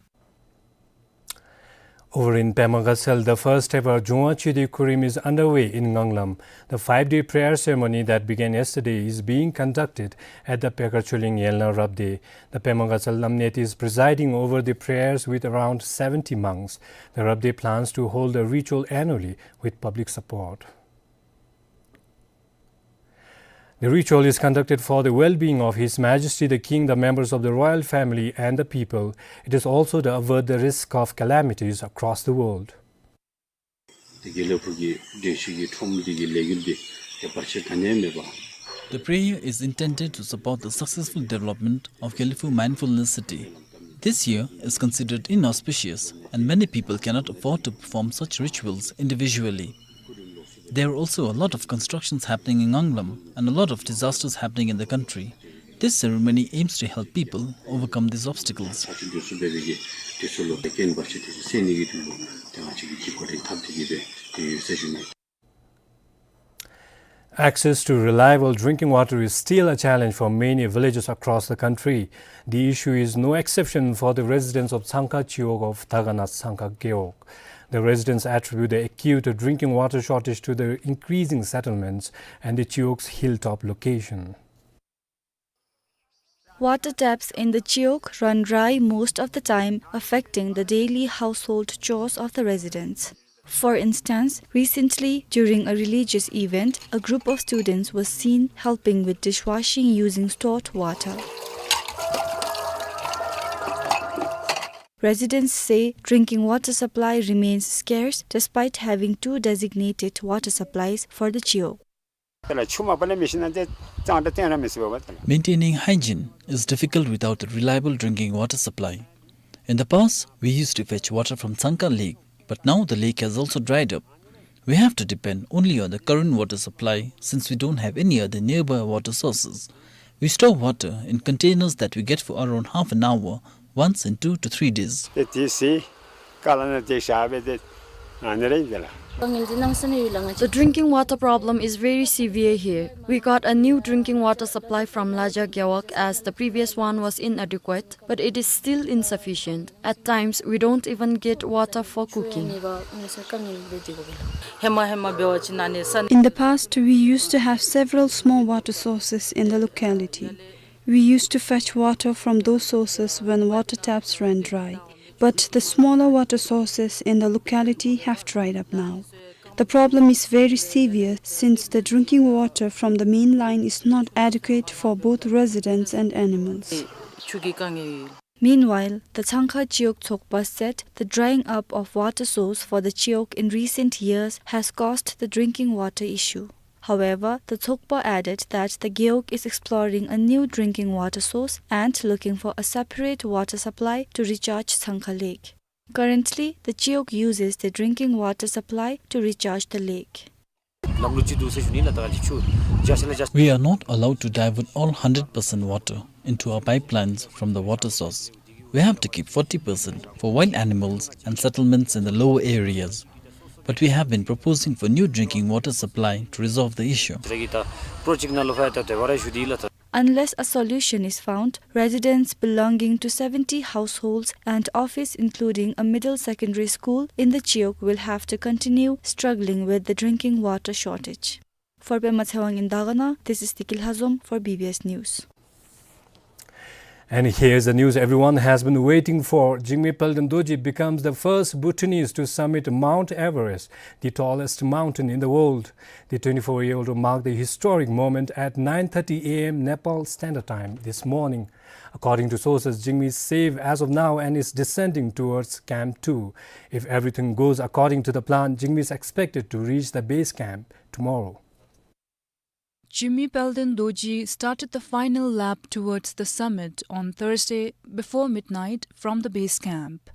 Over in Pema Gatshel, the first ever Jungwa Chidi Khurim is underway in Nganglam. The five-day prayer ceremony that began yesterday is being conducted at the Pekar Choling Yelna Rabde. The Pema Gatshel Lamnet is presiding over the prayers with around seventy monks. The Rabde plans to hold the ritual annually with public support. The ritual is conducted for the well-being of His Majesty the King, the members of the royal family, and the people. It is also to avert the risk of calamities across the world. དེ་དགེ་ལེགས་ཕུག་གི་འགྲུལ་བཞུད་ཀྱི་ཁྲོམ་འདི་གི་ལས་འགུལ་འདི་དེ་བར་ཆད་ག་ནི་ཡང་མེད་པ། The prayer is intended to support the successful development of Gelephu Mindfulness City. This year is considered inauspicious, and many people cannot afford to perform such rituals individually. There are also a lot of constructions happening in Nganglam and a lot of disasters happening in the country. This ceremony aims to help people overcome these obstacles. Access to reliable drinking water is still a challenge for many villages across the country. The issue is no exception for the residents of Tsangkha Chiwog of Dagana Tsangkha Gewog. The residents attribute the acute drinking water shortage to the increasing settlements and the Chiwog's hilltop location. Water taps in the Chiwog run dry most of the time, affecting the daily household chores of the residents. For instance, recently, during a religious event, a group of students was seen helping with dishwashing using stored water. Residents say drinking water supply remains scarce despite having two designated water supplies for the Chiwog. Maintaining hygiene is difficult without a reliable drinking water supply. In the past, we used to fetch water from Tsangkha Lake, but now the lake has also dried up. We have to depend only on the current water supply since we don't have any other nearby water sources. We store water in containers that we get for around half an hour once in two to three days. The drinking water problem is very severe here. We got a new drinking water supply from Laja Gewog, as the previous one was inadequate, but it is still insufficient. At times, we don't even get water for cooking. In the past, we used to have several small water sources in the locality. We used to fetch water from those sources when water taps ran dry. But the smaller water sources in the locality have dried up now. The problem is very severe since the drinking water from the main line is not adequate for both residents and animals. Meanwhile, the Tsangkha Chiwog Tsokpa said the drying up of water source for the Chiwog in recent years has caused the drinking water issue. However, the Tsokpa added that the Gewog is exploring a new drinking water source and looking for a separate water supply to recharge Tsangkha Lake. Currently, the Chiwog uses the drinking water supply to recharge the lake. We are not allowed to divert all hundred percent water into our pipelines from the water source. We have to keep forty percent for wild animals and settlements in the lower areas. But we have been proposing for new drinking water supply to resolve the issue. Unless a solution is found, residents belonging to seventy households and office including a middle secondary school in the Chiwog will have to continue struggling with the drinking water shortage. For Pema Tshewang in Dagana, this is Tikil Hazom for B B S News. And here's the news everyone has been waiting for. Jigme Palden Dorji becomes the first Bhutanese to summit Mount Everest, the tallest mountain in the world. The twenty-four-year-old marked the historic moment at nine thirty A M Nepal Standard Time this morning. According to sources, Jigme is safe as of now and is descending towards Camp two. If everything goes according to the plan, Jigme is expected to reach the base camp tomorrow. Jigme Palden Dorji started the final lap towards the summit on Thursday before midnight from the base camp.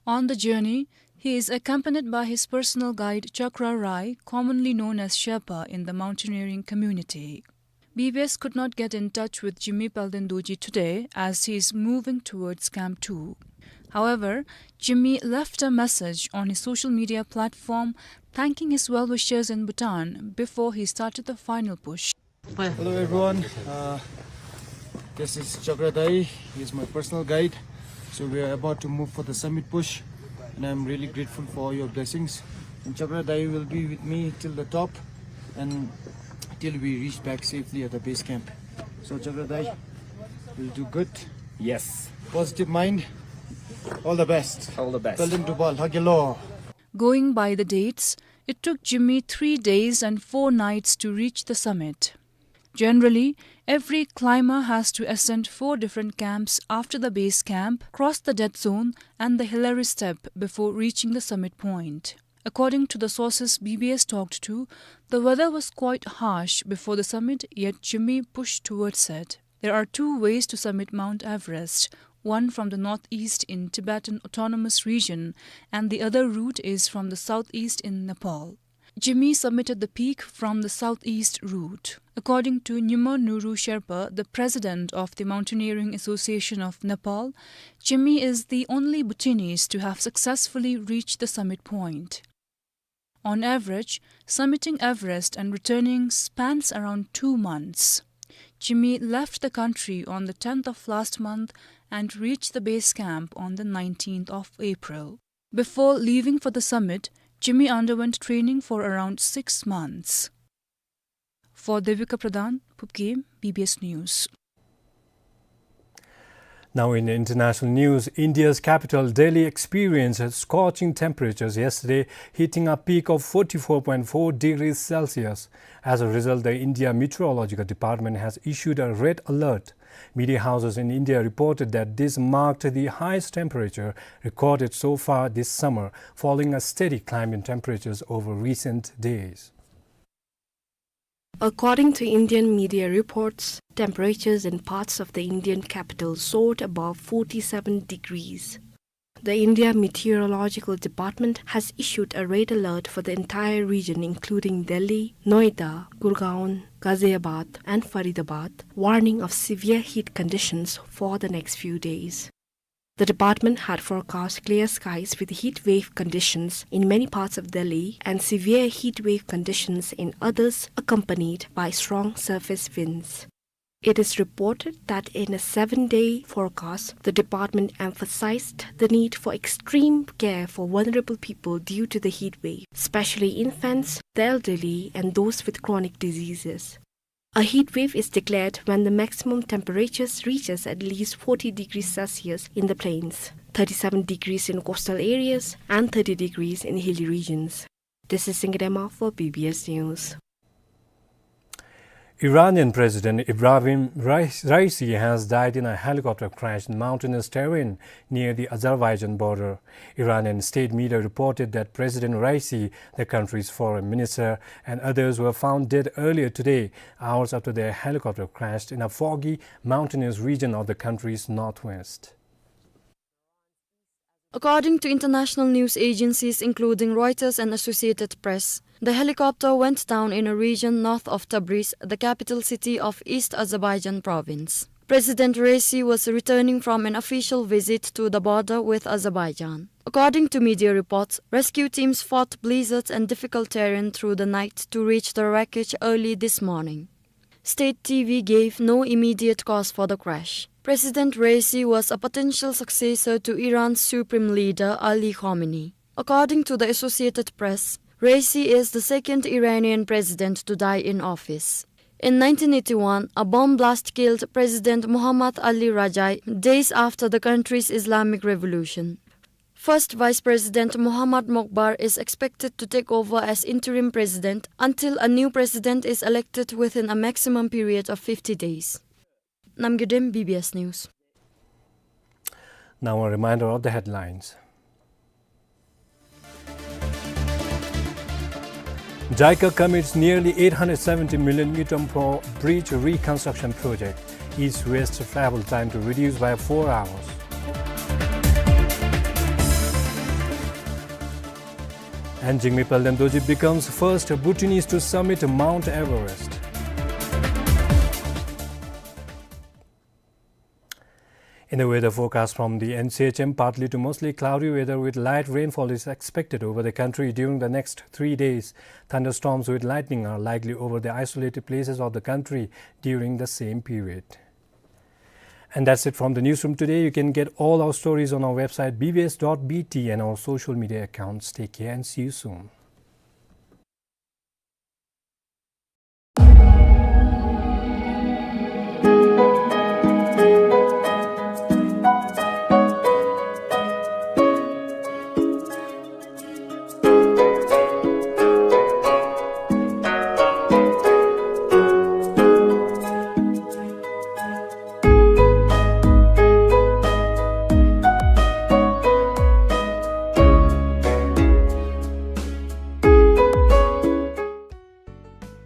On the journey, he is accompanied by his personal guide Chakra Rai, commonly known as Sherpa in the mountaineering community. B B S could not get in touch with Jigme Palden Dorji today as he is moving towards Camp two. However, Jimmy left a message on his social media platform thanking his well-wishers in Bhutan before he started the final push. Hello everyone, uh, this is Chakra Dai. He is my personal guide. So we are about to move for the summit push, and I'm really grateful for all your blessings. And Chakra Dai will be with me till the top, and till we reach back safely at the base camp. So Chakra Dai will do good. Yes. Positive mind. All the best. All the best. Pelden Dubal, Hagelo. Going by the dates, it took Jimmy three days and four nights to reach the summit. Generally, every climber has to ascend four different camps after the base camp, cross the death zone and the Hillary Step before reaching the summit point. According to the sources B B S talked to, the weather was quite harsh before the summit, yet Jimmy pushed towards it. There are two ways to summit Mount Everest, one from the northeast in Tibetan Autonomous Region, and the other route is from the southeast in Nepal. Jimmy summited the peak from the southeast route. According to Nyima Nuru Sherpa, the president of the Mountaineering Association of Nepal, Jimmy is the only Bhutanese to have successfully reached the summit point. On average, summiting Everest and returning spans around two months. Jimmy left the country on the tenth of last month and reached the base camp on the nineteenth of April. Before leaving for the summit, Jimmy underwent training for around six months. For Devika Pradhan, Phubgim, B B S News. Now in international news, India's capital Delhi experienced scorching temperatures yesterday, hitting a peak of forty-four point four degrees Celsius. As a result, the India Meteorological Department has issued a red alert. Media houses in India reported that this marked the highest temperature recorded so far this summer, following a steady climb in temperatures over recent days. According to Indian media reports, temperatures in parts of the Indian capital soared above forty-seven degrees. The India Meteorological Department has issued a red alert for the entire region, including Delhi, Noida, Gurgaon, Ghaziabad, and Faridabad, warning of severe heat conditions for the next few days. The department had forecast clear skies with heat wave conditions in many parts of Delhi and severe heat wave conditions in others, accompanied by strong surface winds. It is reported that in a seven-day forecast, the department emphasized the need for extreme care for vulnerable people due to the heat wave, especially infants, the elderly, and those with chronic diseases. A heat wave is declared when the maximum temperatures reaches at least forty degrees Celsius in the plains, thirty-seven degrees in coastal areas, and thirty degrees in hilly regions. This is Singdema for B B S News. Iranian President Ebrahim Rais-, Raisi has died in a helicopter crash in mountainous terrain near the Azerbaijan border. Iranian state media reported that President Raisi, the country's foreign minister, and others were found dead earlier today, hours after their helicopter crashed in a foggy, mountainous region of the country's northwest. According to international news agencies, including Reuters and Associated Press, the helicopter went down in a region north of Tabriz, the capital city of East Azerbaijan province. President Raisi was returning from an official visit to the border with Azerbaijan. According to media reports, rescue teams fought blizzards and difficult terrain through the night to reach the wreckage early this morning. State T V gave no immediate cause for the crash. President Raisi was a potential successor to Iran's supreme leader Ali Khamenei. According to the Associated Press, Raisi is the second Iranian president to die in office. In nineteen eighty-one, a bomb blast killed President Mohammad Ali Rajai days after the country's Islamic Revolution. First Vice President Mohammad Mokbar is expected to take over as interim president until a new president is elected within a maximum period of fifty days. Namgay Dem, B B S News. Now a reminder of the headlines. JICA commits nearly eight hundred seventy million ngultrum for bridge reconstruction project. East-west travel time to reduce by four hours. And Jigme Pelden Dorji becomes first Bhutanese to summit Mount Everest. In the weather forecast from the N C H M, partly to mostly cloudy weather with light rainfall is expected over the country during the next three days. Thunderstorms with lightning are likely over the isolated places of the country during the same period. And that's it from the newsroom today. You can get all our stories on our website B B S dot B T and our social media accounts. Take care and see you soon.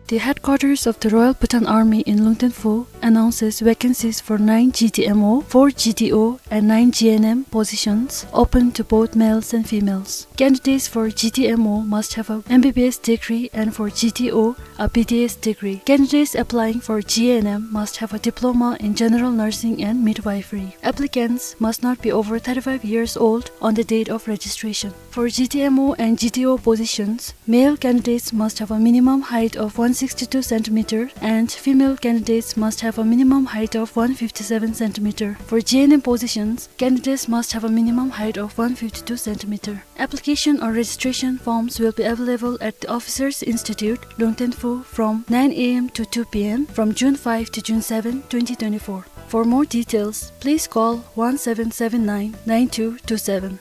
The headquarters of the Royal Bhutan Army in Lungten Phu announces vacancies for nine G D M O, four G D O, and nine G N M positions open to both males and females. Candidates for G D M O must have a M B B S degree, and for G D O, a B D S degree. Candidates applying for G N M must have a diploma in general nursing and midwifery. Applicants must not be over thirty-five years old on the date of registration. For G D M O and G D O positions, male candidates must have a minimum height of one sixty-two centimeter and female candidates must have a minimum height of one fifty-seven centimeter. For G N M positions, candidates must have a minimum height of one fifty-two centimeter. Application or registration forms will be available at the Officers Institute, Lungten Phu, from nine A M to two P M from June five to June seven, twenty twenty-four. For more details, please call one seven seven nine nine two two seven.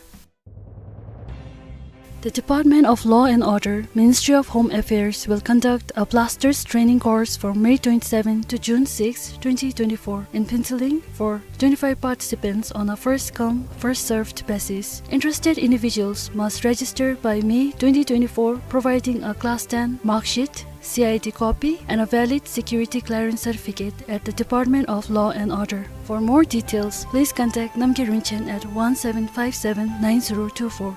The Department of Law and Order, Ministry of Home Affairs, will conduct a blasters training course from May twenty-seven to June six, twenty twenty-four in Phuentsholing for twenty-five participants on a first come, first served basis. Interested individuals must register by May twenty twenty-four, providing a class ten mark sheet, C I D copy, and a valid security clearance certificate at the Department of Law and Order. For more details, please contact Namgay Rinchen at one seven five seven nine zero two four.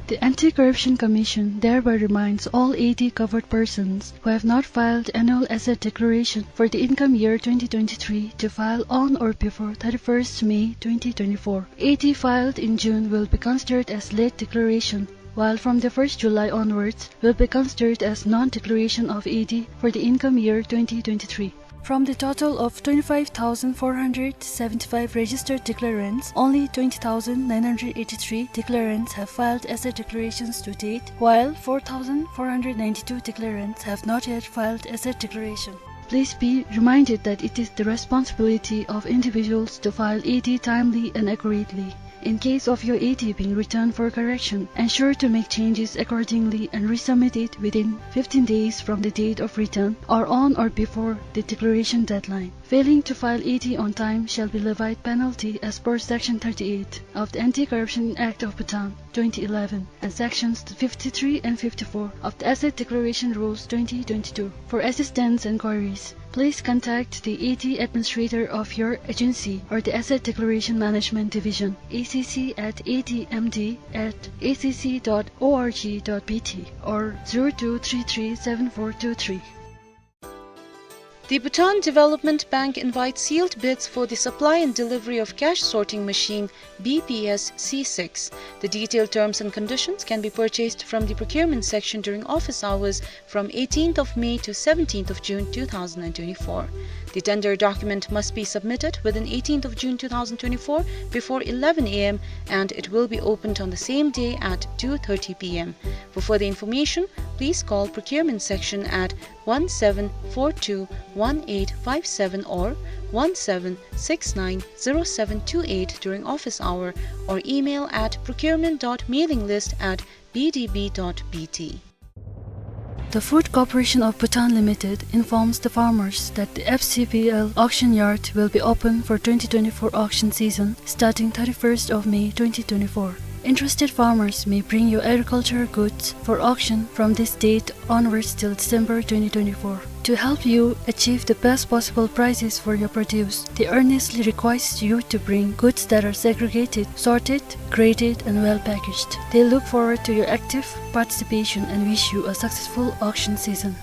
The Anti-Corruption Commission thereby reminds all A D covered persons who have not filed annual asset declaration for the income year twenty twenty-three to file on or before thirty-first May twenty twenty-four. A D filed in June will be considered as late declaration, while from the first July onwards will be considered as non-declaration of A D for the income year twenty twenty-three. From the total of twenty-five thousand four hundred seventy-five registered declarants, only twenty thousand nine hundred eighty-three declarants have filed asset declarations to date, while four thousand four hundred ninety-two declarants have not yet filed asset declaration. Please be reminded that it is the responsibility of individuals to file A D timely and accurately. In case of your A D being returned for correction, ensure to make changes accordingly and resubmit it within fifteen days from the date of return or on or before the declaration deadline. Failing to file A D on time shall be levied penalty as per Section thirty-eight of the Anti-Corruption Act of Bhutan twenty eleven and Sections fifty-three and fifty-four of the Asset Declaration Rules twenty twenty-two. For assistance and queries, please contact the A D administrator of your agency or the Asset Declaration Management Division, A C C at A D M D at A C C dot org dot B T or zero two three three seven four two three. The Bhutan Development Bank invites sealed bids for the supply and delivery of cash sorting machine B P S C six. The detailed terms and conditions can be purchased from the procurement section during office hours from eighteenth of May to seventeenth of June two thousand and twenty-four. The tender document must be submitted within eighteenth of June two thousand twenty-four before eleven A M and it will be opened on the same day at two thirty P M. For further information, please call procurement section at one seven four two one eight five seven or one seven six nine zero seven two eight during office hour or email at procurement dot mailing list at B D B dot B T. The Food Corporation of Bhutan Limited informs the farmers that the F C B L auction yard will be open for twenty twenty-four auction season starting thirty-first of May twenty twenty-four. Interested farmers may bring your agricultural goods for auction from this date onwards till December twenty twenty-four. To help you achieve the best possible prices for your produce, they earnestly request you to bring goods that are segregated, sorted, graded, and well packaged. They look forward to your active participation and wish you a successful auction season.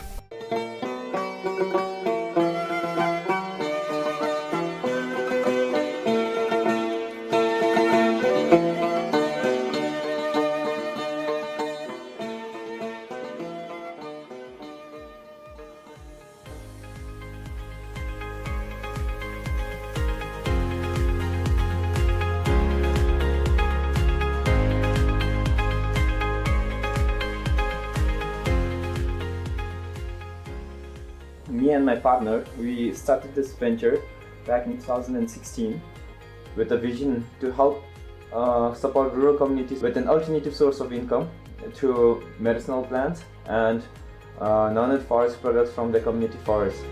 Me and my partner, we started this venture back in two thousand sixteen with a vision to help, uh, support rural communities with an alternative source of income through medicinal plants and, uh, non-forest products from the community forest.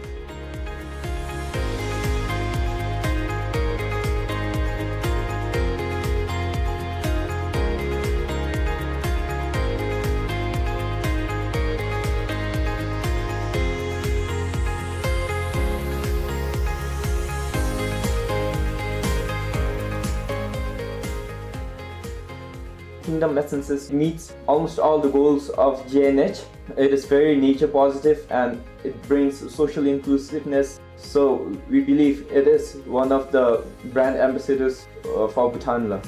Kingdom Essences meets almost all the goals of G N H. It is very nature positive and it brings social inclusiveness. So we believe it is one of the brand ambassadors, uh, for Bhutan la.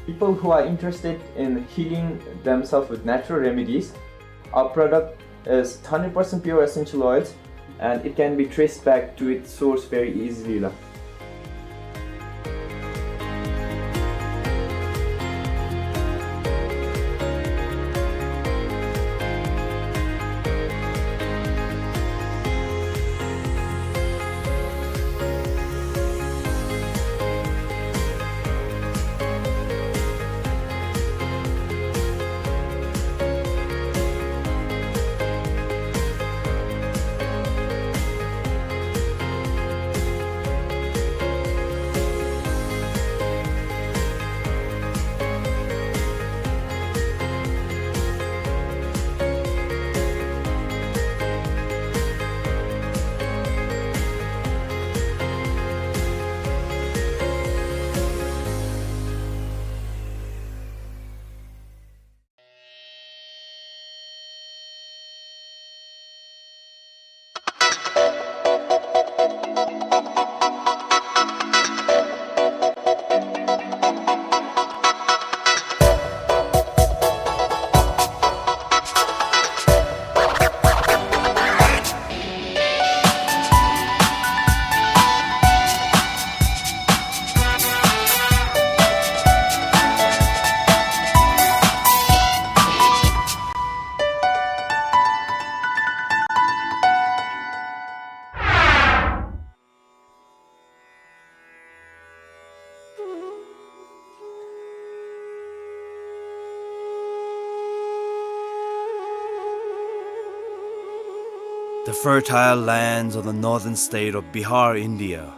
People who are interested in healing themselves with natural remedies, our product is hundred percent pure essential oils, and it can be traced back to its source very easily la. The fertile lands of the northern state of Bihar, India,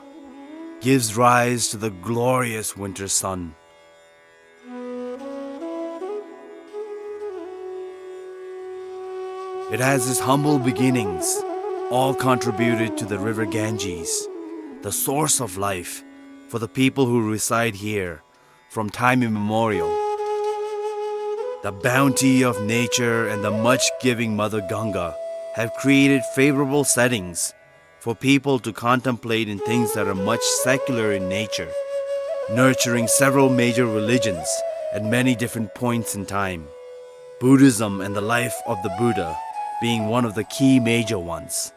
gives rise to the glorious winter sun. It has its humble beginnings, all contributed to the river Ganges, the source of life for the people who reside here from time immemorial. The bounty of nature and the much-giving Mother Ganga have created favorable settings for people to contemplate in things that are much secular in nature, nurturing several major religions at many different points in time, Buddhism and the life of the Buddha being one of the key major ones.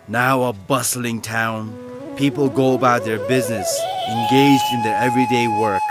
Now a bustling town, people go about their business, engaged in their everyday work,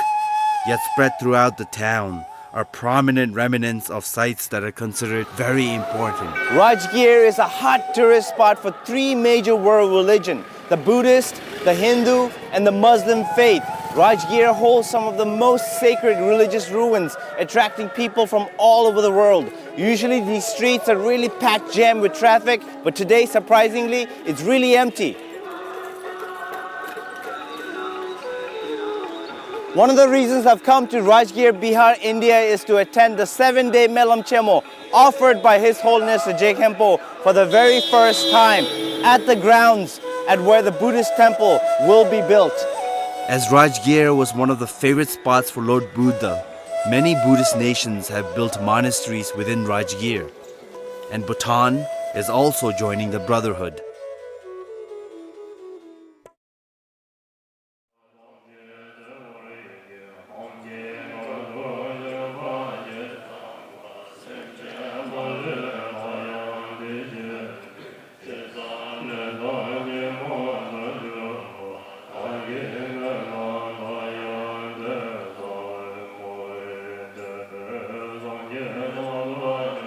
yet spread throughout the town are prominent remnants of sites that are considered very important. Rajgir is a hot tourist spot for three major world religion, the Buddhist, the Hindu, and the Muslim faith. Rajgir holds some of the most sacred religious ruins, attracting people from all over the world. Usually these streets are really packed jam with traffic, but today, surprisingly, it's really empty. One of the reasons I've come to Rajgir, Bihar, India is to attend the seven-day Melam Chemo offered by His Holiness the Je Khenpo for the very first time at the grounds at where the Buddhist temple will be built. As Rajgir was one of the favorite spots for Lord Buddha, Many Buddhist nations have built monasteries within Rajgir, and Bhutan is also joining the brotherhood.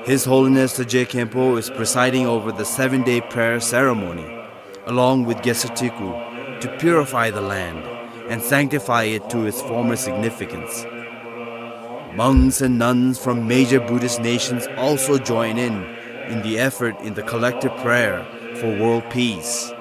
His Holiness the Je Khenpo is presiding over the seven-day prayer ceremony, along with Geshe Thiku, to purify the land and sanctify it to its former significance. Monks and nuns from major Buddhist nations also join in, in the effort in the collective prayer for world peace.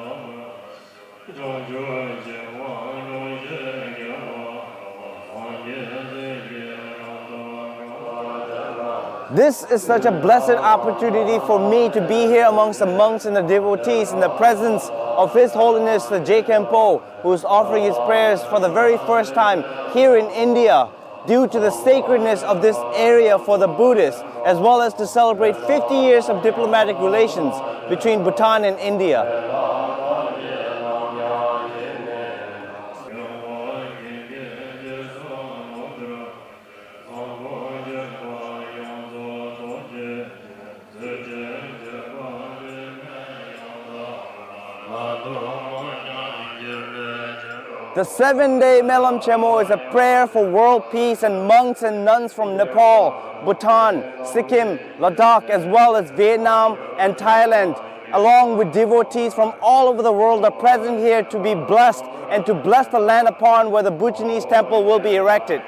This is such a blessed opportunity for me to be here amongst the monks and the devotees in the presence of His Holiness the Je Khenpo, who is offering his prayers for the very first time here in India, due to the sacredness of this area for the Buddhists, as well as to celebrate fifty years of diplomatic relations between Bhutan and India. The seven-day Melam Chenmo is a prayer for world peace, and monks and nuns from Nepal, Bhutan, Sikkim, Ladakh, as well as Vietnam and Thailand, along with devotees from all over the world, are present here to be blessed and to bless the land upon where the Bhutanese temple will be erected.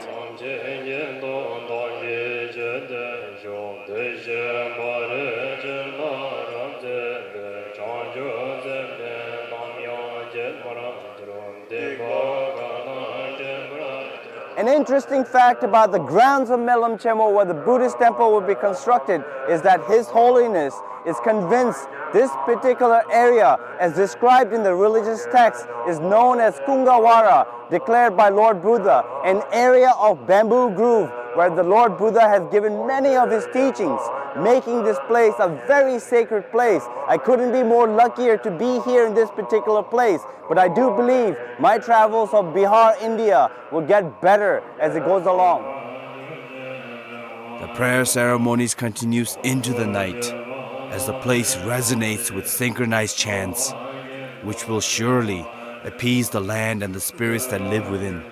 An interesting fact about the grounds of Melam Chenmo, where the Buddhist temple will be constructed, is that His Holiness is convinced this particular area, as described in the religious text, is known as Kungavara, declared by Lord Buddha, an area of bamboo grove where the Lord Buddha has given many of his teachings, making this place a very sacred place. I couldn't be more luckier to be here in this particular place, but I do believe my travels of Bihar, India, will get better as it goes along. The prayer ceremonies continues into the night as the place resonates with synchronized chants, which will surely appease the land and the spirits that live within.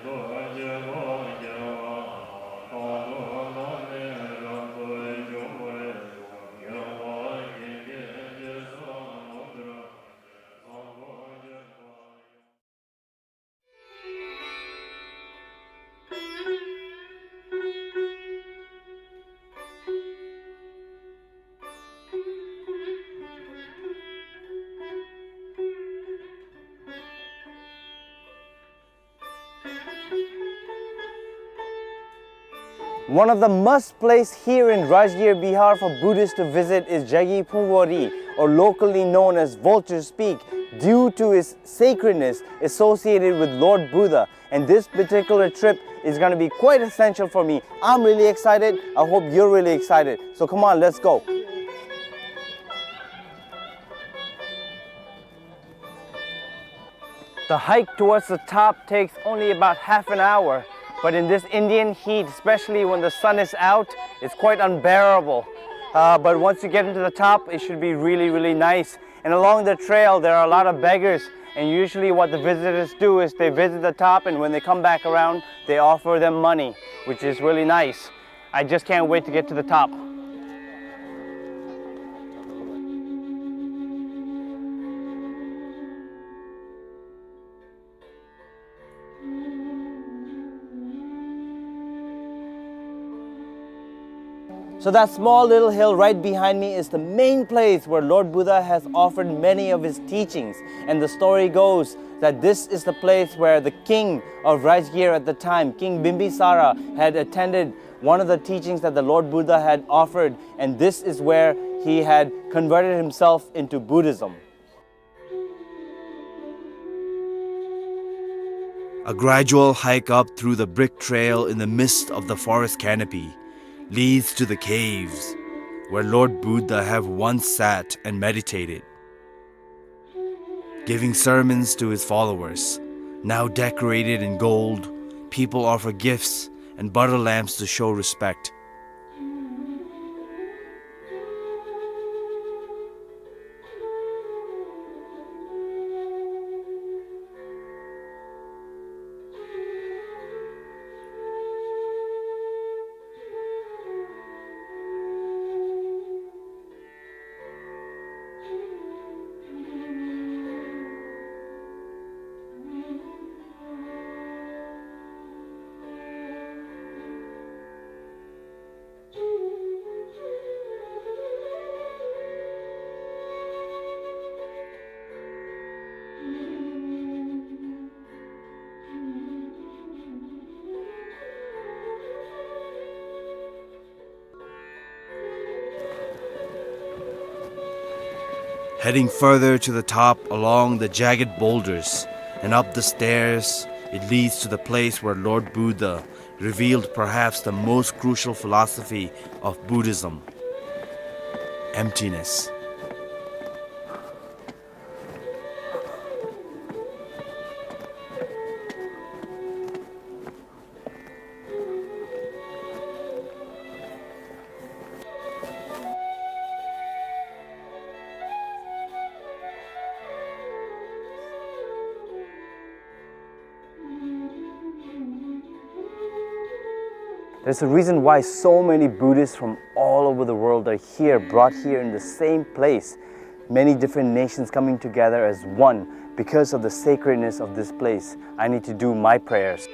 One of the must place here in Rajgir, Bihar for Buddhists to visit is Jagi Phungwari, or locally known as Vulture's Peak, due to its sacredness associated with Lord Buddha. And this particular trip is gonna be quite essential for me. I'm really excited. I hope you're really excited. So come on, let's go. The hike towards the top takes only about half an hour, but in this Indian heat, especially when the sun is out, it's quite unbearable. Uh, but once you get into the top, it should be really, really nice. And along the trail, there are a lot of beggars, and usually what the visitors do is they visit the top, and when they come back around, they offer them money, which is really nice. I just can't wait to get to the top. So that small little hill right behind me is the main place where Lord Buddha has offered many of his teachings. And the story goes that this is the place where the king of Rajgir at the time, King Bimbisara, had attended one of the teachings that the Lord Buddha had offered, and this is where he had converted himself into Buddhism. A gradual hike up through the brick trail in the midst of the forest canopy leads to the caves where Lord Buddha have once sat and meditated. Giving sermons to his followers, now decorated in gold, people offer gifts and butter lamps to show respect. Heading further to the top along the jagged boulders and up the stairs, it leads to the place where Lord Buddha revealed perhaps the most crucial philosophy of Buddhism: emptiness. There's a reason why so many Buddhists from all over the world are here, brought here in the same place. Many different nations coming together as one because of the sacredness of this place. I need to do my prayers.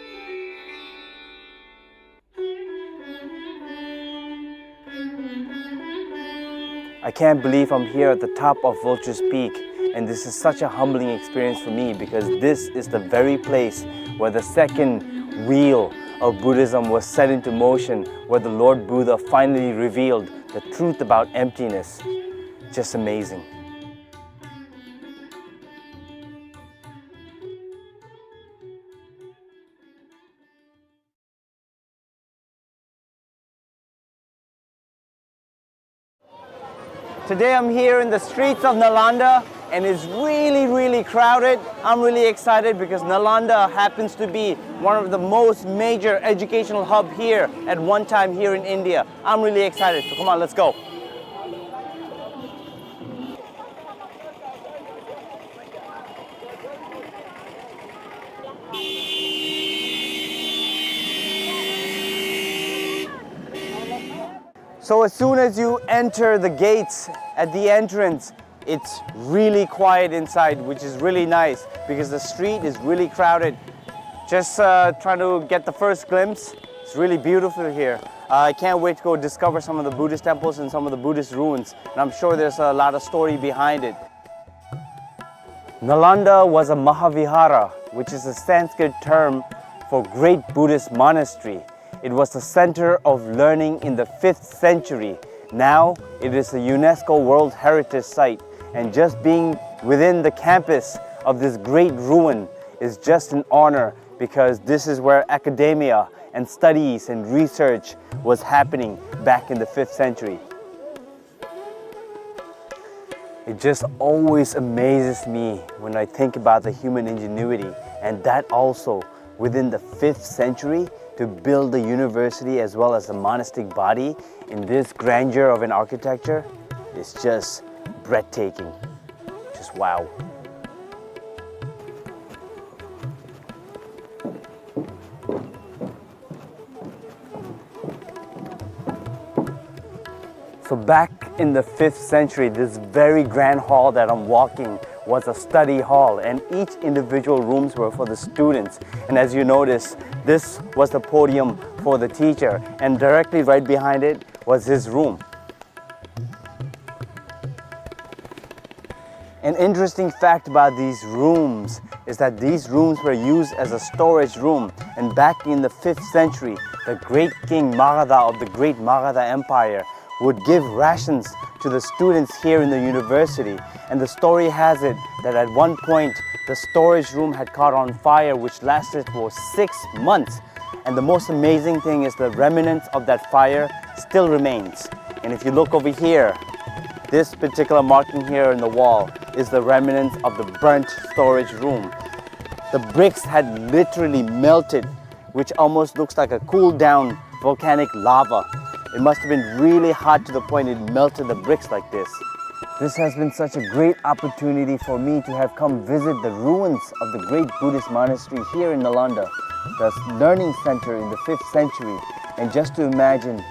I can't believe I'm here at the top of Vulture's Peak, and this is such a humbling experience for me because this is the very place where the second wheel of Buddhism was set into motion, where the Lord Buddha finally revealed the truth about emptiness. Just amazing. Today I'm here in the streets of Nalanda and it's really, really crowded. I'm really excited because Nalanda happens to be one of the most major educational hub here at one time here in India. I'm really excited. So come on, let's go. So as soon as you enter the gates at the entrance, it's really quiet inside, which is really nice because the street is really crowded. Just, uh, trying to get the first glimpse. It's really beautiful here. Uh, I can't wait to go discover some of the Buddhist temples and some of the Buddhist ruins. And I'm sure there's a lot of story behind it. Nalanda was a Mahavihara, which is a Sanskrit term for great Buddhist monastery. It was the center of learning in the fifth century. Now it is a UNESCO World Heritage Site, and just being within the campus of this great ruin is just an honor, because this is where academia and studies and research was happening back in the fifth century. It just always amazes me when I think about the human ingenuity, and that also within the fifth century, to build the university as well as the monastic body in this grandeur of an architecture is just breathtaking. Just wow. So back in the fifth century, this very grand hall that I'm walking was a study hall, and each individual rooms were for the students. And as you notice, this was the podium for the teacher, and directly right behind it was his room. An interesting fact about these rooms is that these rooms were used as a storage room, and back in the fifth century, the great king Magadha of the great Magadha Empire would give rations to the students here in the university. And the story has it that at one point, the storage room had caught on fire, which lasted for six months. And the most amazing thing is the remnants of that fire still remains. And if you look over here, this particular marking here in the wall is the remnants of the burnt storage room. The bricks had literally melted, which almost looks like a cooled down volcanic lava. It must have been really hot to the point it melted the bricks like this. This has been such a great opportunity for me to have come visit the ruins of the great Buddhist monastery here in Nalanda, the learning center in the fifth century, and just to imagine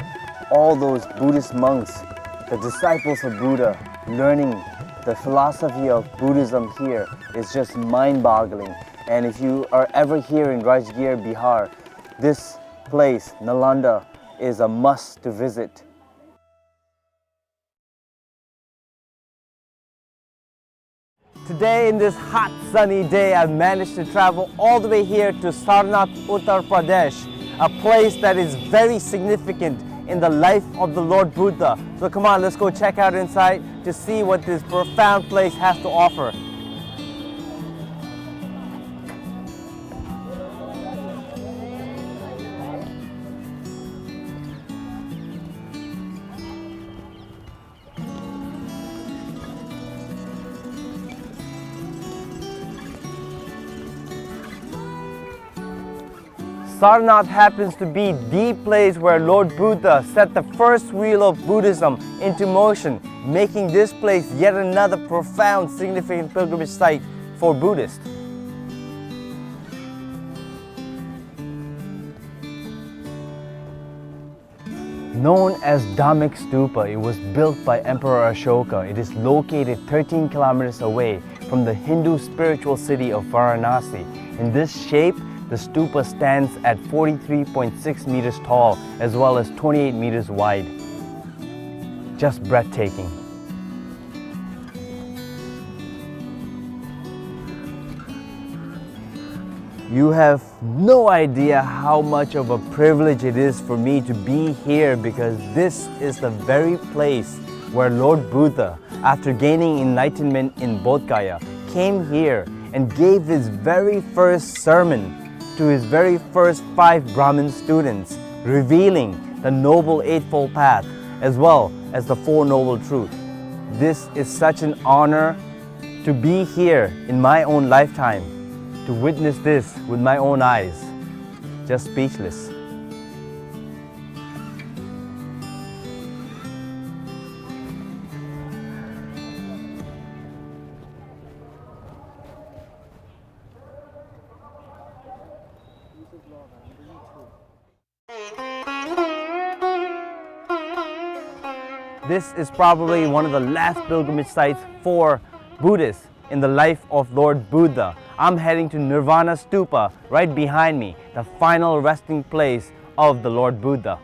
all those Buddhist monks, the disciples of Buddha, learning the philosophy of Buddhism here is just mind-boggling. And if you are ever here in Rajgir, Bihar, this place, Nalanda, is a must to visit. Today, in this hot sunny day, I've managed to travel all the way here to Sarnath, Uttar Pradesh, a place that is very significant in the life of the Lord Buddha. So come on, let's go check out inside to see what this profound place has to offer. Sarnath happens to be the place where Lord Buddha set the first wheel of Buddhism into motion, making this place yet another profound, significant pilgrimage site for Buddhists. Known as Dhammic Stupa, it was built by Emperor Ashoka. It is located thirteen kilometers away from the Hindu spiritual city of Varanasi. In this shape, the stupa stands at forty-three point six meters tall as well as twenty-eight meters wide. Just breathtaking. You have no idea how much of a privilege it is for me to be here, because this is the very place where Lord Buddha, after gaining enlightenment in Bodh Gaya, came here and gave his very first sermon to his very first five Brahmin students, revealing the Noble Eightfold Path as well as the Four Noble Truths. This is such an honor to be here in my own lifetime, to witness this with my own eyes. Just speechless. This is probably one of the last pilgrimage sites for Buddhists in the life of Lord Buddha. I'm heading to Nirvana Stupa right behind me, the final resting place of the Lord Buddha.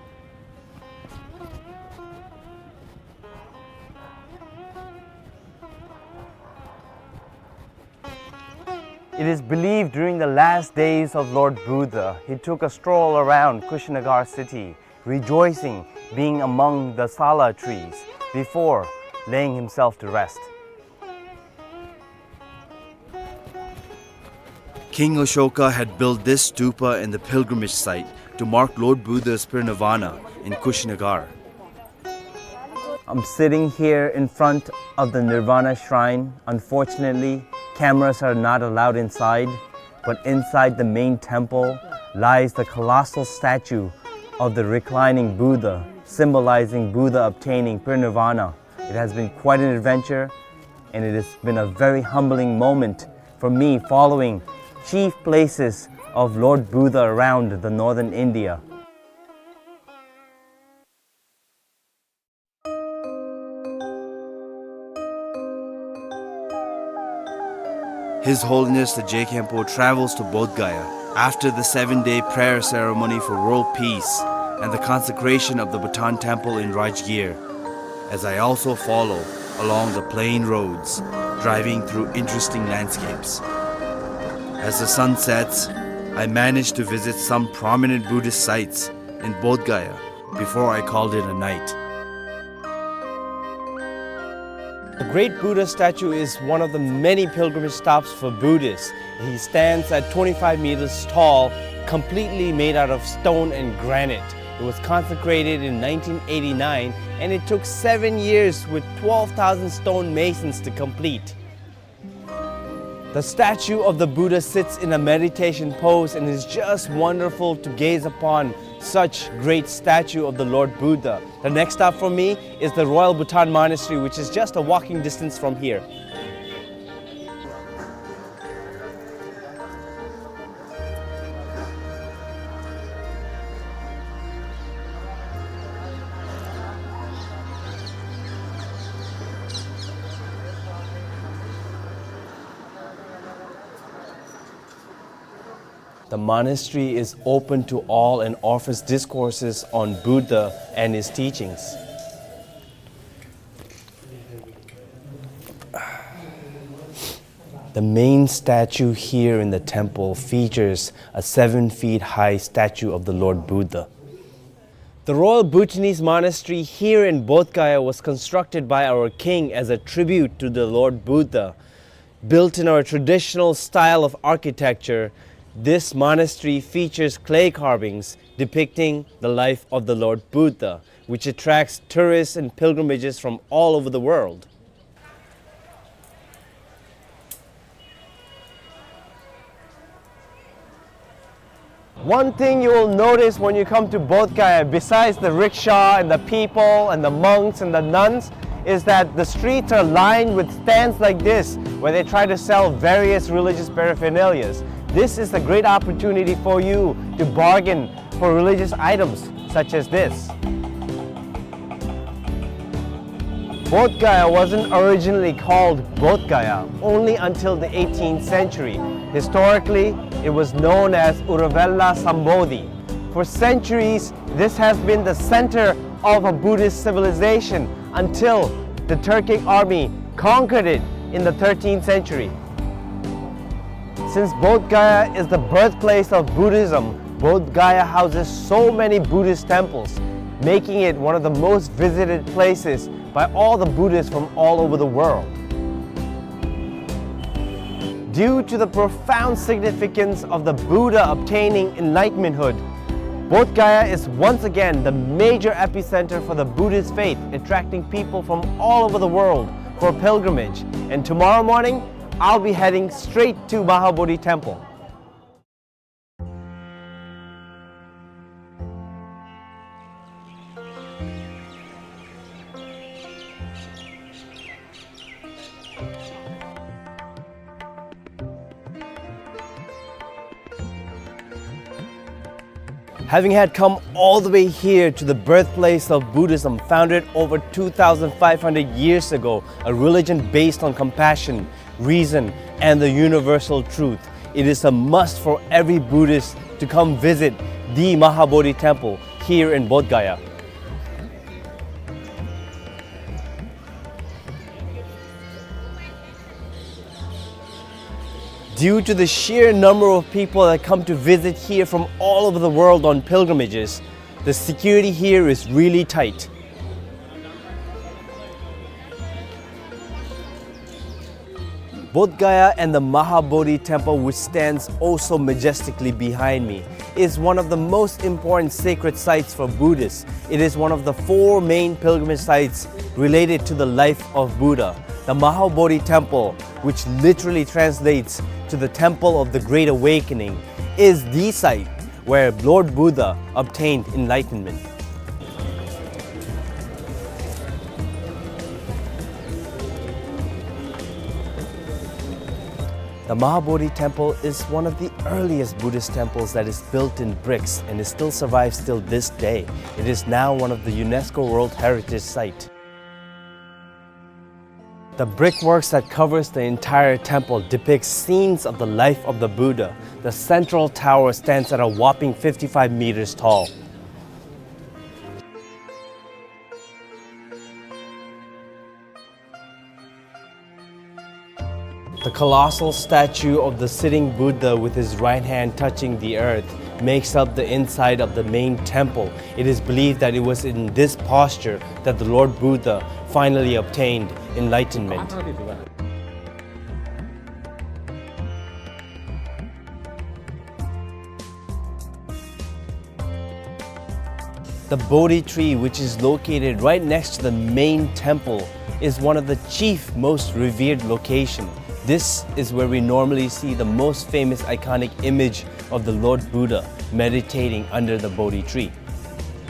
It is believed during the last days of Lord Buddha, he took a stroll around Kushinagar city, rejoicing being among the sala trees before laying himself to rest. King Ashoka had built this stupa in the pilgrimage site to mark Lord Buddha's parinirvana in Kushinagar. I'm sitting here in front of the Nirvana Shrine. Unfortunately, cameras are not allowed inside, but inside the main temple lies the colossal statue of the reclining Buddha, symbolizing Buddha obtaining parinirvana. It has been quite an adventure, and it has been a very humbling moment for me, following chief places of Lord Buddha around the northern India. His Holiness the Je Khenpo travels to Bodh Gaya after the seven-day prayer ceremony for world peace and the consecration of the Bhutan Temple in Rajgir, as I also follow along the plain roads, driving through interesting landscapes. As the sun sets, I manage to visit some prominent Buddhist sites in Bodh Gaya before I called it a night. The great Buddha statue is one of the many pilgrimage stops for Buddhists. He stands at twenty-five meters tall, completely made out of stone and granite. It was consecrated in nineteen eighty-nine, and it took seven years with twelve thousand stone masons to complete. The statue of the Buddha sits in a meditation pose and is just wonderful to gaze upon such great statue of the Lord Buddha. The next stop for me is the Royal Bhutan Monastery, which is just a walking distance from here. The monastery is open to all and offers discourses on Buddha and his teachings. The main statue here in the temple features a seven feet high statue of the Lord Buddha. The Royal Bhutanese Monastery here in Bodh Gaya was constructed by our king as a tribute to the Lord Buddha. Built in our traditional style of architecture, this monastery features clay carvings depicting the life of the Lord Buddha, which attracts tourists and pilgrimages from all over the world. One thing you will notice when you come to Bodh Gaya, besides the rickshaw and the people and the monks and the nuns, is that the streets are lined with stands like this, where they try to sell various religious paraphernalias. This is a great opportunity for you to bargain for religious items such as this. Bodh Gaya wasn't originally called Bodh Gaya only until the eighteenth century. Historically, it was known as Uruvela Sambodhi. For centuries, this has been the center of a Buddhist civilization until the Turkic army conquered it in the thirteenth century. Since Bodh Gaya is the birthplace of Buddhism, Bodh Gaya houses so many Buddhist temples, making it one of the most visited places by all the Buddhists from all over the world. Due to the profound significance of the Buddha obtaining enlightenmenthood, Bodh Gaya is once again the major epicenter for the Buddhist faith, attracting people from all over the world for pilgrimage. And tomorrow morning, I'll be heading straight to Mahabodhi Temple. Having had come all the way here to the birthplace of Buddhism, founded over two thousand five hundred years ago, a religion based on compassion, reason, and the universal truth, it is a must for every Buddhist to come visit the Mahabodhi Temple here in Bodh Gaya. Due to the sheer number of people that come to visit here from all over the world on pilgrimages, the security here is really tight. Bodh Gaya and the Mahabodhi Temple, which stands also majestically behind me, is one of the most important sacred sites for Buddhists. It is one of the four main pilgrimage sites related to the life of Buddha. The Mahabodhi Temple, which literally translates to the Temple of the Great Awakening, is the site where Lord Buddha obtained enlightenment. The Mahabodhi Temple is one of the earliest Buddhist temples that is built in bricks, and it still survives till this day. It is now one of the UNESCO World Heritage Site. The brickworks that covers the entire temple depicts scenes of the life of the Buddha. The central tower stands at a whopping fifty-five meters tall. The colossal statue of the sitting Buddha with his right hand touching the earth makes up the inside of the main temple. It is believed that it was in this posture that the Lord Buddha finally obtained enlightenment. The Bodhi tree, which is located right next to the main temple, is one of the chief, most revered location. This is where we normally see the most famous iconic image of the Lord Buddha meditating under the Bodhi tree.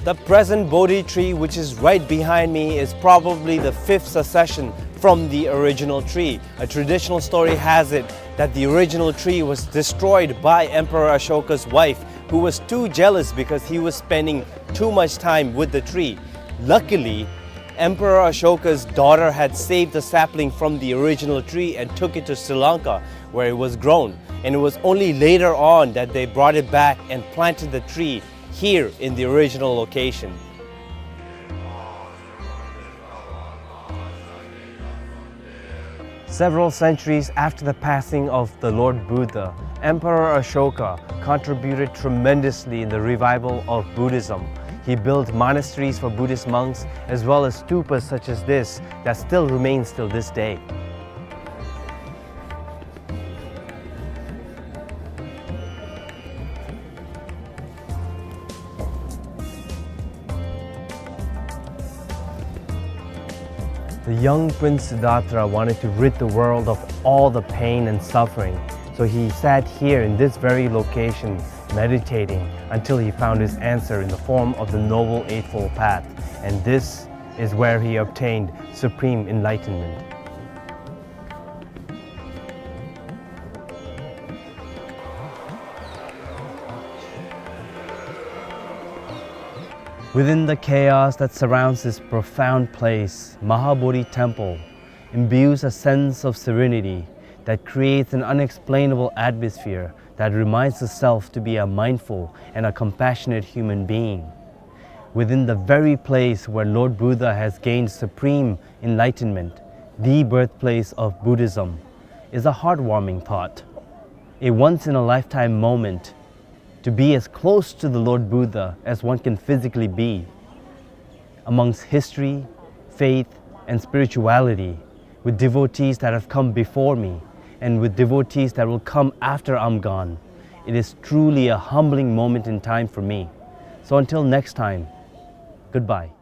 The present Bodhi tree, which is right behind me, is probably the fifth succession from the original tree. A traditional story has it that the original tree was destroyed by Emperor Ashoka's wife, who was too jealous because he was spending too much time with the tree. Luckily, Emperor Ashoka's daughter had saved the sapling from the original tree and took it to Sri Lanka, where it was grown. And it was only later on that they brought it back and planted the tree here in the original location. Several centuries after the passing of the Lord Buddha, Emperor Ashoka contributed tremendously in the revival of Buddhism. He built monasteries for Buddhist monks, as well as stupas such as this that still remains till this day. The young Prince Siddhartha wanted to rid the world of all the pain and suffering, so he sat here in this very location, meditating until he found his answer in the form of the Noble Eightfold Path, and this is where he obtained supreme enlightenment. Within the chaos that surrounds this profound place, Mahabodhi Temple imbues a sense of serenity that creates an unexplainable atmosphere that reminds the self to be a mindful and a compassionate human being. Within the very place where Lord Buddha has gained supreme enlightenment, the birthplace of Buddhism, is a heartwarming thought, a once-in-a-lifetime moment to be as close to the Lord Buddha as one can physically be, amongst history, faith, and spirituality, with devotees that have come before me, and with devotees that will come after I'm gone. It is truly a humbling moment in time for me. So until next time, goodbye.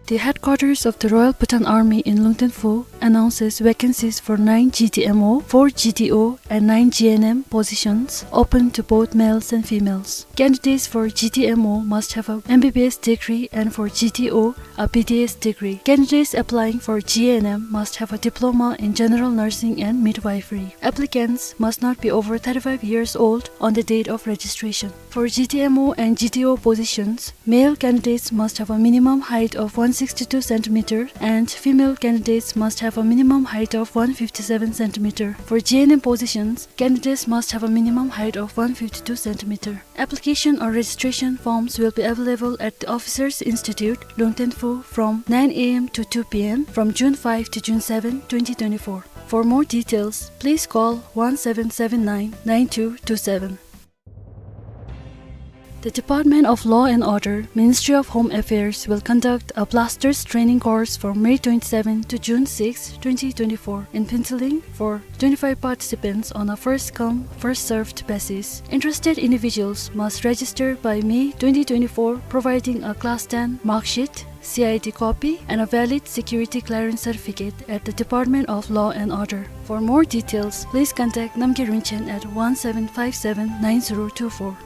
The headquarters of the Royal Bhutan Army in Lungten Phu announces vacancies for nine G T M O, four G T O, and nine G N M positions open to both males and females. Candidates for G T M O must have a M B B S degree, and for G T O, a B D S degree. Candidates applying for G N M must have a diploma in general nursing and midwifery. Applicants must not be over thirty-five years old on the date of registration. For G T M O and G T O positions, male candidates must have a minimum height of one sixty-two centimeter and female candidates must have a minimum height of one fifty-seven centimeter. For G N M positions, candidates must have a minimum height of one fifty-two centimeter. Application or registration forms will be available at the Officers Institute, Lungten Phu, from nine A M to two P M from June five to June seven, twenty twenty-four. For more details, please call one seven seven nine, nine two two seven. The Department of Law and Order, Ministry of Home Affairs, will conduct a blasters training course from May twenty-seven to June six, twenty twenty-four in Phuentsholing for twenty-five participants on a first-come, first-served basis. Interested individuals must register by May twenty twenty-four, providing a Class ten mark sheet, C I D copy, and a valid security clearance certificate at the Department of Law and Order. For more details, please contact Namgay Rinchen at one seven five seven nine zero two four.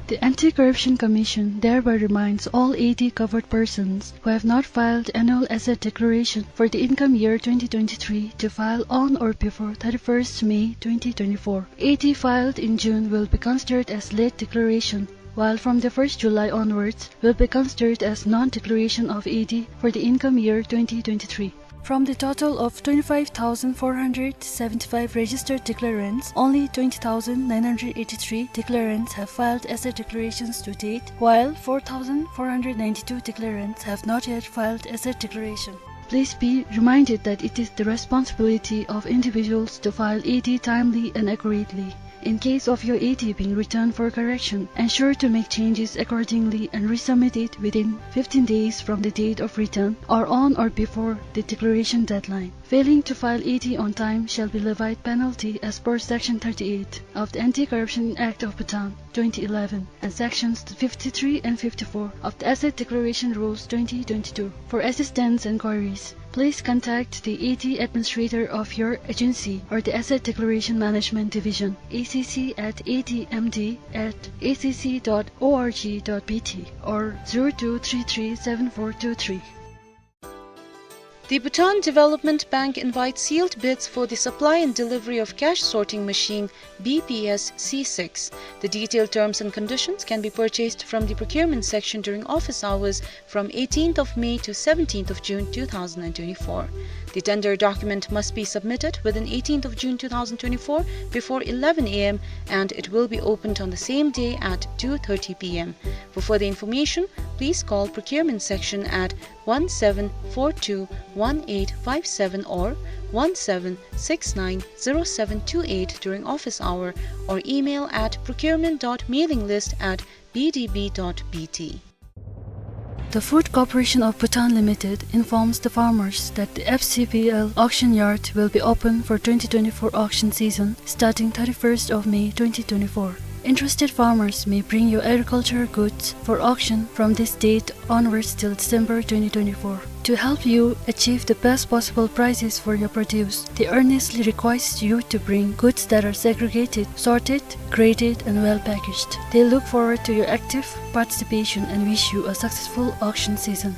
The Anti-Corruption Commission thereby reminds all A D covered persons who have not filed annual asset declaration for the income year twenty twenty-three to file on or before thirty-first May twenty twenty-four. A D filed in June will be considered as late declaration, while from the first July onwards will be considered as non-declaration of A D for the income year twenty twenty-three. From the total of twenty-five thousand four hundred seventy-five registered declarants, only twenty thousand nine hundred eighty-three declarants have filed asset declarations to date, while four thousand four hundred ninety-two declarants have not yet filed asset declaration. Please be reminded that it is the responsibility of individuals to file A D timely and accurately. In case of your A D being returned for correction, ensure to make changes accordingly and resubmit it within fifteen days from the date of return or on or before the declaration deadline. Failing to file A D on time shall be levied penalty as per Section thirty-eight of the Anti-Corruption Act of Bhutan twenty eleven and Sections fifty-three and fifty-four of the Asset Declaration Rules twenty twenty-two. For assistance and queries, please contact the A D administrator of your agency or the Asset Declaration Management Division, A C C at A D M D at A C C dot org dot B T or zero two three three seven four two three. The Bhutan Development Bank invites sealed bids for the supply and delivery of cash sorting machine B P S C six. The detailed terms and conditions can be purchased from the procurement section during office hours from eighteenth of May to seventeenth of June two thousand and twenty-four. The tender document must be submitted within eighteenth of June two thousand twenty-four before eleven A M and it will be opened on the same day at two thirty P M. For further information, please call procurement section at one seven four two one eight five seven or one seven six nine zero seven two eight during office hour or email at procurement dot mailing list at B D B dot B T. The Food Corporation of Bhutan Limited informs the farmers that the F C B L auction yard will be open for twenty twenty-four auction season starting thirty-first of May twenty twenty-four. Interested farmers may bring your agricultural goods for auction from this date onwards till December twenty twenty-four. To help you achieve the best possible prices for your produce, they earnestly request you to bring goods that are segregated, sorted, graded, and well packaged. They look forward to your active participation and wish you a successful auction season.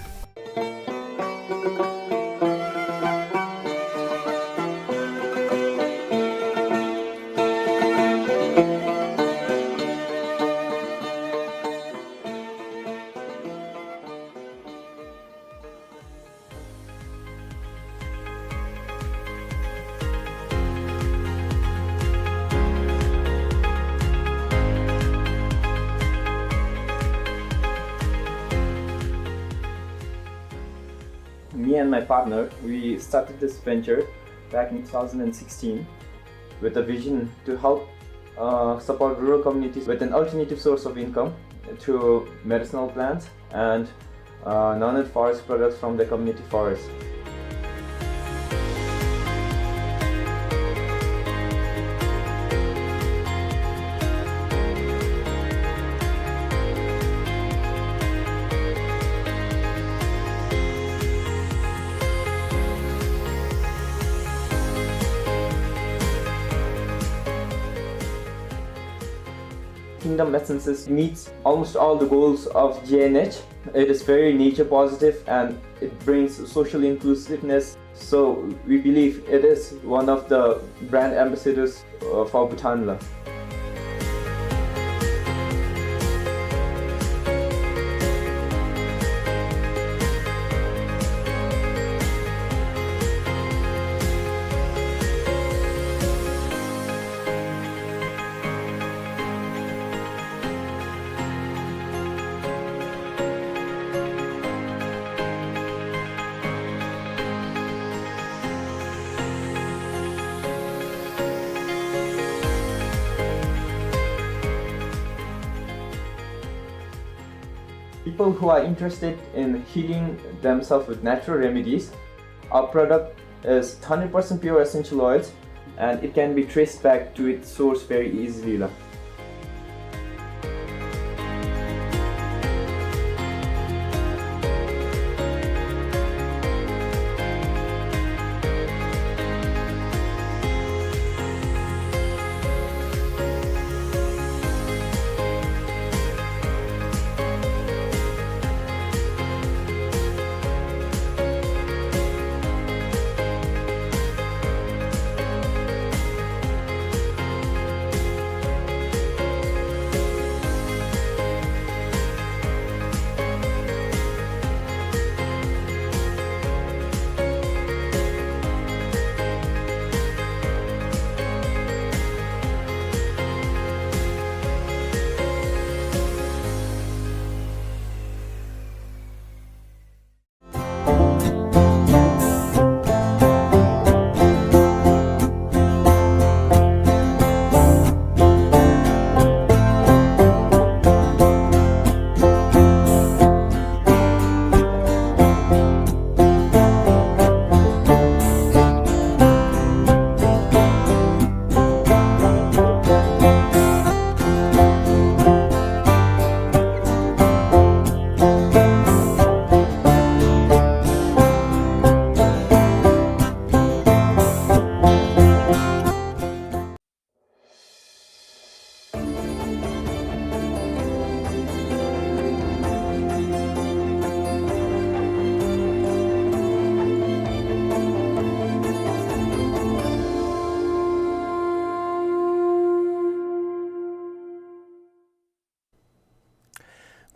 Me and my partner, we started this venture back in two thousand sixteen with a vision to help, uh, support rural communities with an alternative source of income through medicinal plants and, uh, non-aid forest products from the community forest. Kingdom Essences meets almost all the goals of G N H. It is very nature positive and it brings social inclusiveness. So we believe it is one of the brand ambassadors, uh, for Bhutan la. People who are interested in healing themselves with natural remedies, our product is hundred percent pure essential oils, and it can be traced back to its source very easily la.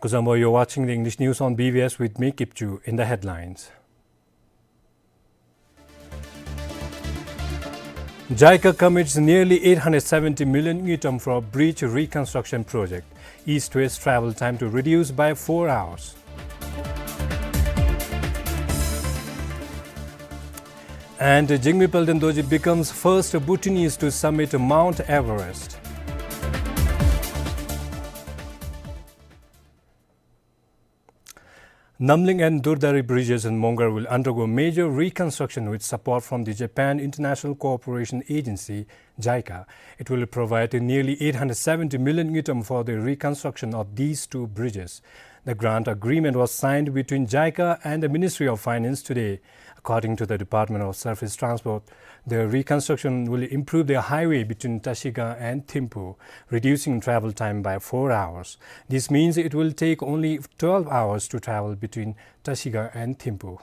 Kuzuzangpo, you're watching the English news on B B S with me, Kipchu. In the headlines. JICA commits nearly eight hundred seventy million ngultrum for bridge reconstruction project. East-west travel time to reduce by four hours. And Jigme Palden Dorji becomes first Bhutanese to summit Mount Everest. Namling and Durdari bridges in Mongar will undergo major reconstruction with support from the Japan International Cooperation Agency, JICA. It will provide nearly eight hundred seventy million ngultrum for the reconstruction of these two bridges. The grant agreement was signed between JICA and the Ministry of Finance today. According to the Department of Surface Transport, the reconstruction will improve the highway between Trashigang and Thimphu, reducing travel time by four hours. This means it will take only twelve hours to travel between Trashigang and Thimphu.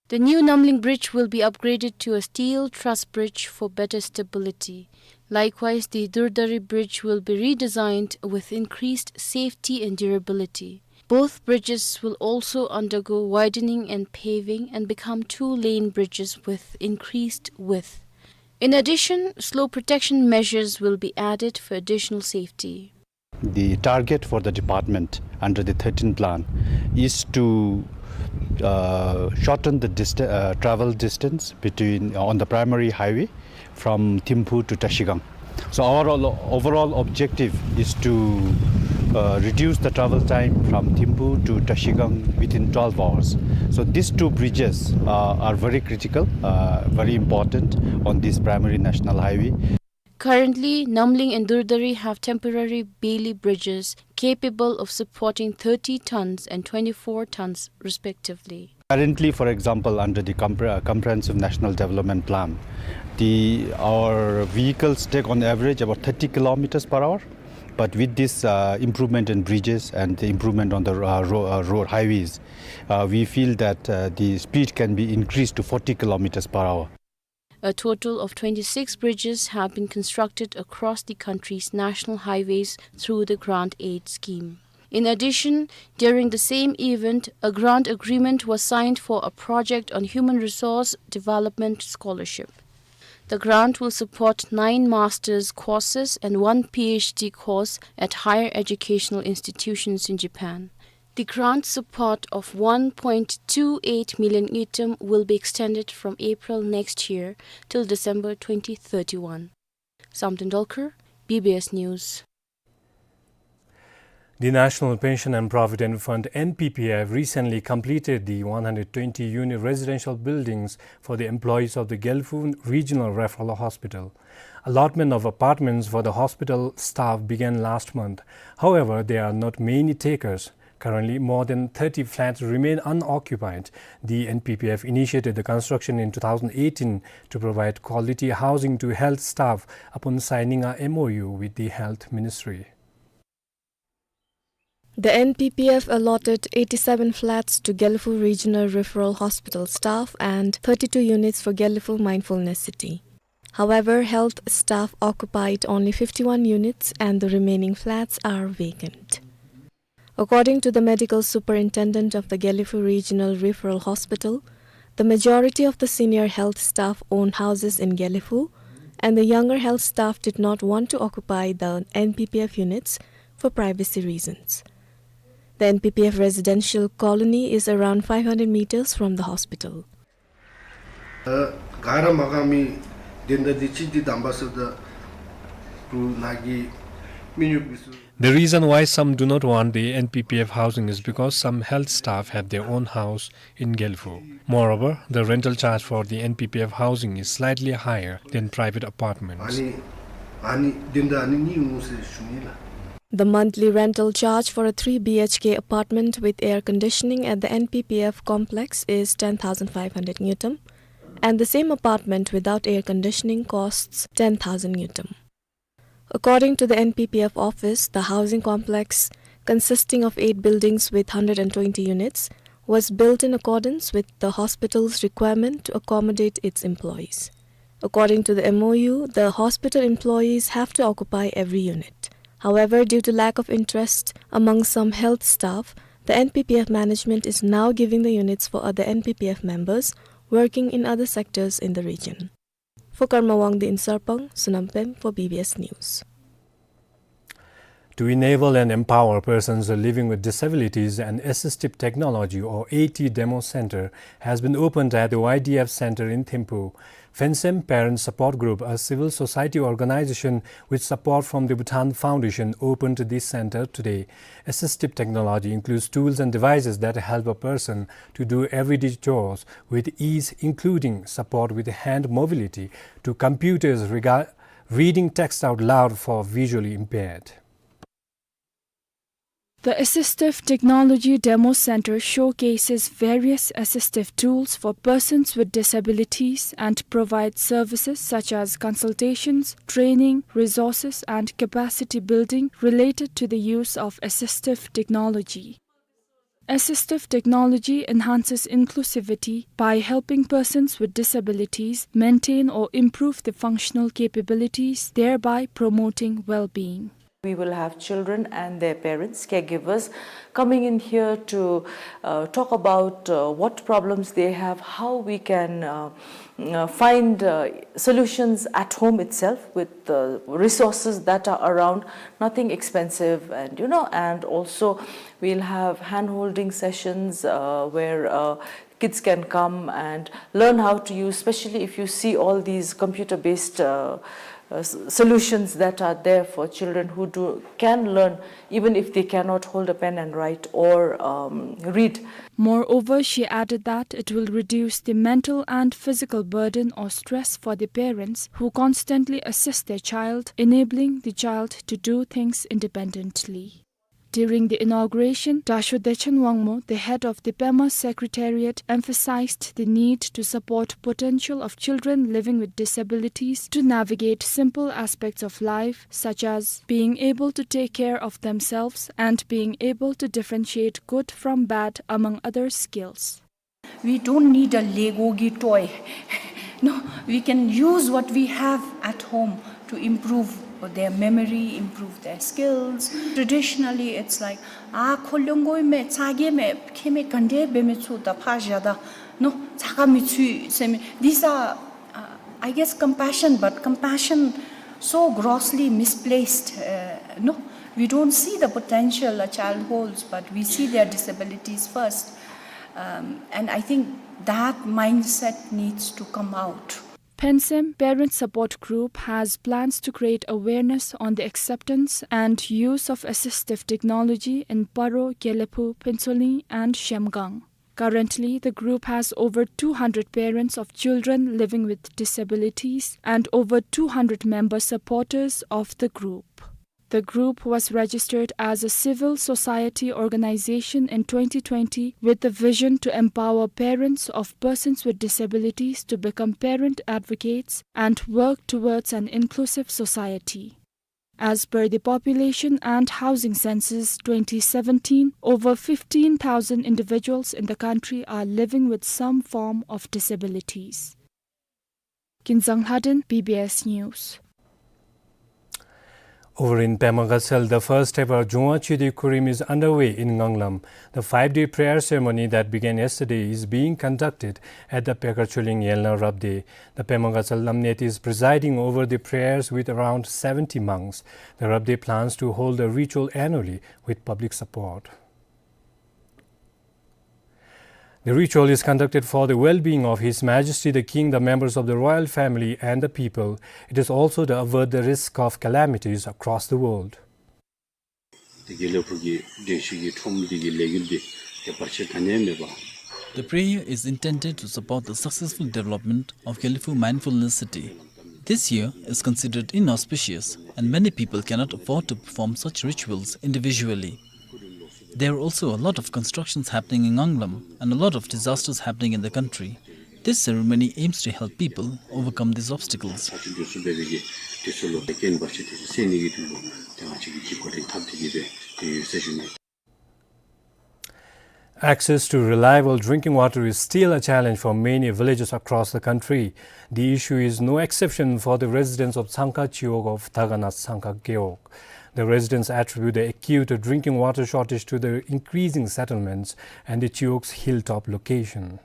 The new Namling Bridge will be upgraded to a steel truss bridge for better stability. Likewise, the Durdari Bridge will be redesigned with increased safety and durability. Both bridges will also undergo widening and paving and become two-lane bridges with increased width. In addition, slope protection measures will be added for additional safety. The target for the department under the thirteen plan is to, uh, shorten the dista-, uh, travel distance between, on the primary highway from Thimphu to Trashigang. So our ol-, overall objective is to, uh, reduce the travel time from Thimphu to Trashigang within twelve hours. So these two bridges, uh, are very critical, uh, very important on this primary national highway. Currently, Namling and Durdari have temporary beili bridges capable of supporting thirty tons and twenty-four tons respectively. Currently, for example, under the compre-, uh, Comprehensive National Development Plan, the, our vehicles take on average about thirty kilometers per hour. But with this, uh, improvement in bridges and the improvement on the, uh, ro-, uh, road highways, uh, we feel that, uh, the speed can be increased to forty kilometers per hour. A total of twenty-six bridges have been constructed across the country's national highways through the grant aid scheme. In addition, during the same event, a grant agreement was signed for a project on human resource development scholarship. The grant will support nine master's courses and one P H D course at higher educational institutions in Japan. The grant support of one point two eight million ngultrum will be extended from April next year till December twenty thirty-one. Samten Dolkar, B B S News. The National Pension and Provident Fund, N P P F, recently completed the one hundred twenty unit residential buildings for the employees of the Gelephu Regional Referral Hospital. Allotment of apartments for the hospital staff began last month. However, there are not many takers. Currently, more than thirty flats remain unoccupied. The N P P F initiated the construction in two thousand eighteen to provide quality housing to health staff upon signing a M O U with the Health Ministry. The N P P F allotted eighty-seven flats to Gelephu Regional Referral Hospital staff and thirty-two units for Gelephu Mindfulness City. However, health staff occupied only fifty-one units and the remaining flats are vacant. According to the medical superintendent of the Gelephu Regional Referral Hospital, the majority of the senior health staff own houses in Gelephu, and the younger health staff did not want to occupy the N P P F units for privacy reasons. The N P P F residential colony is around five hundred meters from the hospital. ཨ་ག་ར་མ་གང་མི་དེ་འདྲ་དེ་ཅིག་དེ་དམ་པ་སོ་ད་བུ་ན་གི་མི་ཉུག་པི་སུ། The reason why some do not want the N P P F housing is because some health staff have their own house in Gelephu. Moreover, the rental charge for the N P P F housing is slightly higher than private apartments. ཨ་ནི་ཨ་ནི་དེ་འདྲ་ཨ་ནི་ནི་ཡོང་སེ་ཞུ་ནི་ལ། The monthly rental charge for a three B H K apartment with air conditioning at the N P P F complex is ten thousand five hundred ngultrum, and the same apartment without air conditioning costs ten thousand ngultrum. According to the N P P F office, the housing complex, consisting of eight buildings with hundred and twenty units, was built in accordance with the hospital's requirement to accommodate its employees. According to the M O U, the hospital employees have to occupy every unit. However, due to lack of interest among some health staff, the N P P F management is now giving the units for other N P P F members working in other sectors in the region. For Karma Wangdi in Sarpang, Sonam Pem for B B S News. To enable and empower persons living with disabilities, an assistive technology or A T demo center has been opened at the Y D F center in Thimphu. Phensem Parent Support Group, a civil society organization with support from the Bhutan Foundation, opened this center today. Assistive technology includes tools and devices that help a person to do everyday chores with ease, including support with hand mobility to computers, rega-, reading text out loud for visually impaired. The Assistive Technology Demo Center showcases various assistive tools for persons with disabilities and provides services such as consultations, training, resources, and capacity building related to the use of assistive technology. Assistive technology enhances inclusivity by helping persons with disabilities maintain or improve their functional capabilities, thereby promoting well-being. We will have children and their parents, caregivers, coming in here to, uh, talk about, uh, what problems they have, how we can, uh, uh, find, uh, solutions at home itself with the resources that are around, nothing expensive, and, you know, and also we'll have hand-holding sessions, uh, where, uh, kids can come and learn how to use, especially if you see all these computer-based, uh, uh, s-, solutions that are there for children who do, can learn, even if they cannot hold a pen and write or, um, read. Moreover, she added that it will reduce the mental and physical burden or stress for the parents who constantly assist their child, enabling the child to do things independently. During the inauguration, Dasho Dechen Wangmo, the head of the Pema Secretariat, emphasized the need to support potential of children living with disabilities to navigate simple aspects of life, such as being able to take care of themselves and being able to differentiate good from bad, among other skills. We don't need a Lego ki toy. No, we can use what we have at home to improve their memory, improve their skills. Traditionally, it's like, ah, kho longoi me, tsage me, khe me gande be me chu da pha ja da. No, tsaka mi chu se me. These are, uh, I guess, compassion, but compassion so grossly misplaced. Uh, no, we don't see the potential a child holds, but we see their disabilities first. Um, and I think that mindset needs to come out. Phensem Parent Support Group has plans to create awareness on the acceptance and use of assistive technology in Paro, Gelephu, Phuentsholing, and Zhemgang. Currently, the group has over two hundred parents of children living with disabilities and over two hundred member supporters of the group. The group was registered as a civil society organization in twenty twenty with the vision to empower parents of persons with disabilities to become parent advocates and work towards an inclusive society. As per the Population and Housing Census twenty seventeen, over fifteen thousand individuals in the country are living with some form of disabilities. Kinzang Lhaden, B B S News. Over in Pema Gatshel, the first ever Jungwa Chidi Kurim is underway in Nganglam. The five-day prayer ceremony that began yesterday is being conducted at the Pekar Choling Yelna Rabde. The Pema Gatshel Lamneti is presiding over the prayers with around seventy monks. The Rabde plans to hold the ritual annually with public support. The ritual is conducted for the well-being of His Majesty the King, the members of the royal family, and the people. It is also to avert the risk of calamities across the world. དེ་དགེ་ལེགས་ཕུག་གི་བདེ་སྐྱིད་ཀྱི་ཁྲོམ་འདི་གི་ལས་འགུལ་འདི་དེ་བར་ཆད་ད་ནས་མེད་པ། The prayer is intended to support the successful development of Gelephu Mindfulness City. This year is considered inauspicious, and many people cannot afford to perform such rituals individually. There are also a lot of constructions happening in Nganglam and a lot of disasters happening in the country. This ceremony aims to help people overcome these obstacles. Access to reliable drinking water is still a challenge for many villages across the country. The issue is no exception for the residents of Tsangkha Chiwog of Dagana Tsangkha Gewog. The residents attribute the acute drinking water shortage to the increasing settlements and the Chiok's hilltop location.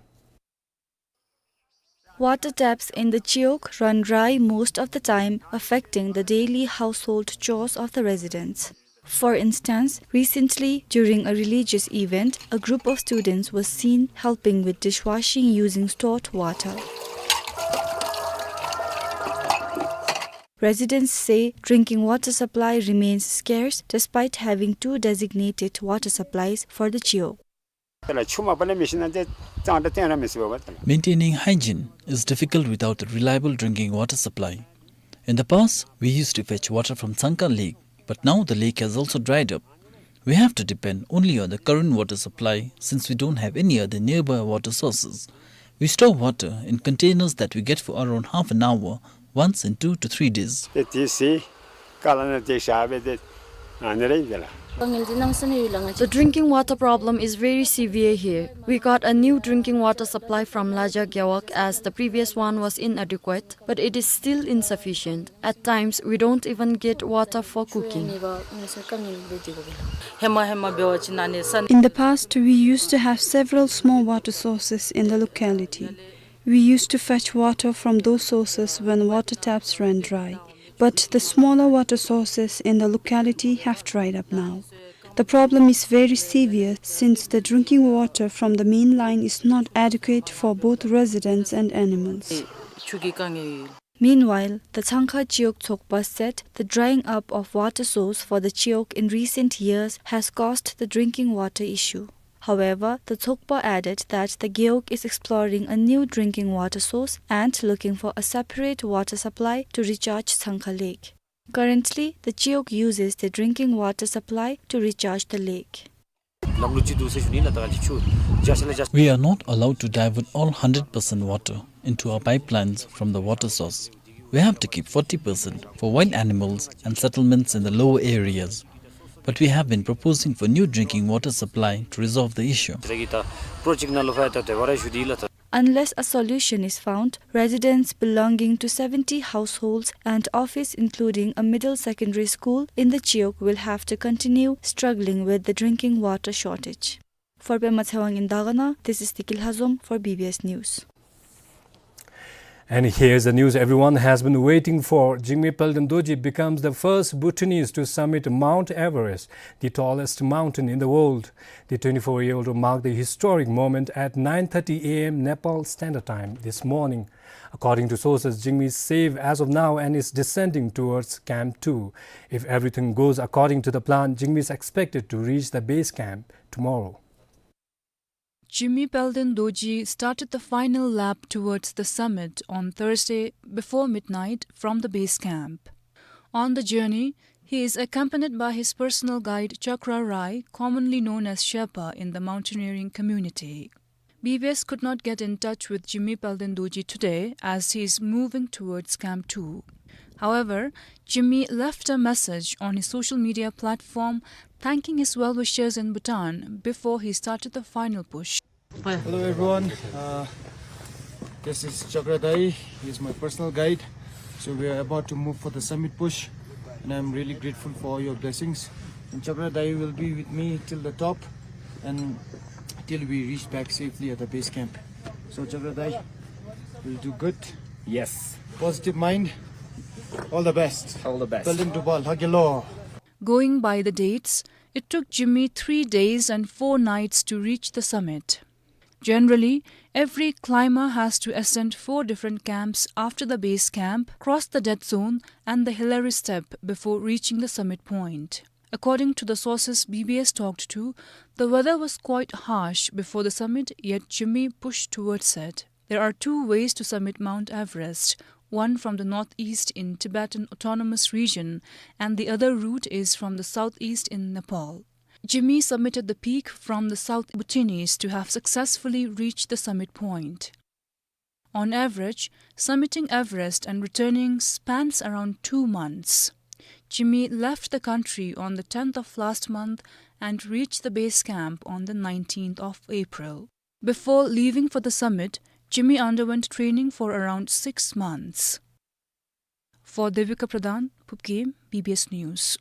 Water taps in the Chiok run dry most of the time, affecting the daily household chores of the residents. For instance, recently, during a religious event, a group of students was seen helping with dishwashing using stored water. Residents say drinking water supply remains scarce despite having two designated water supplies for the Chiok. Maintaining hygiene is difficult without a reliable drinking water supply. In the past, we used to fetch water from Tsangkha Lake, but now the lake has also dried up. We have to depend only on the current water supply since we don't have any other nearby water sources. We store water in containers that we get for around half an hour, once in two to three days. The drinking water problem is very severe here. We got a new drinking water supply from Laja Gewog as the previous one was inadequate, but it is still insufficient. At times, we don't even get water for cooking. In the past, we used to have several small water sources in the locality. We used to fetch water from those sources when water taps ran dry. But the smaller water sources in the locality have dried up now. The problem is very severe since the drinking water from the main line is not adequate for both residents and animals. Meanwhile, the Tsangkha Chiok Tsokpa said the drying up of water source for the Chiok in recent years has caused the drinking water issue. However, the Tsokpa added that the Gewog is exploring a new drinking water source and looking for a separate water supply to recharge Tsangkha Lake. Currently, the Chiok uses the drinking water supply to recharge the lake. We are not allowed to divert all hundred percent water into our pipelines from the water source. We have to keep forty percent for wild animals and settlements in the lower areas. But we have been proposing for new drinking water supply to resolve the issue. Unless a solution is found, residents belonging to seventy households and office including a middle secondary school in the Chiok will have to continue struggling with the drinking water shortage. For Pema Tshewang in Dagana, this is Tikil Hazom for B B S News. And here's the news everyone has been waiting for. Jigme Palden Dorji becomes the first Bhutanese to summit Mount Everest, the tallest mountain in the world. The twenty-four-year-old marked the historic moment at nine thirty A M Nepal Standard Time this morning. According to sources, Jigme is safe as of now and is descending towards Camp two. If everything goes according to the plan, Jigme is expected to reach the base camp tomorrow. Jigme Palden Dorji started the final lap towards the summit on Thursday before midnight from the base camp. On the journey, he is accompanied by his personal guide Chakra Rai, commonly known as Sherpa in the mountaineering community. B B S could not get in touch with Jigme Palden Dorji today as he is moving towards Camp two. However, Jigme left a message on his social media platform thanking his well-wishers in Bhutan before he started the final push. Hello everyone, uh, this is Chakra Dai. He is my personal guide. So we are about to move for the summit push, and I'm really grateful for all your blessings. And Chakra Dai will be with me till the top, and till we reach back safely at the base camp. So Chakra Dai will do good. Yes. Positive mind. All the best. All the best. Palden Dorji Bal Hagelo. Going by the dates, it took Jigme three days and four nights to reach the summit. Generally, every climber has to ascend four different camps after the base camp, cross the dead zone and the Hilari Step before reaching the summit point. According to the sources B B S talked to, the weather was quite harsh before the summit, yet Jigme pushed towards it. There are two ways to summit Mount Everest, one from the northeast in Tibetan Autonomous Region, and the other route is from the southeast in Nepal. Jigme summited the peak from the South Bhutanese to have successfully reached the summit point. On average, summiting Everest and returning spans around two months. Jigme left the country on the tenth of last month and reached the base camp on the nineteenth of April. Before leaving for the summit, Jigme underwent training for around six months. For Devika Pradhan, Phubghem, B B S News.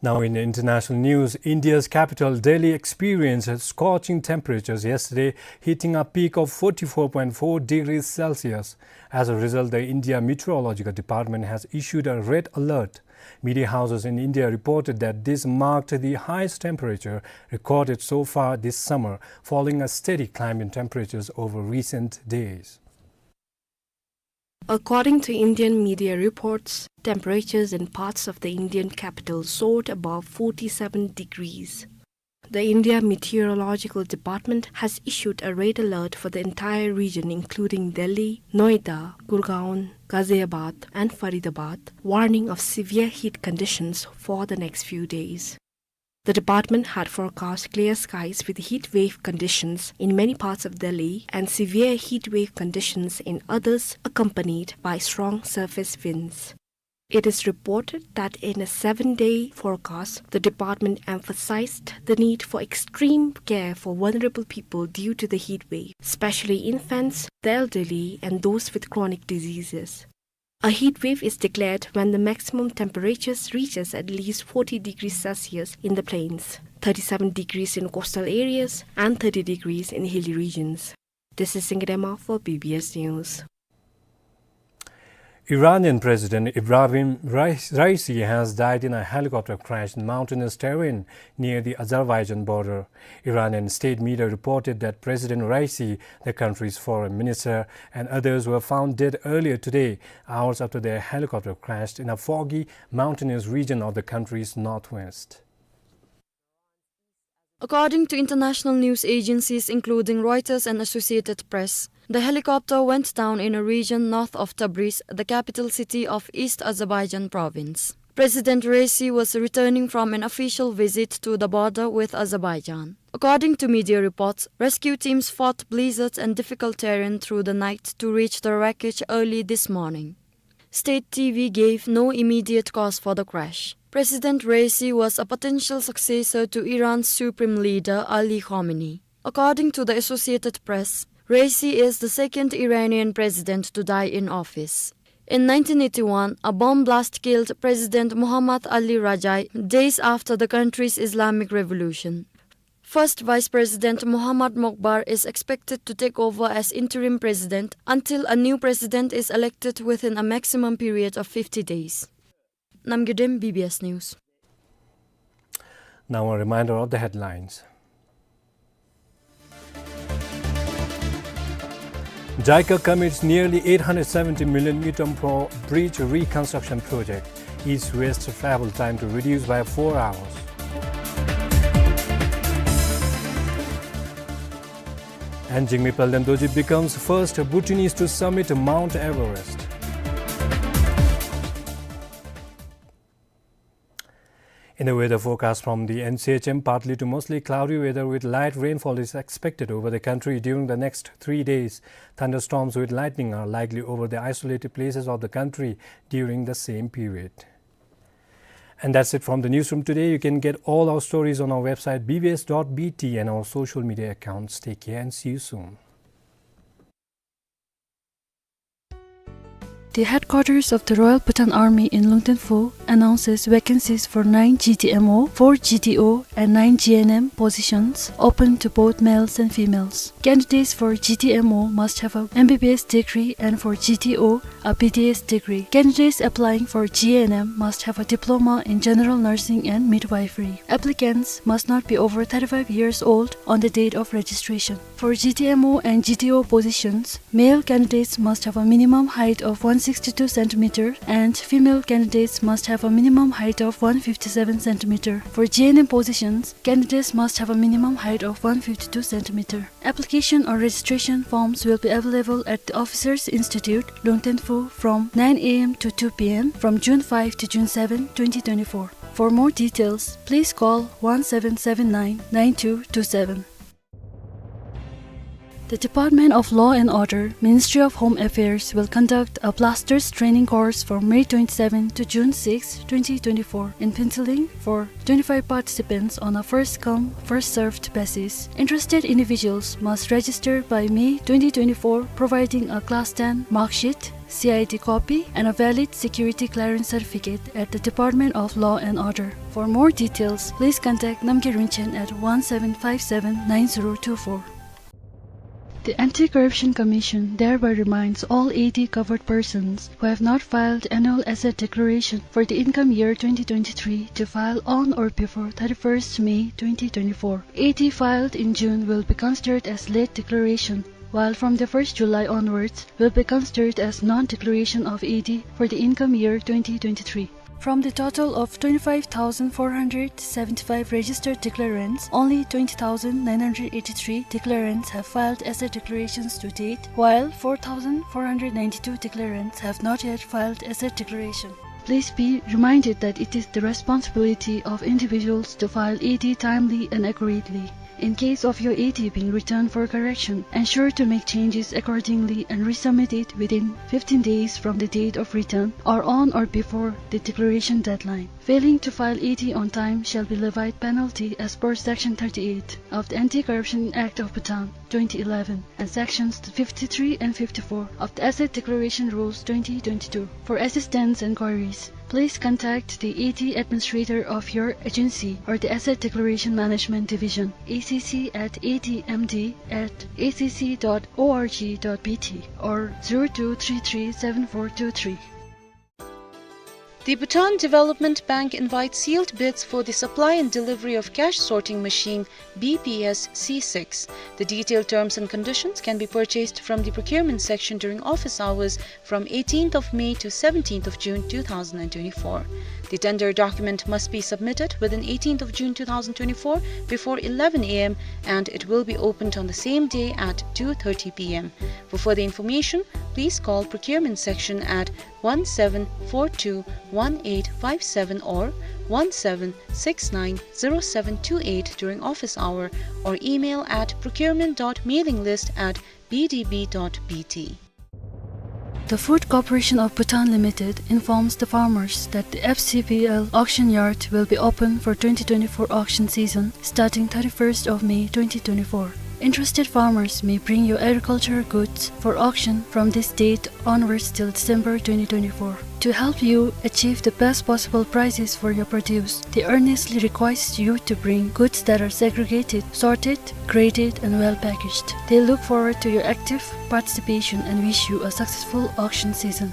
Now in international news, India's capital Delhi experienced scorching temperatures yesterday, hitting a peak of forty-four point four degrees Celsius. As a result, the India Meteorological Department has issued a red alert. Media houses in India reported that this marked the highest temperature recorded so far this summer, following a steady climb in temperatures over recent days. According to Indian media reports, temperatures in parts of the Indian capital soared above forty-seven degrees. The India Meteorological Department has issued a red alert for the entire region, including Delhi, Noida, Gurgaon, Ghaziabad, and Faridabad, warning of severe heat conditions for the next few days. The department had forecast clear skies with heat wave conditions in many parts of Delhi and severe heat wave conditions in others, accompanied by strong surface winds. It is reported that in a seven-day forecast, the department emphasized the need for extreme care for vulnerable people due to the heat wave, especially infants, the elderly, and those with chronic diseases. A heat wave is declared when the maximum temperatures reaches at least forty degrees Celsius in the plains, thirty-seven degrees in coastal areas, and thirty degrees in hilly regions. This is Singidema for B B S News. Iranian President Ibrahim Rais-, Raisi has died in a helicopter crash in mountainous terrain near the Azerbaijan border. Iranian state media reported that President Raisi, the country's foreign minister, and others were found dead earlier today, hours after their helicopter crashed in a foggy, mountainous region of the country's northwest. According to international news agencies, including Reuters and Associated Press, the helicopter went down in a region north of Tabriz, the capital city of East Azerbaijan province. President Raisi was returning from an official visit to the border with Azerbaijan. According to media reports, rescue teams fought blizzards and difficult terrain through the night to reach the wreckage early this morning. State T V gave no immediate cause for the crash. President Raisi was a potential successor to Iran's supreme leader Ali Khamenei. According to the Associated Press, Raisi is the second Iranian president to die in office. In nineteen eighty-one, a bomb blast killed President Mohammad Ali Rajai days after the country's Islamic Revolution. First Vice President Mohammad Mokbar is expected to take over as interim president until a new president is elected within a maximum period of fifty days. Namgay Dem, B B S News. Now a reminder of the headlines. JICA commits nearly eight hundred seventy million ngultrum for bridge reconstruction project. East-west travel time to reduce by four hours. And Jigme Palden Dorji becomes first Bhutanese to summit Mount Everest. In the weather forecast from the N C H M, partly to mostly cloudy weather with light rainfall is expected over the country during the next three days. Thunderstorms with lightning are likely over the isolated places of the country during the same period. And that's it from the newsroom today. You can get all our stories on our website B B S dot B T and our social media accounts. Take care and see you soon. The headquarters of the Royal Bhutan Army in Lungten Phu announces vacancies for nine G D M O, four G D O, and nine G N M positions open to both males and females. Candidates for G D M O must have a M B B S degree, and for G D O, a B D S degree. Candidates applying for G N M must have a diploma in general nursing and midwifery. Applicants must not be over thirty-five years old on the date of registration. For G D M O and G D O positions, male candidates must have a minimum height of one sixty-two centimeter and female candidates must have a minimum height of one fifty-seven centimeter. For G N M positions, candidates must have a minimum height of one fifty-two centimeter. Application or registration forms will be available at the Officers Institute, Lungten Phu, from nine A M to two P M from June five to June seven, twenty twenty-four. For more details, please call one seven seven nine nine two two seven. The Department of Law and Order, Ministry of Home Affairs, will conduct a blasters training course from May twenty-seventh to June sixth, twenty twenty-four, in Phuentsholing for twenty-five participants on a first-come, first-served basis. Interested individuals must register by May twenty twenty-four, providing a Class ten mark sheet, C I D copy, and a valid security clearance certificate at the Department of Law and Order. For more details, please contact Namgay Rinchen at one seven five seven nine zero two four. The Anti-Corruption Commission thereby reminds all A D covered persons who have not filed annual asset declaration for the income year twenty twenty-three to file on or before thirty-first May twenty twenty-four. A D filed in June will be considered as late declaration, while from the first July onwards will be considered as non-declaration of A D for the income year twenty twenty-three. From the total of twenty-five thousand four hundred seventy-five registered declarants, only twenty thousand nine hundred eighty-three declarants have filed asset declarations to date, while four thousand four hundred ninety-two declarants have not yet filed asset declaration. Please be reminded that it is the responsibility of individuals to file A D timely and accurately. In case of your A D being returned for correction, ensure to make changes accordingly and resubmit it within fifteen days from the date of return or on or before the declaration deadline. Failing to file A D on time shall be levied penalty as per Section thirty-eight of the Anti-Corruption Act of Bhutan twenty eleven and Sections fifty-three and fifty-four of the Asset Declaration Rules twenty twenty-two. For assistance and queries, please contact the A D administrator of your agency or the Asset Declaration Management Division, A C C at A D M D at A C C dot O R G dot B T or zero two three three seven four two three. The Bhutan Development Bank invites sealed bids for the supply and delivery of cash sorting machine B P S C six. The detailed terms and conditions can be purchased from the procurement section during office hours from eighteenth of May to seventeenth of June two thousand and twenty-four. The tender document must be submitted within eighteenth of June two thousand twenty-four before eleven A M and it will be opened on the same day at two thirty P M. For further information, please call procurement section at one seven four two one eight five seven or one seven six nine zero seven two eight during office hour or email at procurement dot mailing list at B D B dot B T. The Food Corporation of Bhutan Limited informs the farmers that the F C B L auction yard will be open for twenty twenty-four auction season starting thirty-first of May twenty twenty-four. Interested farmers may bring your agricultural goods for auction from this date onwards till December twenty twenty-four. To help you achieve the best possible prices for your produce, they earnestly request you to bring goods that are segregated, sorted, graded, and well packaged. They look forward to your active participation and wish you a successful auction season.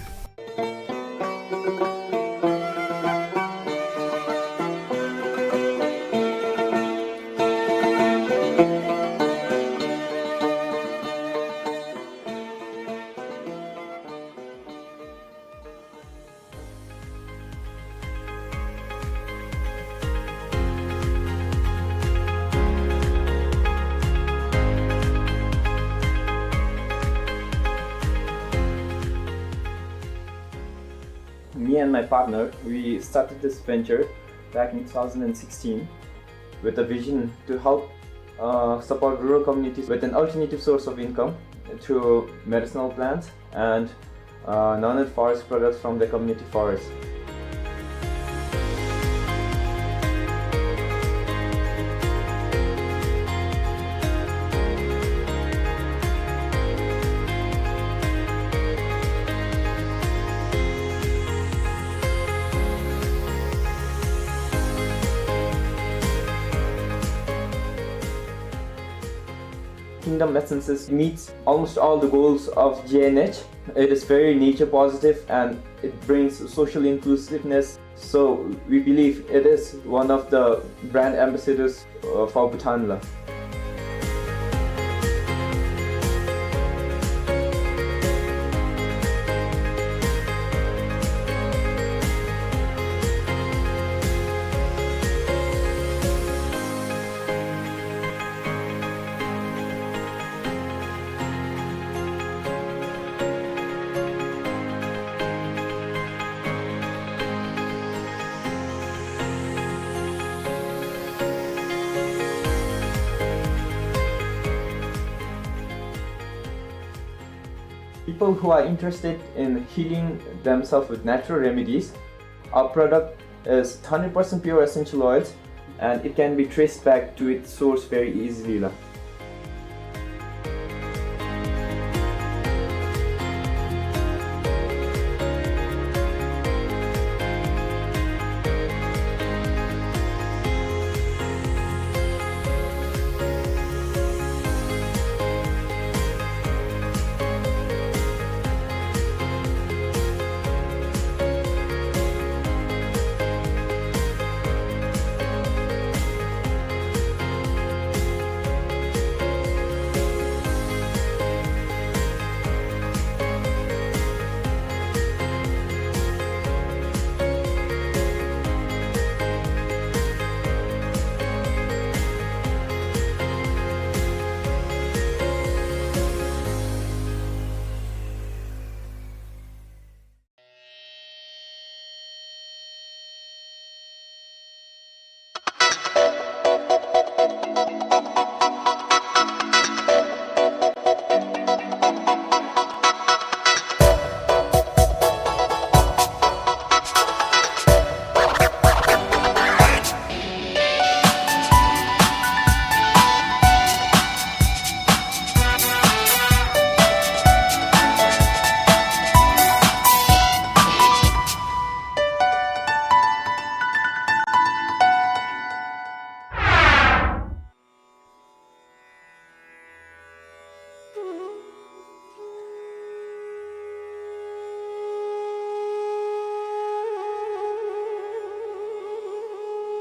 Me and my partner, we started this venture back in two thousand sixteen with a vision to help, uh, support rural communities with an alternative source of income through medicinal plants and, uh, non-forest products from the community forest. Kingdom Essences meets almost all the goals of G N H. It is very nature positive and it brings social inclusiveness. So we believe it is one of the brand ambassadors, uh, for Bhutan la. People who are interested in healing themselves with natural remedies, our product is hundred percent pure essential oils, and it can be traced back to its source very easily.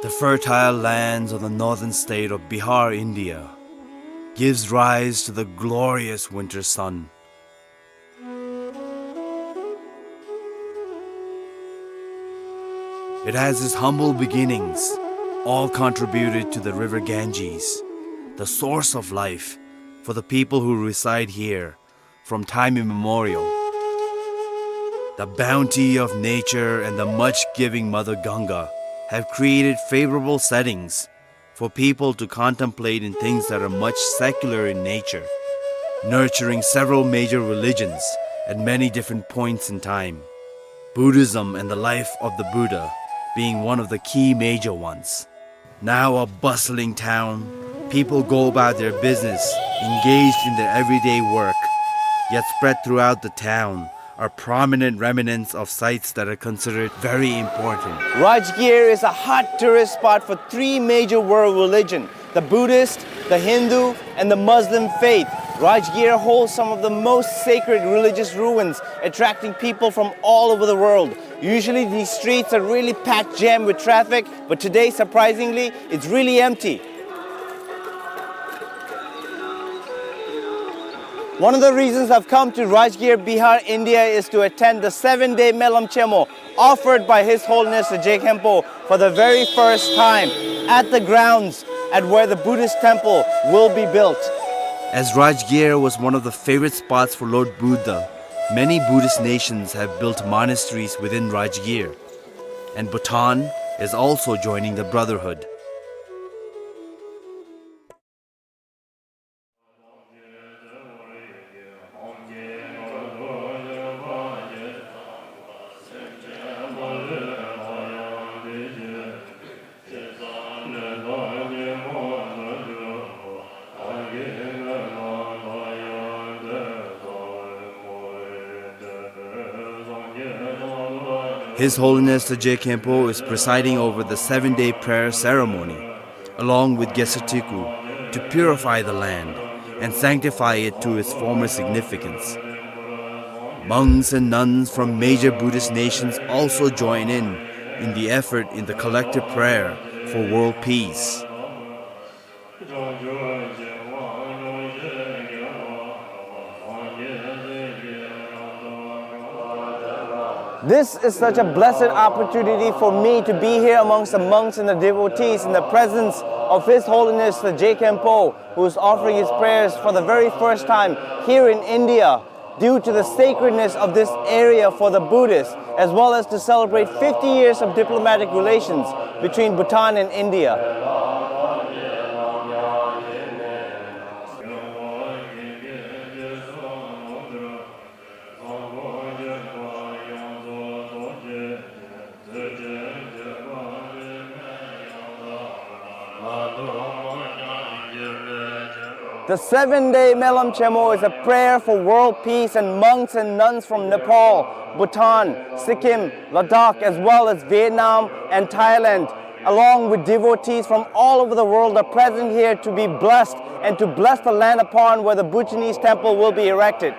The fertile lands of the northern state of Bihar, India, gives rise to the glorious winter sun. It has its humble beginnings, all contributed to the river Ganges, the source of life for the people who reside here from time immemorial. The bounty of nature and the much-giving Mother Ganga have created favorable settings for people to contemplate in things that are much secular in nature, nurturing several major religions at many different points in time, Buddhism and the life of the Buddha being one of the key major ones. Now a bustling town, people go about their business, engaged in their everyday work, yet spread throughout the town are prominent remnants of sites that are considered very important. Rajgir is a hot tourist spot for three major world religion, the Buddhist, the Hindu, and the Muslim faith. Rajgir holds some of the most sacred religious ruins, attracting people from all over the world. Usually these streets are really packed jam with traffic, but today, surprisingly, it's really empty. One of the reasons I've come to Rajgir, Bihar, India is to attend the seven-day Melam Chemo offered by His Holiness the Je Khenpo for the very first time at the grounds at where the Buddhist temple will be built. As Rajgir was one of the favorite spots for Lord Buddha, many Buddhist nations have built monasteries within Rajgir, and Bhutan is also joining the brotherhood. His Holiness the Je Khenpo is presiding over the seven-day prayer ceremony, along with Geshe Teku, to purify the land and sanctify it to its former significance. Monks and nuns from major Buddhist nations also join in, in the effort in the collective prayer for world peace. This is such a blessed opportunity for me to be here amongst the monks and the devotees in the presence of His Holiness the Je Khenpo, who is offering his prayers for the very first time here in India, due to the sacredness of this area for the Buddhists, as well as to celebrate fifty years of diplomatic relations between Bhutan and India. The seven-day Melam Chemo is a prayer for world peace, and monks and nuns from Nepal, Bhutan, Sikkim, Ladakh, as well as Vietnam and Thailand, along with devotees from all over the world, are present here to be blessed and to bless the land upon where the Bhutanese temple will be erected.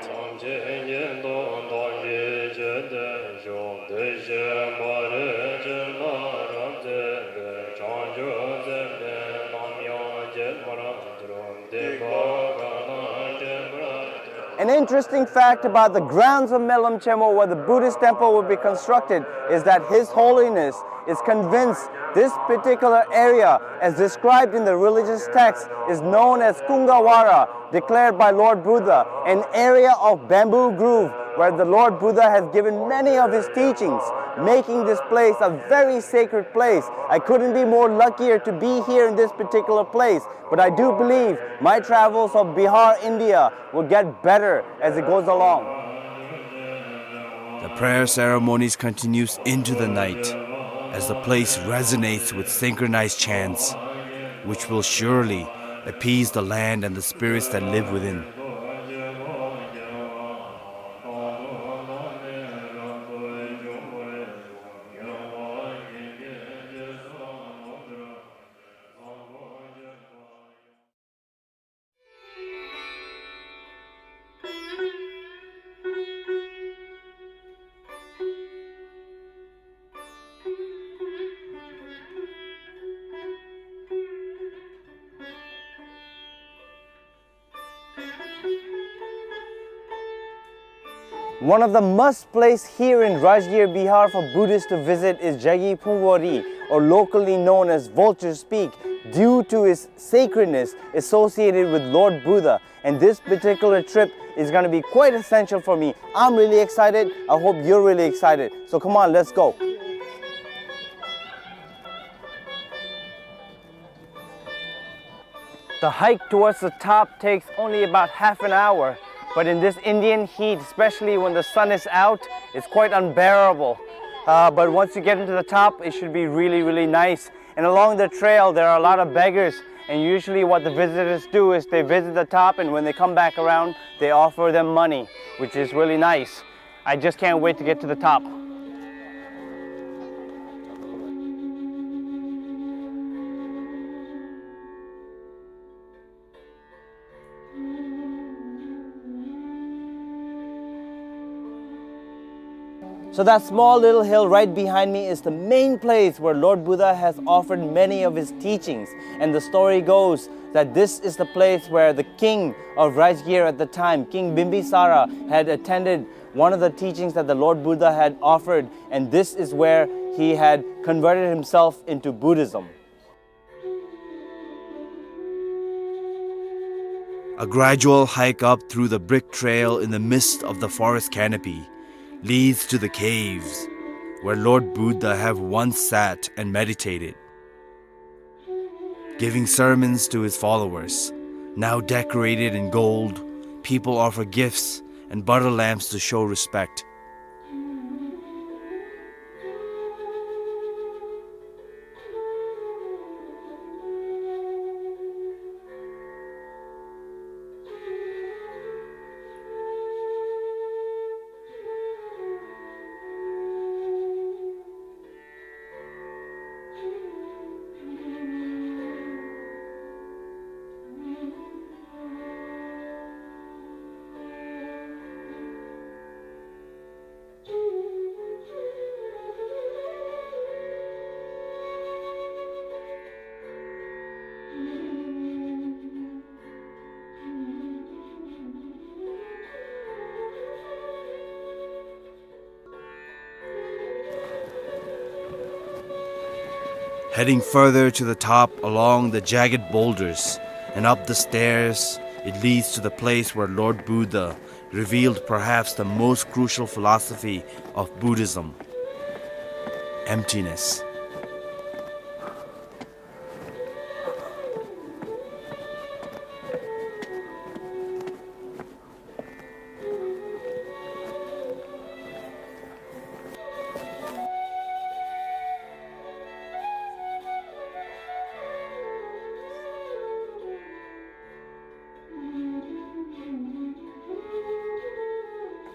An interesting fact about the grounds of Melam Chemo, where the Buddhist temple will be constructed, is that His Holiness is convinced this particular area, as described in the religious text, is known as Kungawara, declared by Lord Buddha, an area of bamboo grove where the Lord Buddha has given many of his teachings, making this place a very sacred place. I couldn't be more luckier to be here in this particular place, but I do believe my travels of Bihar, India will get better as it goes along. The prayer ceremonies continues into the night as the place resonates with synchronized chants, which will surely appease the land and the spirits that live within. One of the must place here in Rajgir, Bihar for Buddhists to visit is Jagi Phungwari, or locally known as Vulture's Peak, due to its sacredness associated with Lord Buddha. And this particular trip is gonna be quite essential for me. I'm really excited. I hope you're really excited. So come on, let's go. The hike towards the top takes only about half an hour, but in this Indian heat, especially when the sun is out, it's quite unbearable. Uh, but once you get into the top, it should be really, really nice. And along the trail, there are a lot of beggars, and usually what the visitors do is they visit the top, and when they come back around, they offer them money, which is really nice. I just can't wait to get to the top. So that small little hill right behind me is the main place where Lord Buddha has offered many of his teachings. And the story goes that this is the place where the king of Rajgir at the time, King Bimbisara, had attended one of the teachings that the Lord Buddha had offered, and this is where he had converted himself into Buddhism. A gradual hike up through the brick trail in the midst of the forest canopy leads to the caves where Lord Buddha have once sat and meditated, giving sermons to his followers. Now decorated in gold, people offer gifts and butter lamps to show respect. Heading further to the top along the jagged boulders and up the stairs, it leads to the place where Lord Buddha revealed perhaps the most crucial philosophy of Buddhism: emptiness.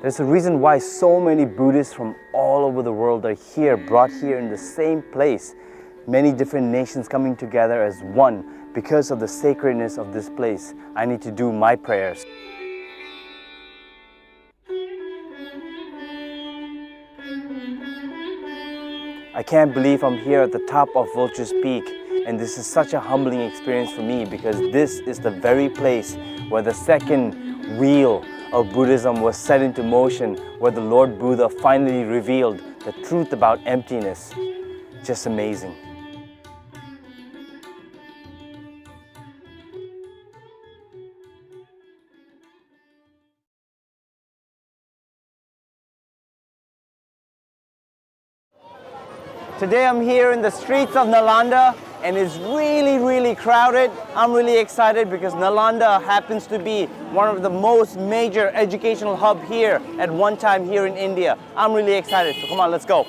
There's a reason why so many Buddhists from all over the world are here, brought here in the same place. Many different nations coming together as one because of the sacredness of this place. I need to do my prayers. I can't believe I'm here at the top of Vulture's Peak, and this is such a humbling experience for me because this is the very place where the second wheel of Buddhism was set into motion, where the Lord Buddha finally revealed the truth about emptiness. Just amazing. Today I'm here in the streets of Nalanda, and it's really, really crowded. I'm really excited because Nalanda happens to be one of the most major educational hub here at one time here in India. I'm really excited, so come on, let's go.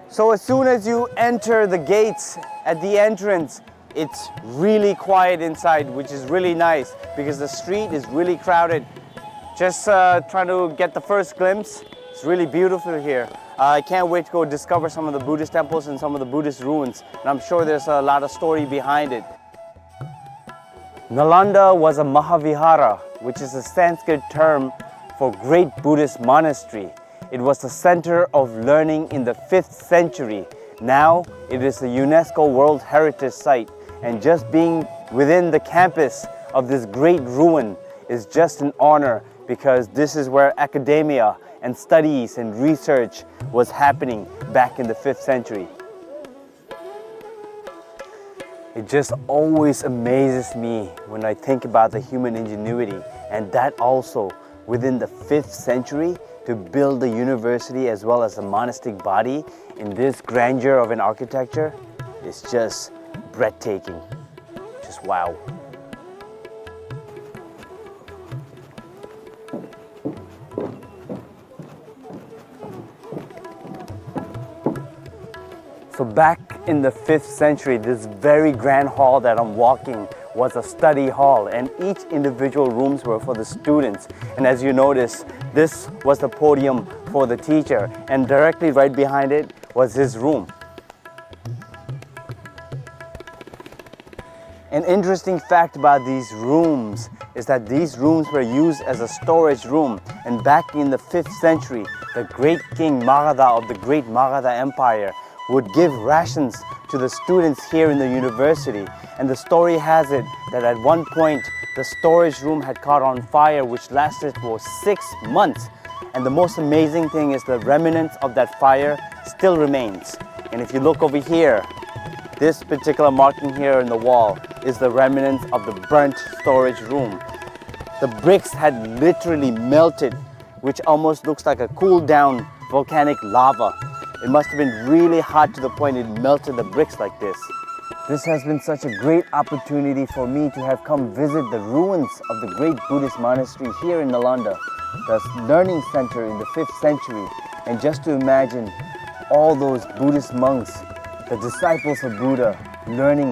So as soon as you enter the gates at the entrance, it's really quiet inside, which is really nice because the street is really crowded. Just, uh, trying to get the first glimpse. It's really beautiful here. Uh, I can't wait to go discover some of the Buddhist temples and some of the Buddhist ruins. And I'm sure there's a lot of story behind it. Nalanda was a Mahavihara, which is a Sanskrit term for great Buddhist monastery. It was the center of learning in the fifth century. Now it is a UNESCO World Heritage Site, and just being within the campus of this great ruin is just an honor, because this is where academia and studies and research was happening back in the fifth century. It just always amazes me when I think about the human ingenuity, and that also within the fifth century, to build the university as well as the monastic body in this grandeur of an architecture is just breathtaking. Just wow. So back in the fifth century, this very grand hall that I'm walking was a study hall, and each individual rooms were for the students. And as you notice, this was the podium for the teacher, and directly right behind it was his room. An interesting fact about these rooms is that these rooms were used as a storage room, and back in the fifth century, the great king Magadha of the great Magadha Empire would give rations to the students here in the university. And the story has it that at one point, the storage room had caught on fire, which lasted for six months. And the most amazing thing is the remnants of that fire still remains. And if you look over here, this particular marking here in the wall is the remnants of the burnt storage room. The bricks had literally melted, which almost looks like a cooled down volcanic lava. It must have been really hot to the point it melted the bricks like this. This has been such a great opportunity for me to have come visit the ruins of the great Buddhist monastery here in Nalanda, the learning center in the fifth century, and just to imagine all those Buddhist monks, the disciples of Buddha, learning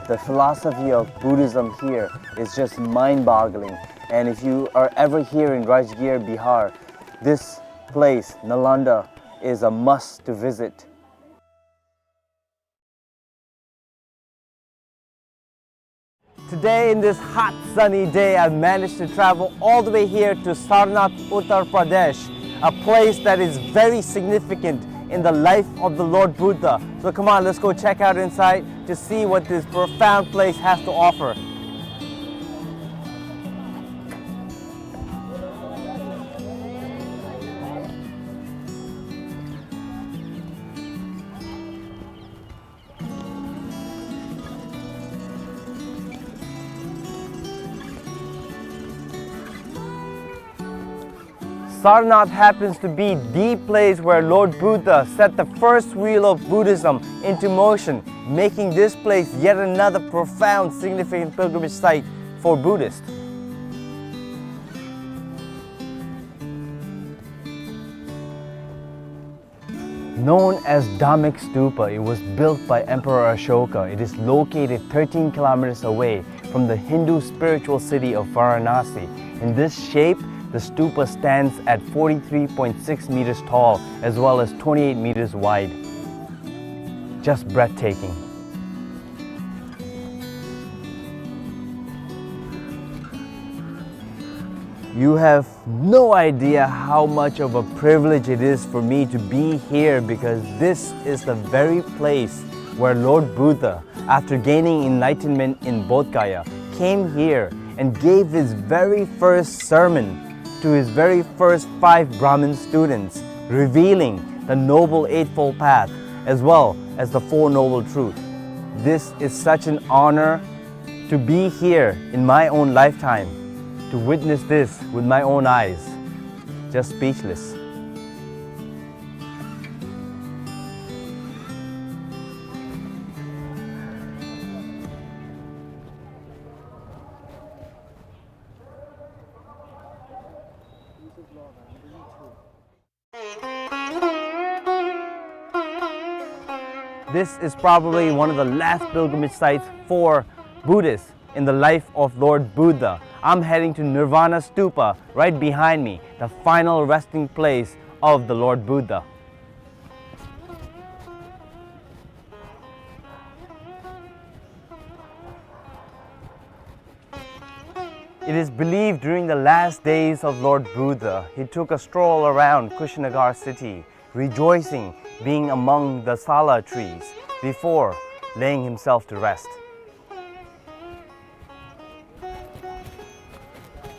the philosophy of Buddhism here is just mind-boggling. And if you are ever here in Rajgir, Bihar, this place, Nalanda, is a must to visit. Today, in this hot, sunny day, I managed to travel all the way here to Sarnath, Uttar Pradesh, a place that is very significant in the life of the Lord Buddha. So come on, let's go check out inside to see what this profound place has to offer. Sarnath happens to be the place where Lord Buddha set the first wheel of Buddhism into motion, making this place yet another profound, significant pilgrimage site for Buddhists. Known as Dhammik Stupa, it was built by Emperor Ashoka. It is located thirteen kilometers away from the Hindu spiritual city of Varanasi. In this shape, the stupa stands at forty-three point six meters tall as well as twenty-eight meters wide. Just breathtaking. You have no idea how much of a privilege it is for me to be here, because this is the very place where Lord Buddha, after gaining enlightenment in Bodh Gaya, came here and gave his very first sermon to his very first five Brahmin students, revealing the Noble Eightfold Path as well as the Four Noble Truths. This is such an honor to be here in my own lifetime, to witness this with my own eyes. Just speechless. This is probably one of the last pilgrimage sites for Buddhists in the life of Lord Buddha. I'm heading to Nirvana Stupa right behind me, the final resting place of the Lord Buddha. It is believed during the last days of Lord Buddha, he took a stroll around Kushinagar city, rejoicing being among the sala trees before laying himself to rest.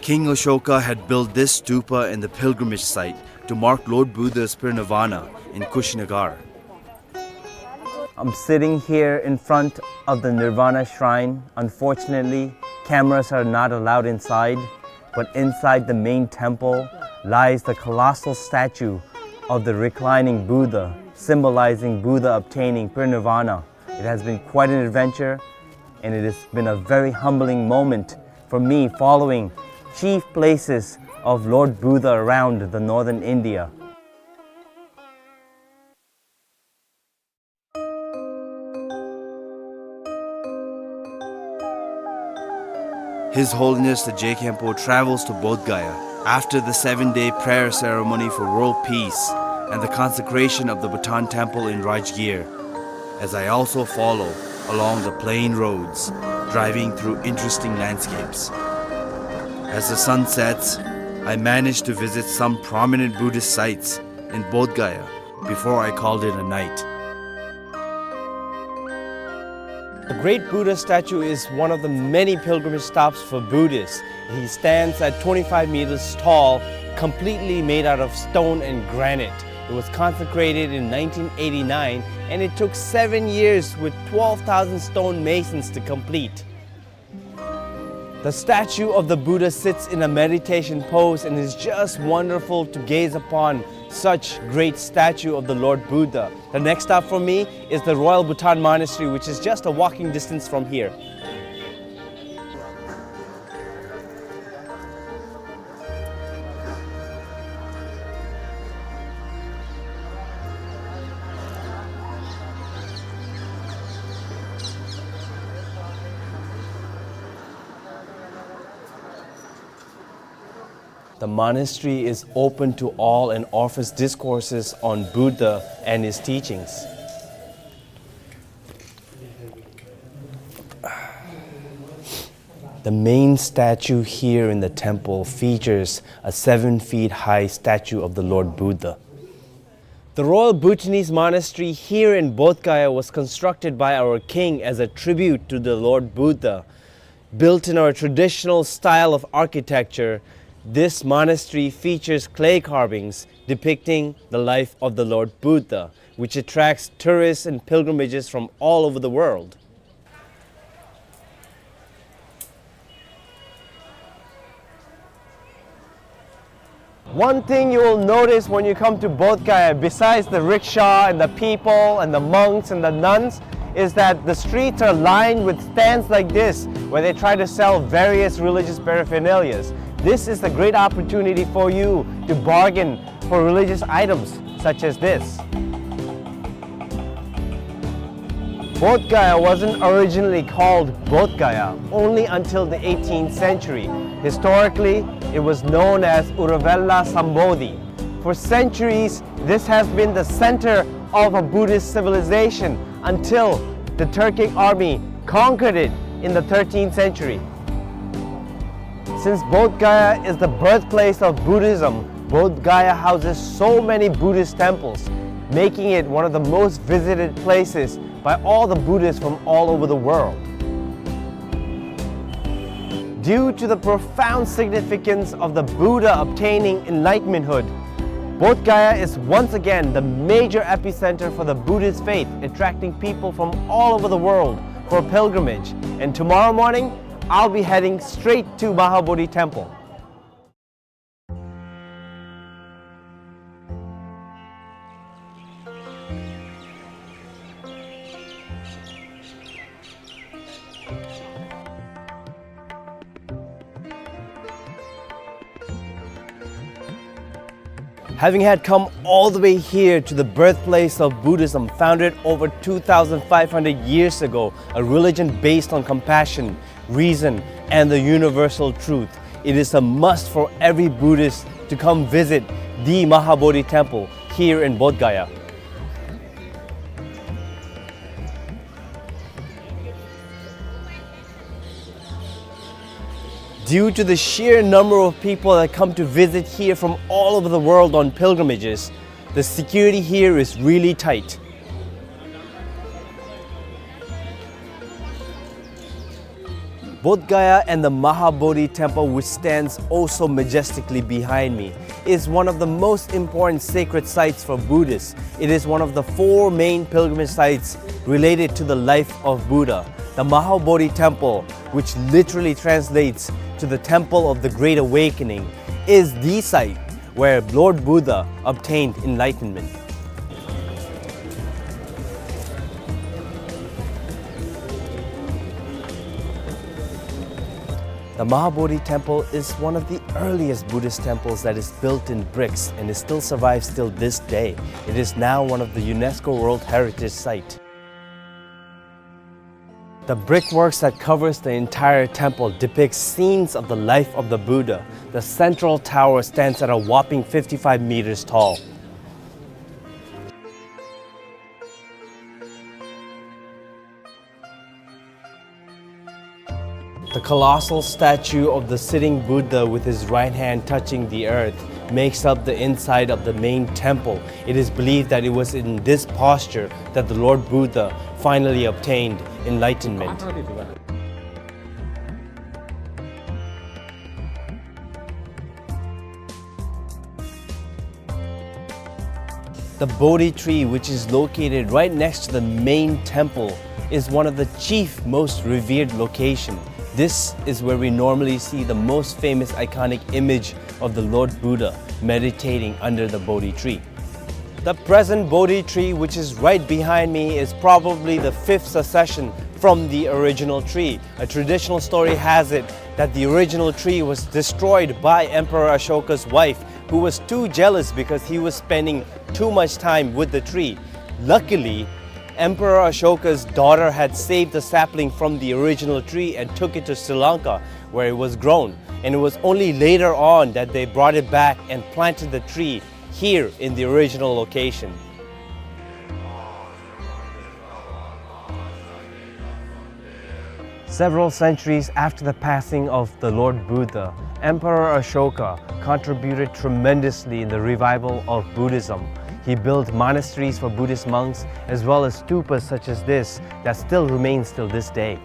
King Ashoka had built this stupa in the pilgrimage site to mark Lord Buddha's parinirvana in Kushinagar. I'm sitting here in front of the Nirvana Shrine. Unfortunately, cameras are not allowed inside, but inside the main temple lies the colossal statue of the reclining Buddha, symbolizing Buddha obtaining parinirvana. It has been quite an adventure, and it has been a very humbling moment for me following chief places of Lord Buddha around the northern India. His Holiness the Je Khenpo travels to Bodh Gaya after the seven-day prayer ceremony for world peace and the consecration of the Bhutan Temple in Rajgir, as I also follow along the plain roads, driving through interesting landscapes. As the sun sets, I manage to visit some prominent Buddhist sites in Bodh Gaya before I called it a night. The great Buddha statue is one of the many pilgrimage stops for Buddhists. He stands at twenty-five meters tall, completely made out of stone and granite. It was consecrated in nineteen eighty-nine, and it took seven years with twelve thousand stone masons to complete. The statue of the Buddha sits in a meditation pose and is just wonderful to gaze upon such great statue of the Lord Buddha. The next stop for me is the Royal Bhutan Monastery, which is just a walking distance from here. The monastery is open to all and offers discourses on Buddha and his teachings. The main statue here in the temple features a seven feet high statue of the Lord Buddha. The Royal Bhutanese Monastery here in Bodh Gaya was constructed by our king as a tribute to the Lord Buddha. Built in our traditional style of architecture, this monastery features clay carvings depicting the life of the Lord Buddha, which attracts tourists and pilgrimages from all over the world. One thing you will notice when you come to Bodh Gaya, besides the rickshaw and the people and the monks and the nuns, is that the streets are lined with stands like this, where they try to sell various religious paraphernalias. This is the great opportunity for you to bargain for religious items such as this. Bodh Gaya wasn't originally called Bodh Gaya only until the eighteenth century. Historically, it was known as Uruvela Sambodhi. For centuries, this has been the center of a Buddhist civilization until the Turkic army conquered it in the thirteenth century. Since Bodh Gaya is the birthplace of Buddhism, Bodh Gaya houses so many Buddhist temples, making it one of the most visited places by all the Buddhists from all over the world. Due to the profound significance of the Buddha obtaining enlightenmenthood, Bodh Gaya is once again the major epicenter for the Buddhist faith, attracting people from all over the world for pilgrimage. And tomorrow morning, I'll be heading straight to Mahabodhi Temple. Having had come all the way here to the birthplace of Buddhism, founded over two thousand five hundred years ago, a religion based on compassion, reason, and the universal truth, it is a must for every Buddhist to come visit the Mahabodhi Temple here in Bodh Gaya. Due to the sheer number of people that come to visit here from all over the world on pilgrimages, the security here is really tight. Bodh Gaya and the Mahabodhi Temple, which stands oh so majestically behind me, is one of the most important sacred sites for Buddhists. It is one of the four main pilgrimage sites related to the life of Buddha. The Mahabodhi Temple, which literally translates to the Temple of the Great Awakening, is the site where Lord Buddha obtained enlightenment. The Mahabodhi Temple is one of the earliest Buddhist temples that is built in bricks and it still survives till this day. It is now one of the UNESCO World Heritage Site. The brickworks that covers the entire temple depicts scenes of the life of the Buddha. The central tower stands at a whopping fifty-five meters tall. The colossal statue of the sitting Buddha with his right hand touching the earth makes up the inside of the main temple. It is believed that it was in this posture that the Lord Buddha finally obtained enlightenment. The Bodhi tree, which is located right next to the main temple, is one of the chief most revered location. This is where we normally see the most famous iconic image of the Lord Buddha meditating under the Bodhi tree. The present Bodhi tree, which is right behind me, is probably the fifth succession from the original tree. A traditional story has it that the original tree was destroyed by Emperor Ashoka's wife, who was too jealous because he was spending too much time with the tree. Luckily, Emperor Ashoka's daughter had saved the sapling from the original tree and took it to Sri Lanka, where it was grown. And it was only later on that they brought it back and planted the tree here in the original location. Several centuries after the passing of the Lord Buddha, Emperor Ashoka contributed tremendously in the revival of Buddhism. He built monasteries for Buddhist monks, as well as stupas such as this that still remains till this day.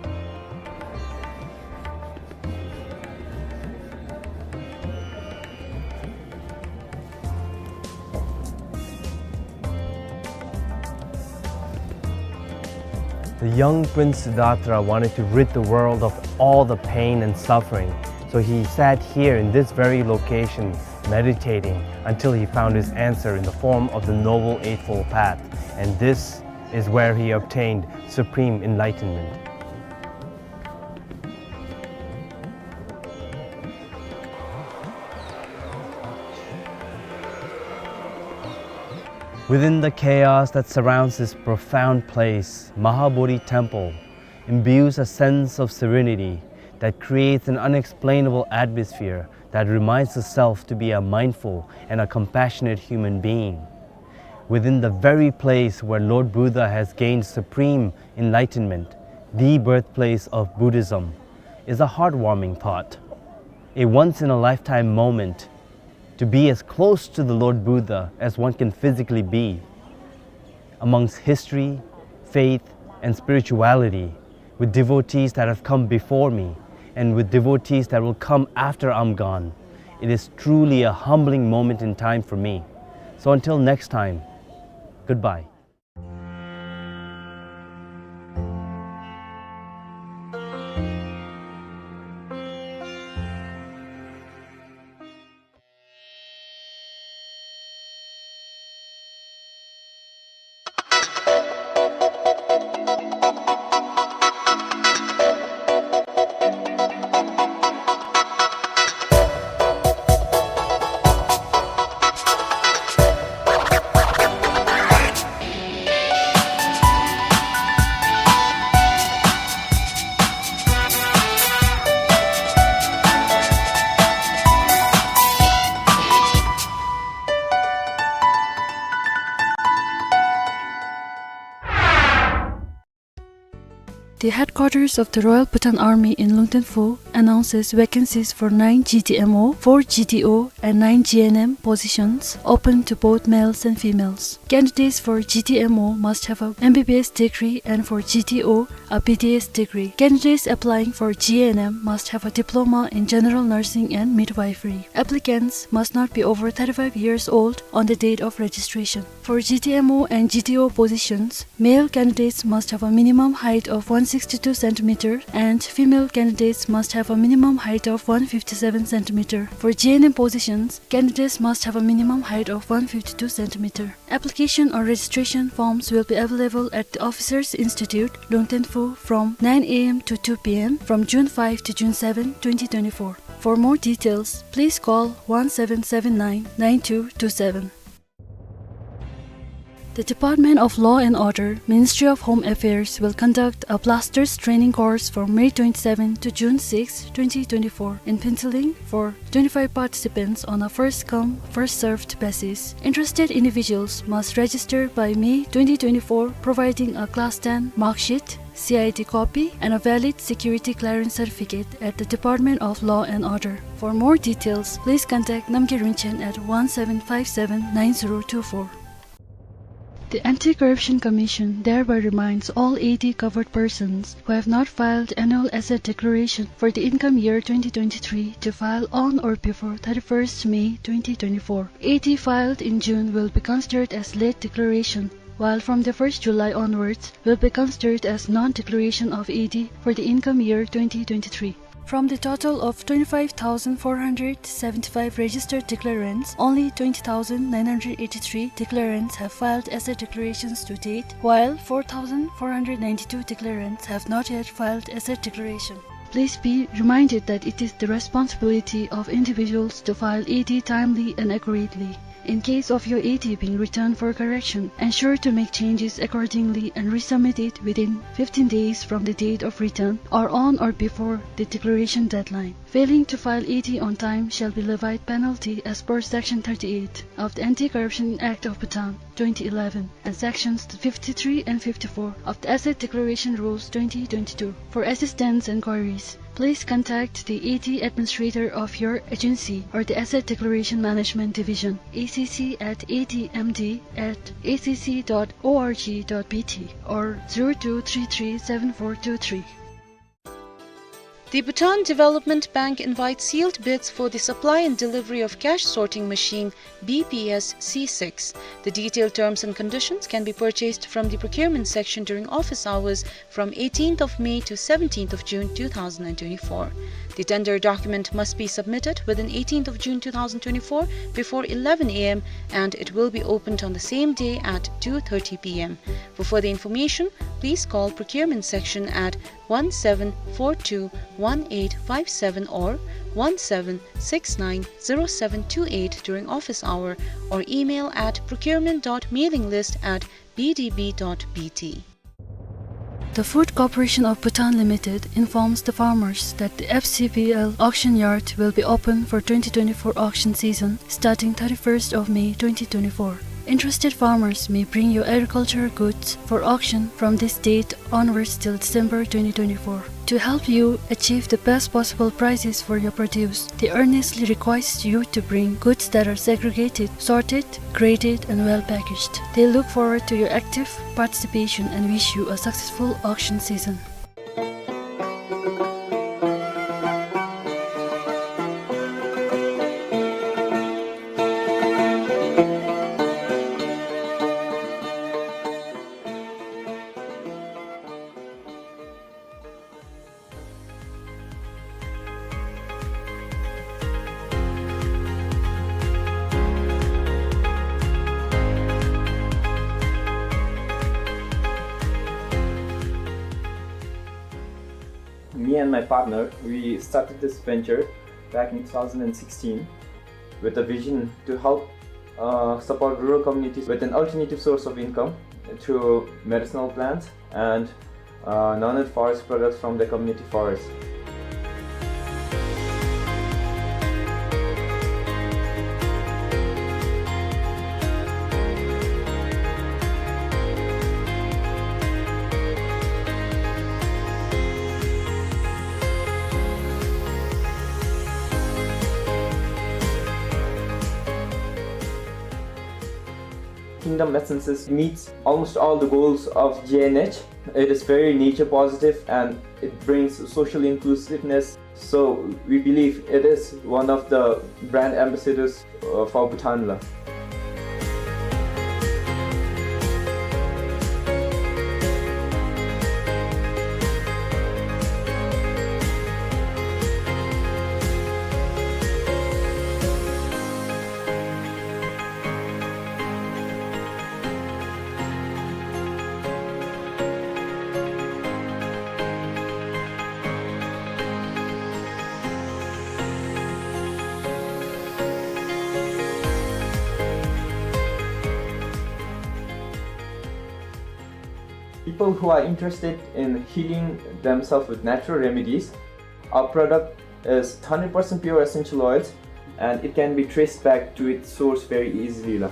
The young Prince Siddhartha wanted to rid the world of all the pain and suffering, so he sat here in this very location, meditating until he found his answer in the form of the Noble Eightfold Path, and this is where he obtained supreme enlightenment. Within the chaos that surrounds this profound place, Mahabodhi Temple imbues a sense of serenity that creates an unexplainable atmosphere that reminds the self to be a mindful and a compassionate human being. Within the very place where Lord Buddha has gained supreme enlightenment, the birthplace of Buddhism, is a heartwarming thought, a once-in-a-lifetime moment to be as close to the Lord Buddha as one can physically be, amongst history, faith, and spirituality, with devotees that have come before me and with devotees that will come after I'm gone. It is truly a humbling moment in time for me. So until next time, goodbye. The headquarters of the Royal Bhutan Army in Lungten Phu announces vacancies for nine G T M O, four G T O, and nine G N M positions open to both males and females. Candidates for G T M O must have a M B B S degree and for G T O a B D S degree. Candidates applying for G N M must have a diploma in general nursing and midwifery. Applicants must not be over thirty-five years old on the date of registration. For G T M O and G T O positions, male candidates must have a minimum height of one sixty-two centimeter and female candidates must have a minimum height of one fifty-seven centimeter. For G N M positions, candidates must have a minimum height of one fifty-two centimeter. Application or registration forms will be available at the Officers Institute, Lungten Phu, from nine A M to two P M from June five to June seven, twenty twenty-four. For more details, please call one seven seven nine nine two two seven. The Department of Law and Order, Ministry of Home Affairs, will conduct a blasters training course from May twenty-seven to June six, twenty twenty-four, in Phuentsholing for twenty-five participants on a first-come, first-served basis. Interested individuals must register by May twenty twenty-four, providing a class ten mark sheet, C I D copy, and a valid security clearance certificate at the Department of Law and Order. For more details, please contact Namgay Rinchen at one seven five seven nine zero two four. The Anti-Corruption Commission thereby reminds all A D covered persons who have not filed annual asset declaration for the income year twenty twenty-three to file on or before thirty-first May twenty twenty-four. A D filed in June will be considered as late declaration, while from the first July onwards will be considered as non-declaration of A D for the income year twenty twenty-three. From the total of twenty-five thousand four hundred seventy-five registered declarants, only twenty thousand nine hundred eighty-three declarants have filed asset declarations to date, while four thousand four hundred ninety-two declarants have not yet filed asset declaration. Please be reminded that it is the responsibility of individuals to file A D timely and accurately. In case of your A D being returned for correction, ensure to make changes accordingly and resubmit it within fifteen days from the date of return or on or before the declaration deadline. Failing to file A D on time shall be levied penalty as per Section thirty-eight of the Anti-Corruption Act of Bhutan, twenty eleven, and Sections fifty-three and fifty-four of the Asset Declaration Rules, twenty twenty-two. For assistance and queries, please contact the A D administrator of your agency or the Asset Declaration Management Division, A C C at A D M D at A C C dot org dot B T or zero two three three seven four two three. The Bhutan Development Bank invites sealed bids for the supply and delivery of cash sorting machine B P S C six. The detailed terms and conditions can be purchased from the procurement section during office hours from eighteenth of May to seventeenth of June two thousand and twenty-four. The tender document must be submitted within eighteenth of June two thousand twenty-four before eleven A M and it will be opened on the same day at two thirty P M. For further information, please call procurement section at one seven four two one eight five seven or one seven six nine zero seven two eight during office hour, or email at procurement dot mailing list at B D B dot B T. The Food Corporation of Bhutan Limited informs the farmers that the F C B L auction yard will be open for twenty twenty-four auction season starting thirty-first of May twenty twenty-four. Interested farmers may bring your agricultural goods for auction from this date onwards till December twenty twenty-four. To help you achieve the best possible prices for your produce, they earnestly request you to bring goods that are segregated, sorted, graded, and well packaged. They look forward to your active participation and wish you a successful auction season. Me and my partner, we started this venture back in two thousand sixteen with a vision to help, uh, support rural communities with an alternative source of income through medicinal plants and, uh, non-aid forest products from the community forest. Kingdom Essences meets almost all the goals of G N H. It is very nature positive and it brings social inclusiveness. So we believe it is one of the brand ambassadors, uh, for Bhutan la. People who are interested in healing themselves with natural remedies, our product is hundred percent pure essential oils, and it can be traced back to its source very easily la.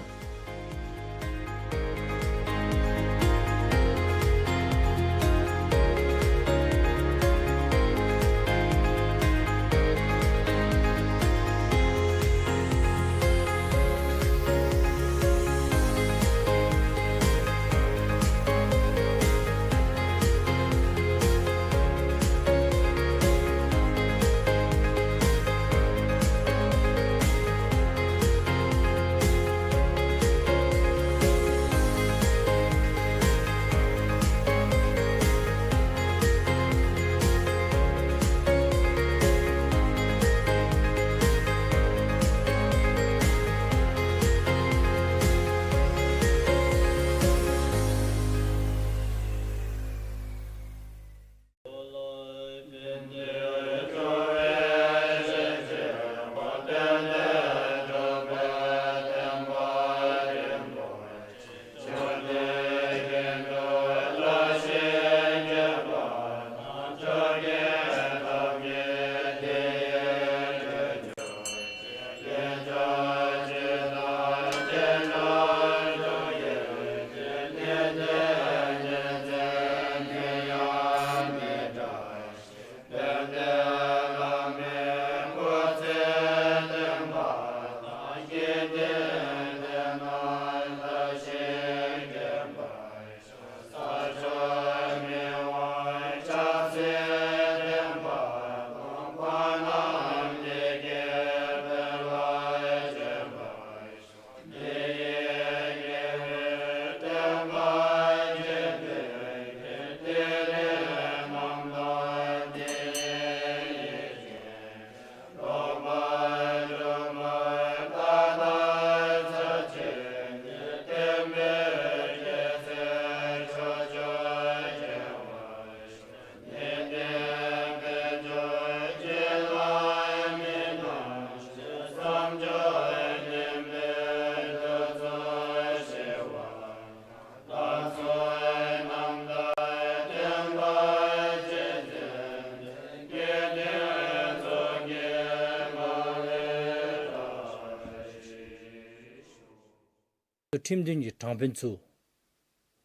ཁྲིམས་དོན་གྱི་དྲང་དཔོན་ཚུ།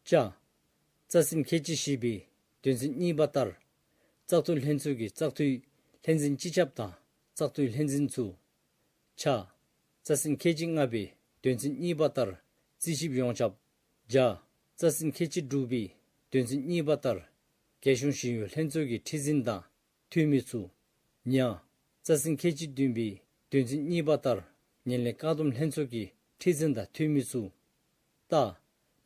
ཅ། རྩ་ཚན་ཁལ་གཅིག་བཞི་པའི་དོན་ཚན་གཉིས་པ་ལྟར་བཙག་འཐུ་ལྷན་ཚོགས་ཀྱི་བཙག་འཐུའི་ལྷན་འཛིན་སྤྱི་ཁྱབ་དང་བཙག་འཐུའི་ལྷན་འཛིན་ཚུ། ཆ། རྩ་ཚན་ཁལ་གཅིག་ལྔ་པའི་དོན་ཚན་གཉིས་པ་ལྟར་རྩིས་ཞིབ་ཡོངས་ཁྱབ། ཇ། རྩ་ཚན་ཁལ་གཅིག་དྲུག་པའི་དོན་ཚན་གཉིས་པ་ལྟར་རྒྱལ་གཞུང་ཞིང་ཡོངས་ལྷན་ཚོགས་ཀྱི་ཁྲི་འཛིན་དང་འཐུས་མི་ཚུ། ཉ། རྩ་ཚན་ཁལ་གཅིག་བདུན་པའི་དོན་ཚན་གཉིས་པ་ལྟར་ངན་ལྷད་བཀག་སྡོམ་ལྷན་ཚོགས་ཀྱི་ཁྲི་འཛིན་དང་འཐུས་མི་ཚུ། ཏ།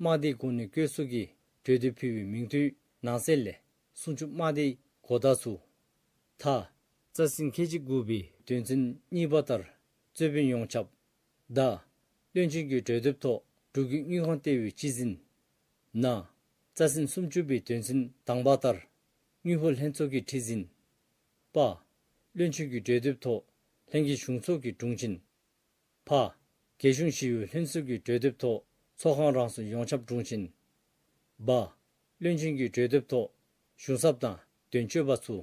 དམག་སྡེའི་གོ་གནས་བཀོད་ཚོགས་ཀྱིས་གྲོས་འདེབས་ཕུལ་བའི་མིང་ཐོའི་ནང་གསེས་ལས་སུམ་ཅུ་དམག་སྡེའི་གོ་བརྡ་ཚུ། ཐ། རྩ་ཚན་ཁལ་གཅིག་དགུ་པའི་དོན་ཚན་གཉིས་པ་ལྟར་རྩོད་དཔོན་ཡོངས་ཁྱབ། ད། བློན་ཆེན་གྱི་གྲོས་འདེབས་ཐོག་འབྲུག་གི་དངུལ་ཁང་ལྟེ་བའི་སྤྱི་འཛིན། ན། རྩ་ཚན་སུམ་ཅུ་པའི་དོན་ཚན་དང་པ་ལྟར་དངུལ་ཕོགས་ལྷན་ཚོགས་ཀྱི་ཁྲི་འཛིན། པ། བློན་ཆེན་གྱི་གྲོས་འདེབས་ཐོག་ལྷན་རྒྱས་གཞུང་ཚོགས་ཀྱི་དྲུང་ཆེན། ཕ། རྒྱལ་གཞུང་ཞི་གཡོག་ལྷན་ཚོགས་ཀྱི་གྲོས་འདེབས་ཐོག་ཚོགས་ཁང་རང་སོའི་ཡོངས་ཁྱབ་དྲུང་ཆེན། བ། བློན་ཆེན་གྱི་གྲོས་འདེབས་ཐོག་གཞུང་ཚབ་དང་དོན་གཅོད་པ་ཚུ།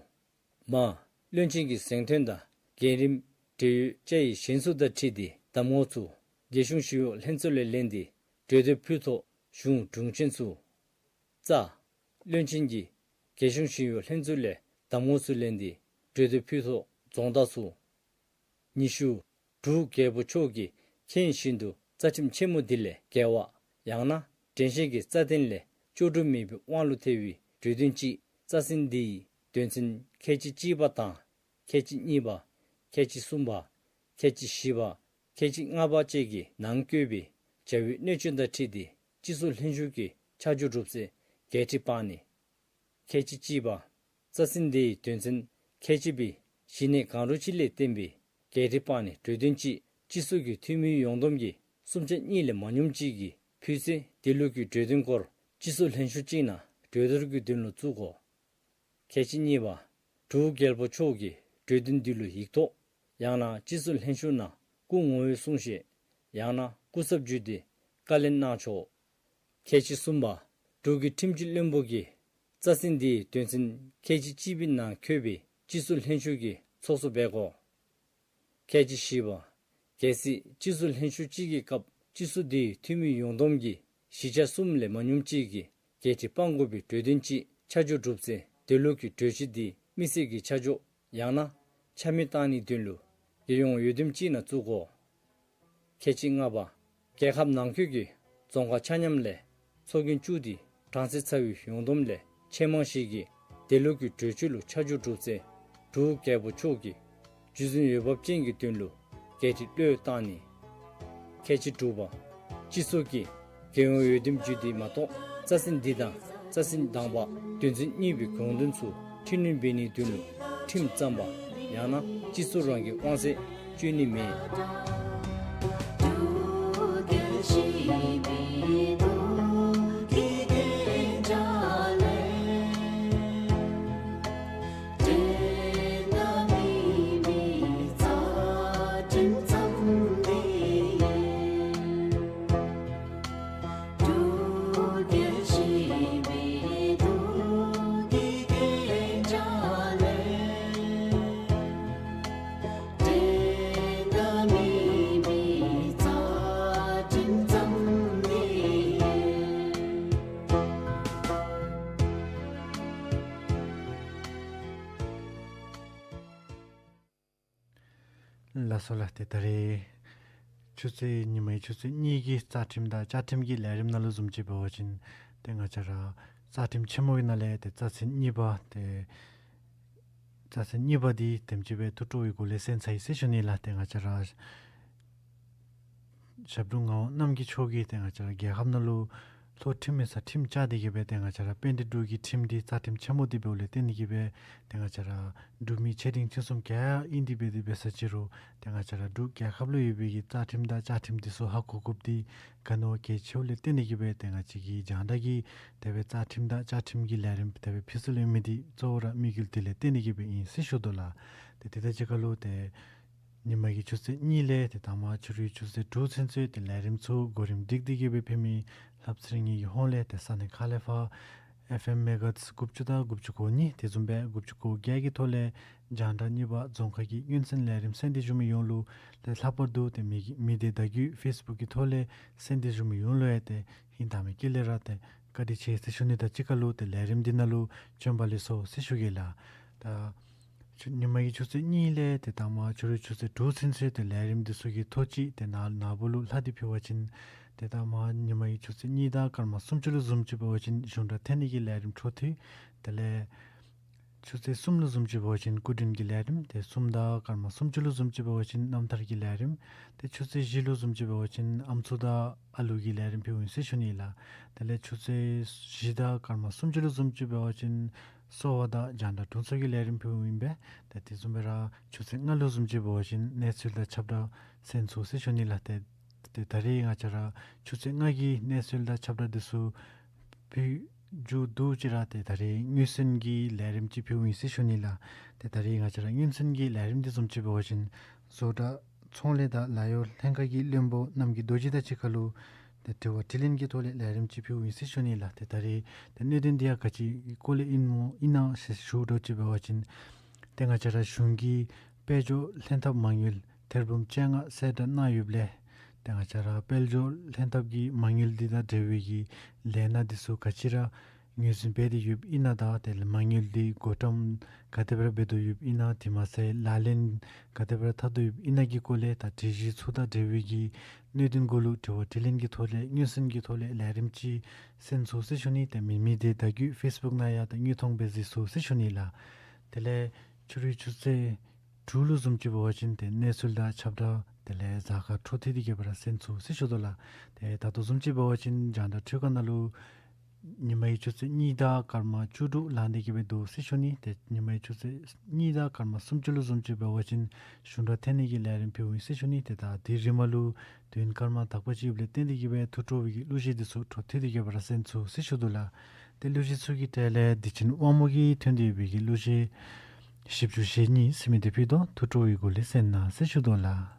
མ། བློན་ཆེན་གྱི་གཟེངས་ཐོན་དང་རྒན་རིམ་བགྲེས་ཡོལ་བཅས་ཡི་ཞན་སུ་དང་འཁྲིལ་ཏེ་གདམ་ངོ་ཚུ་རྒྱལ་གཞུང་ཞི་གཡོག་ལྷན་ཚོགས་ལས་ལེན་ཏེ་གྲོས་འདེབས་ཕུལ་ཐོག་གཞུང་དྲུང་ཆེན་ཚུ། ཙ། བློན་ཆེན་གྱིས་རྒྱལ་གཞུང་ཞི་གཡོག་ལྷན་ཚོགས་ལས་གདམ་ངོ་ཚུ་ལེན་ཏེ་གྲོས་འདེབས་ཕུལ་ཐོག་རྫོང་བདག་ཚུ། ཉི་ཤུ། འབྲུག་རྒྱལ་པོ་མཆོག་གིས་མཁྱེན་བཞིན་དུ་རྩ་ཁྲིམས་ཆེན་མོ་འདི་ལས་འགལ་བ་ཡང་ན་འགྲན་ཞུགས་ཀྱི་རྩ་དོན་ལས་ལྕོགས་གྲུབ་མེད་པའི་དབང་ལུ་ཐལ་བའི་གྲོས་དོན་ཅིག་རྩ་ཚན་འདིའི་དོན་ཚན་ཁལ་གཅིག་གཅིག་པ་དང་ཁལ་གཅིག་གཉིས་པ། ཁལ་གཅིག་གསུམ་པ། ཁལ་གཅིག་བཞི་པ། ཁལ་གཅིག་ལྔ་པ་བཅས་ཀྱི་ནང་བཀོད་པའི་བྱ་བའི་གནོད་སྐྱོན་དང་འཁྲིལ་ཏེ་སྤྱི་ཚོགས་ལྷན་ཞུགས་ཀྱི་ཆ་འཇོག་གྲུབ་ཚེ་འགལ་འཁྲི་སྤང་ནི། ཁལ་གཅིག་གཅིག་པ། རྩ་ཚན་འདིའི་དོན་ཚན་ཁལ་གཅིག་པའི་གཞི་གནས་གང་རུང་ཅིག་ལས་བརྟེན་པའི་འགལ་འཁྲི་སྤང་ནི་གྲོས་དོན་ཅིག་སྤྱི་ཚོགས་ཀྱི་འཐུས་མི་ཡོངས་བསྡོམས་ཀྱི་གསུམ་ཆ་གཉིས་ལས་མ་ཉུངམ་ཅིག་གིས་ཕུལ་ཚེ་དེ་ལུགས་ཀྱི་གྲོས་དོན་སྐོར་སྤྱི་ཚོགས་ལྷན་ཞུགས་ཅིག་ནང་གྲོས་བསྡུར་གྱི་དོན་ལུ་བཙུགས་དགོ། ཁལ་གཅིག་གཉིས་པ། འབྲུག་རྒྱལ་པོ་མཆོག་གིས་གྲོས་དོན་འདི་ལུ་ཡིག་ཐོག་ཡང་ན་སྤྱི་ཚོགས་ལྷན་ཞུགས་ནང་སྐུ་ངོ་བོ་གསུང་བཤད་ཡང་ན་སྐུ་ཚབ་བརྒྱུད་དེ་བཀའ་ལན་གནང་ཆོག། ཁལ་གཅིག་གསུམ་པ། འབྲུག་གི་ཁྲིམས་ཀྱི་བློན་པོ་གིས་རྩ་ཚན་འདིའི་དོན་ཚན་ཁལ་གཅིག་གཅིག་པའི་ནང་འཁོད་པའི་སྤྱི་ཚོགས་ལྷན་ཞུགས་ཀྱི་ཚོགས་གཙོ་འབད་དགོ། ཁལ་གཅིག་བཞི་པ། གལ་སྲིད་སྤྱི་ཚོགས་ལྷན་ཞུགས་གཅིག་གི་སྐབས་སྤྱི་ཚོགས་དེའི་འཐུས་མི་ཡོངས་བསྡོམས་ཀྱི་བཞི་ཆ་གསུམ་ལས་མ་ཉུངམ་ཅིག་གིས་འགལ་འཁྲི་སྤང་དགོ་པའི་གྲོས་དོན་ཅིག་ཆ་འཇོག་གྲུབ་ཚེ་དེ་ལུགས་ཀྱི་གྲོས་གཞི་དེ་དམིགས་བསལ་གྱི་ཆ་འཇོག་ཡང་ན་ཆ་མེད་བཏང་ནིའི་དོན་ལུ་རྒྱལ་ཡོངས་འོས་འདེམས་ཅིག་ནང་བཙུགས་དགོ། ཁལ་གཅིག་ལྔ་པ། རྒྱལ་ཁབ་ནང་འཁོད་ཀྱི་རྫོང་ཁག་ཆ་མཉམ་ལས་ཚོགས་རྒྱན་བཙུགས་ཏེ་གྲངས་ཚད་ཚར་བའི་ཡོངས་བསྡོམས་ལས་ཆེས་མང་ཤོས་ཀྱིས་དེ་ལུགས་ཀྱི་གྲོས་ཆོད་ལུ་ཆ་འཇོག་གྲུབ་ཚེ་འབྲུག་རྒྱལ་པོ་མཆོག་གིས་རྒྱུ་མཚན་འོས་འབབ་ཅན་གྱི་དོན་ལུ་འགལ་འཁྲི་གློད་བཏང་ནི། ཁལ་གཅིག་དྲུག་པ། སྤྱི་ཚོགས་ཀྱིས་རྒྱལ་ཡོངས་འོས་འདེམས་བརྒྱུད་དེ་མ་གཏོགས་རྩ་ཚན་འདི་དང་རྩ་ཚན་དང་པ་དོན་ཚན་གཉིས་པའི་དགོངས་དོན་ཚུ་འཁྲུལ་སྣོན་འབད་ནིའི་དོན་ལུ་ཁྲིམས་བརྩམ་པ་ཡང་ན་སྤྱི་ཚོགས་རང་གི་དབང་ཚད་སྤྱོད་ནི་མེད། ལགས་སོ་ལགས། ཏེ་ད་རེས་ཆུ་ཚོད་ཉིན་མའི་ཆུ་ཚོད་གཉིས་ཀྱི་རྩ་ཁྲིམས་དང་བཅའ་ཁྲིམས་ཀྱི་ལས་རིམ་ནང་ལུ་བཟུམ་ཅིག་འབད་བ་ཅིན་ཏེ་ང་བཅས་ར་རྩ་ཁྲིམས་ཆེན་མོ་གི་ནང་ལས་ཏེ་རྩ་ཚན་གཉིས་པ་ཏེ་རྩ་ཚན་གཉིས་པ་འདི་དེམ་ཅིག་སྦེ་ཐུགས་སྤྲོ་བའི་སྒོ་ལས་གསན་ཚར་ཡི་ཟེར་ཞུ་ནི་ལགས། ཏེ་ང་བཅས་ར་ཞབས་དྲུང་ངག་དབང་རྣམ་རྒྱལ་མཆོག་གིས་ཏེ་ང་བཅས་ར་རྒྱལ་ཁབ་ནང་ལུ་ལྷོ་ཁྲིམས་ཡིག་ཚང་ཁྲིམས་བཅའ་སྟེ་གི་སྦེ་ཏེ་ང་བཅས་ར་དཔལ་ལྡན་འབྲུག་གི་ཁྲིམས་འདི་རྩ་ཁྲིམས་ཆེན་མོ་འདི་འབདཝ་ལས་བརྟེན་ཏེ་གི་སྦེ་ཏེ་ང་བཅས་ར་འབྲུག་མི་ཆེ་འབྲིང་ཆུང་གསུམ་ག་ཨིན་ཏེ་འབད་དེ་འབད་ས་ཅི་རུང་ཏེ་ང་བཅས་ར་འབྲུག་རྒྱལ་ཁབ་ལུ་ཡོད་པའི་གི་རྩ་ཁྲིམས་དང་བཅའ་ཁྲིམས་འདི་ཚུ་ཧ་གོ་དགོཔ་འདི་ག་ནི་བ་གལ་ཆེཝ་ལས་བརྟེན་ཏེ་གི་སྦེ་ཏེ་ང་བཅས་ཀྱི་རྒྱང་བསྒྲགས་ཀྱི་དེ་སྦེ་རྩ་ཁྲིམས་དང་བཅའ་ཁྲིམས་ཀྱི་ལས་རིམ་དེ་སྦེ་ཕུལ་སྲོལ་ཡོད་མི་འདི་གཙོ་བོ་ར་དམིགས་ཡུལ་དེ་ལས་བརྟེན་ཏེ་གི་སྦེ་ཨིན་ཟེར་ཞུ་དོ་ལགས། ཏེ་དེ་དང་གཅིག་ཁར་ལུ་ཏེ་ ཉིན་མ་གི་ཆུ་ཚོད་གཉིས་ལས་ཏེ་དང་པ་ཕྱི་རུའི་ཆུ་ཚོད་དྲུག་ཚུན་ཚོད་ཏེ་ལས་རིམ་ཚུ་གོ་རིམ་སྒྲིག་སྟེ་གི་སྦེ་ཕུལ་མི་ལྷབ་གསེར་གླིང་གི་ཧོངས་ལས་ཏེ་ས་གནས་ཁ་ལས་ཕར་ཨེཕ་ཨེམ་མེ་གྷ་ཧརྟཛ་དགུ་བཅུ་དང་དགུ་བཅུ་གོ་གཉིས་དེ་བཟུམ་སྦེ་དགུ་བཅུ་གོ་བརྒྱད་ཀྱི་ཐོག་ལས་རྒྱང་བསྒྲགས་གཉིས་པ་རྫོང་ཁ་གི་སྙན་གསན་ལས་རིམ་གསན་ཏེ་བཞུགས་མི་ཡོངས་ལུ་ཏེ་ལྷག་པར་དུ་ཏེ་མི་མི་སྡེ་བརྡ་བརྒྱུད་ཕེསི་བུཀ་གི་ཐོག་ལས་གསན་ཏེ་བཞུགས་མི་ཡོངས་ལུ་ཡང་ཏེ་ཧིང་དྭངས་མའི་དཀྱིལ་ལས་ར་ཏེ་བཀའ་དྲིན་ཆེ་ཟེར་ཞུ་ནི་དང་གཅིག་ཁར་ལུ་ཏེ་ལས་རིམ་འདི་ནང་ལུ་བྱོན་པ་ལེགས་སོ་ཟེར་ཞུ་གེ་ལགས། ད་ཆུ་ཉིན་མ་གི་ཆུ་ཚོད་གཉིས་ལས་ཏེ་དང་པ་ཕྱི་རུའི་ཆུ་ཚོད་དྲུག་ཚུན་ཚོད་ཏེ་ལས་རིམ་འདི་ཚུ་གི་ཐོག་ཅིག་ཏེ་ནཱ་ནཱ་བུ་ལུ་ལྷག་སྟེ་ཕུལ་བ་ཅིན་ཏེ་དང་པ་ཉིན་མ་གི་ཆུ་ཚོད་གཉིས་དང་སྐར་མ་སུམ་ཅུ་ལུ་བཟུམ་ཅིག་འབད་བ་ཅིན་གཞུང་སྒྲ་འཐེན་ནི་གི་ལས་རིམ་འཕྲོ་མཐུད། དེ་ལས་ཆུ་ཚོད་གསུམ་ལུ་བཟུམ་ཅིག་འབད་བ་ཅིན་སྐུ་མགྲོན་གྱི་ལས་རིམ། ཏེ་གསུམ་དང་སྐར་མ་སུམ་ཅུ་ལུ་བཟུམ་ཅིག་འབད་བ་ཅིན་རྣམ་ཐར་གྱི་ལས་རིམ། ཏེ་ཆུ་ཚོད་བཞི་ལུ་བཟུམ་ཅིག་འབད་བ་ཅིན་ཨམ་སྲུ་དང་ཨ་ལུ་གི་ལས་རིམ་ཕུལཝ་ཨིན་ཟེར་ཞུ་ནི་ལགས། དེ་ལས་ཆུ་ཚོད་བཞི་དང་སྐར་མ་སུམ་ཅུ་ལུ་བཟུམ་ཅིག་འབད་བ་ཅིན་གསོ་བ་དང་རྒྱང་བསྒྲགས་དྲུང་འཚོ་གི་ལས་རིམ་ཕུལཝ་ཨིན་པས། ཏེ་དེ་བཟུམ་སྦེ་ར་ཆུ་ཚོད་ལྔ་ལུ་བཟུམ་ཅིག་འབད་བ་ཅིན་གནས་ཚུལ་དང་ཁྱབ་བསྒྲགས་གསན་ཚུགས་ཟེར་ཞུ་ནི་ལགས། ཏེ་ཏེ་ད་རིས་ང་བཅས་ར་ཆུ་ཚོད་ལྔ་གི་གནས་ཚུལ་དང་ཁྱབ་བསྒྲགས་འདི་ཚུ་ཕུལ་མཇུག་བསྡུ་ཅི་ར་ཏེ་ད་རིས་སྙན་གསན་གྱི་ལས་རིམ་ཅིག་ཕུལཝ་ཨིན་ཟེར་ཞུ་ནི་ལགས། ཏེ་ད་རིས་ང་བཅས་ར་སྙན་གསན་གྱི་ལས་རིམ་འདི་བཟུམ་ཅིག་འབད་བ་ཅིན་བཟོ་གྲྭ་ཚོང་ལས་དང་ལཱ་གཡོག་ལྷན་ཁག་གི་བློན་པོ་རྣམ་རྒྱལ་རྡོ་རྗེ་དང་གཅིག་ཁར་ལུ་ཏེ་དྲི་བ་དྲིས་ལན་གྱི་ཐོག་ལས་ལས་རིམ་ཅིག་ཕུལཝ་ཨིན་ཟེར་ཞུ་ནི་ལགས། ཏེ་ད་རིས་ཏེ་གནད་དོན་འདི་ཡང་ག་ཅི་སྐོར་ལས་ཨིན་མོ་ཨིན་ན་ཟེར་ཞུ་དོ་ཅིག་འབད་བ་ཅིན་ཏེ་ང་བཅས་ར་གཞུང་གི་དཔལ་འབྱོར་ལྷན་ཐབས་མ་དངུལ་ཐེར་འབུམ་བཅོ་ལྔ་གསལ་བསྒྲགས་གནང་ཡོདཔ་ལས་ཏེ་ང་བཅས་ར་དཔལ་འབྱོར་ལྷན་ཐབས་ཀྱི་མ་དངུལ་འདི་དང་འབྲེལ་བའི་གི་ལས་སྣ་འདི་ཚུ་ག་ཅི་ར་ངོས་འཛིན་འབད་དེ་ཡོདཔ་ཨིན་ན་དང་དེ་ལས་མ་དངུལ་འདི་བགོ་བཀྲམ་ག་དེ་སྦེ་ར་འབད་དོ་ཡོདཔ་ཨིན་ན། དེ་མ་ཚད་ལག་ལེན་ག་དེ་སྦེ་ར་འཐབ་དོ་ཡོདཔ་ཨིན་ན་གི་སྐོར་ལས་དང་སྒྲིག་གཞི་ཚུ་དང་འབྲེལ་བའི་གི་གནད་དོན་གུ་ལུ་དྲི་བ་དྲིས་ལན་གྱི་ཐོག་ལས་སྙན་གསན་གྱི་ཐོག་ལས་ལས་རིམ་ཅིག་གསན་ཚུགས་ཟེར་ཞུ་ནི། ཏེ་མི་མི་སྡེ་བརྡ་བརྒྱུད་ཕེསི་བུཀ་ནང་ཡང་ཏེ་དངོས་མཐོང་འབད་གཟིགས་ཚུགས་ཟེར་ཞུ་ནི་ལགས། དེ་ལས་ཕྱི་རུའི་ཆུ་ཚོད་དྲུག་ལུ་བཟུམ་ཅིག་འབད་བ་ཅིན་ཏེ་གནས་ཚུལ་དང་ཁྱབ་བསྒྲགས་དེ་ལས་གཟའ་སྐར་འཕྲོ་མཐུད་དེ་གི་སྦེ་ར་གསན་ཚུགས་ཟེར་ཞུ་དོ་ལགས། ཏེ་ད་ལྟོ་བཟུམ་ཅིག་འབད་བ་ཅིན་རྒྱང་བསྒྲགས་འཕྲུལ་ཁང་ནང་ལུ་ཉིན་མའི་ཆུ་ཚོད་གཉིས་དང་སྐར་མ་བཅུ་དྲུག་ལང་སྟེ་གི་སྦེ་འདུག་ཟེར་ཞུ་ནི། ཏེ་ཉིན་མའི་ཆུ་ཚོད་གཉིས་དང་སྐར་མ་སུམ་ཅུ་ལུ་བཟུམ་ཅིག་འབད་བ་ཅིན་གཞུང་སྒྲ་འཐེན་ནི་གི་ལས་རིམ་ཕུལཝ་ཨིན་ཟེར་ཞུ་ནི། ཏེ་ད་དེ་རིངམ་ལུ་དུས་ཡུན་སྐར་མ་དག་པ་ཅིག་ལས་བརྟེན་ཏེ་གི་སྦེ་ཐུགས་སྤྲོ་བའི་གི་གླུ་གཞས་འདི་ཚུ་འཕྲོ་མཐུད་དེ་གི་སྦེ་ར་གསན་ཚུགས་ཟེར་ཞུ་དོ་ལགས། ཏེ་གླུ་གཞས་ཚུ་གི་གྲས་ལས་བདེ་ཆེན་དབང་མོ་གིས་ཐོན་ཏེ་ཡོད་པའི་གི་གླུ་གཞས་བཞི་བཅུ་ཞེ་གཉིས་ཟེར་མི་འདི་ཕུལ་དོ། ཐུགས་སྤྲོ་བའི་སྒོ་ལས་གསན་གནང་ཟེར་ཞུ་དོ་ལགས།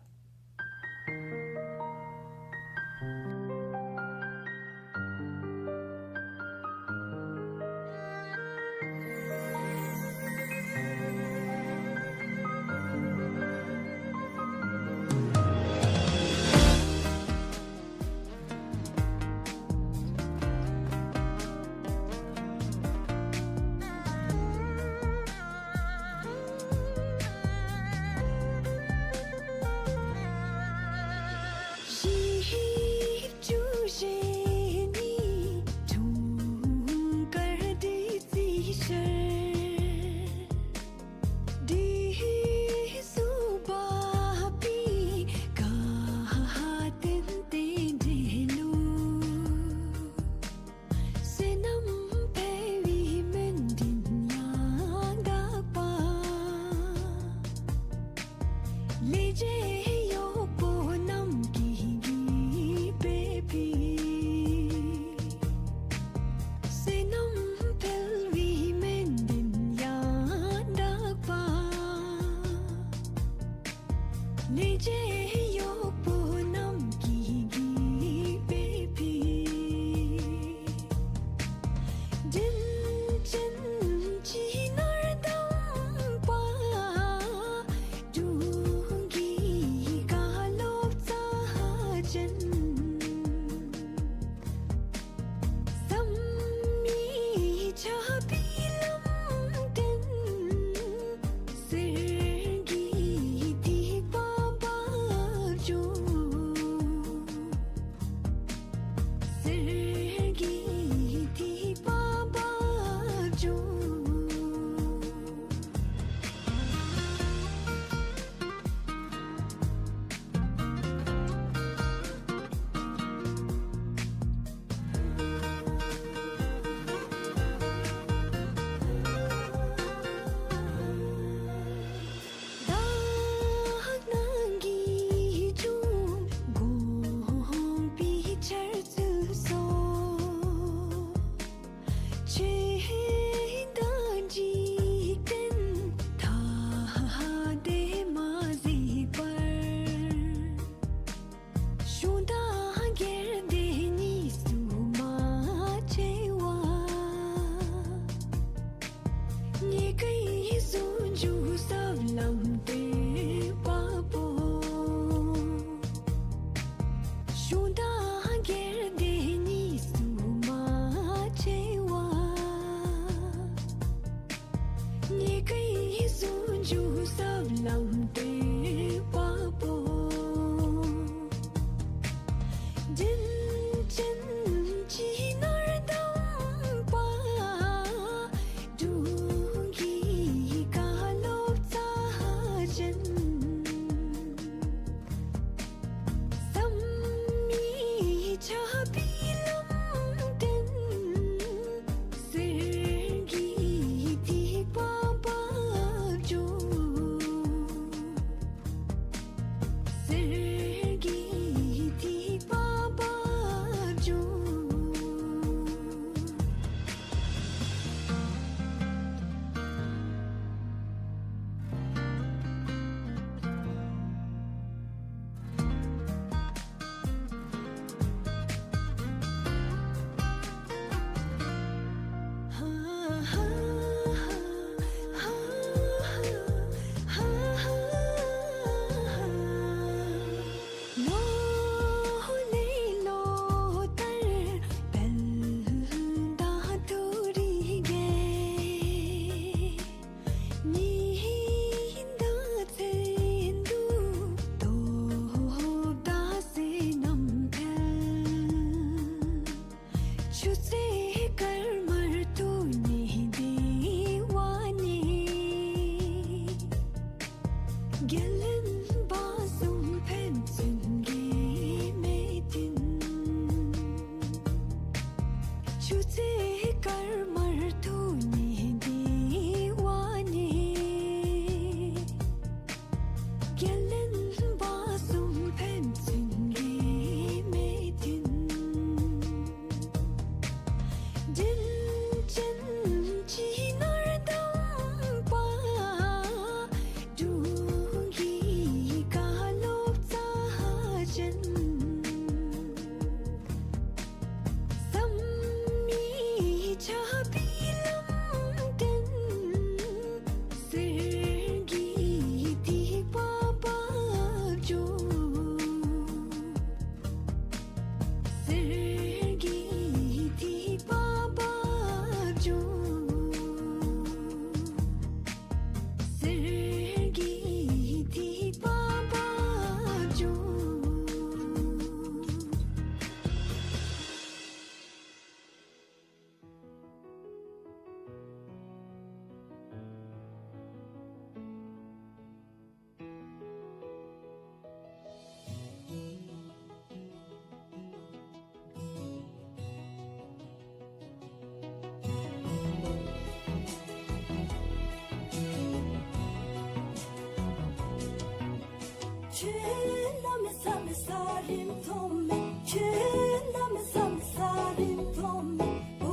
ས་མེད་ས་རིམ་མཐོང་མས། ཁྱོད་གནམ་མེད་ས་མེད་ས་རིམ་མཐོང་མས། བུ་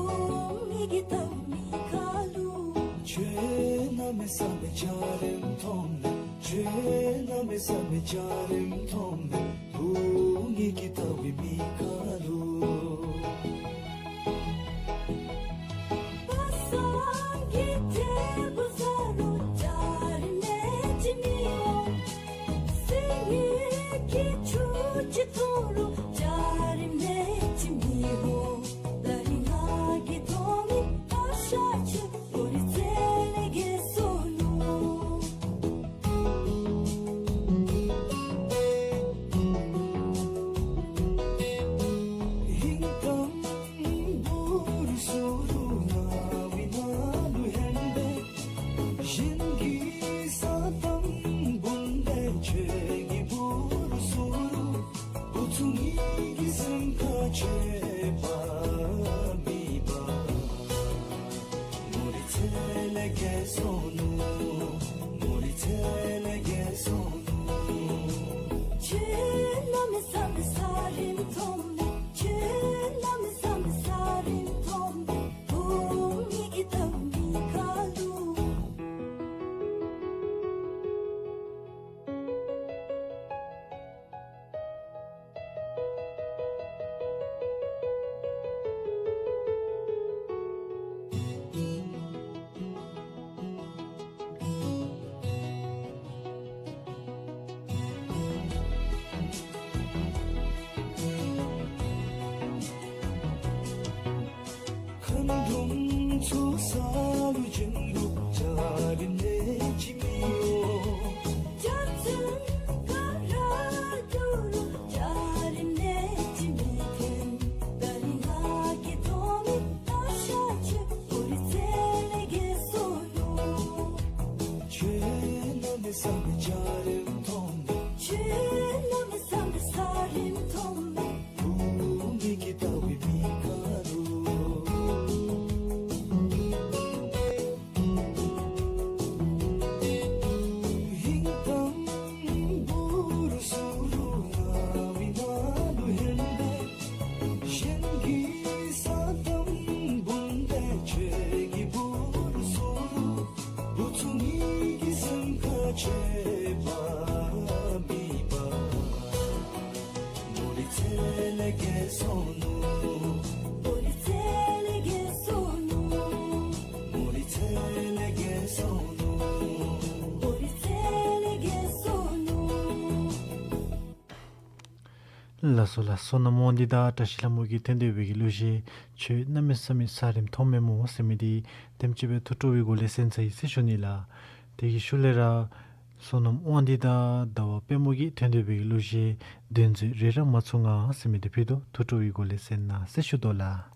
ངེ་གི་ལྟ་བུའི་མི་ཁ་ལུ། ཁྱོད་གནམ་མེད་ས་མེད་འཇའ་རིམ་མཐོང་མས། ཁྱོད་གནམ་མེད་ས་མེད་འཇའ་རིམ་མཐོང་མས། བུ་ངེ་གི་ལྟ་བུའི་མི་ཁ་ལུ། པ་སངས་ཀྱི་ཐེག་པ་ཟ་རུང་འཇའ་རིསམོ་ཅིག་མི་འོང་། སེང་གེ་ཁྱུ་ཅིག་མཐོང་རུང་འཇའ་རིསམོ་ཅིག་མི་འོང་། ད་རིས་ང་གིས་མཐོང་མི་ཨ་ཤ་ཆེ་བོ་རི་རྩེ་ལས་རྒལ་སོ་ནུག། ཧིང་དང་འབུ་རུ་སུ་རུ་ང་བི་ན་ལུ་ཧན་བེ། གཞན་གྱི་ས་དང་བུན་བེ་ཁྱོད་ཀྱི་འབུ་རུ་སུ་རུ། བུ་ཚུ་ངེ་གི་སེམས་ཁར་ཆད་པ་མེད་པ། མོ་རི་རྩེ་ལས་རྒལ་སོ་ནུག། མོ་རི་རྩེ་ལས་རྒལ་སོ་ནུག། ཁྱོད་གནམ་མེད་ས་མེད་ས་རིམ་མཐོང་མས། ཁྱོད་གནམ་མེད་ས་མེད་ས་རིམ་མཐོང་མས། བུ་ངེ་གི་ལྟ་བུའི་མི་ཁ་ལུ། མཁའ་འགྲོམ་ཚུ་ས་ལུ་བྱོན་རུང་འཇའ་རིསམོ་ཅིག་མི་འོང་། རྒྱ་མཚོ་ག་ར་རྒྱུག་རུང་འཇའ་རིསམོ་ཅིག་མི་ཐོན། ད་རིས་ང་གིས་མཐོང་མི་ཨ་ཤ་ཆེ་བོ་རི་རྩེ་ལས་རྒལ་སོ་ནུག། ཁྱོད་གནམ་མེད་ས་མེད་འཇའ་རིསམོ་མཐོང་མས། ཁྱོད་གནམ་མེད་ས་མེད་ས་རིམ་མཐོང་མས། བུ་ངེ་གི་ལྟ་བུའི་མི་ཁ་ལུ། ཧིང་དང་འབུ་རུ་སུ་རུ་ང་བི་ན་ལུ་ཧན་བེ། གཞན་གྱི་ས་དང་བུན་བེ་ཁྱོད་ཀྱི་འབུ་རུ་སུ་རུ། བུ་ཚུ་ངེ་གི་སེམས་ཁར་ཆད་པ་མེད་པ། མོ་རི་རྩེ་ལས་རྒལ་སོ་ནུག། མོ་རི་རྩེ་ལས་རྒལ་སོ་ནུག། མོ་རི་རྩེ་ལས་རྒལ་སོ་ནུག། མོ་རི་རྩེ་ལས་རྒལ་སོ་ནུག། ལགས་སོ་ལགས། བསོད་ནམས་དབང་འདུས་དང་བཀྲ་ཤིས་ལྷ་མོ་གིས་འཐེན་འདོད་པའི་གི་གླུ་གཞས་ཁྱོད་གནམ་མེད་ས་མེད་ས་རིམ་མཐོང་མས་མོ་ཟེར་མི་འདི་དེམ་ཅིག་སྦེ་ཐུགས་སྤྲོ་བའི་སྒོ་ལས་གསན་ཚར་ཡི་ཟེར་ཞུ་ནི་ལགས། དེ་གི་ཤུལ་ལས་ར་བསོད་ནམས་དབང་འདུས་དང་ཟླ་བ་དཔལ་མོ་གིས་འཐེན་འདོད་པའི་གི་གླུ་གཞས་འདོན་མཛོད་རི་རབ་མ་ཚུགས་ང་ཟེར་མི་འདི་ཕུལ་དོ། ཐུགས་སྤྲོ་བའི་སྒོ་ལས་གསན་གནང་ཟེར་ཞུ་དོ་ལགས།